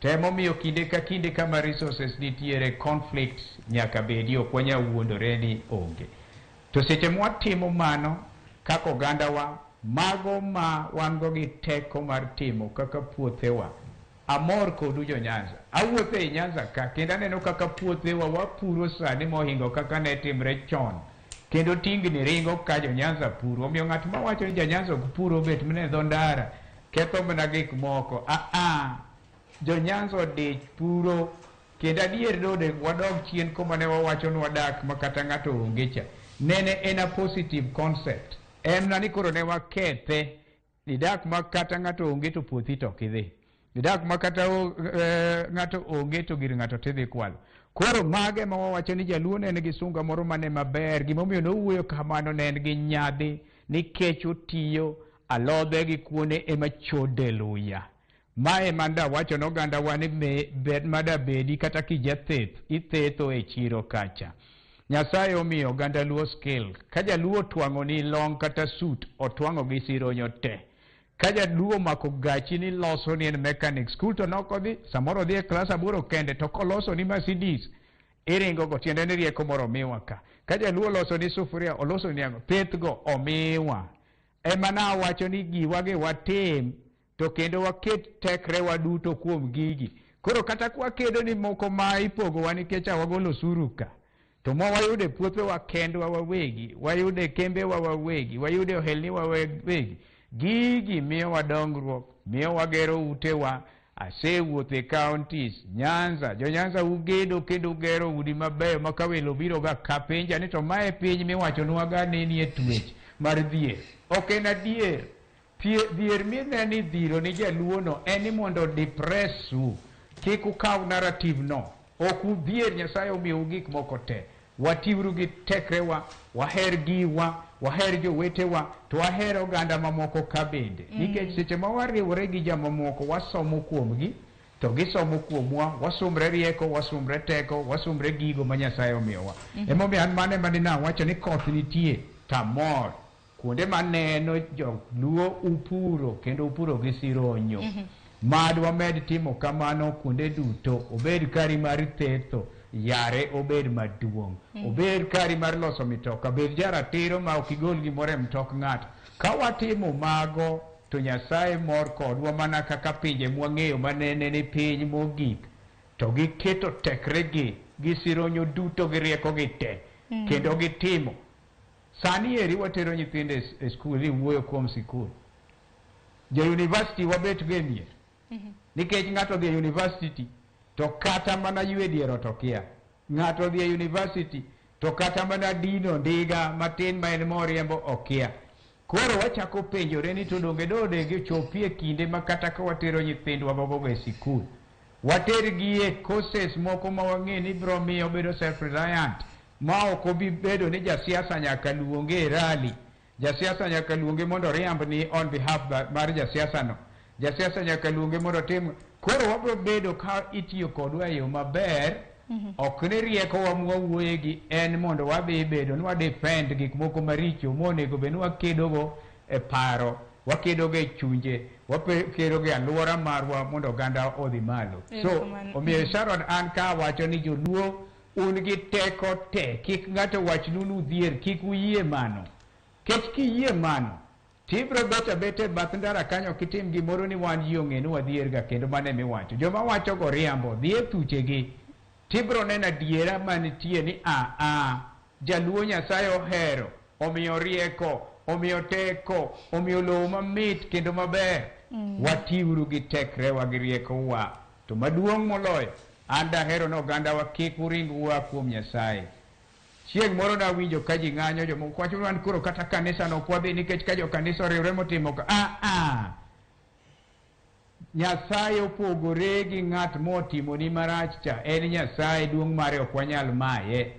Temomiyo kinde ka kinde kama resources nitiere, conflicts nyaka bedi, ok wanyal wuondore ni onge. To seche mwatimo mano kaka ogandawa, mago ma wan go gi teko mar timo kaka puothewa. Amor kodu jo Nyanza. Awuotho ei Nyanza ka kendo aneno kaka puothewa wapuro sani mohingo kaka ne timre chon. Kendo tingni ringo ka jo Nyanza puro. Omiyo ng'at mawacho ni ja Nyanza ok pur obet mana e dho ndara, ketho mana gik moko. Jo Nyanza odich puro. Kendo adier dode wadog chien kuma ne wawacho ni wadak ma kata ng'ato onge cha. Nene en a positive concept. En na ni koro ne wakethe. Idak ma kata ng'ato onge to puothi to ok idhi. Idak ma kata ng'ato onge to gir ng'ato tidhi kwalo. Koro mage ma wawacho ni jaluo ne nigi sunga moro mane maber. Gimomiyo nowuoyo kamano, ne en gi nyadhi nikech otiyo alodhe gi kuone ema chode luya. Mae manda wacho noganda wa ni ber madabedi kata kijatheth ithetho e chiro kacha. Nyasaye omiyo oganda luo skill. Ka jaluo otwang'o ni long kata suit, otwang'o gi sironyo te. Ka jaluo omako gachi ni loso ni en mechanic school to nok odhi, samoro odhi e klas 8 kende, to koloso ni Mercedes, iringo go, tiende ni rieko moro omiwa ka. Ka jaluo oloso ni sufuria, oloso ni ang'o, theth go omiwa. Ema nawacho ni giwa gi watim, to kendo waket tekrewa duto kuom gigi. Koro kata kwakedo ni moko ma ipogowa nikech wagolo osuru ka, to ma wayudo e puothewa kendwa wawegi, wayudo e kembewa wawegi, wayudo e ohelniwa wawegi, gigi miyowa dongruok, miyo wagero utewa. Asewuotho e counties, Nyanza, jo Nyanza ugedo kendo ugero udi mabeyo ma ka welo biro ga ka penja ni to mae piny miwachonwa ga ni nie twech mar dhier. Ok en adier. Dhier mine ni dhiro ni jaluo no en ni mondo depress u. Kik ukaw narrative no. Ok udhier, Nyasaye omiyou gik moko te. Watiuru gi tekrewa, waher giwa, waher jowetewa, to waher oganda mamoko ka bende. Nikech seche ma wariwore gi jomamoko, wasomo kuomgi, to gisomo kuomwa, wasumre rieko, wasumre teko, wasumre gigo ma Nyasaye omiyowa. Emomiyo an mano ema dine awacho ni koth nitie, tamor. Kuonde maneno joluo upuro kendo upuro gi sironyo. Mad wamed timo kamano kuonde duto, obed kari mar thetho, yare obed maduong'. Obed kari mar loso mitoka, bed jaratiro ma ok igol gimoro e mtok ng'ato. Ka watimo mago, to Nyasaye mor kodwa mana kaka pinje mwang'eyo manene ni piny mogik. To giketo tekregi gi sironyo duto gi riekogi te, kendo gitimo. Sani eri watero nyithindo e skul, iwuoyo kuom sikul. Jo university wabet go e mier. Nikech ng'ato odhi e university to kata mana ywe dier ot okia. Ng'ato odhi e university to kata mana dino ndiga matin ma en moriembo okia. Koro wachako penjore ni to donge dodegi ochopi e kinde ma kata ka watero nyithindwa gogogo e sikul, watergi e courses moko ma wang'e ni biro miyo obedo self reliant, ma ok obi bedo ni jasiasa nyaka luonge e rally, jasiasa nyaka luonge mondo oriamb ni on behalf mar jasiasa no, jasiasa nyaka luonge mondo otim. Koro wabiro bedo ka itiyo kodwa e yo maber. Ok ni riekowa mwawuoye gi en mondo wadhi bedo ni wadefend gik moko maricho monego bed ni wakedogo e paro, wakedogo e chunje, wakedogo e alwora marwa mondo oganda odhi malo. So omiyo Sharon, an ka awacho ni joluo un gi teko te, kik ng'ato wachnu ni udhier, kik uyie mano. Kech kiyie mano, tibiro bet abeta e bath ndara kanyo kitim gimoro ni wan ji ong'e ni wadhier ga, kendo mano emiwacho. Joma wacho go riambo, dhi e thuchegi, tibiro neno adiera manitie ni jaluo Nyasaye ohero, omiyo rieko, omiyo teko, omiyo lowo mamit kendo maber. Watiuru gi tekrewa gi riekowa. To maduong' moloyo, an dahero ni ogandawa kik uring ua kuom Nyasaye. Chieng' moro nawinjo ka ji ng'anyo, jomoko wacho ni wan koro kata kanisa no ok wadhi nikech ka jo kanisa oriwre motimo ka. Nyasaye opogore gi ng'at motimoni marach cha. En Nyasaye, duong' mare ok wanyal maye.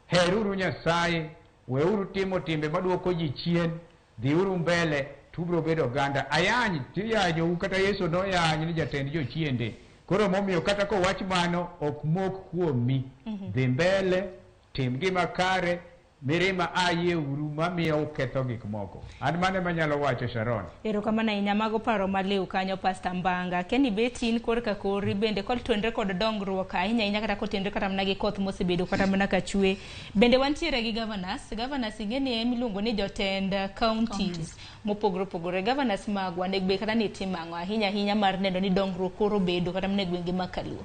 Heruru Nyasaye, weuru timo timbe maduoko ji chien, dhiuru mbele, tubiro bedo oganda. Ayany, tiyanyou kata Yesu noyany ni jatend jochiende. Koro momiyo kata kowach mano ok mok kuomi. Dhi mbele, tim gima kare, Mirima ayie uru mamiyo uketho gik moko. An mane manyalo wacho, Sharon. Erokamano ahinya, mago paro maliw kanyo, Pastor Mbanga. Kenny Betin korka kori bende kotenore kod dongruok ahinya ahinya kata kotenore kata mana gi koth mosebedo kata mana ka chwe. Bende wantiere gi governors. Governors ing'e ni emiluongo ni jotend counties mopogore opogore. Governors magwa onego bed kata ni timo ang'o ahinya ahinya mar neno ni dongruok koro bedo kata mana e gwenge mag Kaluo.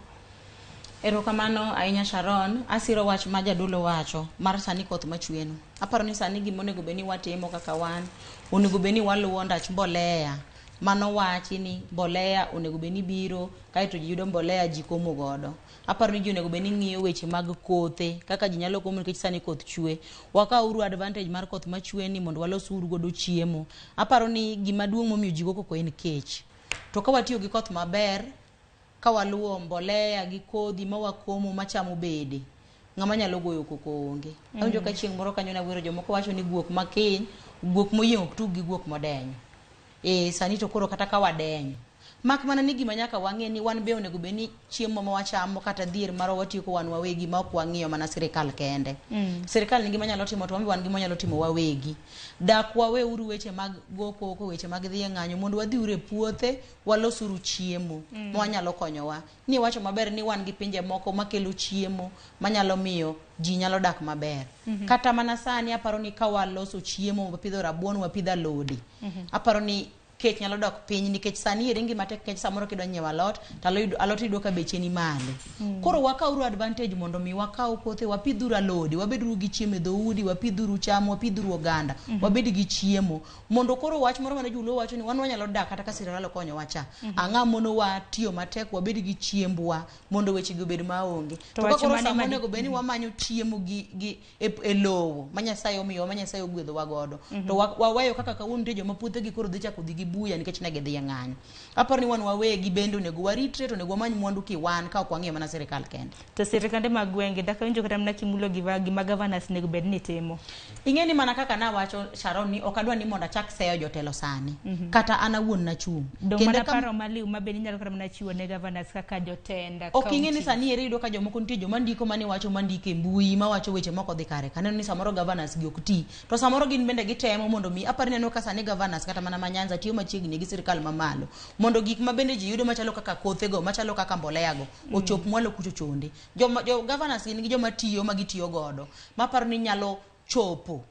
Erokamano ahinya, Sharon. Asiro wach ma jadolo wacho mar sani koth machweno. Aparo ni sani gima onego bed ni watimo kaka wan, onego bed ni waluwo ndach mbolea. Mano wachi ni mbolea onego bed ni biro, kaeto ji yudo mbolea ji komo godo. Aparo ni ji onego bed ni ng'iyo weche mag kothe, kaka ji nyalo komo nikech sani koth chwe. Wakawuru advantage mar koth machwe ni mondo walos uru godo chiemo. Aparo ni gima duong' momiyo ji go koko en kech. To ka watiyo gi koth maber, ka waluwo mbolea gi kodhi ma wakomo machamo bede, ng'ama nyalo goyo koko onge. Awinjo ka chieng' moro kanyo nawero jomoko wacho ni guok makiny, guok moyieng' ok tug gi guok modenyo. E sani to koro kata ka wadenyo. Mak mana ni gima nyaka wang'e ni wan be onego bed ni chiemo ma wachamo kata dhier marwa watieko wan wawegi ma ok wang'iyo mana sirikal kende. Sirikal nigi manyalo timo to wan be wan gi mwanyalo timo wawegi. Dak waweuru weche mag go koko, weche mag dhi e ng'anyo mondo wadhi uru e puothe walosuru chiemo ma wanyalo konyowa. Ni wacho maber ni wan gi pinje moko makelo chiemo manyalo miyo ji nyalo dak maber. Kata mana sani aparo ni ka waloso chiemo, wapidho rabuon, wapidho alode. Aparo ni kech nyalo dok piny nikech sani eri ngima tek nikech samoro kidwa nyiewo alot to alot iyudo ka beche ni malo. Koro wakawuru advantage mondo mi wakaw kothe, wapidhuru alode, wabeduru gi chiemo e dhoudi, wapidhuru cham, wapidhuru oganda, wabed gi chiemo. Mondo koro wach moro mane joluo wacho ni wan wanyalo dak kata ka sirkal ok okonyowa cha. Ang'a monowa tiyo matek wabed gi chiembwa mondo weche gi obed maonge. To To ka wach koro mane sama onego bed ni wamanyo chiemo gi e lowo ma Nyasaye omiyowa, ma Nyasaye ogwedhowa godo. To waweyo kaka kawuono nitie joma puothegi koro dhi chako dhi gi buya nikech ne gidhi e ng'anyo. Aparo ni wan wawegi bende onego waritre to onego wamany mwandu kiwan ka ok wang'iyo mana sirikal kende. To sirikande mag gwenge dak awinjo kata mana kimulo gima governors onego bed ni timo. Ing'e ni mana kaka nawacho, Sharon, ni ok adwa ni mondo achak seyo jotelo sani. Kata an awuon nachung'. Dong' Kendo mana paro maliw ma bende inyalo kata mana chiwo ne governors kaka jotend Ok ing'e ni counties. sani eri iyudo ka jomoko nitie joma ndiko mani wacho mandiko e mbui mawacho weche mok odhi kare. Kaneno ni samoro governors gi ok ti. To samoro gin bende gitemo mondo mi aparo ni aneno ka sani governors kata mana ma Nyanza tiyo machiegni gi sirikal mamalo mondo gik ma bende ji yudo machalo kaka kothego, machalo kaka mbolea go ochop mwalo kucho chonde. Joma jo governors gin gi joma tiyo ma gitiyo godo. Maparo ni nyalo chopo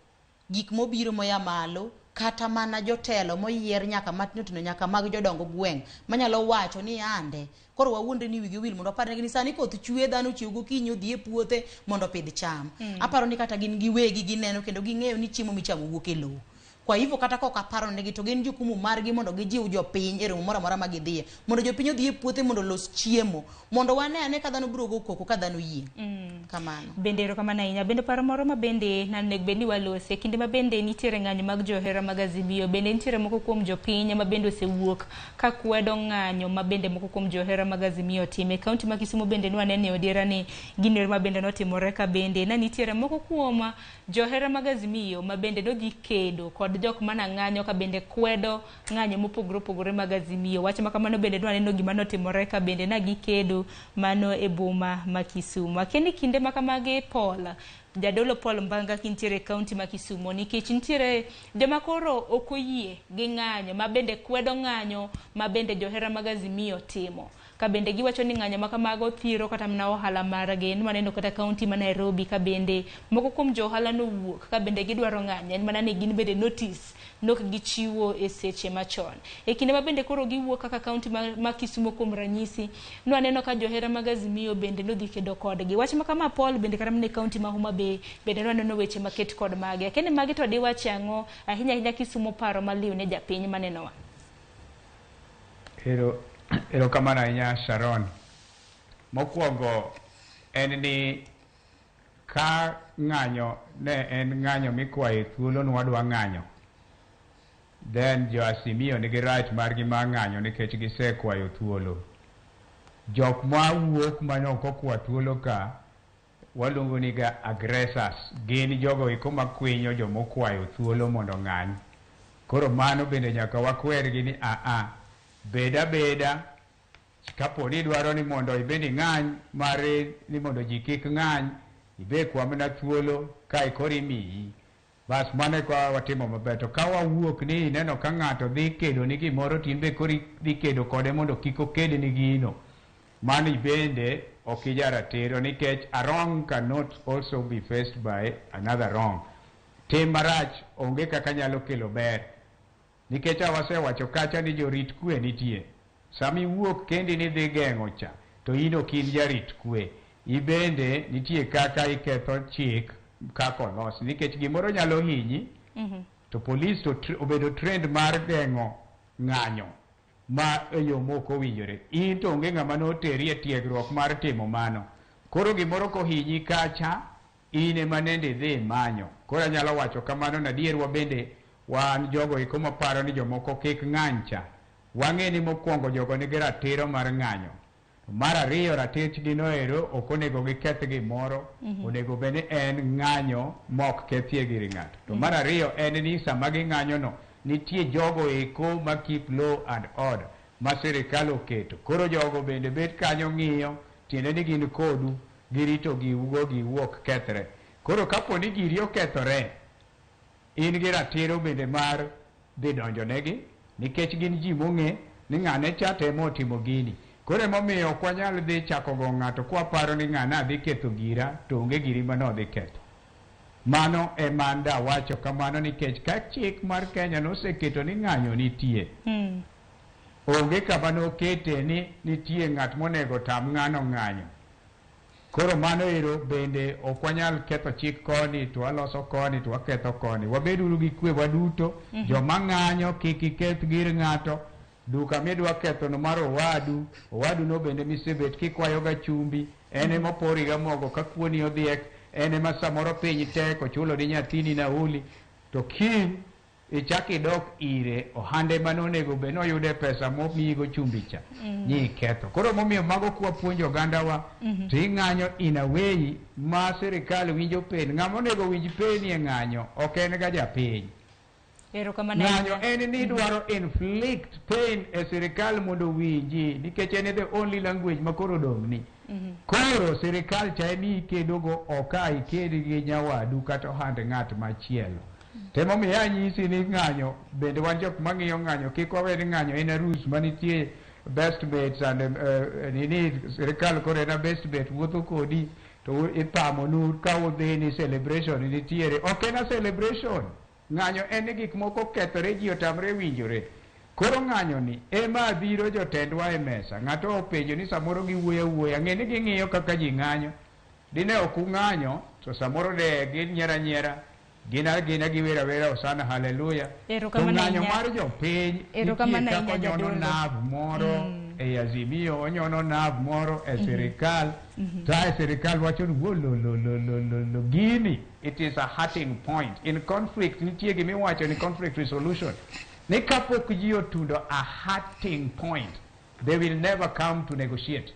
gik mobiro moya malo kata mana jotelo moyier nyaka matindo tindo nyaka mag jodong gweng' manyalo wacho ni ande koro wawuondre ni wigi wil mondo waparnegi ni sani koth chwe, dhano chiew gokinyi odhi e puothe mondo opidh cham. Aparo ni kata gin giwegi gineno kendo ging'eyo ni chiemo michamo wuok e lowo. Kwa hivyo kata kok aparo negi to gin jukumu margi mondo gijiw jopiny e romo moro amora ma gidhiye mondo jopiny odhi e puothe mondo olos chiemo mondo wane ane ka dhano biro go koko ka dhano yieng'. Kamano. Bende erokamano ahinya. Bende paro moro ma bende nanego bed ni walose kinde ma bende nitiere ng'anyo mag johera mag Azimio, bende nitiere moko kuom jopiny ma bende osewuok ka kwedo ng'anyo ma bende moko kuom johera mag Azimio timo. E kaunti ma Kisumu bende nwanene e odiera ni gino ma bende notimore ka bende na nitiere moko kuom johera mag Azimio ma bende nodhi kedo kod jok mana ng'anyo ka bende kwedo ng'anyo mopogore opogore mag Azimio. Wach ma kamano bende nwaneno gima notimore ka bende na gikedo mano e boma ma Kisumu. Akia ni kinde ma kamagi Paul, Jadolo Paul Mbanga kintiere e kaunti ma Kisumu nikech nitiere joma koro ok oyie gi ng'anyo ma bende kwedo ng'anyo ma bende johera mag Azimio timo. Ka bende giwacho ni ng'anyo ma kamago thiro kata mana ohala margi. Nwaneno kata kaunti ma Nairobi ka bende moko kuom jo ohala nowuok ka bende gidwaro ng'anyo en mana ni gin bende notice nok gichiwo e seche machon. E kinde ma bende koro giwuok kaka kaunti ma Kisumu kuom ranyisi, nwaneno ka johera mag Azimio bende nodhi kedo kodgi. Wach ma kama Paul bende kata mana e kaunti ma Homa Bay bende nwaneno weche maket kod magi. Akia ni magi to diwache ang'o ahinya ahinya Kisumu paro maliw ne japiny manenowa. Erokamano ahinya, Sharon. Mokwongo en ni ka ng'anyo ne en ng'anyo mikwaye thuolo ni wadwa ng'anyo, then jo Azimio nigi right margi mar ng'anyo nikech gisekwayo thuolo. Jok mawuok mane ok okwa thuolo ka waluongo ni ga aggressors, gin jogo eko makwinyo jomokwayo thuolo mondo ong'any. Koro mano bende nyaka wakwergi ni aa, bed abeda kapo ni idwaro ni mondo ibed ing'any mar ni mondo ji kik ng'any, Ibe kwa mana thuolo kae koro imiyi. Bas mano e ka watimo maber. To ka wawuok ni ineno ka ng'ato dhi kedo ni gimoro to in be koro idhi kedo kode mondo kik oked ni gino. Mano bende ok ijaratiro nikech a wrong cannot also be faced by another wrong. Tim marach onge kaka nyalo kelo ber. Nikech awasewacho kacha ni jorit kwe nitie. Sama iwuok kendi ni dhi geng'o cha, to in ok in jarit kwe. Ibende nitie kaka iketho chik kaka olos. Nikech gimoro nyalo hinyi, to polis to obedo trend mar geng'o ng'anyo ma e yo mok owinjore. In to onge ng'ama noteri e tiegruok mar timo mano. Koro gimoro kohinyi kacha, in ema nende idhi imanyo. Koro anyalo wacho kamano na adier wabende wan jogo eko maparo ni jomoko kik ng'any cha. Wang'e ni mokwongo jogo nigi ratiro mar ng'anyo. Mar ariyo ratichgi no ero ok onego giketh gimoro, onego bed ni en ng'anyo mok kethie gir ng'ato. To mar ariyo en ni sama ging'anyo no, nitie jogo eko ma keep law and order ma sirikal oketo. Koro jogo bende bet kanyo ng'iyo, tiende ni gin kodu, girito giugo giu ok kethre. Koro kapo ni giri okethore, in gi ratiro bende mar dhi donjo negi, nikech gin ji mong'e ni ng'ane cha temo otimo gini. Koro emomiyo ok wanyal dhi chako go ng'ato kwaparo ni ng'ana dhi ketho gira to onge giri manodhi ketho. Mano ema an dawacho kamano nikech ka chik mar Kenya noseketo ni ng'anyo nitie, onge kama nokete ni nitie ng'at monego tam ng'ano ng'anyo. Koro mano ero bende ok wanyal ketho chik koni to waloso koni to waketho koni. Wabeduru gi kwe waduto. Joma ng'anyo kik iketh gir ng'ato. Duka midwa ketho no mar owadu, owadu no bende misebet kikwayo ga chumbi, en ema opori ga mogo ka kuoni odhiek, en ema samoro piny tek ochulo ni nyathini nauli, to kiny ichak idok ire ohande mane onego bed noyude pesa momiyigo chumbi cha ni iketho. Koro momiyo mago kwapuonjo ogandawa to ing'anyo in a way ma sirikal winjo pain. Ng'ama onego winj pain e ng'anyo ok en ga japiny. Erokamano Ng'anyo ahinya. en ni idwaro inflict pain e sirikal mondo owinji nikech en the only language ma koro odong'ni. Koro sirikal cha emi ikedogo ok a iked gi nyawadu kata ohand ng'at machielo. Temomiyo anyisi ni ng'anyo bende wan jok mang'iyo ng'anyo kik wawe ni ng'anyo en arus manitie best mates and nini sirikal koro en a best mate wuotho kodi to ipamonu ka udhi ni celebration nitiere. Ok en a celebration. Ng'anyo en ni gik moko okethore ji otamre winjore. Koro ng'anyo ni ema dhiro jotendwa e mesa. Ng'ato openjo ni samoro giwuoyo awuoya, ng'e ni ging'iyo kaka ji ng'anyo. Dine ok ung'anyo, to samoro de ginyiero anyiera, gin agina giwer awera Hosana Haleluya. To Erokamano ng'anyo ahinya. mar jopiny nitie Erokamano kaka ahinya, onyono Jadolo. nerve moro e Azimio, onyono nerve moro e sirikal. To ae sirikal wacho ni wolololololo gini, it is a hurting point. In conflict nitie gimiwacho ni conflict resolution. Ni kapok ji otundo a hurting point, they will never come to negotiate.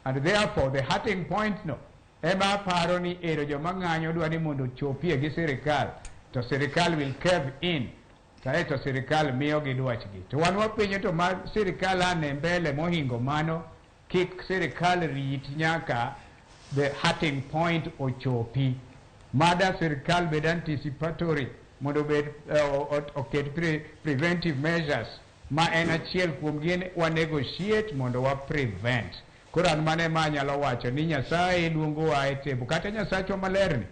And therefore the hurting point no ema aparo ni ero joma ng'anyo dwa ni mondo ochopie gi sirikal to sirikal will cave in kaeto sirikal miyogi dwachgi. To wan wapenjo to ma sirikal ane mbele mohingo mano kik sirikal rit nyaka the hurting point ochopi. Mada sirikal bed anticipatory mondo obed oket preventive measures ma en achiel kuom gi en wa negotiate mondo wa prevent. Koro an mano ema anyalo wacho ni Nyasaye luongowa e table kata Nyasachwa malerni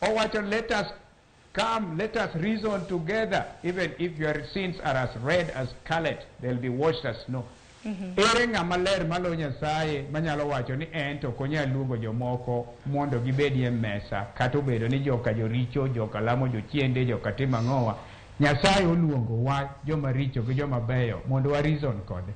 owacho let us come, let us reason together, even if your sins are as red as scarlet, they'll be washed as snow. Ere ng'ama ler malo Nyasaye manyalo wacho ni en to ok onyal luongo jomoko mondo gibedie mesa kata obedo ni joka joricho, joka lamo jochiende, joka timo ang'owa. Nyasaye oluongowa joma richo gi joma beyo mondo wa reason kode.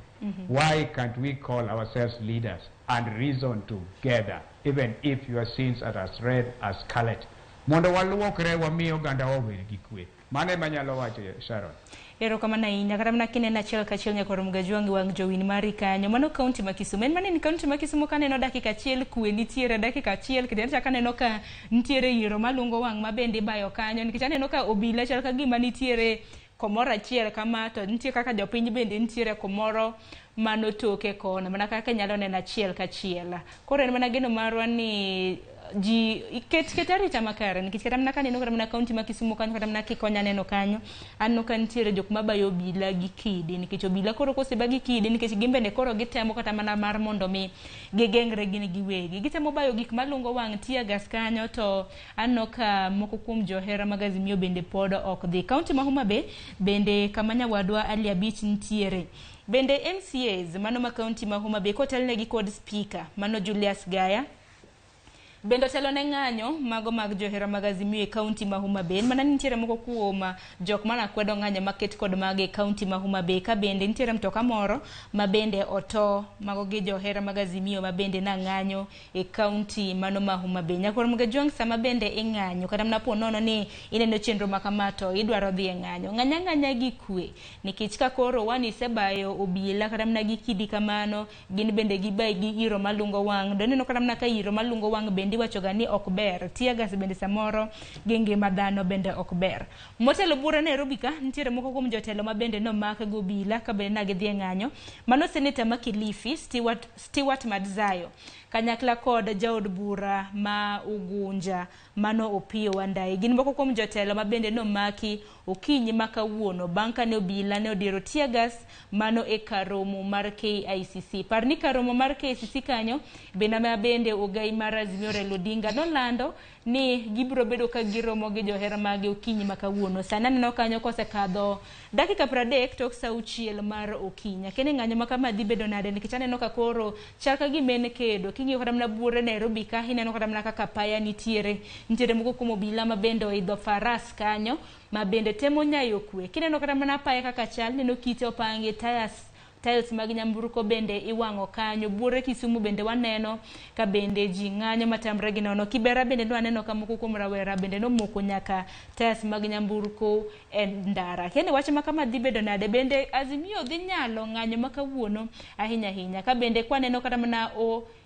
Why can't we call ourselves leaders and reason together, even if your sins are as red as scarlet? Mondo waluokre wami ogandawa obed gi kwe. Mano ema anyalo wacho, Sharon. Erokamano ahinya. Kata mana kineno achiel kachiel nyaka Mgajwang' gi wang' jowin mari kanyo. Mano kaunti ma Kisumu. En mana en kaunti ma Kisumu kaneno dakika achiel kwe nitiere dakika achiel kendo achako aneno ka nitiere yiero malungo wang' ma bende ibayo kanyo nikech aneno ka obila chal ka gima nitiere komoro achiel kama to nitie kaka jopiny bende nitiere kumoro mano toke kono mana kaka inyalo neno achiel kachiel. Koro en mana geno marwa ni Ji ket arita makare, nikech kata mana kaneno kata mana kaunti ma Kisumu kanyo, kata mana Kikonya aneno kanyo, aneno ka nitiere jok mabayo obila gi kidi, nikech obila koro koseba gi kidi, nikech gin bende koro gitemo kata mana mar mondo mi gigeng're gin giwegi, gitemo bayo gik malungo wang' tear gas kanyo. To aneno ka moko kuom johera mag Azimio bende pod ok dhi. Kaunti ma Homa Bay bende, kama nyawadwa Ali Abich nitiere bende, MCAs mano ma kaunti ma Homa Bay kotelnegi kod speaker mano Julius Gaya bende otelo ne ng'anyo mago mag johera mag Azimio e kaunti ma Homa Bay. Mana nitiere moko kuom jok mana kwedo ng'anyo maket kod mago e kaunti ma Homa Bay, ka bende nitiere mtoka moro ma bende oto mago gi johera mag Azimio ma bende na ng'anyo e kaunti mano ma Homa Bay. Nyakwar Mgajwang', sama bende ing'anyo kata mana po nono ni ineno chenro ma kama to idwaro dhi e ng'anyo, ng'anya ng'anya gi kwe, nikech ka koro wan isebayo obila kata mana gi kidi kamano, gin bende gibayi gi iro malungo wang', do ineno kata mana ka iro malungo wang' bende iwacho ga ni ok ber. Tear gas bende samoro gi ngima dhano bende ok ber. Motelo buore Nairobi ka nitiere moko kuom jotelo ma bende nomak gi obila ka bende na gidhi e ng'anyo. Mano seneta ma Kilifi Stewart Madzayo kanyakla kod jaod bura ma Ugunja mano Opiyo Wandayi gin moko kuom jotelo ma bende nomaki okinyi ma kawuono bang' kane obila ne odiero tear gas mano e kar romo mar KICC. Par ni kar romo mar KICC kanyo bende ma bende ogai mar Azimio Raila Odinga nolando ni gibiro bedo ka giromo gi johera mage okinyi ma kawuono. Sani aneno kanyo kosekadho dakika 30 tok sa 6 mar okinyi. Akia ni ng'anyo ma kama dhi bedo nade, nikech aneno ka koro chal ka gima en kedo. King'iyo kata mana buore Nairobi ka, ineno kata mana kaka apaya nitiere. Nitiere moko kuom obila ma bende oidho faras kanyo ma bende temo nyayo kwe. Kineno kata mana apaya kaka chal, ineno kite opangi, tiles mag nyamburko bende iwang'o kanyo. Buore Kisumu bende waneno ka bende ji ng'anyo matamre gi nono. Kibera bende nwaneno ka moko kuom rawera bende nomoko nyaka tiles mag nyamburko e ndara. Akia ni wach ma kama dhi bedo nade, bende Azimio dhi nyalo ng'anyo ma kawuono ahinya ahinya. Ka bende kwaneno kata mana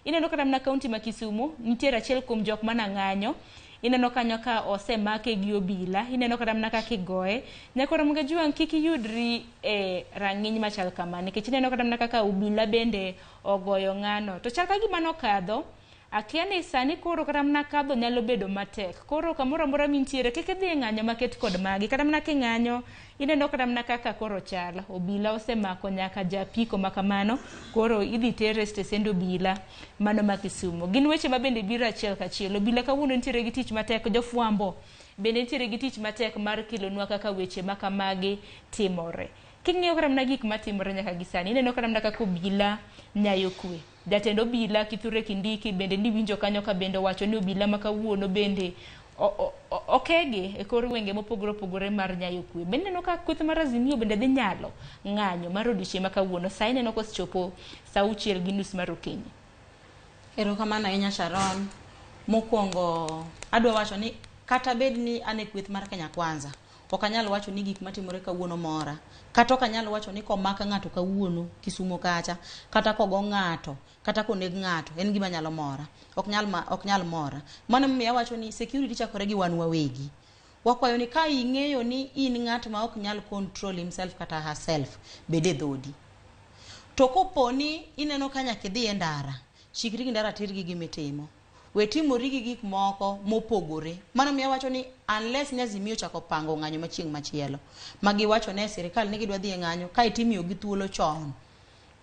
ineno kata mana kaunti ma Kisumu nitiere achiel kuom jok mana ng'anyo. Ineno kanyo ka osemake gi obila, ineno kata mana kaka igoye. Nyakwar Mgajuang', kik iyudri e rang'iny machal kama, nikech ineno kata mana kaka obila bende ogoyo ng'ano. To chal ka gima nokadho, akia ni sani koro kata mana kadho nyalo bedo matek. Koro kamoro amora mintiere, kik idhi e ng'anyo maket kod magi. Kata mana king'anyo, ineno kata mana kaka koro chal. Obila osemako nyaka japiko ma kamano, koro idhi tere e stesend obila mano ma Kisumu. Gin weche ma bende biro achiel kachiel. Obila kawuono nitiere gi tich matek, jofwambo bende nitiere gi tich matek mar kelonwa kaka weche ma kamagi timore. King'iyo kata mana gik matimore nyaka gi sani, ineno kata mana kaka obila nyayo kwe. Jatend obila Kithure Kindiki bende niwinjo kanyo ka bende owacho ni obila ma kawuono bende okegi e kor gwenge mopogore opogore mar nyayo kwe. Bende ineno ka kweth mar Azimio bende dhi nyalo ng'anyo mar odiochieng' ma kawuono. Sa ineno kosechopo sa 6:30 mar okinyi. Erokamano ahinya Sharon. Mokwongo adwa wacho ni kata bed ni an e kweth mar Kenya Kwanza, ok anyal wacho ni gik matimore kawuono mora. Kata ok anyal wacho ni komak ng'ato kawuono Kisumu kacha, kata kogo ng'ato, kata koneg ng'ato, en gima nyalo mora. Ok nyal mora. Mano emomiyo awacho ni security chakore gi wan wawegi. Wakwayo ni ka ing'eyo ni in ng'at ma ok nyal control himself kata herself, bed e dhodi. To kopo ni ineno ka nyaka idhi e ndara, chikri gi ndara tir gi gimitimo. We timori gi gik moko mopogore. Mano miyo awacho ni unless ni Azimio ochako pango ng'anyo machieng' machielo, ma giwacho ne sirikal ni gidwa dhi e ng'anyo, kae timiyogi thuolo chon,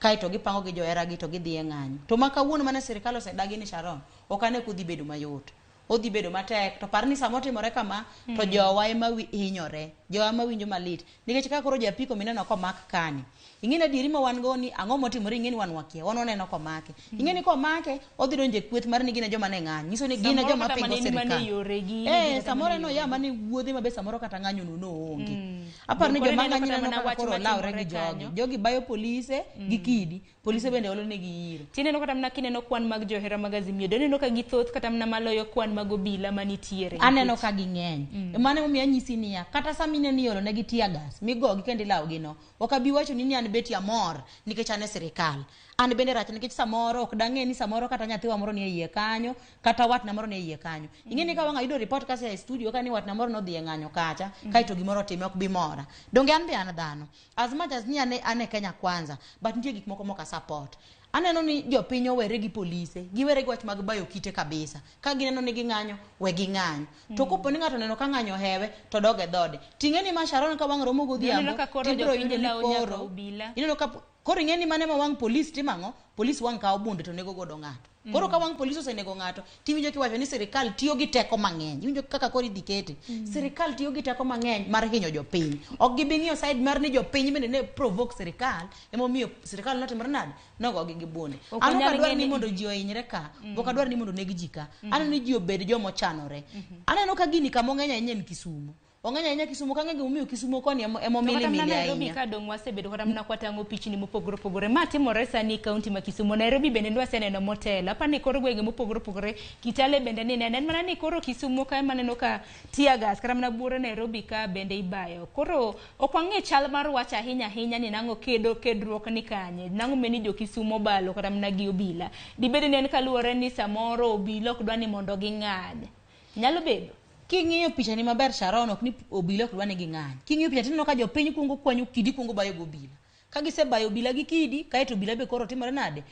kae to gipango gi joheragi to gidhi e ng'anyo. To ma kawuono mane sirikal osedagi ni Sharon, ok ane kodhi bedo mayot. Odhi bedo matek. To par ni sama otimore kama, to jowa ema hinyore, jowa ema winjo malit. Nikech ka koro japiko mineno komak kani, ing'e ni adieri ma wan go ni ang'o motimore, ing'e ni wan wakia, wan waneno komake. Ing'e ni komake, odhi donjo e kweth mar ni gin e joma ne ng'anyo. Nyiso ni gin e joma pingo sirikal. Samoro en oya mana e wuodhe ma be samoro kata ng'anyo no noonge. Aparo ni joma ng'anyo neno kaka koro olawre gi jogi. Jogi bayo polise gi kidi, polise bende olo negi iro. Tineno kata mana kineno kwan mag johera mag Azimio, ineno ka githoth kata mana maloyo kwan mag obila manitiere. Aneno ka ging'eny. Mano emomiyo anyisi niya, kata sama ineno ni iolo negi tear gas, migogi kendo ilawogi no, ok abi wacho ni an beti amor nikech an e sirikal. An bende rach nikech samoro ok dang'e ni samoro kata nyathiwa moro ni e iye kanyo, kata watna moro ni e iye kanyo. Ing'e ni ka wang' ayudo report kase e studio ka ni watna moro nodhi e ng'anyo kacha, kaeto gimoro otime ok bi mora. Donge an be an dhano. As much as ni an e Kenya Kwanza, but nitie gik moko mok a support. Aneno ni jopiny owere gi polise, giwere gi wach mag bayo kite kabisa. Ka gineno ni ging'anyo, we ging'any. To kopo ni ng'ato oneno ka ng'anyo ohewe, to dog e dhode. Ting'e ni ma Sharon ka wang' romo Ineno godhiambo, ka koro tibiro jopiny winjo ni lawo nyaka koro obila. ineno ka koro ing'e ni mane ma wang' polis timo ang'o? Polis wang' kawo bunde to nego godo ng'ato. Koro ka wang' polis osenego ng'ato, tiwinjo kiwacho ni sirikal tiyo gi teko mang'eny. Iwinjo kaka koro idhi kete. Sirikal tiyo gi teko mang'eny mar hinyo jopiny. Ok gibi ng'iyo side mar ni jopiny bende ne provoke sirikal, emomiyo sirikal notimore nade? Nogogi gi bunde. Ok An ok wanyal adwar ng'e ni ni- mondo ji ohinyre ka, ok adwar ni mondo neg ji ka. Aneno ni ji obed joma ochanore. Aneno ka gini kama ong'eny ahinya en Kisumu. Ong'eny ahinya Kisumu, ok ang'e gimomiyo Kisumu koni To emomili kata mana mili Nairobi ahinya. ka dong' wasebedo kata mana kwatang'o pichni mopogore opogore. Ma timore sani e kaunti ma Kisumu. Nairobi bende nwaseneno motelo. Apani ni kor gwenge mopogore opogore. Kitale bende ni nene. En mana ni koro Kisumu ka ema aneno ka tear gas kata mana buore Nairobi ka bende ibayo. Koro ok wang'e chal mar wach ahinya ahinya ni nang'o kedo kedruok ni kanye. Nang'o meni jo Kisumu obalo kata mana gi obila. Dibed ni en kaluwore ni samoro obila ok dwa ni mondo ging'any. Nyalo bedo. King'iyo pichani maber Sharon, ok ni obila ok dwa ni ging'any. King'iyo picha tineno ka jopiny kuongo kwanyo kidi kuongo bayo go obila. Ka gisebayo obila gi kidi, kaeto obila be koro timore nade?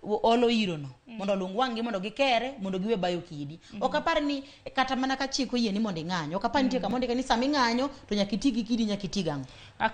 Olo irono mondo olung wang'gi mondo gikere mondo giwe bayo kidi. Ok apar ni kata mana ka chik oyie ni mondo ing'any. Ok apar nitie kama ondike ni sama ing'anyo to nyaka iti gi kidi nyaka iti gang'o.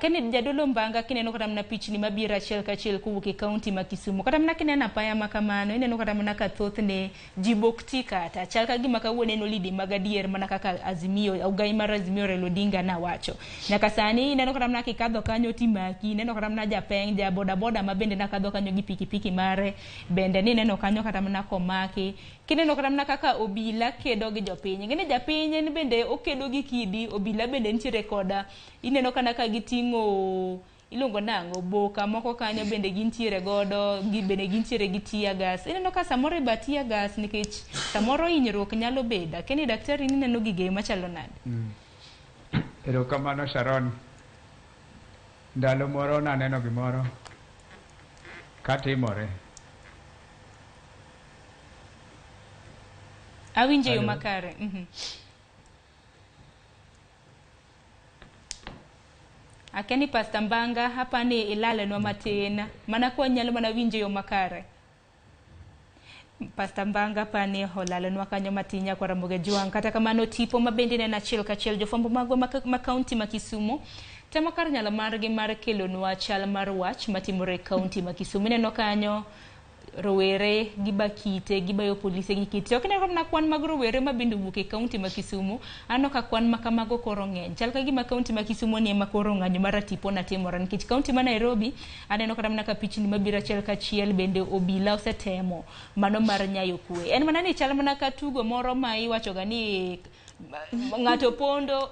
Kennedy Jadolo Mbanga kineno kata mana pichni mabiro achiel kachiel kowuok e kaunti ma Kisumu. Kata mana kineno apaya ma kamano, ineno kata mana ka thothne ji bok ti kata. Chal ka gima kawuono en holiday mag adier mana kaka Azimio, ogai mar Azimio Raila Odinga nawacho. Nyaka sani ineno kata mana kikadho kanyo timaki, ineno kata mana japeng, ja boda boda ma bende nakadho kanyo gi pikipiki mare, bende nineno kanyo kata mana komaki. Kineno kata mana kaka obila kedo gi jopiny. Ing'e ni japiny en bende okedo gi kidi, obila bende nitiere koda ineno kana ka giting'o iluongo nang'o boka moko kanyo bende gintiere godo gi bende gintiere gi tear gas ineno ka samoro iba tear gas nikech samoro hinyruok nyalo bedo akeni daktari nineno gige machalo nade Erokamano Sharon. Ndalo moro naneno gimoro katimore. Awinjo yo Hello. makare. Akeni Pastor Mbanga hapa ni ilalenwa matin mana kwa nyalo mana winjo yo makare. Pastor Mbanga pani olalenwa kanyo matin nyakwa Ramogi Jwang'. Kata kamano tipo ma bende neno achiel kachiel jofwambo magwa ma kaunti ma Kisumu temo kar nyalo margi mar kelonwa chal mar wach matimore e kaunti ma Kisumu. Ineno kanyo rowere giba kite, gibayo polise gi kite. Ok ineno mana kwan mag rowere ma bende owuok e kaunti ma Kisumu, aneno ka kwan ma kamago koro ng'eny. Chal ka gima kaunti ma Kisumu ni ema koro ng'anyo mar tipo na timore nikech kaunti ma Nairobi aneno kata mana ka pichni mabiro achiel kachiel bende obila osetemo mano mar nyayo kwe. En mana ni chal mana ka tugo moro ma iwachoga ni ng'ato pondo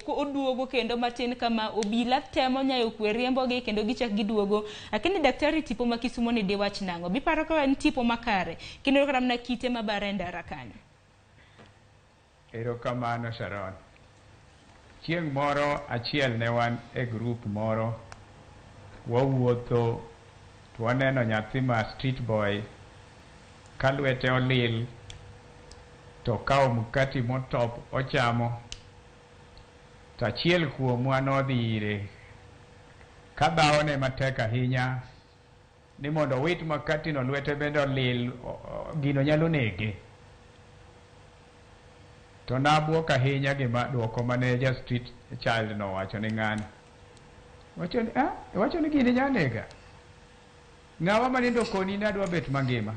oduogo kendo matin kama obila temo nyayo kwe riembogi kendo gichak giduogo. Lakini daktari tipo ma Kisumu ni diwach nang'o? Biparo ka en tipo makare kendo kata mana kite mabare e ndara kanyo. Erokamano Sharon. Chieng' moro achiel ne wan e group moro, wawuotho to waneno nyathi ma street boy ka lwete olil to okawo mkati motop ochamo. To achiel kuomwa nodhi ire ka dhawone matek ahinya ni mondo owit makati no lwete bende olil, gino nyalo nege. To nabuok ahinya gima duoko mane ja street child no owacho ni ng'ani. Wacho ni, ah, wacho ni gini nya nega. Ng'awa manindo koni ni adwa bet mangima.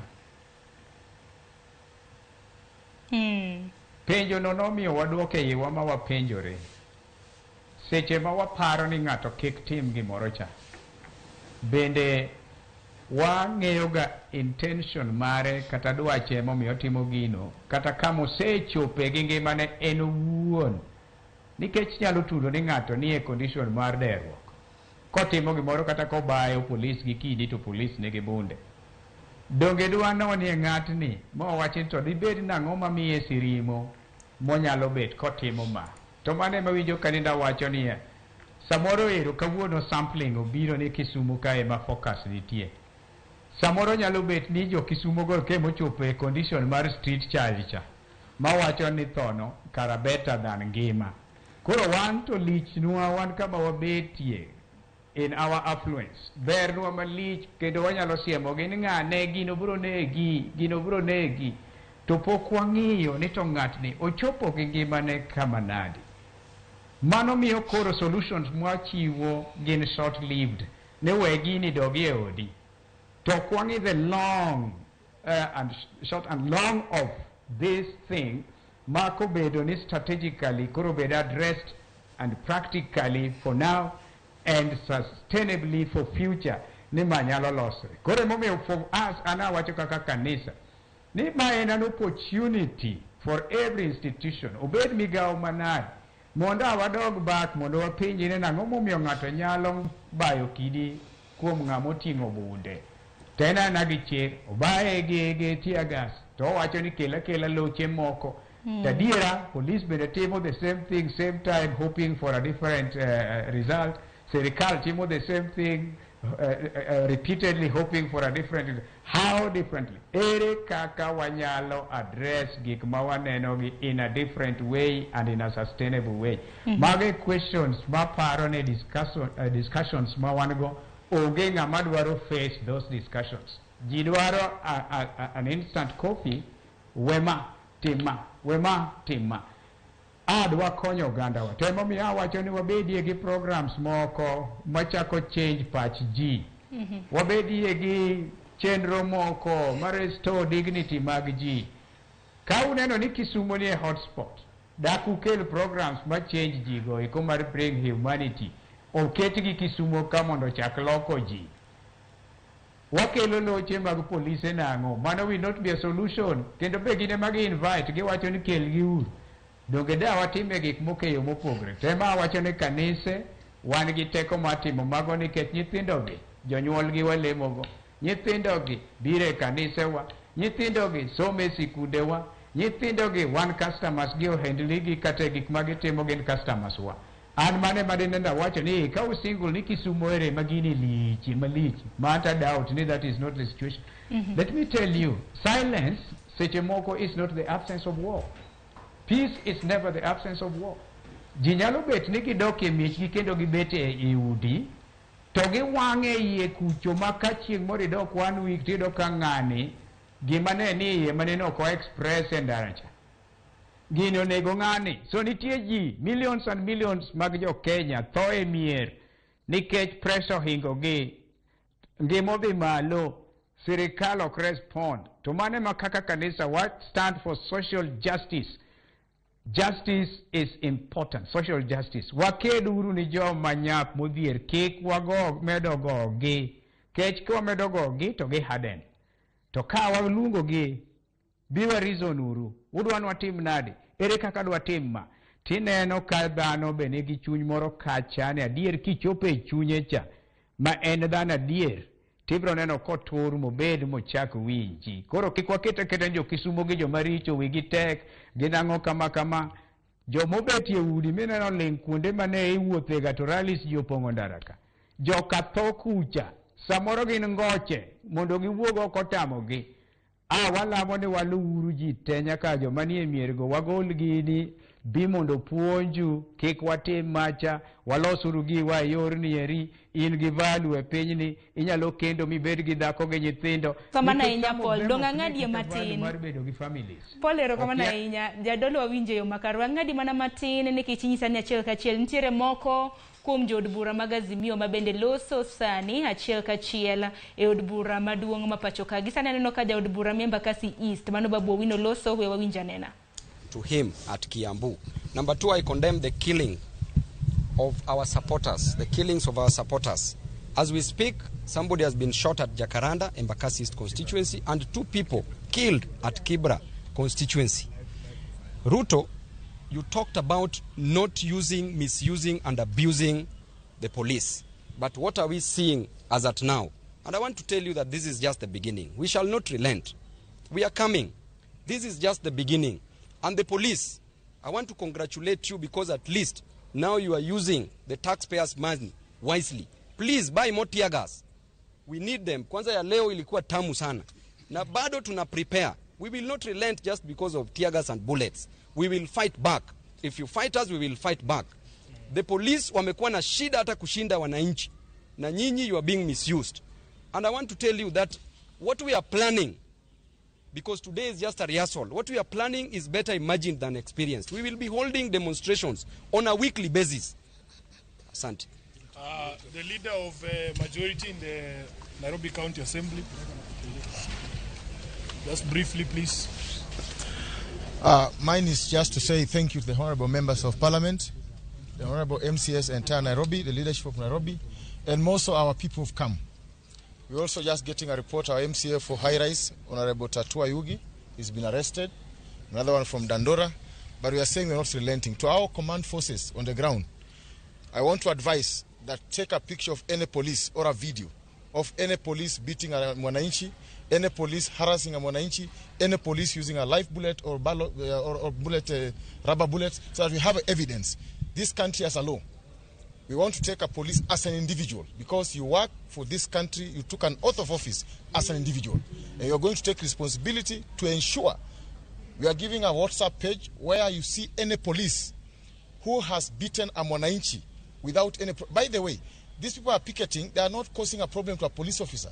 Penjo no nomiyo waduoko e iwa ma wapenjore. Seche ma waparo ni ng'ato kik tim gimoro cha, bende wang'eyo ga intention mare kata dwache momiyo otimo gino, kata kama osechope gi ngimane en owuon. Nikech nyalo tudo ni ng'ato nie condition mar derruok. Kotimo gimoro kata kobayo polis gi kidi to polis nigi bunde. Donge dwanonie ng'atni ma wawach ni to dibed nang'o mamiye sirimo monyalo bet kotimo ma. To mano ema winjo ka nindo awacho niya, samoro ero kawuono sampling obiro ni Kisumu kae ma focus nitie. Samoro nyalo bet ni jo Kisumu go ke mochopo e condition mar street child cha, mawacho ni thono kara better than ngima. Koro wan to lichnwa wan kama wabetie. in our affluence. Bernwa malich kendo wanyalo siemogi ni ng'ane gino biro negi, gino biro negi. To pok wang'iyo ni to ng'atni ochopo gi ngimane kama nadi. Mano miyo koro solutions mwachiwo gin short lived. Ne we gini dogi e odi. To ok wang'i the long and short and long of this thing ma kobedo ni strategically koro bed addressed and practically for now and sustainably for future ni ma nyalo losre. Koro emomiyo for us an awacho kaka kanisa ni ma en an opportunity for every institution obed migawo manade mondo wadog back mondo wapenji ni nang'o momiyo ng'ato nyalo bayo kidi kuom ng'ama oting'o bunde to en ana gi chir obaye gi tear gas to owacho ni kel akela loche moko. To adiera police bende timo the same thing same time hoping for a different result. Sirikal timo the same thing repeatedly hoping for a different. How differently? Ere kaka wanyalo address gik ma waneno gi in a different way and in a sustainable way? Mago e questions maparo ni discussions ma wan go onge ng'ama dwaro face those discussions. Ji dwaro an instant coffee, wema tima, wema tima. Adwa konyo ogandawa. To emomiyo awacho ni wabedie gi programs moko machako change pach ji. Wabedie gi chenro moko ma restore dignity mag ji. Ka uneno ni Kisumu ni e hotspot, dak ukel programs ma change ji go eko mar bring humanity. Oketgi Kisumu ka mondo ochak loko ji. Wakelo loche mag polise nang'o? Mano will not be a solution. Kendo be gin ema gi invite, giwacho ni kelgi uru. Donge da watime gik moko e yo mopogre. To ema awacho ni kanise wan gi teko mar timo mago nikech nyithindogi jonyuolgi walemogo. Nyithindogi biro e kanisewa, nyithindogi somo e sikundewa, nyithindogi wan customers gi ohendnigi kata e gik ma gitimo gin customers wa. An mane madinenda wacho ni ka usingle ni Kisumu ere ma gini lich malich ma anta doubt ni that is not the situation. Let me tell you, silence seche moko is not the absence of war. Peace is never the absence of war. Ji nyalo bet ni gidok e miechgi kendo gibet e udi to giwang' e iye kucho ma ka chieng' moro idok one week tiyudo ka ng'ani gima ne ni iye mane ok o express e ndara cha. Gini onego ng'ani. So nitie ji millions and millions mag jo Kenya tho e mier nikech pressure ohingo gi. Ngima odhi malo, sirikal ok respond. To mano ema kaka kanisa wa stand for social justice. Justice is important, social justice. Waked uru ni joma nyap modhier, kik wago medo gogi. Kech ka wamedo gogi to gi harden. To ka waluongo gi, bi wa reason uru. Udwa ni watim nade? Ere kaka dwatim ma? Tineno ka dhano be nigi chuny moro kacha ni adier kichopo e chunye cha, ma en dhano adier, tibiro neno kotur mobed mochak winji. Koro kik waket aketa ni jo Kisumo gi joma richo wigi tek, gin ang'o kama kama. Jomobet e udi mineno ling' kuonde mane iwuothega to rallies ji opong'o ndara ka. Joka tho kucha, samoro gin ngoche mondo giwuog oko otamogi. Walamo ni waluwuru ji te nyaka joma nie miergo wagol gini bi mondo puonju kik watim macha walosuru giwa e yorni eri in gi value e pinyni inyalo kendo mibed gi dhako gi nyithindo. Kamano Nikech ahinya some of Paul, them dong' ok ang'adie ni kata value matin. mar bedo gi families. Paul erokamano Ok ahinya. Jadolo wawinjo e yo makare. Wang'adi mana matin nikech inyisa ni achiel kachiel nitiere moko kuom jood bura mag Azimio ma bende loso sani achiel kachiel e od bura maduong' ma pacho ka. Gisani aneno ka jaod bura ma Embakasi East mano Babu Owino loso, we wawinj anena. To him at Kiambu. Number two, I condemn the killing of our supporters, the killings of our supporters. As we speak, somebody has been shot at Jacaranda, Embakasi East constituency, and 2 people killed at Kibra constituency. Ruto, you talked about not using, misusing, and abusing the police. But what are we seeing as at now? And I want to tell you that this is just the beginning. We shall not relent. We are coming. This is just the beginning. And the police, I want to congratulate you because at least now you are using the taxpayers' money wisely. Please buy more tear gas. We need them. Kwanza ya leo ilikuwa tamu sana. Na bado tuna prepare. We will not relent just because of tear gas and bullets. We will fight back. If you fight us, we will fight back. The police wamekuwa na shida hata kushinda wananchi. Na nyinyi, you are being misused. And I want to tell you that what we are planning, because today is just a rehearsal, what we are planning is better imagined than experienced. We will be holding demonstrations on a weekly basis. Asante. The leader of majority in the Nairobi County Assembly. Just briefly, please. Mine is just to say thank you to the honorable members of parliament, the honorable MCS entire Nairobi, the leadership of Nairobi, and more so our people who've come. We're also just getting a report, our MCA for High Rise, Honorable Tatua Yugi, has been arrested. Another one from Dandora. But we are saying we're not relenting. To our command forces on the ground, I want to advise that take a picture of any police or a video of any police beating a mwananchi, any police harassing a mwananchi, any police using a live bullet or, ballot, or bullet, rubber bullets, so that we have evidence. This country has a law. We want to take a police as an individual, because you work for this country, you took an oath of office as an individual, and you're going to take responsibility to ensure. We are giving a WhatsApp page where you see any police who has beaten a mwananchi without any... By the way, these people are picketing, they are not causing a problem to a police officer.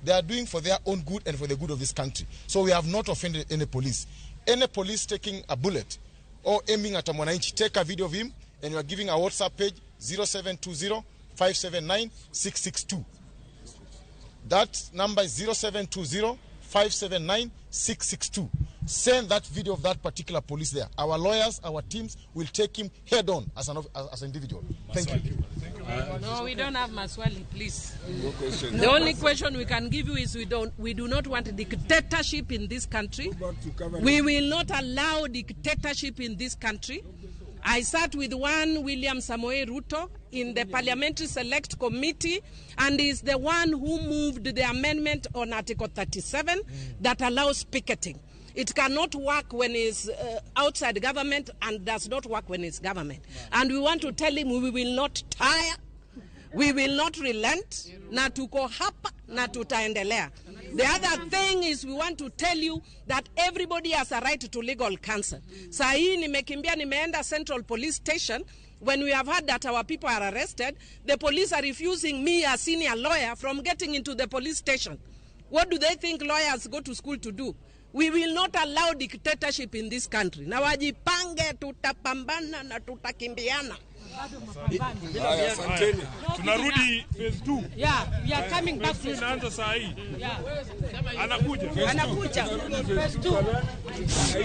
They are doing for their own good and for the good of this country. So we have not offended any police. Any police taking a bullet or aiming at a mwananchi, take a video of him, and you are giving a WhatsApp page 0720-579-662. That number is 0720-579-662. Send that video of that particular police there. Our lawyers, our teams will take him head on as an individual. Thank you. Thank you very much. No, we don't have maswali, please. No question. The only question we can give you is we do not want dictatorship in this country. We will not allow dictatorship in this country. I sat with one William Samoei Ruto in the Parliamentary Select Committee, and is the one who moved the amendment on Article 37 that allows picketing. It cannot work when it's outside government and does not work when it's government. And we want to tell him we will not tire, we will not relent, na tuko hapa, na tutaendelea. The other thing is we want to tell you that everybody has a right to legal counsel. Saa hii nimekimbia nimeenda Central Police Station. When we have heard that our people are arrested, the police are refusing me, a senior lawyer, from getting into the police station. What do they think lawyers go to school to do? We will not allow dictatorship in this country. Na wajipange, tutapambana na tutakimbiana. Tunarudi phase 2. Yeah, we are coming back to inaanza saa hii. Yeah. Anakuja. Anakuja. Phase 2.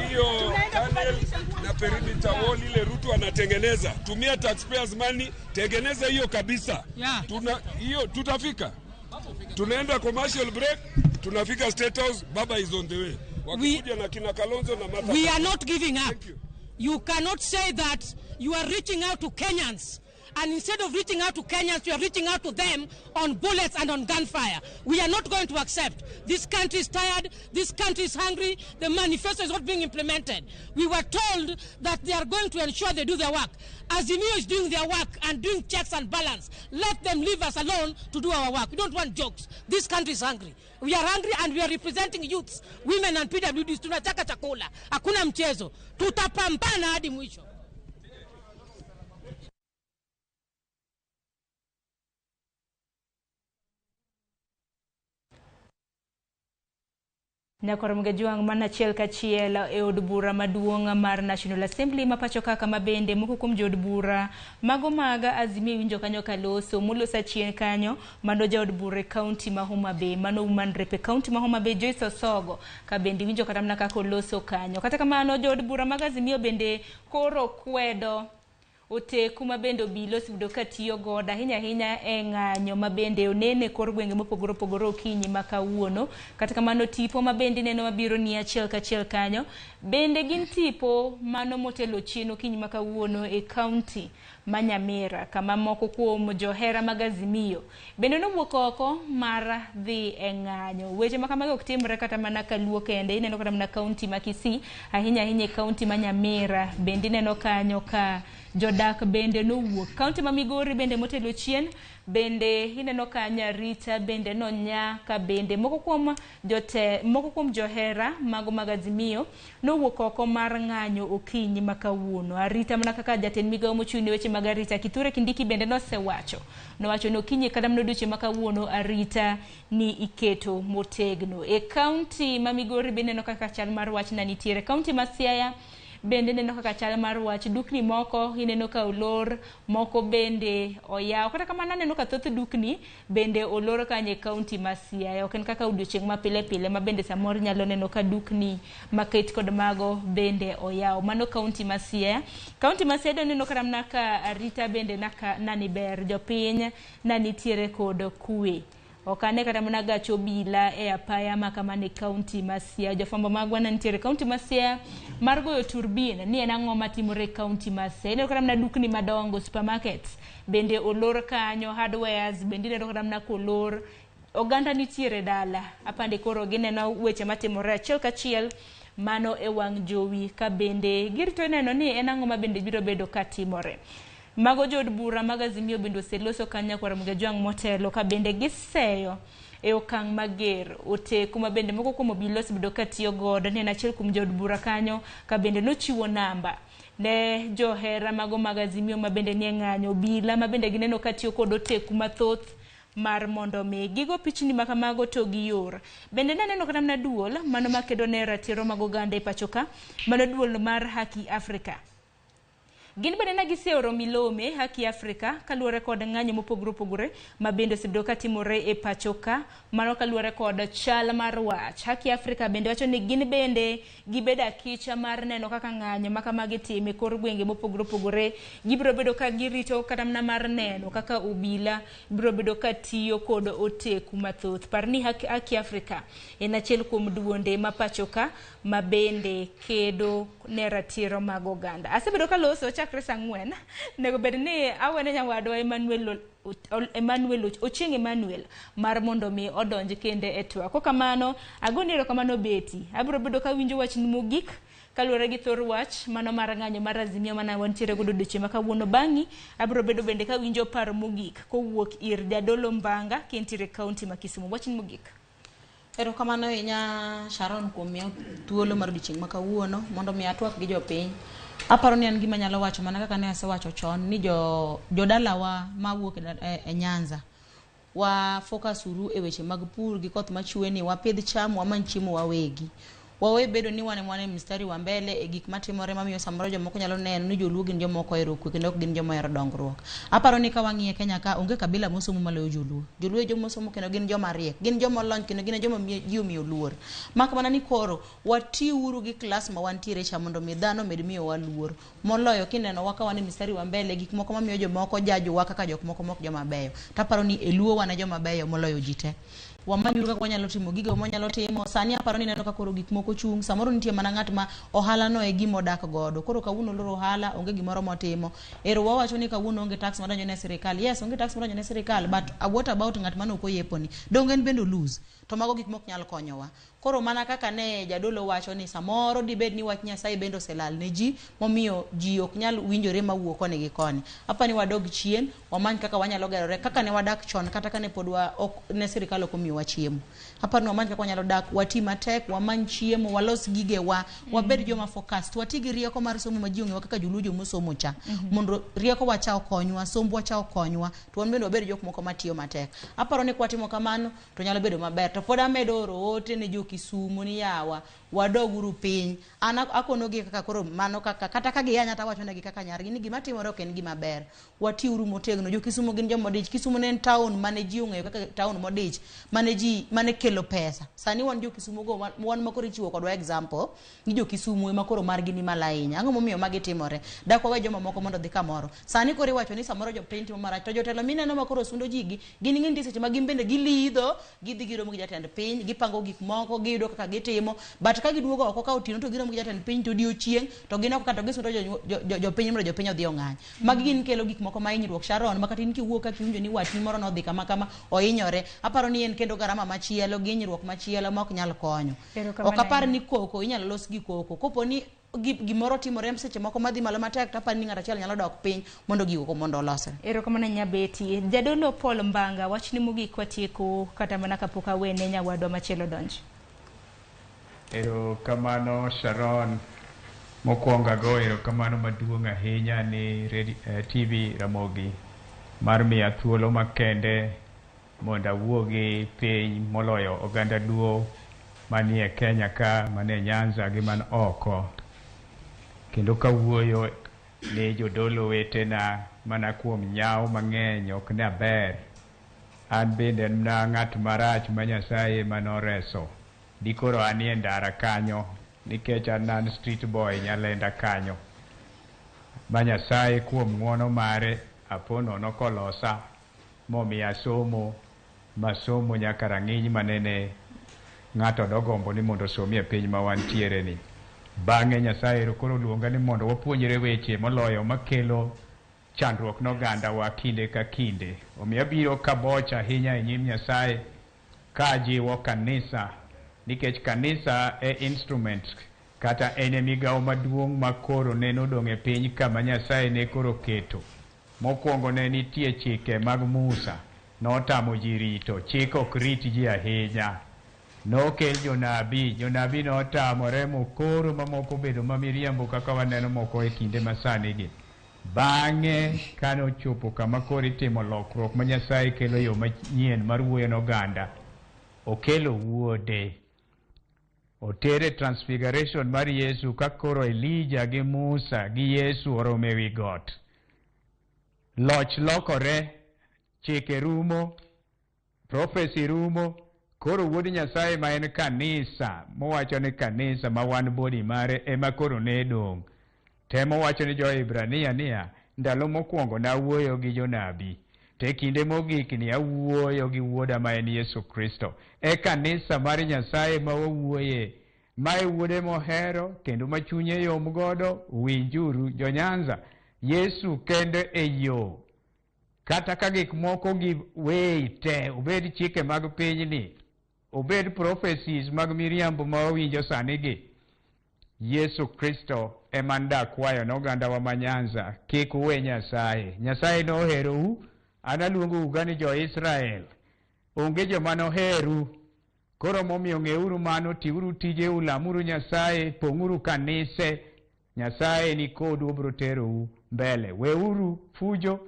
Hiyo tunnel na perimeter wall ile Ruto anatengeneza. Tumia taxpayers money, tengeneza hiyo kabisa. Yeah. Tuna hiyo tutafika. Tunaenda commercial break, tunafika State House, Baba is on the way. Wakikuja na kina Kalonzo na Martha. We are not giving up. You cannot say that you are reaching out to Kenyans, and instead of reaching out to Kenyans, you are reaching out to them on bullets and on gunfire. We are not going to accept. This country is tired. This country is hungry. The manifesto is not being implemented. We were told that they are going to ensure they do their work. Azimio is doing their work and doing checks and balance. Let them leave us alone to do our work. We don't want jokes. This country is hungry. We are hungry and we are representing youths, women and PWDs. Tunataka chakula. Hakuna mchezo. Tutapambana hadi mwisho. Nyakoro Mgejuang mana achiel kachiel e od bura maduong' mar National Assembly ma pacho kaka mabende moko kuom jood bura mago mag Azimio winjo kanyo kaloso moloso achien kanyo mano jaod bura e kaunti ma Homa Bay mano woman rep e kaunti ma Homa Bay Joyce Osogo ka bende winjo kata mana kaka oloso kanyo. Kata kamano jood bura mag Azimio bende koro kwedo oteku ma bende obilo oseyudo ka tiyo godo ahinya ahinya e ng'anyo ma bende onene kor gwenge mopogore opogore okinyi ma kawuono. Kata kamano tipo ma bende ineno mabiro ni achiel kachiel kanyo bende gin tipo mano motelo chien okinyi ma kawuono e kaunti ma Nyamira kama moko kuom johera mag Azimio bende nowuok oko mar dhi e ng'anyo. Weche ma kamago ok timre kata mana kaluo kende, ineno kata mana kaunti ma Kisii ahinya ahinya e kaunti ma Nyamira bende ineno kanyo ka jodak bende nowuok. Kaunti ma Migori bende motelo chien Bende ineno ka nyarita bende nonya ka bende moko kuom jote moko kuom johera mago mag Azimio nowuok oko mar ng'anyo okinyi ma kawuono. Arita mana kaka jatend migawo mochung' ne weche mag arita Kithure Kindiki bende nosewacho. Nowacho ni okinyi kata mana odiochieng' ma kawuono arita ni iketo motegno. E kaunti ma Migori bende ineno kaka chal mar wach na nitiere. Kaunti ma Siaya bende ineno kaka chal mar wach dukni moko ineno ka olor moko bende oyaw. Kata kamano aneno ka thoth dukni bende olor kanyo e kaunti ma Siaya. Ok en kaka odiochieng' ma pile pile ma bende samoro inyalo neno ka dukni maket kod mago bende oyaw. Mano kaunti ma Siaya. Kaunti ma Siaya ineno kata mana ka arita bende naka nani ber jopiny na nitiere kod kwe. Ok ane kata mana gach obila e apaya ma kamano e kaunti ma Siaya. Jofwambo magwa ne nitiere e kaunti ma Siaya mar goyo turbin ni en ang'o matimore e kaunti ma Siaya. Ineno kata mana dukni madongo, supermarkets bende olor kanyo, hardwares bende ineno kata mana kolor. Oganda nitiere dala. Apande koro gineno weche matimore achiel kachiel mano e wang' jowi ka bende girito neno ni en ang'o ma bende biro bedo ka timore. Mago jood bura mag Azimio bende oseloso kanyo nyakwar Ramogi Ajwang' motelo ka bende giseyo e okang' mager oteku ma bende moko kuom obila osebedo ka tiyo godo ne en achiel kuom jood bura kanyo ka bende nochiwo namba ne johera mago mag Azimio ma bende nie ng'anyo obila ma bende gineno ka tiyo kod oteku mathoth mar mondo mi gigo pichni ma kamago to gior. Bende naneno kata mana duol mano makedo ne ratiro mag oganda e pacho ka, mano duol mar Haki Africa. Gin bende ne giseoro milome Haki Africa kaluwore kod ng'anyo mopogore opogore ma bende osebedo ka timore e pacho ka, mano kaluwore kod chal mar wach. Haki Africa bende wacho ni gin bende gibedo akicha mar neno kaka ng'anyo ma kamagi itimo e kor gwenge mopogore opogore. Gibiro bedo ka girito kata mana mar neno kaka obila biro bedo ka tiyo kod oteku mathoth. Par ni Haki Africa en achiel kuom duonde ma pacho ka ma bende kedo ne ratiro mag oganda. Asebedo ka loso chakre saa 4, onego bed ni awene nyawadwa Emmanuel Emmanuel Ochieng Emmanuel mar mondo mi odonj kende e twak. Kokamano, agoni erokamano Betty. Abiro bedo kawinjo wachni mogik kaluwore gi thor wach mano mar ng'anyo mar Azimio mana wantiere godo odiochieng' ma kawuono. Bang'i abiro bedo bende kawinjo paro mogik kowuok ir Jadolo Mbanga kintiere e kaunti ma Kisumu. Wachni mogik. Erokamano ahinya Sharon kuom miya thuolo mar odiochieng' ma kawuono mondo mi atwak gi jopiny. Aparo ni an gima anyalo wacho mana kaka ne asewacho chon ni jo jodalawa mawuok e, e Nyanza wa focus uru e weche mag pur gi koth machwe ni wapidh cham wamany chiemo wawegi. Wawe bedo ni wan ema e mstari wa mbele e gik matimore mamiyo samoro jomoko nyalo neno ni joluo gin joma ok ohero kwe kendo ok gin joma ohero dongruok. Aparo ni ka wang'iye Kenya ka onge kabila mosomo maloyo joluo. Joluo e joma osomo kendo gin joma riek, gin joma olony kendo gin e joma ji omiyo luor. Mak mana ni koro watiuru gi klas ma wantiere cha mondo mi dhano omed miyowa luor. Moloyo kineno wa ka wan e mstari wa mbele gik moko mamiyo jomoko jajowa kaka jok moko mok joma beyo. Taparo ni e luo wan e joma beyo moloyo ji te. Wamanyuru kaka wanyalo timo gigo mwanyalo timo. Sani aparo ni ineno ka koro gik moko chung'. Samoro nitie mana ng'at ma ohala no e gima odak godo. Koro kawuono oloro ohala, onge gimoro motimo. Ero wawacho ni kawuono onge tax madonjo ne sirikal. Yes, onge tax madonjo ne sirikal, but what about ng'at mane ok oyepo ni? Donge en bende o lose? To mago gik mok nyal konyowa. Koro mana kaka ne jadolo wacho ni samoro dibed ni wach Nyasaye bende oselal ne ji, momiyo ji ok nyal winjore mawuo koni gi koni. Apa ni wadog chien, wamany kaka wanyalo gerore kaka ne wadak chon kata kane pod wa, ok, ne sirikal ok omiyowa chiemo. Aparo ni wamany kaka wanyalo dak, wati matek, wamany chiemo, walos gigewa, wabed joma focused, wati gi rieko mar somo ma ji ong'ewa kaka joluo jomosomo cha. Mondo rieko wa cha okonywa, sombwa cha okonywa, to wan bende wabed jok moko matiyo matek. Aparo ni kwatimo kamano, to nyalo bedo maber. To pod amedo oro ote ne jo Kisumu ni yawa, wadoguru piny. An akonogi kaka koro mano kaka, kata ka giyanya to awachonegi kaka nyargi ni gima timore ok en gima ber. Watiuru motegno. Jo Kisumu gin joma odich. Kisumu ne en town mane ji ong'eyo kaka town modich, mane ji, mane kelo pesa. Sani wan jo Kisumu go, wan ma koro ichiwo kodwa example ni jo Kisumu ema koro margi ni malo ahinya. Ang'o momiyo magi timore? Dak wawe joma moko mondo odhi kamoro. Sani koro iwacho ni samoro jopiny timo marach, to jotelo mineno ma koro sundo ji gi, gin ing'e nitie seche ma gin bende gilidho, gidhi giromo gi jatend piny, gipango gik moko, giyudo kaka gitimo, but ka giduogo oko ka otieno to giromo gi jatend piny to odiochieng' to gin oko ka to gisundo jopiny mondo jopiny odhi ong'any. Magi gin kelo gik moko ma hinyruok Sharon, ma kata in kiwuok ka kiwinjo ni watni moro nodhi kama kama, ohinyore. Aparo ni en kendo garama machielo gi hinyruok machielo ma ok nyal konyo. Ok apar ni koko inyalo los gi koko. Kopo ni Gimoro timore seche moko madhi malo matek, to aparo ni ng'ato achiel nyalo dok piny mondo gigo mondo olosre. Erokamano Nyabeti. Jadolo Paul Mbanga, wachni mogik watieko kata mana kapok awene nyawadwa machielo donj. Erokamano Sharon. Mokwongo ago erokamano maduong' ahinya ni TV Ramogi mar miya thuolo makende mondo awuo gi piny moloyo oganda Luo manie Kenya ka, manie Nyanza gi man oko. Kendo kawuoyo ne jodolo wetena mana kuom nyawo mang'eny ok ne aber. An bende en mana ng'at marach ma Nyasaye manoreso. Dikoro anie ndara kanyo nikech an an street boy Nyalenda kanyo. Ma Nyasaye kuom ng'uono mare apo nono kolosa momiya somo masomo nyaka rang'iny manene ng'ato dogombo ni mondo osomie piny ma wantiere ni. Bang'e Nyasaye ero koro oluonga ni mondo wapuonjre weche moloyo makelo chandruok ne ogandawa kinde ka kinde. Omiyo abiro kaboch ahinya e nyim Nyasaye ka ajiwo kanisa nikech kanisa e instrument kata en e migawo maduong' ma koro nene odong' e piny kama Nyasaye ne koro keto. Mokwongo ne nitie chike mag Musa, notamo ji rito, chik ok rit ji ahinya. Nokel jonabi, jonabi notamore mokoro mamoko obedo ma miriambo kaka waneno moko e kinde masani gi. Bang'e kane ochopo kama koro itimo lokruok ma Nyasaye kelo yo manyien mar wuoyo ne oganda, okelo wuode. Otere transfiguration mar Yesu ka koro Elija gi Musa gi Yesu oromo ewi got. Loch lokore, chike rumo, prophecy rumo, koro wuod Nyasaye ma en kanisa, mowacho ni kanisa ma wan body mare ema koro ne dong'. Temo wacho ni jo-Hibrania niya, ndalo mokwongo nawuoyo gi jonabi, to e kinde mogik ni awuoyo gi wuoda ma en Yesu Kristo. E kanisa mar Nyasaye ma wawuoye, ma e wuode mohero kendo ma chunye yom godo, winjuru jo-Nyanza. Yesu kende e yo. Kata ka gik moko gi wei te, obed chike mag pinyni, obed prophecies mag miriambo ma wawinjo sani gi, Yesu Kristo ema ndakwayo ne ogandawa ma Nyanza, kik uwe Nyasaye. Nyasaye noherou, an aluongou ga ni jo-Israel. Onge joma noheru. Koro momiyo ng'euru mano, tiuru tijeu, lamuru Nyasaye, pong'uru kanise. Nyasaye ni kodu, obiro terou mbele. Weuru fujo,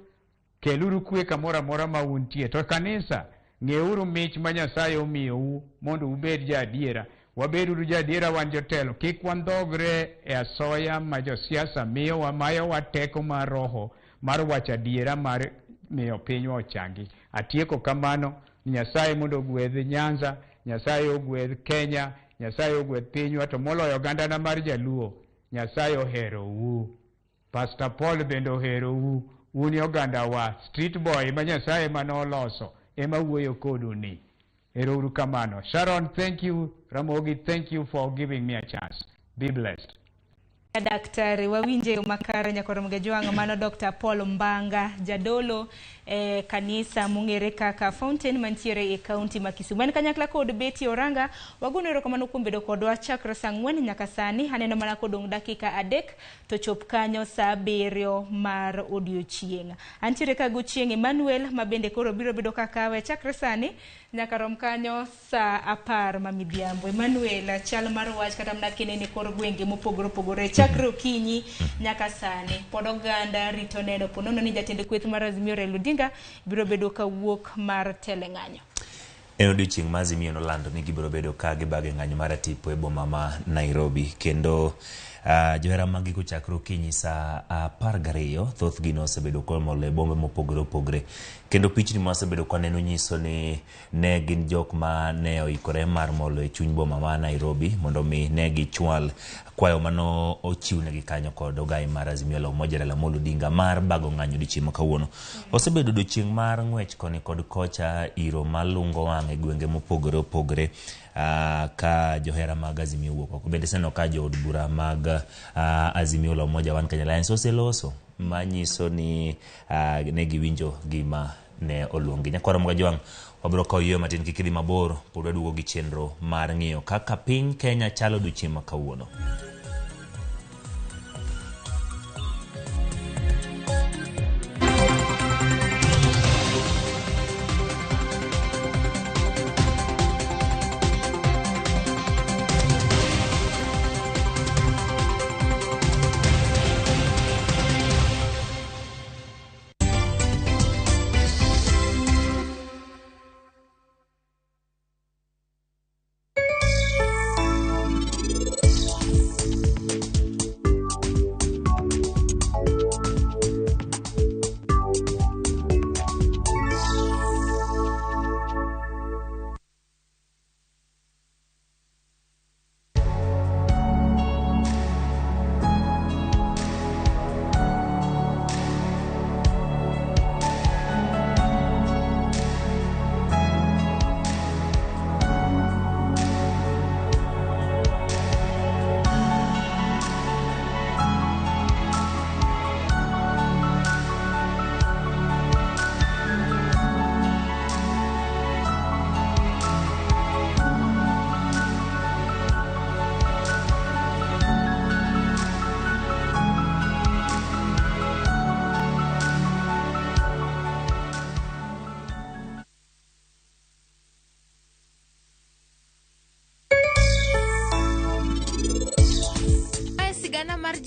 keluru kwe kamoro amora ma untie. To kanisa, ng'euru mich ma Nyasaye omiyou mondo ubed jaadiera. Wabeduru jaadiera wan jotelo, kik wandhogre e asoya ma josiasa miyowa, mayowa teko mar roho mar wacho adiera mar miyo pinywa ochangi. Atieko kamano, Nyasaye mondo ogwedh Nyanza, Nyasaye ogwedh Kenya, Nyasaye ogwedh pinywa, to moloyo ogandana mar Jaluo, Nyasaye oherou. Pastor Paul bende oherou, un e ogandawa, street boy ma Nyasaye manoloso ema wuoyo kodu ni. Ero uru kamano. Sharon, thank you. Ramogi, thank you for giving me a chance. Be blessed. Daktari wawinje yo makare nyakoro Mgejwang' mano Dr. Paul Mbanga jadolo e kanisa mong'ere kaka Fountain mantiere e kaunti ma Kisumu. En kanyakla kod Betty Oranga wagono erokamano kuom bedo kodwa chakre saa 4 nyaka sani. Aneno mana kodong' dakika 3 to chop kanyo saa 7 mar odiochieng'. Antiere ka Gochieng' Emmanuel ma bende koro biro bedo kakawe chakre sani nyaka rom kanyo saa 10 ma midhiambo. Emmanuel, chal mar wach kata mana kinene kor gwenge mopogore opogore chakre okinyi nyaka sani pod oganda rito neno ponono ni jatend kweth mar Azimio Raila Odinga biro bedo kawuok mar telo e ng'anyo. En odiochieng' ma Azimio nolando ni gibiro bedo ka gibago e ng'anyo mar atipo e boma ma Nairobi. Kendo johera mag gi kochakre okinyi saa 12, thothgi nosebedo komol e bombe mopogore opogore. Kendo pichni mawasebedo kwaneno nyiso ni ne gin jok ma ne oikore mar molo e chuny boma ma Nairobi mondo mi ne gichwal kwayo mano ochiwnegi kanyo kod ogai mar Azimio la Umoja Raila Amolo Odinga mar bago ng'anyo odiochieng' ma kawuono. Osebedo odiochieng' mar ng'wech koni kod kocha iro malungo wang' e gwenge mopogore opogore ka johera mag Azimio wuok oko. Bende iseneno ka jood bura mag Azimio la Umoja One Kenya Alliance oseloso manyiso ni ne giwinjo gima ne oluongi. Nyakwara Mgajwang', wabiro kawo yueyo matin kik idhi mabor, pod waduogo gi chenro mar ng'iyo kaka piny Kenya chalo odiochieng' ma kawuono.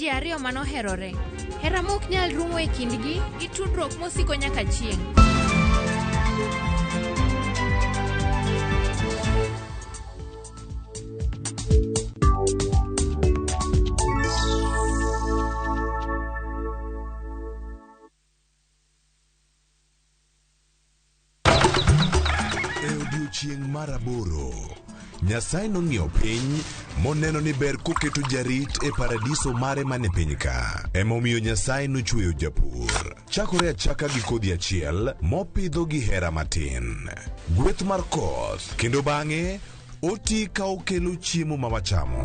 ji ariyo manoherore. Hera mok nyal rumo e kindgi gi tudruok mosiko nyaka chieng'. E odiechieng' mar aboro, Nyasaye nong'iyo piny moneno ni ber koketo jarit e paradiso mare man e piny ka. Emomiyo Nyasaye nochweyo japur. Chakore achaka gi kodhi achiel mopidho gi hera matin. Gweth mar koth kendo bang'e oti ka okelo chiemo ma wachamo.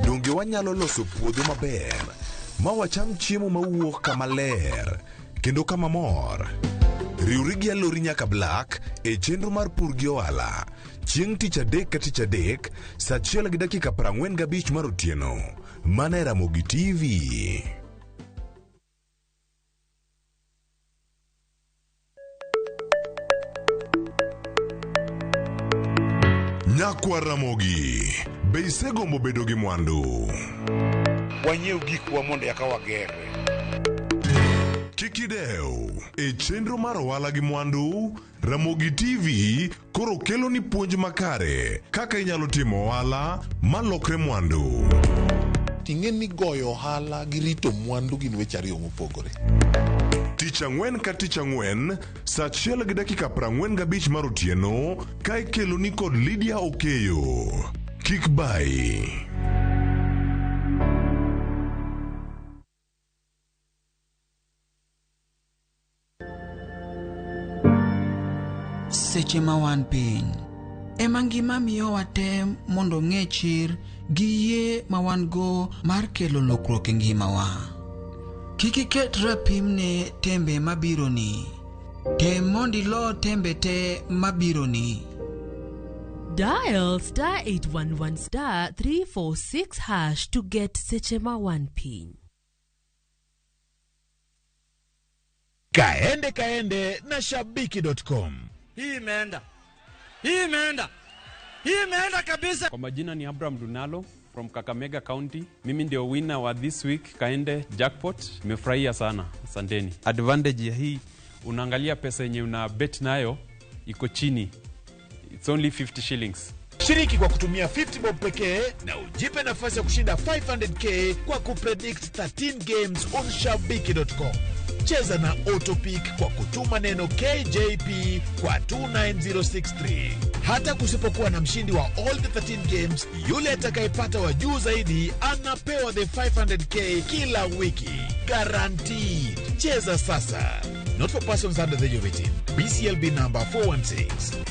Donge wanyalo loso puodho maber ma wacham chiemo mawuok kama ler kendo kama mor? Riwri gi Alori nyaka Black e chenro mar pur gi ohala chieng' tich adek ka tich adek saa achiel gi dakika 45 mar otieno mana e Ramogi TV. Nyakwar Ramogi, be isegombo bedo gi mwandu? Wanyiew gikwa mondo eka wagerre. Kik idew. E chenro mar ohala gi mwandu, Ramogi TV koro kelo ni puonj makare kaka inyalo timo ohala malokre mwandu. Ting'e ni goyo ohala gi rito mwandu gin weche ariyo mopogore. Tich ang'wen ka tich ang'wen, saa achiel gi dakika 45 mar otieno, ka ikelo ni kod Lydia Okeyo. Kik bayi. Seche ma wan piny, ema ngima miyowa tem mondo ng'e chir gi yie ma wan-go mar kelo lokruok e ngimawa. Kik iket rapim ne tembe mabironi. Tem mondo ilo tembe te mabironi. Dial star 811 star 346 hash to get seche ma wan piny. Kaende kaende na shabiki.com. Hii imeenda, hii imeenda, hii imeenda kabisa. Kwa majina ni Abraham Dunalo from Kakamega County. Mimi ndio winner wa this week Kaende Jackpot. Nimefurahia sana, asanteni. Advantage ya hii, unaangalia pesa yenye una bet nayo iko chini, it's only 50 shillings. Shiriki kwa kutumia 50 bob pekee na ujipe nafasi ya kushinda 500k kwa kupredict 13 games on shabiki.com. Cheza na Autopick kwa kutuma neno KJP kwa 29063. Hata kusipokuwa na mshindi wa all the 13 games, yule atakayepata wa juu zaidi anapewa the 500k kila wiki. Guaranteed. Cheza sasa. Not for persons under the age of 18. BCLB number 416.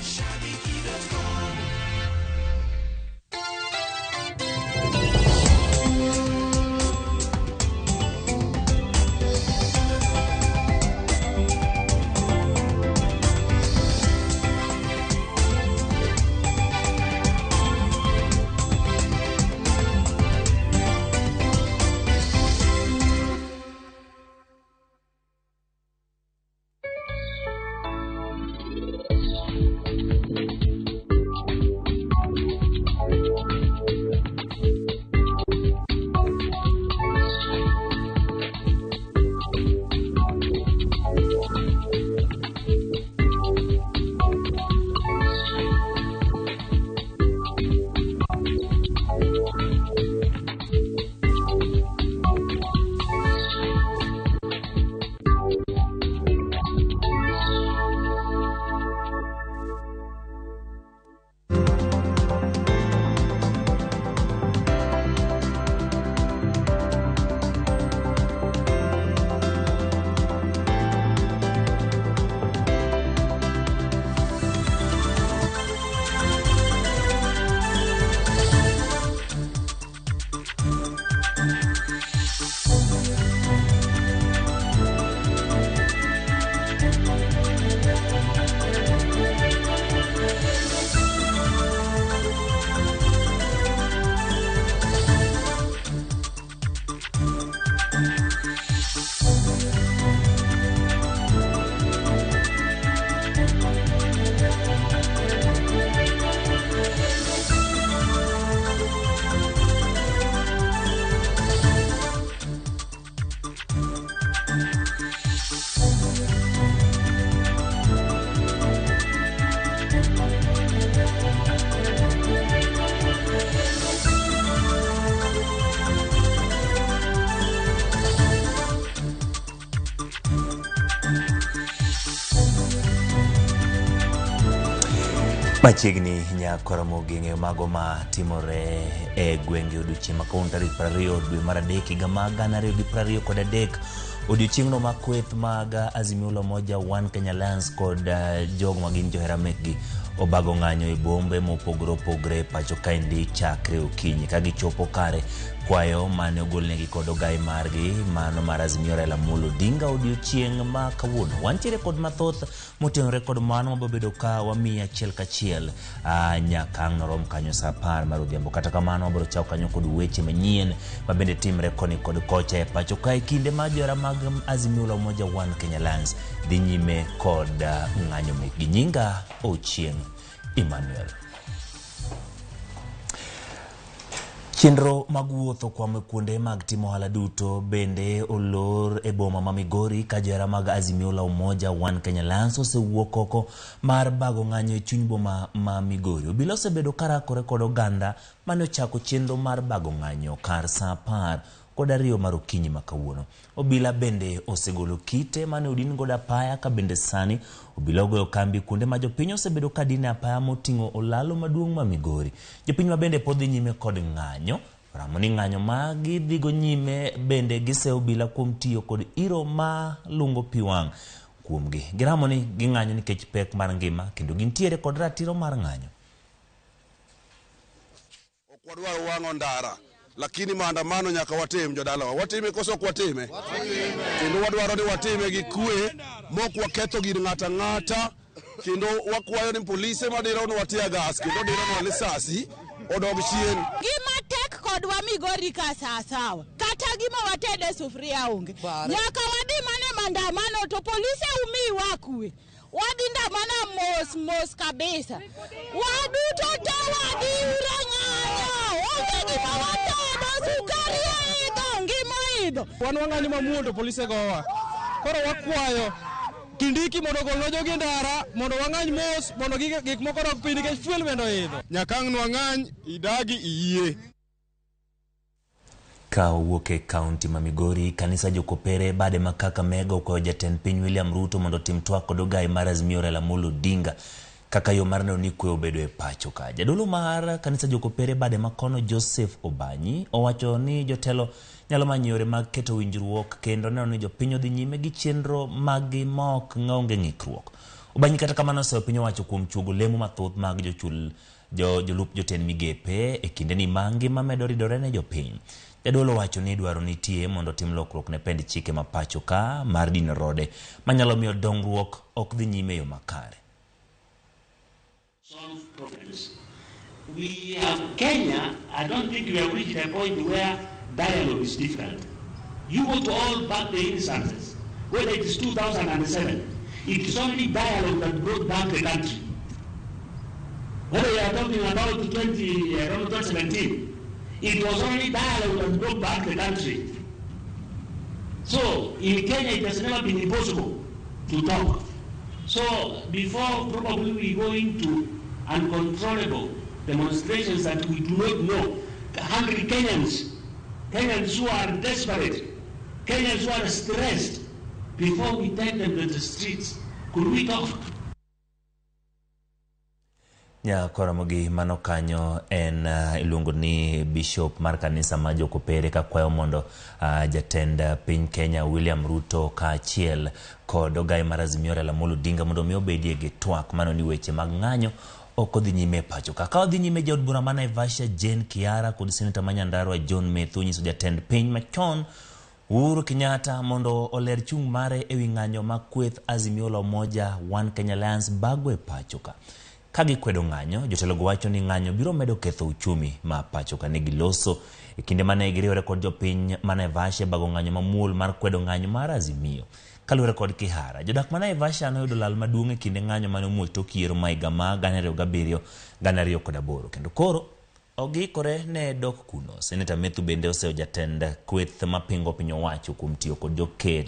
Machiegni nyakora mogi ng'eyo mago ma timore e gwenge odiochieng' ma kawuono tarik 20 dwe mar 3 higa mar 2023 odiochieng'no ma kweth mag Azimio la Umoja One Kenya Alliance kod jogo ma gin johera mekgi obago ng'anyo e bombe mopogore opogore e pacho kaendi chakre okinyi ka gichopo kare kwayo mane ogolnegi kod ogai margi mano mar Azimio Raila Amolo Odinga odiochieng' ma kawuono. Wantiere kod mathoth motenore kod mano mabobedo ka wamiyi achiel kachiel nyaka ang' norom kanyo saa 10 mar odhiambo. Kata kamano wabiro chako kanyo kod weche manyien mabende timre koni kod kocha e pacho ka e kinde ma johera mag Azimio la Umoja One Kenya Alliance dhi nyime kod ng'anyo mekgi. Nyinga Ochieng' Emmanuel. Chenro mag wuotho kwamo kuonde mag timo ohala duto bende olor e boma ma Migori ka johera mag Azimio la Umoja One Kenya Alliance osewuok oko mar bago ng'anyo e chuny boma ma Migori. Obila osebedo karakore kod oganda mane ochako chenro mar bago ng'anyo kar saa 12 mar okinyi ma kawuono. Obila bende osegolo kite mane odin godo apaya ka bende sani obila ogoyo kambi kuonde ma jopiny osebedo ka dine apaya moting'o olalo maduong' ma Migori. Jopiny ma bende pod dhi nyime kod ng'anyo, oramo ni ng'anyo ma gidhigo nyime bende giseyo obila kuom tiyo kod iro ma lungo pi wang' kuomgi. Giramo ni ging'anyo nikech pek mar ngima kendo gintiere kod ratiro mar ng'anyo. Ok wadwar wang'o ndara, lakini maandamano nyaka watim jodalawa. Watime koso ok watime? Kendo wadwaro ni watime gi kwe mok waketho gir ng'ato ang'ata, kendo wakwayo ni polise madironwa tear gas kendo dironwa lisasi odog chien. Gima tek kodwa Migori ka sawasawa, kata gima watede sufuria onge. Nyaka wadhi mana e maandamano to polise umiwa kwe. Wadhi ndamana mos mos kabisa. Waduto te wadhi uro ng'anyo. Onge gima watedo, sukari oidho, ngima oidho. Wan wang'anyo mamuol to polise gowa. Koro wakwayo Kindiki mondo ogolnwa jogi e ndara mondo wang'any mos mondo gik moko odog piny nikech fuel bende oidho. Nyaka ang' nwang'any, idagi iyie. Ka owuok e kaunti ma Migori, kanisa Jokopere bade ma Kakamega okwayo jatend piny William Ruto mondo otim twak kod ogai mar Azimio Raila Amolo Odinga kaka yo mar neno ni kwe obedo e pacho ka. Jadolo mar kanisa Jokopere bade ma kono Joseph Obanyi owacho ni jotelo nyalo manyo yore mag keto winjruok kendo neno ni jopiny odhi nyime gi chenro maggi ma ok onge ng'ikruok. Obanyi kata kamano oseyo piny owacho kuom chuogo lemo mathoth mag jochul jolup jotend migepe e kindeni ma ngima medo ridore ne jopiny. Jadolo wacho ni dwaro nitie mondo otim lokruok ne pend chike ma pacho ka mar dino rode manyalo miyo dongruok ok dhi nyime e yo makare. Solve problems. We have Kenya, I don't think we have reached a point where dialogue is different. You go to all back the instances, whether it is 2007, it is only dialogue that brought back the country. Whether you are talking about 2017, it was only dialogue that brought back the country. So, in Kenya, it has never been impossible to talk. So, before probably we go into uncontrollable demonstrations that we do not know, hungry Kenyans, Kenyans who are desperate, Kenyans who are stressed, before we take them to the streets, could we talk? Nyakoramogi mano kanyo en iluongo ni Bishop mar kanisa ma Jokopere kakwayo mondo jatend piny Kenya William Ruto kaachiel kod ogai mar Azimio Raila Amolo Odinga mondo mi obedie gi twak mano ni weche mag ng'anyo ok odhi nyime e pacho ka. Ka odhi nyime jaod bura ma Naivasha Jane Kiara kod seneta ma Nyandarua John Methu nyiso jatend piny machon Uhuru Kenyatta mondo oler chung' mare ewi ng'anyo ma kweth Azimio la Umoja One Kenya Alliance bago e pacho ka. Ka gikwedo ng'anyo, jotelogo wacho ni ng'anyo biro medo ketho uchumi ma pacho ka. Ne giloso e kinde mane giriwore kod jopiny ma Naivasha e bago ng'anyo mamuol mar kwedo ng'anyo mar Azimio. Kaluwore kod Kihara, jodak ma Naivasha noyudo lal maduong' e kinde ng'anyo mane omuoch tok yiero ma higa ma 2007 2008 kendo koro ok giikore ne dok kuno. Seneta Methu bende oseyo jatend kweth mapingo piny owacho kuom tiyo kod jokel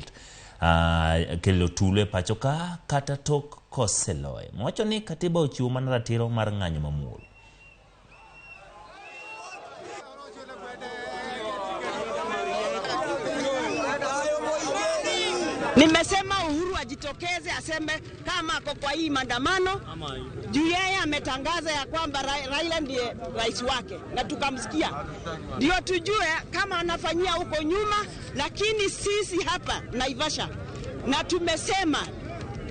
kelo tulo e pacho ka kata tok koseloye. Owacho ni katiba ochiwo mana ratiro mar ng'anyo mamuol. Ni Nimesema Uhuru ajitokeze aseme kama ako kwa hii maandamano, juu yeye ametangaza ya kwamba Raila ndiye rais wake na tukamsikia, ndio tujue kama anafanyia huko nyuma. Lakini sisi hapa Naivasha, na tumesema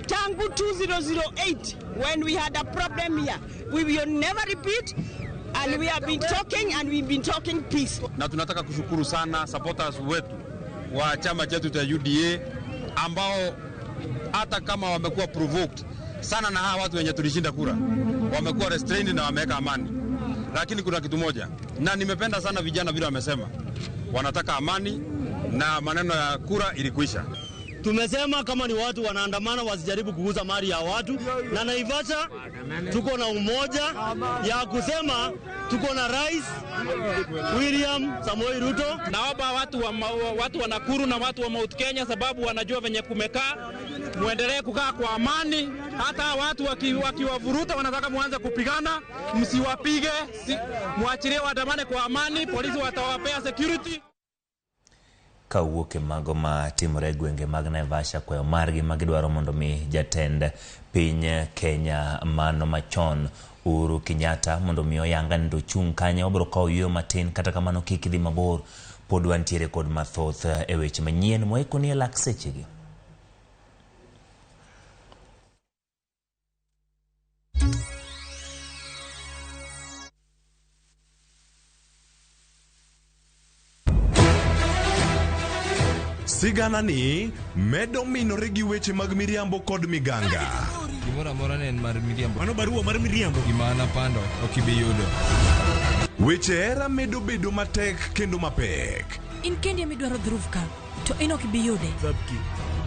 tangu 2008 when we had a problem here, we will never repeat, and we have been talking and we've been talking peace. Na tunataka kushukuru sana supporters wetu wa chama chetu cha UDA ambao hata kama wamekuwa provoked sana na hawa watu wenye tulishinda kura, wamekuwa restrained na wameweka amani. Lakini kuna kitu moja, na nimependa sana vijana vile wamesema wanataka amani na maneno ya kura ilikuisha. Tumesema kama ni watu wanaandamana wasijaribu kuuza mali ya watu, na Naivasha tuko na umoja ya kusema tuko na Rais William Samoei Ruto. Naomba watu wa Nakuru na watu wa Mount Kenya, sababu wanajua venye kumekaa, muendelee kukaa kwa amani. Hata watu wakiwavuruta wanataka muanze kupigana, msiwapige, muachilie waandamane kwa amani, polisi watawapea security. Kawuok e mago ma timore e gwenge mag Naivasha, kwayo margi ma gidwaro mondo mi jatend piny Kenya mano machon Uhuru Kenyatta mondo mi oyanga ni to ochung' kanyo. Obiro kawo yueyo matin, kata kamano kik idhi mabor, pod wantiere kod mathoth e weche manyien mwaikoni e lak sechegi. Sigana ni medo minore gi weche mag miriambo kod miganga. Gimoro amora ne en mar miriambo. Mano barua mar miriambo. Gima an apando ok ibi yudo. Weche hera medo bedo matek kendo mapek. In kendi ema idwaro dhruv ka, to in ok ibi yude.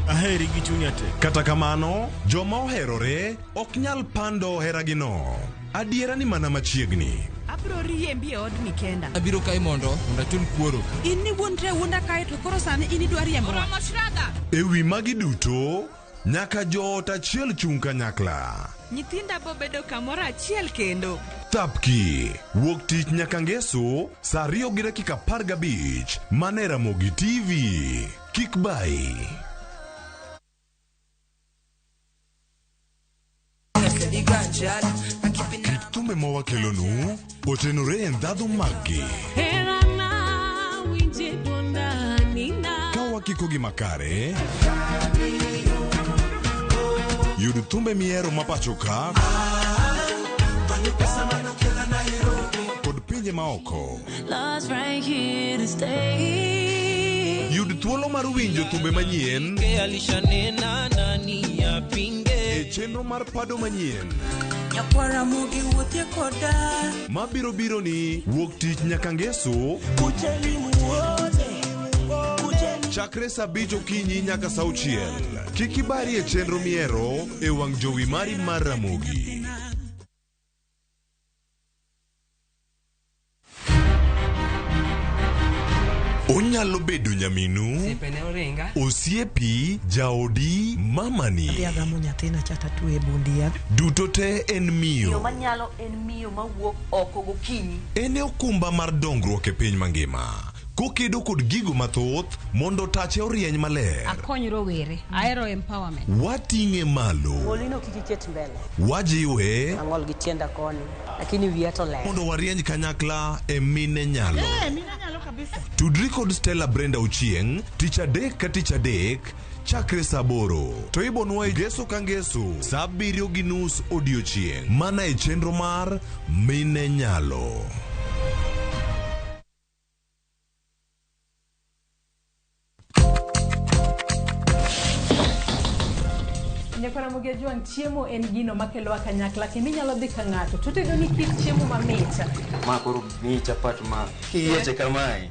Aheri gi chunya te. Kata kamano, joma oherore ok nyal pando heragino. Adiera ni mana machiegni. Abiro riembi e odni kenda. Abiro kae mondo achul kuoro. In ni wuondre wuonda kae to koro sani in idwa riembo. Oromo Shraga. E wi magi duto, nyaka joot achiel chung' kanyakla. Nyithinda bo bedo kamoro achiel kendo. Thapki, wuok tich nyaka ngeso, saa 2:15, mana e Ramogi TV. Kik bai. Kit thumbe mawakelonu otenore e ndhadhu maggi. Ka wakiko gi makare, yud thumbe mihero ma pacho ka kod pinje maoko. Yud thuolo mar winjo thumbe manyien e chenro mar pado manyien mabiro biro ni wuok tich nyaka ngeso chakre saa 5 okinyi nyaka saa 6. Kik ibari e chenro mihero e wang' jowi mari mar Ramogi. Onyalo bedo nyaminu, osiepi, jaodi, mamani. Adhi agamo nyathina cha tatwe e bundia. Duto te en miyo. Miyo manyalo en miyo mawuok oko gokinyi. En e okumba mar dongruok e piny mangima. Kokedo kod gigo mathoth mondo tache orieny maler. Akony rowere, ahero empowerment. Wating'e malo. Molino kik iket mbele. Wajiwe. Ang'ol gi tienda koni, lakini wiya to ler. Mondo warieny kanyakla e mine nyalo. Mine nyalo kabisa. Tudri kod Stella Brenda Ochieng' tich adek ka tich adek chakre saa 8 to ibonwa e ngeso ka ngeso saa 7:30 odiochieng' mana e chenro mar Mine Nyalo. Nyakwaramogi Ajwang', chiemo en gino makelowa kanyakla kendo inyalo dhi ka ng'ato to otedo ni kit chiemo mamit. Ma koro miyi chapat ma kiyieche kamae,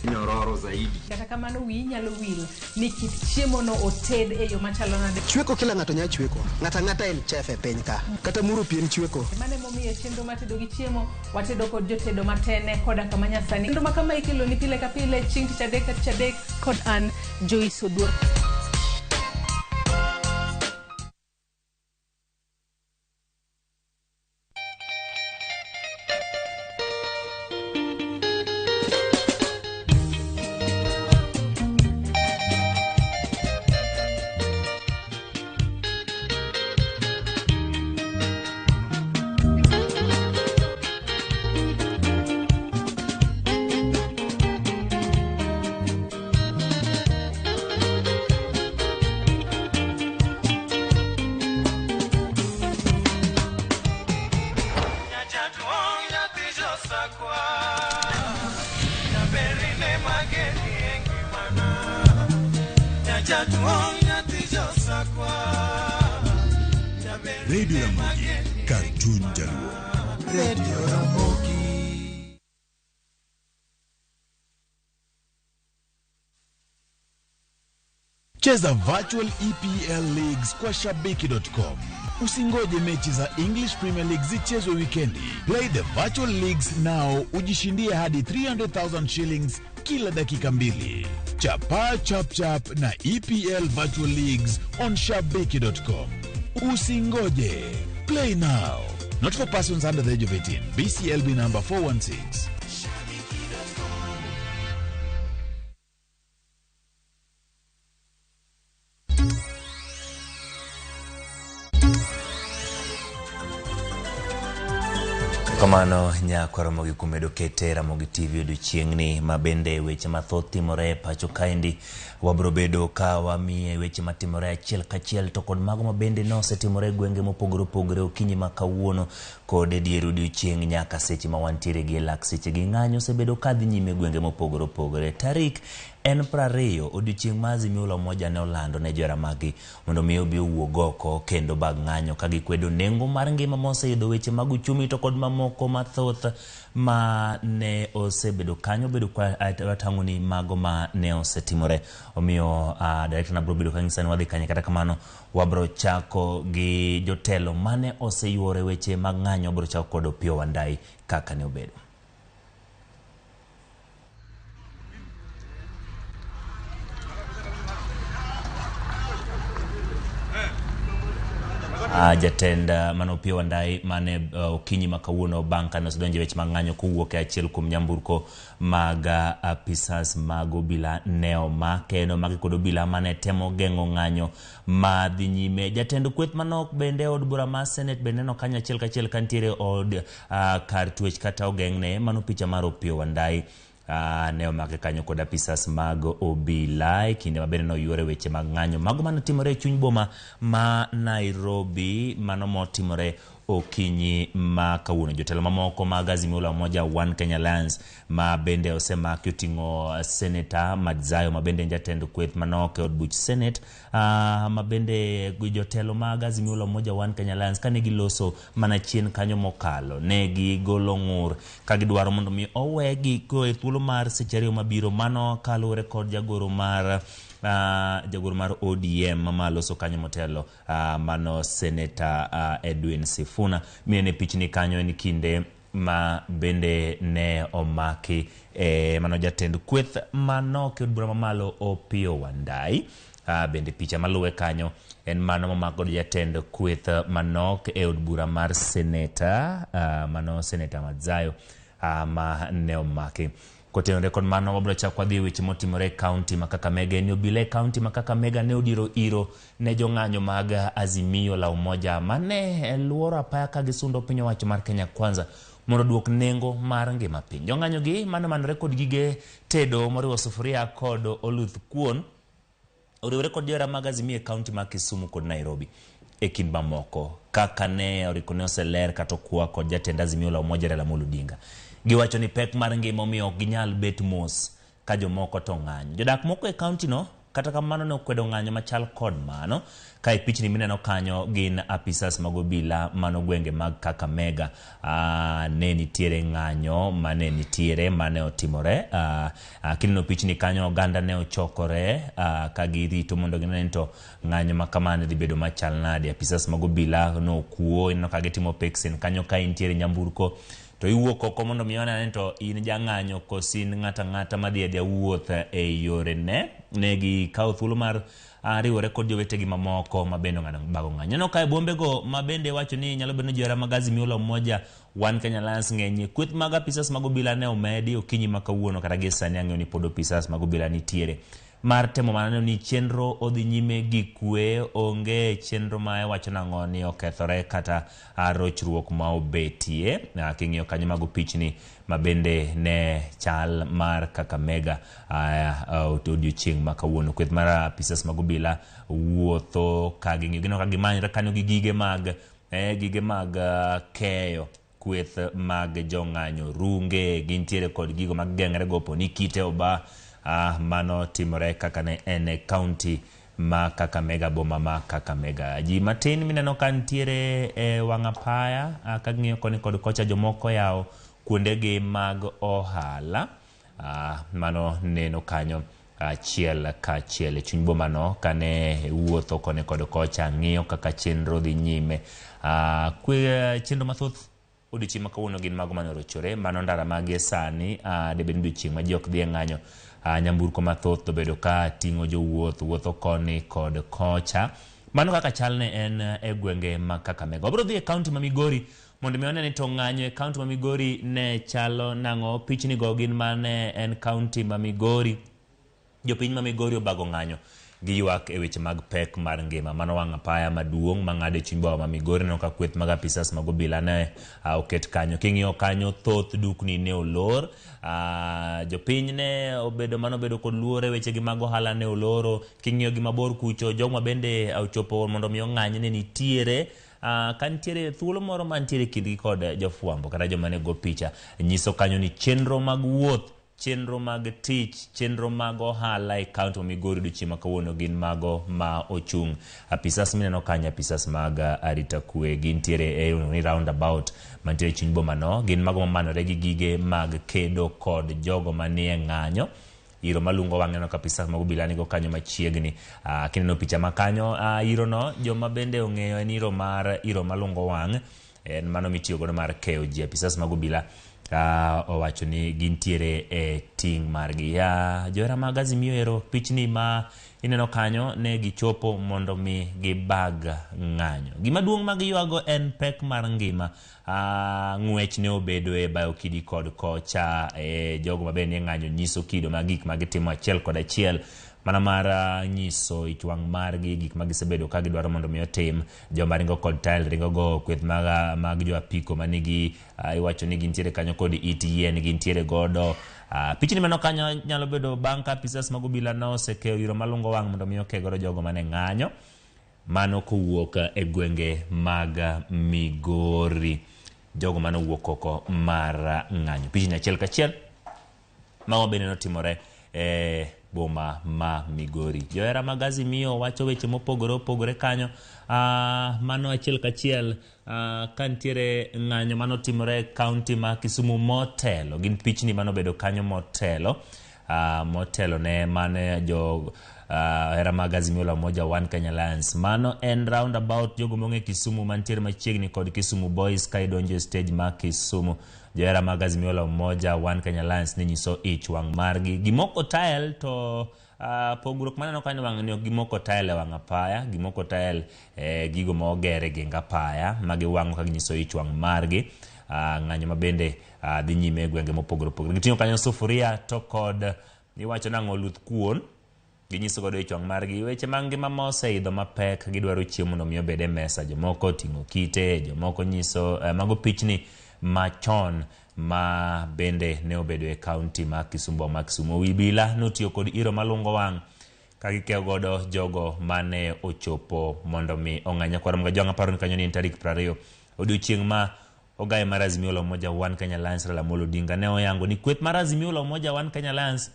nyororo zaidi. Kata kamano wiyi nyalo wil ni kit chiemo no oted e yo machalo nade. Chweko kila ng'ato nyalo chweko. Ng'ato ang'ata en chef e piny ka. Kata muro pi en chweko. Mano emomiyo chenro mar tedo gi chiemo watedo kod jotedo matene koda kama nyasani. Chenro ma kama ikelo ni pile ka pile chieng' tich adek ka tich adek kod an Joyce Oduor. Radio Ramogi, kar chuny Jaluo. Radio Ramogi. Cheza Virtual EPL Leagues kwa Shabiki.com. Usingoje mechi za English Premier League zichezwe wikendi. Play the Virtual Leagues now, ujishindie hadi 300,000 shillings kila dakika mbili. Chapa chap chap na EPL Virtual Leagues on Shabiki.com. Usingoje. Play now. Not for persons under the age of 18. BCLB number 416. Kamano nyako Ramogi kumedo kete Ramogi TV odiochieng'ni ma bende weche mathoth timore e pacho kaendi. Wabro bedo ka wamiye weche matimore achiel kachiel to kod mago ma bende nosetimore e gwenge mopogore opogore okinyi ma kawuono kod e dier odiochieng' nyaka seche ma wantiere gi e lak seche gi ng'anyo osebedo ka dhi nyime e gwenge mopogore opogore. Tarik en 20 odiochieng' ma Azimio la Umoja ne olando ne johera maggi mondo mi obi owuog oko kendo bag ng'anyo ka gikwedo nengo mar ngima moseidho weche mag uchumi to kod mamoko mathoth ma ne osebedo kanyo bedo kwa watang'o ni mago ma ne osetimore. Omiyo director na bro bedo kang'isa ni wadhi kanye, kata kamano wabro chako gi jotelo mane oseyuore weche mag ng'anyo. Wabro chako kod Opiyo Wandayi kaka ne obedo. Jatend mano Opiyo Wandayi mane okinyi ma kawuono bang' kane osedonjo e weche mag ng'anyo kowuok e achiel kuom nyamburko mag apisas mag obila ne omake. Ne omake kod obila mane temo geng'o ng'anyo madhi nyime. Jatend kweth manok bende od bura mar Senate bende neno kanyo achiel kachiel kantiere od kar twech kata ogeng'ne. Mano picha mar Opiyo Wandayi. Ne omake kanyo kod apisas mag obila e kinde ma bende noyuore weche mag ng'anyo mago manotimore e chuny boma ma Nairobi, mano motimore okinyi ma kawuono. Jotelo mamoko mag Azimio la Umoja One Kenya Alliance ma bende osemaki oting'o Senator Madzayo ma bende en jatend kweth manok e od buch Senate, ma bende jotelo mag Azimio la Umoja One Kenya Alliance kane giloso mana chien kanyo mokalo ne gigolo ng'ur ka gidwaro mondo mi owegi e thuolo mar seche ariyo mabiro. Mano kaluwore kod jagoro mar ODM mamaloso kanyo motelo, mano Senator Edwin Sifuna. Minene pichni kanyo en kinde ma bende ne omaki mano jatend kweth manok e od bura mamalo Opiyo Wandayi. Bende picha maluwe kanyo en mano momak kod jatend kweth manok e od bura mar Senator, mano Senator Madzayo, ma ne omaki. Kotenore kod mano, wabiro chako wadhi e weche motimore e kaunti ma Kakamega. En obila e kaunti ma Kakamega ne odiro iro ne jong'anyo mag Azimio la Umoja mane luoro apaya ka gisundo piny owacho mar Kenya Kwanza mondo oduok nengo mar ngima piny. Jong'anyo gi mane omanore kod gige tedo moriwo sufuria kod oluth kuon oriwore kod johera mag Azimio e kaunti ma Kisumu kod Nairobi e kind mamoko, kaka ne oriko ne oseler kata okwa kod jatend Azimio la Umoja Raila Amolo Odinga. Giwacho ni pek mar ngima omiyo ok ginyal bet mos ka jomoko to ng'anyo. Jodak moko e kaunti no kata kamano ne okwedo ng'anyo machal kod mano. Ka e pichni mineno kanyo gin apisas mag obila mano gwenge mag Kakamega. Ne nitiere ng'anyo mane nitiere mane otimore. Kineno pichni kanyo oganda ne ochokore ka girito mondo gine ni to ng'anyo ma kamano dhi bedo machal nade. Apisas mag obila nokuo, ineno ka gitimo peksen kanyo ka intiere nyamburko to iwuok oko mondo mi one ni to in jang'anyo koso in ng'ata ng'ata madhi adhiya wuoth e yorene. Ne gikawo thuolo mar riwore kod jowetegi mamoko ma bende ong'ado bago ng'anyo. Ineno ka e bombego ma bende wacho ni nyalo bedo ni johera mag Azimio la Umoja One Kenya Alliance ng'enyie. Kweth mag apisas mag obila ne omedi okinyi ma kawuono, kata gi sani ang'eyo ni pod apisas mag obila nitiere mar temo mana neno ni chenro odhi nyime gi kwe, onge chenro ma iwacho nang'o ni okethore kata rochruok ma obetie. King'iyo kanyo mago pichni ma bende ne chal mar Kakamega odiochieng' ma kawuono. Kweth mar apisas mag obila wuotho ka ging'iyo, gineno ka gimanyore kanyo gi gige mag keyo kweth mag jong'anyo, runge gintiere kod gigo mag geng're go po ni kite oba. Mano timore kaka ne en e kaunti ma Kakamega, boma ma Kakamega. Ji matin mineno ka nitiere e wang' apaya ka ging'iyo koni kod kocha, jomoko yawo kuondegi mag ohala. Mano neno kanyo achiel kachiel e chuny bomano kane wuotho koni kod kocha ng'iyo kaka chenro dhi nyime. Kwe, chenro mathoth odiochieng' ma kawuono gin mago mane orochore. Mano ndara magi sani debed ni odiochieng' ma ji ok dhi e ng'anyo. Nyamburko mathoth obedo ka ting'o jowuoth wuotho koni kod kocha. Mano kaka chalne en e gwenge ma Kakamega. Wabiro dhi e kaunti ma Migori mondo mi wane ni to ng'anyo e kaunti ma Migori ne chalo nang'o. Pichni go gin mane en kaunti ma Migori. Jopiny ma Migori obago ng'anyo giywak e weche mag pek mar ngima. Mano wang' apaya maduong' mang'ado e chuny boma ma Migori. Neno ka kweth mag apisas mag obila ne oket kanyo. King'iyo kanyo thoth dukni ne olor. Jopiny ne obedo mano obedo kod luoro e wechegi mag ohala ne oloro. King'iyo gi mabor kucho, jogo ma bende ochopo mondo mi ong'any ne nitiere. Ka nitiere thuolo moro mantiere kindgi kod jofwambo kata joma ne go picha, nyiso kanyo ni chenro mag wuoth, chenro mag tich, chenro mag ohala e kaunti ma Migori odiochieng' ma kawuono gin mago ma ochung'. Apisas mineno kanyo, apisas mag arita kwe gintiere e ni roundabout mantiere e chuny boma no, gin mago mamanore gi gige mag kedo kod jogo manie ng'anyo. Iro malungo wang' neno ka apisas mag obila nigo kanyo machiegni. Kineno picha ma kanyo, iro no joma bende ong'eyo en iro mar iro malungo wang', en mano mitiyo godo mar keyo ji. Apisas mag obila owacho ni gintiere e ting' margi. Johera mag Azimio ero pichni ma ineno kanyo ne gichopo mondo mi gibag ng'anyo. Gima duong' ma giywago en pek mar ngima. Ng'wech ne obedo e bayo kidi kod kocha, jogo ma bende nie ng'anyo nyiso kido mag gik ma gitimo achiel kod achiel mana mar nyiso ich wang' margi, gik ma gisebedo ka gidwaro mondo mi otim. Joma ringo kod tael ringo go kweth mag jo apiko manigi iwacho ni gintiere kanyo kod it yien gintiere godo. Pichni mano kanyo nyalo bedo bang' ka apisas mag obila nosekeyo iro malungo wang' mondo mi oke godo jogo mane ng'anyo. Mano kowuok e gwenge mag Migori, jogo mane owuok oko mar ng'anyo. Pichni achiel kachiel mago bende notimore e boma ma Migori. Johera mag Azimio wacho weche mopogore opogore kanyo. Mano achiel kachiel ka nitiere ng'anyo manotimore e kaunti ma Kisumu motelo. Gin pichni manobedo kanyo motelo. Motelo ne mane jo hera mag Azimio la Umoja One Kenya Alliance. Mano en roundabout jogo mong'e Kisumu mantiere machiegni kod Kisumu Boys ka idonjo e stage ma Kisumu. Johera mag Azimio la Umoja One Kenya Alliance ne nyiso ich wang' margi. Gimoko tael to pogruok maneno kanyo wang' ni ok gimoko tael e wang' apaya, gimoko tael gigo ma oger e geng apaya ma giwang'o ka ginyiso ich wang' margi. Ng'anyo ma bende dhi nyime e gwenge mopogore opogore. Giting'o kanyo sufuria to kod iwacho nang'o oluth kuon. Ginyiso godo ich wang' margi weche mag ngima ma oseidho mapek, gidwaro chiemo mondo mi obed e mesa. Jomoko oting'o kite, jomoko nyiso mago pichni machon ma bende ne obedo e kaunti ma Kisumu ma Kisumu. Obila notiyo kod iro malungo wang' ka gikeyo godo jogo mane ochopo mondo mi ong'any. Nyakwar Mgajwang' aparo ni kanyo ni en tarik 20 odiochieng' ma ogaye mar Azimio la Umoja One Kenya Alliance Raila Amolo Odinga ne oyango ni kweth mar Azimio la Umoja One Kenya Alliance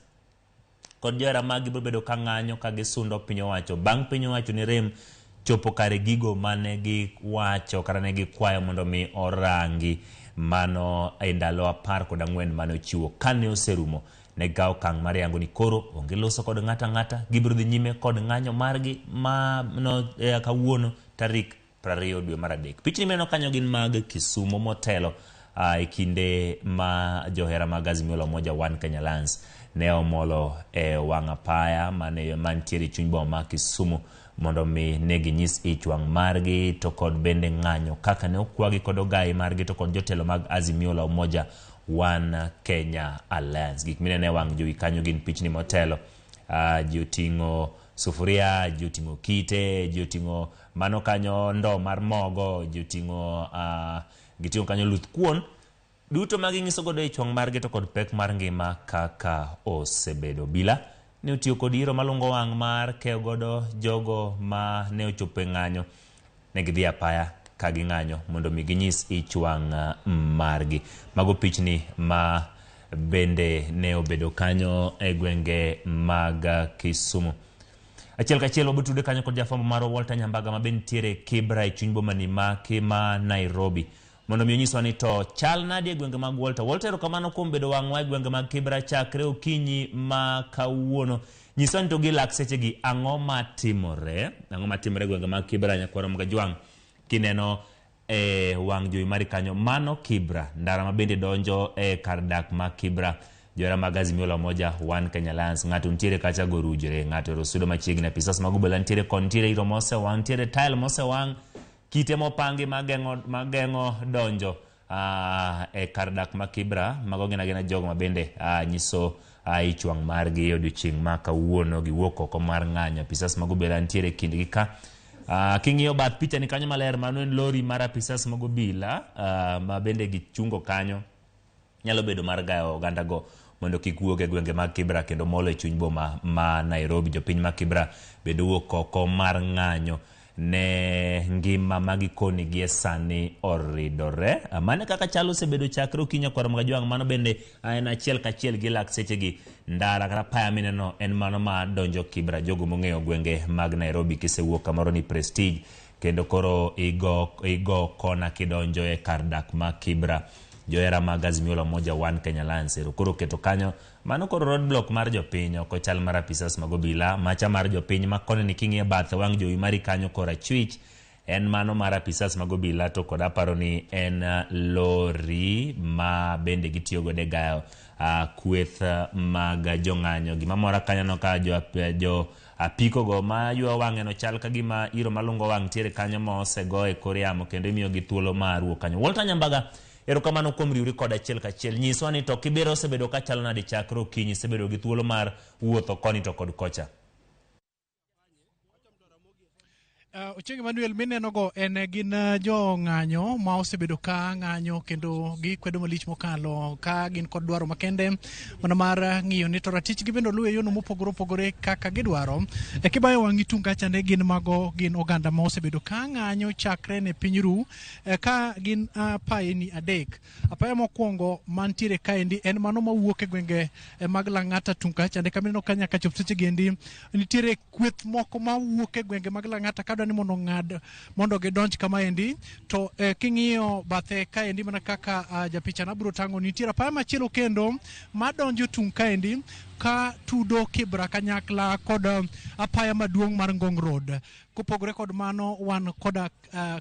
kod johera maggi biro bedo ka ng'anyo ka gisundo piny owacho bang' piny owacho ni rem chopo kare gigo mane giwacho kata ne gikwayo mondo mi orangi. Mano e ndalo 14 mane ochiwo. Kane oserumo ne gikawo okang' mar yango ni koro onge loso kod ng'ato ang'ata, gibiro dhi nyime kod ng'anyo margi mano kawuono tarik 20 dwe mar 3. Pichni mineno kanyo gin mag Kisumu motelo e kinde ma johera mag Azimio la Umoja One Kenya Alliance ne omolo e wang' apaya mane mantiere e chuny boma ma Kisumu mondo mi ne ginyis ich wang' margi to kod bende ng'anyo kaka ne okwagi kod ogayi margi to kod jotelo mag Azimio la Umoja One Kenya Alliance. Gik mineno e wang' jowi kanyo gin pichni motelo. Ji oting'o sufuria, ji oting'o kite, ji oting'o mano kanyo ndoo mar mogo, ji oting'o giting'o kanyo luth kuon. Duto ma ginyiso godo ich wang' margi to kod pek mar ngima kaka osebedo. Obila ne otiyo kod iro malungo wang' mar keyo godo jogo ma ne ochopo e ng'anyo. Ne gidhi apaya ka ging'anyo mondo mi ginyis ich wang' margi. Mago pichni ma bende ne obedo kanyo e gwenge mag Kisumu. Achiel kachiel wabiro kanyo kod jafwambo marwa Walter Nyambaga ma be nitiere Kibra e chuny boma ni ma ma Nairobi mondo mi onyiswa ni to chal nadi e gwenge mag Walter. Walter, erokamano kuom bedo wang'wa e gwenge mag Kibra chakre okinyi ma kawuono. Nyiswa ni to gi lak sechegi ang'o matimore? Ang'o matimore e gwenge mag Kibra nyakwaro Mgajwang' kineno e wang' jowi mari kanyo mano Kibra, ndara ma bende donjo e kar dak ma Kibra. Johera mag Azimio la Umoja One Kenya Alliance, ng'ato nitiere kacha gorujre, ng'ato ero sudo machiegni, apisas mag obila nitiere kon, nitiere iro mosewang', nitiere tile mosewang', kite mopangi mageng'o donjo e kar dak ma Kibra. Mago gin agina jogo ma bende nyiso ich wang' margi e odiochieng' ma kawuono giwuok oko mar ng'anyo. Apisas mag obila nitiere e kindgi ka. King'iyo bath picha ni kanyo maler, mano en lori mar apisas mag obila ma bende gichungo kanyo, nyalo bedo mar gayo oganda go mondo kik wuog e gwenge mag Kibra kendo molo e chuny boma ma Nairobi. Jopiny ma Kibra bende owuok oko mar ng'anyo ne ngima ma gikoni gie sani oridore. Mano kaka chal osebedo chakre okinyi kwar Mgajwang'. Mano bende en achiel kachiel gi lak sechegi. Ndara kata paya mineno en mano ma donjo Kibra. Jogo mong'eyo gwenge mag Nairobi, kisewuok kamoro ni Prestige kendo koro igo kona kidonjo e kar dak ma Kibra. Johera mag Azimio la Umoja One Kenya Alliance ero koro keto kanyo mano koro roadblock mar jopiny, ok ochal mar apisas mag obila, macha mar jopiny ma koni ni king'iyo bathe wang' jowi mari kanyo korachwich en mano mar apisas mag obila, to kod aparo ni en lori ma bende gitiyo godo e gayo kweth mag jong'anyo. Gima mora kanyo no ka jo apiko go ma ywa wang'e no chal ka gima iro malungo wang' nitiere kanyo ma osego e kor yamo kendo imiyogi thuolo mar wuok kanyo. Walter Nyambaga, erokamano kuom riwri kod achiel kachiel. Nyiswa ni to Kibera osebedo ka chalo nade chakre okinyi, isebedo gi thuolo mar wuotho koni to kod kocha. Ochieng' Emmanuel, minenogo en gin jo ng'anyo ma osebedo ka ng'anyo kendo gikwedo malich mokalo ka gin kod dwaro makende mana mar ng'iyo ni to ratichgi bende oluw e yono mopogore opogore kaka gidwaro. Kibayo wang'i tung' kacha ne gin mago gin oganda ma osebedo ka ng'anyo chakre ne piny ru ka gin apayni adek. Apaya mokwongo mantiere kaendi en mano mawuok e gwenge mag Lang'ata tung' kacha ne kamineno ka nyaka chop seche gendi nitiere kweth moko mawuok e gwenge mag Lang'ata kadwa ni mondo ong'ad mondo gidonj kama endi to king'iyo bathe kaendi mana kaka japicha na biro tang'o nitiere apaya machielo kendo madonjo tung' kaendi ka tudo Kibra kanyakla kod apaya maduong' mar Ngong Road. Kopogore kod mano wan koda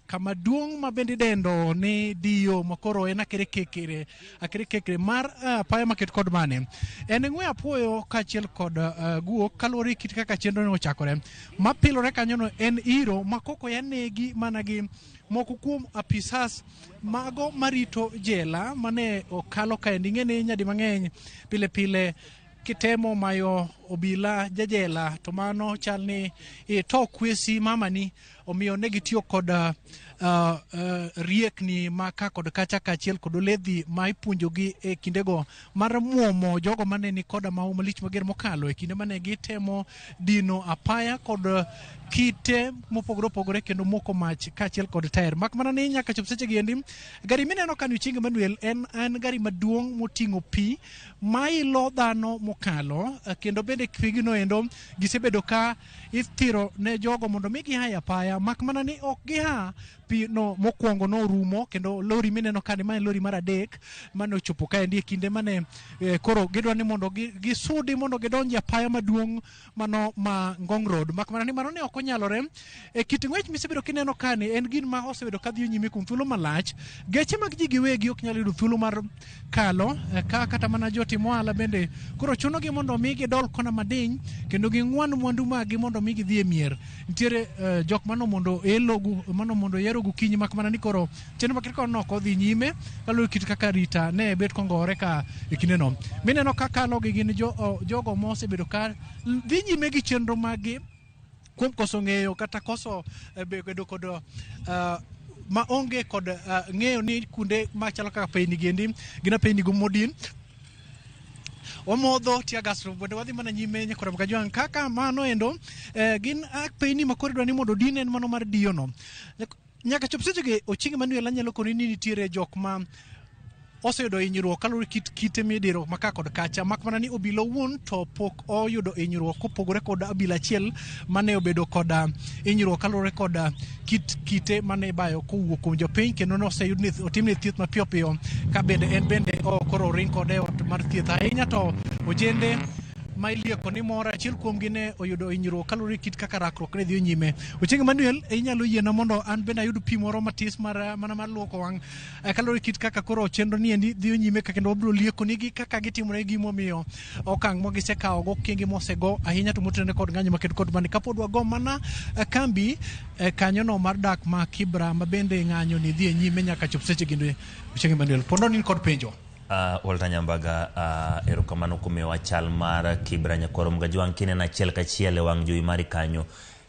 kama duong' ma bende idendo ni Dio makoro en akere kekere mar apaya maket kod mane en ng'we apuoyo kaachiel kod guok kaluwore gi kit kaka chenro ne ochakore. Mapilore kanyono en iro ma koko ya negi mana gi moko kuom apisas mago marito jela mane okalo kaendi. Ing'e ni nyadi mang'eny pile pile kitemo mayo obila jajela to mano chal ni ito kwesi mamani, omiyo ne gitiyo kod riekni ma ka kod kacha kaachiel kod oledhi ma ipuonjogi e kindego mar muomo jogo mane ni koda mahu malich mager mokalo e kinde mane gitemo dino apaya kod kite mopogore opogore kendo moko mach kaachiel kod tair. Mak mana ni nyaka chop seche gi endi gari mineno kanyo Ochieng' Emmanuel en gari maduong' moting'o pi mailo dhano mokalo kendo bende pigno endo gisebedo ka ithiro ne jogo mondo mi giha e apaya, mak mana ni ok giha. Pi no mokwongo norumo kendo lori mineno kani ma en lori mar adek mane ochopo kaendi e kinde mane koro gidwa ni mondo gisudi mondo gidonj e apaya maduong' mano ma Ngong Road, mak mana ni mano ne ok onyalore. E kit ng'wech misebedo kineno kani en gin ma osebedo kadhi nyime kuom thuolo malach. Geche mag ji giwegi ok nyal yudo thuolo mar kalo ka kata mana jotim ohala bende koro chunogi mondo mi gidol kona madiny kendo ging'wan mwandu maggi mondo mi gidhi e mier. Nitiere jok mano mondo elo mano mondo yero gokinyi, mak mana ni koro chenro maket kono ok odhi nyime kaluwore kit kaka rita ne bet kongore ka e kindeno. Mineno ka kalo gi gin jogo mosebedo ka dhi nyime gi chenro maggi kuom koso ng'eyo kata koso bedo kod ma onge kod ng'eyo ni kuonde machalo kaka apeyni gendi gin apeyni go modin. Wamodho tear gas bende wadhi mana nyime nyakora Mkajwang' kaka mano endo gin apeyni ma koro idwa ni mondo odin en mano mar diyo no. Nyaka chop sechegi Ochieng' Emmanuel anyalo koni ni nitiere jok ma oseyudo hinyruok kaluwore kit kite midiro maka kod kacha, mak mana ni obila owuon to pok oyudo hinyruok kopogore kod obila achiel mane obedo kod hinyruok kaluwore kod kit kite mane ibayo kowuok kuom jopiny, kendo noseyud ni otimne thieth mapiyo piyo ka bende en bende koro oring kode e ot mar thieth. Ahinya to ojende ma ilieko ni moro achiel kuomgi ne oyudo hinyruok kaluwore kit kaka rakruok ne dhi nyime. Ochieng Emmanuel, inyalo yiena mondo an bende ayud pi moro matis mar mana mar luoko wang' kaluwore kit kaka koro chenro ni endi dhi nyime ka kendo wabiro lieko nigi kaka gitimore gimomiyo okang' ma gisekawo go okenge mosego ahinya to motenore kod ng'anyo maked kod mani kapod wago mana kambi kanyono mar dak ma Kibra ma bende ng'anyo ni dhi e nyime nyaka chop seche ginde. Ochieng Emmanuel, pondo ni kod penjo. Walter Nyambaga, erokamano kuom miyowa chal mar Kibra Nyakwaro Mgajwang' kineno achiel kachiel e wang' jowi mari kanyo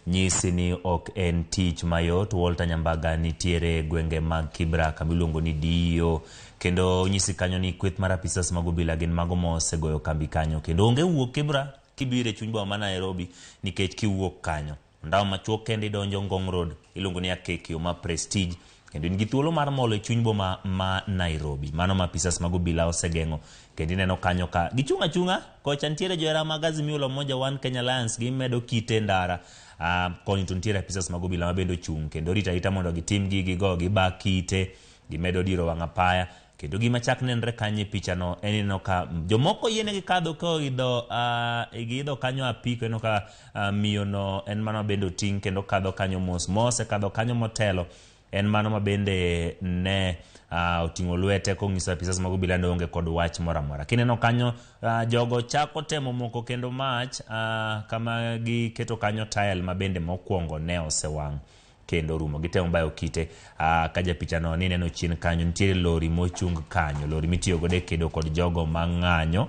nyisi ni ok en tich mayot. Walter Nyambaga nitiere e gwenge mag Kibra kama iluongo ni DEO, kendo nyisi kanyo ni kweth mar apisas mag obila gin mago mosegoyo kambi kanyo, kendo onge wuok Kibra kibiro e chuny boma ma Nairobi nikech kiwuok kanyo ndawa machuok kende idonjo Ngong Road iluongo ni Akekio ma Prestige, kendo in gi thuolo mar molo e chuny boma ma Nairobi. Mano ma apisas mag obila osegeng'o, kendo ineno kanyo ka gichung' achung'a kocha nitiere johera mag Azimio la Umoja One Kenya Alliance gimedo kite ndara. Koni to nitiere apisas mag obila ma bende ochung' kendo rito arita mondo gitim gigi go, giba kite, gimedo diro wang' apaya. Kendo gima chak nenre kanyo e pichano en ineno ka jomoko yienegi kadho koidho giidho kanyo apiko, ineno ka miyo no en mano bende oting' kendo kadho kanyo mos mos, kadho kanyo motelo en mano ma bende ne oting'o lwete kong'iso apisas mag obila ni onge kod wach moro amora. Kineno kanyo jogo chako temo moko kendo mach kama giketo kanyo tael ma bende mokwongo ne osewang' kendo rumo. Gitemo bayo kite ka japichano ni neno chien kanyo nitiere lori mochung kanyo, lori mitiyo godo e kedo kod jogo mang'anyo.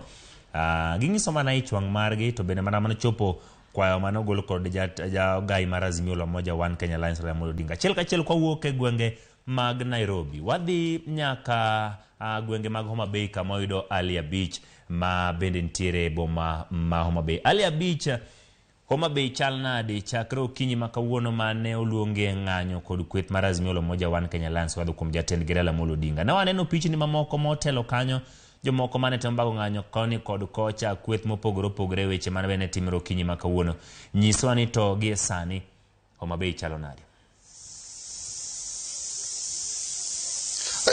Ging'iso mana ich wang' margi to bende mana mano chopo kwayo mane ogol kod jagai mar Azimio la Umoja One Kenya Alliance Raila Amolo Odinga. Achiel kachiel kwawuok e gwenge mag Nairobi, wadhi nyaka gwenge mag Homa Bay kama wayudo Ali Abich ma bende nitiere e boma ma Homa Bay. Ali Abich, Homa Bay chal nade chakre okinyi ma kawuono mane oluonge ng'anyo kod kweth mar Azimio la Umoja One Kenya Alliance wadho kuom jatendgi Raila Amolo Odinga. Ne waneno pichni mamoko motelo kanyo, jomoko mane temo bago ng'anyo koni kod kocha, kweth mopogore opogore, weche mane bende timore okinyi ma kawuono. Nyiswa ni to gie sani Homa Bay chalo nade?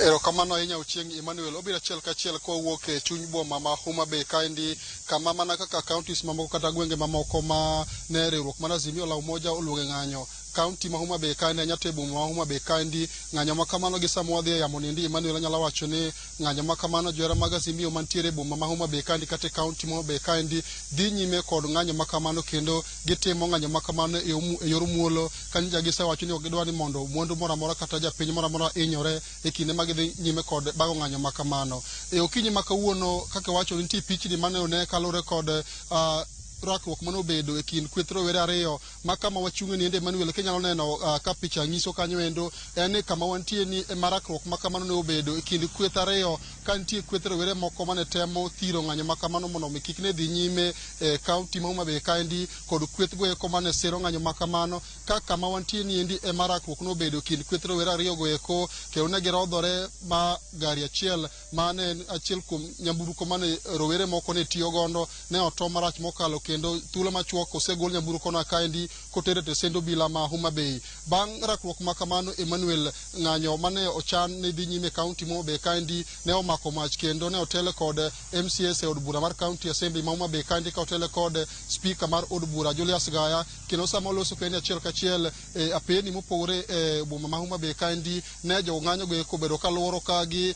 Erokamano ahinya Ochieng' Emmanuel. Obiro achiel kachiel kowuok e chuny boma ma Homa Bay kaendi, kama mana kaka counties mamoko kata gwenge mamoko ma ne riwruok mar Azimio la Umoja oluonge ng'anyo, county ma Homa Bay kaendi ahinya to e boma ma Homa Bay kaendi ng'anyo ma kamano gi sama wadhi e yamo niendi Emmanuel anyalo wacho ni ng'anyo ma kamano johera mag Azimio mantiere e boma ma Homa Bay kaendi kata e county ma Homa Bay kaendi dhi nyime kod ng'anyo ma kamano kendo gitimo ng'anyo ma kamano e yor muolo kanyo gisewacho ni ok gidwa ni mondo mwandu moro amora kata japiny moro amora hinyore e kinde ma gidhi nyime kod bago ng'anyo ma kamano. E okinyi ma kawuono kaka wacho nitie pichni mane one kaluwore kod rakruok mane obedo e kind kweth rowere ariyo ma kama wachung'e ni ende Emmanuel kinyalo neno ka picha nyiso kanyo endo en ni kama wantie ni ema rakruok ma kamano ne obedo e kind kweth ariyo ka nitie kweth rowere moko mane temo thiro ng'anyo ma kamano mondo mi kik ne dhi nyime e kaunti ma Homa Bay kaendi kod kweth go eko mane siro ng'anyo ma kamano ka kama wantie ni endi ema rakruok nobedo e kind kweth rowere ariyo go eko kendo ne girodhore ma gari achiel mane en achiel kuom nyamburko mane rowere moko ne tiyo godo ne oto marach mokalo kendo thuolo machuok osegol nyamburko no kaendi koter e tesend obila ma Homa Bay. Bang' rakruok ma kamano Emmanuel ng'anyo mane ochan ne dhi nyime e kaunti ma Homa Bay kaendi ne omako mach kendo ne otele kod MCS e od bura mar County Assembly ma Homa Bay kaendi ka otele kod Speaker mar od bura Julius Gaya kendo sama oloso kaendi achiel kachiel e apeni mopogore e boma ma Homa Bay kaendi ne jogo ng'anyo go eko obedo ka luoro ka gi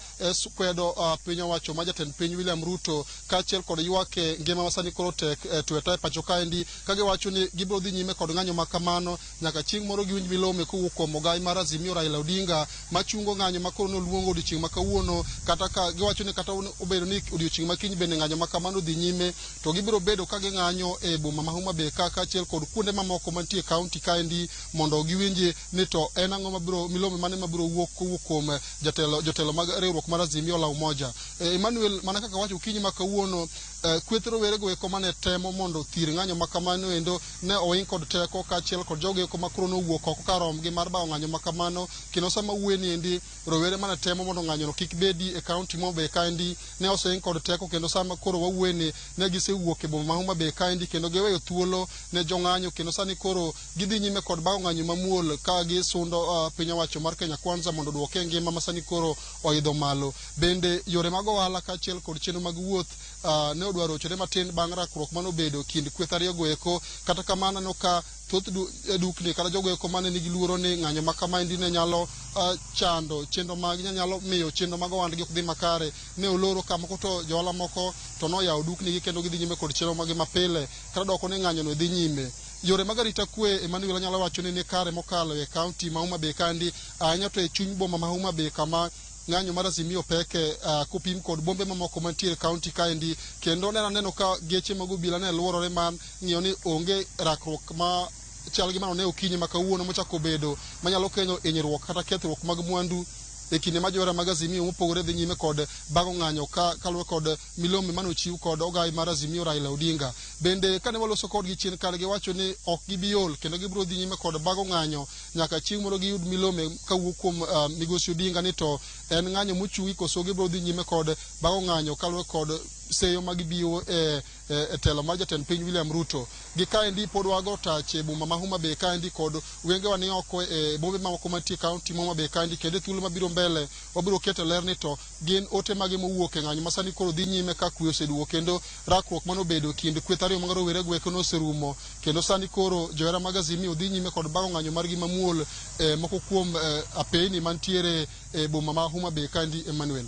kwedo piny owacho ma jatend piny William Ruto kaachiel kod ywak e ngima ma sani koro tek tweta e pacho kaendi ka giwacho ni gibiro dhi nyime kod ng'anyo ma kamano nyaka chieng' moro giwinj milome kowuok kuom ogai mar Azimio Raila Odinga machungo ng'anyo ma koro noluongo odiochieng' ma kawuono kata ka giwacho ni kata obedo ni odiochieng' ma kiny bende ng'anyo ma kamano dhi nyime to gibiro bedo ka ging'anyo e boma ma Homa Bay ka kaachiel kod kuonde mamoko mantie e kaunti kaendi mondo giwinji ni to en ang'o mabiro milome mane mabiro wuok kowuok kuom jotelo mag riwruok mar Azimio la Umoja. Emmanuel, mana kaka wacho okinyi ma kawuono, kweth rowere go eko mane temo mondo thir ng'anyo ma kamano endo ne oing kod teko kaachiel kod jogo eko ma koro nowuok oko kar romgi mar bago ng'anyo ma kamano. Kendo sama wuoye ni endi, rowere mane temo mondo ng'anyono kik bedi e kaunti ma Homa Bay kaendi ne oseing kod teko, kendo sama koro wawuoye ni ne gisewuok e boma ma Homa Bay kaendi kendo giweyo thuolo ne jong'anyo, kendo sani koro gidhi nyime kod bago ng'anyo mamuol ka gisundo piny owacho mar Kenya Kwanza mondo oduoke e ngima ma sani koro oidho malo. Bende yore mag ohala kaachiel kod chenro mag wuoth ne odwa rochore matin bang' rakruok manobedo kind kweth ariyo go eko. Kata kamano aneno ka thoth dukni kata jogo eko mane nigi luoro ni ng'anyo ma kamaendi ne nyalo chando chenro mag nyalo miyo chenro mag ohandgi ok dhi makare, ne oloro ka moko to johala moko to noyawo duknigi kendo gidhi nyime kod chenro maggi mapile kata doko ni ng'anyo no dhi nyime. Yore mag arita kwe, Emmanuel, anyalo wacho ni ni kare mokalo e kaunti ma Homa Bay kaendi, ahinya to e chuny boma ma Homa Bay kama ng'anyo mar Azimio peke kopim kod bombe mamoko mantiere e kaunti kaendi. Kendo ne aneno ka geche mag obila ne luorore mar ng'iyo ni onge rakruok ma chal gi mano ne okinyi ma kawuono mochako bedo manyalo kelo hinyruok kata kethruok mag mwandu e kinde ma johera mag Azimio mopogore dhi nyime kod bago ng'anyo ka kaluwore kod milome mane ochiw kod ogai mar Azimio Raila Odinga. Bende kane waloso kodgi chien kare, giwacho ni ok gibi ol kendo gibiro dhi nyime kod bago ng'anyo nyaka chieng' moro giyud milome kawuok kuom migosi Odinga ni to en ng'anyo mochungi koso gibiro dhi nyime kod bago ng'anyo kaluwore kod seyo ma gibiwo e telo mar jatend piny William Ruto. Gi kaendi pod wago tach e boma ma Homa Bay kaendi kod wengewa ni oko e bombe mamoko mantie e kaunti ma Homa Bay kaendi, kendo e thuolo mabiro mbele wabiro keto ler ni to gin ote mage mowuok e ng'anyo ma sani koro dhi nyime ka kwe oseduogo kendo rakruok manobedo e kind kweth ariyo mag rowere go eko noserumo, kendo sani koro johera mag Azimio dhi nyime kod bago ng'anyo margi mamuol e moko kuom apeyni mantiere e boma ma Homa Bay kaendi. Emmanuel.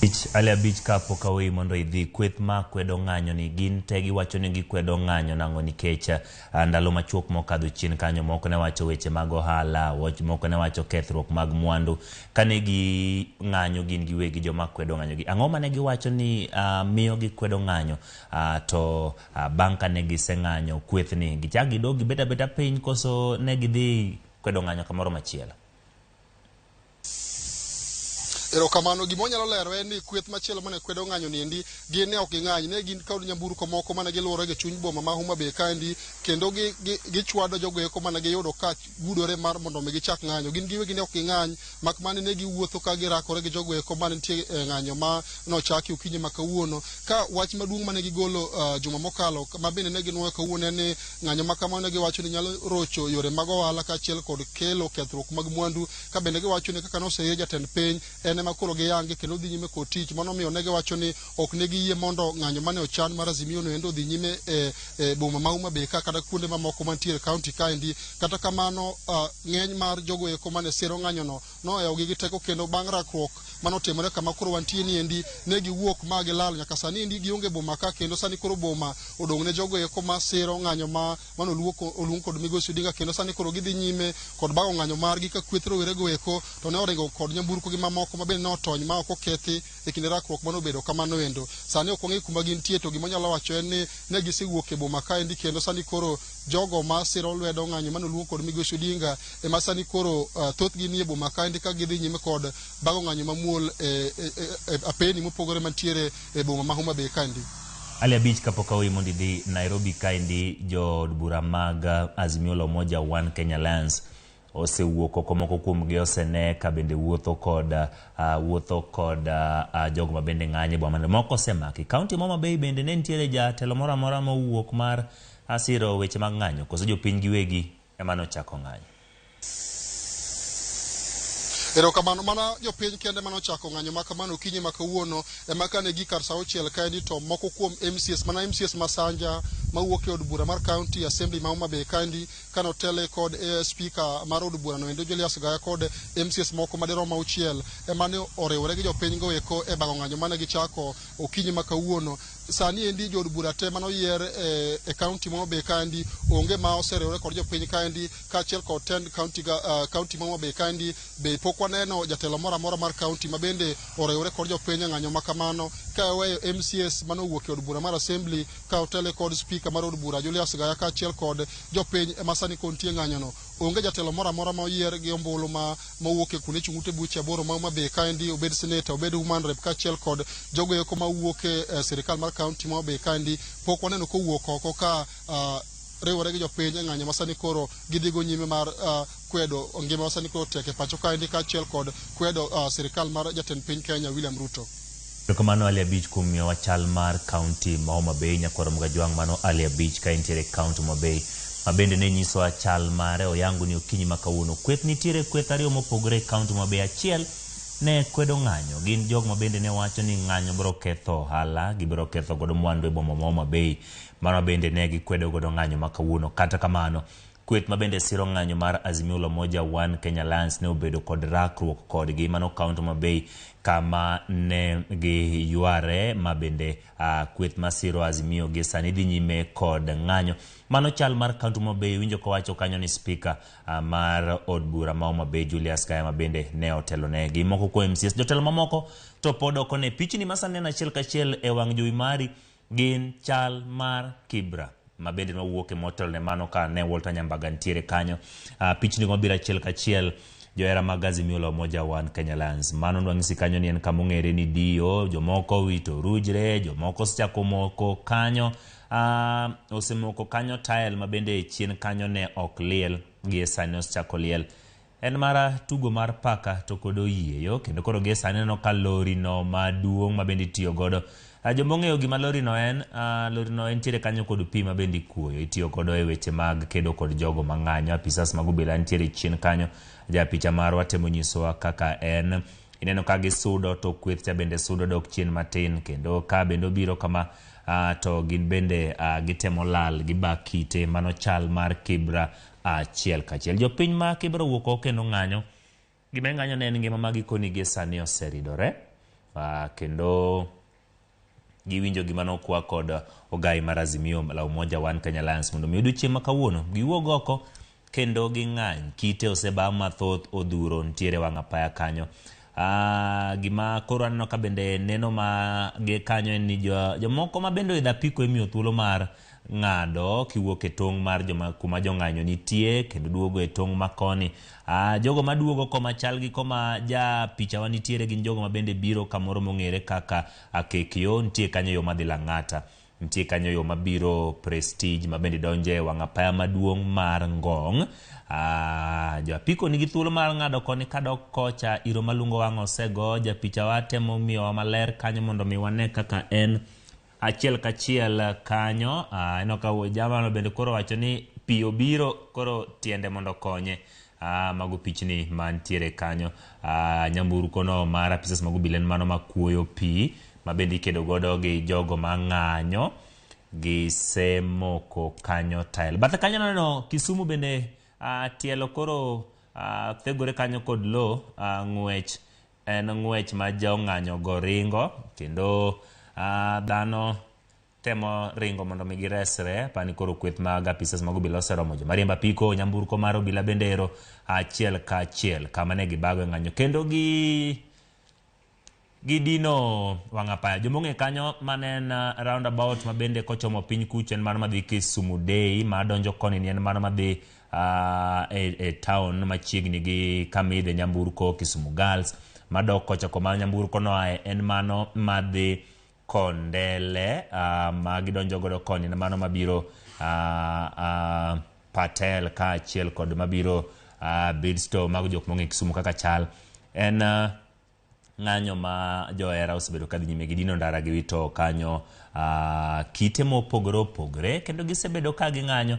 Abich ali abich kapok aweyi mondo idhi, kweth ma kwedo ng'anyo ni gin te giwacho ni gikwedo ng'anyo nang'o? Nikech ndalo machuok mokadho chien kanyo moko ne wacho weche mag ohala, wach moko ne wacho kethruok mag mwandu. Kane gi ng'anyo gin giwegi joma kwedo ng'anyo gi, ang'o mane giwacho ni miyo gikwedo ng'anyo? To bang' kane giseng'anyo, kweth ni gichak gidog gibet abeta piny koso ne gidhi kwedo ng'anyo kamoro machielo? Erokamano. Gima wanyalo lero en ni kweth machielo mane kwedo ng'anyo ni endi gin ne ok ging'any, ne gin kod nyamburko moko mane giluoro e chuny boma ma Homa Bay kaendi kendo gichwado jogo eko mane giyudo ka gudore mar mondo mi gichak ng'anyo. Gin giwegi ne ok ging'any, mak mana ne giwuotho ka girakore gi jogo eko mane nitie e ng'anyo ma nochaki okinyi ma kawuono. Ka wach maduong' mane gigolo juma mokalo ma bende ne ginuoyo kawuono en ni ng'anyo ma kamano ne giwacho ni nyalo rocho yore mag ohala kaachiel kod kelo kethruok mag mwandu, ka bende giwacho ni kaka noseyier jatend piny en ema koro giyange kendo dhi nyime kod tich. Mano omiyo ne giwacho ni ok ne giyie mondo ng'anyo mane ochan mar Azimio no endo odhi nyime e boma ma Homa Bay ka kata kuonde mamoko mantiere e kaunti kaendi. Kata kamano, ng'eny mar jogo eko mane siro ng'anyono nohewogi gi teko, kendo bang' rakruok manotimore kama koro wantie ni endi ne giwuok ma gilal. Nyaka sani endi gionge boma ka, kendo sani koro boma odong' ne jogo eko ma siro ng'anyo ma mane oluong kod migosi Odinga, kendo sani koro gidhi nyime kod bago ng'anyo margi ka kweth rowere go eko to ne oringo kod nyamburko gi mamoko ma bende ne otony ma ok okethi e kinde rakruok manobedo kamano endo. Sani ok wang'e kuma gintie, to gima wanyalo wacho en ni ne gisewuok e boma kaendi, kendo sani koro jogo ma siro lwedo ng'anyo mane oluong kod migosi Odinga ema sani koro thothgi nie boma kaendi ka gidhi nyime kod bago ng'anyo mamuol e apeyni mopogore mantiere e boma ma Homa Bay kaendi. Ali abich kapok aweyi mondo idhi Nairobi kaendi, jood bura mag Azimio la Umoja One Kenya Alliance osewuok oko, moko kuomgi osene ka bende wuotho kod jogo ma bende ng'anyo e boma ma moko osemaki. Kaunti ma Homa Bay bende ne nitiere jatelo moro amora mowuok mar siro weche mag ng'anyo koso jopiny giwegi ema nochako ng'anyo? Erokamano. Mana jopiny kende mane ochako ng'anyo ma kamano okinyi ma kawuono ema kane gi kar sa 6 kaendi, to moko kuom MCAs, mana MCAs Masanja mawuok e od bura mar County Assembly ma Homa Bay kaendi, kane otele kod speaker mar od bura no endo Julius Gaya kod MCAs moko madirom 6 ema ne oriwore gi jopiny go eko e bago ng'anyo mane gichako okinyi ma kawuono. Sani endi jood bura te manoyier e county ma Homa Bay kaendi onge ma oseriwore kod jopiny kaendi kaachiel kod tend county ma Homa Bay kaendi. Be pok waneno jatelo moro amora mar county ma bende oriwore kod jopiny e ng'anyo ma kamano, ka weyo MCAs manowuok e od bura mar assembly ka otele kod speaker. spika mar od bura Julius Gaya kaachiel kod jopiny ema sani kontie ng'anyono. Onge jatelo moro amora ma oyier gi ombulu ma mowuok e kuonde chung' ute buche 8 ma Homa Bay kaendi, obed seneta, obed woman rep kaachiel kod jogo eko mawuok e sirikal mar kaunti ma Homa Bay kaendi pok waneno kowuok oko ka riwore gi jopiny e ng'anyo ma sani koro gidhigo nyime mar kwedo ngima ma sani koro tek e pacho kaendi kaachiel kod kwedo sirikal mar jatend piny Kenya William Ruto. Erokamano Ali Abich kuom miyowa chal mar kaunti ma Homa Bay. Nyakwar Mgajwang' mano Ali Abich ka entiere e kaunti Homa Bay ma bende ne nyisowa chal mare. Oyango ni okinyi ma kawuono kweth nitiere kweth ariyo mopogore e kaunti Homa Bay. Achiel ne kwedo ng'anyo, gin jogo ma bende ne wacho ni ng'anyo biro ketho ohala, gibiro ketho godo mwandu e boma ma Homa Bay. Mano bende ne gikwedo godo ng'anyo ma kawuono. Kata kamano, kweth ma bende siro ng'anyo mar Azimio la Umoja One Kenya Alliance ne obedo kod rakruok kodgi mano kaunti Homa Bay kama ne giyware ma bende kweth masiro Azimio gi sani dhi nyime kod ng'anyo. Mano chal mar kaunti Homa Bay. Winjo kowacho kanyo ni spika mar od bura ma Homa Bay Julius Gaya ma bende ne otelo ne gi moko kuom MCS. Jotelo mamoko to pod ok one. Pichni ma sani neno achiel kachiel e wang' jowi mari gin chal mar Kibra ma bende nowuok e motelo ne mano ka ne Walter Nyambaga nitiere kanyo. Pichni go mabiro achiel kachiel johera mag Azimio la Umoja One Kenya Alliance. Mano nwang'isi kanyo ni en kama ong'ere ni dio, jomoko wito rujre, jomoko osechako moko kanyo. Osemoko kanyo tile ma bende chien kanyo ne ok liel, gie sani osechako liel. En mara tugo mar paka to kod oyieyo, kendo koro gie sani aneno ka lori no maduong' ma bende itiyo godo. Joma ong'eyo gima lori no en, lori no entiere kanyo kod pi ma bende ikuoyo, itiyo godo e weche mag kedo kod jogo mang'anyo. Apisas mag obila nitiere chien kanyo, japicha marwa temo nyisowa kaka en. Ineno ka gisudo to kweth cha bende sudo dok chien matin, kendo ka bende obiro kama to gin bende gitemo lal giba kite. Mano chal mar Kibra achiel kachiel. Jopiny ma Kibra owuok oko kendo ng'anyo. Gima ng'anyo ne en ngima ma gikoni gie sani oseridore, kendo giwinjo gima nokwa kod ogai mar Azimio la Umoja One Kenya Alliance mondo mi odiochieng' ma kawuono giwuog oko kendo ging'any. Kite oseba mathoth odhuro nitiere wang' apaya kanyo. Gima koro aneno ka bende neno ma gi kanyo en ni jomoko ma bende oidho apiko imiyo thuolo mar ng'ado kiwuok e tong' mar joma kuma jong'anyo nitie kendo duogo e tong' ma koni. Jogo maduogo koma chal gi koma ja pichawa nitiere gin jogo ma bende biro kamoro mong'ere kaka Akekyo, nitie kanyo yo madhi Lang'ata, nitie kanyo yo mabiro Prestige ma bende donje e wang' apaya maduong' mar Ngong'. Jo apiko nigi thuolo mar ng'ado koni kadok kocha. Iro malungo wang' osego, japichawa temo miyowa maler kanyo mondo mi wane kaka en achiel kachiel kanyo. Aneno ka jamano bende koro wacho ni pi obiro koro tiende mondo okonye. Mago pichni mantiere kanyo. Nyamburko no mar apisas mag obila en mano makuoyo pi ma bende ikedo godo gi jogo mang'anyo. Gisemoko kanyo tile. Bathe kanyo naneno Kisumu bende tielo koro thegore kanyo kod lo. Ng'wech en ng'wech ma jong'anyo go ringo kendo dhano temo ringo mondo mi giresre. Apani koro kweth mag apisas mag obila oseromo joma riembo apiko, nyamburko mar obila bende ero achiel kachiel kama ne gibago e ng'anyo kendo gidino wang' apaya. Joma ong'e kanyo mane en roundabout ma bende kochomo piny kucho en mano madhi Kisumu Day, madonjo koni ni en mano madhi e town machiegni gi kama idhe nyamburko Kisumu Girls, madok kocha koma nyamburko noae en mano madhi Kondele, ma gidonjo godo koni en mano mabiro Patel kaachiel kod mabiro Bidsto. Mago jok mong'e Kisumu kaka chal. En ng'anyo ma johera osebedo kadhi nyime gi dino ndara giwito kanyo kite mopogore opogore kendo gisebedo ka ging'anyo.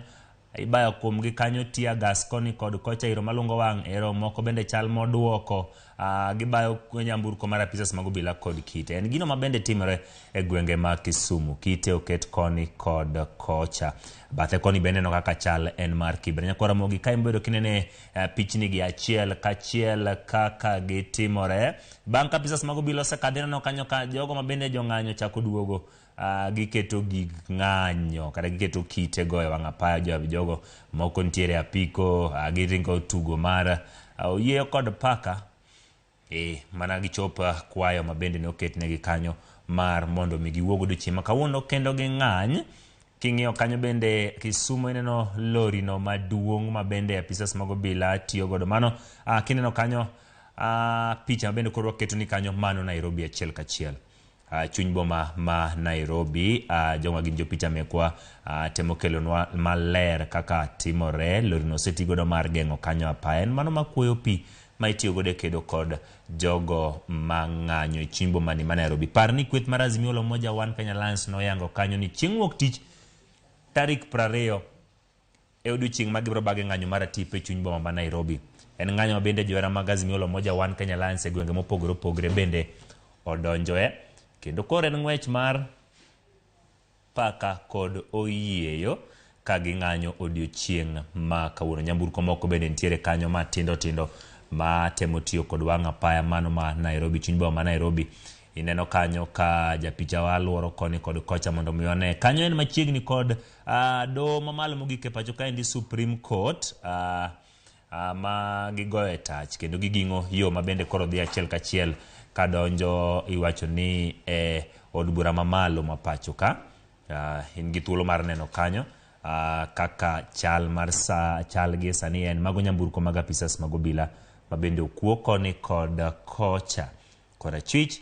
Ibayo kuomgi kanyo tear gas koni kod kocha, iro malungo wang' ero moko bende chal moduoko. Gibayo nyamburko mar apisas mag obila kod kite. En gino ma bende timore e gwenge mag Kisumu. Kite oket koni kod kocha. Bathe koni bende neno kaka chal en mar Kibra. Nyakwar Ramogi ka imbedo kinene pichni gi achiel kachiel kaka gitimore. Bang' ka apisas mag obila osekadho ineno kanyo ka jogo ma bende jong'anyo chako duogo. Giketo gig ng'anyo kata giketo kite go e wang' apaya. Jogo moko nitiere apiko, giringo tugo mar oyieyo kod paka. Mana gichop kwayo ma bende ne oketnegi kanyo mar mondo mi giwuog odiochieng' ma kawuono kendo ging'any. King'iyo kanyo bende Kisumu ineno lori no maduong' ma bende apisas mag obila tiyo godo. Mano kineno kanyo picha ma bende koro waketo ni kanyo, mano Nairobi achiel kachiel. Chuny boma ma Nairobi, jogo gin jopicha mekwa temo kelonwa maler kaka timore. Lori no oseti godo mar geng'o kanyo apaya. En mano makuoyo pi ma itiyo godo e kedo kod jogo mang'anyo e chuny boma ni ma Nairobi. Par ni kweth mar Azimio la Umoja One Kenya Alliance noyango kanyo ni chieng' wuok tich tarik 20 e odiochieng' ma gibiro bage ng'anyo mar atipo e chuny boma ma Nairobi. En ng'anyo ma bende johera mag Azimio la Umoja One Kenya Alliance e gwenge mopogore opogore bende odonjoe. Kendo koro en ng'wech mar paka kod oyieyo ka ging'anyo odiochieng' ma kawuono. Nyamburko moko bende nitiere kanyo matindo tindo ma temo tiyo kod wang' apaya mano ma Nairobi, chuny boma ma Nairobi. Ineno kanyo ka japicha wa luoro koni kod kocha mondo mi one. Kanyo en machiegni kod doho mamalo mogik e pacho kaendi, Supreme Court, ma gigoye tach kendo giging'o yo ma bende koro dhi achiel kachiel kadonjo iwacho ni e od bura mamalo ma pacho ka. In gi thuolo mar neno kanyo kaka chal mar sa chal gi sani en mago nyamburko mag apisas mag obila ma bende okuo koni kod kocha. Korachwich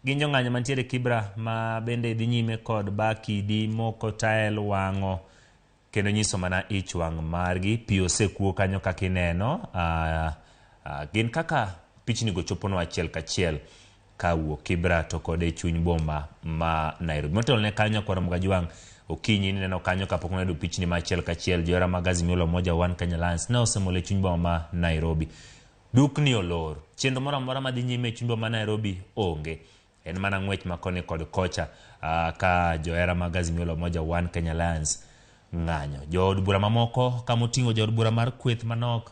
gin jong'anyo mantiere Kibra ma bende dhi nyime kod ba kidi, moko tael, wang'o kendo nyiso mana ich wang' margi. Pi osekuo kanyo kaka ineno. Gin kaka pichni go choponwa achiel kachiel kawuok Kibra to kod e chuny boma ma Nairobi. Motelo ne kanyo kwaro Mgajwang' okinyi nineno kanyo kapok noyudo pichni ma achiel kachiel johera mag Azimio la Umoja One Kenya Alliance ne osemol e chuny boma ma Nairobi. Dukni olor, chenro moro amora madhi nyime e chuny boma ma Nairobi onge. En mana ng'wech ma koni kod kocha ka johera mag Azimio la Umoja One Kenya Alliance ng'anyo. Jood bura mamoko kamoting'o jaod bura mar kweth manok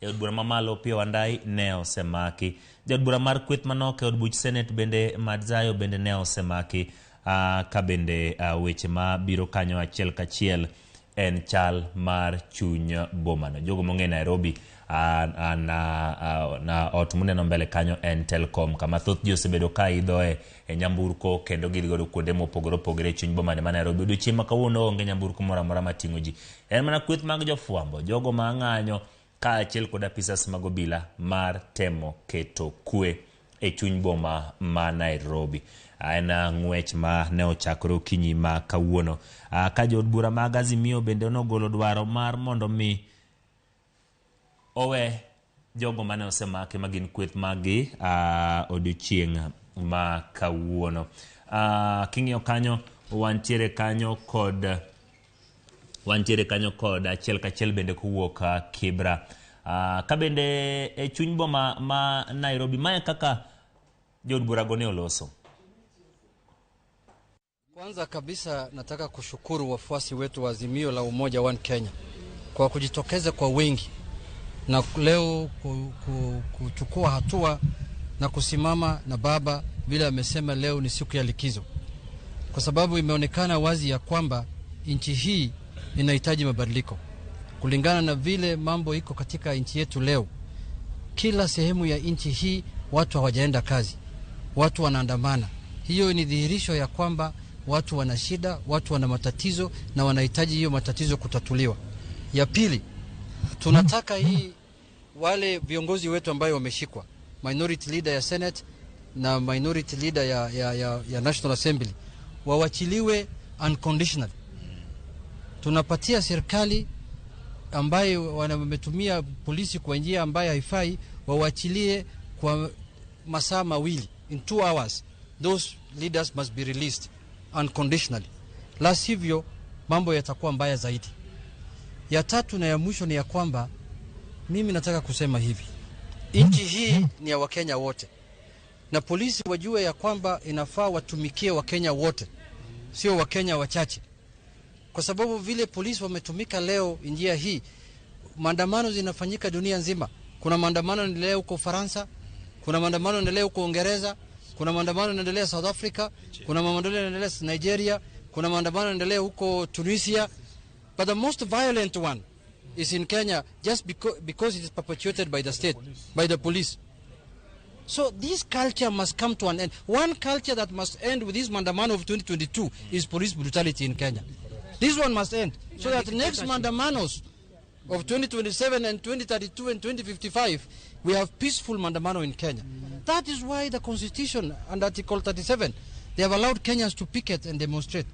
e od bura mamalo Opiyo Wandayi ne osemaki. Jaod bura mar kweth manok e od buch Senate bende Madzayo bende ne osemaki. Ka bende weche mabiro kanyo achiel kachiel en chal mar chuny bomano. Jogo mong'e Nairobi, na ot muneno mbele kanyo en Telcom, kama thoth ji osebedo ka idhoe e nyamburko kendo gidhi godo kuonde mopogore opogore e chuny bomani ma Nairobi. Odiochieng' ma kawuono onge nyamburko moro amora mating'o ji. En mana kweth mag jofwambo, jogo ma ng'anyo kaachiel kod apisas mag obila mar temo keto kwe e chuny boma ma Nairobi. En ng'wech ma ne ochakore okinyi ma kawuono. Ka jood bura mag Azimio bende nogolo dwaro mar mondo mi owe jogo mane osemaki ma gin kweth maggi odiochieng' ma kawuono. King'iyo kanyo wantiere kanyo kod achiel kachiel bende kowuok Kibra. Ka bende e chuny boma ma Nairobi, mae kaka jood burago ne oloso. Kwanza kabisa nataka kushukuru wafuasi wetu wa Azimio la Umoja One Kenya kwa kujitokeza kwa wingi na leo kuchukua hatua na kusimama na baba vile amesema leo ni siku ya likizo, kwa sababu imeonekana wazi ya kwamba nchi hii inahitaji mabadiliko kulingana na vile mambo iko katika nchi yetu leo. Kila sehemu ya nchi hii watu hawajaenda kazi, watu wanaandamana. Hiyo ni dhihirisho ya kwamba watu wana shida, watu wana matatizo na wanahitaji hiyo matatizo kutatuliwa. Ya pili, tunataka hii wale viongozi wetu ambayo wameshikwa, minority leader ya Senate na minority leader ya National Assembly, wawachiliwe unconditionally. Tunapatia serikali ambayo wametumia polisi kwa njia ambayo haifai, wawachilie kwa masaa mawili, in 2 hours those leaders must be released unconditionally. La sivyo mambo yatakuwa mbaya zaidi. Ya tatu na ya mwisho ni ya kwamba mimi nataka kusema hivi, nchi hii ni ya Wakenya wote, na polisi wajue ya kwamba inafaa watumikie Wakenya wote, sio Wakenya wachache. Kwa sababu vile polisi wametumika leo njia hii, maandamano zinafanyika dunia nzima. Kuna maandamano yanaendelea huko Faransa, kuna maandamano yanaendelea huko Uingereza, kuna maandamano yanaendelea South Africa, kuna maandamano yanaendelea Nigeria, kuna maandamano yanaendelea huko Tunisia. But the most violent one is in Kenya, just because it is perpetuated by the state, by the police. So this culture must come to an end. One culture that must end with this maandamano of 2022 is police brutality in Kenya. This one must end so that next mandamanos of 2027 and 2032 and 2055, we have peaceful mandamano in Kenya. That is why the Constitution and Article 37, they have allowed Kenyans to picket and demonstrate.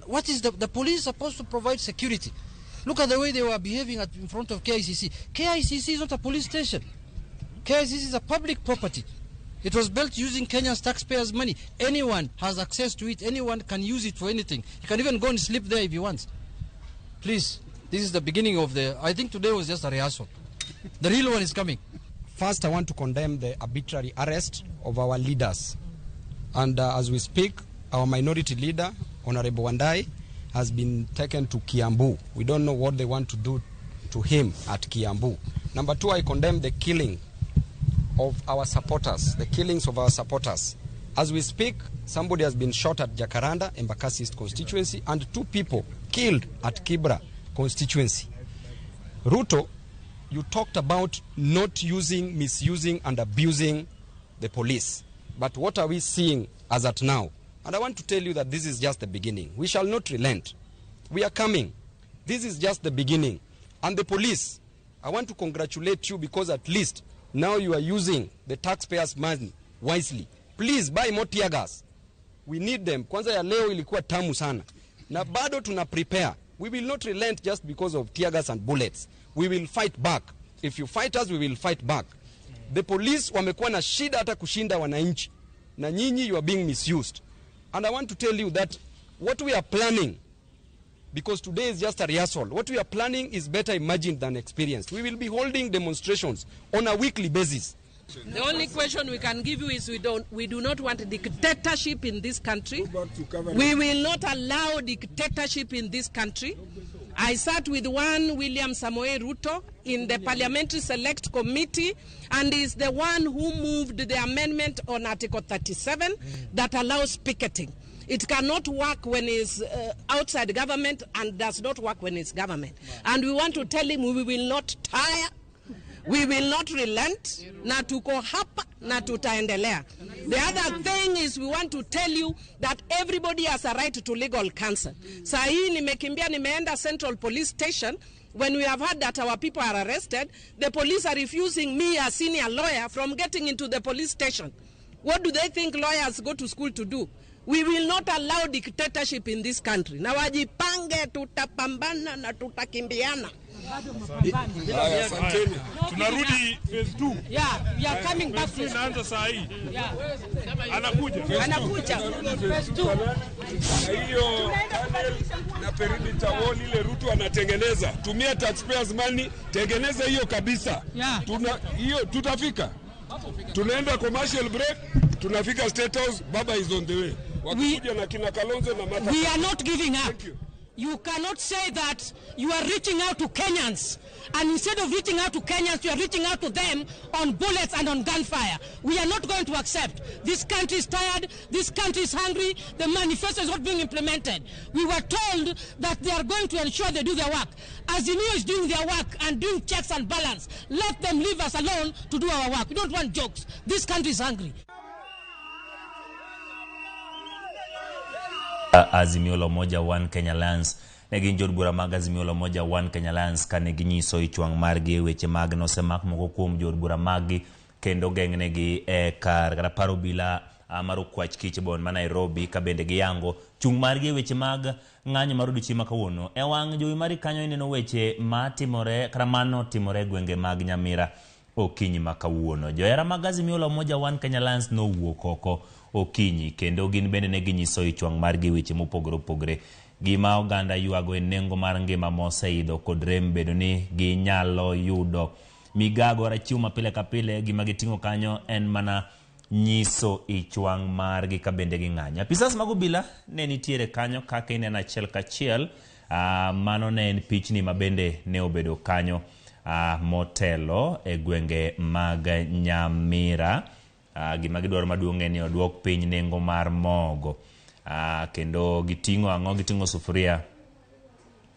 What is the police supposed to provide security? Look at the way they were behaving in front of KICC. KICC is not a police station. KICC is a public property. It was built using Kenya's taxpayers' money. Anyone has access to it. Anyone can use it for anything. You can even go and sleep there if you want. Please, this is the beginning of the... I think today was just a rehearsal. The real one is coming. First, I want to condemn the arbitrary arrest of our leaders. And as we speak, our minority leader, Honorable Wandai, has been taken to Kiambu. We don't know what they want to do to him at Kiambu. Number two, I condemn the killing of our supporters, the killings of our supporters. As we speak, somebody has been shot at Jacaranda, Embakasi East constituency, and 2 people killed at Kibra constituency. Ruto, you talked about not using, misusing, and abusing the police. But what are we seeing as at now? And I want to tell you that this is just the beginning. We shall not relent. We are coming. This is just the beginning. And the police, I want to congratulate you because at least now you are using the taxpayers' money wisely. Please buy more tear gas. We need them. Kwanza ya leo ilikuwa tamu sana. Na bado tuna prepare. We will not relent just because of tear gas and bullets. We will fight back. If you fight us, we will fight back. The police wamekuwa na shida hata kushinda wananchi. Na nyinyi, you are being misused. And I want to tell you that what we are planning, because today is just a rehearsal, what we are planning is better imagined than experienced. We will be holding demonstrations on a weekly basis. The only question we can give you is we do not want dictatorship in this country. We will not allow dictatorship in this country. I sat with one William Samoei Ruto in the Parliamentary Select Committee, and is the one who moved the amendment on Article 37 that allows picketing. It cannot work when it's outside government and does not work when it's government. And we want to tell him we will not tire. We will not relent, na tuko hapa, na tutaendelea. The other thing is we want to tell you that everybody has a right to legal counsel. Saa hii nimekimbia nimeenda Central Police Station. When we have heard that our people are arrested, the police are refusing me, a senior lawyer, from getting into the police station. What do they think lawyers go to school to do? We will not allow dictatorship in this country. Na wajipange, tutapambana na tutakimbiana. Tunarudi phase 2. Yeah, we are coming back. Phase 2 inaanza saa hii. Yeah. Anakuja. Anakuja. Phase 2. Hiyo na perimeter wall ile Ruto anatengeneza. Tumia taxpayers money, tengeneza hiyo kabisa. Yeah. Tuna hiyo tutafika. Tunaenda commercial break, tunafika State House, Baba is on the way. Wakikuja na kina Kalonzo na Martha. We are not giving up. Thank you. You cannot say that you are reaching out to Kenyans, and instead of reaching out to Kenyans, you are reaching out to them on bullets and on gunfire. We are not going to accept. This country is tired. This country is hungry. The manifesto is not being implemented. We were told that they are going to ensure they do their work. Azimio is doing their work and doing checks and balance. Let them leave us alone to do our work. We don't want jokes. This country is hungry. Azimio la Umoja One Kenya Alliance ne gin jood bura mag Azimio la Umoja One Kenya Alliance kane ginyiso ich wang' margi e weche mag nosemak moko kuom jood bura maggi kendo geng'negi e kar kata par obila mar Okwach Kich e boma ma Nairobi ka bende giyango chung' margi e weche mag ng'anyo mar odiochieng' ma kawuono. E wang' jowi mari kanyo ineno weche matimore kata manotimore e gwenge mag Nyamira okinyi ma kawuono. Johera mag Azimio la Umoja One Kenya Alliance nowuok oko okinyi kendo gin bende ne ginyiso ich wang' margi weche mopogore opogore. Gima oganda ywago e nengo mar ngima moseidho kod rem bedo ni ginyalo yudo migago rachiw ma pile ka pile. Gima giting'o kanyo en mana nyiso ich wang' margi ka bende ging'anyo. Apisas mag obila ne nitiere kanyo kaka ineno achiel kachiel. Mano ne en pichni ma bende ne obedo kanyo motelo e gwenge mag Nyamira. Gima gidwaro maduong' en ni oduok piny nengo mar mogo. Kendo giting'o ang'o? Giting'o sufuria,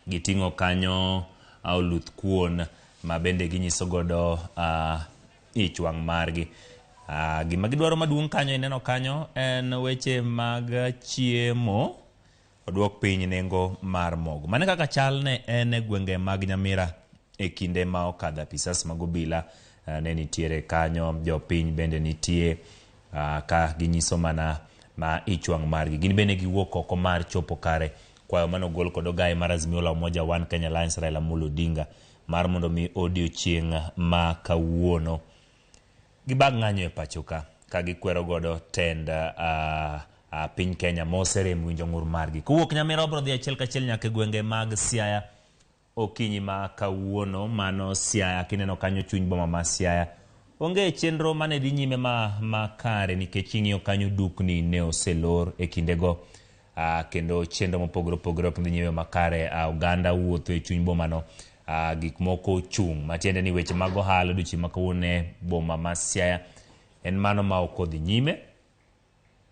giting'o kanyo oluth kuon ma bende ginyiso godo ich wang' margi. Gima gidwaro maduong' kanyo ineno kanyo en weche mag chiemo. oduok piny nengo mar mogo. Mano kaka chal ne en e gwenge mag Nyamira e kinde ma okadho. Apisas mag obila ne nitiere kanyo, jopiny bende nitie ka ginyiso mana ma ich wang' margi. Gin bende giwuok oko mar chopo kare kwayo mane ogol kod ogaye mar Azimio la Umoja One Kenya Alliance Raila Amolo Odinga mar mondo mi odiochieng' ma kawuono gibag ng'anyo e pacho ka ka gikwero godo tend piny Kenya moserem winjo ng'ur margi. Kowuok Nyamira wabiro dhi achiel kachiel nyaka e gwenge mag Siaya okinyi ma kawuono. Mano Siaya kineno kanyo chuny boma ma Siaya onge chenro mane dhi nyime ma kare nikech ing'iyo kanyo dukni ne oselor e kindego kendo chenro mopogore opogore ok dhi nyime makare. Oganda wuotho e chuny bomano, gik moko ochung' matiende ni weche mag ohala odiochieng' ma kawuono e boma ma Siaya en mano ma ok odhi nyime.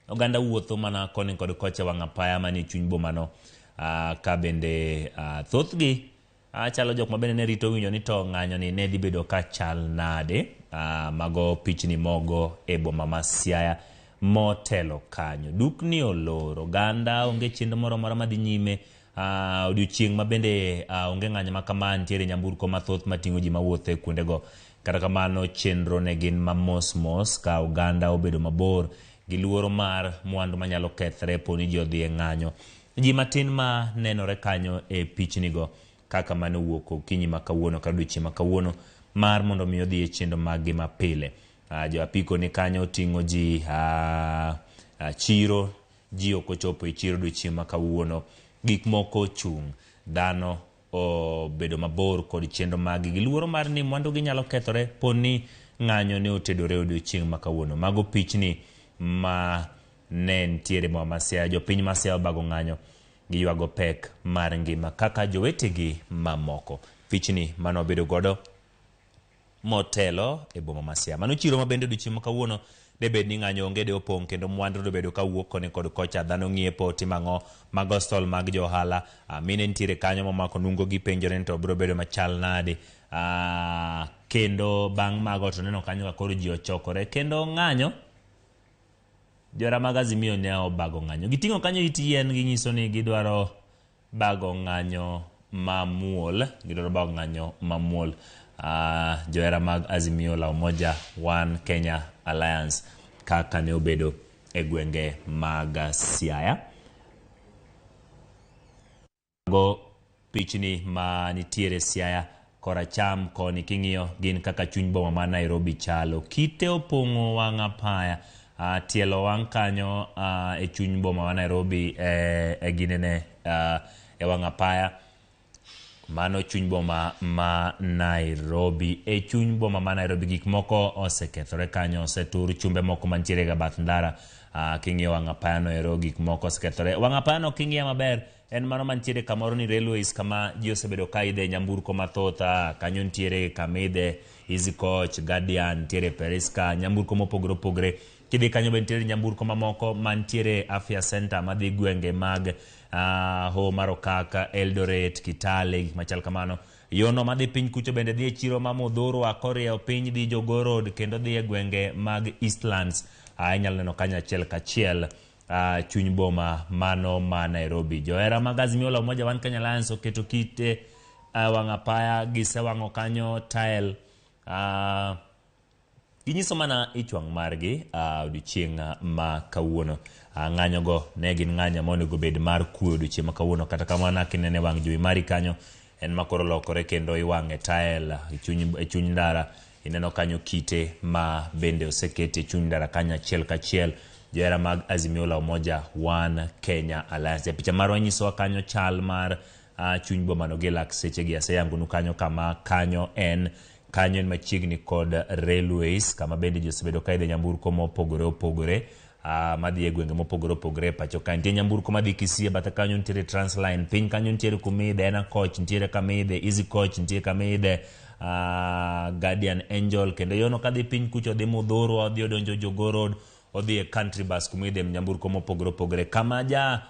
Oganda wuotho mana koni kod kocha wang' apaya manie chuny bomano, ka bende thothgi chalo jok ma bende ne rito winjo ni to ng'anyo ni ne dhi bedo ka chal nade. Mago pichni mogo e boma ma Siaya motelo kanyo. Dukni olor, oganda onge chenro moro amora madhi nyime. Odiochieng' ma bende onge ng'anyo ma kama, nitiere nyamburko mathoth mating'o ji mawuotho e kuondego. Kata kamano chenro ne gin ma mos mos ka oganda obedo mabor gi luoro mar mwandu manyalo kethre po ni ji odhi e ng'anyo. Ji matin ma nenore kanyo e pichnigo kaka mane owuok okinyi ma kawuono kata odiochieng' ma kawuono mar mondo mi odhi e chenro maggi mapile. Jo apiko ni kanyo oting'o ji, chiro ji ok ochopo e chiro odiochieng' ma kawuono. Gik moko ochung', dhano obedo mabor kod chenro maggi gi luoro mar ni mwandu gi nyalo kethore po ni ng'anyo ne otedore odiochieng' ma kawuono. Mago pichni ma ne nitiere boma ma Siaya. Jopiny ma Siaya obago ng'anyo giywago pek mar ngima kaka jowetegi mamoko. Pichni mane wabedo godo motelo e boma ma Siaya. Mano chiro ma bende odiochieng' ma kawuono debed ni ng'anyo onge de opong' kendo mwandu dobedo kawuok koni kod kocha. Dhano ng'iepo timo ang'o? Mago stall mag jo ohala. Mine nitiere kanyo momako nungo gipenjore ni to biro bedo machal nade. Kendo bang' mago to neno kanyo ka koro ji ochokore kendo ng'anyo. Johera mag Azimio ne obago ng'anyo. Giting'o kanyo it yien ginyiso ni gidwaro bago ng'anyo mamuol. Gidwaro bago ng'anyo mamuol. Johera mag Azimio la Umoja One Kenya Alliance kaka ne obedo e gwenge mag Siaya. Go pichni ma nitiere Siaya koracham koni king'iyo gin kaka chuny boma ma Nairobi chalo. Kite opong'o wang' apaya, tielo wang' kanyo e chuny boma ma Nairobi e ginene e wang' apaya. Mano chuny boma ma Nairobi. E chuny boma ma Nairobi gik moko osekethore kanyo, osetur chumbe moko mantiere ga bath ndara. King'iyo wang' apaya no ero gik moko osekethore. Wang' apaya no king'iyo maber en mano mantiere kamoro ni railways kama ji osebedo ka idhe nyamburko mathoth. Kanyo nitiere kamidhe Easy Coach, Guardian, nitiere Periska, nyamburko mopogore opogore. Kidhi kanyo be nitiere nyamburko mamoko mantiere Afya Center madhi gwenge mag Hoho mar Okak, Eldoret, Kitale, gik machal kamano. Yono madhi piny kucho bende dhi e chiro ma Muthurwa koriewo piny dhi Jogoo Road kendo dhi e gwenge mag Eastlands. Inyalo neno kanyo achiel kachiel chuny boma mano ma Nairobi. Johera mag Azimio la Umoja One Kenya Alliance oketo kite wang' apaya, gisewang'o kanyo tile. Ginyiso mana ich wang' margi odiochieng' ma kawuono. Ng'anyogo ne gin ng'anyo monego bed mar kwe odiochieng' ma kawuono. Kata kamano kinene wang' jowi mari kanyo en ma koro lokore kendo iwang'e tile e chuny ndara. Ineno kanyo kite ma bende oseketi e chuny ndara kanyo achiel kachiel. Johera mag Azimio la Umoja One Kenya Alliance. E picha marwa nyisowa kanyo chal mar chuny bomano gi lak sechegi. Aseyangonu kanyo kama kanyo en. Kanyo en machiegni kod railways kama bende ji osebedo ka idhe nyamburko mopogore opogore madhi e gwenge mopogore opogore e pacho ka. Nitie nyamburko madhi Kisii, e bathe kanyo nitiere Transline, piny kanyo nitiere kumidhe Ena Coach, nitiere kamidhe Easy Coach, nitie kamidhe Guardian Angel, kendo yono kadhi piny kucho odhi Muthurwa, odhi odonjo Jogoo Road, odhi e Country Bus kumidhe nyamburko mopogore opogore. Kama ja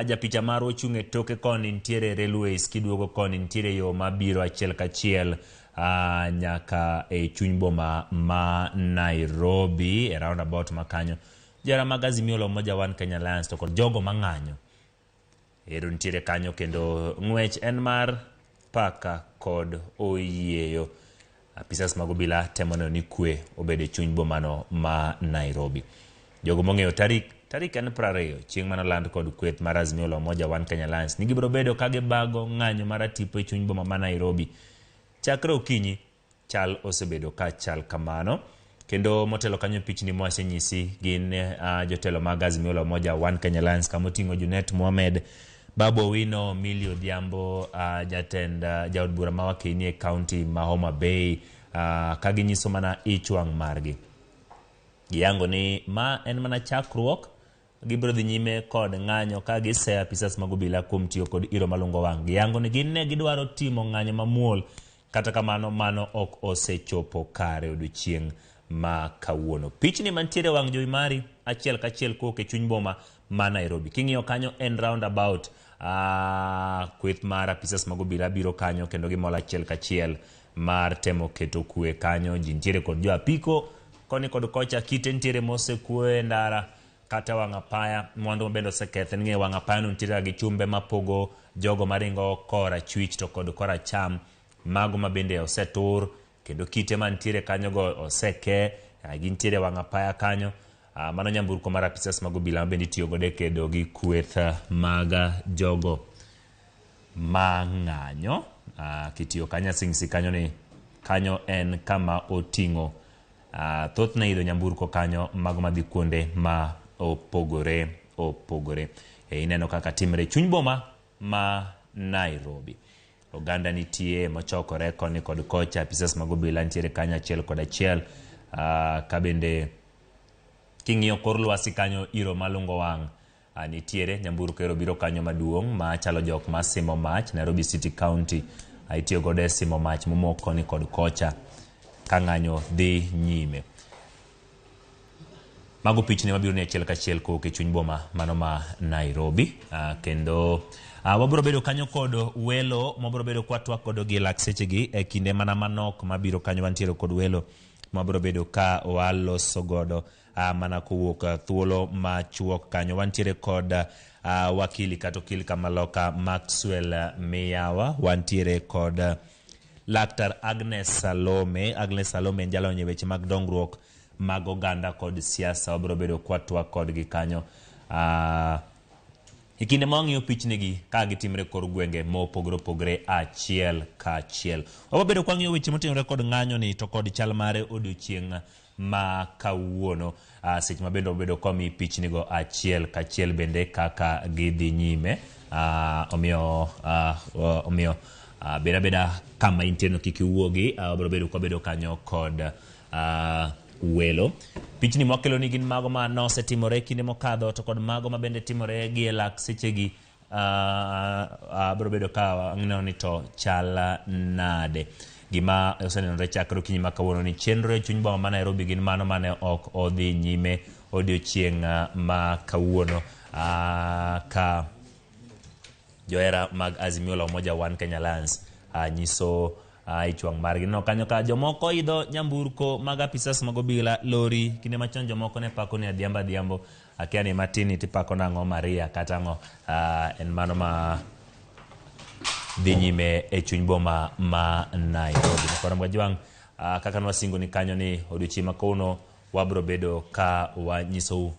japicha marwa ochung' e toke koni nitiere railways, kiduogo koni nitiere yo mabiro achiel kachiel nyaka e chuny boma ma Nairobi e roundabout ma kanyo. Johera mag Azimio la Umoja One Kenya Alliance to kod jogo mang'anyo Ero nitiere kanyo kendo ng'wech en mar paka kod oyieyo. Apisas mag obila temo neno ni kwe obedo e chuny bomano ma Nairobi. Jogo mong'eyo tarik, tarik en 20 chieng' mane oland kod kweth mar Azimio la Umoja One Kenya Alliance ni gibiro bedo ka gibago ng'anyo mar atipo e chuny boma ma Nairobi. Chakre okinyi, chal osebedo ka chal kamano. Kendo motelo kanyo pichni mwasenyisi gin jotelo mag Azimio la Umoja One Kenya Alliance kama oting'o Junet Mohamed, Babu Owino, Millie Odhiambo, jatend jaod bura ma Wakini e kaunti ma Homa Bay, ka ginyiso mana ich wang' margi. Giyango ni ma en mana chakruok, gibiro dhi nyime kod ng'anyo ka giseyo apisas mag obila kuom tiyo kod iro malungo wang'. Giyango ni gin ne gidwaro timo ng'anyo mamuol, kata kamano mano ok osechopo kare odiochieng' ma kawuono. Pichni mantiere wang' jowi mari achiel kachiel kowuok e chuny boma ma Nairobi. King'iyo kanyo en roundabout, kweth mar apisas mag obila biro kanyo kendo gimol achiel kachiel mar temo keto kwe kanyo. Ji nitiere kod jo apiko koni kod kocha, kite nitiere mosekuo e ndara kata wang' apaya, mwandu mabende oseketho. Ning'eyo wang' apaya no nitiere gi chumbe mapogo jogo maringo korachwich to kod koracham, mago mabende osetur kendo kite mantiere kanyo go oseke, gintiere wang' apaya kanyo. Mano nyamburko mar apisas mag obila mabende itiyo godo e kedo gi kweth mag jogo ma ng'anyo. Kitiyo kanyo asing'si kanyo ni kanyo en kama oting'o thothne idho nyamburko kanyo mago madhi kuonde ma opogore opogore. Ineno kaka timre chuny boma ma Nairobi. Oganda nitie mochokore koni kod kocha, apisas mag obila nitiere kanyo achiel kod achiel. Ka bende king'iyo kor lwasi kanyo iro malungo wang' nitiere nyamburko ero biro kanyo maduong' machalo jok masimo mach Nairobi City County. Itiyo godo e simo mach momok koni kod kocha ka ng'anyo dhi nyime. Mago pichni mabiro ni achiel kachiel kowuok e chuny boma mano ma Nairobi. Kendo wabiro bedo kanyo kod welo mwabiro bedo kwatwak godo gi lak sechegi e kinde mana manok mabiro kanyo. Wantiere kod welo mwabiro bedo ka waloso godo mana kowuok thuolo machuok kanyo. Wantiere kod wakili kata okil kamaloka Maxwell Miyawa, wantiere kod Laktar Agnes Salome. Agnes Salome en jalony e weche mag dongruok mag oganda kod siasa. Wabiro bedo kwatwak kodgi kanyo. E kinde ma wang'iyo pichnigi ka gitimre kor gwenge mopogore opogore achiel kachiel. Wabiro bedo kwang'iyo weche motenore kod ng'anyo ni to kod chal mare odiochieng' ma kawuono. Seche ma bende wabedo kwamiyi pichnigo achiel kachiel bende kaka gidhi nyime. Omiyo bed abeda kama intie no kik iwuogi. Wabiro bedo kwabedo kanyo kod welo. Pichni mwakelo ni gin mago ma nosetimore kinde mokadho to kod mago ma bende timore gi e lak sechegi. Biro bedo ka wang'eyo ni to chal nade. Gima osenenore chakre okinyi ma kawuono ni chenro e chuny boma ma Nairobi gin mano mane ok odhi nyime odiochieng' ma kawuono. Ka johera mag Azimio la Umoja One Kenya Alliance nyiso ich wang' margi. No kanyo ka jomoko idho nyamburko mag apisas mag obila, lori. Kinde machon jomoko ne pako ni adhiambo adhiambo, akia ni matini tipako nang'o Maria kata ang'o. En mano ma dhi nyime e chuny boma ma Nairobi. Koro Mwajwang', kaka nwasingo ni kanyo ni odiochieng' ma kawuono wabiro bedo ka wanyisou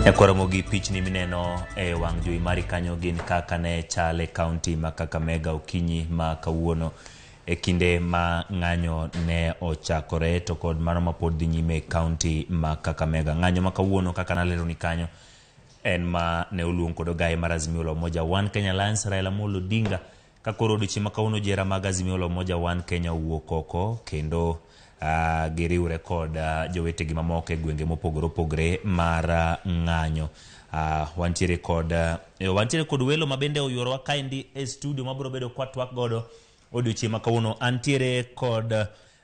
Nyakwaramogi pichni mineno e wang' jowi mari kanyo gin kaka ne chal e kaunti ma Kakamega okinyi ma kawuono e kinde ma ng'anyo ne ochakore to kod mano ma pod dhi nyime e kaunti ma Kakamega. Ng'anyo ma kawuono kaka naleroni kanyo en ma ne oluong kod ogaye mar Azimio la Umoja One Kenya Alliance Raila Amolo Odinga ka koro odiochieng' ma kawuono jera mag Azimio la Umoja One Kenya owuok oko kendo giriwre kod jowetegi mamoko e gwenge mopogore opogore mar ng'anyo. Wantiere kod wantiere kod welo mabende oyuorowa kaendi e studio mabiro bedo kwatwak godo odiochieng' ma kawuono. Antiere kod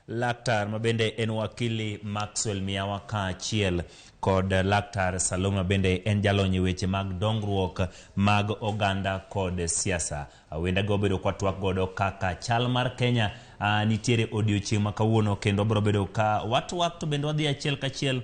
laktar mabende en wakili Maxwell Miyawa kaachiel kod laktar Salome mabende en jalony e weche mag dongruok mag oganda kod siasa. Wendego bedo kwatwak godo kaka chal mar Kenya nitiere odiochieng' ma kawuono kendo biro bedo ka watwak to bende wadhi achiel kachiel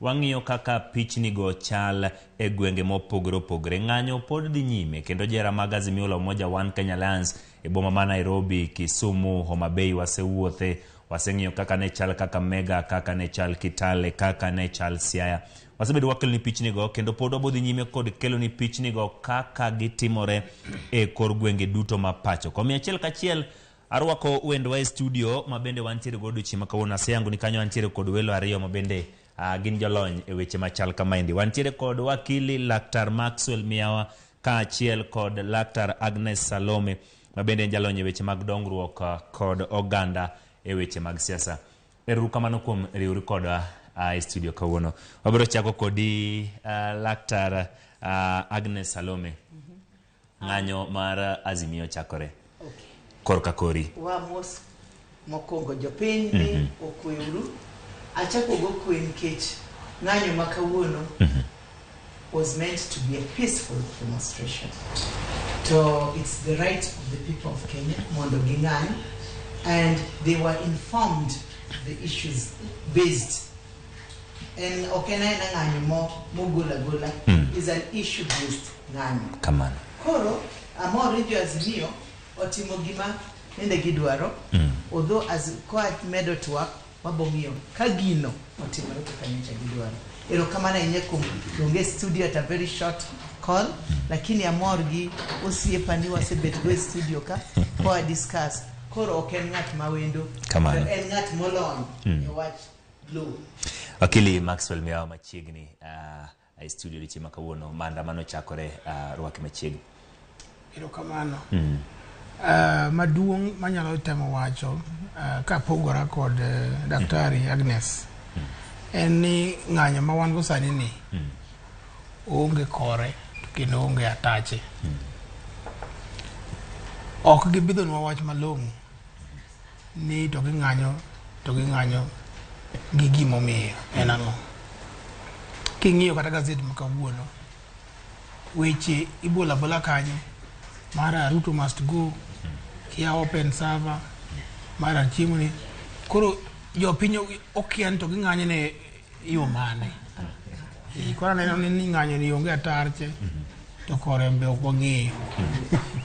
wang'iyo kaka pichnigo chal e gwenge mopogore opogore. Ng'anyo pod dhi nyime kendo jera mag Azimio la Umoja One Kenya Alliance e boma ma Nairobi, Kisumu, Homa Bay wasewuothe, waseng'iyo kaka ne chal Kakamega, kaka ne chal Kitale, kaka ne chal Siaya. Wasebedo wakeloni pichnigo kendo pod wabodhi nyime kod keloni pichnigo kaka gitimore e kor gwenge duto ma pacho. Komi achiel kachiel arwako wendwa e studio ma bende wantiere godo odiochieng' ma kawuono. Aseyango ni kanyo wantiere kod welo ariyo ma bende gin jolony e weche machal kamaendi. Wantiere kod wakili Laktar Maxwell Miyawa kaachiel kod Laktar Agnes Salome ma bende en jalony e weche mag dongruok kod oganda e weche mag siasa. Ero kamano kuom riwri kodwa e studio kawuono. Wabiro chako kodi Laktar Agnes Salome. Ng'anyo mar Azimio chakore. Korka kori. Wamos mokwongo jopiny ni okweuru. Achako go kwe nikech ng'anyo ma kawuono was meant to be a peaceful demonstration. To it's the right of the people of Kenya mondo ging'any, and they were informed the issues based. En ok en aena ng'anyo mo mogol agola, is an issue based ng'anyo. Kamano. Koro amor ni jo Azimio otimo gima nende gidwaro. Although as koa medo twak wabong'iyo ka gino otimore kaka nyocha gidwaro. Erokamano ahinya kuom luonge studio at a very short call, lakini amor gi osiepa ni wasebet go e studio ka koa discuss. Koro ok en ng'at ma wendo, Kamano. to en ng'at molony e wach law. Wakili Maxwell Miyawa machiegni e studio odiochieng' ma kawuono. Maandamano chakore, rwaki machiegni. Erokamano. Maduong' manyalo temo wacho kapogora kod Daktari Agnes en ni ng'anyo ma wan go sani ni onge kore to kendo onge atache. Ok gibidhonwa wach malong'o ni to ging'anyo to ging'anyo gi gimomiyo en ang'o. King'iyo kata gazet ma kawuono, weche ibolo abola kanyo mara Ruto must go, kia open server, mara chiemo ni. Koro jopiny okia ni to ging'anyo ne yo mane. Koro aneno ni ng'anyo ni onge atarche to kore be ok wang'eyo.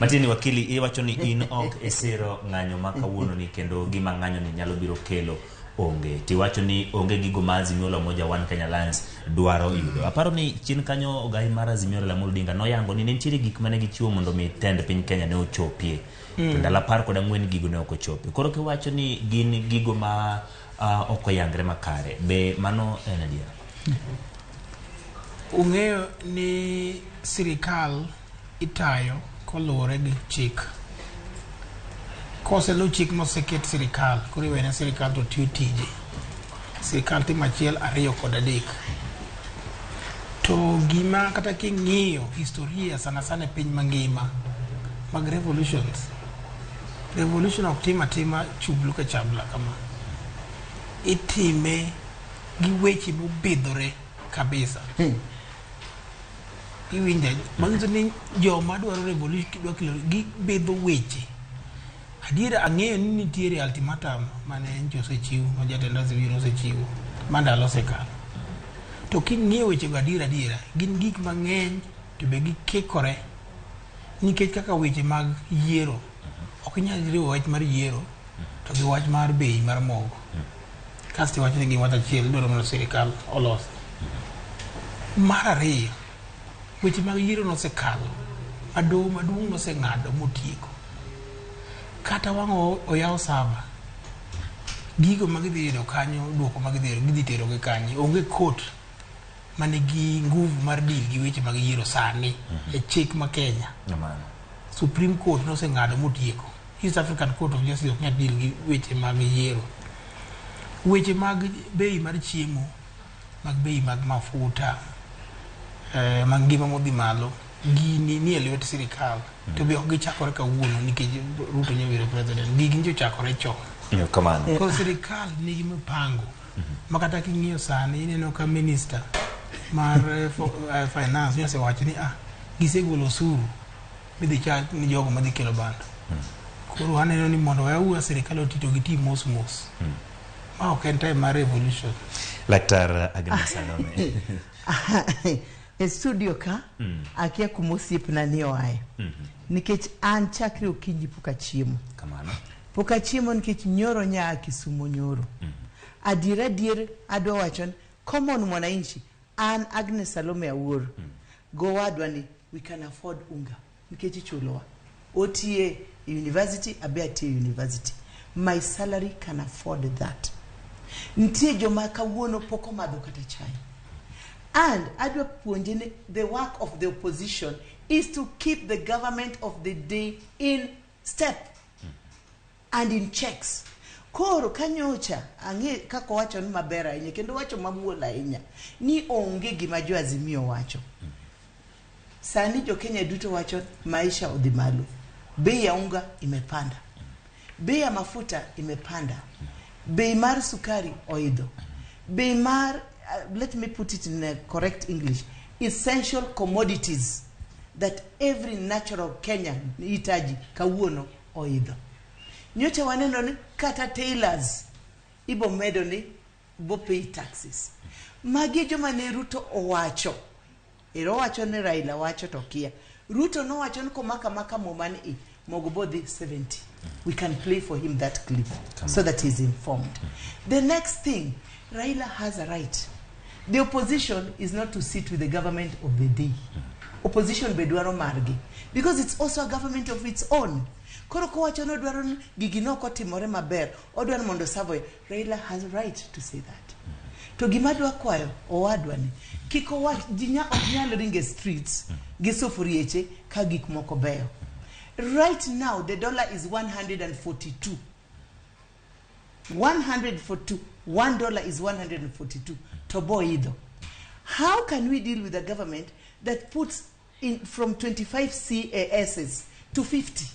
Matiende ni wakili iwacho ni in ok isiro ng'anyo ma kawuono ni kendo gima ng'anyo ni nyalo biro kelo onge. Tiwacho ni onge gigo ma Azimio la Umoja One Kenya Alliance dwaro yudo. Aparo ni chien kanyo ogai mar Azimio Raila Amolo Odinga noyango ni ne nitiere gik mane gichiwo mondo mi tend piny Kenya ne ochopie. To ndalo 14 gigo ne ok ochopi. Koro kiwacho ni gin gigo ma ok oyangre makare, be mano en adiera? Ung'eyo ni sirikal itayo koluwore gi chik. Koselu chik moseket sirikal, koro iwene sirikal to tiyo tije. Sirikal timo 1, 2 kod 3. To gima kata king'iyo historia sana sana e piny mangima mag revolutions, revolution ok tim atima chublu ka chabla kama. Itime gi weche mobidhore kabisa. Iwinja, manyiso ni joma dwaro revolution dwa kelo gibidho weche. Adiera ang'eyo ni nitiere ultimatum mane nyocha osechiw, ma jatend Azimio nosechiwo, ma ndalo osekalo. To king'iyo wechego adiera adiera, gin gik mang'eny to be gikikore. Nikech kaka weche mag yiero, ok inyal riwo wach mar yiero to gi wach mar bei mar mogo. Kasto iwacho ni gin wach achiel, idwaro mondo sirikal olosi. Mar ariyo, weche mag yiero nosekalo ma doho maduong' noseng'ado motieko. Kata wang' oyaw sava, gigo ma gidhi yudo kanyo, duoko ma gidhi yudo, gidhi terogi kanye. Onge court manigi nguvu mar deal gi weche mag yiero sani e chik ma Kenya. Supreme Court noseng'ado motieko. East African Court of Justice ok nyal deal gi weche mag yiero. Weche mag bei mar chiemo, mag bei mag mafuta, mag ngima modhi malo, gini nie lwet sirikal. To be ok gichakore kawuono nikech Ruto nyobedo president. Gigi nyocha ochakore chon. Kamano. Koro sirikal nigi mipango ma kata king'iyo sani ineno ka minister mar finance nyosewacho ni gisegolo osuru midhi chal ni jogo madhi kelo bando. Koro aneno ni mondo wawe sirikal oti to giti mos mos. Ma ok en time mar revolution. Laktar Agnes Salome. E studio ka akia kuma osiepna ni oaye. Nikech an chakre okinyi pok achiemo. Kamano. Pok achiemo nikech nyoro nya Kisumo nyoro. Adier adier adwa wacho ni common mwananchi an Agnes Salome Awuor. Gowadwa ni we can afford unga nikech ichulowa. Otiye university abe atiye university. My salary can afford that. Nitie joma kawuono pok omadho kata chai. And adwa puonje ni the work of the opposition is to keep the government of the day in step and in checks. Koro kanyocha ang'e kaka owacho ni maber ahinya kendo wacho mamuol ahinya ni onge gima jo Azimio wacho. Sani jo Kenya duto wacho maisha odhi malo. Bei ya unga imepanda. Bei ya mafuta imepanda. Bei mar sukari oidho. Bei mar, let me put it in a correct English, essential commodities that every natural Kenyan hitaji kawuono oidho. Nyocha waneno ni kata tailors ibo medo ni bo pay taxes. Magi joma ne Ruto owacho. Ero wacho ni Raila wacho to kia. Ruto nowacho ni komaka maka moma ni mogo bodhi 70. We can play for him that clip so that he's informed. The next thing, Raila has a right. The opposition is not to sit with the government of the day. Opposition be dwaro margi because it's also a government of its own. Koro kowacho ni odwaro ni gigi nok otimore maber, odwaro mondo Savoy. Raila has a right to say that. To gima adwa kwayo owadwa ni kik owach ji ok nyal ringo e streets gi sufurieche ka gik moko beyo. Right now the dollar is 142. 142. $1 is 142. To bo idho. How can we deal with a government that puts in from 25 CASs to 50?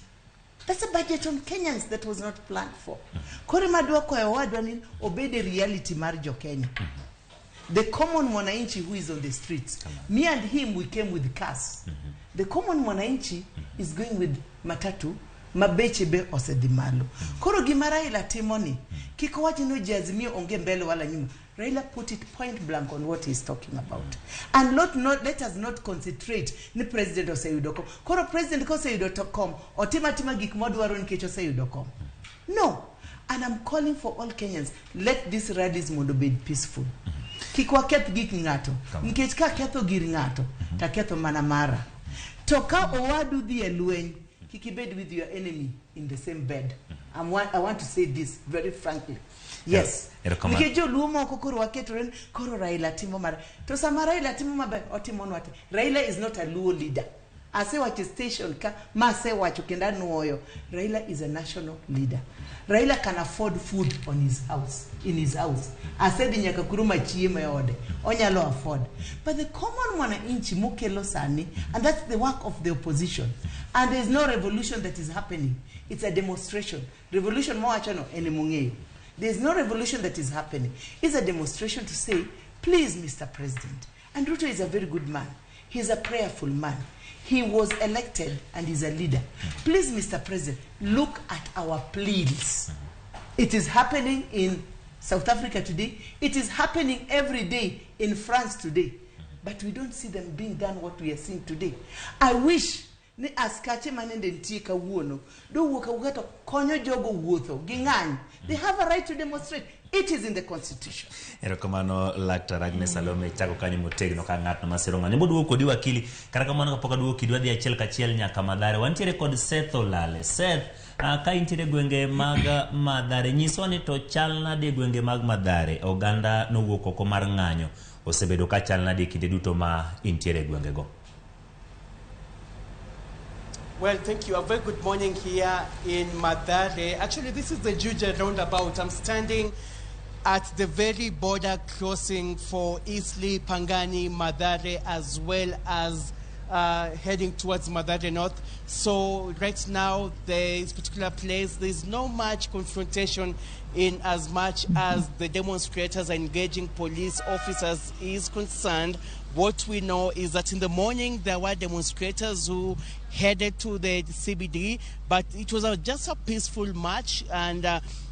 That's a budget on Kenyans that was not planned for. Koro madwa kwayo owadwa ni obed e reality mar jo Kenya. The common mwananchi who is on the streets. Me and him, we came with cars. The common mwananchi is going with matatu, mabeche be osedhi malo. Koro gima Raila timo ni, kik owach ni ji Azimio onge mbele wala nyuma. Raila put it point blank on what he's talking about. And let us not concentrate ni president oseyudo kom. Koro president koseyudo to kom, otima tima gik modwaro nikech oseyudo kom. No. And I'm calling for all Kenyans, let these rallies mondo bed peaceful. Kik waketh gik ng'ato. Nikech ka ketho gir ng'ato, ta ketho mana mara. To ka owadu dhi e lweny, kik ibed with your enemy in the same bed. I want to say this very frankly. Yes. Nikech joluo moko koro waketore ni koro Raila timo mara. To sama Raila timo maber, otimonwa te. Raila is not a Luo leader. Asewacho station ka, ma asewacho kendo anuoyo. Raila is a national leader. Raila can afford food on his house, in his house. Asedhi nyaka kuro machiemo e ode. Onyalo afford. But the common mwananchi mokelo sani, and that's the work of the opposition. And there is no revolution that is happening. It's a demonstration. Revolution mowacho no en mong'eyo. There is no revolution that is happening. It's a demonstration to say, please, Mr. President. And Ruto is a very good man. He's a prayerful man. He was elected and is a leader. Please, Mr. President, look at our pleas. It is happening in South Africa today. It is happening every day in France today. But we don't see them being done what we are seeing today. I wish Ni askache manende nitie kawuono dowuok awuoka to konyo jogo wuotho gi ng'any. They have a right to demonstrate. It is in the constitution. Erokamano Laktar Agnes Salome, chako kanyo motegno ka ng'atno masiro ng'anyo. Boduogo kodi wakili, kata kamano kapok aduogo kidi wadhi achiel kachiel nyaka Mathare. Wantiere kod Seth Olale. Seth, ka intiere gwenge mag Mathare, nyiswa ni to chal nade e gwenge mag Mathare? Oganda nowuok oko mar ng'anyo, osebedo ka chal nade e kinde duto ma intiere e gwengego? Well, thank you. A very good morning here in Mathare. Actually, this is the Juja roundabout. I'm standing at the very border crossing for Eastleigh, Pangani, Mathare, as well as heading towards Mathare North. So right now, this particular place, there's no much confrontation in as much as the demonstrators engaging police officers is concerned. What we know is that in the morning, there were demonstrators who headed to the CBD, but it was just a peaceful march, and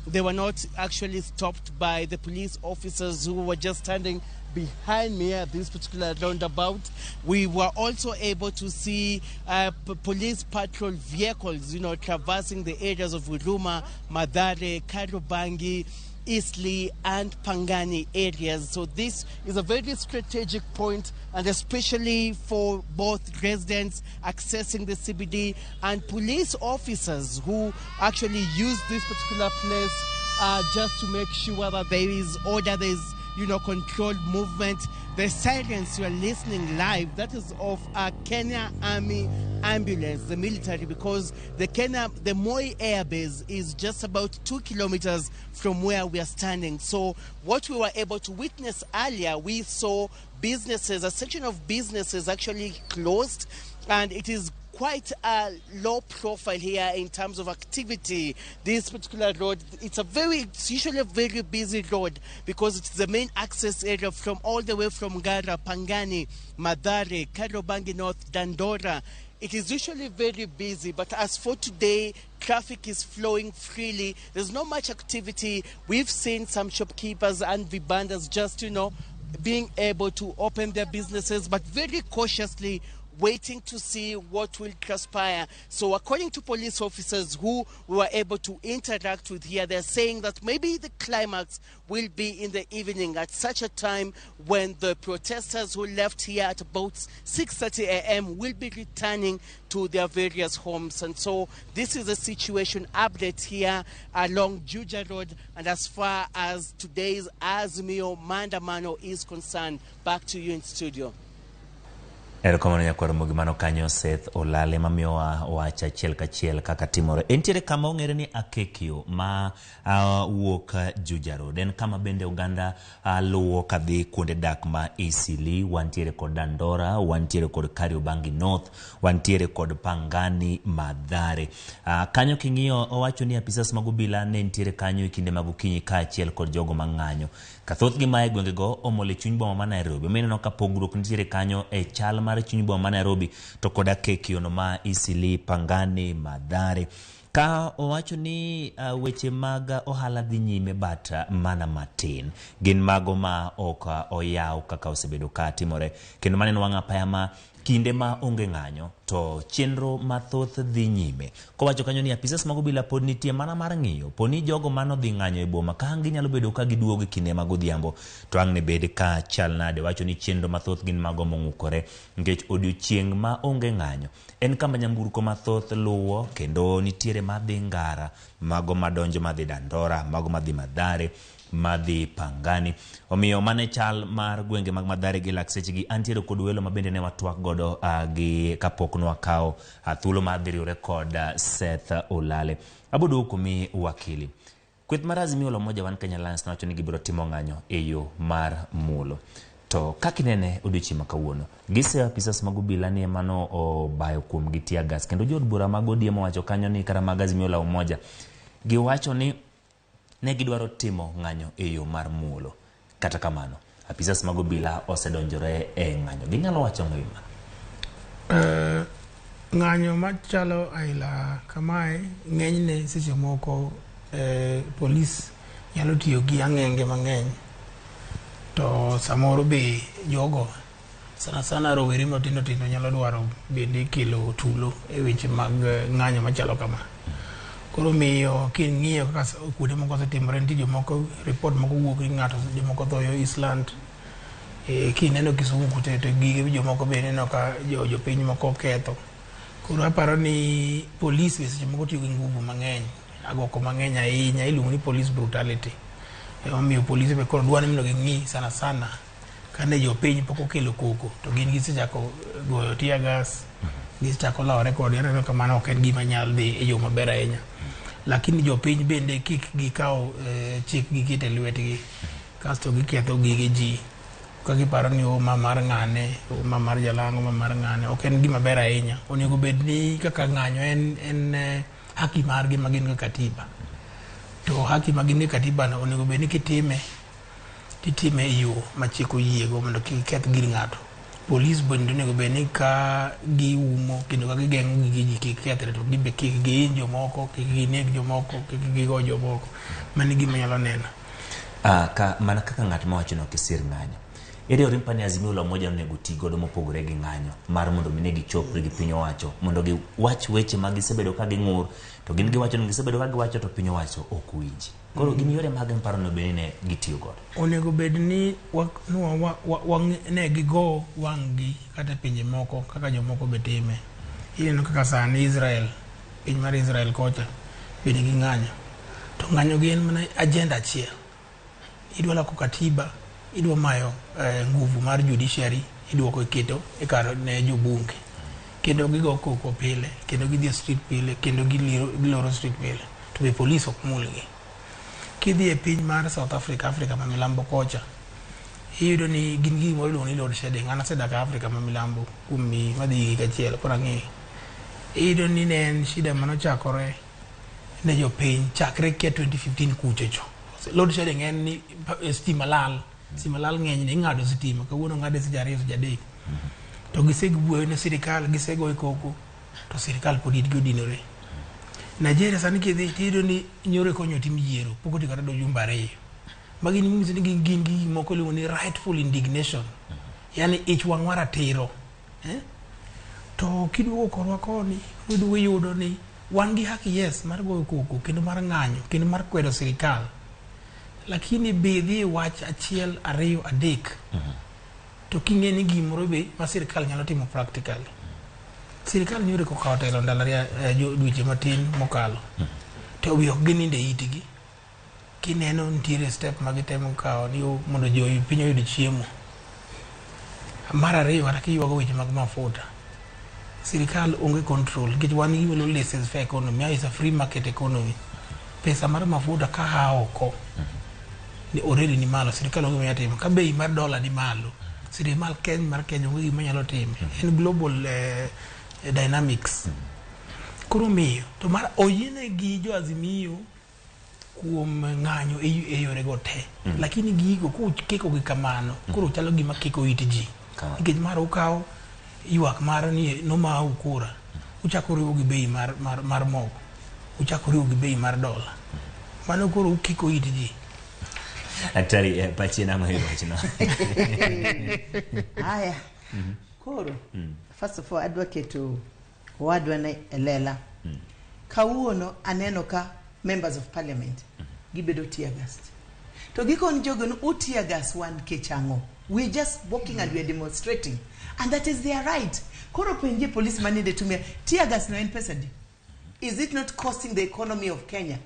they were not actually stopped by the police officers who were just standing behind me at this particular roundabout. We were also able to see police patrol vehicles, traversing the areas of Huruma, Mathare, Kariobangi, Eastleigh and Pangani areas. So this is a very strategic point, and especially for both residents accessing the CBD and police officers who actually use this particular place just to make sure that there is order, there is controlled movement. The sirens you are listening live, that is of a Kenya Army ambulance, the military, because the Moi Air Base is just about 2 kilometers from where we are standing. So what we were able to witness earlier, we saw businesses, a section of businesses actually closed, and it is quite a low profile here in terms of activity. This particular road, it's usually a very busy road because it's the main access area from all the way from Ngara, Pangani, Mathare, Kariobangi North, Dandora. It is usually very busy, but as for today, traffic is flowing freely. There's not much activity. We've seen some shopkeepers and vibandas just, being able to open their businesses, but very cautiously waiting to see what will transpire. So according to police officers who we were able to interact with here, they're saying that maybe the climax will be in the evening at such a time when the protesters who left here at about 6:30 a.m. will be returning to their various homes. And so this is a situation update here along Juja Road, and as far as today's Azimio Maandamano is concerned. Back to you in studio. Erokamano nyakwar Ramogi, mano kanyo Seth Olale mamiyowa wach achiel kachiel kaka timore. Entiere kama ong'ere ni Akekio ma wuok Juja Road. En kama bende oganda luwo kadhi kuonde dak ma Eastleigh, wantiere kod Dandora, wantiere kod Kariobangi North, wantiere kod Pangani, Mathare. Kanyo king'iyo owacho ni apisas mag obila ne nitiere kanyo e kinde mag okinyi kaachiel kod jogo mang'anyo. Ka thothgi mae gwengego omol e chuny boma ma Nairobi. Omiyo ineno ka pogruok nitiere kanyo e chal mar chuny boma ma Nairobi to koda Akekio no ma Eastleigh, Pangani, Mathare. Ka owacho ni weche mag ohala dhi nyime but mana matin. Gin mago ma ok oyaw kaka osebedo ka timore. Kendo maneno wang' apaya ma kinde ma onge ng'anyo to chenro mathoth dhi nyime. Kowacho kanyo ni apisas mag obila pod nitie mana mar ng'iyo po ni jogo manodhi ng'anyo e boma ka ang' ginyalo bedo ka giduogo e kinde mag odhiambo to ang' ne bed ka chal nade. Wacho ni chenro mathoth gin mago mong'ukore nikech odiochieng' ma onge ng'anyo en kama nyamburko mathoth luwo kendo nitiere madhi Ngara, mago madonjo madhi Dandora, mago madhi Mathare, madhi Pangani. Omiyo mane chal mar gwenge mag Mathare gi lak sechegi. Antiere kod welo mabende ne watwak godo gi kapok nwakawo thuolo mar dhi riwre kod Seth Olale. Aboduogo kuomi wakili. Kweth mar Azimio la Umoja One Kenya Alliance nowacho ni gibiro timo ng'anyo e yo mar muolo. To kaka inene odiochieng' ma kawuono, giseyo apisas mag obila ni ema no obayo kuomgi tear gas. Kendo jood bura mag ODM owacho kanyo ni kata mag Azimio la Umoja giwacho ni ne gidwaro timo ng'anyo e yo mar muolo. Kata kamano, apisas mag obila osedonjore e ng'anyo. Ginyalo wacho ang'o e wi ma? Ng'anyo machalo aila kamae ng'enyne seche moko polis nyalo tiyo gi ang'enge mang'eny, to samoro be jogo Sana sana rowere matindo tindo nyalo dwaro bende kelo tulo e weche mag ng'anyo machalo kama. Koro miyo king'iyo kaka kuonde moko osetimore, nitie jomoko report moko wuok ni ng'ato jomoko thoyo Eastland. Kineno Kisumu kucho to gige jomoko be ineno ka jopiny moko ketho. Koro aparo ni polis be seche moko tiyo gi nguvu mang'eny, agoko mang'eny ahinya, iluongo ni police brutality. Emomiyo polise be koro dwa ni mondo ging'i sana sana kane jopiny pok okelo koko to gin gisechako goyo tear gas, gisechako lawore kodgi. Aneno ka mano ok en gima nyal dhi e yo maber ahinya. Lakini jopiny bende kik gikaw chik giket e lwetgi kasto giketho gige ji ka giparo ni o ma mar ng'ane, o ma mar Jalang'o, ma mar ng'ane. Ok en gima ber ahinya. Onego bed ni kaka ng'anyo en haki margi ma gin go katiba. To haki ma gin go katiba no onego bed ni kitime, titime e yo ma chik oyiego mondo kik keth gir ng'ato. Polis bende onego bed ni ka giumo kendo ka gigeng'o gige ji kik kethre to gin be kik gihiny jomoko, kik gineg jomoko, kik gigo jomoko. Mano e gima anyalo neno. Ka mana kaka ng'at mawacho ni ok isir ng'anyo. Ere yore mipani Azimio la Umoja onego ti godo mopogore gi ng'anyo mar mondo mi ne gichopre gi piny owacho mondo giwach weche ma gisebedo ka ging'ur to gin giwacho ni gisebedo ka giwacho to piny owacho ok winji. Koro gin yore mage miparo ni obed ni ne gitiyo godo? Onego bed ni ne gigo wang' gi kata e pinje moko kaka jomoko be time. Ineno kaka sani Israel, piny mar Israel kocha be nigi ng'anyo. To ng'anyo gi en mana agenda achiel. Idwa loko katiba, idwa mayo nguvu mar judiciary, iduoko iketo e kar ne jobunge. Kendo gigo koko pile, kendo gidhi e street pile, kendo giloro street pile. To be polis ok mulgi. Kidhi e piny mar South Africa, Africa ma milambo kocha, iyudo ni gin gi gimoro iluongo ni load shedding. An asedak e Africa ma milambo kuom madhi higa achiel, koro ang'eyo. Iyudo ni ne en shida manochakore ne jopiny chakre kia 2015 kucho cho. Load shedding en ni stima lal, stima lal ng'eny ne ing'ado stima, kawuono ng'ade seche 2 seche 3. To gisewuoyo ne sirikal, gisegoyo koko, to sirikal pod itgi odinore. Nigeria sani kidhi tiyudo ni nyoro eka otim yiero, pok otieko kata jumbe 2. Magi nyiso ni gin gi gik moko iluongo ni rightful indignation. Yani ich wang' mar ratiro. To kiduogo korwa koni, iduogo iyudo ni wan gi haki yes mar goyo koko kendo mar ng'anyo kendo mar kwedo sirikal. Lakini be idhi wach 1 2 3 to king'e ni gimoro be ma sirikal nyalo timo practically. Sirikal nyoro eka okawo telo ndalo 2 dweche matin mokalo. To wi ok ginindo e itgi. Kineno nitiere step ma gitemo kawo ni mondo jo piny oyud chiemo. Mar ariyo kata kiywago weche mag mafuta. Sirikal onge control nikech wan gi gima laissez faire economy, is a free market economy. Pesa mar mafuta ka aa oko ni already ni malo, sirikal onge gima nyalo timo. Ka bei mar dola ni malo, sirikal Kenya mar Kenya onge gima nyalo timo. En global dynamics. Koro miyo to mar oyienegi jo Azimio kuom ng'anyo e yore go te. Lakini gigo kukiko gi kamano, koro chalo gima kiko it ji. Nikech mar ukawo ywak mar ni nomau kura, uchako riwo gi bei mar mogo, uchako riwo gi bei mar dola. Mano koro ukiko it ji. Daktari, pachi nang'o e wachno? Aya. Koro, first of all, adwa keto owadwa ne e lela. Kawuono aneno ka members of parliament gibedo tear gassed. To gikoni jogo ni u tear gas wan nikech ang'o? We are just walking and we are demonstrating. And that is their right. Koro penjie police maninde tumia tear gas no en pesa di? Is it not costing the economy of Kenya?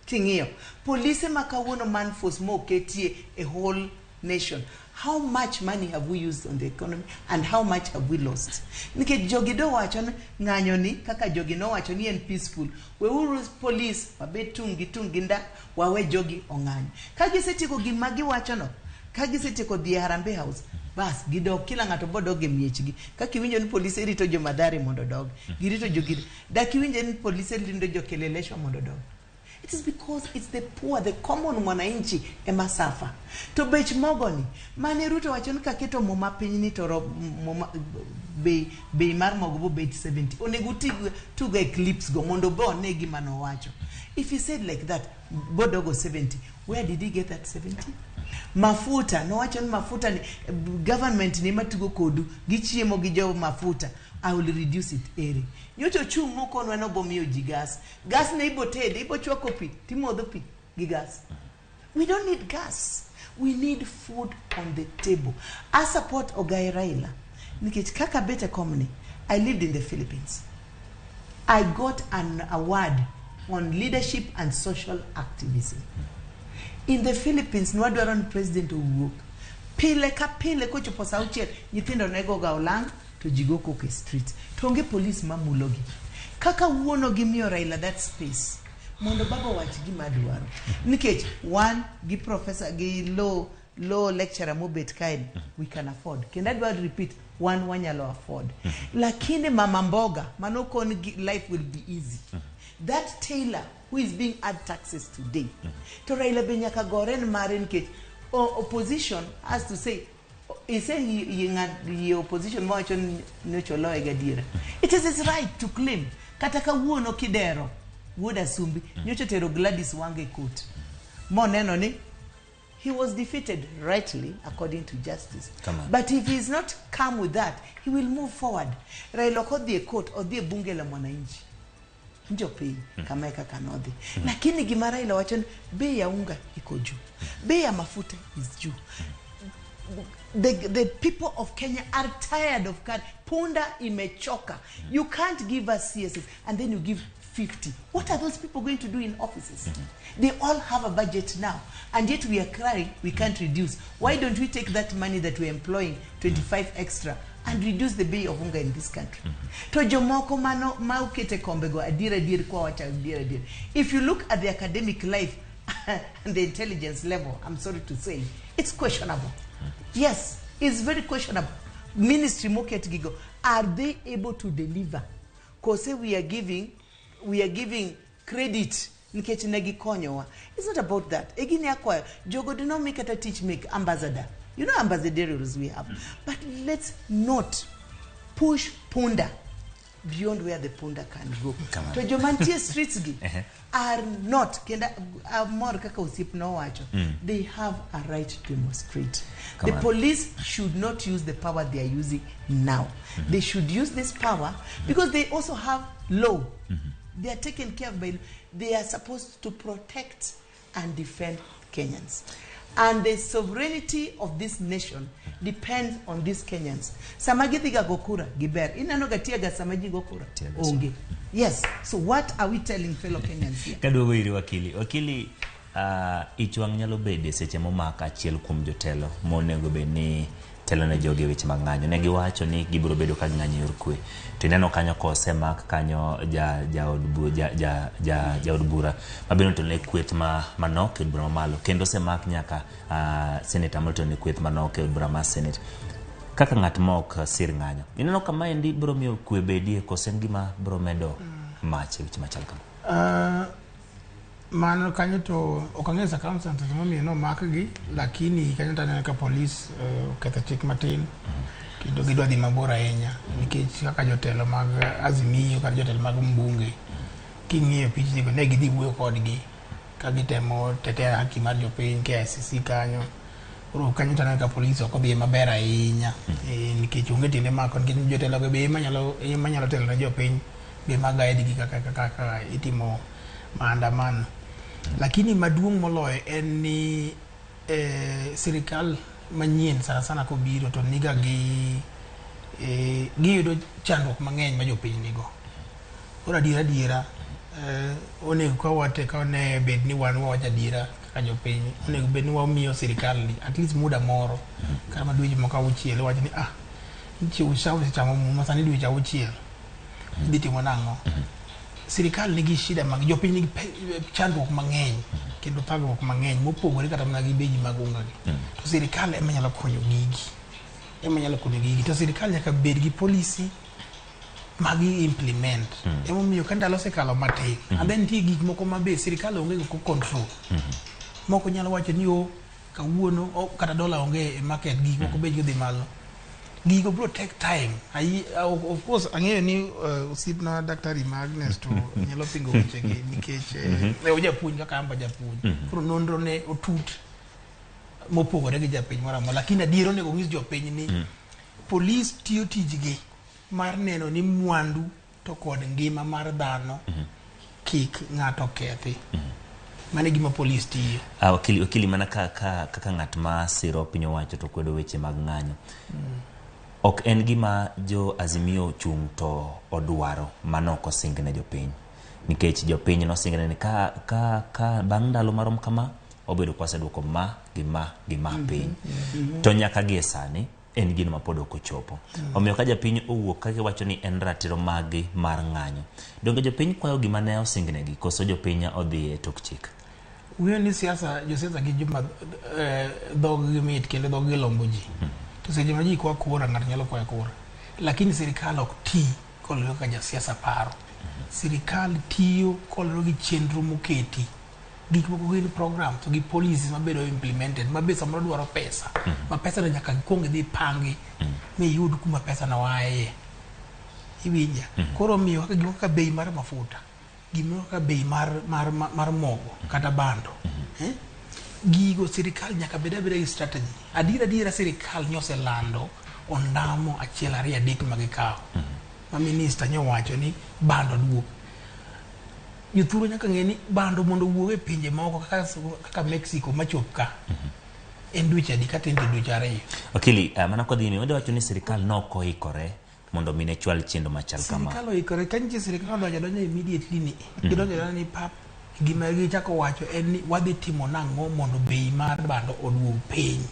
King'iyo, polise ma kawuono man force moketie a whole nation. How much money have we used on the economy and how much have we lost? Nikech jogi do wacho ni ng'anyo ni kaka jogi nowacho ni en peaceful. Weuru police wabed tung' gi tung' gi nda wawe jogi ong'any. Ka gisetieko gima giwacho no, ka gisetieko dhi e Harambee House, bas gidok kila ng'ato bodog e miechgi. Kaka iwinjo ni polise rito jo Mathare mondo odog, girito jogi. Dak iwinjo ni polise rito jo Kileleshwa mondo odog. It is because it's the poor, the common mwananchi ema suffer. To bech mogo ni, mane Ruto wacho ni kaketo muma piny ni to muma, bei mar mogo bo bet 70. Onego tugo e clips go mondo bo one gima nowacho. If he said like that, bodogo 70, where did he get that 70? Mafuta nowacho ni mafuta ni government ni matugo kodu gichiemo gi jo mafuta, I will reduce it. Ere nyocha ochung' mokonwa nobomiyo ji gas. Gas ne ibo tede, ibo chwako pi timodho pi gi gas. We don't need gas, we need food on the table. I support Ogai Raila nikech kaka bet e komni, I lived in the Philippines. I got an award on leadership and social activism. In the Philippines, nwadwaro ni president owuok. Pile ka pile kochopo sa 6 nyithindo ne goga olang' to ji go koko e street. To onge police mamulogi. Kaka wuono gimiyo Raila that space mondo baba wach gima dwaro. Nikech wan gi professor gi law lecturer mobet kae, we can afford. Kendo adwa repeat, wan wanyalo afford. Lakini mama mboga mano kon life will be easy. That tailor who is being add taxes today. To Raila be nyaka gore ni mare nikech opposition has to say ise yi opposition mawacho ni nyocha oloye gadiera. It is his right to claim. Kata kawuono Kidero wuod Asumbi nyocha tero Gladys Wanga e court. Moneno ni he was defeated rightly according to justice. Come on. But if he is not calm with that, he will move forward. Raila ok odhi e court, odhi e bunge la mwananchi. Jopiny kama e kaka nodhi. Lakini gima Raila wacho ni bei ya unga iko juu. Bei ya mafuta is juu. The people of Kenya are tired of car. Punda imechoka. You can't give us CSS and then you give 50. What are those people going to do in offices? They all have a budget now. And yet we are crying, we can't reduce. Why don't we take that money that we're employing, 25 extra, and reduce the bei of unga in this country? To jomoko mano ma ukete kombego adier adier kwa wacha adier adier. If you look at the academic life and the intelligence level, I'm sorry to say, it's questionable. Yes, it's very questionable. Ministry moket gigo, are they able to deliver? Kose we are giving credit nikech ne gikonyowa. It's not about that. Egini akwayo jogo do not make kata teach make ambassador. You know ambassadorials we have. But let's not push punda beyond where the punda can go. Come on. To jomantie streets gi are not kenda amor kaka osiep nowacho. They have a right to demonstrate. Come The on. police should not use the power they are using now. They should use this power because they also have law. They are taken care of by law. They are supposed to protect and defend Kenyans. And the sovereignty of this nation depends on these Kenyans. Sama gidhi ga go kura, giber. Ineno ga tear gas sama ji go kura. Tear gas. Onge. Yes. So what are we telling fellow Kenyans here? Kaduogo iri wakili. Wakili, ich wang' nyalo bede seche momak achiel kuom jotelo monego bed ni telo ne jogi e weche mag ng'anyo. Ne giwacho ni gibiro bedo ka ging'anyo e yor kwe. To ineno kanyo kosemak kanyo jaod bura mabende otelo ne kweth manok e od bura mamalo. Kendo osemak nyaka seneta motelo ne kweth manok e od bura mar senate. Kaka ng'at ma ok sir ng'anyo. Ineno ka maendi biro miyo kwe bedie kose en gima biro medo mach e weche machal kama? Mano kanyo to ok ang'eyo circumstances momiyo nomakgi, lakini kanyo to aneno ka polis oketho chik matin kendo gidwa dhi mabor ahinya nikech kaka jotelo mag Azimio kata jotelo mag mbunge king'iyo pichni go ne gidhi wuoyo kodgi ka gitemo tetea haki mar jopiny KICC kanyo. Koro kanyo to aneno ka polis ok odhi maber ahinya nikech onge tiende mako nikech jotelo go be ema nyalo telo ne jopiny be ma guide gi kaka itimo maandamano. Lakini maduong' moloyo en ni sirikal manyien sana sana kobiro to niga gi giyudo chandruok mang'eny ma jopiny nigo. Koro adiera onego ka wate ka ne bed ni wan wawacho adiera kaka jopiny, onego bed ni wamiyo sirikal ni at least muda moro kata ma dweche moko auchiel wacho ni nitie usechamo muma sani dweche auchiel idhi timo nang'o? Sirikal nigi shida mag jopiny nigi chandruok mang'eny kendo thagruok mang'eny mopogore kata mana gi beji mag unga gi. To sirikal ema nyalo konyo gigi. To sirikal nyaka bed gi policy magi implement. Emomiyo ka ndalo osekalo matin, and then nitie gik moko ma be sirikal onge go control. Moko nyalo wacho ni kawuono kata dola onge e market, gik moko bechgi odhi malo. Gigo bro take time. Of course ang'eyo ni osiepna Daktari Agnes to nyalo pingo wechegi nikech ojapuonj kaka an be ajapuonj. Koro nonro ne otut. Mopogore gi japiny moro amora, lakini adier onego nyis jopiny ni polis tiyo tijgi mar neno ni mwandu to kod ngima mar dhano kik ng'ato kethi. Mano e gima polis tiyo. Ah, wakili, mana ka kaka ng'at ma siro piny owacho to kwedo weche mag ng'anyo, ok en gima jo Azimio chung' to odwaro mano ok osing ne jopiny, nikech jopiny nosingne ni ka bang' ndalo marom kama obedo kwaseduoko ma gi ma gi ma piny, to nyaka gie sani en gino ma pod ok ochopo. Omiyo ka japiny owuok ka giwacho ni en ratiro maggi mar ng'anyo, donge jopiny kwayo gima ne osingnegi, koso jopiny odhi e tok chik? Ung'eyo ni siasa, josiasa gin joma dhog-gi mit kendo dhog-gi lombo ji. To seche ma ji kwa kura, ng'ato nyalo kwayo kura. Lakini sirikal ok ti koluwore kaka jasiasa paro. Sirikal tiyo koluwore gi chenro moketi. Gik moko gin program to gi policies mabedo implemented ma be samoro dwaro pesa. Ma pesa no nyaka ikwong idhi pangi miyud kuma pesa no aye. Iwinja? Koro omiyo kaka gimoro kaka bei mar mafuta, gimoro kaka bei mar mogo kata bando. Eh? Gigo sirikal nyaka bed abeda gi strategy. Adier adiera sirikal nyoselando ondamo achiel ariyo adek ma gikawo. Ma minister nyowacho ni bando duok. Jothurwa nyaka ng'e ni bando mondo owuog e pinje moko kaka Mexico machop ka en dweche adi kata en to dweche 2. Wakili, mana kodhi nyime, wadwa wacho ni sirikal nok oikore mondo mi ne chwal chenro machal kama. Sirikal oikore ka nitie sirikal odonjo adonja immediately ni gidonjo adonja ni pap gima gichako wacho en ni wadhi timo nang'o mondo bei mar bando oduog piny.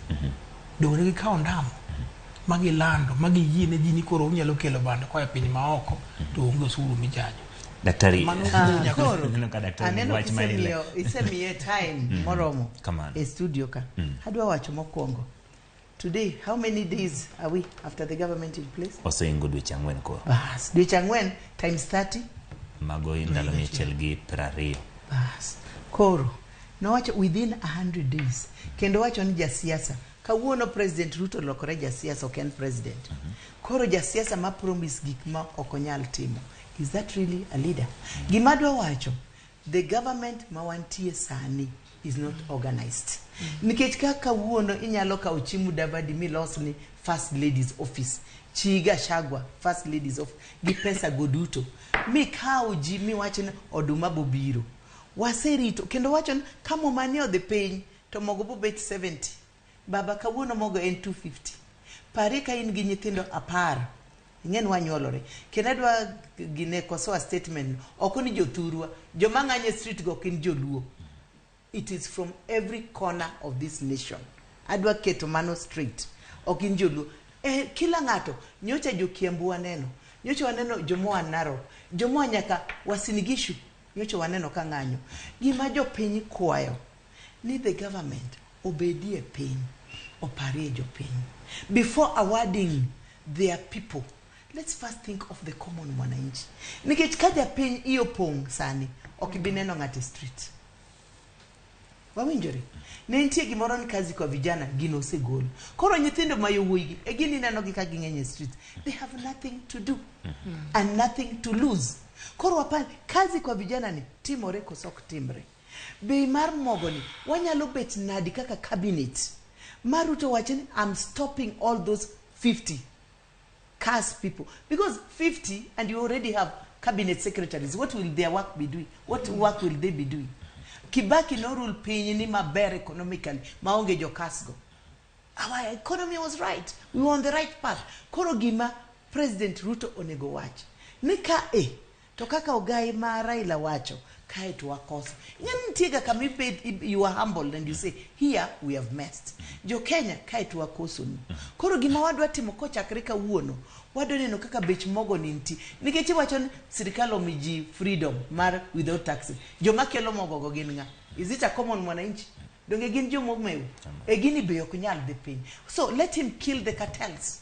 Donge ne gikawo ndamo ma gilando ma giyie ne ji ni koro unyalo kelo bando koa e piny maoko to onge osuru michajo. Daktari, Mano Koro aneno ka daktari aneno wach ma ile. isemiye time moromo Kamano. e studio ka. Adwa wacho mokwongo. Today, how many days are we after the government in place? Oseingo dweche 4 koro. Bas, dweche 4 times 30. Mago ndalo 120. Bas. Koro, nowacho within 100 days. Kendo wacho ni jasiasa. Kawuono President Ruto olokore jasiasa, ok en president. Koro jasiasa ma promise gik ma ok onyal timo. Is that really a leader? Gima adwa wacho, the government ma wantie sani is not organized. Nikech ka kawuono inyalo kawo chi Mudavadi milos ni First Lady's office, chi Gachagua First Lady's office gi pesa go duto, mikaw ji miwach ni oduma bobiro. Waserito kendo wacho ni ka muma ni odhi piny to mogo bobet 70. Baba kawuono mogo en 250. Parie ka in gi nyithindo 10. Ing'e ni wanyuolore. Kendo adwa gine kosoa statement. Ok ni jothurwa. Joma ng'anyo e street go ok gin joluo. It is from every corner of this nation. Adwa keto mano straight. Ok gin joluo. Kila ng'ato, nyocha jo Kiambu waneno. Nyocha waneno jomoa Narok. Jomoa nyaka Uasin Gishu. Nyocha waneno ka ng'anyo. Gima jopiny kwayo ni the government obedie piny, oparie jopiny. Before awarding their people, let's first think of the common mwananchi. Nikech ka japiny iye opong' sani, ok ibi neno ng'ato e street. Wawinjore? Ne nitie gimoro ni kazi kwa vijana, gino osegol. Koro nyithindo ma yowuoyi e gini ineno gi ka ging'eny e street. They have nothing to do and nothing to lose. Koro wapar, kazi kwa vijana ni timore koso ok timre. Bei mar mogo ni wanyalo bet nadi kaka cabinet. Ma Ruto wacho ni I'm stopping all those 50 CAS people. Because 50 and you already have cabinet secretaries. What will their work be doing? What work will they be doing? Kibaki no rule piny ni maber economically maonge jo CAS go. Our economy was right. We were on the right path. Koro gima President Ruto onego wach ni ka e to kaka ogai ma Raila wacho kae to wakoso. Ing'e nitie ga kama ibed you are humble and you say here we have messed. Jo Kenya kae to wakoso nu. Koro gima wadwa timo kochakre kawuono wadwa neno kaka bech mogo ni nitie. Nikech iwacho ni sirikal omi ji freedom mar without taxes. Joma kelo mogo go gin ng'a? Is it a common mwananchi? Donge gin joma omew? E gini be ok nyal dhi piny. So let him kill the cartels.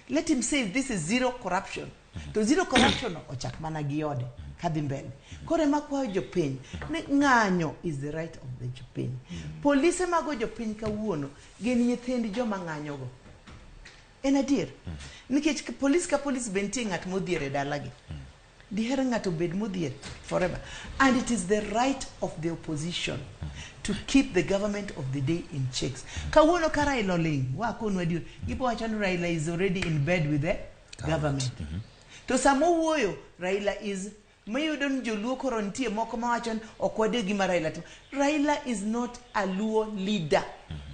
Let him say this is zero corruption. To zero corruption ochak mana gi ode kadhi mbele. Koro ema kwayo jopiny ni ng'anyo is the right of the jopiny. Polise mago jopiny kawuono gin nyithind joma ng'anyogo. En adier. Nikech polis ka polis be nitie ng'at modhier e dalagi. Diher ng'ato bed modhier forever. And it is the right of the opposition to keep the government of the day in checks. Kawuono ka Raila oling', wakonu adier, gibo wacho ni Raila is already in bed with the government. To sama owuoyo, Raila is mayudo ni joluo koro nitie moko mawacho ni ok wade gima Raila timo. Raila is not a Luo leader.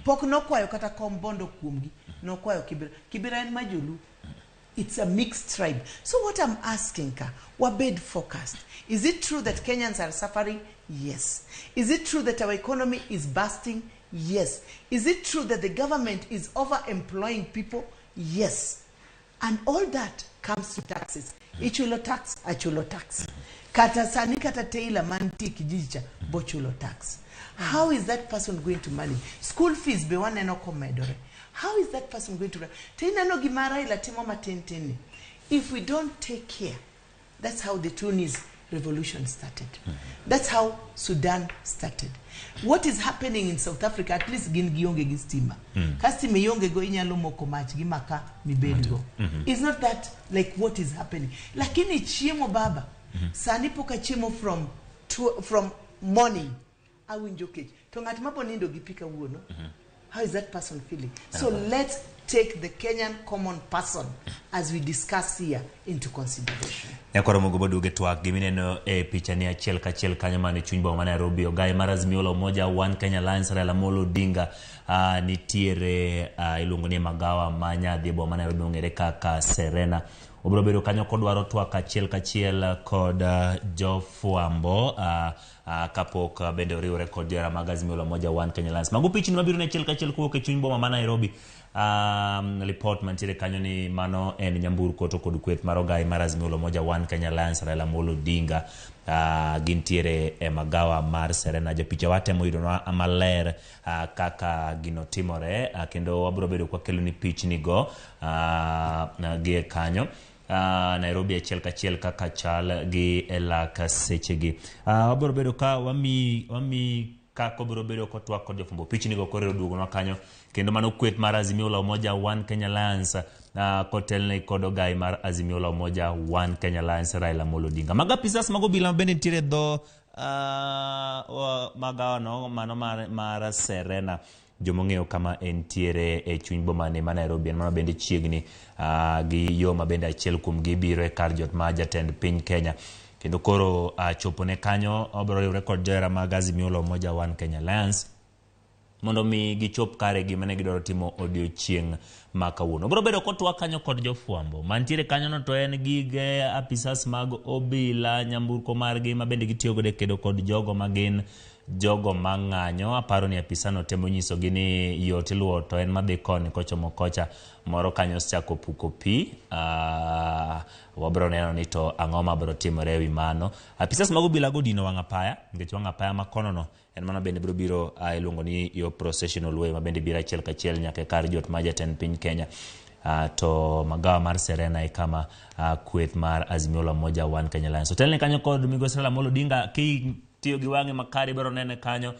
Pok nokwayo kata kom bondo kuomgi, nokwayo Kibera. Kibera en ma joluo. It's a mixed tribe. So what I'm asking ka, wabed focused. Is it true that Kenyans are suffering? Yes. Is it true that our economy is busting? Yes. Is it true that the government is over-employing people? Yes. And all that comes to taxes. Ichulo tax, achulo tax. Kata sani kata tailor mantie kijiji cha bochulo tax. How is that person going to manage? School fees be waneno komedore. How is that person going to... To ineno gima Raila timo matin tin ni. If we don't take care, that's how the Tunis revolution started. That's how Sudan started. What is happening in South Africa, at least gin gionge gi stima. Ka stima ionge go inyalo moko mach gi maka mibedgo. It's not that like what is happening. Lakini chiemo baba, sani pok achiemo from morning, awinjo kech. To ng'at ma bonindo gi pi kawuono, how is that person feeling? So let's take the Kenyan common person, as we discuss here, into consideration. Nyakoro mogo boduoge twak gimineno e picha ni achiel kachiel kanyo mane chuny boma ma Nairobi ogai mar Azimio la Umoja One Kenya Alliance Raila Amolo Odinga nitiere iluongo ni magawa ma nyadhi e boma ma Nairobi ong'ere kaka Serena. Obiro bedo kanyo kodwaro twak achiel kachiel kod jofwambo kapok bende oriwore kod johera mag Azimio la Umoja One Kenya Alliance. Mago pichni mabiro ne achiel kachiel kowuok e chuny boma ma Nairobi. Lipot mantiere kanyo ni mano en nyamburko to kod kweth mar ogai mar Azimio la Umoja One Kenya Alliance Raila Amolo Odinga gintiere e magawa mar Serena. Jopicha watemo yudonwa maler kaka gino timore kendo wabiro bedo kwakelo ni pichni go gi kanyo. Nairobi achiel kachiel kaka chal gi e lak sechegi. Wabiro bedo ka wami kaka obiro bedo kotwak kod jofwambo. Pichni go koro oduogonwa kanyo kendo mano kweth mar Azimio la Umoja One Kenya Alliance kotelne kod ogai mar Azimio la Umoja One Kenya Alliance Raila Amolo Odinga. Mago apisas mag obila mabende nitiere dho magawano mano mar Serena. Jomong'eyo kama entiere e chuny boma ni ma Nairobi en mano bende chiegni gi yo ma bende achiel kuom gi biro e kar jot ma jatend piny Kenya. Kendo koro chopone kanyo obiro riwre kod johera mag Azimio la Umoja One Kenya Alliance mondo mi gichop kare gima ne gidwaro timo odiochieng' ma kawuono. Obiro bedo kotwak kanyo kod jofwambo. Mantiere kanyo no to en gige apisas mag obila, nyamburko margi ma bende gitiyo godo e kedo kod jogo magin jogo mang'anyo. Aparo ni apisano temo nyisogi ni yo tiluwo to en madhi koni kochomo kocha, moro kanyo osechako puko pi. Wabiro neno ni to ang'o mabiro timore ewi mano. Apisas mag obila go dino wang' apaya, nikech wang' apaya ma kono no en mano bende biro biro iluongo ni yo processional way ma bende biro achiel kachiel nyaka e kar jot ma jatend piny Kenya. To magawa mar Serena e kama kweth mar Azimio la Umoja One Kenya Alliance. Otelne kanyo kod migosi Raila Amolo Odinga. Kitiyo gi wang'e makare ibiro nene kanyo.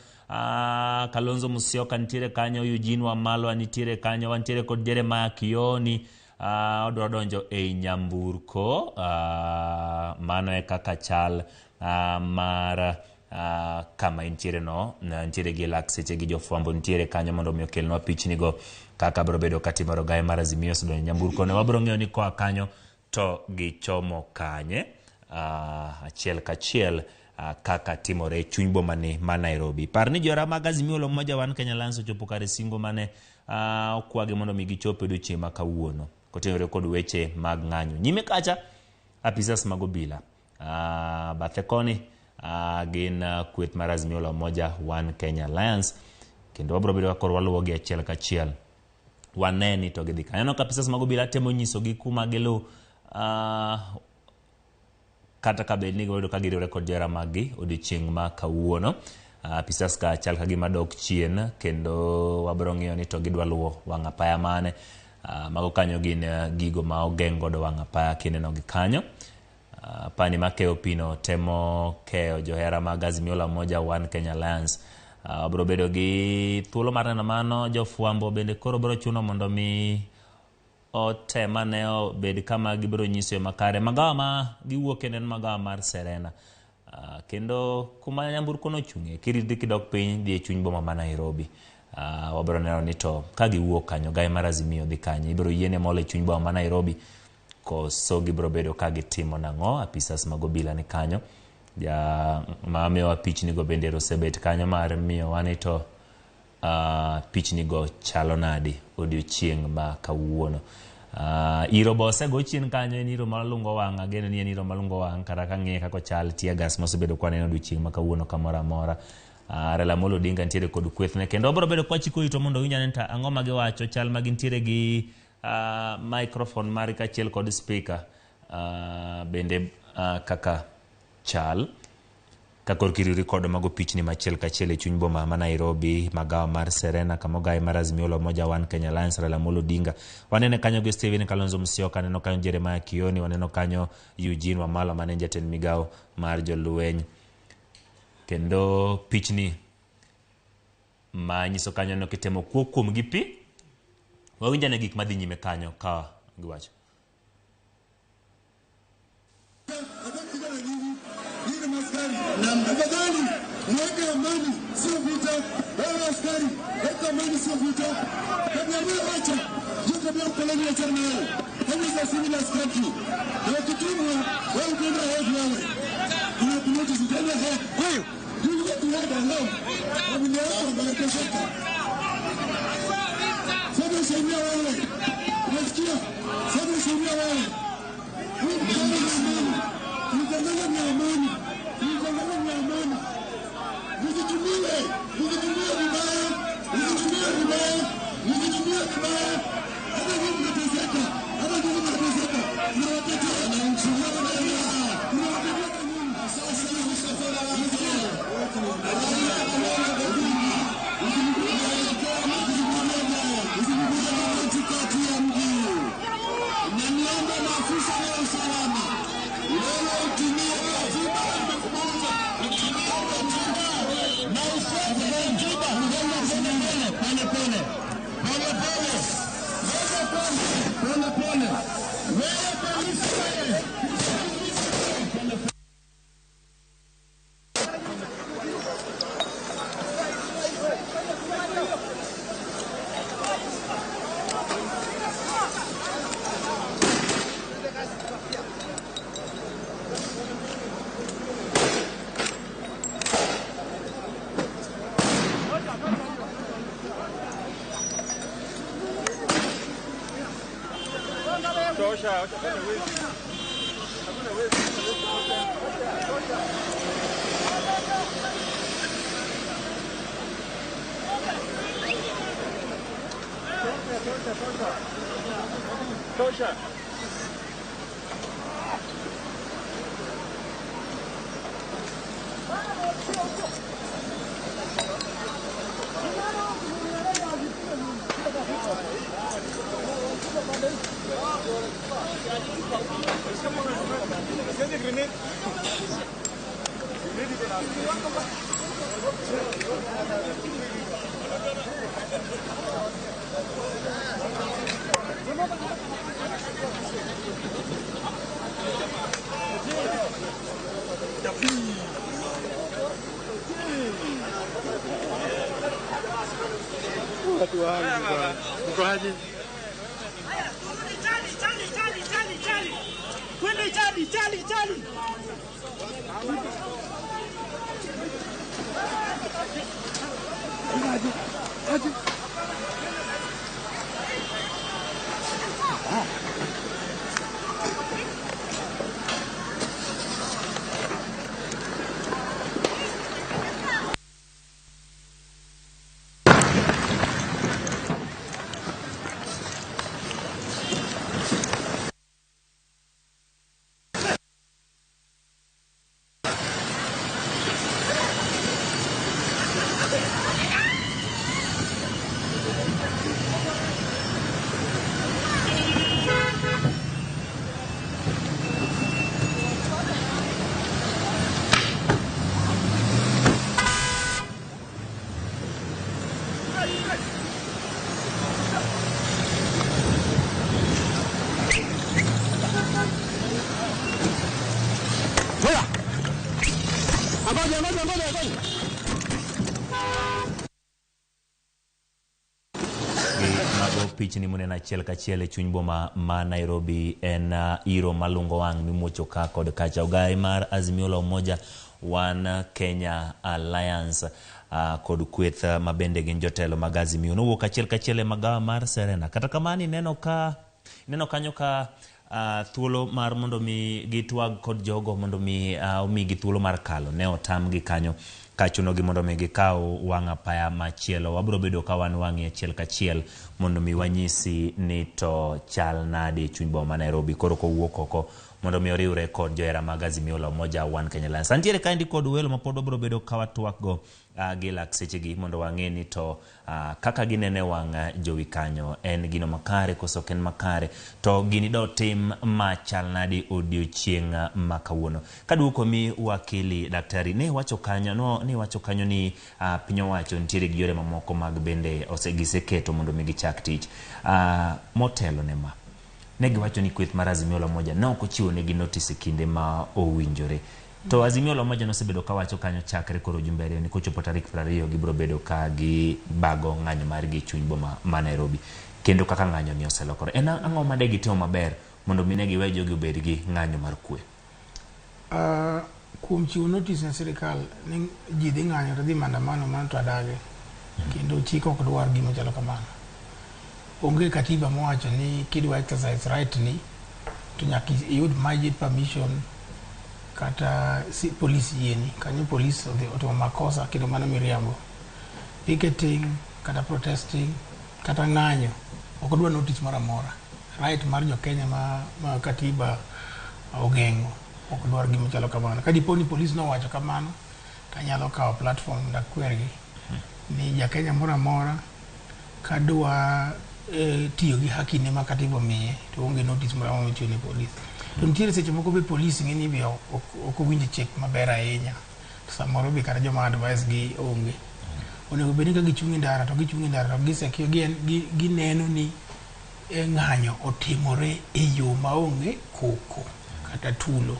Kalonzo Musyoka nitiere kanyo, Eugene Wamalwa nitiere kanyo, wantiere kod Jeremiah Kioni odwa donjo ei nyamburko. Mano e kaka chal mar kama intiere no, nitiere gi lak seche gi jofwambo nitiere kanyo mondo mi okelnwa pichni go kaka biro bedo katimore. Ogai mar Azimio osedonjo e nyamburko ne wabiro ng'eyo ni koa kanyo to gichomo kanye achiel kachiel kaka timore e chuny boma ni ma Nairobi. Par ni johera mag Azimio la Umoja One Kenya Alliance ochopo kare singo mane okwagi mondo mi gichop e odiochieng' ma kawuono kotenore kod weche mag ng'anyo. Nyime kacha apisas mag obila bathe koni gin kweth mar Azimio la Umoja One Kenya Alliance kendo wabiro bedo ka koro waluwogi achiel kachiel wane ni to gidhi kanyo. Aneno ka apisas mag obila temo nyisogi kuma giluw kata ka bed ni gibedo ka giriwore kod johera maggi odiochieng' ma kawuono. Apisas ka chal ka gima dok chien kendo wabiro ng'iyo ni to gidwa luwo wang' apaya mane. Mago kanyo gin gigo ma ogeng' godo wang' apaya kineno gi kanyo. Pani makeyo pino temo keyo johera mag Azimio la Umoja One Kenya Alliance. Wabiro bedo gi thuolo mar neno mano. Jofwambo bende koro biro chuno mondo mi otema ne obed kama gibiro nyiso yo makare. Magawa ma giwuok en magawa mar Serena. Kendo kuma nyamburko nochung'e kiriti kidok piny dhi e chuny boma ma Nairobi. Wabiro neno ni to ka giwuok kanyo gai mar Azimio dhi kanye, ibiro yiene mol e chuny boma ma Nairobi koso gibiro bedo ka gitimo nang'o. Apisas mag obila ni kanyo, ja ma miyowa pichni go bende osebet kanyo mar miyowa ni to pichni go chalo nadi odiochieng' ma kawuono. Iro be osego chien kanyo, en iro malungo wang', ageno ni en iro malungo wang' kata kang'iye kaka ochal tear gas mosebedo kwaneno odiochieng' ma kawuono kamoro amora. Raila Amolo Odinga nitiere kod kwethne kendo wabiro bedo kwachiko itwa mondo winj ane to ang'o ma giwacho, chal ma gintiere gi microphone mari kaachiel kod speaker bende kaka chal ka korka iriwri kod mago pichni machiel kachiel e chuny boma ma Nairobi, magawa mar Serena kama ogaye mar Azimio la Umoja One Kenya Alliance Raila Amolo Odinga. Wanene kanyo gi Stephen Kalonzo Musyoka, waneno kanyo Jeremiah Kioni, waneno kanyo Eugene Wamalwa mane en jatend migawo mar jolweny. Kendo pichni ma nyiso kanyo no kitemo kuo kuom gi pi, wawinj ane gik madhi nyime kanyo ka giwacho. Tafadhali mweke amani, sio vita. Wewe askari, weka amani, sio vita. Kabla wewe wacha, hiyo tabia ukoloni wachana nayo. Kenya is a civilized country. Na ukitumwa wewe utaenda ahead wewe. Kuna utaenda ahead. Wewe, you want to head alone. Familia yako wanateseka. Sasa sheria wewe. Unasikia? Sasa sheria wewe. Hii ni amani. Tulitangaza ni amani. Tulitangaza ni amani. Msitumiwe, msitumiwe vibaya, msitumiwe vibaya, msitumiwe vibaya. Hata nyinyi mnateseka, hata nyinyi mnateseka. Tunawatetea wananchi, tunawatetea nyinyi. Sasa katikati ya mji. Na niombe maafisa wa usalama wewe utumie katiba na ufuate katiba. Pole pole pole pole pole pole, wewe polisi wewe. Tosha. Watu wangu bwana. Mko aje? Chali, chali, chali, chali, chali. Twende chali, chali, chali. Aje? Aje? Pichni muneno achiel kachiel e chuny boma ma Nairobi en iro malungo wang' mimuocho ka kod kacha. Ogai mar Azimio la Umoja One Kenya Alliance kod kweth ma bende gin jotelo mag Azimio nowuok achiel kachiel e magawa mar Serena. Kata kamano ineno ka ineno kanyo ka thuolo mar mondo mi gitwag kod jogo mondo mi omigi thuolo mar kalo ne otamgi kanyo kachunogi mondo mi gikaw wang' apaya machielo. Wabiro bedo ka wan wang'i achiel kachiel mondo mi wanyisi ni to chal nade e chuny boma ma Nairobi koro kowuok oko mondo mi oriwre kod johera mag Azimio la Umoja One Kenya Alliance. Antiere kaendi kod welo ma pod wabiro bedo ka watwak go gi lak sechegi mondo wang'e ni to kaka ginene wang' jowi kanyo en gino makare koso ok en makare, to gini do tim machal nadi odiochieng' ma kawuono. Kaduoko mi wakili daktari ne wacho kanyo no ne wacho kanyo ni piny owacho nitiere gi yore mamoko mag bende giseketo mondo mi gichak tich. Motelo ne ma ne giwacho ni kweth mar Azimio la Umoja ne ok ochiwo negi notice e kinde ma owinjore. To Azimio la Umoja nosebedo kawacho kanyo chakre koro jumbe ariyo ni kochopo tarik 20 gibiro bedo ka gibago ng'anyo margi e chuny boma ma Nairobi. Kendo kaka ng'anyo ni oselokore. En ang'o ma de gitimo maber mondo mi ne giwe jogi obed gi ng'anyo mar kwe? Kuom chiwo notice ne sirikal ni ji dhi ng'anyo to dhi maandamano, mano to adagi. Kendo chik ok dwar gima chalo kamano. Onge katiba mowacho ni kidwa exercise right ni to nyaka iyud magistrate permission kata si police yieni. Kanyo police odhi otimo makosa kendo mano miriambo. Picketing kata protesting kata ng'anyo ok dwa notice moro amora. Right mar jo Kenya ma katiba ogeng'o ok dwar gima chalo kamano. Ka dipo ni police nowacho kamano, tanyalo kawo platform mondo akwergi ni ja Kenya moro amora kadwa tiyo gi haki ne ma katiba omiye to onge notice moro amora michiwo ne police. To nitiere seche moko be police ng'e ni be ok owinj chik maber ahinya. To samoro be kata joma advice gi onge. Onego bed ni ka gichung' e ndara to gichung' e ndara to gisecure gineno ni ng'anyo otimore e yo maonge koko kata tulo.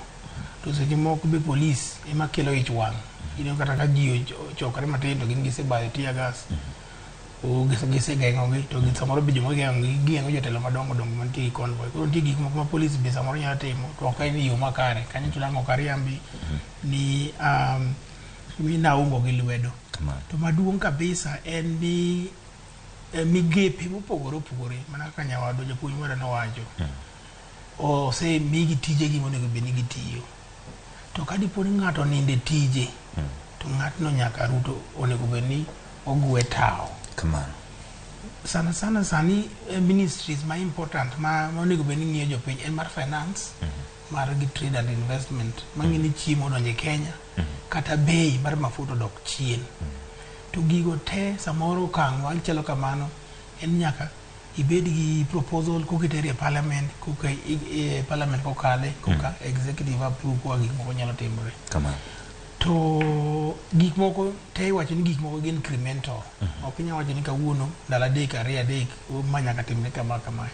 To seche moko be police ema kelo ich wang'. Ineno kata ka ji ochokore matin to gin gisebayo tear gas. Gisegeng'ogi to samoro be joma geng'ogi gigeng'o jotelo madongo dongo mantie gi convoy. Koro nitie gik moko ma police be samoro nyalo timo to ok en e yo makare. Kanyo to dang' ok ariambi ni ni naungo gi lwedo. To maduong' kabisa en ni migepe mopogore opogore mana kaka nyawadwa japuonj mara nowacho osemigi tijegi monego bed ni gitiyo. To ka dipo ni ng'ato onindo e tije to ng'atno nyaka Ruto onego bed ni ogwe tawo. Kamano. Sana sana sani ministries ma important ma onego bed ni ng'iyo jopiny en mar finance, mar gi trade and investment mang'e ni chiemo odonjo e Kenya kata bei mar mafuta odok chien. To gigo te samoro okang' machalo kamano en nyaka ibed gi proposal koka itero e parliament, koka e parliament kokale, koka executive approve koka gik moko nyalo timore. Kamano. To gik moko te iwacho ni gik moko gin incremental. Ok inyal wacho ni kawuono ndalo adek ariyo adek ma nyaka timre kama kamae.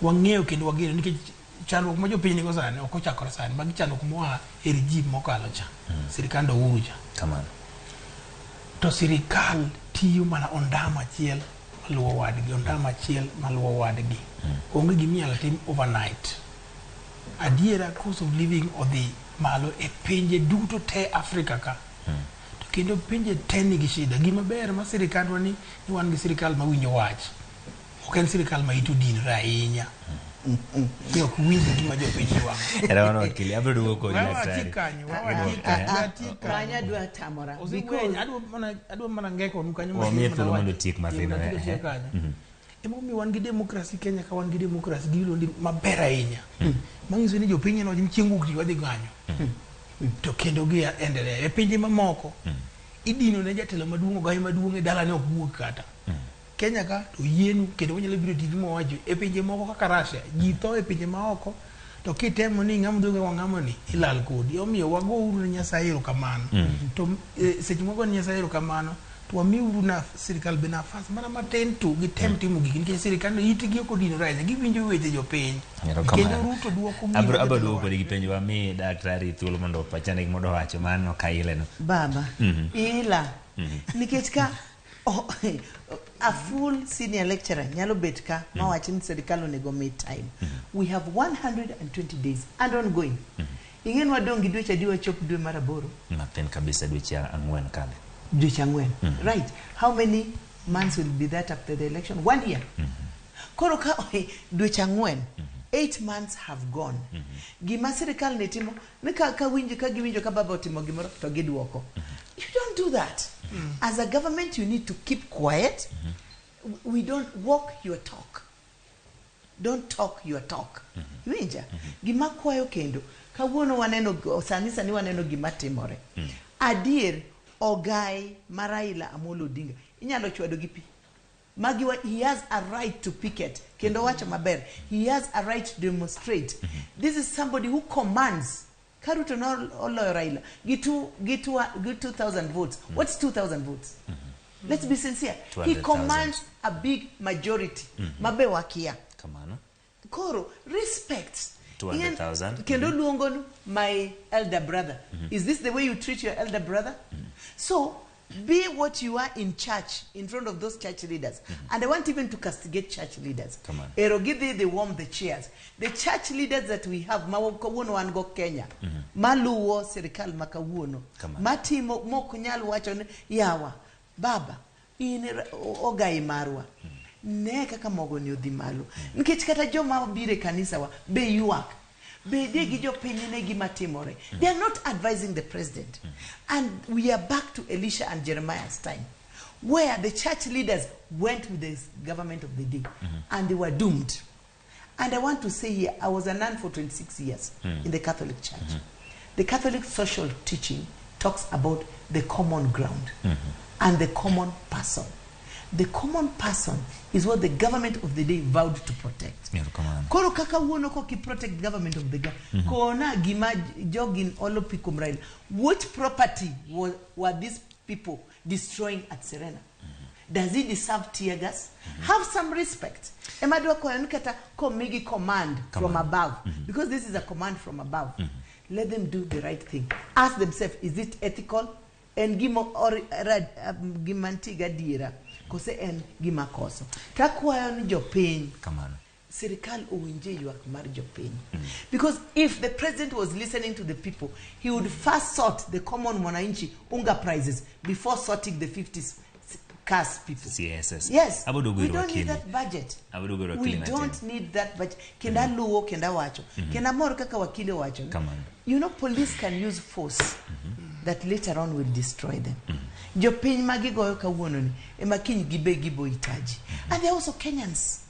Wang'eyo kendo wageno nikech chandruok ma jopiny nigo sani ok ochakore sani. Magi chandruok moa e regime mokalo cha. Sirikand Uhuru cha. Kamano. To sirikal tiyo mana ondamo achiel maluwo wadgi, ondamo achiel maluwo wadgi. Onge gima inyalo tim overnight. Adiera cost of living odhi malo e pinje duto te Afrika ka. To kendo pinje te nigi shida. Gima ber ma sirikandwa ni wan gi sirikal mawinjo wach. Ok en sirikal ma ite odinore ahinya. Ni ok winj gima jopiny ywak. Erokamano wakili, abiro duogo kodi daktari. Kanyo adwa tamora. Adwa mana ngeko kanyo. Wamiye thuolo mondo otiek mathin. Kanyo. Emomiyo wan gi democracy Kenya ka wan gi democracy giluongo ni maber ahinya. Manyiso ni jopiny nyalo wacho ni chieng' wuok tich wadhi ng'anyo. To kendo gi endelea. E pinje mamoko idino ne jatelo maduong' ogayi maduong' e dalane ok wuog kata. Kenya ka to yienu kendo wanyalo biro TV mawacho e pinje moko kaka Russia ji tho e pinje maoko to kitemo ni ng'amo dhoge wang'amo ni ilal kodi. Omiyo wagouru ne Nyasaye erokamano. To seche mwago ne Nyasaye erokamano to wamiuru na sirikal be nafas mana matin to gitem timo gigi nikech sirikal no itgi ok odinore ahinya giwinjo weche jopiny. Kendo Ruto duoko gima Abro jotelo duogo kodi gi penjo wami daktari thuolo mondo opachane gima odwa wacho mano ka ile no. Baba, ila. Nikech ka A full senior lecturer nyalo bet ka mawach ni sirikal onego mi time. We have 120 days and ongoing. Ing'e ni wadong' gi dweche adi wachop dwe mar aboro? Mathin kabisa, dweche 4 kande. Dweche 4. Right. How many months will be that after the election? 1 year. Koro ka dweche 4, 8 months have gone. Gima sirikal ne timo ni ka winjo ka giwinjo ka baba otimo gimoro to giduoko. You don't do that. As a government you need to keep quiet. We don't walk your talk. Don't talk your talk. Iwinja? Gima kwayo kendo kawuono waneno sani waneno gima timore. Adier ogai mar Raila Amolo Odinga inyalo chwado gi pi. Magi he has a right to picket. Kendo wacho maber. He has a right to demonstrate. This is somebody who commands. Ka Ruto no oloyo Raila gi 2,000 votes. What's 2,000 votes? Let's be sincere. He commands a big majority. Mabe wakia. Kamano. Koro, respect. 200,000. Kendo luongo my elder brother. Is this the way you treat your elder brother? So, be what you are in church, in front of those church leaders. And I want even to castigate church leaders. Ero gidhi, they warm the chairs. The church leaders that we have, ma kawuono wan go Kenya, maluwo sirikal ma kawuono, matimo mok nyal wacho ni yawa, baba, in ogai marwa. Ne kaka mogo ni odhi malo. Nikech kata joma obiro e kanisa wa, be ywak. Bedie gi jopiny ne gima timore. They are not advising the president. And we are back to Elisha and Jeremiah's time, where the church leaders went with the government of the day, and they were doomed. And I want to say here, I was a nun for 26 years in the Catholic Church. The Catholic social teaching talks about the common ground and the common person. The common person is what the government of the day vowed to protect. Koro kaka wuono koki protect government of the day. Kona gima jogin olo pi kuom Raila. What property were these people destroying at Serena? Does he deserve tear gas? Have some respect. Ema dwa kwayo ni kata komigi command from above. Because this is a command from above. Let them do the right thing. Ask themselves, is it ethical? En gima gima nitie gadiera kose en gima koso. Takwayo ni jopiny. Kamano. Sirikal owinje ywak mar jopiny. Because if the president was listening to the people, he would first sort the common mwananchi unga prices before sorting the 50 cars people. Yes. Yes. We don't need that budget. We don't need that budget. Kenda luwo, kenda wacho. Kenda mor kaka wakili wacho. You know, police can use force that later on will destroy them. Jopiny magigoyo kawuono ni ema kiny gibe gibo itaji. And they're also Kenyans.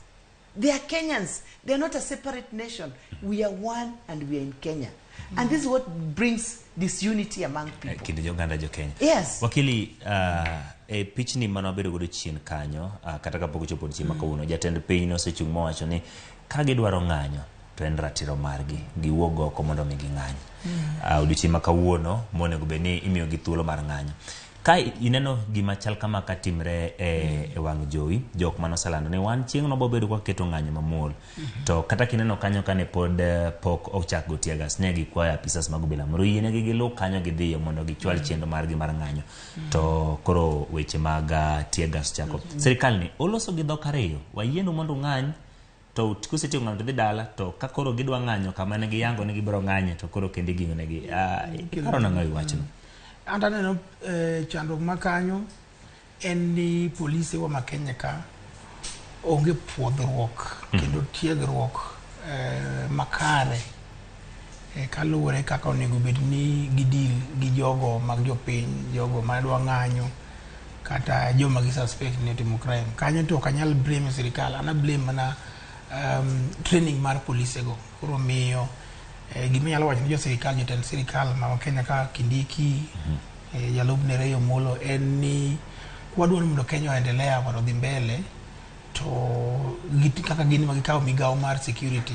They are Kenyans. They are not a separate nation. We are one and we are in Kenya. And this is what brings disunity among people. Kendo joganda jo Kenya. Yes. Wakili, e pichni mane wabedo godo chien kanyo, kata kapok ochopo odiechieng' ma kawuono, jatend piny nosechung' mowacho ni ka gidwaro ng'anyo to en ratiro margi, giwuog oko mondo mi ging'any. Odiechieng' ma kawuono monego bed ni imiyogi thuolo mar ng'anyo. Ka ineno gima chal kama ka timre e wang' jowi, jok manoselando ni wan chieng' no bobedo kwa keto ng'anyo mamuol. To kata kineno kanyo kane pod pok ochak go tear gas, ne gikwayo apisas mag obila mondo oyienegi giluw kanyo gidhiyo mondo gichwal chenro margi mar ng'anyo. To koro weche mag tear gas chako. Sirikal ni oloso gi dhok ariyo, wayienu mondo ung'any, to kusetieko ng'anyo to dhi dala, to ka koro gidwa ng'anyo kama ne giyango ni gibiro ng'anye to koro kendo iging'o negi. Iparo nang'o e wachno? Anta neno chandruok ma kanyo en ni polise wa ma Kenya ka onge puodhruok kendo tiegruok makare kaluwore kaka onego bed ni gidil gi jogo mag jopiny, jogo madwa ng'anyo kata joma gi suspect ni otimo crime. Kanyo to ok anyal blame sirikal, ana blame mana training mar polise go. Koro miyo gima inyalo wacho ni jo sirikal, jotend sirikal ma Kenya ka Kindiki, jalupne Ray Omolo, en ni kwadwaro mondo Kenya oendelea mondo odhi mbele to kaka gin ma gikawo migawo mar security,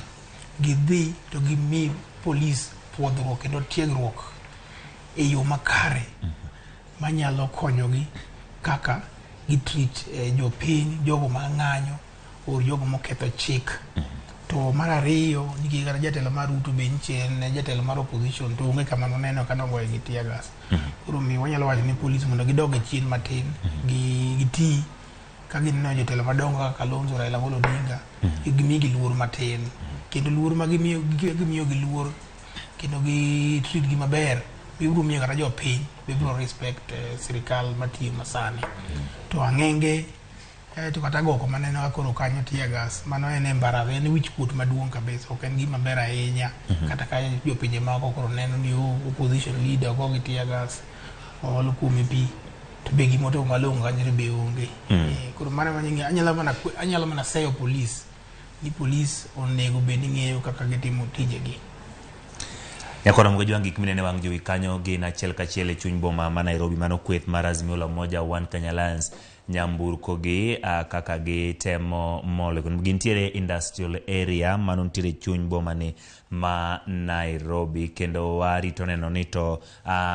gidhi to gimi polis puodhruok kendo tiegruok e yo makare manyalo konyogi kaka gitreat jopiny, jogo ma ng'anyo or jogo moketho chik. To mar ariyo, nikech kata jatelo mar Ruto be nyiche en jatelo mar opposition to onge kama noneno ka nogoye gi tear gas. Koro miyo wanyalo wacho ni polis mondo gidog e chien matin, giti Ka gineno jotelo madongo kaka Kalonzo, Raila Amolo Odinga, gimiyogi luor matin. Kendo luor ma gimiyo gimiyogi luor kendo gi treat gi maber, biro miyo kata jopiny be biro respect sirikal matiyo masani. To ang'enge to kata goko maneno ka koro kanyo tear gas, mano en embarrass, en wich kuot maduong' kabisa, ok en gima ber ahinya. Kata ka jopinje maoko koro neno ni oh, opposition leader ogo gi tear gas, ool kuome pi, to be gimotimo malong'o kanyo to be onge. Koro mano ema anyalo mana seyo polis ni polis onego bed ni ng'eyo kaka gitimo tijegi. Nyakoro Mgojwang' gik minene wang' jowi kanyo gin achiel kachiel e chuny boma ma Nairobi mano kweth mar Azimio la Umoja One Kenya Alliance nyamburko gi kaka gitemo molo gintiere industrial area mano nitiere chuny boma ni ma Nairobi kendo warito neno ni to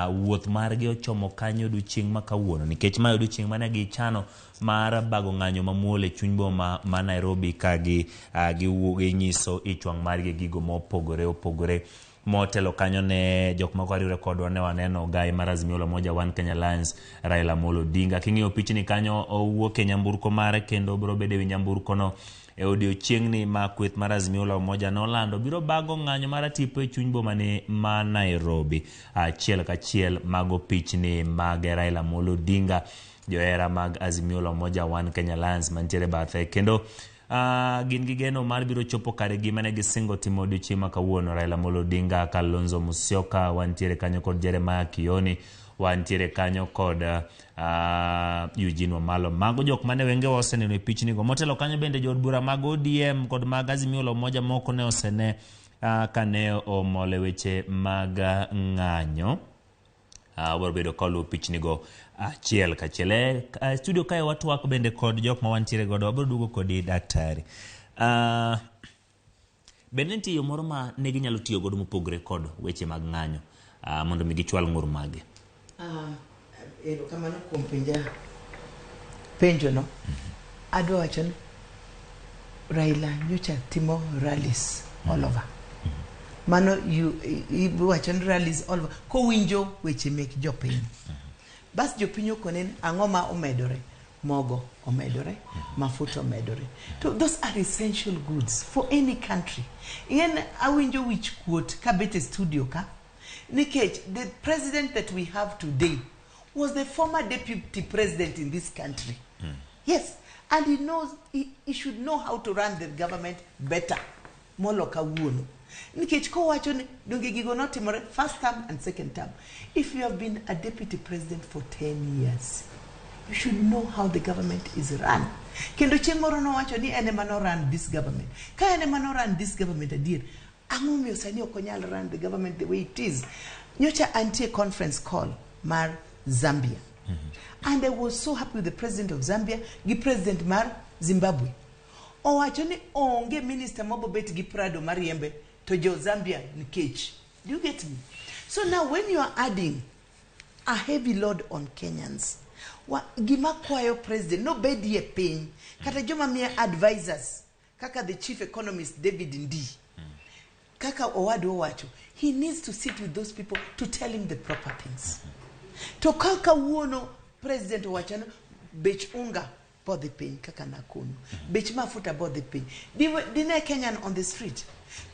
wuoth margi ochomo kanyo odiochieng' ma kawuono nikech mae odiochieng' mane gichano mar bago ng'anyo mamuol e chuny boma ma Nairobi ka gi ginyiso ich wang' margi e gigo mopogore opogore. Motelo kanyo ne jok moko ariwre kodwa ne waneno gai mar Azimio la Umoja One Kenya Alliance Raila Amolo Odinga. King'iyo pichni kanyo owuok e nyamburko mare kendo obiro bedo ewi nyamburko no e odiochieng'ni ma kweth mar Azimio la Umoja nolando biro bago ng'anyo mar tipo e chuny boma ni ma Nairobi. Achiel kachiel mago pichni mag Raila Amolo Odinga, johera mag Azimio la Umoja One Kenya Alliance mantiere bathe kendo gin gi geno mar biro chopo kare gima ne gisingo timo odiochieng' ma kawuono. Raila Amolo Odinga, Kalonzo Musyoka, wantiere kanyo kod Jeremiah Kioni, wantiere kanyo kod Eugene Wamalwa. Mago jok mane wengewa oseneno e pichnigo. Motelo kanyo bende jood bura mag ODM kod mag Azimio la Umoja moko ne osene kane omol e weche mag ng'anyo. Wabiro bedo ka waluwo pichnigo achiel kachiel. E studio kae watwak bende kod jok ma wantiere godo. Wabiro duogo kodi daktari. Bende nitie yo moro ma ne ginyalo tiyo godo mopogore kod weche mag ng'anyo mondo mi gichwal ng'ur mage? Erokamano kuom penja penjono. Adwa wacho ni Raila nyocha timo rallies all over. Mano iwacho ni rallies all over kowinjo weche mek jopiny. Bas jopiny okone ni ang'o ma omedore? Mogo omedore, mafuta omedore. To those are essential goods for any country. Ing'e awinjo wich kuot kabet e studio ka nikech the president that we have today was the former deputy president in this country. Yes, and he knows he should know how to run the government better. Molo kawuono. Nikech kowacho ni donge gigo notimore first term and second term. If you have been a deputy president for 10 years, you should know how the government is run. Kendo chieng' moro nowacho ni en ema no run this government. Ka en ema no run this government adier, ang'o momiyo sani ok onyal run the government the way it is? Nyocha antie conference call mar Zambia. And I was so happy with the president of Zambia gi president mar Zimbabwe. Owacho ni onge minister mabobet gi Prado mariembe to jo Zambia nikech. Do you get me? So now when you are adding a heavy load on Kenyans, gima kwayo president nobedie piny kata joma miye advisors kaka the chief economist David Ndii, kaka owadwa owacho, he needs to sit with those people to tell him the proper things. To ka kawuono president owacho ni bech unga bodhi piny kaka nakonu, bech mafuta bodhi piny, dine Kenyan on the street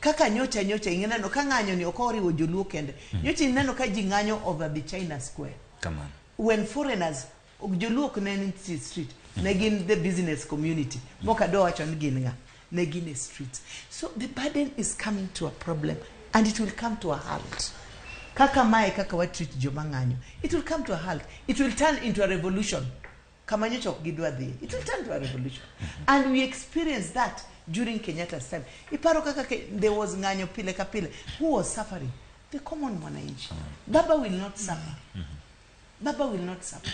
kaka nyocha nyocha ing'e ka ng'anyo ni ok oriwo joluo kende. Nyocha ineno ka ji ng'anyo over the China Square. Kamano. When foreigners, joluo ok ne nitie street, ne gin the business community mok adwa wacho ni gin ng'a, ne gin e streets. So the burden is coming to a problem and it will come to a halt. Kaka mae kaka wa treat joma ng'anyo, it will come to a halt. It will turn into a revolution. Kama nyocha ok gidwa dhiye, it will turn to a revolution. And we experienced that during Kenyatta's time. Iparo kaka there was ng'anyo pile ka pile. Who was suffering? The common mwananchi. Baba will not suffer. Baba will not suffer.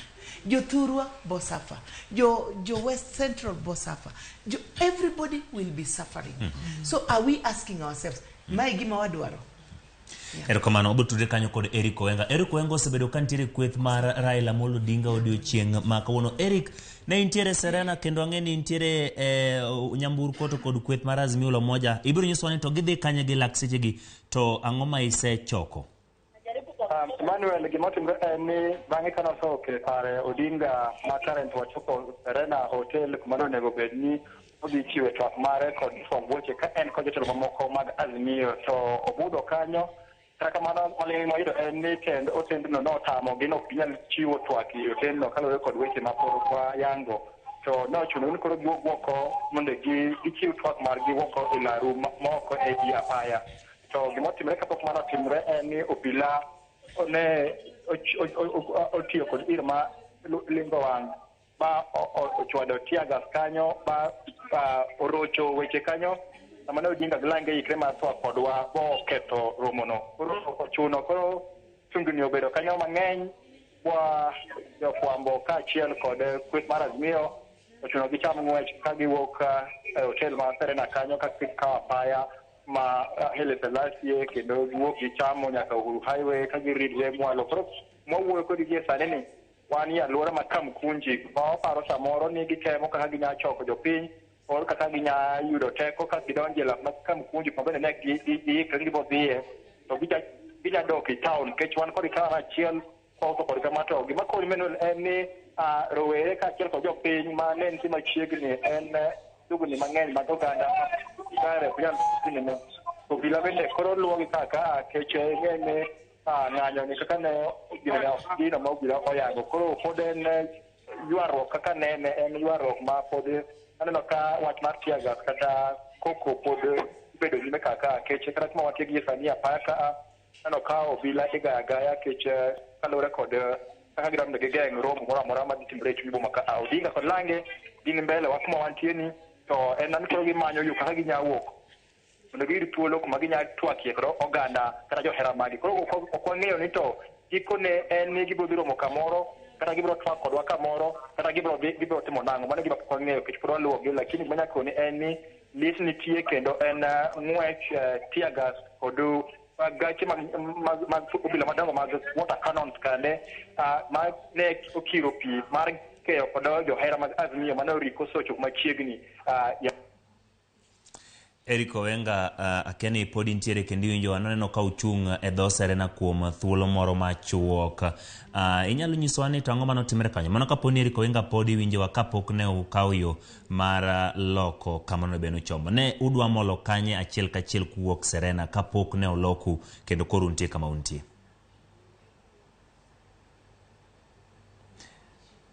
Jothurwa bo suffer. Jo West Central bo suffer. Everybody will be suffering. So are we asking ourselves, mae gima wadwaro? Erokamano, wabiro tudre kanyo kod Eric Owenga. Eric Owenga osebedo ka nitiere kweth mar Raila Amolo Odinga odiochieng' ma kawuono. Eric, ne intiere Serena kendo ang'e ni intiere nyamburko to kod kweth mar Azimio la Umoja. Ibiro nyisowa ni to gidhi kanye gi lak sechegi to ang'o ma isechoko? Emmanuel, gima otimore en ni bang'e kane osewuok e kare Odinga ma current wachopo Serena Hotel kuma ne onego bed ni odhi chiwe twak mare kod fwamb weche ka en kod jotelo mamoko mag Azimio to obudho kanyo. Kata kamano maling'ling' mwayudo en ni tend otendno notamogi ni ok ginyal chiwo twak e otendno kaluwore kod weche ma pod wayango. To ne ochuno ni koro giwuog oko mondo gichiw twak margi oko e laru maoko e i apaya. To gima otimore kapok mano otimore en ni obila ne otiyo kod ir ma lingo wang' ma ochwado tear gas kanyo ma orocho weche kanyo sama ne Odinga gi Lange ikre mar twak kodwa boketho romono. Koro ochuno koro tungni obedo kanyo mang'eny kwa jofwambo kaachiel kod kweth mar Azimio ochuno gicham ng'wech ka giwuok e hotel mar Serena kanyo ka gikawo apaya ma Haile Selassie kendo giwuok gichamo nyaka Uhuru Highway ka giridre mwalo. Koro mwawuoyo kodgi gie sani ni wan e alwora ma Kamkunji ma waparo samoro ni gitemo kaka ginya choko jopiny or kaka ginya yudo teko ka gidonjo e lap ma Kamkunji kuma bende ne giikre ni gibo dhiye to ginya dok e town nikech wan kod town achiel kwawuotho kod kama. To gima konyo Emmanuel en ni rowere kaachiel kod jopiny ma ne nitie machiegni en tugni mang'eny mag oganda kare ok nyal tinene. Obila bende koro luwogi kaka kech ing'e ni ng'anyo ni kaka ne gino ma obila oyango. Koro pod en ywaruok kaka nene en ywaruok ma pod aneno ka wach mar tear gas kata koko pod bedo nyime kaka kech kata kuma wantie gie sani apaya ka aneno ka obila igaya agaya kech kaluwore kod kaka gidwaro mondo gigeng' romo moro amora madhi timore e chuny boma ka. Odinga kod Lange gin mbele wa kuma wantie ni to en ni koro gimanyo yo kaka ginya wuok mondo giyud thuolo kuma ginya twakie kod oganda kata johera maggi. Koro ok wang'eyo ni to gikone en ni gibiro dhi romo kamoro kata gibiro twak kodwa kamoro kata gibiro dhi gibiro timo nang'o. Mano e gima pok wang'eyo nikech pod waluwogi, lakini gima nyaka koni en ni lit nitie kendo en ng'wech, tear gas kod gache mag obila madongo mag water cannons kande ma ne okiro pi mar keyo kod johera mag Azimio mane oriko osechopo machiegni. Eric Owenga, akia ni pod intiere kendo iwinjowa. Naneno ka uchung' e dho Serena kuom thuolo moro machuok. Inyalo nyisowa ni to ang'o manotimre kanyo? Mano kapo ni Eric Owenga pod iwinjowa kapok ne ukawo yo mar loko kama onego bed ni uchomo. Ne udwa molo kanye achiel kachiel kuwuok Serena kapok ne oloku kendo koro untie kama untie?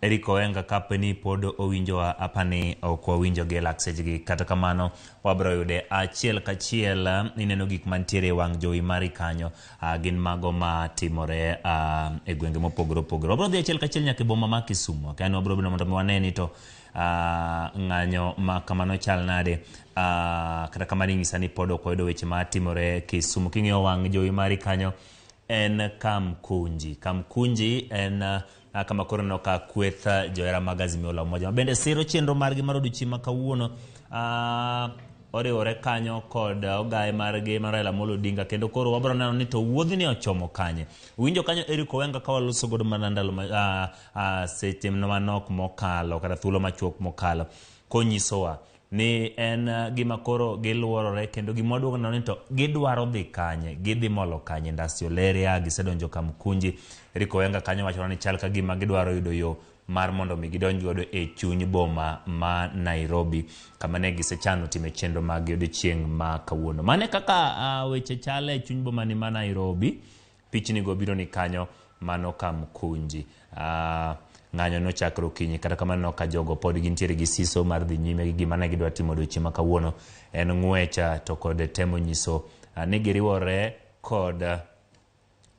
Eric Owenga kapo ni pod owinjowa apani ok wawinjo gi e lak sechegi. Kata kamano wabiro yude achiel kachiel. Ineno gik mantiere e wang' jowi mari kanyo gin mago matimore e gwenge mopogore opogore. Wabiro dhi achiel kachiel nyaka e boma ma Kisumu. Kani wabiro bedo mondo mi wane ni to ng'anyo ma kamano chal nade. Kata kamano inyisa ni pod ok wayudo weche matimore Kisumu. King'iyo wang' jowi mari kanyo en Kamkunji. Kamkunji en kama koro ineno ka kweth johera mag Azimio la Umoja ma bende siro chenro margi mar odiochieng' ma kawuono oriwore kanyo kod ogaye margi mar Raila Amolo Odinga kendo koro wabiro neno ni to wuodhni ochomo kanye. Winjo kanyo Eric Owenga ka waloso godo mana ndalo seche manok mokalo kata thuolo machuok mokalo konyisowa ni en gima koro giluorore kendo gima waduogo neno ni to gidwaro dhi kanye, gidhi molo kanye. Industrial area gisedonjo Kamkunji. Eric Owenga kanyo wacho ni chal ka gima gidwaro yudo yo mar mondo mi gidonj godo e chuny boma ma Nairobi kama ne gisechano time chenro mag odiochieng' ma kawuono. Mane kaka weche chal e chuny boma ni ma Nairobi. Pichni go biro ni kanyo mano Kamkunji. Ng'anyo nochakre okinyi kata kamano ka jogo pod gintiere gi siso mar dhi nyime gi gima ne gidwa timo odiochieng' ma kawuono en ng'wech to kod temo nyiso ni giriwore kod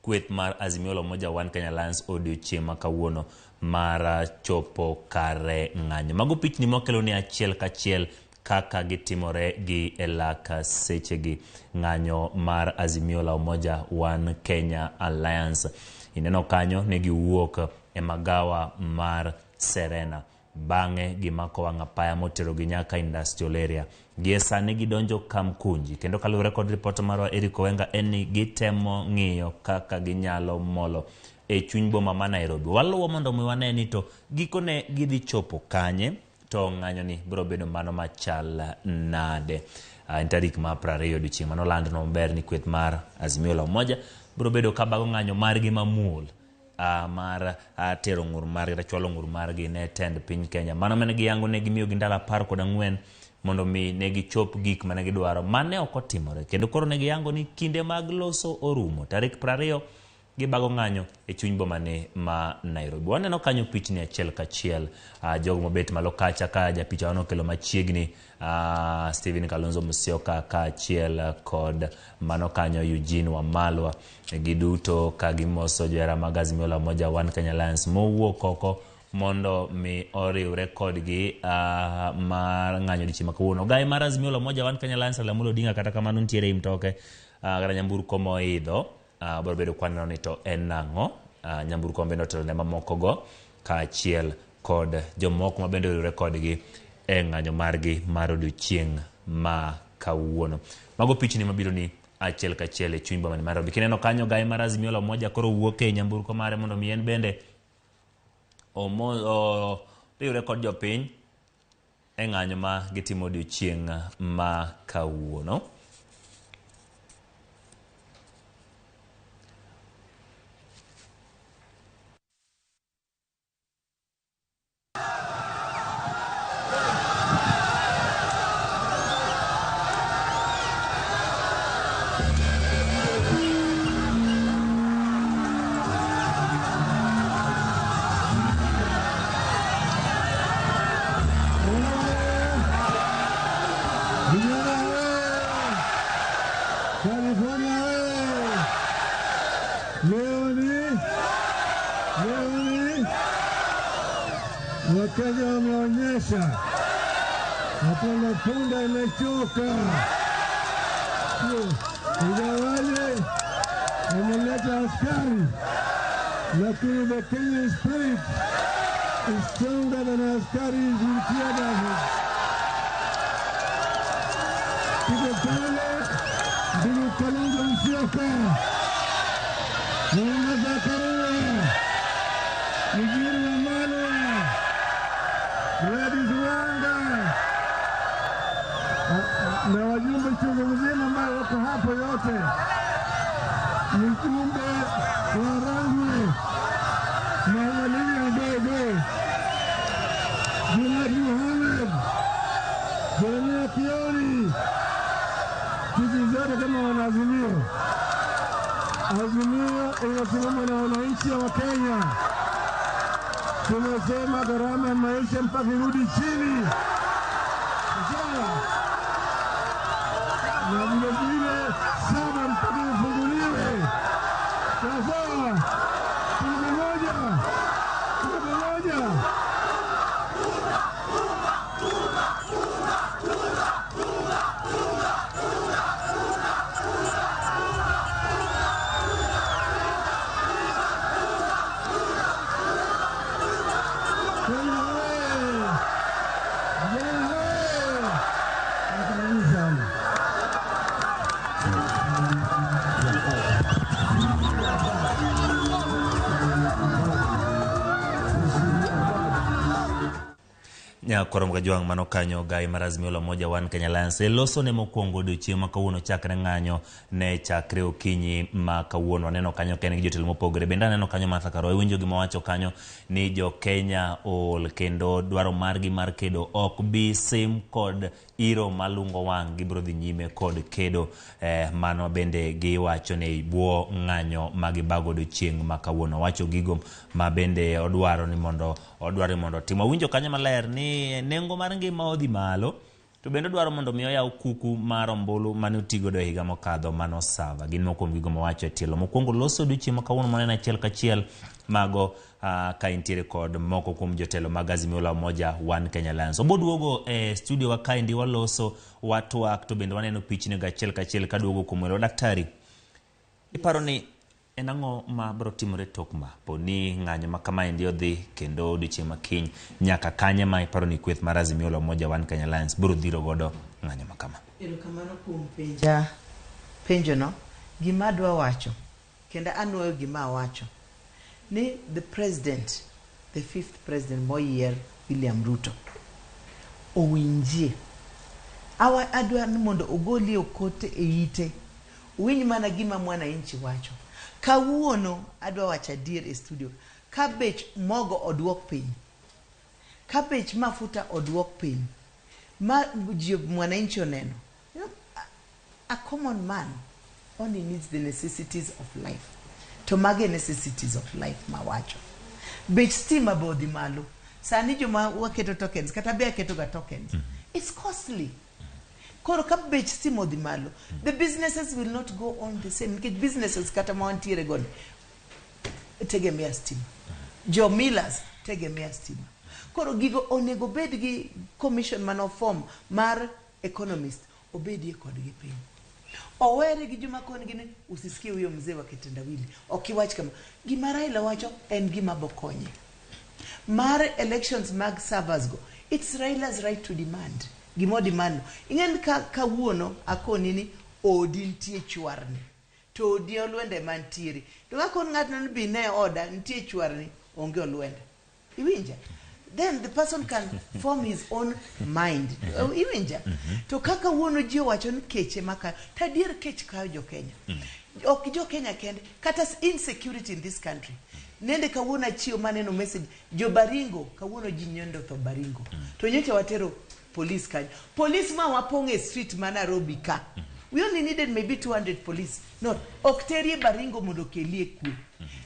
kweth mar Azimio la Umoja One Kenya Alliance odiochieng' ma kawuono mar chopo kare ng'anyo. Mago pichni mwakelo ni achiel kachiel kaka gitimore gi e lak sechegi ng'anyo mar Azimio la Umoja One Kenya Alliance. Ineno kanyo ne giwuok e magawa mar Serena. Bang'e gimako wang' apaya moterogi nyaka industrial area. Gie sani gidonjo Kamkunji kendo kaluwore kod ripot marwa Eric Owenga en ni gitemo ng'iyo kaka ginyalo molo e chuny boma ma Nairobi. Waluwo mondo mi wane ni to gikone gidhi chopo kanye. to ng'anyoni biro bedo mano machal nade. En tarik ma 20 odiochieng' mane olandno maber ni kweth mar Azimio la Umoja biro bedo ka bago ng'anyo margi mamuol mar tero ng'ur margi kata chwalo ng'ur margi ne tend piny Kenya. Mano mane giyango ne gimiyogi ndalo 14 mondo mi ne gichop gik mane gidwaro mane ok otimore. Kendo koro ne giyango ni kinde mag loso orumo. Tarik 20 gibago ng'anyo e chuny bomane ma Nairobi. Waneno kanyo pichni achiel kachiel, jogo mobet malo kacha ka japicha wanokelo machiegni, Stephen Kalonzo Musyoka kaachiel kod mano kanyo Eugene Wamalwa, giduto ka gimoso johera mag Azimio la Umoja One Kenya Alliance mowuok oko mondo mi oriwre kodgi mar ng'anyo odiochieng' ma kawuono. Ogaye mar Azimio la Umoja One Kenya Alliance Raila Amolo Odinga kata kamano nitiere ei mtoke kata nyamburko moidho. Biro bedo kwaneno ni to en nang'o. Nyamburko bende otelo ne mamoko go kaachiel kod jomoko ma bende oriwre kodgi e ng'anyo margi mar odiochieng' ma kawuono. Mago pichni mabiro ni achiel kachiel e chuny boma mar Nairobi. Kineno kanyo ogaye mar Azimio la Umoja koro wuok e nyamburko mare mondo mi en bende oriwre kod jopiny e ng'anyo ma gitimo odiochieng' ma kawuono. Wakenya wameonyesha hapana, punda imechoka. Ingawaje wameleta askari, lakini the Kenyan spirit is stronger than askari in tear gases. Tuko pale ndugu Kalonzo Musyoka, Mama Karua, Eugene Wamalwa, Gladys Wanga na wajumbe chungu mzima ambao wako hapo yote, mjumbe wa Rangwe Mama Ndege, Junaid Mohamed, Jeremia Kioni, sisi zote kama wanaazimio, Azimio inasimama na wananchi wa Kenya. Tumesema gharama ya maisha mpaka irudi chini, na vile vile saba mpaka ifunguliwe. Sawa, tuko pamoja, tuko pamoja. Nyakwar Kajwang' mano kanyo gai mar Azimio la Umoja One Kenya Alliance e loso ne mokwongo odiochieng' ma kawuono chakre ng'anyo ne chakre okinyi ma kawuono. Aneno kanyo ka en gi jotelo mopogore. Bende aneno kanyo Martha Karua, iwinjo gima owacho kanyo ni jo Kenya ool kendo dwaro margi mar kedo ok bi sim kod iro malungo wang', gibiro dhi nyime kod kedo. Mano bende giwacho ni bwo ng'anyo ma gibago odiochieng' ma kawuono. Owacho gigo ma bende odwaro ni mondo otim. Wawinjo kanyo maler ni nengo mar ngima odhi malo, to bende odwaro mondo mi oyaw kuku mar ombulu mane otigodo e higa mokadho mano Sava. Gin moko kuom gigo mowacho e tielo mokwongo loso odiochieng' ma kawuono maneno achiel kachiel mago ka intiere kod moko kuom jotelo mag Azimio la Umoja One Kenya Alliance. Oboduogo e studio wa kaendi waloso watwak to bende waneno pichni go achiel kachiel kaduogo kuom welo. Daktari, iparo ni en ang'o ma biro timore tok ma po ni ng'anyo ma kamaendi odhi kendo odiochieng' ma kiny nyaka kanye ma iparo ni kweth mar Azimio la Umoja One Kenya Alliance biro dhiro godo ng'anyo ma kama? Erokamano kuom penja penjono. Gima adwa wacho kendo anuoyo gima awacho ni the president, the fifth president moyier William Ruto, owinjie. Awa adwa ni mondo ogolie okote e ite. Uwinj mana gima mwananchi wacho. Kawuono adwa wacho adier e studio. Ka bech mogo oduok piny. Ka bech mafuta oduok piny. Ma ji mwananchi oneno. You know, a common man only needs the necessities of life. To mage necessities of life mawacho. Bech stima be odhi malo. Sani joma waketo tokens, kata be aketo ga tokens. It's costly. Koro ka bech stima odhi malo, the businesses will not go on the same. Nikech businesses kata ma wantiere go ni, tegemea stima. Jo millers tegemea stima. Koro gigo onego bed gi commission mano form mar economist obedie kodgi piny. Owere gi joma koni gi ni usisikie huyo mzee wa kitendawili. Okiwach kama. Gima Raila wacho en gima bokonye. Mar elections mag servers go, it's Raila's right to demand. Gimo demand. Ing'en ka kawuono akoni ni odi nitie chwarni. To odi olwende mantiere. To kakon ng'atno ni bi ne oda nitie chwarni onge olwenda. Iwinja? Then the person can form his own mind. Iwinja? To kaka wuono ji owacho ni keche makayo. To adier kech kayo jo Kenya. Ok jo Kenya kende, kata insecurity in this country. Nende kawuono achiew maneno message, jo Baringo, kawuono ji nyondo tho Baringo. To nyocha watero police kanyo. Police ma wapong' e street ma Nairobi ka. We only needed maybe 200 police. No, ok terie Baringo mondo okelie kwe.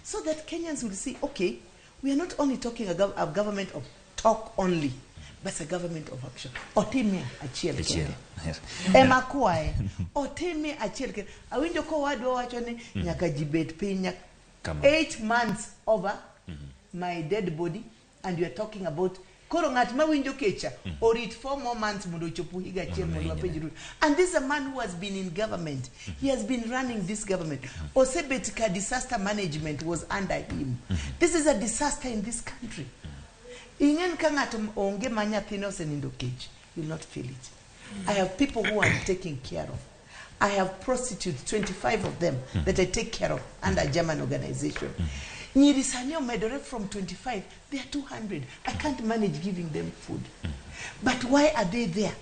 So that Kenyans will see, okay, we are not only talking a government of talk only, but a government of action. Otimie achiel kende. Ema kwaye. Otimie achiel kende. Awinjo kowadwa wacho ni nyaka ji bed piny nyaka 8 months over my dead body and you are talking about koro ng'at ma winjo kecha orit 4 more months mondo ochop higa achiel mondo wapenj Ruto. And this is a man who has been in government. He has been running this government. Osebet ka disaster management was under him. This is a disaster in this country. Ing'en ka ng'ato onge ma nyathine osenindo kech, you will not feel it. I have people who I'm taking care of. I have prostitutes, 25 of them, that I take care of under a German organization. Nyiri sani omedore from 25, they are 200. I can't manage giving them food. But why are they there?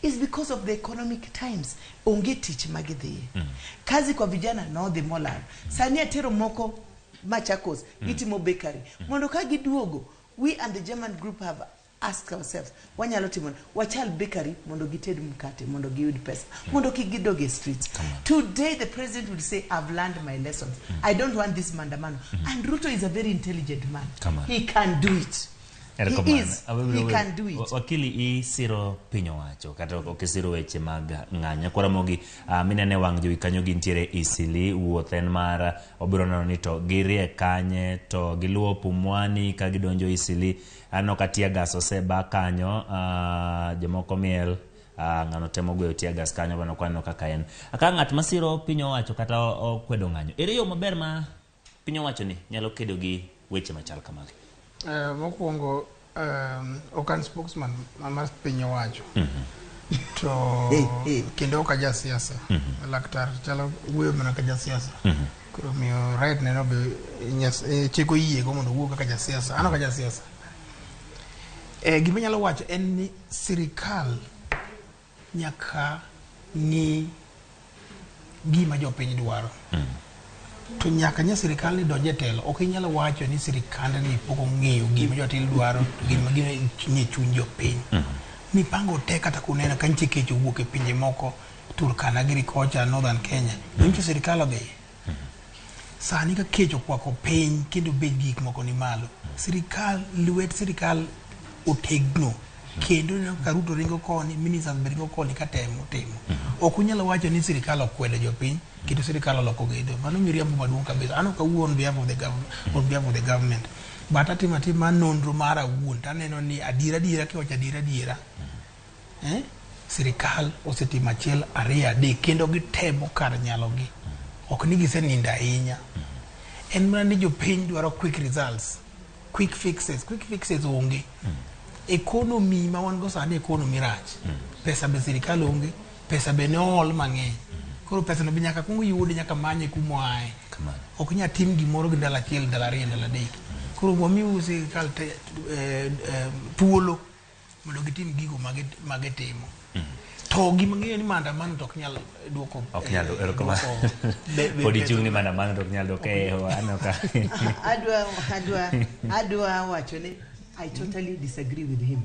It's because of the economic times. Onge tich magidhiye. Kazi kwa vijana nodhi molal. Sani atero moko Machakos, gitimo bakery. Mondo ka giduogo, we and the German group have asked ourselves, wanyalo timo wachal bakery mondo gited mkate, mondo giyud pesa, mondo kik gidog e streets. Today the president will say, I've learned my lessons. I don't want this maandamano. And Ruto is a very intelligent man. Come on. He can do it. He is. He can do it. Wakili isiro piny owacho kata ok isiro weche mag ng'anyo. Koro Ramogi minene wang' jowi kanyo gintiere Isili, wuoth en mar obiro neno ni to girie kanye to giluwo Pumwani ka gidonjo Isili. Aneno ka tear gas oseba kanyo, jomoko miel, ng'ano temo goyo tear gas kanyo mano kwaneno kaka en. Ka ng'at masiro piny owacho kata okwedo ng'anyo, ere yo maber ma piny owacho ni nyalo kedo gi weche machal kamagi? Mokwongo ok an spokesman mar piny owacho to kendo ok aja siasa. Laktar chalo wuoyo mana ka jasiasa. Koro miyo right neno be chik oyiego mondo owuo kaka jasiasa. An ok aja siasa. Gima anyalo wacho en ni sirikal nyaka ng'i gima jopiny dwaro. To nyaka nya sirikal ni donj e telo, ok inyal wacho ni sirikandni pok ong'eyo gima jotelo dwaro, gima nie chuny jopiny. Mipango te kata kuneno ka nitie kech owuok e pinje moko, Turkana giri kocha, Northern Kenya. Nyocha sirikal odhi. Sani ka kech okwako piny kendo bech gik moko ni malo. Sirikal, lwet sirikal otegno. Kendo ineno ka Ruto ringo koni, ministers be ringo koni katemo timo. Ok unyal wacho ni sirikal okwedo jopiny, kendo sirikal oloko gedo. Mano miriambo maduong' kabisa. An ok awuo on behalf of the government, on behalf of the government. But atimo atima nonro mara awuon taneno ni adiera adiera kiwacho adiera adiera. Sirikal osetimo achiel ariyo adek kendo gitemo kar nyalogi. Ok ni gisenindo ahinya. En mana ni jopiny dwaro quick results, quick fixes. Quick fixes onge. Economy ma wan go sani economy rach. Pesa be sirikal onge, pesa be ne ool mang'eny. Koro pesa no be nyaka kuong yudi, nyaka manye kumoaye. Ok nyal tim gimoro gi ndalo achiel, ndalo ariyo, ndalo adek. Koro wamiuru sirikal thuolo Mondo gitim gigo magitimo. To gima ng'eyo ni maandamano to ok nyal duoko. Ok nyal erokamano. Pod ichung' ni maandamano to ok nyal duoko e aneno ka. Adwa wacho ni I totally disagree with him.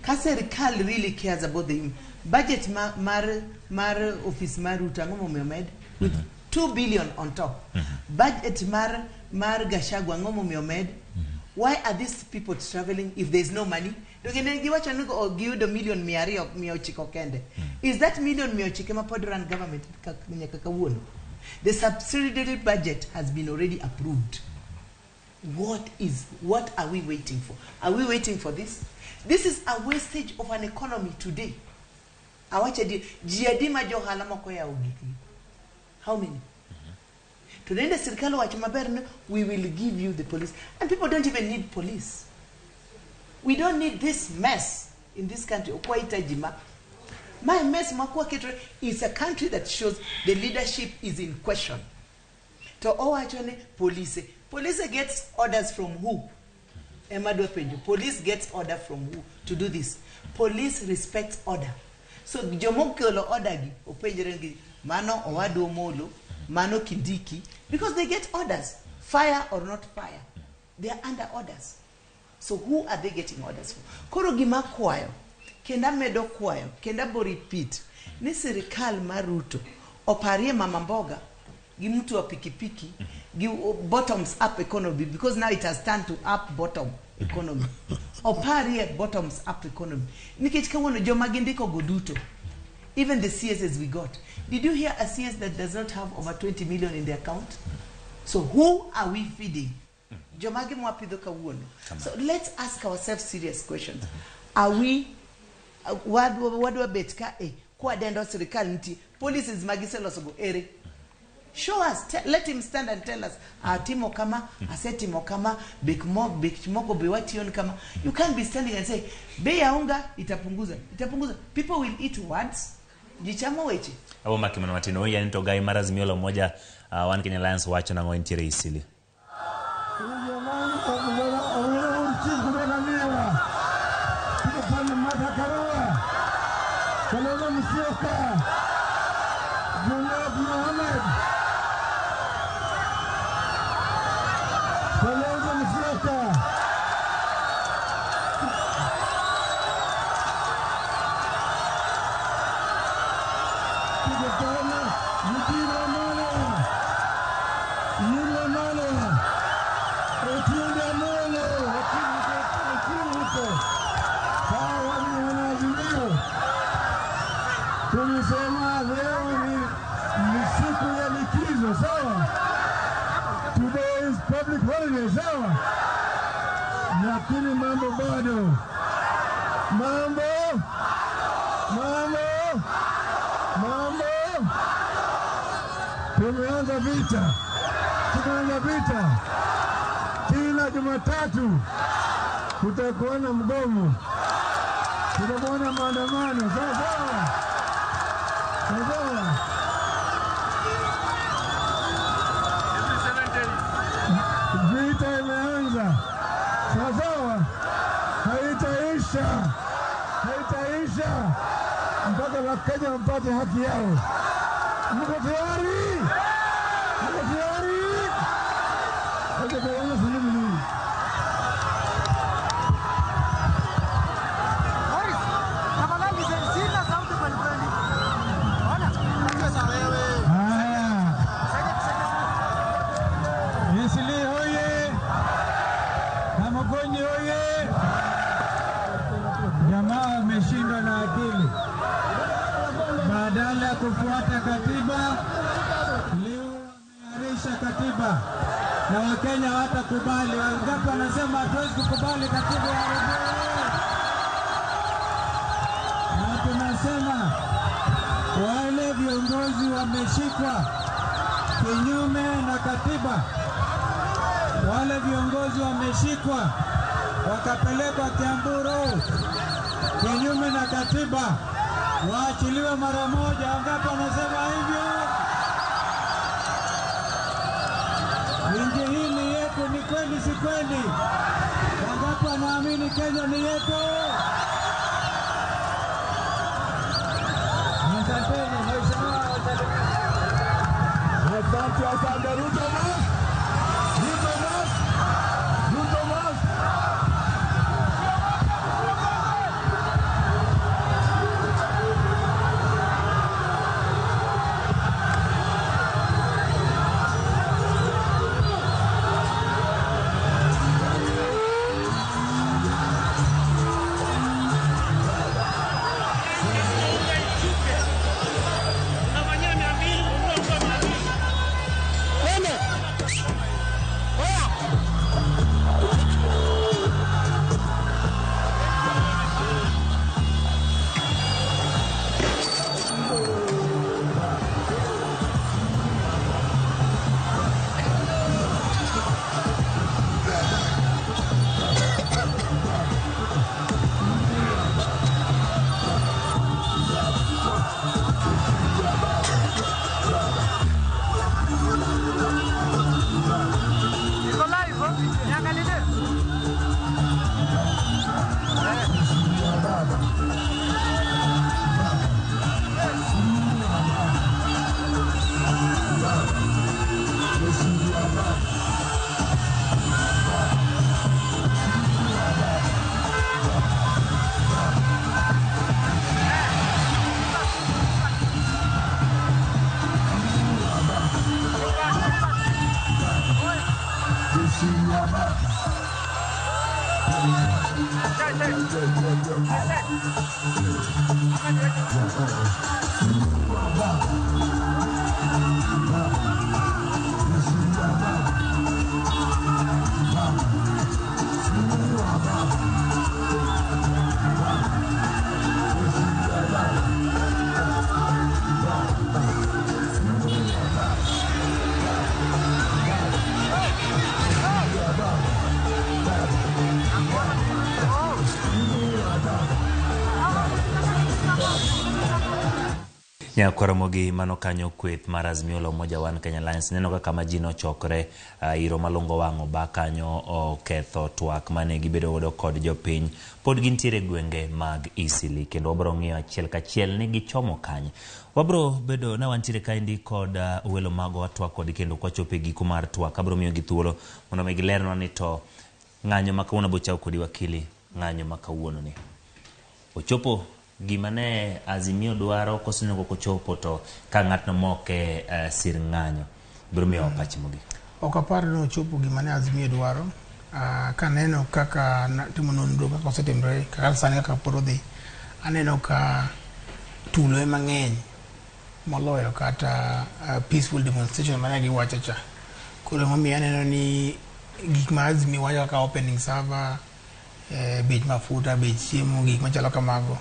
Ka serikal really cares about the budget mar office mar Ruto, ang'o momiyo omed with 2 billion on top? Budget mar Gachagua, ang'o momiyo omed? Why are these people traveling if there is no money? Donge ne giwacho ni giyudo million 290 kende. Is that million 900 ma pod run government nyaka kawuono? The subsidiary budget has been already approved. What are we waiting for? Are we waiting for this? This is a wastage of an economy today. Awacho di ji adi ma jo ohala moko yawo gikgi? How many? To nende sirikal owacho maber ni we will give you the police. And people don't even need police. We don't need this mess in this country. Ok wahitaji ma. My mess makwa keto is a country that shows the leadership is in question. To owacho ni police. Police gets orders from who? Ema dwa penjo. Police gets order from who to do this? Police respects order. So jomokelo order gi openjre gi mano Owadu Omolo, mano Kindiki, because they get orders, fire or not fire. They are under orders. So who are they getting orders from? Koro gima kwayo, kendo amedo kwayo, kendo abo repeat, ni sirikal mar Ruto oparie mama mboga gi mtu wa pikipiki gi bottoms up economy, because now it has turned to up bottom economy. Oparie bottoms up economy. Nikech kawuono joma gindiko go duto, even the CSs we got. Did you hear a CS that does not have over 20 million in the account? So who are we feeding? Jomage mwapidho kawuono. So let's ask ourselves serious questions. Are we wadwa bet ka e kwadendo sirikal nitie policies magiselosogo ere? Show us, let him stand and tell us, atimo kama, asetimo kama, bik moko be wation kama. You can't be standing and say, bei ya unga itapunguza, itapunguza. People will eat words. Jichamo weche. Abo makimano matino, yani to gai mar Azimio la Umoja One Kenya Alliance wacho nang'o entiere Isili. Tulisema leo ni siku ya likizo, sawa? Today is public holiday, sawa? Lakini mambo bado. Mambo. Tumeanza vita. Tumeanza vita. Kila Jumatatu kutakuwa na mgomo. Kutakuwa na maandamano, sawa sawa? Vita imeanza. Sawa sawa? Haitaisha. Haitaisha mpaka Wakenya wapate haki yao. Mko tayari? Mko tayari? Acha tuone salimu nini. Isili hoye! Kamagonyi hoye! Jamaa wameshindwa na akili. Badala ya kufuata katiba, leo wamearisha katiba. Na Wakenya hawatakubali. Wangapi wanasema hatuwezi kukubali katiba ya RBA? Na tunasema wale viongozi wameshikwa kinyume na katiba. Wale viongozi wameshikwa wakapelekwa Kiambu Road kinyume na katiba, waachiliwe mara moja. Wangapi wanasema hivyo? Nchi hii ni yetu, ni kweli si kweli? Wangapi wanaamini Kenya ni yetu? Nyakwaramogi mano kanyo kweth mar Azimio la Umoja One Kenya Alliance neno kaka ma ji nochokore iro malongo wang' oba kanyo oketho twak mane gibedo godo kod jopiny. Pod gintiere gwenge mag Eastleigh kendo wabro ng'iyo achiel kachiel ni gichomo kanye. Wabro bedo na wantiere kaendi kod welo magwa twak kodgi kendo kwachopo e giko mar twak abro miyogi thuolo mondo mi gilernwa ni to ng'anyo ma kawuono abochako kodi wakili ng'anyo ma kawuono ni ochopo gima ne Azimio dwaro koso onego kochopo to ka ng'atno moke sir ng'anyo biro miyo pachi mogik. Ok apar ni ochopo gima ne Azimio dwaro. Kaneno kaka timo nonro kaka osetimore kaka sani kaka pod odhi, aneno ka tulo ema ng'eny moloyo kata peaceful demonstration mane giwacho cha. Koro emomiyo aneno ni gik ma Azimio wacho kaka opening server, bech mafuta, bech chiemo, gik machalo kamago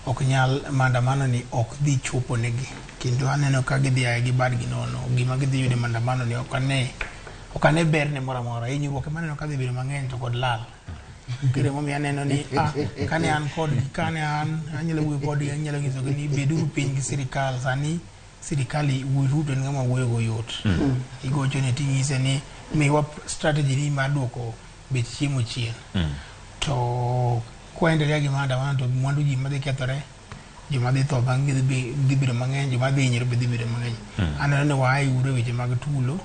ok nyal maandamano ni ok dhi chopo negi. Kendo aneno ka gidhi ae gi badgi nono. Gima gidhi yudo e maandamano ni ok ane berne moro amora. Hinyruok ema aneno ka dhi bedo mang'eny to kod lal. Koro emomiyo aneno ni kane an kodgi, kane an anyalo wuoyo kodgi, anyalo nyisogi ni beduru piny gi sirikal. Sani sirikal Ruto en ng'ama wuoyo go yot. Igochone ting'ise ni miwa strategy ni mar duoko bech chiemo chien. To kwaendelea gi maandamano to mwandu ji madhi kethore, joma dhi tho bang' dhi bedo mang'eny, joma dhi hinyore be dhi bedo mang'eny. Aneno ni waa uru e weche mag tulo,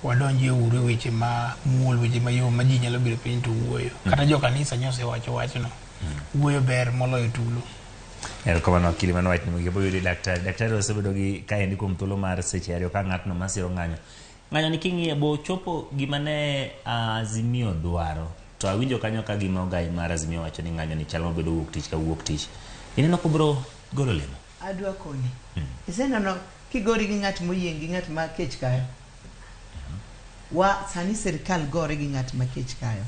wadonji e uru e weche ma muol, weche mayom ma ji nyalo bedo piny to wuoyo. Kata jo kanisa nyosewacho wachno. Wuoyo ber moloyo tulo. Erokamano wakili mano wachni mogik. Abiro yudo daktari. Daktari osebedo gi kaendi kuom thuolo mar seche ariyo ka ng'atno masiro ng'anyo. Ng'anyo ni king'iye bo chopo gima ne Azimio dwaro. To awinjo kanyo ka gima ogai mar Azimio wacho ni ng'anyo ni chal mabedo wuok tich ka wuok tich. Ineno kobro golo lemo? Adwa koni. Iseneno kigori gi ng'at moyieng' gi ng'at ma kech kayo. Wa sani sirikal gore gi ng'at ma kech kayo.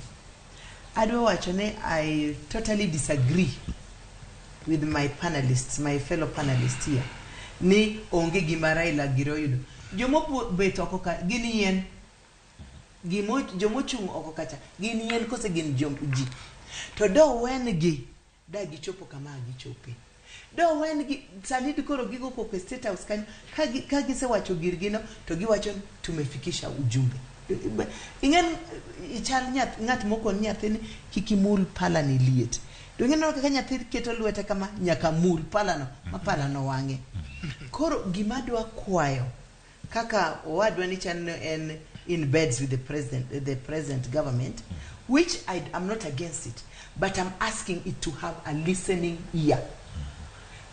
Adwa wacho ni I totally disagree with my panelists, my fellow panelists here, ni onge gima Raila giro yudo. Jomobet oko ka gin yien. Jomochung' oko kacha gin yien kose gin ji. To do wen gi da gichopo kama gichope. Do wen gi sani koro gigo koko e State House kanyo ka gisewacho girgino to giwacho ni tumefikisha ujumbe. Ing'en ichal ng'at mokon nyathini kik imul pala ni liet. To ing'e kaka nyathi keto lwete kama nyaka mul palano ma palano wang'e. Koro gima adwa kwayo kaka owadwa ni chal ni en in beds with the president, the present government, which I am not against it, but I'm asking it to have a listening ear.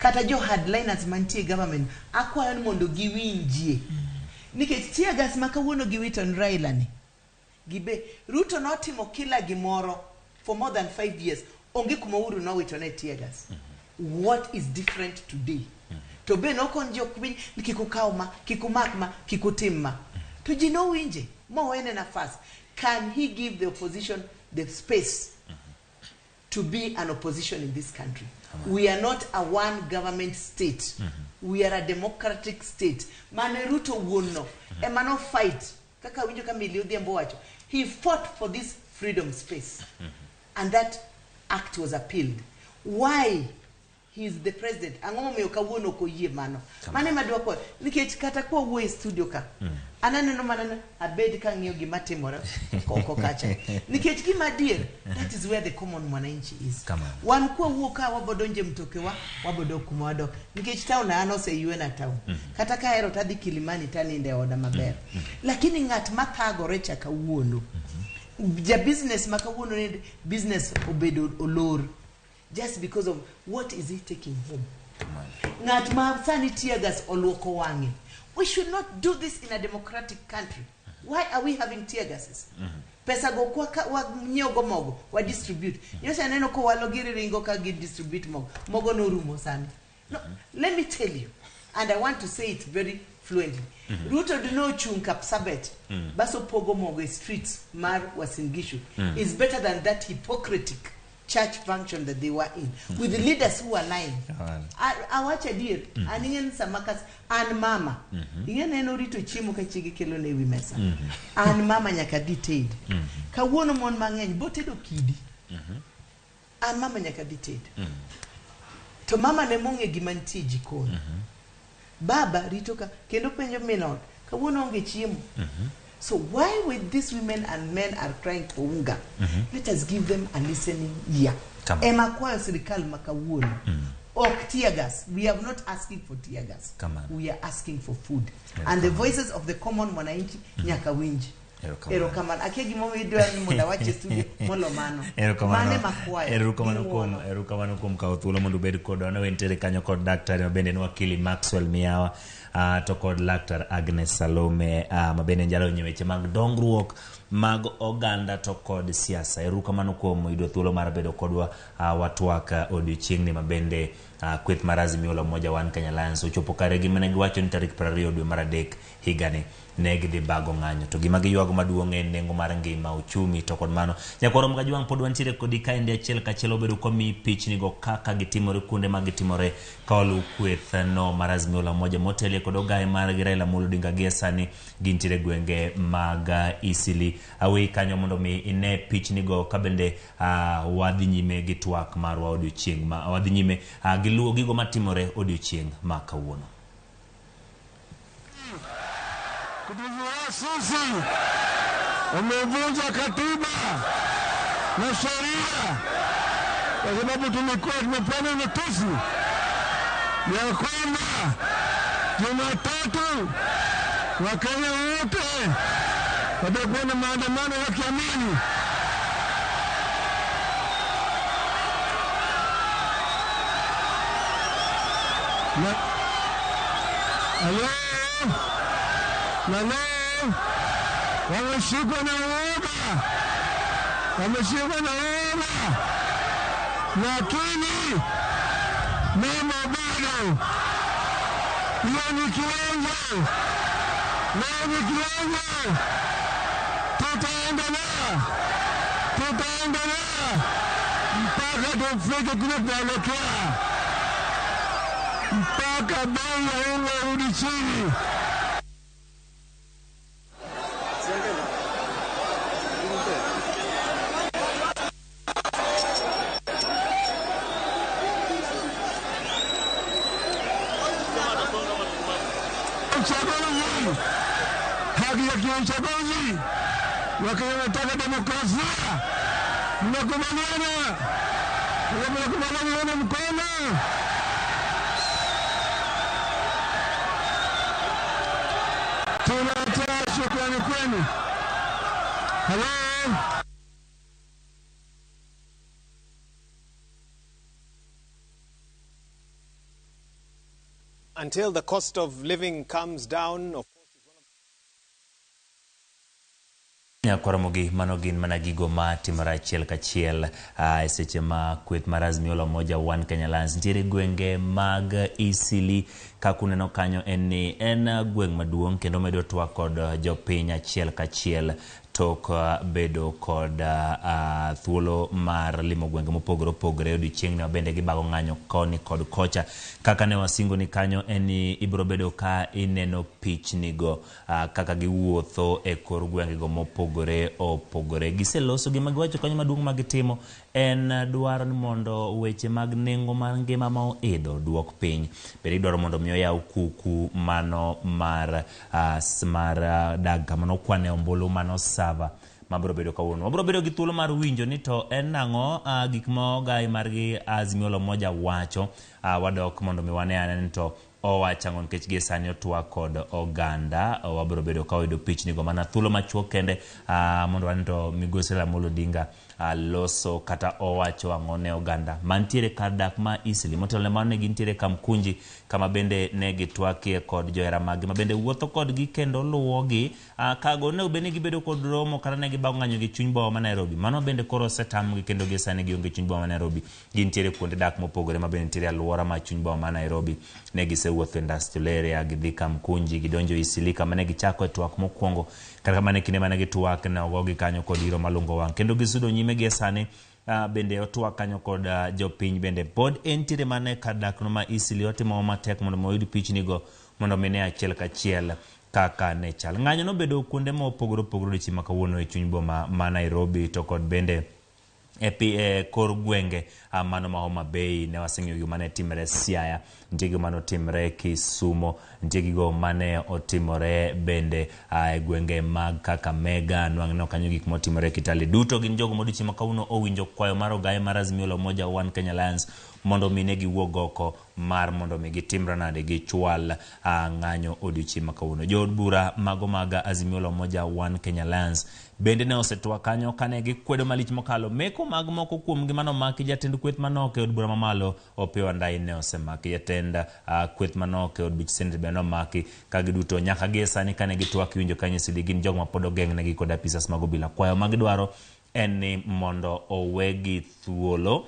Kata jo hardliners mantie government, akwayo ni mondo giwinjie. Nikech tear gas ma kawuono giwito ni Raila ni. Gibe, Ruto notimo kila gimoro for more than 5 years. Onge kuma Uhuru nowito ne tear gas. What is different today? To be nokon jok piny ni kik ukaw ma, kik umak ma, kik utim ma. To ji nowinje, mowene nafas. Can he give the opposition the space to be an opposition in this country? We are not a one government state. We are a democratic state. Mane Ruto wuon no, ema no fight. Kaka winjo ka Millie Odhiambo wacho. He fought for this freedom space. And that act was appealed. Why he is the president? Ang'o momiyo kawuono ok oyie mano? Mano ema adwa kwayo. Nikech kata kwa wuoyo e studio ka, an aneno mana ni abed kang'iyo gima timore oko kacha. Nikech gima adier, that is where the common mwananchi is. Wan kwa wuok ka wabodonje mtokewa, wabodok kuma wadok. Nikech town an oseywena town. Kata ka ahero tadhi Kilimani taninde e oda maber. Lakini ng'at mathagore cha kawuono, ja business ma kawuono ni business obedo olor just because of what is he taking home. Ng'at ma sani tear gas oluoko wang'e. We should not do this in a democratic country. Why are we having tear gases? Pesa go kwa ka wanyiewo go mogo, wa distribute. Nyocha aneno kowalo giri ringo ka gi distribute mogo. Mogo norumo sani. No, let me tell you, and I want to say it very fluently. Ruto dino ochung' Kapsabet, bas opogo mogo e streets mar Uasin Gishu is better than that hypocritic church function that they were in with the leaders who are lying. Awacho adier, an ing'e ni sama kas an mama, ing'e ni en orito chiemo ka chiege kelo ne wi mesa. An mama nyaka dhi ted. Kawuono mon mang'eny botedo kidi. An mama nyaka dhi ted. To mama ne mong'e gima nitie e jikon. Baba rito ka kendo penjo min ot, kawuono onge chiemo. So why with these women and men are crying for unga? Let us give them a listening ear. Come on. Ema kwayo sirikal ma kawuono. Ok tear gas. We are not asking for tear gas. Come on. We are asking for food. And the voices of the common mwananchi nyaka winji. Erokamano. Erokamano. Akia gimomiyo idwa ni mondo awach e studio molo mano. Erokamano. Mane makwayo. Erokamano Gi kuom ng'uono. Erokamano kuom kawo thuolo mondo ubed kodwa. Ne wantiere kanyo kod daktari ma bende en wakili Maxwell Miyawa to kod laktar Agnes Salome ma bende en jalony e weche mag dongruok mag oganda to kod siasa. Erokamano kuom yudo thuolo mar bedo kodwa watwak odiochieng'ni ma bende kweth mar Azimio la Umoja One Kenya Alliance ochopo kare gi mane giwacho ni tarik 20 dwe mar adek higani ne gidhi bago ng'anyo to gima giywago maduong' en nengo mar ngima uchumi to kod mano nyakwaro Mgajwang' pod wantiere kodi kaendi achiel kachiel obedo komiyi pichnigo kaka gitimore kuonde ma gitimore ka oluw kweth no mar Azimio la Umoja motelie kod ogaye margi Raila Amolo Odinga gie sani gintiere gwenge mag Eastleigh aweyi kanyo mondo mi ine pichnigo ka bende wadhi nyime gi twak marwa odiochieng' ma wadhi nyime gi luwo gigo matimore odiochieng' ma kawuono. Kutuzuia sisi wamevunja katiba na sheria, kwa sababu tulikuwa tumepeana notisi ya kwamba Jumatatu Wakenya wote watakuwa na maandamano ya kiamani. Na, halo, na leo wameshikwa na uoga, wameshikwa na uoga, lakini mama bado, hiyo ni kiwango, leo ni kiwango, tutaendelea, tutaendelea mpaka tufike kule tunaelekea, mpaka bei ya unga irudi chini. Uchaguzi, haki ya kiuchaguzi, Wakenya wanataka demokrasia. Mnakubaliana? Mnakubaliana mkono? Tunatoa shukrani kwenu. Hello? Until the cost of living comes down, of Nyakwaramogi mano gin mana gigo ma timore achiel kachiel e seche ma kweth mar Azimio la Umoja One Kenya Alliance nitiere gwenge mag Eastleigh kaka uneno kanyo en ni en gweng' maduong' kendo medo twak kod jopiny achiel kachiel tok bedo kod thuolo mar limo gwenge mopogore opogore odiochieng'ni ma bende gibago ng'anyo koni kod kocha. Kaka ne wasingo ni kanyo en ni ibiro bedo ka ineno pichnigo kaka giwuotho e kor gwengego mopogore opogore. Giseloso gima giwacho kanyo maduong' ma gitimo en dwaro ni mondo weche mag nengo mar ngima ma oidho duok piny. Bende idwaro mondo mi oyaw kuku mano mar dag kama nokwane ombulu mano sava mabiro bedo kawuono. Wabiro bedo gi thuolo mar winjo ni to en nang'o gik ma ogai margi Azimio la Umoja wacho. Wadok mondo mi wane ane ni to owacho ang'o nikech gie sani otwak kod oganda. Wabiro bedo ka wayudo pichni go mana thuolo machuok kende mondo wane to migosi Raila Amolo Odinga loso kata owacho ang'o ne oganda mantiere kar dak ma Eastleigh. Motelo ne mano ne gintiere Kamkunji kama bende ne gitwakie kod johera maggi ma bende wuotho kodgi kendo luwogi kago ne bed ni gibedo kod romo kata ne gibago ng'anyo gi chuny boma ma Nairobi. Mano bende koro osetamgi kendo gie sani gionge chuny boma ma Nairobi. Gintiere kuonde dak mopogore ma bende nitiere alwora ma chuny boma ma Nairobi. Ne gisewuotho industrial area, gidhi Kamkunji, gidonjo Eastleigh kama ne gichako e twak mokwongo. Kata kamano e kinde mane gitwak ne ogogi kanyo kod iro malungo wang'. Kendo gisudo nyime gie sani bende otwak kanyo kod jopiny bende pod entiere mana e kar dak no ma Eastleigh otimo matek mondo mi oyud pichni go mondo mi ne achiel kachiel kaka ne chal. Ng'anyo nobedo kuonde mopogore opogore odiochieng' ma kawuono e chuny boma ma Nairobi to kod bende e kor gwenge mano ma Homa Bay. Ne waseng'iyo gigo mane timore Siaya, nitie gigo mane otimore Kisumo, nitie gigo mane otimore bende e gwenge mag Kakamega. Nwang'no kanyo gik motimore Kitale. Duto gin jogo modiochieng' ma kawuono owinjo kwayo mar ogaye mar Azimio la Umoja One Kenya Alliance mondo mi ne giwuog oko mar mondo mi gitimre nade gichwal ng'anyo odiochieng' ma kawuono. Jood bura mago mag Azimio la Umoja One Kenya Alliance bende ne osetwak kanyo kane gikwedo malich mokalo meko mag moko kuomgi manomaki. Jatend kweth manok e od bura mamalo Opiyo Wandayi ne osemaki, jatend kweth manok e od buch senate bende nomaki ka giduto nyaka gie sani kane gitwak iwinjo ka nyiso ni gin jogo mapod ogeng'negi kod apisas mag obila. Kwayo magidwaro en ni mondo owegi thuolo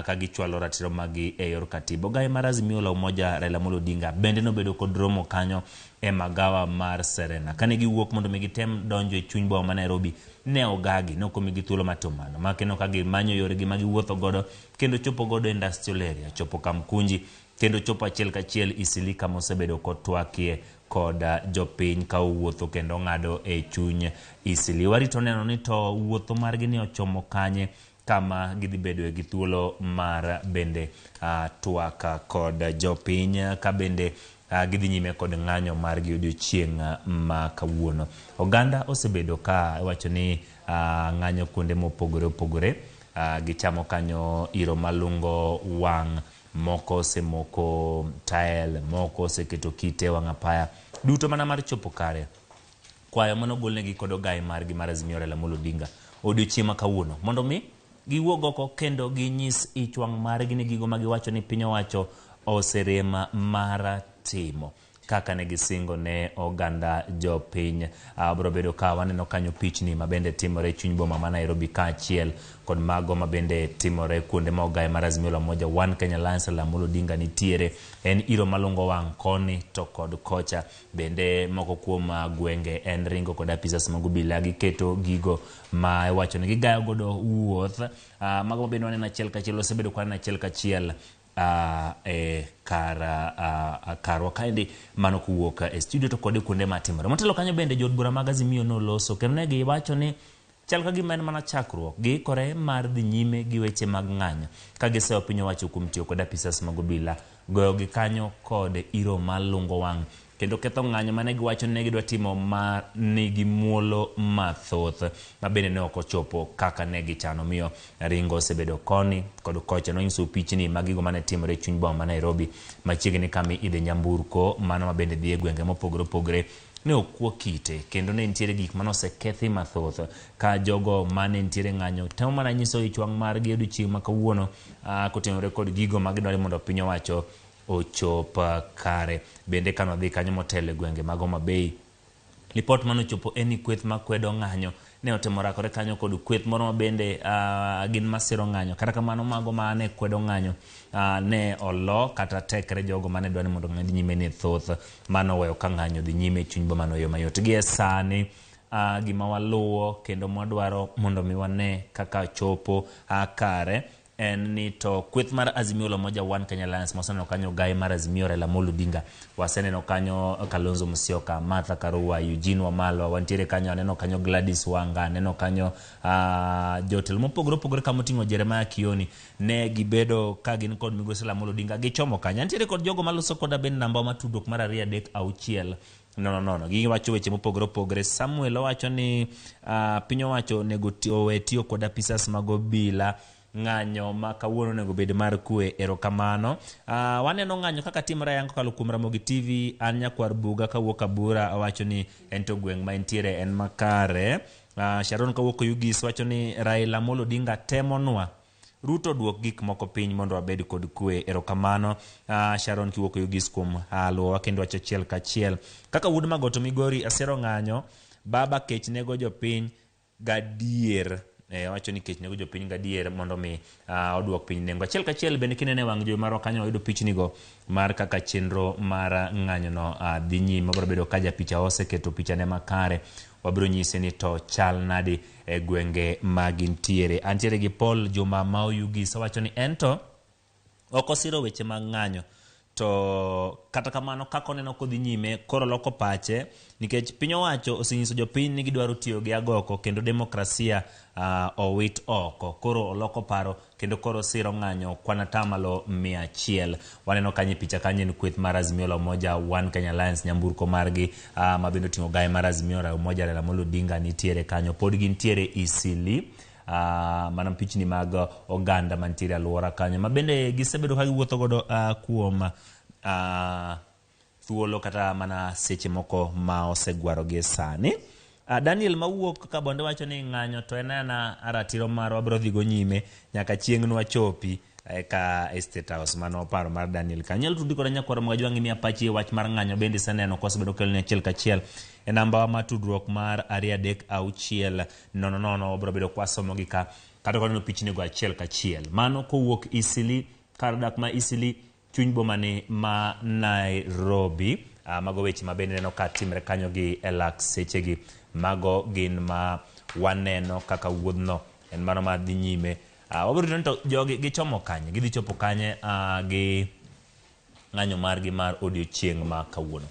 ka gichwalo ratiro maggi e yor katiba. Ogaye mar Azimio la Umoja Raila Amolo Odinga bende nobedo kod romo kanyo e magawa mar Serena. Kane giwuok mondo mi gitem donjo e chuny boma ma Nairobi, ne ogagi, ne ok omigi thuolo mar timo mano. Makeno ka gimanyo yoregi ma giwuotho godo kendo chopo godo industrial area, chopo Kamkunji, kendo chopo achiel kachiel Eastleigh kama osebedo kotwakie kod jopiny ka owuotho kendo ng'ado e chuny Eastleigh. Warito neno ni to wuotho margi ni ochomo kanye kama gidhi bedoe gi thuolo mar bende twak kod jopiny ka bende gidhi nyime kod ng'anyo margi odiochieng' ma kawuono. Oganda osebedo ka iwacho ni ng'anyo kuonde mopogore opogore, gichamo kanyo iro malungo wang', moko osemoko tael, moko oseketo kite e wang' apaya, duto mana mar chopo kare kwayo manogolnegi kod ogaye margi mar Azimio Raila Amolo Odinga odiochieng' ma kawuono mondo mi giwuog oko kendo ginyis ich wang' margi ni gigo magiwacho ni piny owacho oserem mar timo kaka ne gisingo ne oganda jopiny. Biro bedo ka waneno kanyo pichni mabende timore e chuny boma ma Nairobi kaachiel kod mago mabende timore kuonde ma ogaye mar Azimio la Umoja One Kenya Alliance Raila Amolo Odinga nitiere. En iro malungo wang' koni to kod kocha. Bende moko kuom gwenge en ringo kod apisas mag obila giketo gigo ma iwacho ni gigayo godo wuoth. Mago mabende waneno achiel kachiel osebedo ka waneno achiel kachiel e karwa kaendi mano kowuok e studio to kod kuonde matimore. Motelo kanyo bende jood bura mag Azimio noloso kendo ne giwacho ni chal ka gima en mana chakruok, giikore mar dhi nyime gi weche mag ng'anyo ka giseyo piny owacho kuom tiyo kod apisas mag obila, goyogi kanyo kod iro malungo wang' kendo ketho ng'anyo mane giwacho ni ne gidwa timo ma nigi muolo mathoth ma bende ne ok ochopo kaka ne gichano. Omiyo ringo osebedo koni kod kocha. Nonyiso pichni mag gigo mane timore e chuny boma ma Nairobi machiegni kama idhe nyamburko mano ma bende dhi e gwenge mopogore opogore ne okwo kite kendo ne nitiere gik mane osekethi mathoth ka jogo mane nitiere ng'anyo temo mana nyiso ich wang' margi odiochieng' ma kawuono kotenore kod gigo ma gidwaro mondo piny owacho ochop kare. Bende kane odhi kanyo motelo e gwenge mag Homa Bay, lipot manochopo en ni kweth makwedo ng'anyo ne otemo rakore kanyo kod kweth moro ma bende gin masiro ng'anyo. Kata kamano mago mane kwedo ng'anyo ne olo kata tekre jogo mane dwa ni mondo ng'anyo dhi nyime ne thoth manoweyo ka ng'anyo dhi nyime e chuny bomano e yo mayot. Gie sani gima waluwo kendo mwadwaro mondo mi wane kaka chopo kare en ni to kweth mar Azimio la Umoja One Kenya Alliance waseneno kanyo ogaye mar Azimio Raila Amolo Odinga, waseneno kanyo Kalonzo Musyoka, Martha Karua, Eugene Wamalwa, wantiere kanyo, aneno kanyo Gladys Wanga, aneno kanyo jotelo mopogore opogore kamoting'o Jeremiah Kioni ne gibedo ka gin kod migosi Raila Amolo Odinga gichomo kanyo. Antiere kod jogo maloso koda bende namba ma tudruok mar 2 3 6 0 0. Giwacho weche mopogore opogore. Samuel owacho ni piny owacho onego owe tiyo kod apisas mag obila ng'anyo ma kawuono onego bed mar kwe. Erokamano. Waneno ng'anyo kaka timore ayanga kokalo kuom Ramogi TV. An nyakwar Buga kawuok Abura awacho ni en to gweng' ma entiere en makare. Sharon kawuok Oyugis wacho ni Raila Amolo Odinga temonwa. Ruto duok gik moko piny mondo wabed kod kwe. Erokamano Sharon kiwuok Oyugis kuom luwowa kendo wacho achiel kachiel. Kaka wuod Magoto Migori asero ng'anyo, baba kech nego jopiny gadier. Owacho ni kech nego jopiny gadier mondo mi oduok piny nengo. Achiel kachiel bende kinene e wang' jowi marwa kanyo wayudo pichnigo mar kaka chenro mar ng'anyono dhi nyime. Wabiro bedo ka japicha oseketo pichane makare. Wabiro nyise ni to chal nadi e gwenge ma gintiere. Antiere gi Paul Juma ma Oyugis owacho ni ento ok osiro weche mag ng'anyo to kata kamano kaka oneno kodhi nyime koro loko pache nikech piny owacho osenyiso jopiny ni gidwaro tiyo gi agoko kendo demokrasia owit oko. Koro oloko paro kendo koro osiro ng'anyo kwan atamalo 100. Waneno kanyo e picha kanyo en kweth mar Azimio la Umoja One Kenya Alliance nyamburko margi ma bende oting'o gaye mar Azimio la Umoja Raila Amolo Odinga nitiere kanyo. Pod gintiere Isili. Mana pichni mag oganda mantiere alwora kanyo ma bende gisebedo ka giwuotho godo kuom thuolo kata mana seche moko ma osegwaro gi sani. Daniel mawuok Kabonde wacho ni ng'anyo to en aena ratiro marwa biro dhi go nyime nyaka chieng' nwachopi eka e State House. Mano paro mar Daniel kanyo. Inyalo tudri koda nyakwar Ramogi Ajwang' imiya pachi e wach mar ng'anyo bende iseneno kwasebedo keloni achiel kachiel e namba wa mar tudruok mar 2 3 6 0 0 wabiro bedo kwasomogi ka kata kwaneno pichnigo achiel kachiel. Mano kowuok Isili, kar dak ma Isili, chuny boma ni ma Nairobi. Mago weche ma bende neno ka timre kanyo gi e lak sechegi. Mago gin ma waneno kaka wuodhno en mano ma dhi nyime. Wabiro rito ni to jogi gichomo kanye, gidhi chopo kanye gi ng'anyo margi mar odiochieng' ma kawuono.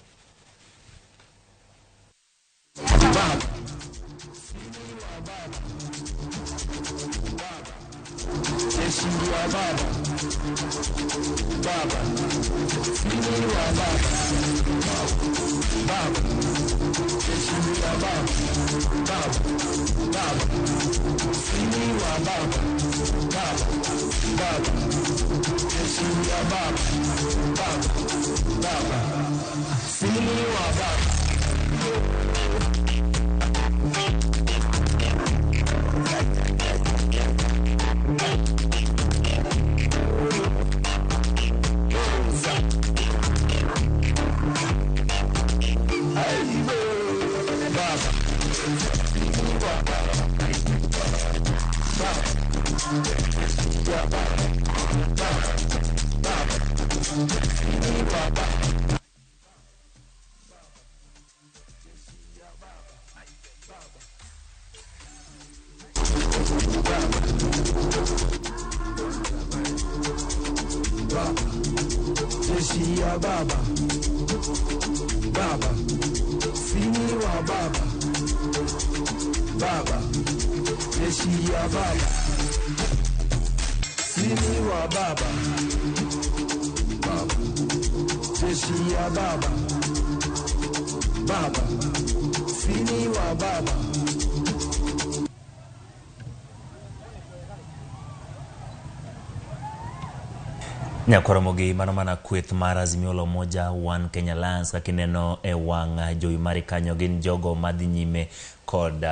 Nyakwaramogi mano mana kweth mar Azimio la Umoja One Kenya Alliance kaka ineno e wang' jowi mari kanyo gin jogo madhi nyime kod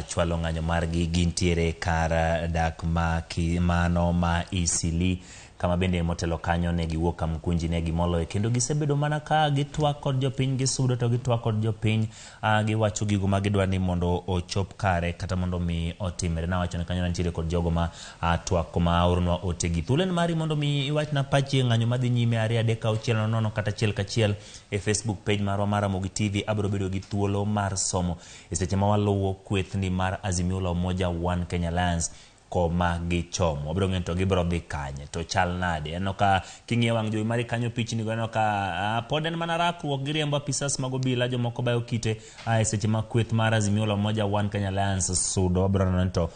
chwalo ng'anyo margi gintiere kar dak ma mano ma Isili kama bende motelo kanyo ne giwuok Kamkunji ne gimoloyo kendo gisebedo mana ka gitwak kod jopiny gisudo to gitwak kod jopiny giwacho gigo ma gidwa ni mondo ochop kare kata mondo mi otimre. Nawacho ni kanyo nitiere kod jogo ma twak ma oronwa ote gi. Thuolo en mari mondo mi iwachna pachi e ng'anyo madhi nyime 2 3 6 0 0 kata 1 1 e Facebook page marwa mar Ramogi TV. Abiro bedo gi thuolo mar somo e seche ma waluwo kwethni mar Azimio la Umoja One Kenya Alliance koma gichomo. Wabiro ng'eyo to gibiro dhi kanye, to chal nade. Aneno ka king'iyo wang' jowi mari kanyo pichni go aneno ka pod en mana rakruok giriembo apisas mag obila jomoko bayo kite e seche ma kweth mar Azimio la Umoja One Kenya Alliance sudo. Wabiro neno ni to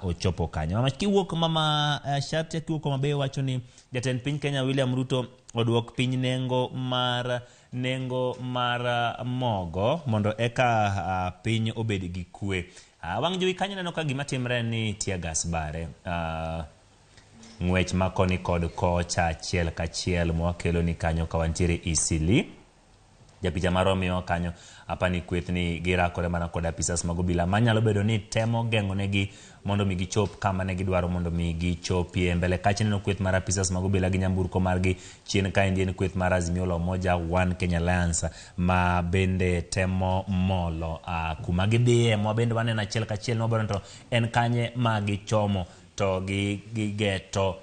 ochopo kanye. Mama kiwuok mama Shartia kiwuok Homa Bay wacho ni jatend piny Kenya William Ruto oduok piny nengo mar mogo mondo eka piny obed gi kwe. Wang' jowi kanyo neno ka gima timre ni tear gas bare. Ng'wech ma koni kod kocha achiel kachiel mwakelo ni kanyo ka wantiere Eastleigh. Japicha marwa miyowa kanyo apani kweth ni girakore mana kod apisas mag obila manyalo bedo ni temo geng'o negi mondo mi gichop kama ne gidwaro mondo mi gichopie. Mbele kacha ineno kweth mar apisas mag obila gi nyamburko margi, chien kaendi en kweth mar Azimio la Umoja One Kenya Alliance ma bende temo molo kuma gidhiye ma bende waneno achiel kachiel ni wabiro to en kanye ma gichomo to gigeto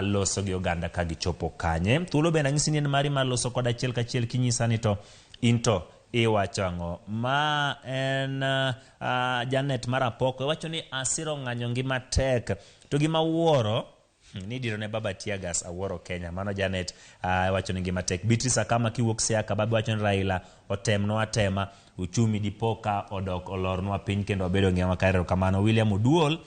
loso gi oganda ka gichopo kanye. Thuolo bende anyisi ni en mari mar loso koda achiel kachiel kinyisa ni to in to iwacho ang'o. Ma en Janet mar Apoko iwacho ni asiro ng'anyo ngima tek to gima wuoro ni idiro ne baba tear gas awuoro Kenya. Mano Janet iwacho ni ngima tek. Beatrice Akama kiwuok Siaka baba iwacho ni Raila otemnwa atema uchumi dipo ka odok olornwa piny kendo wabedo ngima makare. Erokamano. William Oduol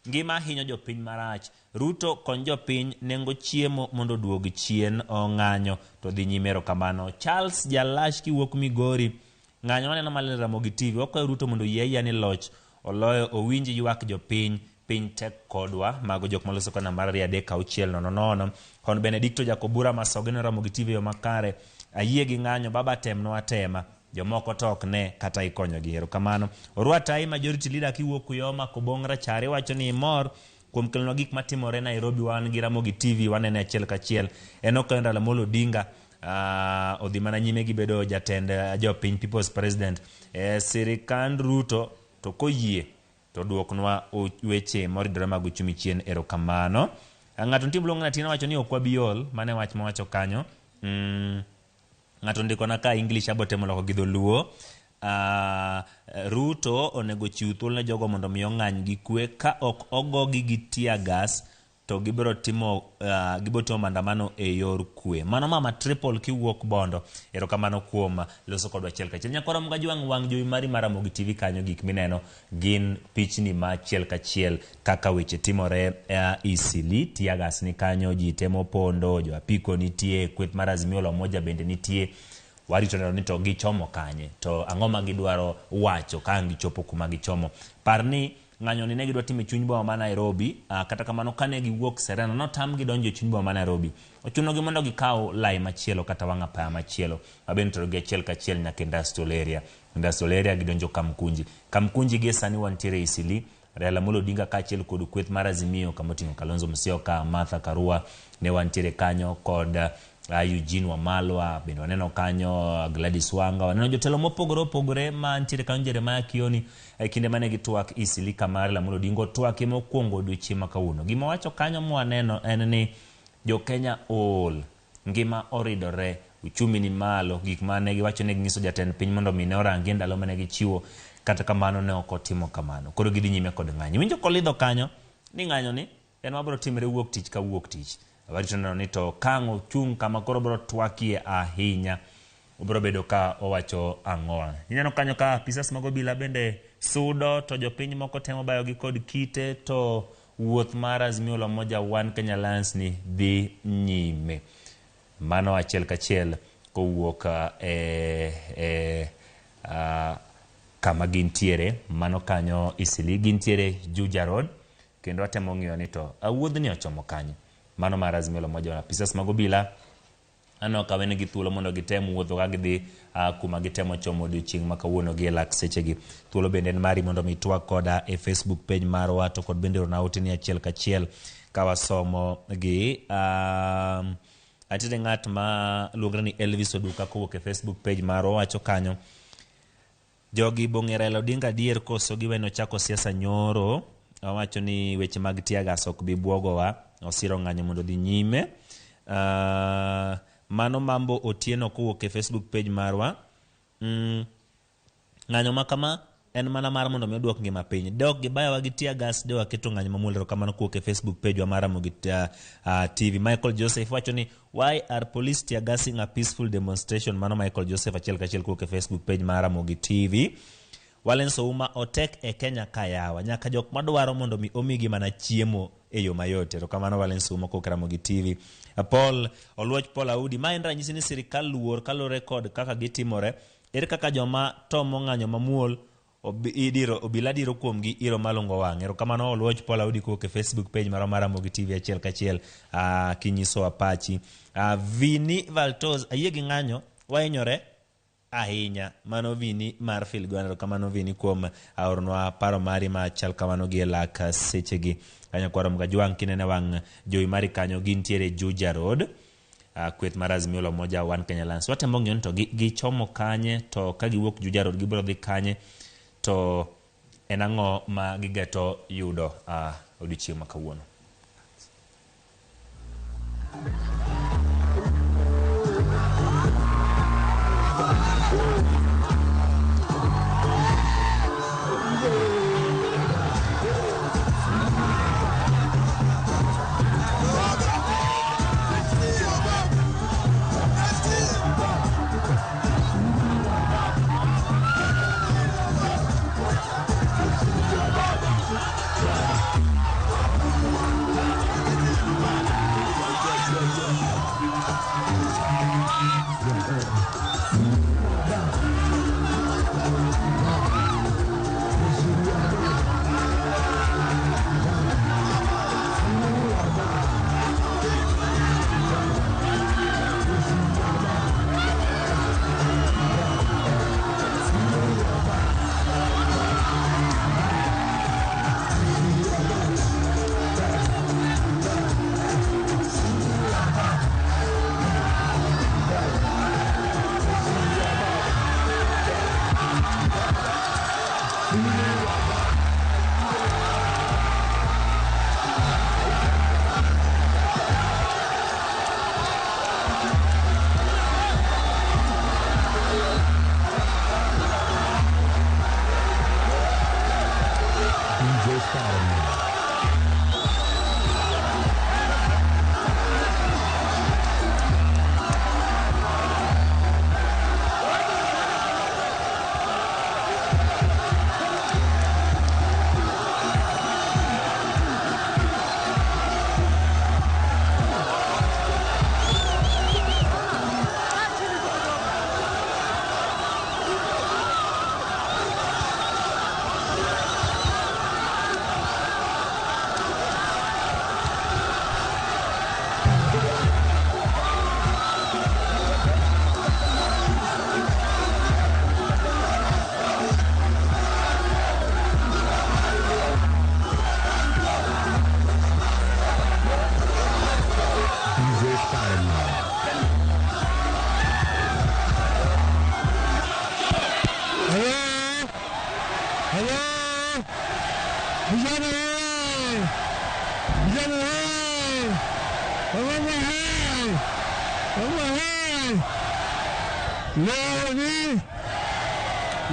ngima hinyo jopiny marach. Ruto kony jopiny nengo chiemo mondo oduog chien ong'anyo to dhi nyime. Erokamano. Charles Jalash kiwuok Migori ng'anyo waneno maler Ramogi TV wakwayo Ruto mondo oyie ayia ni loch oloyo owinj ywak jopiny piny tek kodwa. Mago jok maloso ka namba 2 3 6 0 0. Hon Benedicto Jakobura Masoge ne Ramogi TV e yo makare. Ayie gi ng'anyo baba temnwa atema. Jomoko to ok ne kata ikonyogi. Erokamano. Orwa Tai majority leader kiwuok Uyoma Kobong Rachar iwacho ni imor kuom kelonwa gik matimore Nairobi wan gi Ramogi TV wanene achiel kachiel. En ok Raila Amolo Odinga odhi mana nyime gi bedo jatend jopiny People's President. Sirikand Ruto to koyie to duoknwa weche moridore mag uchumi chien. Erokamano. Ng'ato nitie miluongo ni Atieno wacho ni ok wabi ol. Mano e wach mowacho kanyo. Ng'ato ndikona ka English abo temo loko gi dholuo. Ruto onego chiw thuolo ne jogo mondo mi ong'any gi kwe ka ok ogogi gi tear gas to gibiro timo maandamano e yor kwe. Mano mama Triple kiwuok Bondo. Erokamano kuom loso kodwa achiel kachiel. Nyakwara Mgajwang' wang' jowi mari mar Ramogi TV kanyo gik mineno gin pichni ma achiel kachiel kaka weche timore Eastleigh. Tear gas ni kanyo, ji temo pondo, jo apiko nitie, kweth mar Azimio la Umoja bende nitie. Warito neno ni to gichomo kanye, to ang'o ma gidwaro wacho ka ang' gichopo kuma gichomo. Par ni ng'anyo ni ne gidwa timo e chuny boma ma Nairobi, kata kamano kane giwuok Serena notamgi donjo e chuny boma ma Nairobi. Ochunogi mondo gikaw lai machielo kata wang' apaya machielo mabende oterogi achiel kachiel nyaka industrial area. Industrial area gidonjo Kamkunji. Kamkunji gie sani wantiere Eastleigh, Raila Amolo Odinga kaachiel kod kweth mar Azimio kama oting'o Kalonzo Musyoka, Martha Karua ne wantiere kanyo kod Eugene Wamalwa, bende waneno kanyo Gladys Wanga, waneno jotelo mopogore opogore mantiere kanyo, Jeremiah Kioni e kinde mane gitwak Eastleigh kama Raila Amolo Odinga otwakie mokwongo odiochieng' ma kawuono. Gima wacho kanyo mwaneno en ni jo Kenya ool, ngima oridore, uchumi ni malo, gik mane giwacho ne ginyiso jatend piny mondo mi ne orangi ndalo mane gichiwo, kata kamano ne ok otimo kamano. Koro gidhi nyime kod ng'anyo. Winjo kolidho kanyo ni ng'anyo ni en mabiro timore wuok tich ka wuok tich. Warito neno ni to ka ang' ochung' kama koro biro twakie ahinya, obiro bedo ka owacho ang'o. Ineno kanyo ka apisas mag obila bende sudo to jopiny moko temo bayogi kod kite to wuoth mar Azimio la Umoja One Kenya Alliance ni dhi nyime. Mano achiel kachiel kowuok e kama gintiere, mano kanyo Eastleigh, gintiere Juja Road, kendo atemo ng'iyo ni to wuodhni ochomo kanye. Mano mar Azimio la Umoja apisas mag obila aneno ka wenegi thuolo mondo gitem wuotho ka gidhi kuma gitemo chomo odiochieng' ma kawuono gi e lak sechegi. Thuolo bende en mari mondo mi itwag koda e Facebook page marwa to kod bende orna ote ni achiel kachiel ka wasomo gi. Antiere ng'at ma luongre ni Elvis Oduka kowuok e Facebook page marwa wacho kanyo jogi bong'e Raila Odinga adier koso giweno chako siasa nyoro. Owacho ni weche mag tear gas ok bi buogowa, osiro ng'anyo mondo odhi nyime. Mano Mambo Otieno kowuok e Facebook page marwa. Ng'anyo ma kama en mana mar mondo mi oduok ngima piny. Dok gibayowa gi tear gas, de waketo ng'anyo mamuol. Erokamano kowuok e Facebook page wa mar Ramogi TV. Michael Joseph wacho ni why are police tear gassing a peaceful demonstration? Mano Michael Joseph achiel kachiel kowuok e Facebook page mar Ramogi TV. Walens Ouma otek e Kenya ka yawa. Nyaka jok madwaro mondo mi omigi mana chiemo e yo mayot. Erokamano Walens Ouma kowuok e Ramogi TV. Paul Oluoch Paul Audi, ma en ranyisi ni sirikal luor kaluwore kod kaka gitimore. Ere kaka joma tomo ng'anyo mamuol Idiro obila diro kuomgi iro malungo wang'. Erokamano Oluoch Paul Audi kowuok e Facebook page marwa mar Ramogi TV achiel kachiel kinyisowa pachi. Vini Valtos, ayie gi ng'anyo, wahinyore ahinya. Mano Vini mar Philgwan. Erokamano Vini kuom oronwa paro mari machal kamano gi e lak sechegi. Kanyo kwaro Mgajwang' kinene wang' jowi mari kanyo gintiere Juja Road. Kweth mar Azimio la Umoja One Kenya Alliance. Watemo ng'iyo ni to gichomo kanye, to ka giwuok Juja Road gibiro dhi kanye, to en ang'o ma gigeto yudo odiochieng' ma kawuono.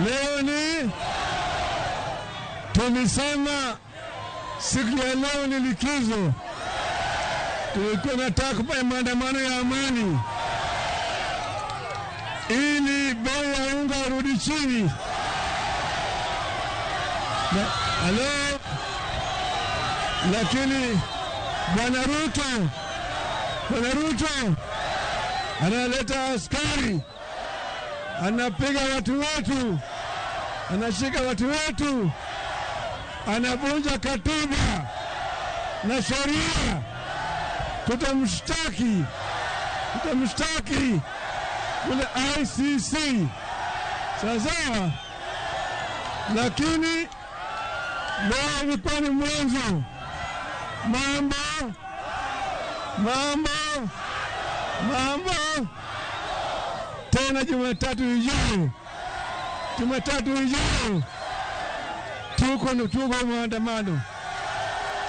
Leo ni tulisema siku ya leo ni likizo. Tulikuwa nataka kufanya maandamano ya amani ili bei ya unga irudi chini. Halo, lakini Bwana Ruto analeta askari, anapiga watu wetu, anashika watu wetu, anavunja katiba na sheria. Tutamshtaki kule ICC. Sawa, lakini leo ilikuwa ni mwanzo. Mambo tena Jumatatu ijayo tuko maandamano.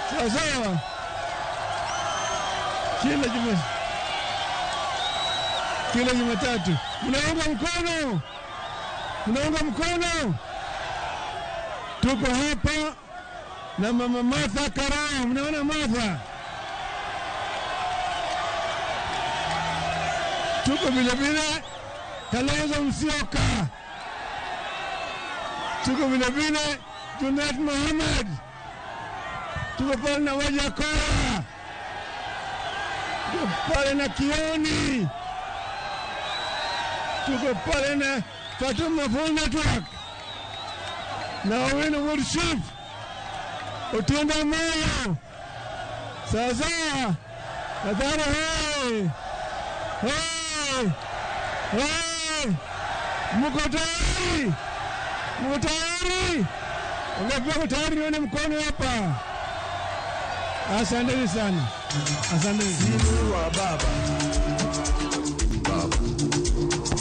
Sawa, kila Jumatatu. Mnaunga mkono. Tuko hapa na Mama Martha Karua. Mnaona Martha? Tuko vile vile Kalonzo Musyoka. Tuko vile vile Junet Mohamed. Tuko pale na Wajakoya. Tuko pale na Kioni. Tuko pale na Fatuma Full Network. Na Owino wuod Chief Otiende Amolo. Sawa sawa. Mathare hey. Hey. Hey. Mko tayari? Mko tayari? Wangapi wako tayari? Nione mkono hapa. Asanteni sana. Asanteni. Sini wa baba. Baba.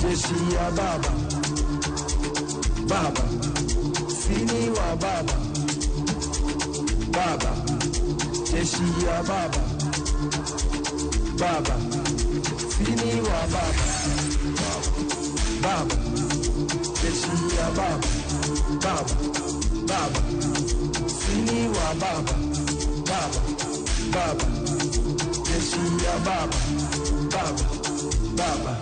Jeshi ya baba. Baba. Sini wa baba. Baba. Jeshi ya baba. Baba. Sini wa baba. Baba. Jeshi ya baba. Baba. Baba. Sini wa baba. Baba. Baba. Jeshi ya baba. Baba. Baba.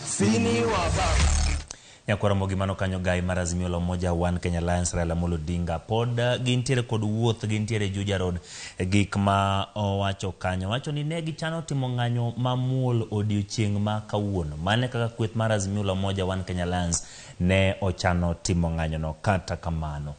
Sini wa baba. Nyakwar Ramogi mano kanyo gai mar Azimio la Umoja One Kenya Alliance Raila Amolo Odinga pod gintiere kod wuoth, gintiere Juja Road. Gik ma owacho kanyo, wacho ni ne gichano timo ng'anyo mamuol odiochieng' ma kawuono. Mane kaka kweth mar Azimio la Umoja One Kenya Alliance ne ochano timo ng'anyono. Kata kamano,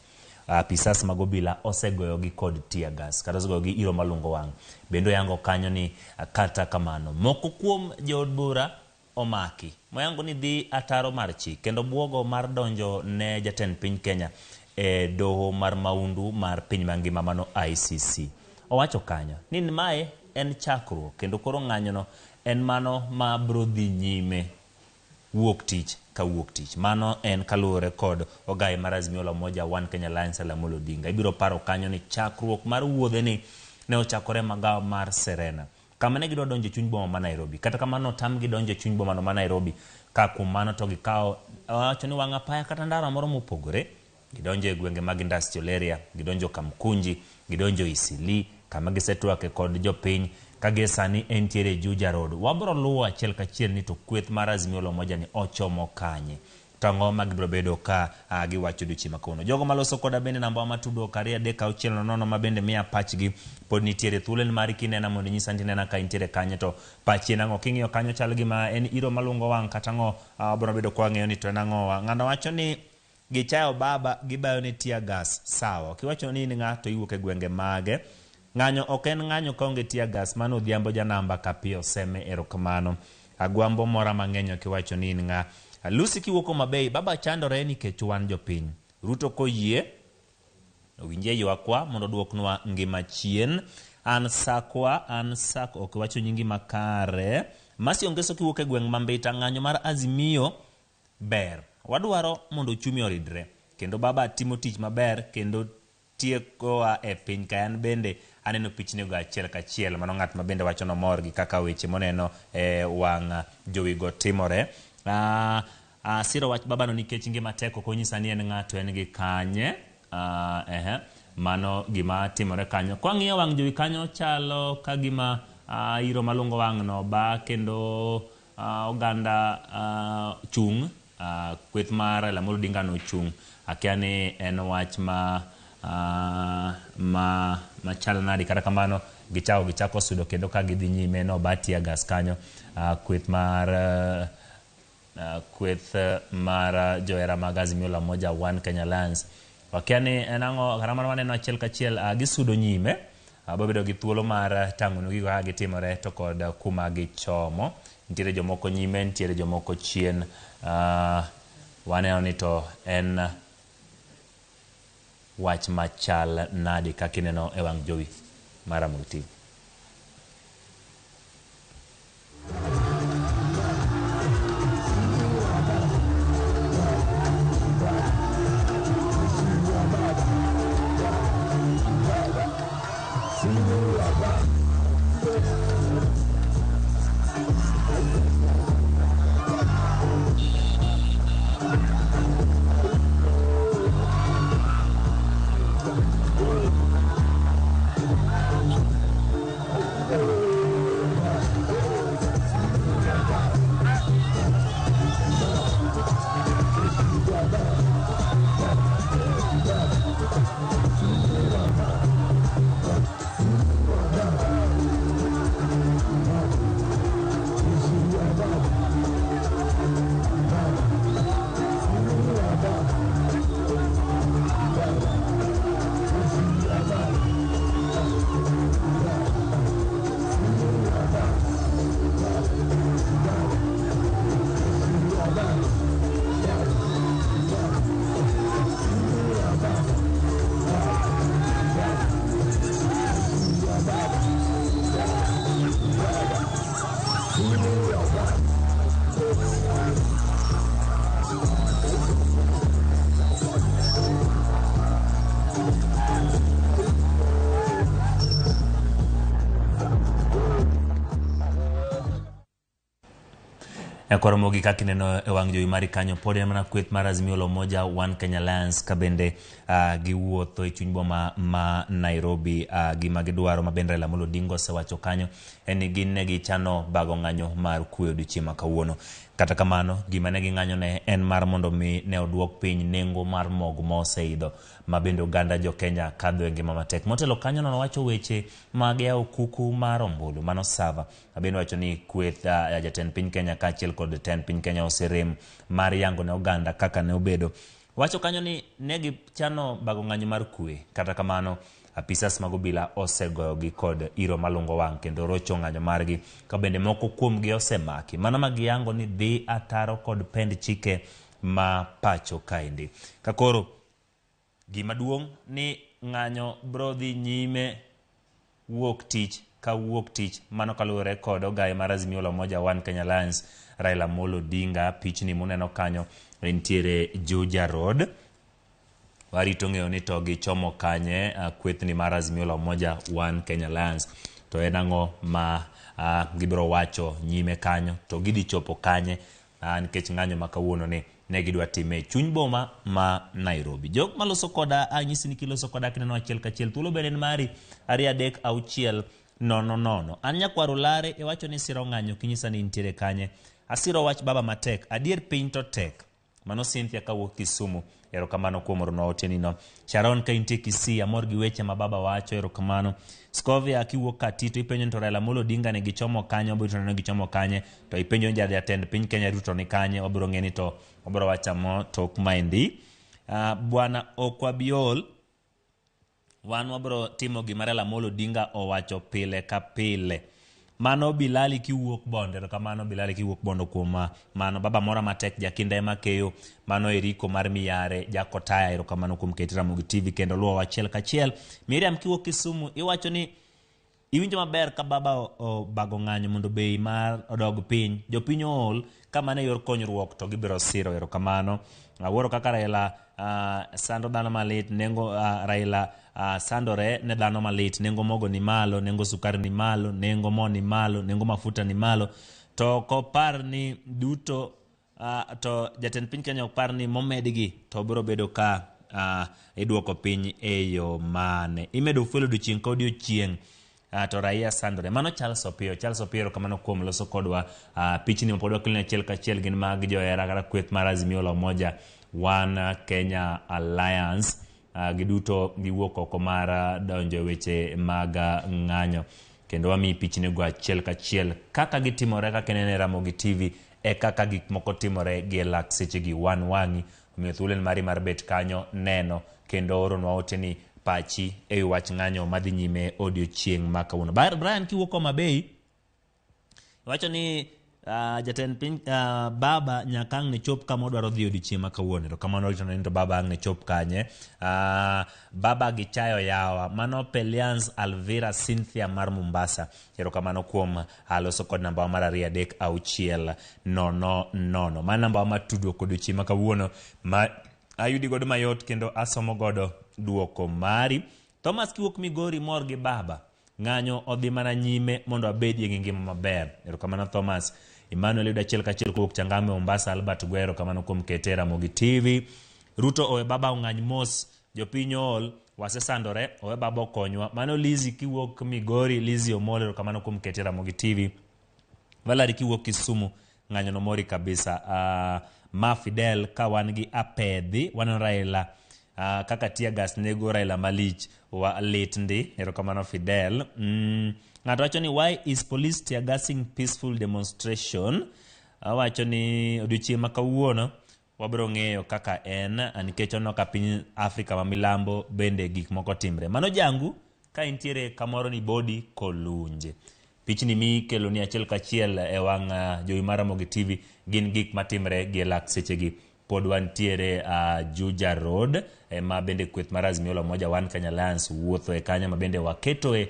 apisas mag obila osegoyogi kod tear gas kata osegoyogi iro malungo wang'. Bende oyango kanyo ni kata kamano moko kuom jood bura omaki moyango ni dhi ataro mar chik kendo buogo mar donjo ne jatend piny Kenya e doho mar maundu mar piny mangima mano ICC. Owacho kanyo ni mae en chakruok kendo koro ng'anyono en mano ma bro dhi nyime wuok tich ka wuok tich. Mano en kaluwore kod ogai mar Azimio la Umoja One Kenya Alliance Raila Amolo Odinga. Ibiro paro kanyo ni chakruok mar wuodheni ne ochakore magawa mar Serena, kama ne gidwa donjo e chuny boma ma Nairobi. Kata kamano otamgi donjo e chuny boma no ma Nairobi. Ka kuom mano to gikawo, wacho ni wang' apaya kata ndara moro mopogore, gidonjo e gwenge mag industrial area, gidonjo Kamkunji, gidonjo Isili, kama gisetwake kod jopiny ka gie sani entiere Juja Road. Wabro luwo achiel kachiel ni to kweth mar Azimio la Umoja ni ochomo kanye. To ang'o ma gibiro bedo ka giwacho odiochieng' ma kawuono. Jogo maloso koda bende namba ma tudruok 2 3 6 0 ma bende miya pachgi pod nitiere. Thuolo en mari kinena mondo inyisa ni inena ka intiere kanye to pachi en ang'o. King'iyo kanyo chal gima en iro malungo wang' kata ang'o, wabiro bedo ka wang'eyo ni to en ang'o. Ng'ano wacho ni gichayo baba gibayo ne tear gas. Sawa. Kiwacho ni in ng'a to iwuok e gwenge mage. Ng'anyo ok en ng'anyo kaonge tear gas. Mano Odhiambo janamba Kapiyo Seme, erokamano. Agwambo mora mang'eny ok iwacho ni in ng'a. Lucy kiwuok Homa Bay, baba chandore nikech wan jopiny. Ruto koyie owinje ywakwa mondo oduoknwa ngima chien. An sakwa, an sak ok iwacho nyingi makare. Masi Ongeso kiwuok e gweng' ma Mbita, ng'anyo mar Azimio ber. Wadwaro mondo uchumi oridre. Kendo baba timo tich maber kendo tiekowa e piny ka. An bende aneno pichnego achiel kachiel. Mano ng'at ma bende wacho nomor gi kaka weche moneno e wang' jowigo timore. Asiro wach babano nikech ngima tek, ok onyisa ni en ng'a to en gi kanye. Mano gima timore kanyo. Kwang'iyo wang' jowi kanyo chalo ka gima iro malungo wang' no ba kendo oganda chung'. Kweth mar Raila Amolo Odinga no chung'. Akia ni en wach ma machal nadi. Kata kamano gichako sudo kendo ka gidhi nyime no ba tear gas kanyo. Kweth mar johera mag Azimio la Umoja One Kenya Alliance. Wakia ni en ang'o, kata kamano waneno achiel kachiel gisudo nyime. Bobedo gi thuolo mar tang'onu gigo kaka gitimore to kod kuma gichomo. Nitiere jomoko nyime, nitiere jomoko chien. Waneno ni to en wach machal nadi kaka ineno e wang' jowi mar Ramogi TV. Koro mogik kaka ineno e wang' jowi mari kanyo pod en mana kweth mar Azimio la Umoja One Kenya Alliance ka bende giwuotho e chuny boma ma Nairobi. Gima gidwaro ma bende Raila Amolo Odinga osewacho kanyo en ni gin ne gichano bago ng'anyo mar kwe odiochieng' ma kawuono. Kata kamano, gima ne ging'anyo ne en mar mondo mi ne oduok piny nengo mar mogo ma oseidho ma bende oganda jo Kenya kadho e ngima matek. Motelo kanyo nowacho weche mag yawo kuku mar ombulu mano Sava. Abende wacho ni kweth jatend piny Kenya kaachiel kod tend piny Kenya oserem mar yango ne oganda kaka ne obedo. Wacho kanyo ni ne gichano bago ng'anyo mar kwe. Kata kamano, apisas mag obila osegoyogi kod iro malungo wang' kendo rocho ng'anyo margi ka bende moko kuomgi osemaki. Mano ma giyango ni dhi ataro kod pend chike ma pacho kaendi. Ka koro gima duong' ni ng'anyo bro dhi nyime wuok tich ka wuok tich mano kaluwore kod ogaye mar Azimio la Umoja One Kenya Alliance Raila Amolo Odinga. Pichni muneno kanyo entiere Juja Road. Warito ng'eyo ni to gichomo kanye kwethni mar Azimio la Umoja One Kenya Alliance, to en ang'o ma gibiro wacho nyime kanyo to gidhi chopo kanye nikech ng'anyo ma kawuono ni ne gidwa time e chuny boma ma Nairobi. Jok maloso koda anyisi ni kiloso koda kineno achiel kachiel thuolo bende en mari 2 3 6 0 0. An nyakwar Olare iwacho ni siro ng'anyo kinyisa ni intiere kanye. Asiro wach baba matek adier piny to tek. Mano Cynthia kawuok Kisumu, erokamano kuom oronwa otienino. Sharon ka intie Kisii, amor gi weche ma baba wacho, erokamano. Scovia kiwuok Katito ipenjo ni to Raila Amolo Odinga ne gichomo kanye, wabiro neno gichomo kanye, to ipenjo ni jatend piny Kenya Ruto ni kanye, wabiro ng'e ni to wabiro wacho ang'o tok maendi. Bwana Okwabiol, wan wabiro timo gima Raila Amolo Odinga owacho pile ka pile. Mano Bilali kiwuok Bondo, erokamano Bilali kiwuok Bondo kuom mano. Baba mora matek jakinda ema keyo, mano Eriko mar Miyare Jakotaya, erokamano kuom keti Ramogi TV kendo luwo achiel kachiel. Miriam kiwuok Kisumu iwacho ni iwinjo maber ka baba obago ng'anyo mondo bei mar odog piny. Jopiny ool ka mano e yor konyruok to gibiro siro, erokamano. Awuoro kaka Raila sando dhano malit, nengo Raila sandore ne dhano malit, nengo mogo ni malo, nengo sukari ni malo, nengo mo ni malo, nengo mafuta ni malo. To ok opar ni duto to jatend piny Kenya ok par ni momedgi to biro bedo ka iduoko piny e yo mane. Imedo fuel odiochieng' ka odiochieng' to raia sandore. Mano Charles Opiyo. Charles Opiyo erokamano kuom loso kodwa pichni mapod wakeloni achiel kachiel gin mag johera kata kweth mar Azimio la Umoja One Kenya Alliance. Giduto giwuok oko mar donjo e weche mag ng'anyo kendo wamiyi pichni go achiel kachiel kaka gitimore kaka ineno e Ramogi TV e kaka gik moko timore gi e lak sechegi wan wang'i. Omiyo thuolo en mari mar bet kanyo neno kendo oronwa ote ni pachi e wi wach ng'anyo madhi nyime odiochieng' ma kawuono. Brian kiwuok Homa Bay wacho ni jatend piny baba nyaka ang' ne chop kama odwaro dhi odiochieng' ma kawuono. Erokamano rito ni to baba ang' ne chop kanye. Baba gichayo yawa. Mano Pelians Alvira Cynthia mar Mombasa. Erokamano kuom loso kod namba mar 2 3 6 0 0. Mano namba mar tudruok odiochieng' ma kawuono ma ayudi godo mayot kendo asomo godo duoko mari. Thomas kiwuok Migori mor gi baba. Ng'anyo odhi mana nyime mondo abedie gi ngima maber. Erokamano Thomas. Emmanuel yudo achiel kachiel kowuok Changamwe Mombasa. Albert Gwero erokamano kuom kete Ramogi TV. Ruto owe baba ong'any mos. Jopiny ool, wasesandore, owe baba okonywa. Mano Lizzy kiwuok Migori, Lizzy Omolo erokamano kuom kete Ramogi TV. Valerie kiwuok Kisumu, ng'anyo nomori kabisa. Ma Fidel ka wan gi apedhi, waneno Raila kaka tear gas nego Raila malich wa lit ndi. Erokamano Fidel. Ng'ato wacho ni why is police tear gassing peaceful demonstration? Awacho ni odiochieng' ma kawuono wabiro ng'eyo kaka en nikech oneno ka piny Afrika ma milambo bende gik moko timre. Mano jangu ka intiere kamoro ni bodi kolunje. Pichni mikelo ni achiel kachiel e wang' jowi mar Ramogi TV gin gik matimre gi e lak sechegi. Pod wantiere Juja Road ma bende kweth mar Azimio la Umoja One Kenya Alliance wuotho e kanyo ma bende waketoe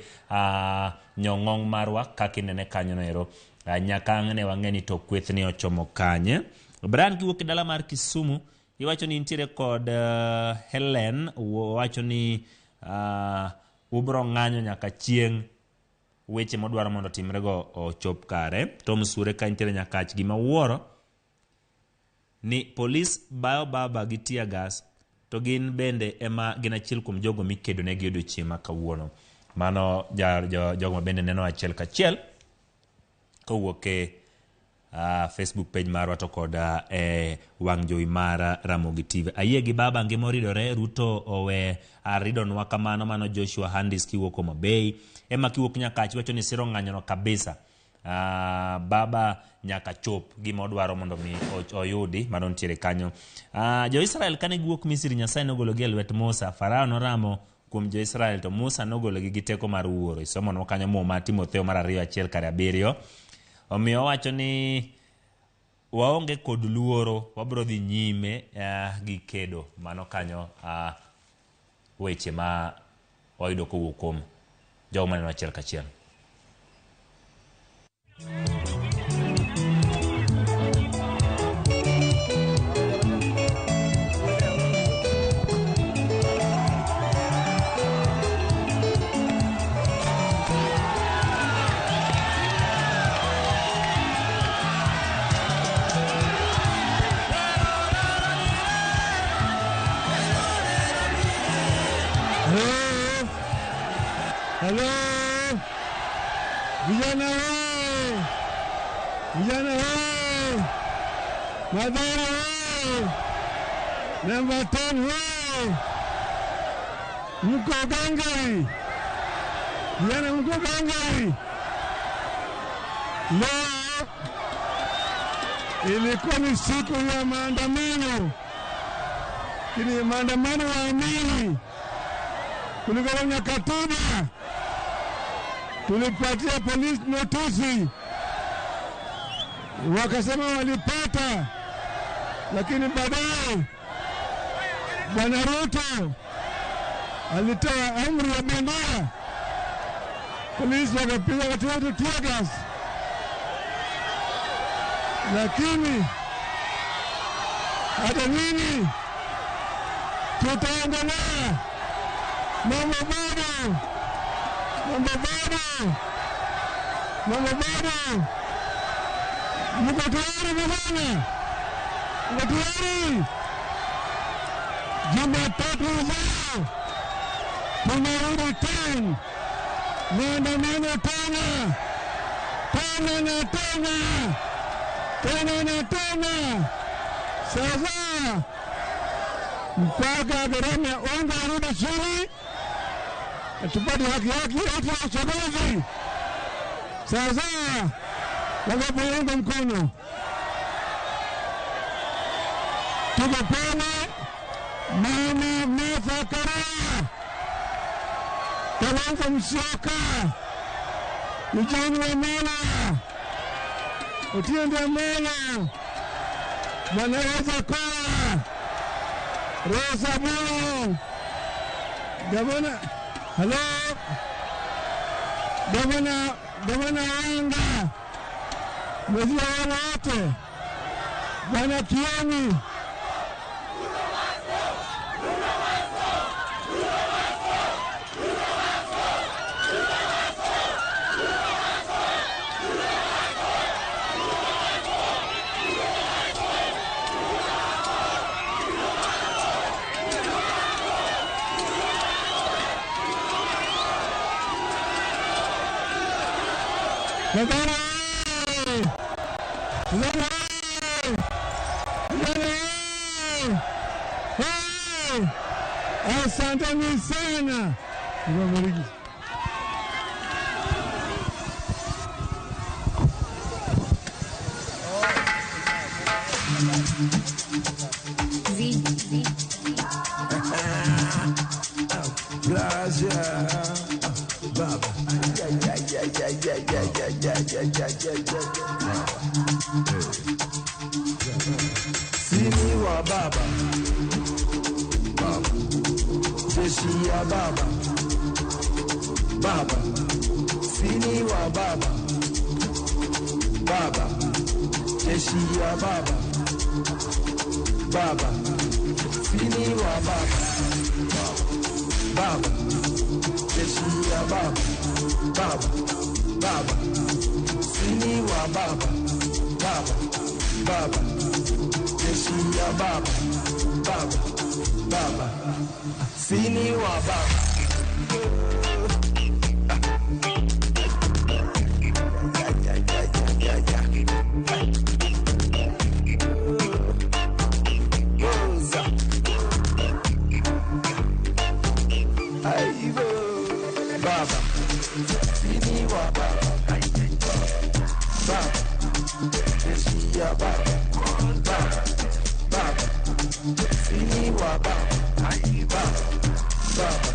nyong'ong' marwa kaka inene kanyo no ero. Nyaka ang' ne wang'e ni to kwethni ochomo kanye. Brian kiwuok e dala mar Kisumu iwacho ni intiere kod Helen, wacho ni ubro ng'anyo nyaka chieng' weche modwaro mondo otimrego ochop kare. Tom Sure ka intiere Nyakach, gima wuoro Ni polis bayo baba gi tear gas to gin bende ema gin achiel kuom jogo mikedo negi odiochieng' ma kawuono. Mano jogo ma bende neno achiel kachiel kowuok e Facebook page marwa to kod e wang' jowi mar Ramogi TV. Ayie gi baba ngima oridore, Ruto owe aridonwa kamano. Mano Joshua Handis kiwuok Homa Bay. Ema kiwuok Nyakach wacho ni siro ng'anyono kabisa. Baba nyaka chop gima odwaro mondo mi oyudi. Mano nitiere kanyo. Jo-Israel kane giwuok Misri, Nyasaye nogologi e lwet Musa. Farao noramo kuom jo-Israel to Musa nogologi gi teko mar wuoro. Isomonwa kanyo Muma Timotheo mar 2 1:7. Omiyo owacho ni waonge kod luoro, wabiro dhi nyime gi kedo. Mano kanyo weche ma wayudo kowuok kuom jogo maneno achiel kachiel. Hello. Vijana we! Vijana we! Mathare we! Number 10 we! Mko gangari! Vijana mko gangari! Leo ilikuwa ni siku ya maandamano. Lakini maandamano ya amani kulingana na katiba. Tulipatia polisi notisi, wakasema walipata, lakini baadaye Bwana Ruto alitoa amri ya bendera, polisi wakapiga watu wetu tear gas. Lakini hata nini, tutaendelea. Mambo bado, mambo bado, mambo bado. Mko tayari vijana? Mko tayari? Jumatatu ijayo tunarudi tena, maandamano tena, tena na tena, tena na tena. Sasa mpaka gharama ya unga irudi chini, tupate haki yetu ya uchaguzi. Sasa wakapounga mkono, tuko pale. Mama Martha Karua, Kalonzo Musyoka, Eugene Wamalwa, Otiende Amollo, Bwana Wajackoyah, Rosa Abulo, Gavana, hello, Gavana, Gavana Wanga, Mheshimiwa wale wote, Bwana Kioni. Asanteni sana. Mungu awabariki. Sini wa baba, baba, jeshi ya baba, baba, sini wa baba, baba, jeshi ya baba, baba, sini wa baba, baba, jeshi ya baba, baba, baba, sini wa baba, baba, baba, jeshi ya baba, baba, baba, sini wa baba. Baba, sini wa baba, baba, jeshi ya baba, baba, baba, sini wa baba, baba, baba,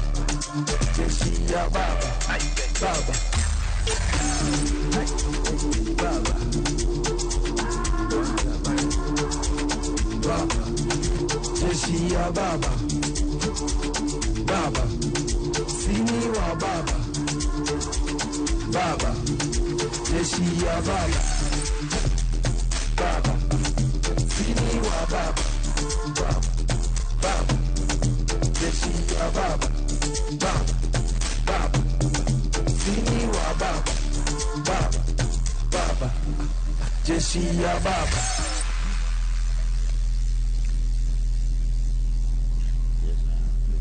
jeshi ya baba, baba, baba, baba, jeshi ya baba, baba, sini wa baba, baba, jeshi ya baba, baba, sini wa baba, baba, baba, jeshi ya baba, baba, baba, sini wa baba, baba, baba, jeshi ya baba.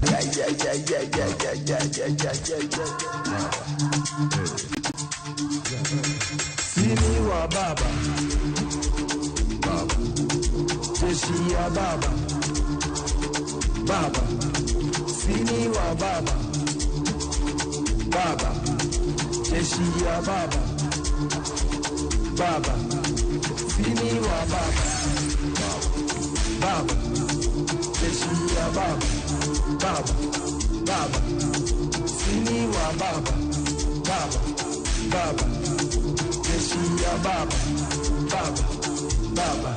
Yeah, yeah, yeah, yeah, yeah, yeah, yeah, yeah, yeah, yeah. Sini wa baba, baba, jeshi ya baba, baba, sini wa baba, baba, jeshi ya baba, baba, sini wa baba, baba, jeshi ya baba, baba, baba, sini wa baba, baba, baba, jeshi ya baba, baba, baba,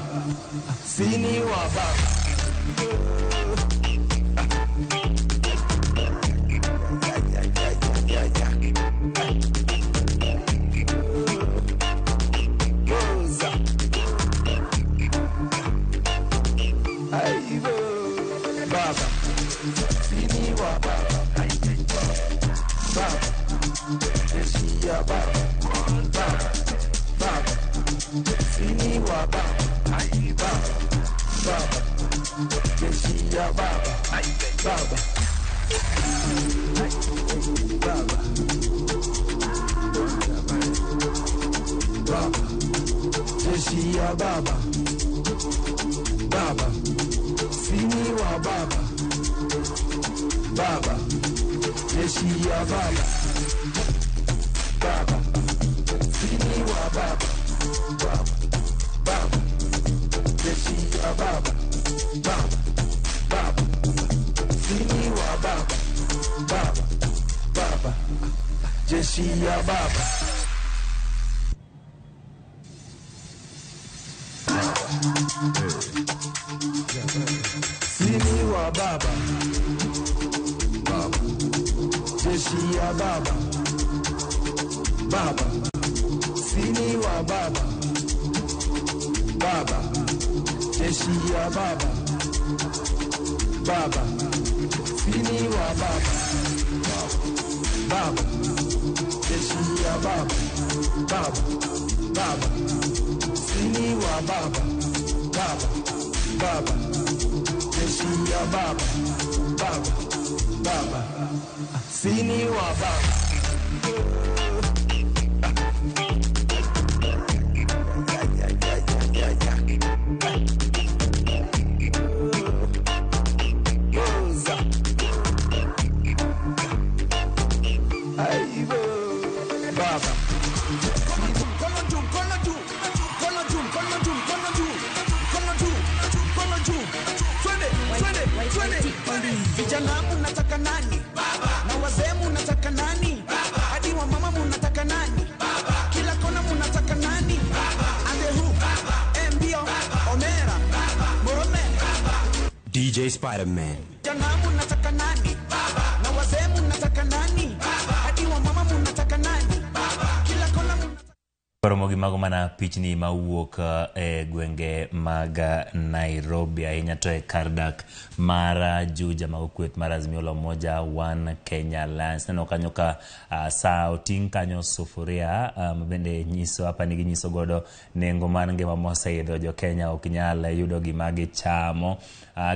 sini wa baba. Baba, sini wa baba, baba, jeshi ya baba, baba, baba, sini wa baba, baba, baba, jeshi ya baba, baba, baba, baba, jeshi ya baba, baba, sini wa baba, baba, jeshi ya baba, baba, sini wa baba, baba, baba, jeshi ya baba, baba, baba, sini wa baba, baba, baba, jeshi ya baba. Sini wa baba, baba, jeshi ya baba, baba, sini wa baba, baba, jeshi ya baba, baba, sini wa baba, baba, jeshi ya baba, baba, baba, sini wa baba, baba, baba, jeshi ya baba, baba, baba, sini wa baba. Baba. Vijana munataka nani? Baba. Na wazee munataka nani? Baba. Hadi wa mama munataka nani? Baba. Kila kona munataka nani? Baba. Ande who? Baba. Mbio. Baba. Omera. Baba. Morome. Baba. DJ Spider-Man. Vijana munataka nani? Baba. Na wazee munataka nani? Baba. Hadi wa mama munataka nani? Baba. Kila kona munataka. Koromo gi mago mana pichni mawuok e gwenge mag Nairobi ahinya to e kar dak mar Juja mago kweth mar Azimio la Umoja One Kenya Alliance. Neno kanyo ka saa oting' kanyo sufuria ma bende nyiso hapa ni ginyiso godo nengo mar ngima moseidho jo Kenya ok nyal yudo gima gichamo.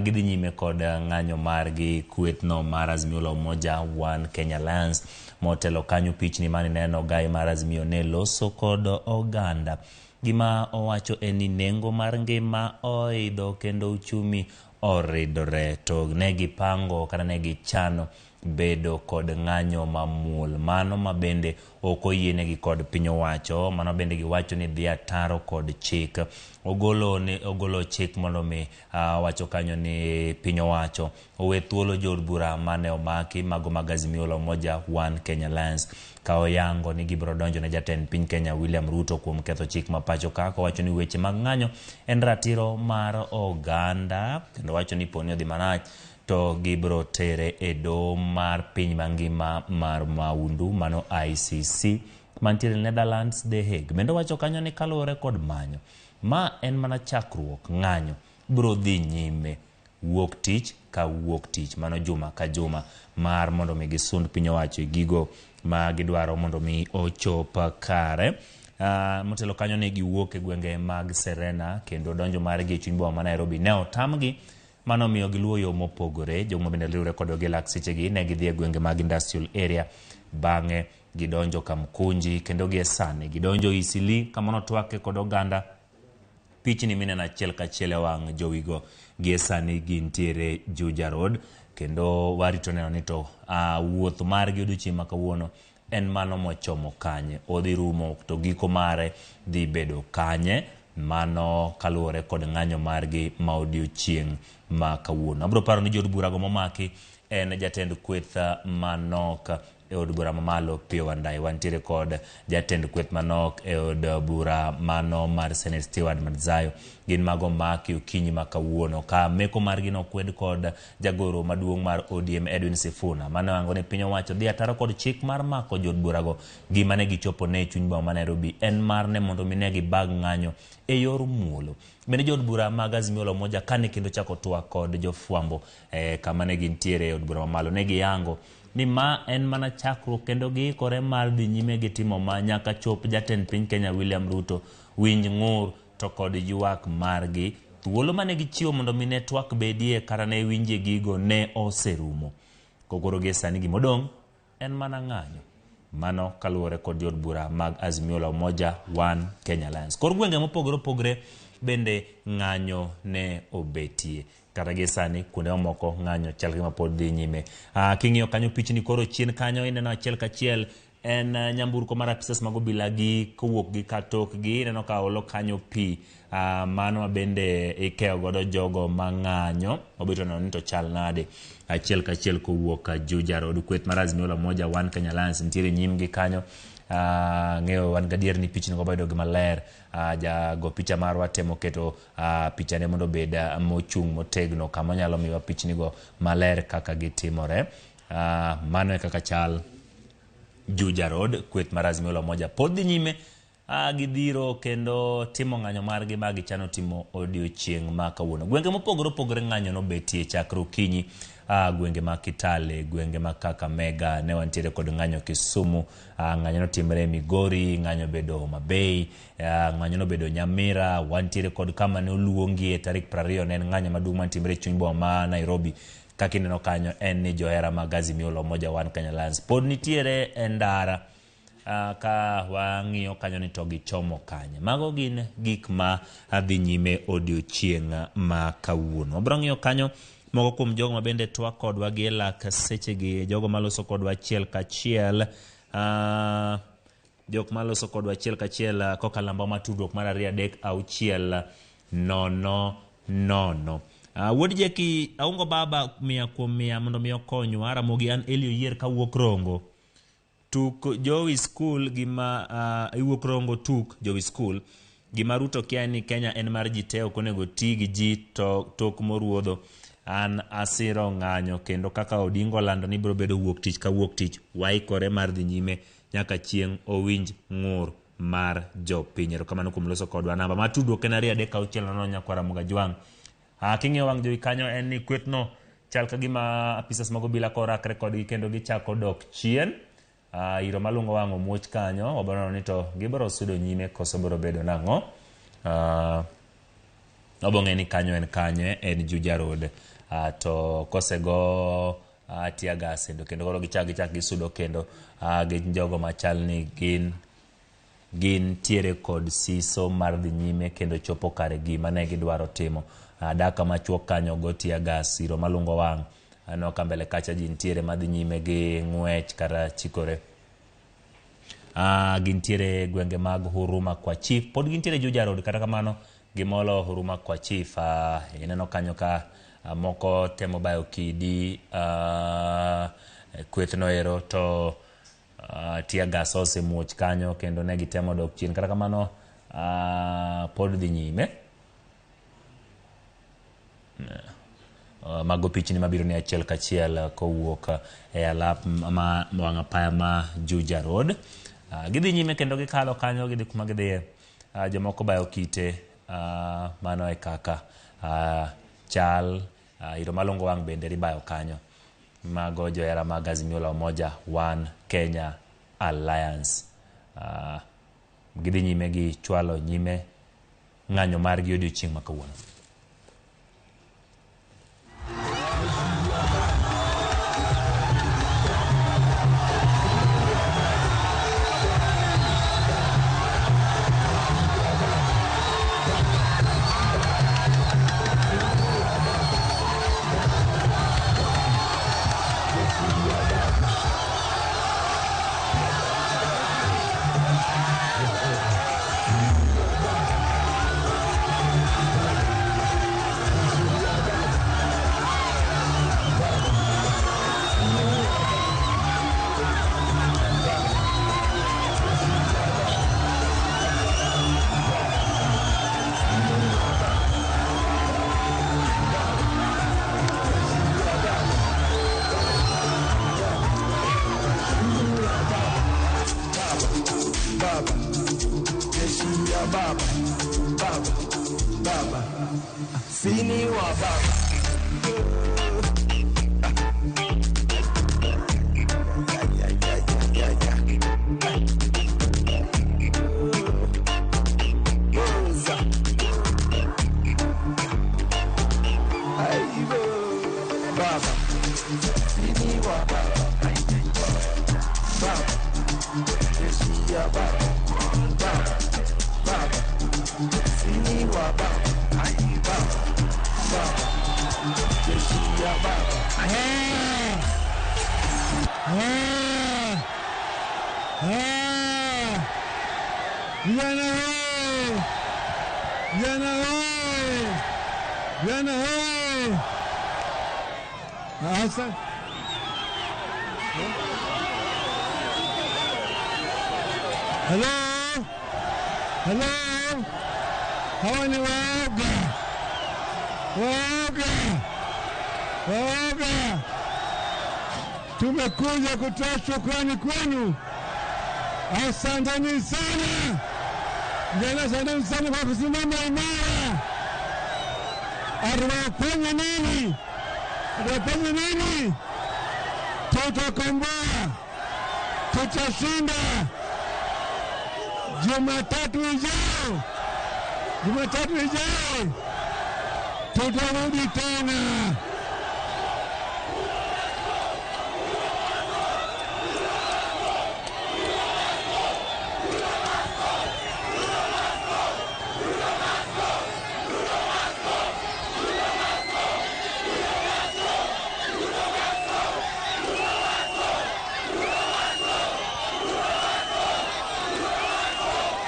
Gidhi nyime kod ng'anyo margi kwethno mar Azimio la Umoja One Kenya Alliance. Motelo kanyo pichni mane neno gai mar Azimio ne loso kod oganda. Gima owacho en ni nengo mar ngima oidho kendo uchumi oridore to ne gipango kata ne gichano bedo kod ng'anyo mamuol. Mano ma bende ok oyienegi kod piny owacho, mano bende giwacho ni dhi ataro kod chik. Ogolo chik mondo mi wacho kanyo ni piny owacho owe thuolo jood bura mane omaki mago mag Azimio la Umoja One Kenya Alliance. Ka oyango ni gibiro donjo ne jatend piny Kenya William Ruto kuom ketho chik ma pacho ka, kowacho ni weche mag ng'anyo en ratiro mar oganda, kendo wacho ni poni odhi marach to gibiro tere e doho mar piny mangima mar maundu mano ICC mantiere Netherlands The Hague. Bende owacho kanyo ni kaluwore kod manyo, ma en mana chakruok ng'anyo biro dhi nyime wuok tich ka wuok tich mano juma ka juma mar mondo mi gisund piny owacho e gigo ma gidwaro mondo mi ochop kare. Motelo kanyo ne giwuok e gwenge mag Serena kendo donjo margi e chuny boma ma Nairobi ne otamgi. Mano miyo giluwo yo mopogore. Jogo mabende riwre kodwa gi lak sechegi ne gidhi e gwenge mag industrial area, bang'e gidonjo Kamkunji kendo gie sani gidonjo Eastleigh kama notwake kod oganda. Pichni mineno achiel kachiel e wang' jowigo gie sani gintiere Juja Road kendo warito neno ni to wuoth margi odiochieng' ma kawuono en mano mochomo kanye, odhi rumo to giko mare dhi bedo kanye. Mano kaluwore kod ng'anyo margi ma odiochieng' ma kawuono. Abiro paro ni jood burago momaki en jatend kweth manok e od bura mamalo Opiyo Wandayi. Wantiere kod jatend kweth manok e od bura mano mar Senate Stewart Madzayo. Gin mago maki okinyi ma kawuono ka meko margi nokwed kod jagoro maduong' mar ODM Edwin Sifuna. Mano oyango ni piny owacho dhi ataro kod chik mar mako jood burago. Gima ne gichopo ne chuny boma ma Nairobi en mar ne mondo mi ne gibag ng'anyo e yor muolo. Bende jood bura mag Azimio la Umoja kane kendo chako twak kod jofwambo kama ne gintiere e od bura mamalo ne giyango ni ma en mana chakruok kendo giikore mar dhi nyime gi timo ma nyaka chop jatend piny Kenya William Ruto winj ng'ur to kod ywak margi. Thuolo mane gichiwo mondo mi ne twak bedie kata ne winjie gigo ne oserumo. Kogoro gie sani gimodong' en mana ng'anyo. Mano kaluwore kod jood bura mag Azimio la Umoja One Kenya Alliance. Kor gwenge mopogore opogore bende ng'anyo ne obetie. Kata gie sani kuonde mamoko ng'anyo chal gima pod dhi nyime. King'iyo kanyo pichni koro chien kanyo ineno achiel kachiel en nyamburko mar apisas mag obila gi kowuok gi katokgi ineno ka olo kanyo pi mano bende ikeyo godo jogo mang'anyo obiro neno ni to chal nade achiel kachiel kowuok Juja Road. Kweth mar Azimio la Umoja One Kenya Alliance nitiere nyimgi kanyo. Ng'eyo wan gadier ni pichni go bedo gi maler. Jago picha marwa temo keto pichane mondo obed mochung' motegno kama nyalo miwa pichni go maler kaka gitimore. Mano e kaka chal Juja Road. Kweth mar Azimio la Umoja pod dhi nyime gidhiro kendo timo ng'anyo margi ma gichano timo odiochieng' ma kawuono. Gwenge mopogore opogore ng'anyo nobetie chakre okinyi. Gwenge ma Kitale, gwenge ma Kakamega, ne wantiere kod ng'anyo Kisumu, ng'anyo notimre Migori, ng'anyo bedo Homa Bay, ng'anyo nobedo Nyamira, wantiere kod kama ne oluongie tarik 20 ne en ng'anyo maduong' mantimre e chuny boma ma Nairobi. Kaka ineno kanyo en ni johera mag Azimio la Umoja One Kenya Alliance pod nitiere e ndara. Ka wang'iyo kanyo ni to gichomo kanye. Mago gin gik ma dhi nyime odiochieng' ma kawuono. Wabiro ng'iyo kanyo moko kuom jogo ma bende twak kodwa gi e lak sechegi, jogo maloso kodwa achiel kachiel. Jok maloso kodwa achiel kachiel kokalo namba mar tudruok mar 2 3 6 0 0. Wuod Jeki aungo baba 100 kuom 100 mondo mi okonywa. Ramogi an Elio Yier kawuok Rongo. Tuk Jowi School gima iwuok Rongo tuk Jowi School gima Ruto kia ni Kenya en mar ji te ok onego ti gi ji to tok moruodho. An asiro ng'anyo kendo kaka Odinga olando ni biro bedo wuok tich ka wuok tich waikore mar dhi nyime nyaka chieng' owinj ng'ur mar jopiny. Erokamano kuom loso kodwa. Namba mar tudruok en 2 3 6 0 nyakwara Mugajwang'. King'iyo wang' jowi kanyo en ni kwetno chal ka gima apisas mag obila korakre kodgi kendo gichako dok chien. Iro malungo wang' omuoch kanyo, wabiro neno ni to gibiro sudo nyime koso biro bedo nang'o. Wabiro ng'eyo ni kanyo en kanye, en Juja Road. To kosego tear gas kendo koro gichak gisudo kendo gin jogo machal ni gin tiere kod siso mar dhi nyime kendo chopo kare gima ne gidwaro timo. Daka machuok kanyo go tear gas, iro malungo wang'. Aneno ka mbele kacha ji nitiere madhi nyime gi ng'wech kata chikore. Gintiere gwenge mag Huruma kwa Chief. Pod gintiere Juja Road, kata kamano gimolo Huruma kwa Chief. Ineno kanyo ka moko temo bayo kidi kwethno ero to tear gas osemuoch kanyo kendo ne gitemo dok chien. Kata kamano pod dhi nyime. Mago pichni mabiro ni achiel kachiel kowuok e alap ma wang' apaya ma Juja Road. Gidhi nyime kendo gikalo kanyo, gidhi kuma gidhiye. Jomoko bayo kite, mano e kaka chal. Iro malungo wang' bende ribayo kanyo. Mago johera mag Azimio la Umoja One Kenya Alliance. Gidhi nyime gi chwalo nyime ng'anyo margi odiochieng' ma kawuono. Sini wa baba. Hello? Hello? Hawa ni waoga. Waoga. Waoga. Tumekuja kutoa shukrani kwenu. Asanteni sana. Jana asanteni sana kwa kusimama imara. Atawafanya nini? Atawafanya nini? Tutakomboa. Tutashinda. Jumatatu ijayo. Jumatatu ijayo. Tutarudi tena.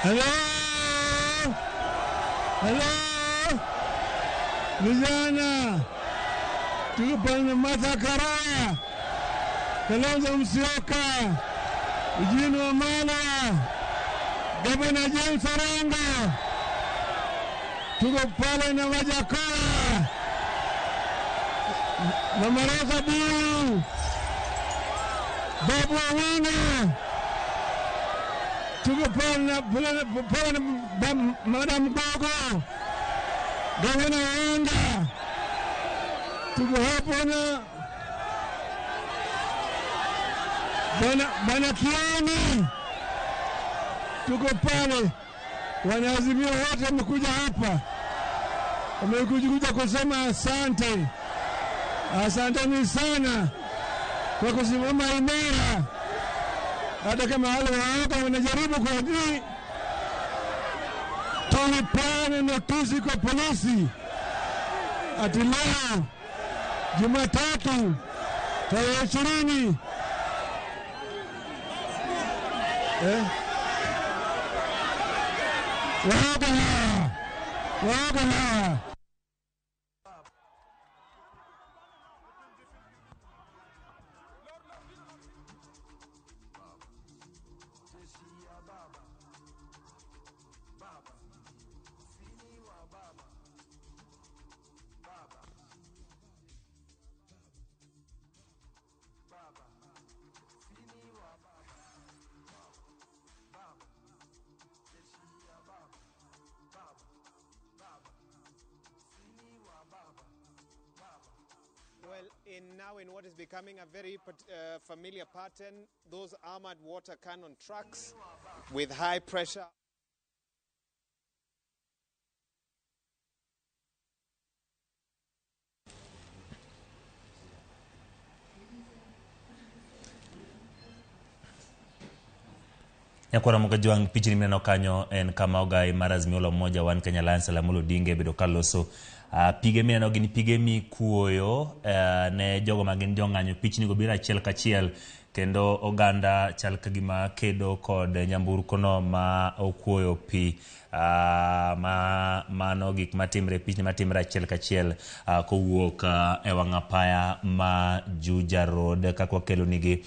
Hello? Hello? Vijana, tuko pale Martha Karua, Kalonzo Musyoka, Eugene Wamalwa, Governor James Orengo, tuko pale na Wajakoya, Mama Rosa Biu, Babu Owino. Tuko pale na pale na Madam Gogo, gavana Wanga, tuko hapo na Bwana Kioni, tuko pale. Wanaazimio wote wamekuja hapa, wamekuja kusema asante, asanteni sana kwa kusimama imara, hata kama wale waoga wanajaribu kuadii. Tulipana notisi kwa polisi ati leo Jumatatu tarehe 20 waoga hawa, waoga hawa. Well, in what is becoming a very familiar pattern, those armored water cannon trucks with high pressure. Nyakwara Mokajwang', pichni mineno kanyo en kama ogai mar Azimio la Umoja One Kenya Alliance Raila Odinga bedo kaloso. Pige mineno gin pige mikuoyo ne jogo ma gin jong'anyo. Pichni go biro achiel kachiel kendo oganda chal ka gima kedo kod nyamburko no ma okuoyo pi. Mano gik matimre, pichni matimre achiel kachiel kowuok e wang' apaya ma Juja Road kaka wakelo nigi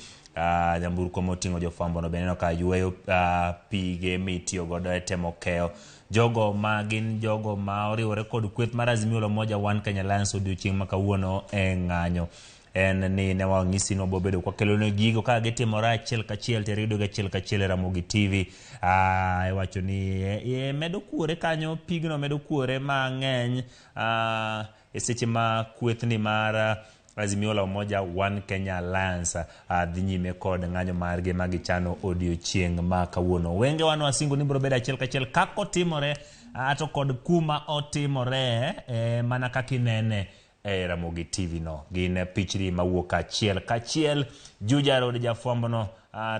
nyamburko moting'o jofwambo no bende ka yweyo pige mitiyo godo e temo keyo jogo ma gin jogo ma oriwore kod kweth mar Azimio la Umoja One Kenya Alliance odiochieng' ma kawuono e ng'anyo. En ni ne wang'isi ni wabobedo kwakelo ne gigo kaka gitimore achiel kachiel to iyudogi achiel kachiel e Ramogi TV. Iwacho ni medo kuore kanyo, pigno medo kuore mang'eny e seche ma kwethni mar Azimio la Umoja One Kenya Alliance dhi nyime kod ng'anyo margi ma gichano odiochieng' ma kawuono. Wenge wan wasingo ni biro bedo achiel kachiel kaka otimore to kod kuma otimore mana kaka inene e Ramogi TV no. Gin pichni mawuok achiel kachiel Juja Road jafwambo no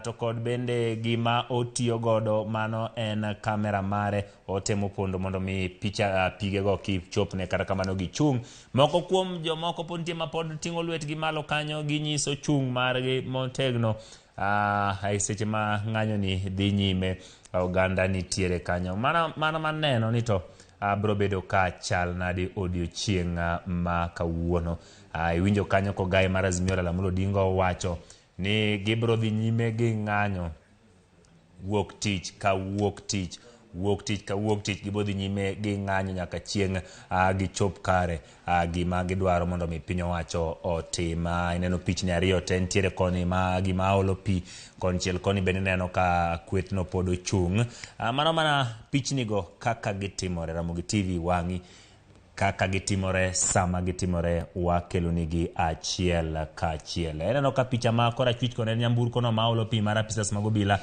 to kod bende gima otiyo godo mano en kamera mare otemo pondo mondo mi picha pigego kik chopne, kata kamano gichung'. Moko kuom jomoko pod nitie ma pod ting'o lwetgi malo kanyo ginyiso chung' margi motegno e seche ma ng'anyo ni dhi nyime. Oganda nitiere kanyo mana maneno ni to biro bedo ka chal nadi odiochieng' ma kawuono. Iwinjo kanyo kogai mar Azimio Raila Amolo Odinga owacho ni gibiro dhi nyime gi ng'anyo wuok tich ka wuok tich, wuok tich ka wuok tich, gibiro dhi nyime gi ng'anyo nyaka chieng' gichop kare gima gidwaro mondo mi piny owacho otim. Ineno pichni ariyo te nitiere koni ma gima olo pi konchiel, koni bende ineno ka kwethno pod ochung'. Mano mana pichnigo kaka gitimore. Ramogi TV wang'i kaka gitimore sama gitimore wakelonigi achiel kachiel. Ineno ka picha ma korachwich koni en nyamburko no ma olo pi mar apisas mag obila.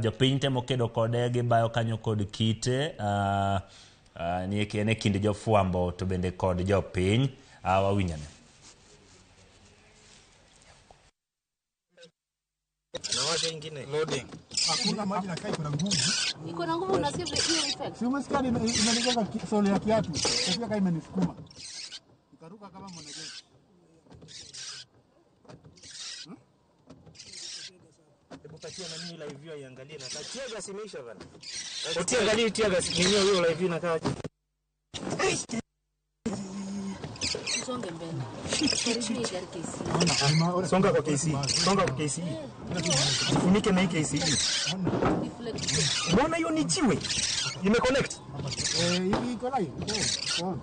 Jopiny temo kedo kode, gibayo kanyo kod kite. En e kind jofwambo to bende kod jopiny. Wawinjane. Loading. Hakuna maji na kai kuna nguvu. Iko na nguvu, unasikia vile hiyo effect. Si umesikia imenigonga sole ya kiatu. Nasikia kama imenisukuma. Nikaruka kama mwanajeshi. Hebu patia na mimi live view iangalie na tear gas imeisha bana. Utia angalie tear gas yenyewe hiyo live view inakaa. Songa mbele. Karibia gari KCE. Songa kwa KCE. Songa kwa KCE. Jifunike na hii KCE. Mbona hiyo ni jiwe? Imeconnect. Hii iko live. Oh.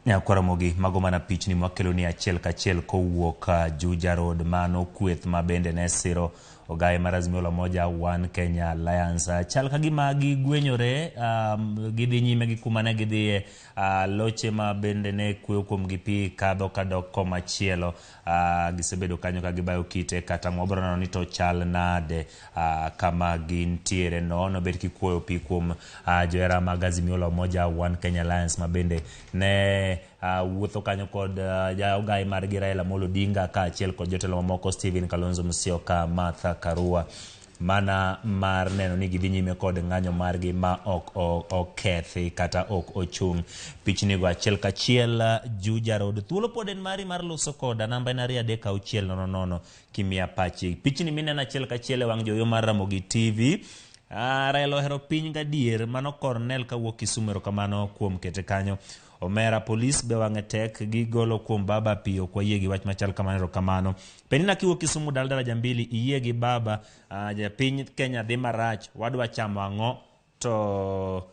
Nyakwaramogi mago mana pichni mwakeloni achiel kachiel kowuok Juja Road, mano kweth ma bende ne siro ogaye mar Azimio la Umoja One Kenya Alliance. Chal ka gima gigwenyore, gidhi nyime gi kuma ne gidhiye, loche ma bende ne kweyo kuomgi pi kadho kadok komachielo. Gisebedo kanyo ka gibayo kite kata wabro neno ni to chal nade kama gintiere no. Nobet kikuoyo pi kuom johera mag Azimio la Umoja One Kenya Alliance ma bende ne wuotho kanyo kod jaogayi margi Raila Amolo Odinga kaachiel kod jotelo mamoko Stephen Kalonzo Musyoka, Martha Karua, mana mar neno ni gidhi nyime kod ng'anyo margi ma ok okethi kata ok ochung'. Pichnigo achiel kachiel Juja Road. Thuolo pod en mari mar loso koda, namba en 2 3 6 0 0 kimiya pachi. Pichni mineno achiel kachiel e wang' joyo mar Ramogi TV. Raila ohero piny gadier, mano Cornel kawuok Kisumu, erokamano kuom kete kanyo. Omera polis be wang'e tek, gigolo kuom baba pi, ok wayie gi wach machal kamano, erokamano. Penina kiwuok Kisumu dal daraja mbili, iyie gi baba, japiny Kenya dhi marach, wadwa chamo ang'o to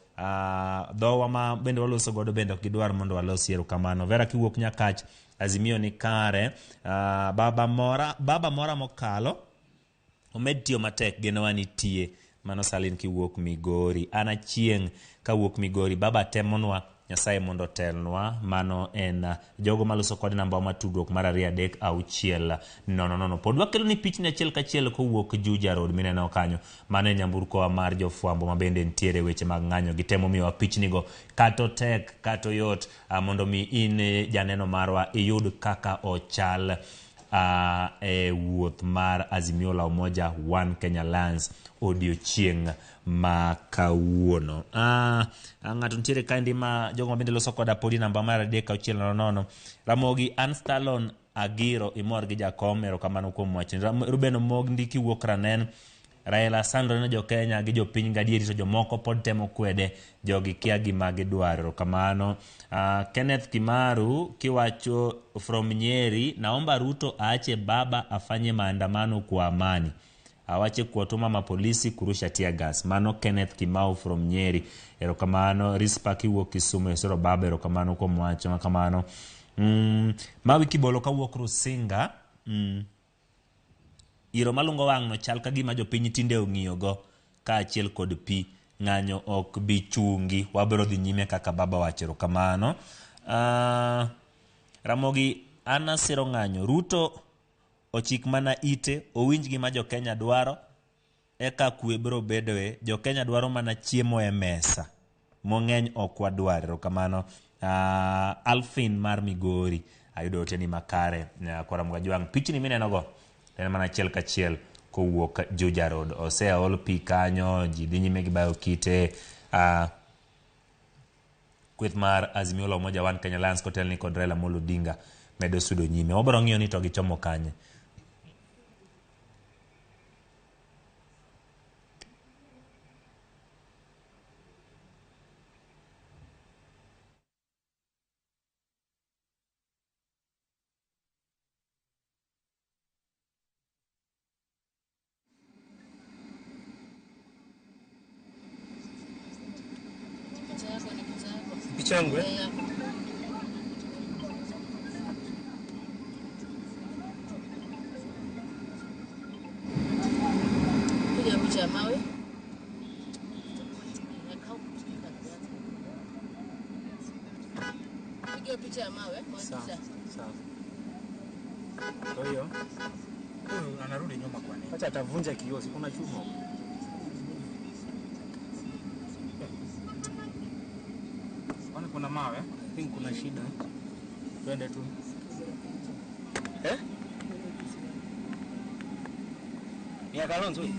dhowa ma bende waloso godo bende ok gidwar mondo walosi, erokamano. Vera kiwuok Nyakach, Azimio ni kare, baba mora mokalo, omed tiyo matek, genowa nitie. Mano Salin kiwuok Migori. An Achieng' kawuok Migori, baba temonwa, Nyasaye mondo otelnwa. Mano en jogo maloso kod namba mar tudruok mar 2 3 6 0 0. Pod wakelo ni pichni achiel kachiel kowuok Juja Road mineno kanyo. Mano en nyamburko mar jofwambo ma bende nitiere weche mag ng'anyo. Gitemo miyowa pichnigo kata otek kata oyot, mondo mi in janeno marwa iyud kaka ochal e wuoth mar Azimio la Umoja One Kenya Alliance odiochieng' ma kawuono. Ng'ato nitiere kaendi ma jogo ma bende loso koda podi namba mar 3 6 0 0. Ramogi Anstalon Agiro imor gi jakom, erokamano kuom wachni. Ruben Omogndi kiwuok Ranen, Raila sandore ne jo Kenya gi jopiny gadieri to jomoko pod temo kwede, jogi kia gima gidwaro, erokamano. Kenneth Kimaru kiwacho from Nyeri, naomba Ruto aache baba afanye maandamano kwa amani, awache kuwatuma mapolisi kurusha tear gas. Mano Kenneth Kimau from Nyeri, erokamano. Rispa kiwuok Kisumu, esoro baba, erokamano kuom wacho makamano. Mawi Kibolo kawuok Rusinga, iro malungo wang' no chal ka gima jopiny tinde ong'iyogo kaachiel kod pi, ng'anyo ok bi chungi, wabiro dhi nyime kaka baba wacho, erokamano. Ramogi an asiro ng'anyo, Ruto ochik mana ite owinj gima jo Kenya dwaro eka kwe biro bedoe. Jo Kenya dwaro mana chiemo e mesa, mong'eny ok wadwar, erokamano. Alfin mar Migori, ayudo oteni makare Kwara Jwang'. Pichni minenogo en mana achiel kachiel kowuok Juja Road. Oseol pi kanyo, ji dhi nyime gi bayo kite. Kweth mar Azimio la Umoja One Kenya Alliance kotelni kod Raila Amolo Odinga medo sudo nyime. Wabiro ng'iyo ni to gichomo kanye. Picha yangu eh? Piga picha ya mawe. Piga picha ya mawe. Sawa. Sawa. Kwa hiyo huyu anarudi nyuma kwa nini? Acha atavunja kioo, si kuna chuma. Kwani kuna mawe? I think kuna shida. Twende tu. Eh? Ni ya Kalonzo hii?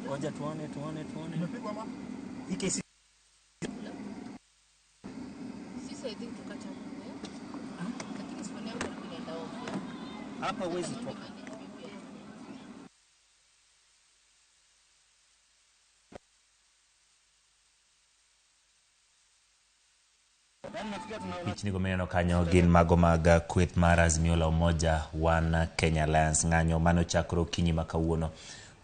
Ngoja tuone. Umepigwa ma? Hii kesi. Sisi I think tukata. Lakini sioni yangu inaenda ovyo. Hapa huwezi toka. Pichni go mineno kanyo gin mago mag kweth mar Azimio la Umoja One Kenya Alliance. Ng'anyo mano chakre okinyi ma kawuono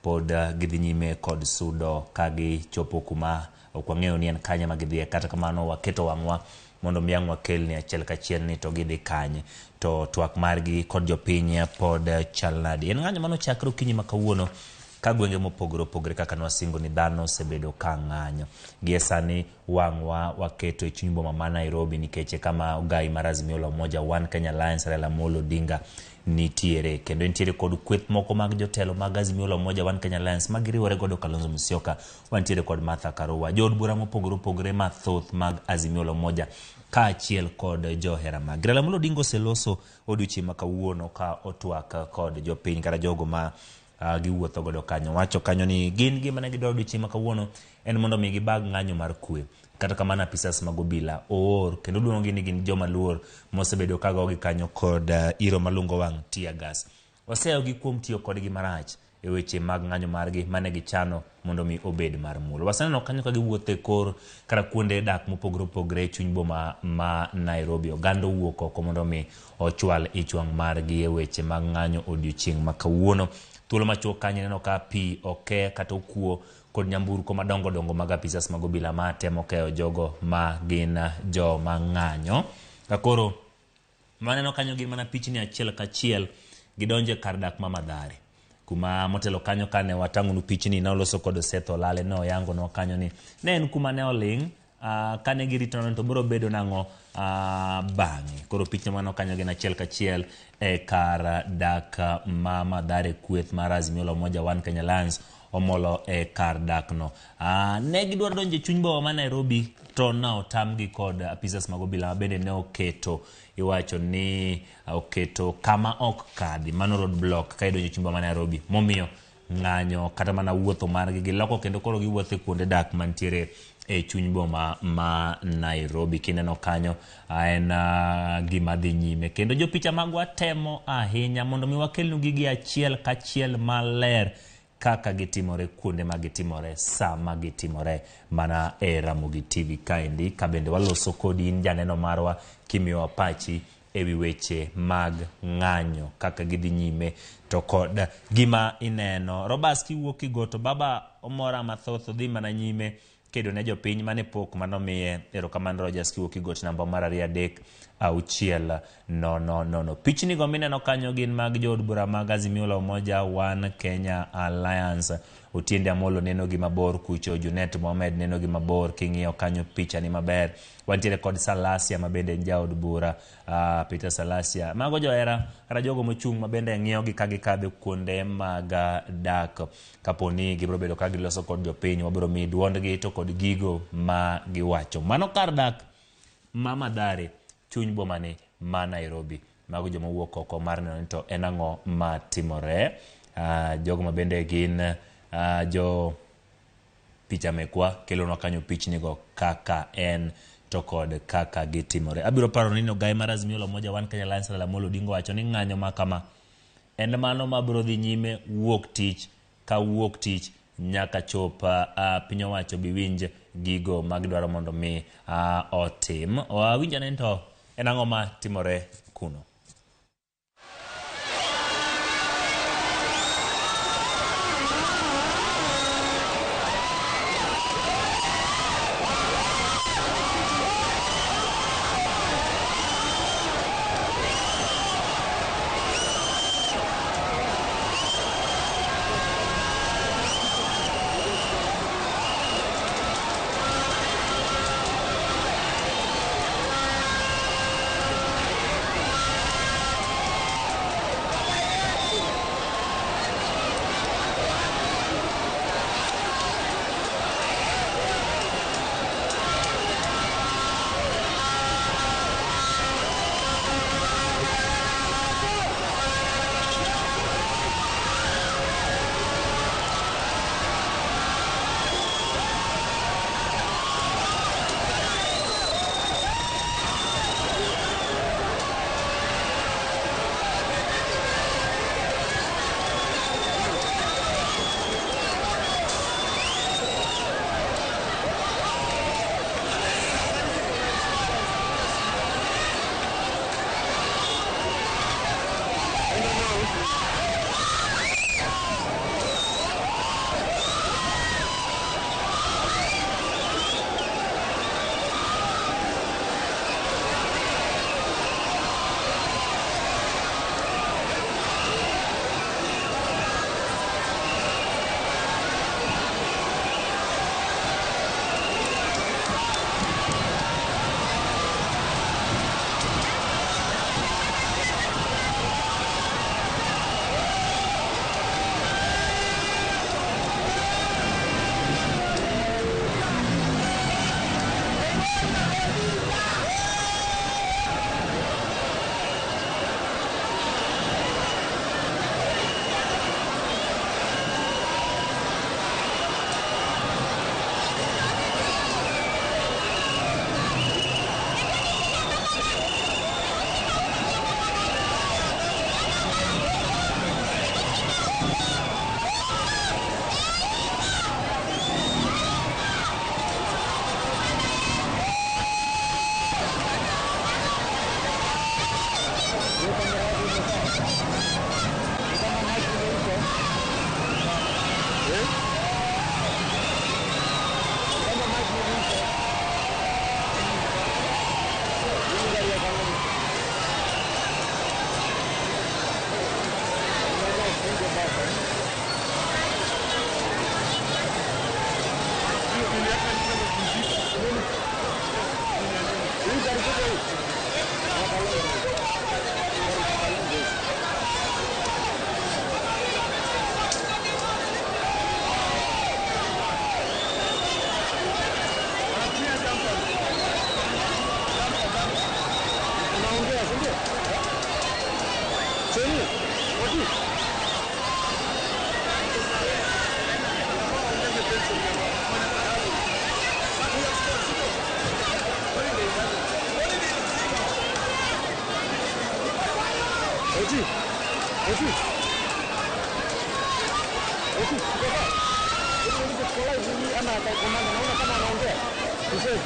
Pod gidhi nyime kod sudo ka gichopo kuma ok wang'eyo ni en kanye ma gidhiye. Kata kamano waketo wang'wa mondo mi ang' wakelni achiel kachiel ni to gidhi kanye. To twak margi kod jopiny pod chal nadi. En ng'anyo manochakre okinyi ma kawuono ka gwenge mopogore opogore kaka nwasingo ni dhano osebedo ka ng'anyo. Gie sani wang'wa waketo e chuny boma ma Nairobi nikech e kama ogai mar Azimio la Umoja One Kenya Alliance Raila Amolo Odinga nitiere. Kendo entiere kod kweth moko mag jotelo mag Azimio la Umoja One Kenya Alliance ma giriwore godo Kalonzo Musyoka, wantiere kod Martha Karua, jood bura mopogore opogore mathoth mag Azimio la Umoja kaachiel kod johera mag Raila Amolo Odinga oseloso odiochieng' ma kawuono ka otwak kod jopiny kata jogo ma giwuotho godo kanyo. Wacho kanyo ni gin gima ne gidwaro odiochieng' ma kawuono en mondo mi gibag ng'anyo mar kwe. Kata kamano apisas mag obila oor kendo luongogi ni gin joma luor mosebedo ka gogi kanyo kod iro malungo wang' tear gas. Oseyogi kuom tiyo kodgi marach e weche mag ng'anyo margi mane gichano mondo mi obed mar muolo. Waseneno kanyo ka giwuotho e kor kata kuonde dak mopogore opogore e chuny boma ma Nairobi. Oganda owuok oko mondo mi ochwal ich wang' margi e weche mag ng'anyo odiochieng' ma kawuono. Thuolo machuok kanyo ineno ka pi oke kata okuo kod nyamburko madongo dongo mag apisas mag obila ma temo keyo jogo ma gin joma ng'anyo. Ka koro maneno kanyo gin mana pichni achiel kachiel gidonjo e kar dak ma Mathare. Kuma motelo kanyo kane watang'onu pichni ne oloso kod Seth Olale ne oyangonwa kanyo ni ne en kuma ne oling' kane girito neno to biro bedo nang'o bang'e. Koro pichni maneno kanyo gin achiel kachiel e kar dak ma Mathare kweth mar Azimio la Umoja One Kenya Alliance omolo e kar dak no. Ne gidwaro donjo e chuny boma ma Nairobi to ne otamgi kod apisas mag obila ma bende ne oketo iwacho ni oketo kama ok kadhi mano road block ka idonjo e chuny boma ma Nairobi momiyo ng'anyo kata mana wuotho margi giloko kendo koro giwuotho e kuonde dak mantiere e chuny boma ma Nairobi. Kineno kanyo en gima dhi nyime kendo jopicha magwa temo ahinya mondo mi wakelnu gigi achiel kachiel maler kaka gitimore kuonde ma gitimore sama gitimore mana e Ramogi TV kaendi ka bende waloso kodi in janeno marwa kimiyowa pachi ewi weche mag ng'anyo kaka gidhi nyime to kod gima ineno. Robas kiwuok kigoto baba omora mathoth odhi mana nyime kedo ne jopiny mane pok manomiye erokamano Rogers kiwuok kigot namba mar 2 3 6 0 0. Pichni go mineno kanyo gin mag jood bura mag Azimio la Umoja One Kenya Alliance. Otiende Amolo neno gi mabor kucho, Junet Mohamed neno gi mabor king'iyo kanyo picha ni maber. Wantiere kod Salasia ma bende en jaod bura, Peter Salasia. Mago johera kata jogo mochung' ma bende ng'iyo gi ka gikadho kuonde mag dak. Kapo ni gibiro bedo ka giloso kod jopiny, wabiro miyi duondgi to kod gigo ma giwacho. Mano kar dak ma Mathare, chuny bomani ma Nairobi. Mago joma wuok oko mar neno ni to en ang'o matimore. Jogo ma bende gin jo picha mekwa kelonwa kanyo pichnigo kaka en to kod kaka gitimore. Abiro paro ni ogai mar Azimio la Umoja One Kenya Alliance Raila Amolo Odinga wacho ni ng'anyo ma kama en mano mabiro dhi nyime wuok tich ka wuok tich nyaka chop piny owacho bi winj gigo magidwaro mondo mi otim. Wawinj ane to en ang'o ma timore kuno. Oti. Oti. Oti. Tuko live hivi ama komanda naona kama anaongea. Tuseme.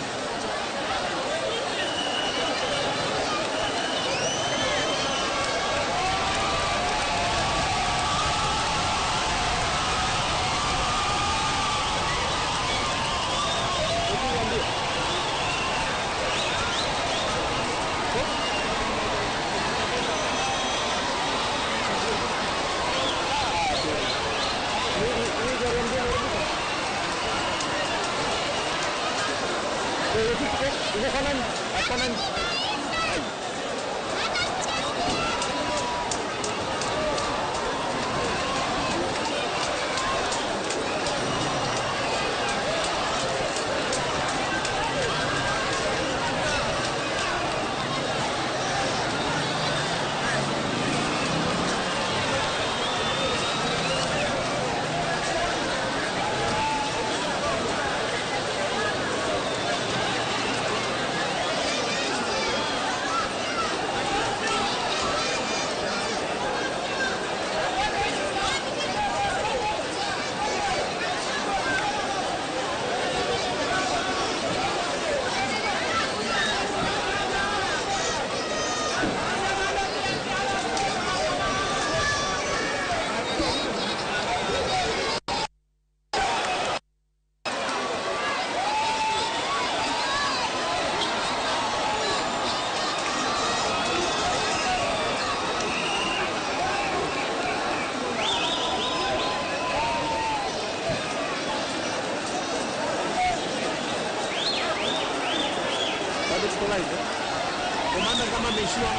Komanda kama ameishiwa.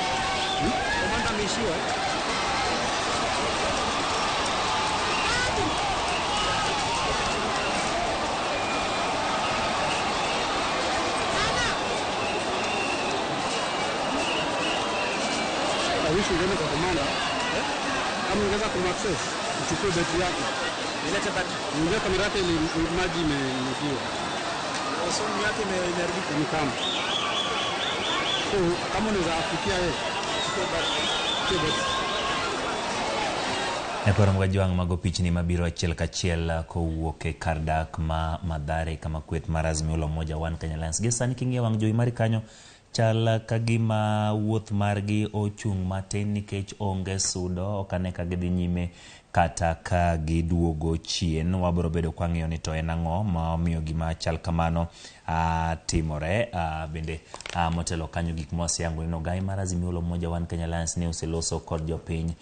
Komanda ameishiwa. I wish ungeenda kwa komanda. Kama ungeweza kumaccess, uchukue betri yake. Ilete battery. Unajua kamera yake ni maji imeingiwa. Simu yake imeharibika. Ni kama. So, kama unaweza afikia yeye, chukue battery. Nyakwar Mgajwang' mago pichni mabiro achiel kachiel kowuok e kar dak ma Mathare kama kweth mar Azimio la Umoja One Kenya Alliance. Gi sani king'iyo wang' jowi mari kanyo chal ka gima wuoth margi ochung' matin nikech onge sudo, ok ane ka gidhi nyime kata ka giduogo chien. Wabiro bedo kwang'iyo ni to en ang'o ma omiyo gima chal kamano timore. Bende motelo kanyo gik mwaseyango ni ogai mar Azimio la Umoja One Kenya Alliance ne oseloso kod jopiny,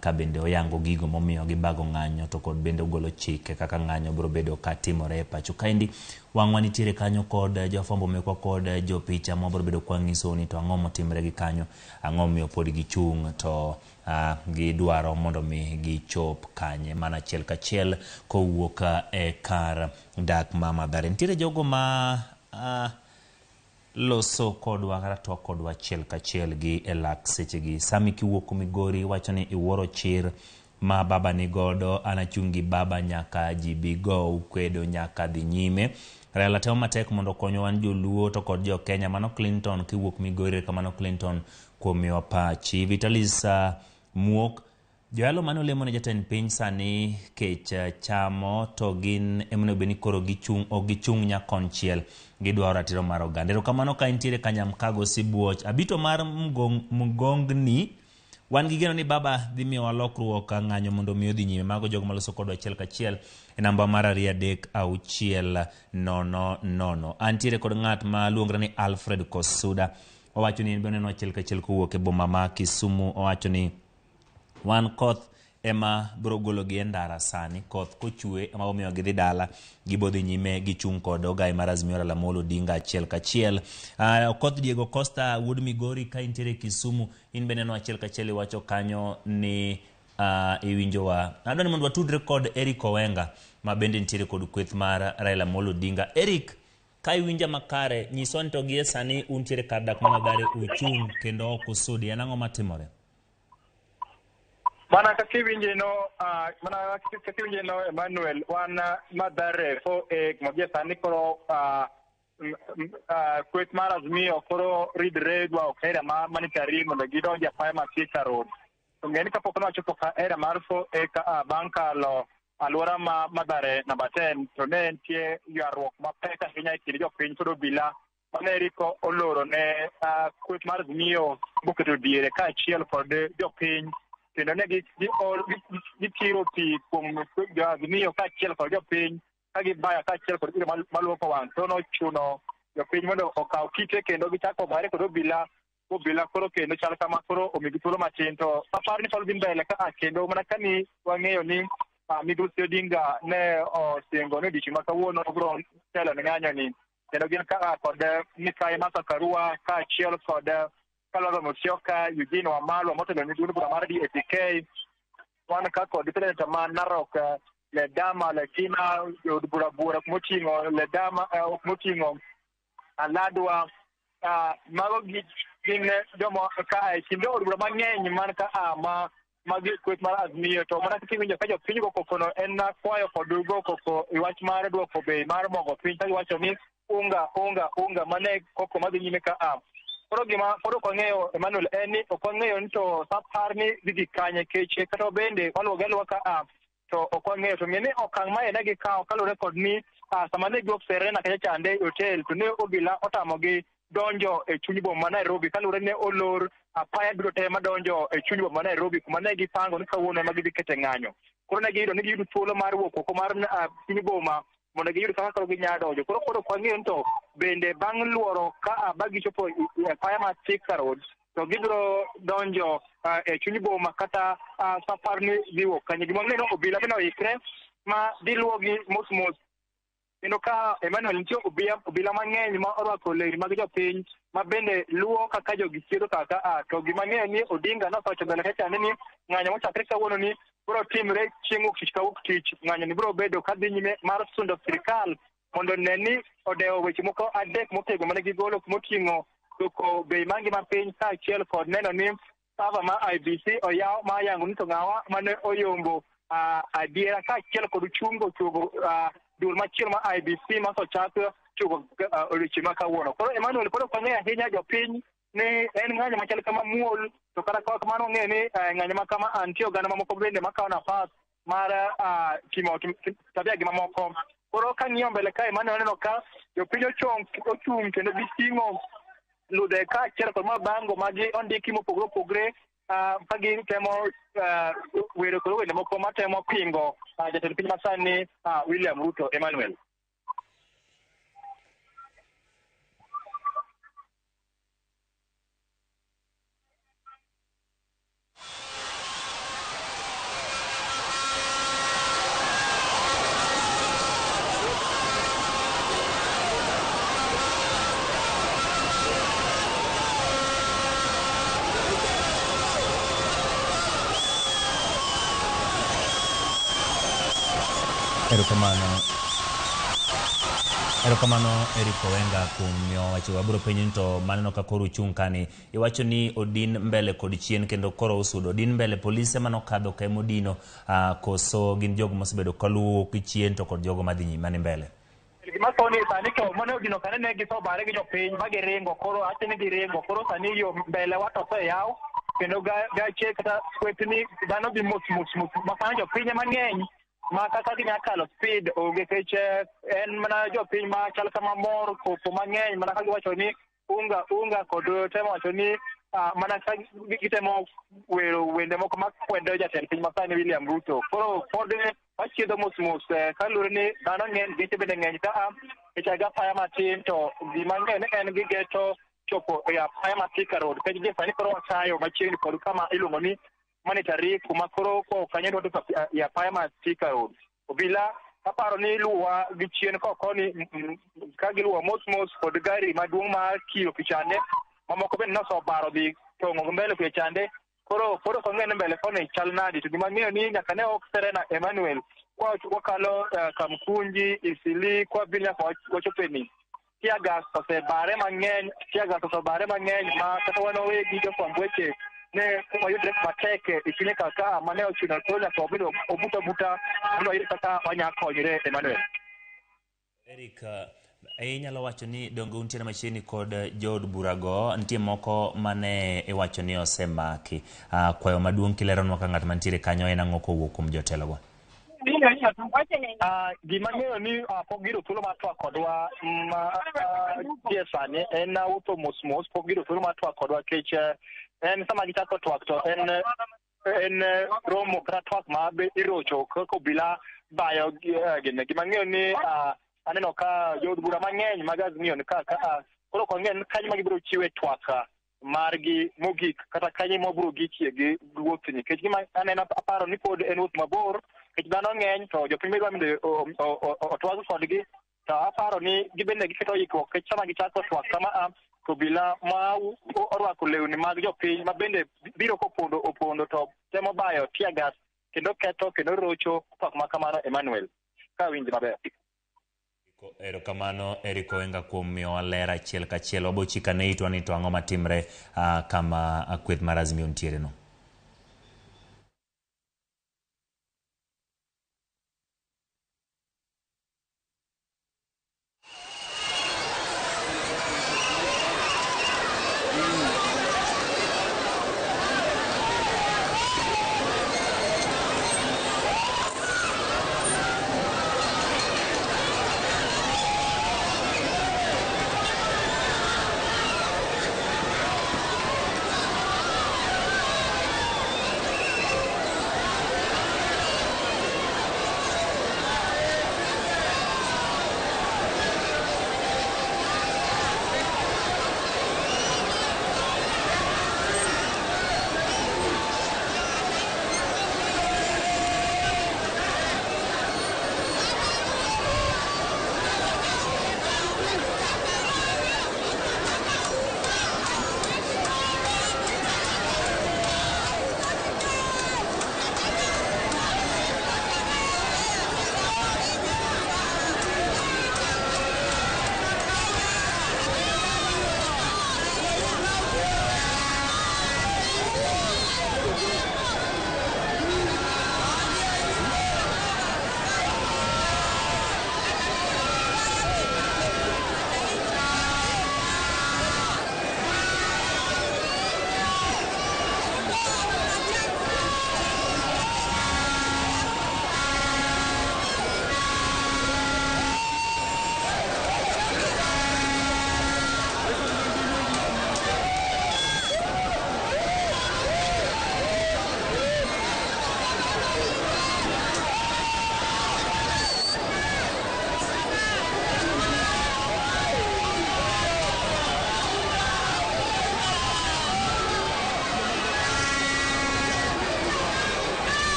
ka bende oyango gigo momiyo gibago ng'anyo to kod bende ogolo chike kaka ng'anyo biro bedo ka timore e pacho kaendi. Wang'wa nitiere kanyo kod jofwambo mekwa kod jopicha mwabiro bedo kwang'iso ni to ang'o motimre gi kanyo, ang'o momiyo pod gichung' to gidwaro mondo mi gichop kanye. Mana achiel kachiel kowuok e kar dak ma Mathare. Nitiere jogo ma loso kodwa kata twak kodwa achiel kachiel gi e lak sechegi. Sami kiwuok Migori wacho ni iwuoro chir ma baba ni godo, an achung' gi baba nyaka ji bi go kwedo nyaka dhi nyime. Raila temo matek mondo okonywa wan joluo to kod jo Kenya. Mano Clinton kiwuok Migori, kamano Clinton kuom miwa pachi. Vitalis Muok, joyalo mane olemo ne jatend piny sani kech chamo to gin emonego bed ni koro gichung' ok gichung' nyakonchiel, gidwaro ratiro mar oganda. Erokamano ka intiere Kanyamkago Sibuoch. Abito mar Mgongni, wan gi geno ni baba dhi miyowa lokruok ng'anyo mondo mi odhi nyime. Mago jogo maloso kodwa achiel kachiel e namba mar 2 3 6 0 0. Antiere kod ng'at ma luongre ni Alfred Kosuda. Owacho ni en be oneno achiel kachiel kowuok e boma ma Kisumu. Owacho ni wan koth ema biro gologi e ndara sani, koth kochwe ema omiyo gidhi dala, gibodhi nyime gichung' kod ogai mar Azimio Raila Amolo Odinga achiel kachiel. Okoth Diego Costa wuod Migori ka intiere Kisumu, in be neno achiel kachiel iwacho kanyo ni iwinjowa. Adwa ni mondo watudre kod Eric Owenga ma bende nitiere kod kweth mar Raila Amolo Odinga. Eric, ka iwinja makare, nyiswa ni to gie sani untiere kar dak ma Mathare uchung' kendo ok usudi, en ang'o matimore? Mana kaka iwinje no Emmanuel, wan Mathare 4A kuma gie sani koro kweth mar Azimio koro ridre dwa okera ma Manitari mondo gidonj e apaya ma Thika Road. To ng'e ni kapok nochopo ka area mar 4A ka bang' kalo alwora ma Mathare namba 10 to ne nitie ywaruok mapek ahinya e kind jopiny kod obila mane riko oloro ne kweth mar Azimio moketo diere kaachiel kod jopiny kendo ne gikiro pi kuom jo Azimio kaachiel kod jopiny ka gibaya kaachiel kod gigo maluoko wang' to nochuno jopiny mondo okaw kite kendo gichako bare kod obila. Obila koro kendo chal kama koro omigi thuolo matin to aparo ni pod dhi mbele ka kendo mana kani wang'eyo ni Migosi Odinga ne osingo ni odiochieng' ma kawuono obiro telo ne ng'anyo ni kendo gin ka kod Mikai Martha Karua kaachiel kod Kalonzo Musyoka, Eugene Wamalwa motelo ne duond bura mar DAP-K, wan ka kod seneta ma Narok Ledama Lekina od bura buora moting'o Ledama moting'o Aladwa mago gin joma ka e kind od bura mang'eny man ka ma mag kweth mar Azimio. To mana kaka iwinjo ka jopiny go koko no en kwayo kod go koko e wach mar duoko bei mar mogo piny ka giwacho ni unga unga unga mane koko madhi nyime ka a. Koro gima pod ok wang'eyo Emmanuel en ni ok wang'eyo ni to sa apar ni dhi gik kanye keche kata bende waluwogi aluwa ka a to ok wang'eyo. To ng'e ni okang' mae ne gikawo kaluwore kod ni sama ne giwuok Serena kacha chande e hotel to ne obila otamogi donjo e chuny boma ma Nairobi kaluwore ni olor apaya duto te madonjo e chuny boma ma Nairobi kuma ne gipango ni kawuono ema gidhi kete ng'anyo. Koro ne giyudo ni giyudo thuolo mar wuok oko mar chuny boma mondo giyud kaka koro ginyalo donjo. Koro koro ok wang'eyo ni to bende bang' luoro ka ba gichopo e apaya mar Thika Road to gibiro donjo e chuny boma kata sa apar ni dhi wuok kanye. Gima wang'eyo ni obila bende oikre ma dhi luwogi mos mos. Kendo ka Emmanuel nitie obila mang'eny ma orwako lewni mag jopiny ma bende luwo kaka jogi chiedho kaka a to gima ng'eyo ni Odinga nosewacho mbele kacha ni ng'anyo mochakre kawuono ni biro timre chieng' wuok tich ka wuok tich. Ng'anyo ni biro bedo kadhi nyime mar sundo sirikal mondo one ni odewo weche moko adek motegno mane gigolo moting'o duoko bei mar ngima piny kaachiel kod neno ni server mar IEBC oyaw ma yango ni to ng'awa mane oyombo adiera kaachiel kod chungo chuogo duol machielo mar IEBC ma osechak chugo odiochieng' ma kawuono. Koro Emmanuel pod ok wang'eyo ahinya jopiny ni en ng'anyo machal kama muol to kata kamano wang'eyo ni ng'anyo ma kama nitie oganda mamoko bende makawo nafas mar timo tabia gi mamoko. Koro kang'iyo mbele kae Emmanuel aneno ka jopiny ochung' kendo giting'o ludhe kaachiel kod mabango magi ondiki mopogore opogore ka gitemo wero kod wende moko matemo pingo jatend piny masani William Ruto. Emmanuel. Erokamano. Erokamano Eric Owenga kuom miyo wacho. Wabiro penjo ni to maneno ka koro uchung' kani. Iwacho ni odin mbele kod chien kendo koro usudo. Odin mbele polise manokadho ka emodino koso gin jogo mosebedo kaluwo gi chien to kod jogo madhi nyime mani mbele. Gima sani sani to mane odino kane ne gisobare gi jopiny ma giringo koro ache ni giringo koro sani yo mbele wa to oseyaw kendo gache kata kwethni dhano dhi mos mos mos ma sani jopiny mang'eny ma kaka ginya kalo speed onge kech en mana jopiny ma chal kama mor koko mang'eny mana ka giwacho ni unga unga kod temo wacho ni mana ka gitemo wero wende moko makwedo jatend piny masani William Ruto. Koro pod wachiedho mos mos kaluwore ni dhano ng'eny geche bende ng'eny ka a gi apaya matin to gima ng'eyo ni en gigeto chopo e apaya ma Thika Road nikech gie sani koro wachayo machiegni kod kama iluongo ni Monetary kuma koro koa kanyo idwa chopo e apaya ma Thika Road. Obila aparo ni luwa gi chien koni ka giluwo mos mos kod gari maduong' mar kiro pichande mamoko bende nosobaro dhi tong'o gi mbele kucha chande. Koro pod ok wang'eyo ni mbele koni chal nadi to gima ang'eyo ni nyaka ne ok Serena Emmanuel kwa wakalo Kamkunji, Isili kwa biro nyaka wachopo ni tear gas osebare mang'eny, tear gas osebare mang'eny ma kata wan wawegi jofwamb weche ne wayudre matek e chunye kaka mane ochuno koro nyaka wabedo obut abuta mondo wayud kaka wanya konyre Emmanuel. Eric, Inyalo wacho ni donge untiere machiegni kod jood burago, nitie moko mane iwacho ni osemaki. Kwayo maduong' kileronwa ka ng'at mantiere kanyo en ang'o kowuok kuom jotelogo? Gima ng'eyo ni pok giyudo thuolo mar twak kodwa ma gie sani en wuotho mos mos, pok giyudo thuolo mar twak kodwa nikech en sama gichako twak to en romo kata twak ma be irocho kaka obila bayo gine. Gima ng'eyo ni aneno ka jood bura mang'eny mag Azimio ni ka koro ok wang'eyo ni kanyo ma gibiro chiwe twak margi mogik kata kanye mabiro gikie gi wuothni, nikech gima aneno aparo ni pod en wuoth mabor nikech dhano ng'eny to jopiny be dwa mondo otwag kodgi, to aparo ni gibende giketo ikruok nikech sama gichako twak kama a to obila ma orwako lewni mag jopiny ma bende biro kopondo opondo to temo bayo tear gas kendo ketho kendo rocho twak ma kamano. Emmanuel, ka winji maber. Erokamano Eric Oenga kuom miyowa ler achiel kachiel. Wabo chikane itwa ni to ang'o matimre kama kweth mar Azimio nitiere no.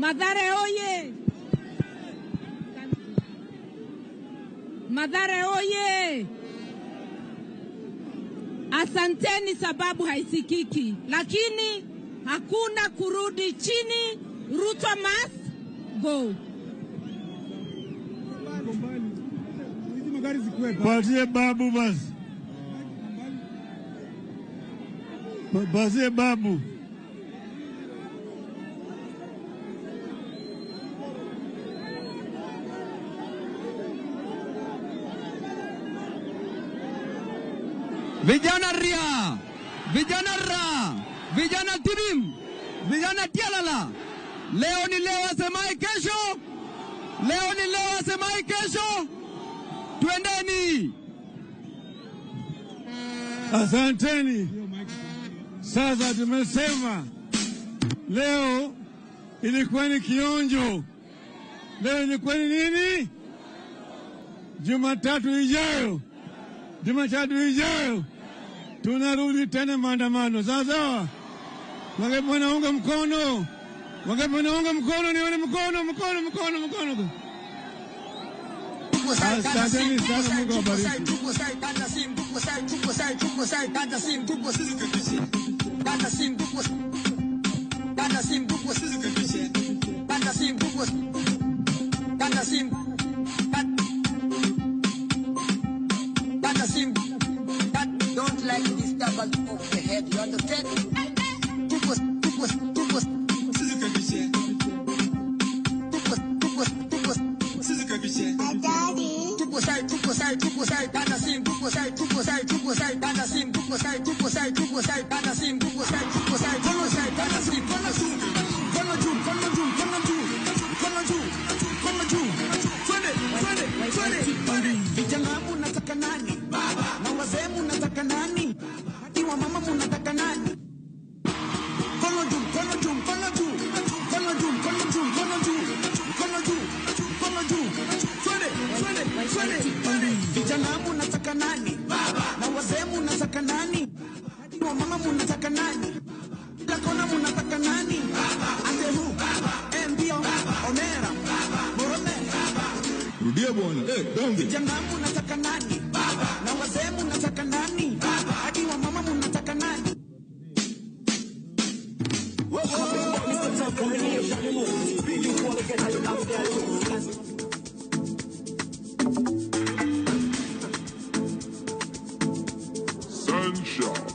Mathare oye! Mathare oye! Asanteni sababu haisikiki, lakini hakuna kurudi chini. Ruto must go. Patie babu basi. Patie babu. Vijana ria, vijana ra, vijana tibim, vijana tialala. Leo ni leo, asemaye kesho. Leo ni leo, asemaye kesho. Twendeni. Asanteni. Sasa tumesema leo ilikuwa ni kionjo. Leo ilikuwa ni nini? Jumatatu ijayo. Jumatatu ijayo tunarudi tena maandamano. Sawa sawa. Wangapi wanaunga mkono? Wangapi wanaunga mkono? Nione mkono, mkono, mkono, mkono. Asanteni sana, Mungu awabariki. Don't like this double of the head, you understand? Vijana munataka nani? Na wazee munataka nani? Hadi wamama munataka nani? Mkono juu, mkono juu, mkono juu. Mkono juu, mkono juu, mkono juu. Mkono juu, mkono juu. Twende, twende, twende, twende. Vijana munataka nani? Na wazee munataka nani? Hadi wamama munataka nani? Kila kona munataka nani? Ate hu, mbio, omera, borome. Rudia bwana. Donge. Vijana munataka nani? Na wazee munataka nani? Hadi wamama munataka nani? Sunshine.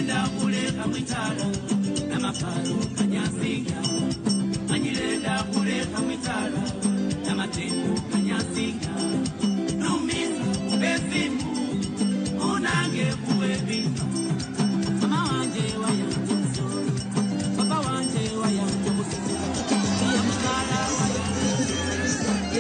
Manyirenda kuleka mwitala namaparo kanyasinga. Manyirenda kuleka mwitala namatendo kanyasinga. Numisa besimu unange kuwebinga. Mama wanje wayanje msoro, papa wanje wayanje musiki. Iya mukala wayanje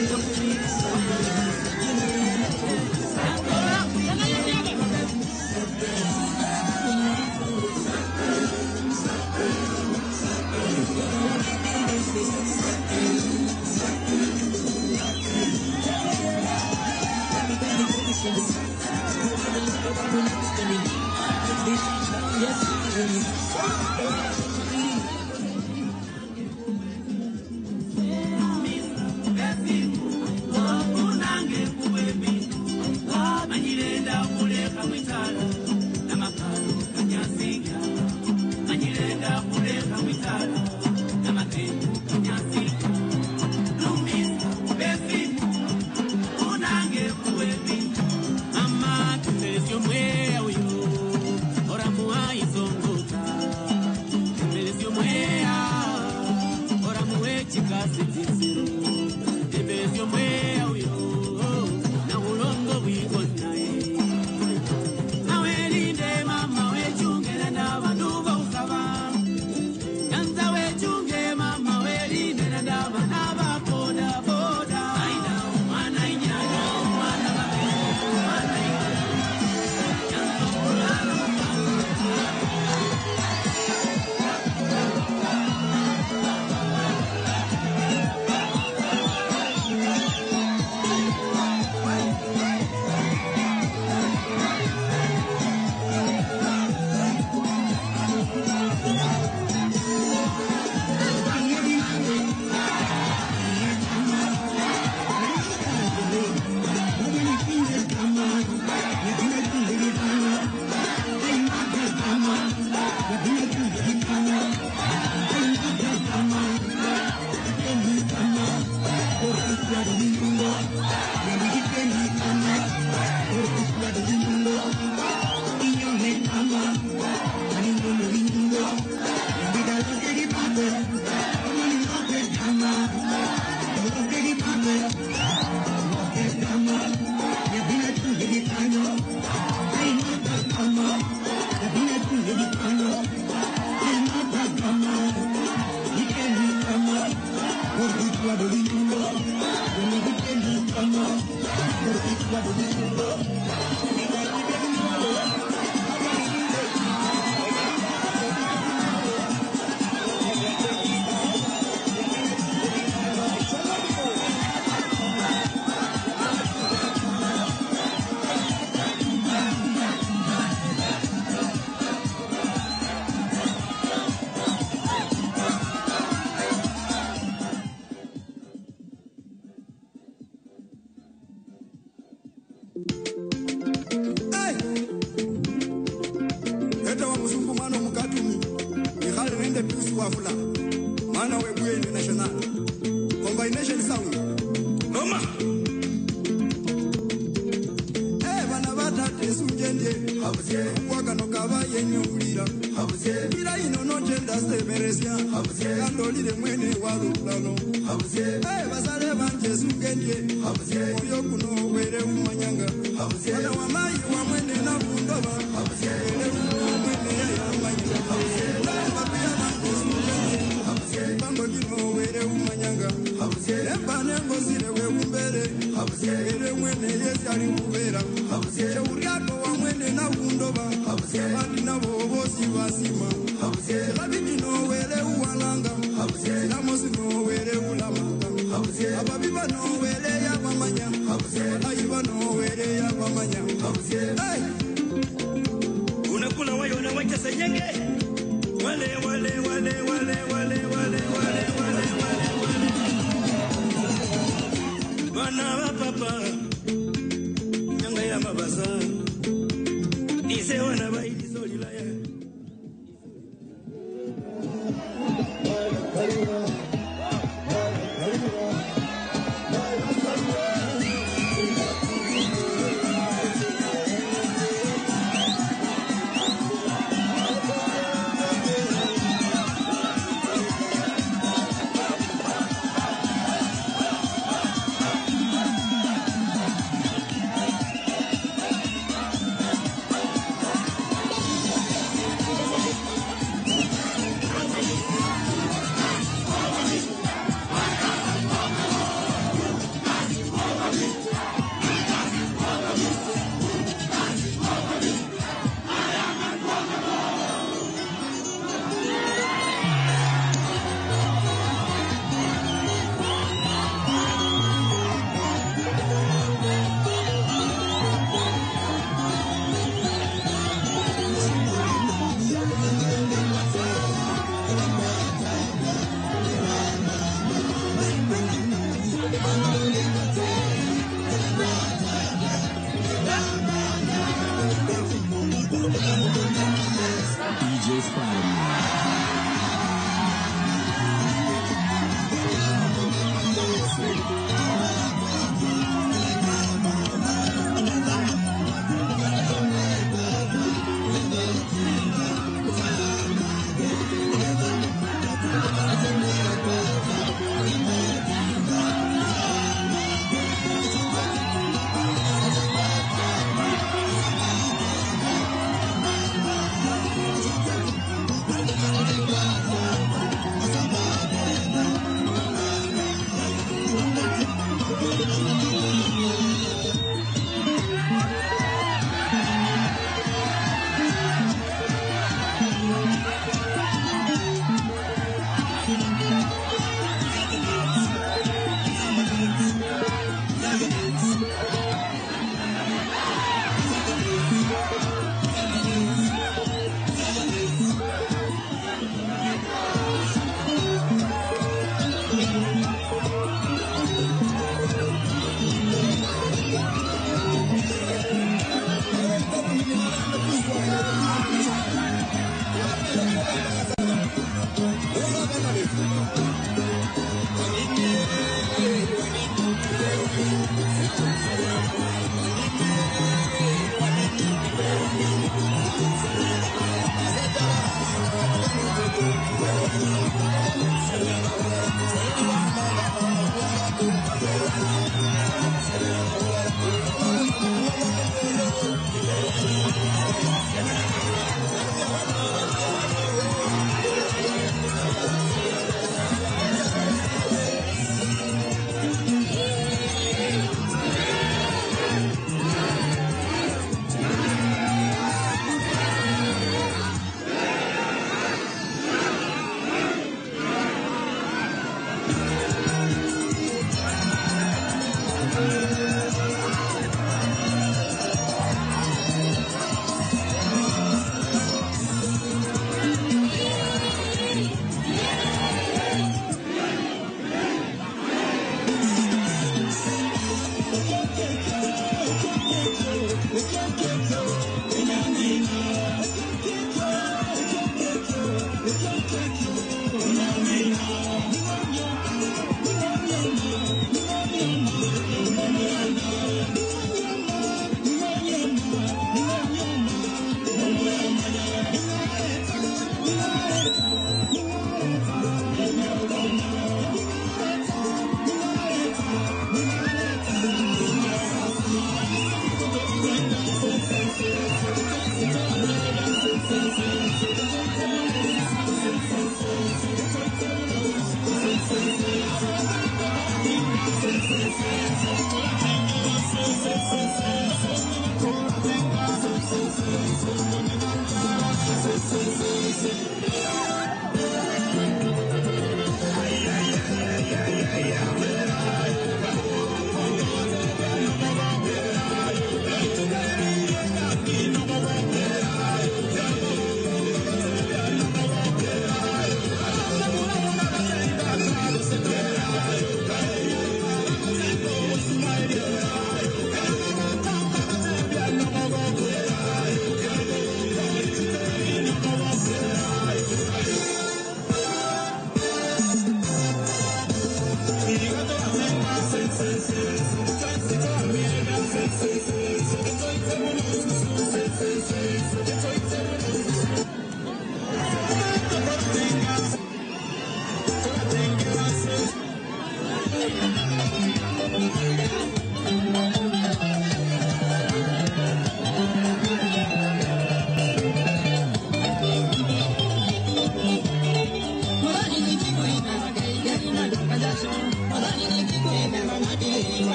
DJ Spider-Man.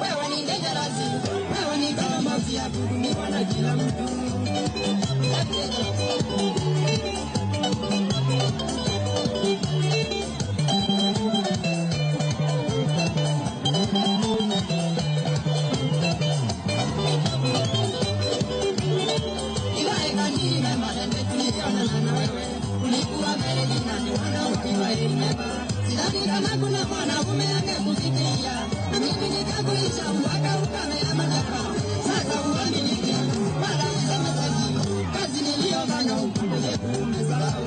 Wewe ni dangerous, wewe ni kama mauti ya kudumiwa na kila mtu. Sidhani kama kuna mwanaume angekufikia, na mimi nikakuisha mpaka ukamea mataka. Sasa uaminiki wala usemezeki, kazi niliyofanya upande umesahau.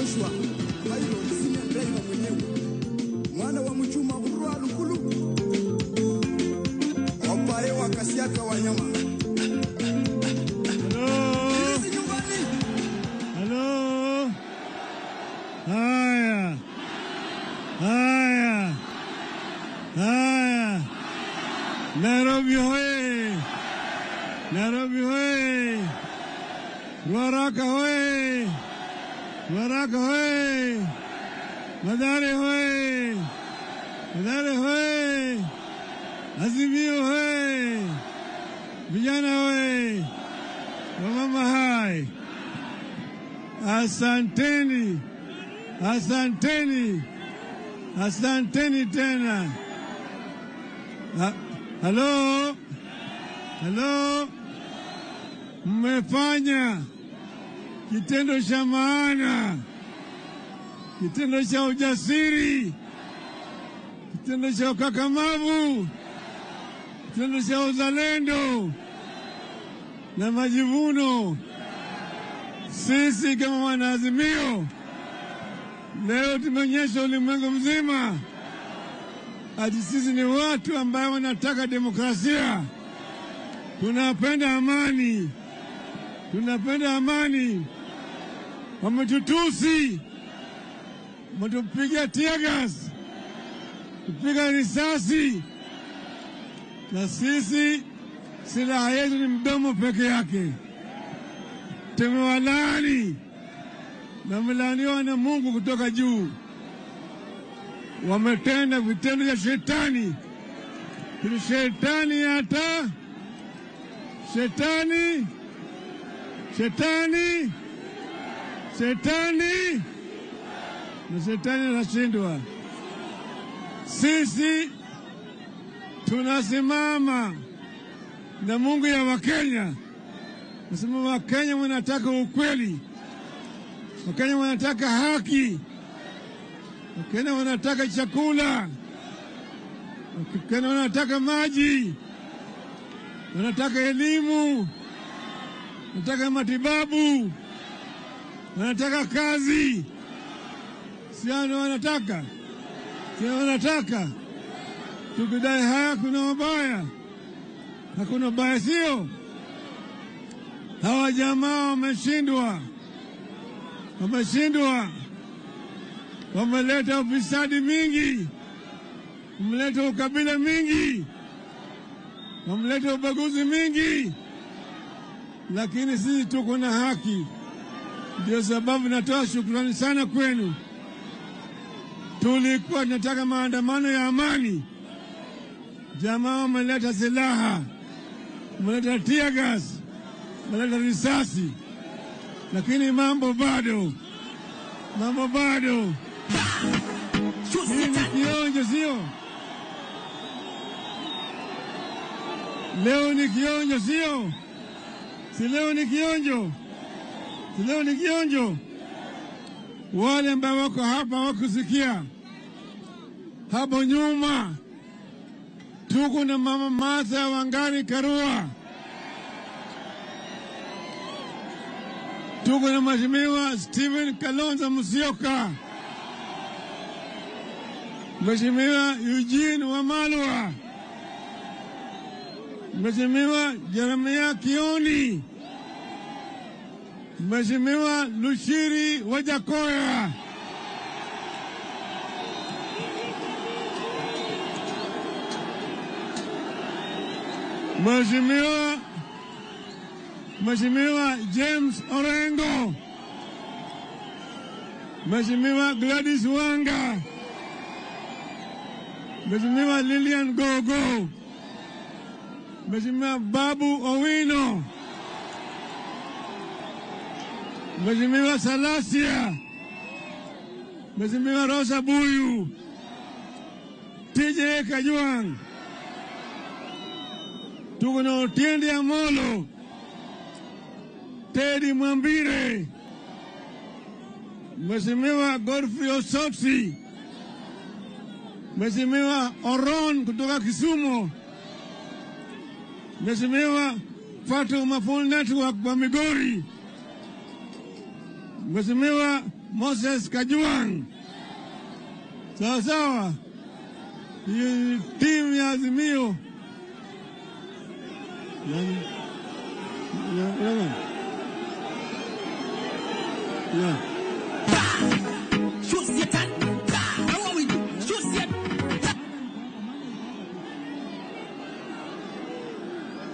Joshua Pilot senior driver mwenyewe mwana wa mchuma urwa lukulu wapaye wakasiaka wanyama. Hello. Haya. Haya. Haya. Nairobi hoye. Nairobi hoye. Ruaraka hoye. Ruaraka hoye. Mathare hoye. Mathare hoye. Azimio hoye. Vijana hoye. Wamama hai. Asanteni, asanteni, asanteni tena. Halo, halo, mmefanya kitendo cha maana, kitendo cha ujasiri, kitendo cha ukakamavu, kitendo cha uzalendo na majivuno. Sisi kama wanaazimio leo tumeonyesha ulimwengu mzima ati sisi ni watu ambao wanataka demokrasia. Tunapenda amani, tunapenda amani. Wametutusi, wametupiga tear gas, tupiga risasi, na sisi silaha yetu ni mdomo peke yake. Tumewalaani na wamelaaniwa na Mungu kutoka juu. Wametenda vitendo vya shetani. Shetani hata shetani, shetani, shetani, na shetani anashindwa. Sisi tunasimama na Mungu ya Wakenya. Nasema Wakenya wanataka ukweli, Wakenya wanataka haki, Wakenya wanataka chakula, Wakenya wanataka maji, wanataka elimu, wanataka matibabu, wanataka kazi. Sio wanataka, sio wanataka. Tukidai haya kuna mabaya, hakuna mabaya, sio? Hawa jamaa wameshindwa, wameshindwa, wameleta ufisadi mingi, wameleta ukabila mingi, wameleta ubaguzi mingi, lakini sisi tuko na haki. Ndio sababu natoa shukrani sana kwenu. Tulikuwa tunataka maandamano ya amani, jamaa wameleta silaha, wameleta tear gas, wameleta risasi, lakini mambo bado, mambo bado. Hii ni kionjo, sio? Leo ni kionjo, sio? Si leo ni kionjo? Si leo ni kionjo? Wale ambao wako hapa wakusikia hapo nyuma, tuko na Mama Martha Wangari Karua, tuko na Mheshimiwa Stephen Kalonzo Musyoka, Mheshimiwa Eugene Wamalwa, Mheshimiwa Jeremiah Kioni, Mheshimiwa Lushiri Wajakoya. Mheshimiwa James Orengo, Mheshimiwa Gladys Wanga, Mheshimiwa Lilian Gogo, Mheshimiwa Babu Owino, Mheshimiwa Salasia, Mheshimiwa Rosa Buyu, TJ Kajwang', tuko na Otiende Amolo, Teddy Mwambire, Mheshimiwa Godfrey Osotsi, Mheshimiwa Oron kutoka Kisumu, Mheshimiwa Fatuma Full Network wa Migori, Mheshimiwa Moses Kajwang'. Sawa sawa, hiyo ni timu ya Azimio. Nani? Nani? Yeah.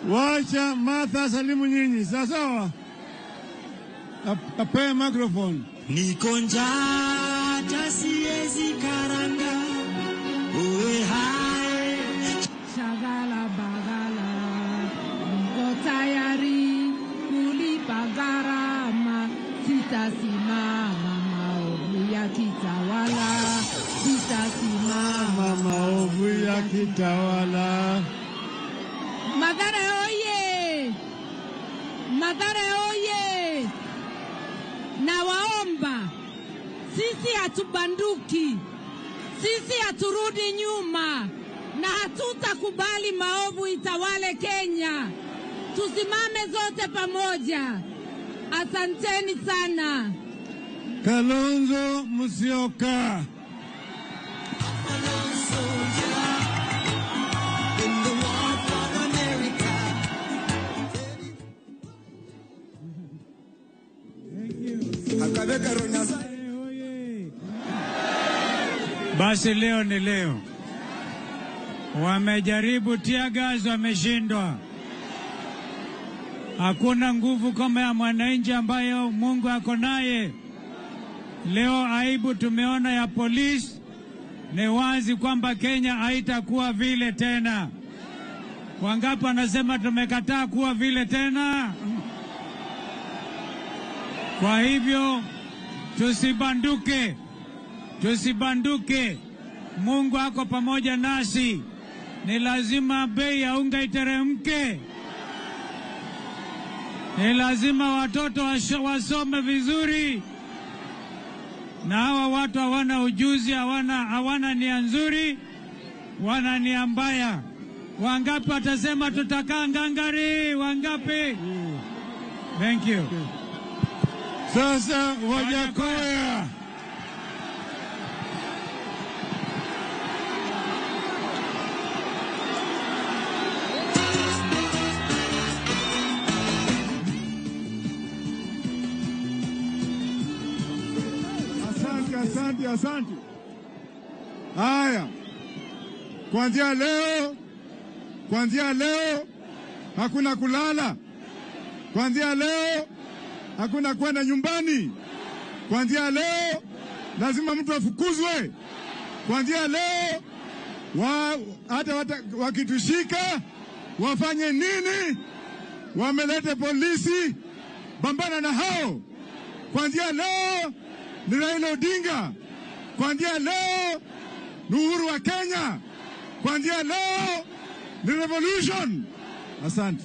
Wacha Martha salimu nyinyi, sawa sawa. Apewe microphone. Niko njaa hata siwezi karanga, uwe hai. Shagala bagala, niko tayari kulipa gharama, sitasimama maovu yakitawala, sitasimama maovu yakitawala. Mathare oye! Mathare oye! Nawaomba, sisi hatubanduki, sisi haturudi nyuma na hatutakubali maovu itawale Kenya. Tusimame zote pamoja. Asanteni sana. Kalonzo Musyoka. Basi leo ni leo. Wamejaribu tear gas, wameshindwa. Hakuna nguvu kama ya mwananchi ambayo Mungu ako naye. Leo aibu tumeona ya polisi, ni wazi kwamba Kenya haitakuwa vile tena. Wangapi wanasema tumekataa kuwa vile tena? Kwa hivyo tusibanduke, tusibanduke. Mungu ako pamoja nasi. Ni lazima bei ya unga iteremke, ni lazima watoto wasome vizuri, na hawa watu hawana ujuzi, hawana nia nzuri, wana nia mbaya. Wangapi watasema tutakaa ngangari? Wangapi? Thank you. Sasa Wajakoya. Asante, asante, asante. Haya, kuanzia leo hakuna kulala. Kuanzia leo hakuna kwenda nyumbani. Kuanzia leo lazima mtu afukuzwe. Kuanzia leo hata wakitushika wafanye nini? Wamelete polisi, pambana na hao. Kuanzia leo ni Raila Odinga. Kuanzia leo ni uhuru wa Kenya. Kuanzia leo ni revolution. Asante.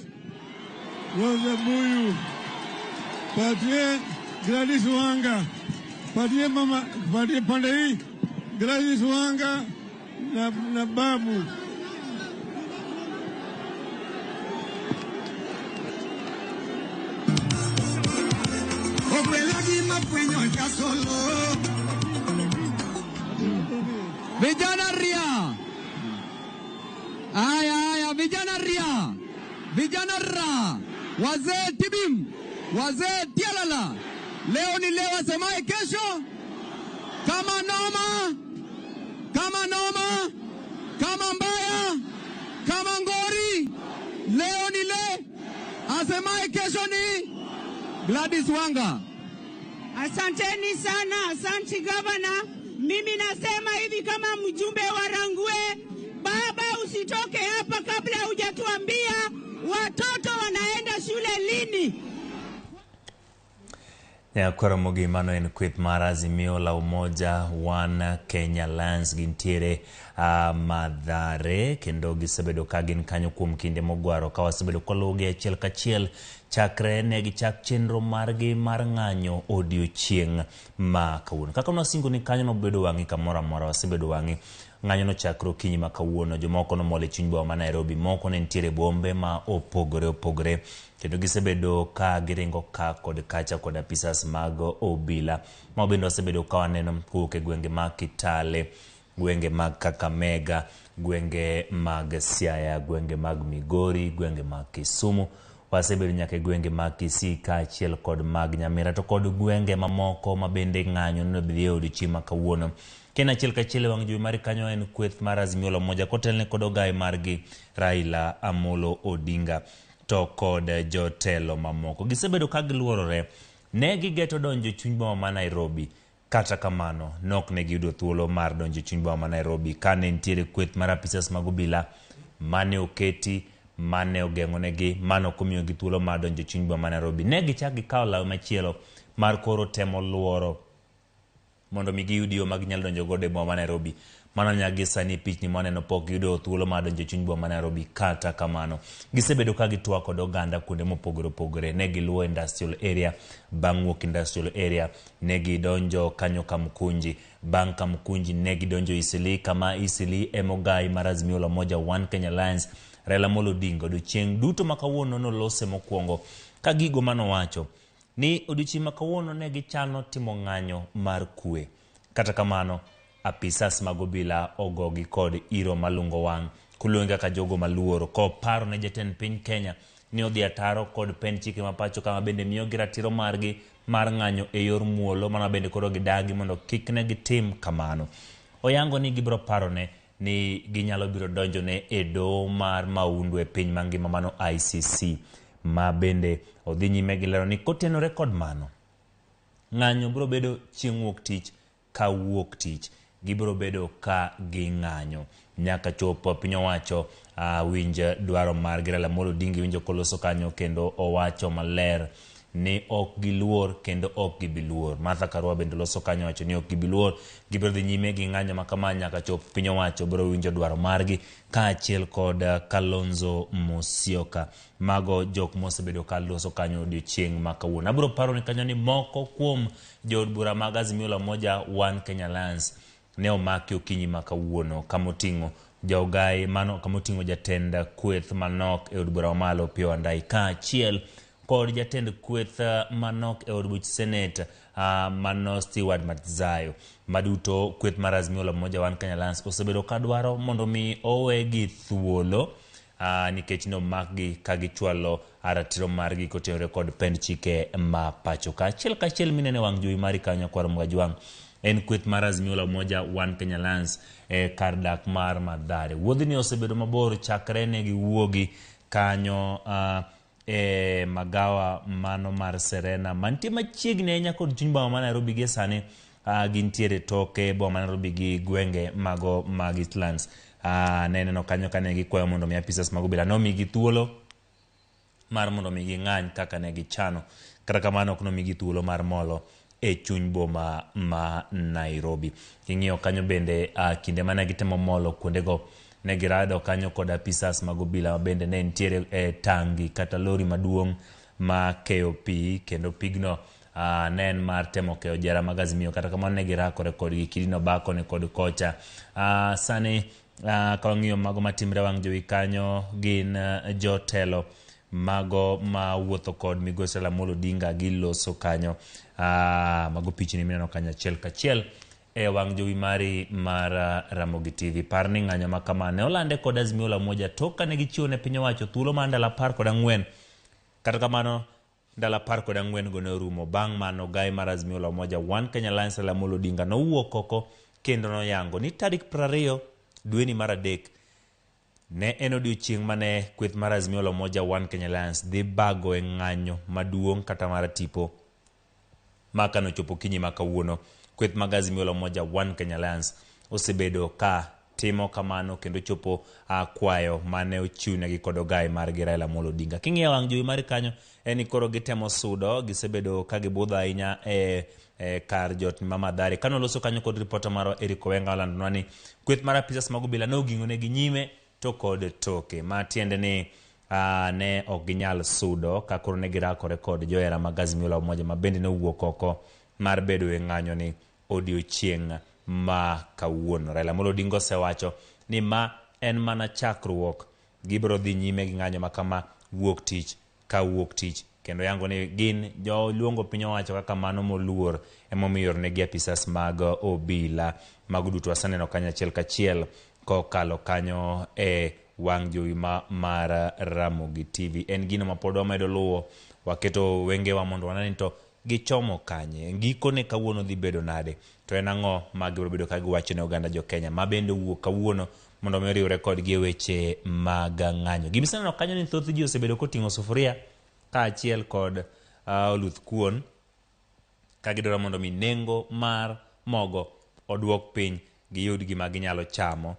Rose Buyu, patie Gladys Wanga, patie mama, patie pande hii Gladys Wanga na babu. Vijana ria! Aya, aya, vijana ria! Vijana ra! Wazee tibim! Wazee tialala! Leo ni leo, asemaye kesho kama noma, kama noma, kama mbaya, kama ngori. Leo ni le, asemaye kesho ni Gladys Wanga. Asanteni sana, asante gavana. Mimi nasema hivi kama mjumbe wa Rangwe, baba usitoke hapa kabla hujatuambia watoto wanaenda shule lini. Nyakwaramogi mano en kweth mar Azimio la Umoja One Kenya Alliance gintiere Mathare kendo gisebedo ka gin kanyo kuom kinde mogwaro ka wasebedo kwaluwogi achiel kachiel chakre ne gichak chenro margi mar ng'anyo odiochieng' ma kawuono. Kaka nwasingo ni kanyo nobedo wang'i kamoro amora, wasebedo wang'i Ng'anyo nochakre okinyi ma kawuono, jomoko nomol e chuny boma ma Nairobi, moko ne nitiere e bombe ma opogore opogore, kendo gisebedo ka giringo ka kod kacha kod apisas mag obila. Ma bende wasebedo ka waneno kowuok e gwenge mag Kitale, gwenge mag Kakamega, gwenge mag Siaya, gwenge mag Migori, gwenge mag Kisumu. Wasebedo nyaka e gwenge mag Kisii kaachiel kod mag Nyamira to kod gwenge mamoko ma bende ng'anyo nodhi e odiochieng' ma kawuono. Kendo achiel kachiel e wang' jowi mari kanyo en kweth mar Azimio la Umoja kotelne kod ogaye margi Raila Amolo Odinga to kod jotelo mamoko. Gisebedo ka giluorore. Ne gigeto donjo e chuny boma ma Nairobi. Kata kamano, ne ok ne giyudo thuolo mar donjo e chuny boma ma Nairobi kane nitiere kweth mar apisas mag obila mane oketi mane ogeng'onegi mane ok omiyogi thuolo mar donjo e chuny boma ma Nairobi. Ne gichak gikawo law machielo mar koro temo luoro mondo mi giyud yo ma ginyalo donjo godo e boma ma Nairobi. Mano nyaka gi sani pichni mwaneno pok giyudo thuolo mar donjo e chuny boma ma Nairobi. Kata kamano, gisebedo ka gitwak kod oganda kuonde mopogore opogore. Ne giluwo industrial area, bang' wuok industrial area ne gidonjo kanyo Kamkunji, bang' Kamkunji ne gidonjo Eastleigh, kama Eastleigh ema ogai mar Azimio la Umoja One Kenya Alliance Raila Amolo Odinga odiochieng' duto ma kawuono nolose mokwongo ka gigo manowacho ni odiochieng' ma kawuono ne gichano timo ng'anyo mar kwe. Kata kamano, apisas mag obila ogogi kod iro malungo wang' koluongi kaka jogo maluor koparo ne jatend piny Kenya ni odhi ataro kod pend chike ma pacho kama bende miyogi ratiro margi mar ng'anyo e yor muolo mana bende koro gidagi mondo kik ne gitim kamano. Oyango ni gibiro parone ni ginyalo biro donjone e doho mar maundu e piny mangima mano ICC ma bende odhi nyime gi lero ni kotenore kod mano ng'anyo biro bedo chieng' wuok tich ka wuok tich gibiro bedo ka ging'anyo nyaka chop piny owacho winj dwaro margi. Raila Amolo Odinga iwinjo koloso kanyo kendo owacho maler ni ok giluor kendo ok gibi luor. Martha Karua bende loso kanyo wacho ni ok gibi luor, gibiro dhi nyime gi ng'anyo ma kama nyaka chop piny owacho biro winjo dwaro margi kaachiel kod Kalonzo Musyoka. Mago jok mosebedo ka loso kanyo odiochieng' ma kawuono. Abiro paro ni kanyo ni moko kuom jood bura mag Azimio la Umoja One Kenya Alliance ne omaki okinyi ma kawuono kamoting'o jaogai mano kamoting'o jatend kweth manok e od bura mamalo Opiyo Wandayi kaachiel kod jatend kweth manok e od buch Senate mano Stewart Madzayo. Maduto kweth mar Azimio la Umoja One Kenya Alliance osebedo ka dwaro mondo mi owegi thuolo nikech nomakgi ka gichwalo ratiro margi kotenore kod pend chike ma pacho ka. Achiel kachiel minene wang' jowi mari kanyo kwar Mgajwang' en kweth mar Azimio la Umoja One Kenya Alliance e kar dak mar Mathare. Wuodhni osebedo mabor chakre ne giwuogi kanyo e magawa mano mar Serena mantie machiegni ahinya kod chuny boma ma Nairobi gie sani gintiere toke boma ma Nairobi gi gwenge mago mag Eastlands. Ne neno kanyo kane gikwayo mondo mi apisas mag obila nomigi thuolo mar mondo mi ging'any kaka ne gichano. Kata kamano ok nomigi thuolo mar molo e chuny boma ma Nairobi. King'iyo kanyo bende kinde mane gitemo molo kuondego ne girado kanyo kod apisas mag obila ma bende ne nitiere e tangi kata lori maduong' ma keyo pi kendo pigno ne en mar temo keyo jara mag Azimio. Kata kamano ne girakore kodgi, kidi noba koni kod kocha. Sani ka wang'iyo mago matimre wang' jowi kanyo gin jotelo mago ma wuotho kod migosi Raila Amolo Odinga giloso kanyo. Mago pichni mineno kanyo achiel kachiel e wang' jowi mari mar Ramogi TV. Par ni ng'anyo ma kama ne olande kod Azimio la Umoja tok kane gichiwo ne piny owacho thuolo mar ndalo 14. Kata kamano ndalo 14 go ne orumo. Bang' mano gai mar Azimio la Umoja One Kenya Alliance Raila Amolo Odinga nowuok oko kendo noyango ni tarik 20 dweni mar 3 ne en odiochieng' mane kweth mar Azimio la Umoja One Kenya Alliance dhi bago e ng'anyo maduong' kata mar tipo ma kane ochopo okinyi ma kawuono. Kweth mag Azimio la Umoja One Kenya Alliance osebedo ka timo kamano kendo chopo kwayo mane ochiwnegi kod ogai margi Raila Amolo Odinga. King'iyo wang' jowi mari kanyo en ni koro gitemo sudo, gisebedo ka gibudho ahinya e kar jot ma Mathare. Kane oloso kanyo kod ripota marwa Eric Owenga olandonwa ni kweth mar apisas mag obila ne oging'onegi nyime to kod toke, ma tiende ni ne ok ginyal sudo ka koro ne girakore kod johera mag Azimio la Umoja ma bende ne owuok oko mar bedo e ng'anyo ni odiochieng' ma kawuono. Raila Amolo Odinga osewacho ni ma en mana chakruok, gibiro dhi nyime gi ng'anyo ma kama wuok tich ka wuok tich, kendo yango ni gin jo luongo piny owacho kaka mano moluor emomiyo ioronegi apisas mag obila. Mago duto waseneno kanyo achiel kachiel kokalo kanyo e wang' jowi ma mar Ramogi TV. En gino ma pod wamedo luwo, waketo wengewa mondo wane ni to gichomo kanye, gikone kawuono dhi bedo nade, to en ang'o ma gibiro bedo ka giwacho ne oganda jo Kenya ma bende owuok kawuono mondo mi oriwre kodgi e weche mag ng'anyo. Gimiseneno kanyo ni thoth ji osebedo koting'o sufuria kaachiel kod oluth kuon ka gidwaro mondo mi nengo mar mogo oduok piny, giyud gima ginyalo chamo.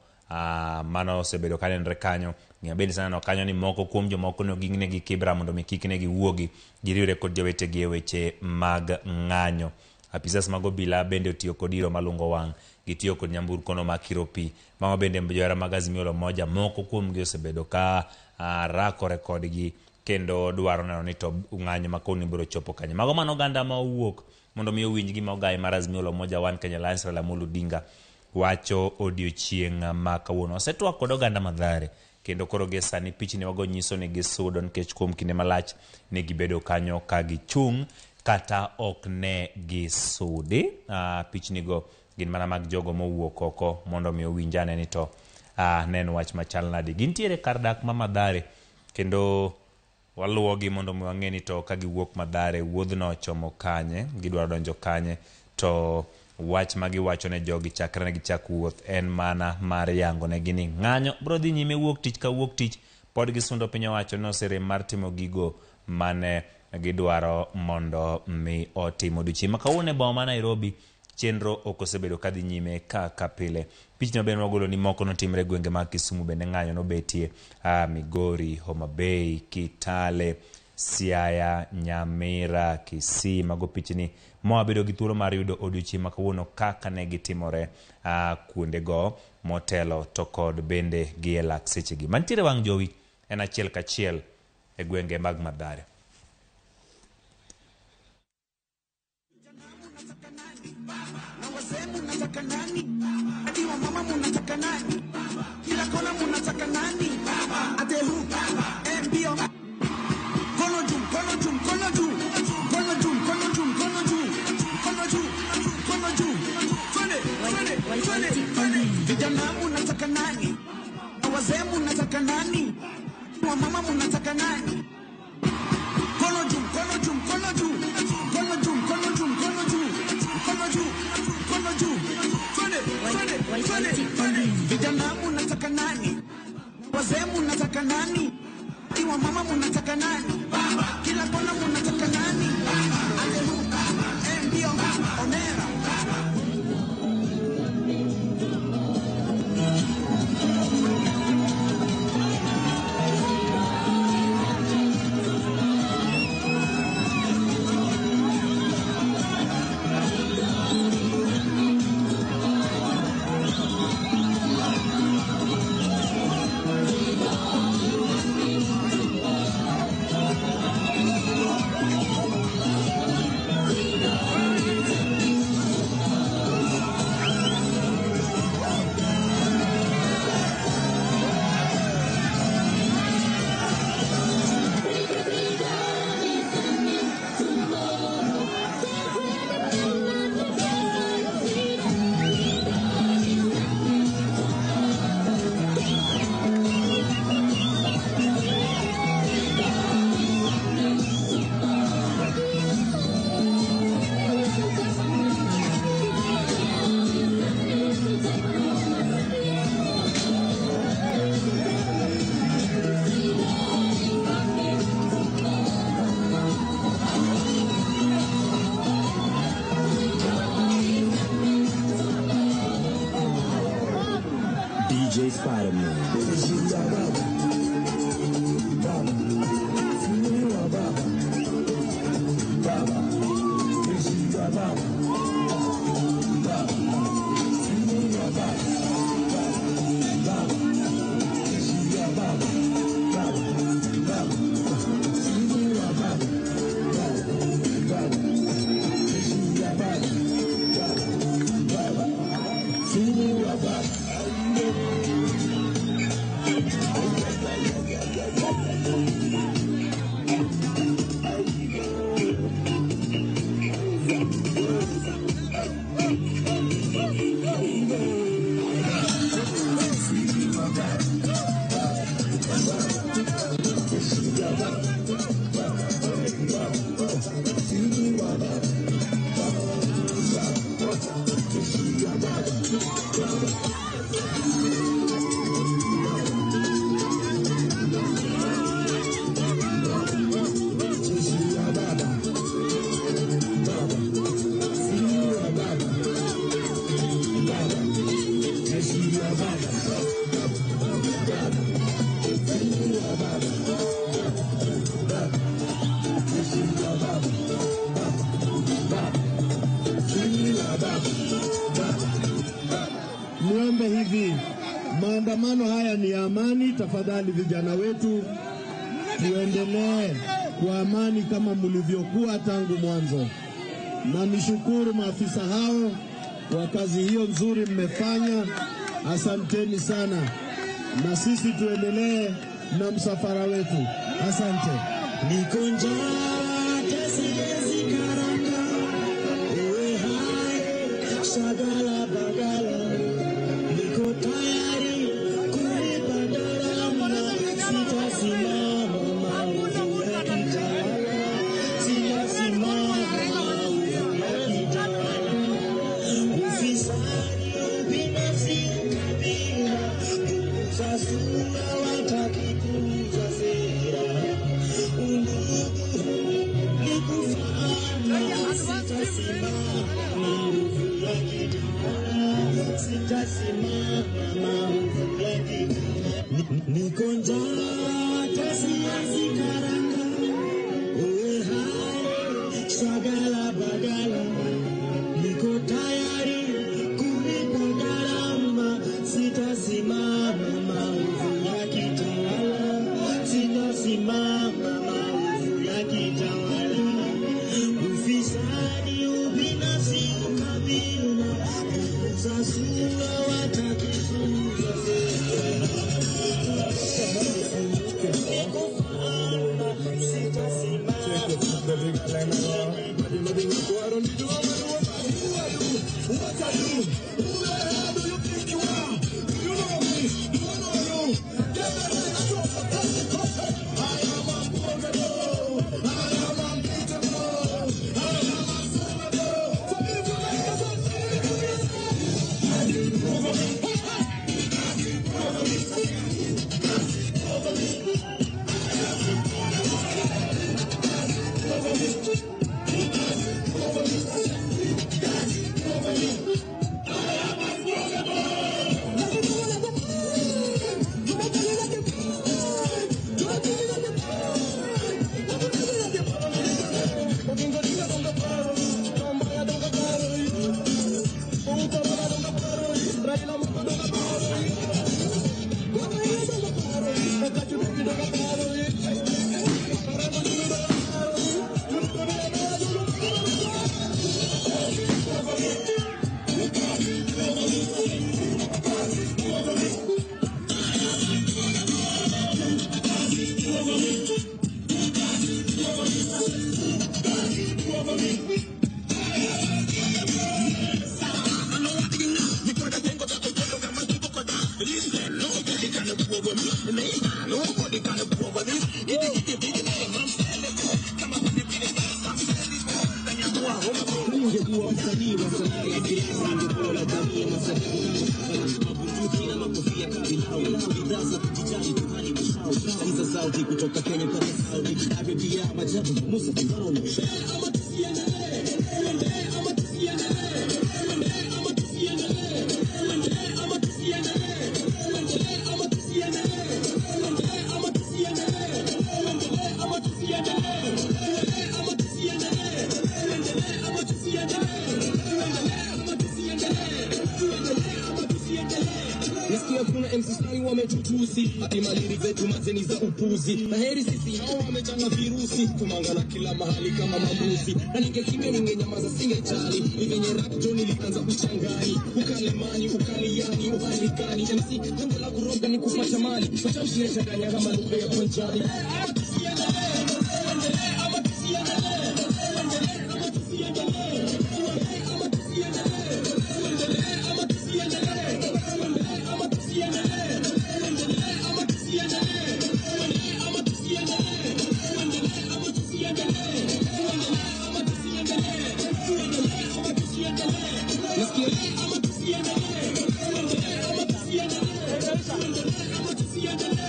Mano osebedo ka nenre kanyo. Ng'iyo bende iseneno kanyo ni moko kuom jomoko ne ogingnegi kibra mondo mi kik ne giwuogi giriwre kod jowetegi e weche mag ng'anyo. Apisas mag obila bende otiyo kod iro malungo wang', gitiyo kod nyamburko no makiro pi. Mago bende johera mag Azimio la Umoja moko kuomgi osebedo ka rakore kodgi kendo dwaro neno ni to ng'anyo ma koni biro chopo kanye. Mago mano oganda ma owuok mondo mi owinj gima ogayi mar Azimio la Umoja One Kenya Alliance Raila Amolo Odinga wacho odiochieng' ma kawuono. Osetwak kod oganda Mathare kendo koro gie sani pichni wago nyiso ni gisudo nikech kuom kinde malach ne gibedo kanyo ka gichung' kata ok ne gisudi. Pichni go gin mana mag jogo mowuok oko mondo mi owinj ane ni to ne en wach machal nadi. Gintiere kar dak ma Mathare kendo waluwogi mondo mi wang'e ni to ka giwuok Mathare wuodhno ochomo kanye, gidwaro donjo kanye, to wach ma giwacho ne jogi chakre ne gichak wuoth en mana mar yango negi ni ng'anyo biro dhi nyime wuok tich ka wuok tich. Pod gisundo piny owacho ni oserem mar timo gigo mane gidwaro mondo mi otim. Odiochieng' ma kawuono e boma ma Nairobi chenro ok osebedo kadhi nyime kaka pile. Pichni maber mwagolo ni moko notimre e gwenge mag Kisumu bende ng'anyo nobetie, Migori, Homa Bay, Kitale, Siaya, Nyamira, Kisii. Mago pichni mwabedo gi thuolo mar yudo odiochieng' ma kawuono kaka ne gitimore kuondego motelo to kod bende gi e lak sechegi. Mantiere wang' jowi en achiel kachiel e gwenge mag Mathare. Na wazee munataka nani? Hadi wa mama munataka nani? Kila kona munataka nani? Ate who? Mbio. Mkono juu, mkono juu, mkono juu. Mkono juu, mkono juu, mkono juu. Mkono juu, mkono juu. Twende, twende, twende, twende. Vijana munataka nani? Na wazee munataka nani? Wa mama munataka nani? Mkono juu, mkono juu, mkono juu. Mkono juu, mkono juu, mkono juu. Mkono juu, mkono juu. Twende, twende, twende, twende. Vijana munataka nani? Wazee munataka nani? Wa mama munataka nani? Kila kona munataka nani? Ate who? Mbio, Onera. Niombe hivi, maandamano haya ni ya amani. Tafadhali vijana wetu, tuendelee kwa amani kama mlivyokuwa tangu mwanzo, na nishukuru maafisa hao kwa kazi hiyo nzuri mmefanya. Asanteni sana, na sisi tuendelee na msafara wetu. Asante. Niko njaa hata siwezi karanga, uwe hai shagala bagala, niko tayari kulipa gharama, sitasimama maovu yakitawala, sitasimama maovu yakitawala, ufisadi, ubinafsi, ukabila, kuuza sura, wataki kuuza sera. Niko njaa hata siwezi karanga, uwe hai shagala bagala, niko tayari kulipa gharama, sitasimama maovu yakitawala, sitasimama maovu yakitawala, ufisadi, ubinafsi, ukabila, kuuza sura, wataki kuuza sera. Ungekuwa msanii wa sanaa ya siasa, ingekuwa jamii ya masanii mabunduki na makofia kabilau, bidhaa za kujijali tuhali mashau, sikiza sauti kutoka Kenya mpaka Saudi Arabia, majabu Musa Firauni. Ama tusiendelee, tuendelee ama tusiendelee, tuendelee ama tusiendelee, tuendelee ama tusiendelee, tuendelee ama tusiendelee, tuendelee ama tusiendelee, tuendelee ama tusiendelee, tuendelee ama tusiendelee, tuendelee ama tusiendelee, tuendelee ama tusiendelee, tuendelee ama tusiendelee. Nasikia kuna MC fulani wametutusi, ati maliri zetu mazeni za upuzi, na heri sisi hao wamechanga virusi, tumangana kila mahali kama mambuzi, na ningekimya ningenyamaza singejali, ni venye rap jo nilianza ushangani, ukalemani ukaliani uhalikani, MC lengo la kuroga ni kupata mali, matamshi yachanganya kama lugha ya Punjabi. Ama tusiendelee, tuendelee ama tusiendelee, tuendelee ama tusiendelee, tuendelee ama tusiendelee, tuendelee ama tusiendelee, tuendelee ama tusiendelee, tuendelee ama tusiendelee, tuendelee ama tusiendelee, tuendelee ama tusiendelee, tuendelee ama tusiendelee, tuendelee ama tusiendelee, Nasikia ama tusiendelee, tuendelee ama tusiendelee, tuendelee ama tusiendelee,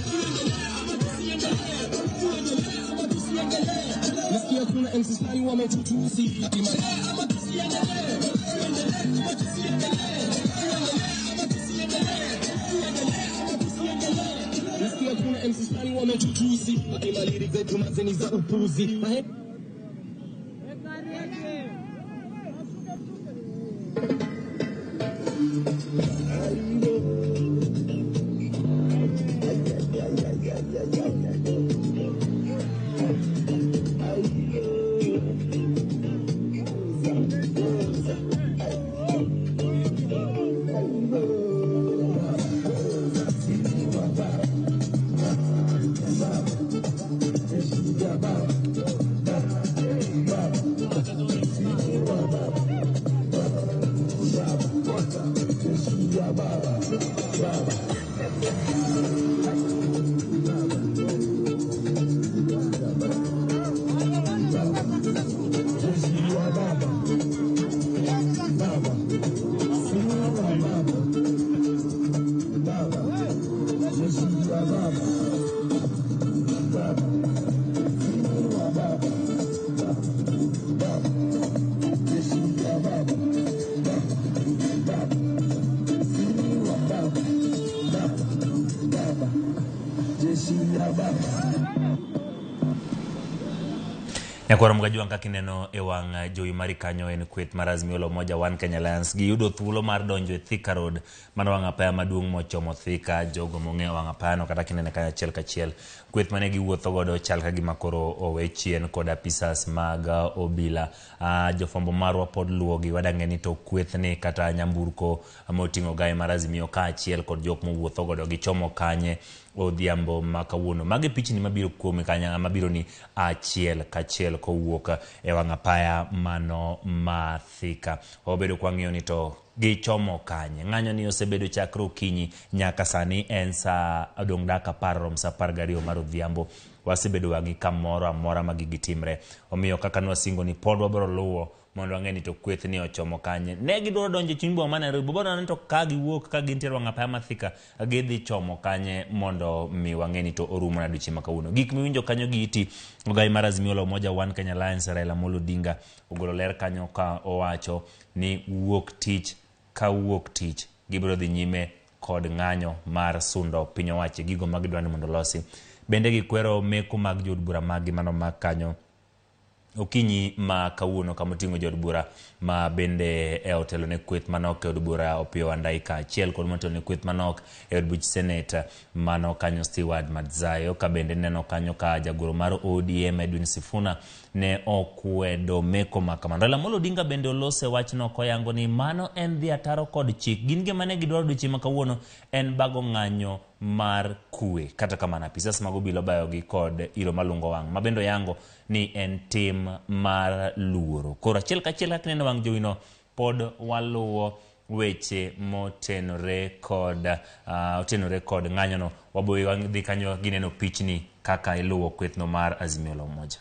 tuendelee ama tusiendelee, tuendelee ama tusiendelee. Nasikia kuna MC fulani wametutusi, ati ama tusiendelee, tuendelee ama tusiendelee, tuendelee ama tusiendelee, tuendelee ama tusiendelee. Nasikia kuna MC fulani wametutusi, ati maliri zetu mazeni za upuzi, na heri Nyakwar Mgajwang' kaka ineno e wang' jowi mari kanyo en kweth mar Azimio la Umoja One Kenya Alliance. Giyudo thuolo mar donjo e Thika Road, mano wang' apaya maduong' mochomo Thika, jogo mong'eyo wang' apayano kata kinene kanyo achiel kachiel. Kweth mane giwuotho godo chal ka gima koro owe chien kod apisas mag obila. Jofwambo marwa pod luwogi, wadang'e ni to kwethni kata nyamburko moting'o gae mar Azimio kaachiel kod jok mowuotho godo gichomo kanye odhiambo ma kawuono. Magi pichni mabiro kuomi kanya mabiro ni achiel kachiel kowuok e wang' apaya mano ma Thika. Wabedo kwang'iyo ni to gichomo kanye. Ng'anyo ni osebedo chakre okinyi nyaka sani en saa odong' dakika 10 rom saa 12 mar odhiambo. Wasebedo wang'i kamoro amora ma gigi timre. Omiyo kaka nwasingo ni pod wabiro luwo mondo wang'e ni to kweth ni ochomo kanye. Ne gidwaro donjo e chuny boma ma Nairobi, bobaro ni to ka giwuok ka gintiere wang' apaya ma Thika, gidhi chomo kanye mondo mi wang'e ni to orumo na odiochieng' ma kawuono. Gik miwinjo kanyo gi iti, ogai mar Azimio la Umoja One Kenya Alliance Raila Amolo Odinga ogolo ler kanyo ka owacho ni wuok tich ka wuok tich gibiro dhi nyime kod ng'anyo mar sundo piny owacho e gigo ma gidwaro ni mondo olosi. Bende gikwero meko mag jood bura maggi manomak kanyo okinyi ma kawuono kama oting'o jood bura ma bende e otelo ne kweth manok e od bura Opiyo Wandayi kaachiel kod motelo ne kweth manok e od buch Senate mano kanyo Stewart Madzayo. Ka bende neno kanyo ka jagoro mar ODM Edwin Sifuna ne okwedo meko ma kamano. Raila Amolo Odinga bende olose wachno koyango ni mano en dhi ataro kod chik. Gin gima ne gidwaro odiochieng' ma kawuono en bago ng'anyo mar kwe. Kata kamano apisas mag obila obayogi kod iro malungo wang' ma bende oyango ni en tim mar luoro. Koro achiel kachiel kaka ineno wang' jowino pod waluwo weche motenore kod otenore kod ng'anyono. Waboyo dhi kanyo gineno pichni kaka iluwo kwethno mar Azimio la Umoja.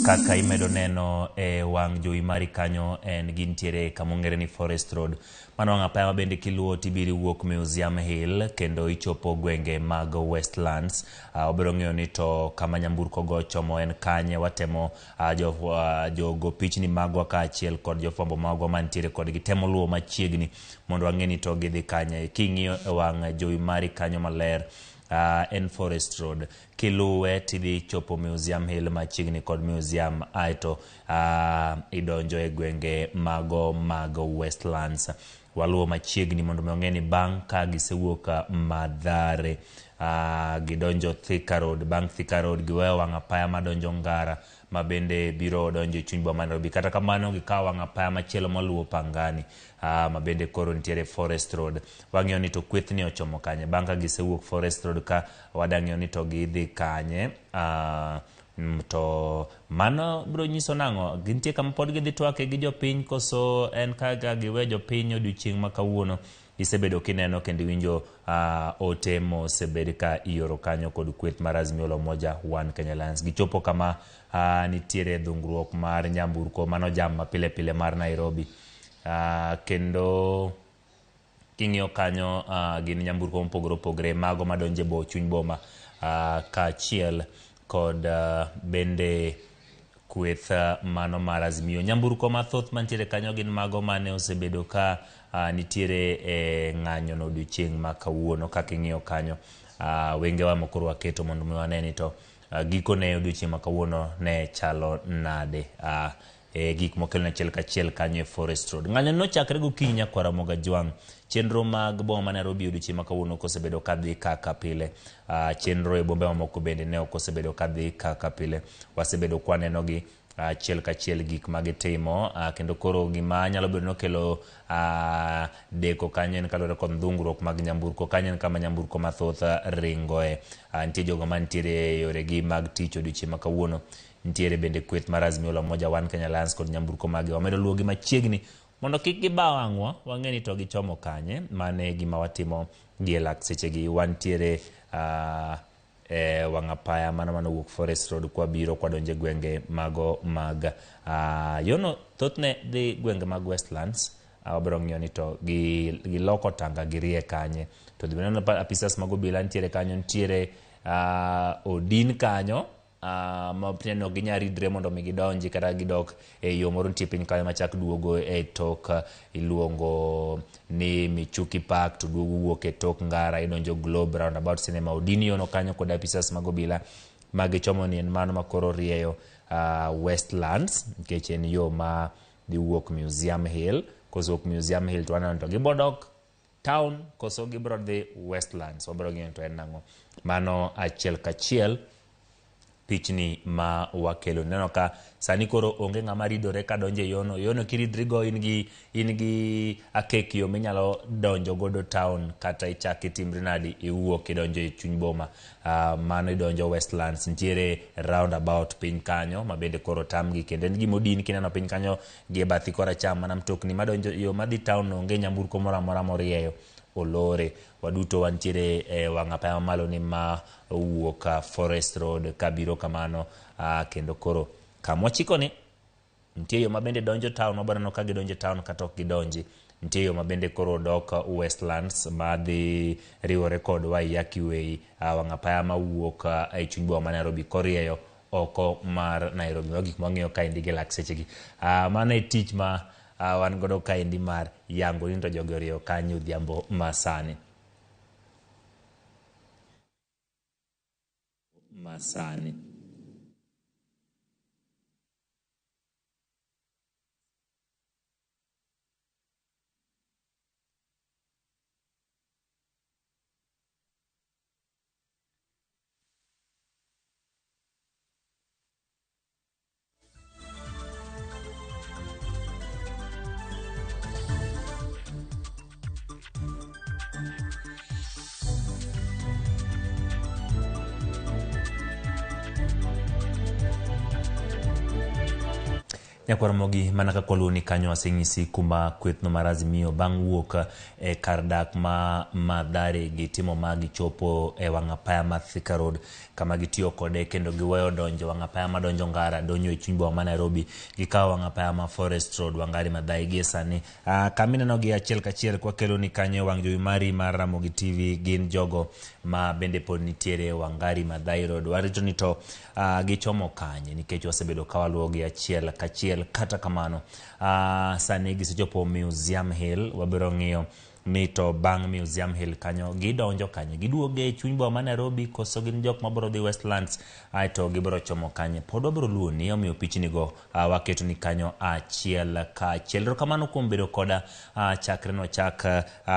Kaka imedo neno e wang' jowi mari kanyo en gintiere kama ong'ere ni Forest Road. Mano wang' apaya ma bende kiluwo tibiro iwuok Museum Hill kendo ichopo gwenge mag Westlands. Obiro ng'eyo ni to kama nyamburko go chomo en kanye. Watemo jogo pichni magwa kaachiel kod jofwambo magwa mantiere kodgi temo luwo machiegni mondo wang'e ni to gidhi kanye. King'iyo e wang' jowi mari kanyo maler, En Forest Road. Kiluwe tidhi chopo Museum Hill machiegni kod museum, aeto idonjo e gwenge mago mag Westlands. Waluwo machiegni mondo mi ong'e ni bang' ka gisewuok Mathare, gidonjo Thika Road. Bang' Thika Road giweyo wang' apaya madonjo Ngara ma bende biro donjo e chuny boma ma Nairobi. Kata kamano gikawo wang' apaya machielo maluwo Pangani, ma bende koro nitiere Forest Road. Wang'iyo ni to kwethni ochomo kanye. Bang' ka gisewuok Forest Road ka wadang'iyo ni to gidhi kanye. To mano biro nyiso nang'o? Gintie kama pod gidhi twake gi jopiny koso en kaka giwe jopiny odiochieng' ma kawuono? Isebedo kineno kendo iwinjo ote mosebed ka ioro kanyo kod kweth mar Azimio la Umoja One Kenya Alliance. Gichopo kama nitiere dhungruok mar nyamburko, mano jam ma pile pile mar Nairobi. Kendo king'iyo kanyo gin nyamburko mopogore opogore, mago madonjo e chuny boma, kaachiel kod bende kweth mano mar Azimio. Nyamburko mathoth mantiere kanyo gin mago mane osebedo ka nitiere e ng'anyo no odiochieng' ma kawuono. Kaka ing'iyo kanyo, wengewa mokoro waketo mondo mi wane ni to gikone odiochieng' ma kawuono ne chalo nade. Gik mokelo achiel kachiel kanyo e Forest Road. Ng'anyo nochakre gokinyi nyakwar Ramogi Ajwang'. Chenro mag boma ma Nairobi odiochieng' ma kawuono ok osebedo kadhi kaka pile. Chenro e bombe mamoko bende ne ok osebedo kadhi kaka pile. Wasebedo kwaneno gi achiel kachiel gik ma gitimo, kendo koro gima nyalo bedo nokelo deko kanyo en kaluwore kod dhungruok mag nyamburko. Kanyo en kama nyamburko mathoth ringoe. Nitie jogo mantiere e yoregi mag tich odiochieng' ma kawuono. Nitiere bende kweth mar Azimio la Umoja One Kenya Alliance kod nyamburko mage. Wamedo luwogi machiegni mondo kik giba wang'wa, wang'e ni to gichomo kanye. Mane gima watimo gi e lak sechegi. Wantiere e wang' apaya mano manowuok Forest Road kwabiro kwadonjo e gwenge mago mag yono thothne dhi gwenge mag Westlands. Wabiro ng'iyo ni to giloko tanga girie kanye. To dhi neno apisas mag obila nitiere kanyo, nitiere odin kanyo, ma neno ginya ridre mondo mi gidonji kata gidok e yo moro nitie piny kanyo machak duogo e tok iluongo ni Michuki Park to duogo wuok e tok Ngara idonjo Globe Roundabout Cinema. Odin yono kanyo kod apisas mag obila magichomo ni en mano makoro rieyo Westlands, nikech en yo ma dhi wuok Museum Hill. Kosewuok Museum Hill to waneno to gibodok town koso gibiro dhi Westlands. Wabiro ng'iyo to en nang'o. Mano achiel kachiel pichni ma wakelo. Neno ka sani koro onge ng'ama ridore ka donjo e yono. Yono kiridrigo in gi akek yo minyalo donjo godo town kata ichak itimri nadi iwuok idonjo e chuny boma. Mano idonjo Westlands. Nitiere roundabout piny kanyo ma bende koro tamgi kendo en gima odin kineno piny kanyo gi e bathi koracham mana mtokni madonjo yo madhi town onge nyamburko moro amora morieyo olore. Waduto wantiere e wang' apaya mamalo ni ma owuok Forest Road kabiro kamano, kendo koro kamwachiko ni nitie yo ma bende donjo town, wabiro neno ka gidonjo town kata ok gidonji. Nitie yo ma bende koro dok Westlands madhi riwore kod Waiyaki Way, wang' apaya mawuok e chuny boma ma Nairobi korieyo oko mar Nairobi. Mago gik mwang'iyo kaendi gi lak sechegi. Mano e tich ma wan godo kaendi mar yango ni to jogi orieyo kanye odhiambo masani. Masani. Nyakwar Ramogi, mana kaka waluwo ni kanyo waseng'isi kuma kwethno mar Azimio bang' wuok e kar dak ma Mathare gitimo ma gichopo e wang' apaya ma Thika Road kama gitiyo kode kendo giweyo donjo wang' apaya madonjo Ngara donjo e chuny boma ma Nairobi, gikawo wang' apaya ma Forest Road Wangari Maathai gie sani. Kama ineno gi achiel kachiel kwakelo ni kanyo e wang' jowi mari mar Ramogi TV gin jogo ma bende pod nitiere Wangari Maathai Road. Warito ni to gichomo kanye nikech wasebedo ka waluwo gi achiel kachiel. Kata kamano, sani gisechopo Museum Hill. Wabiro ng'iyo Mi to bang' Museum Hill kanyo gidonjo kanye? Giduogo e chuny boma ma Nairobi koso gin jok mabiro dhi Westlands aeto gibiro chomo kanye? Pod wabiro luwoni omiyo pichni go waketo ni kanyo achiel ka achiel. Erokamano kuom bedo koda chakre nochak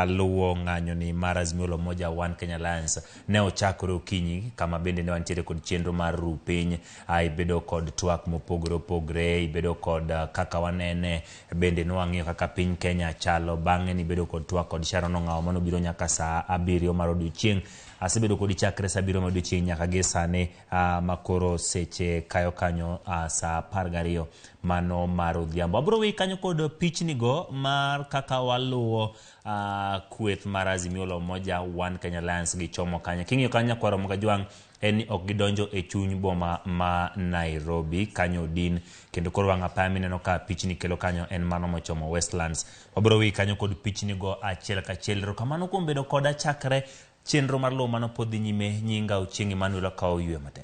luwo ng'anyo ni mar Azimio la Umoja One Kenya Alliance ne ochakore okinyi kama bende ne wantiere kod chenro mar ru piny ibedo kod twak mopogore opogore ibedo kod kaka wanene bende ne wang'iyo kaka piny Kenya chalo bang'e nibedo kod twak kod Sharon Ong'awo manobiro nyaka saa 7 mar odiochieng'. Asebedo kodi chakre saa 7 mar odiochieng' nyaka gi sani makoro seche kayo kanyo saa 12 mano mar odhiambo. Abiro weyi kanyo kod pichni go mar kaka waluwo kweth mar Azimio la Umoja One Kenya Alliance gichomo kanyo. King'iyo kanyo nyakwaro Mogajwang' en ni ok gidonjo e chuny boma ma Nairobi kanyo odin kendo koro wang' apaya mineno ka pichni kelo kanyo en mano mochomo Westlands. Wabiro weyi kanyo kod pichni go achiel kachiel. Erokamano kuom bedo koda chakre chenro mar luwo mano pod dhi nyime. Nyinga Ochieng' Emmanuel akawo yweyo matin.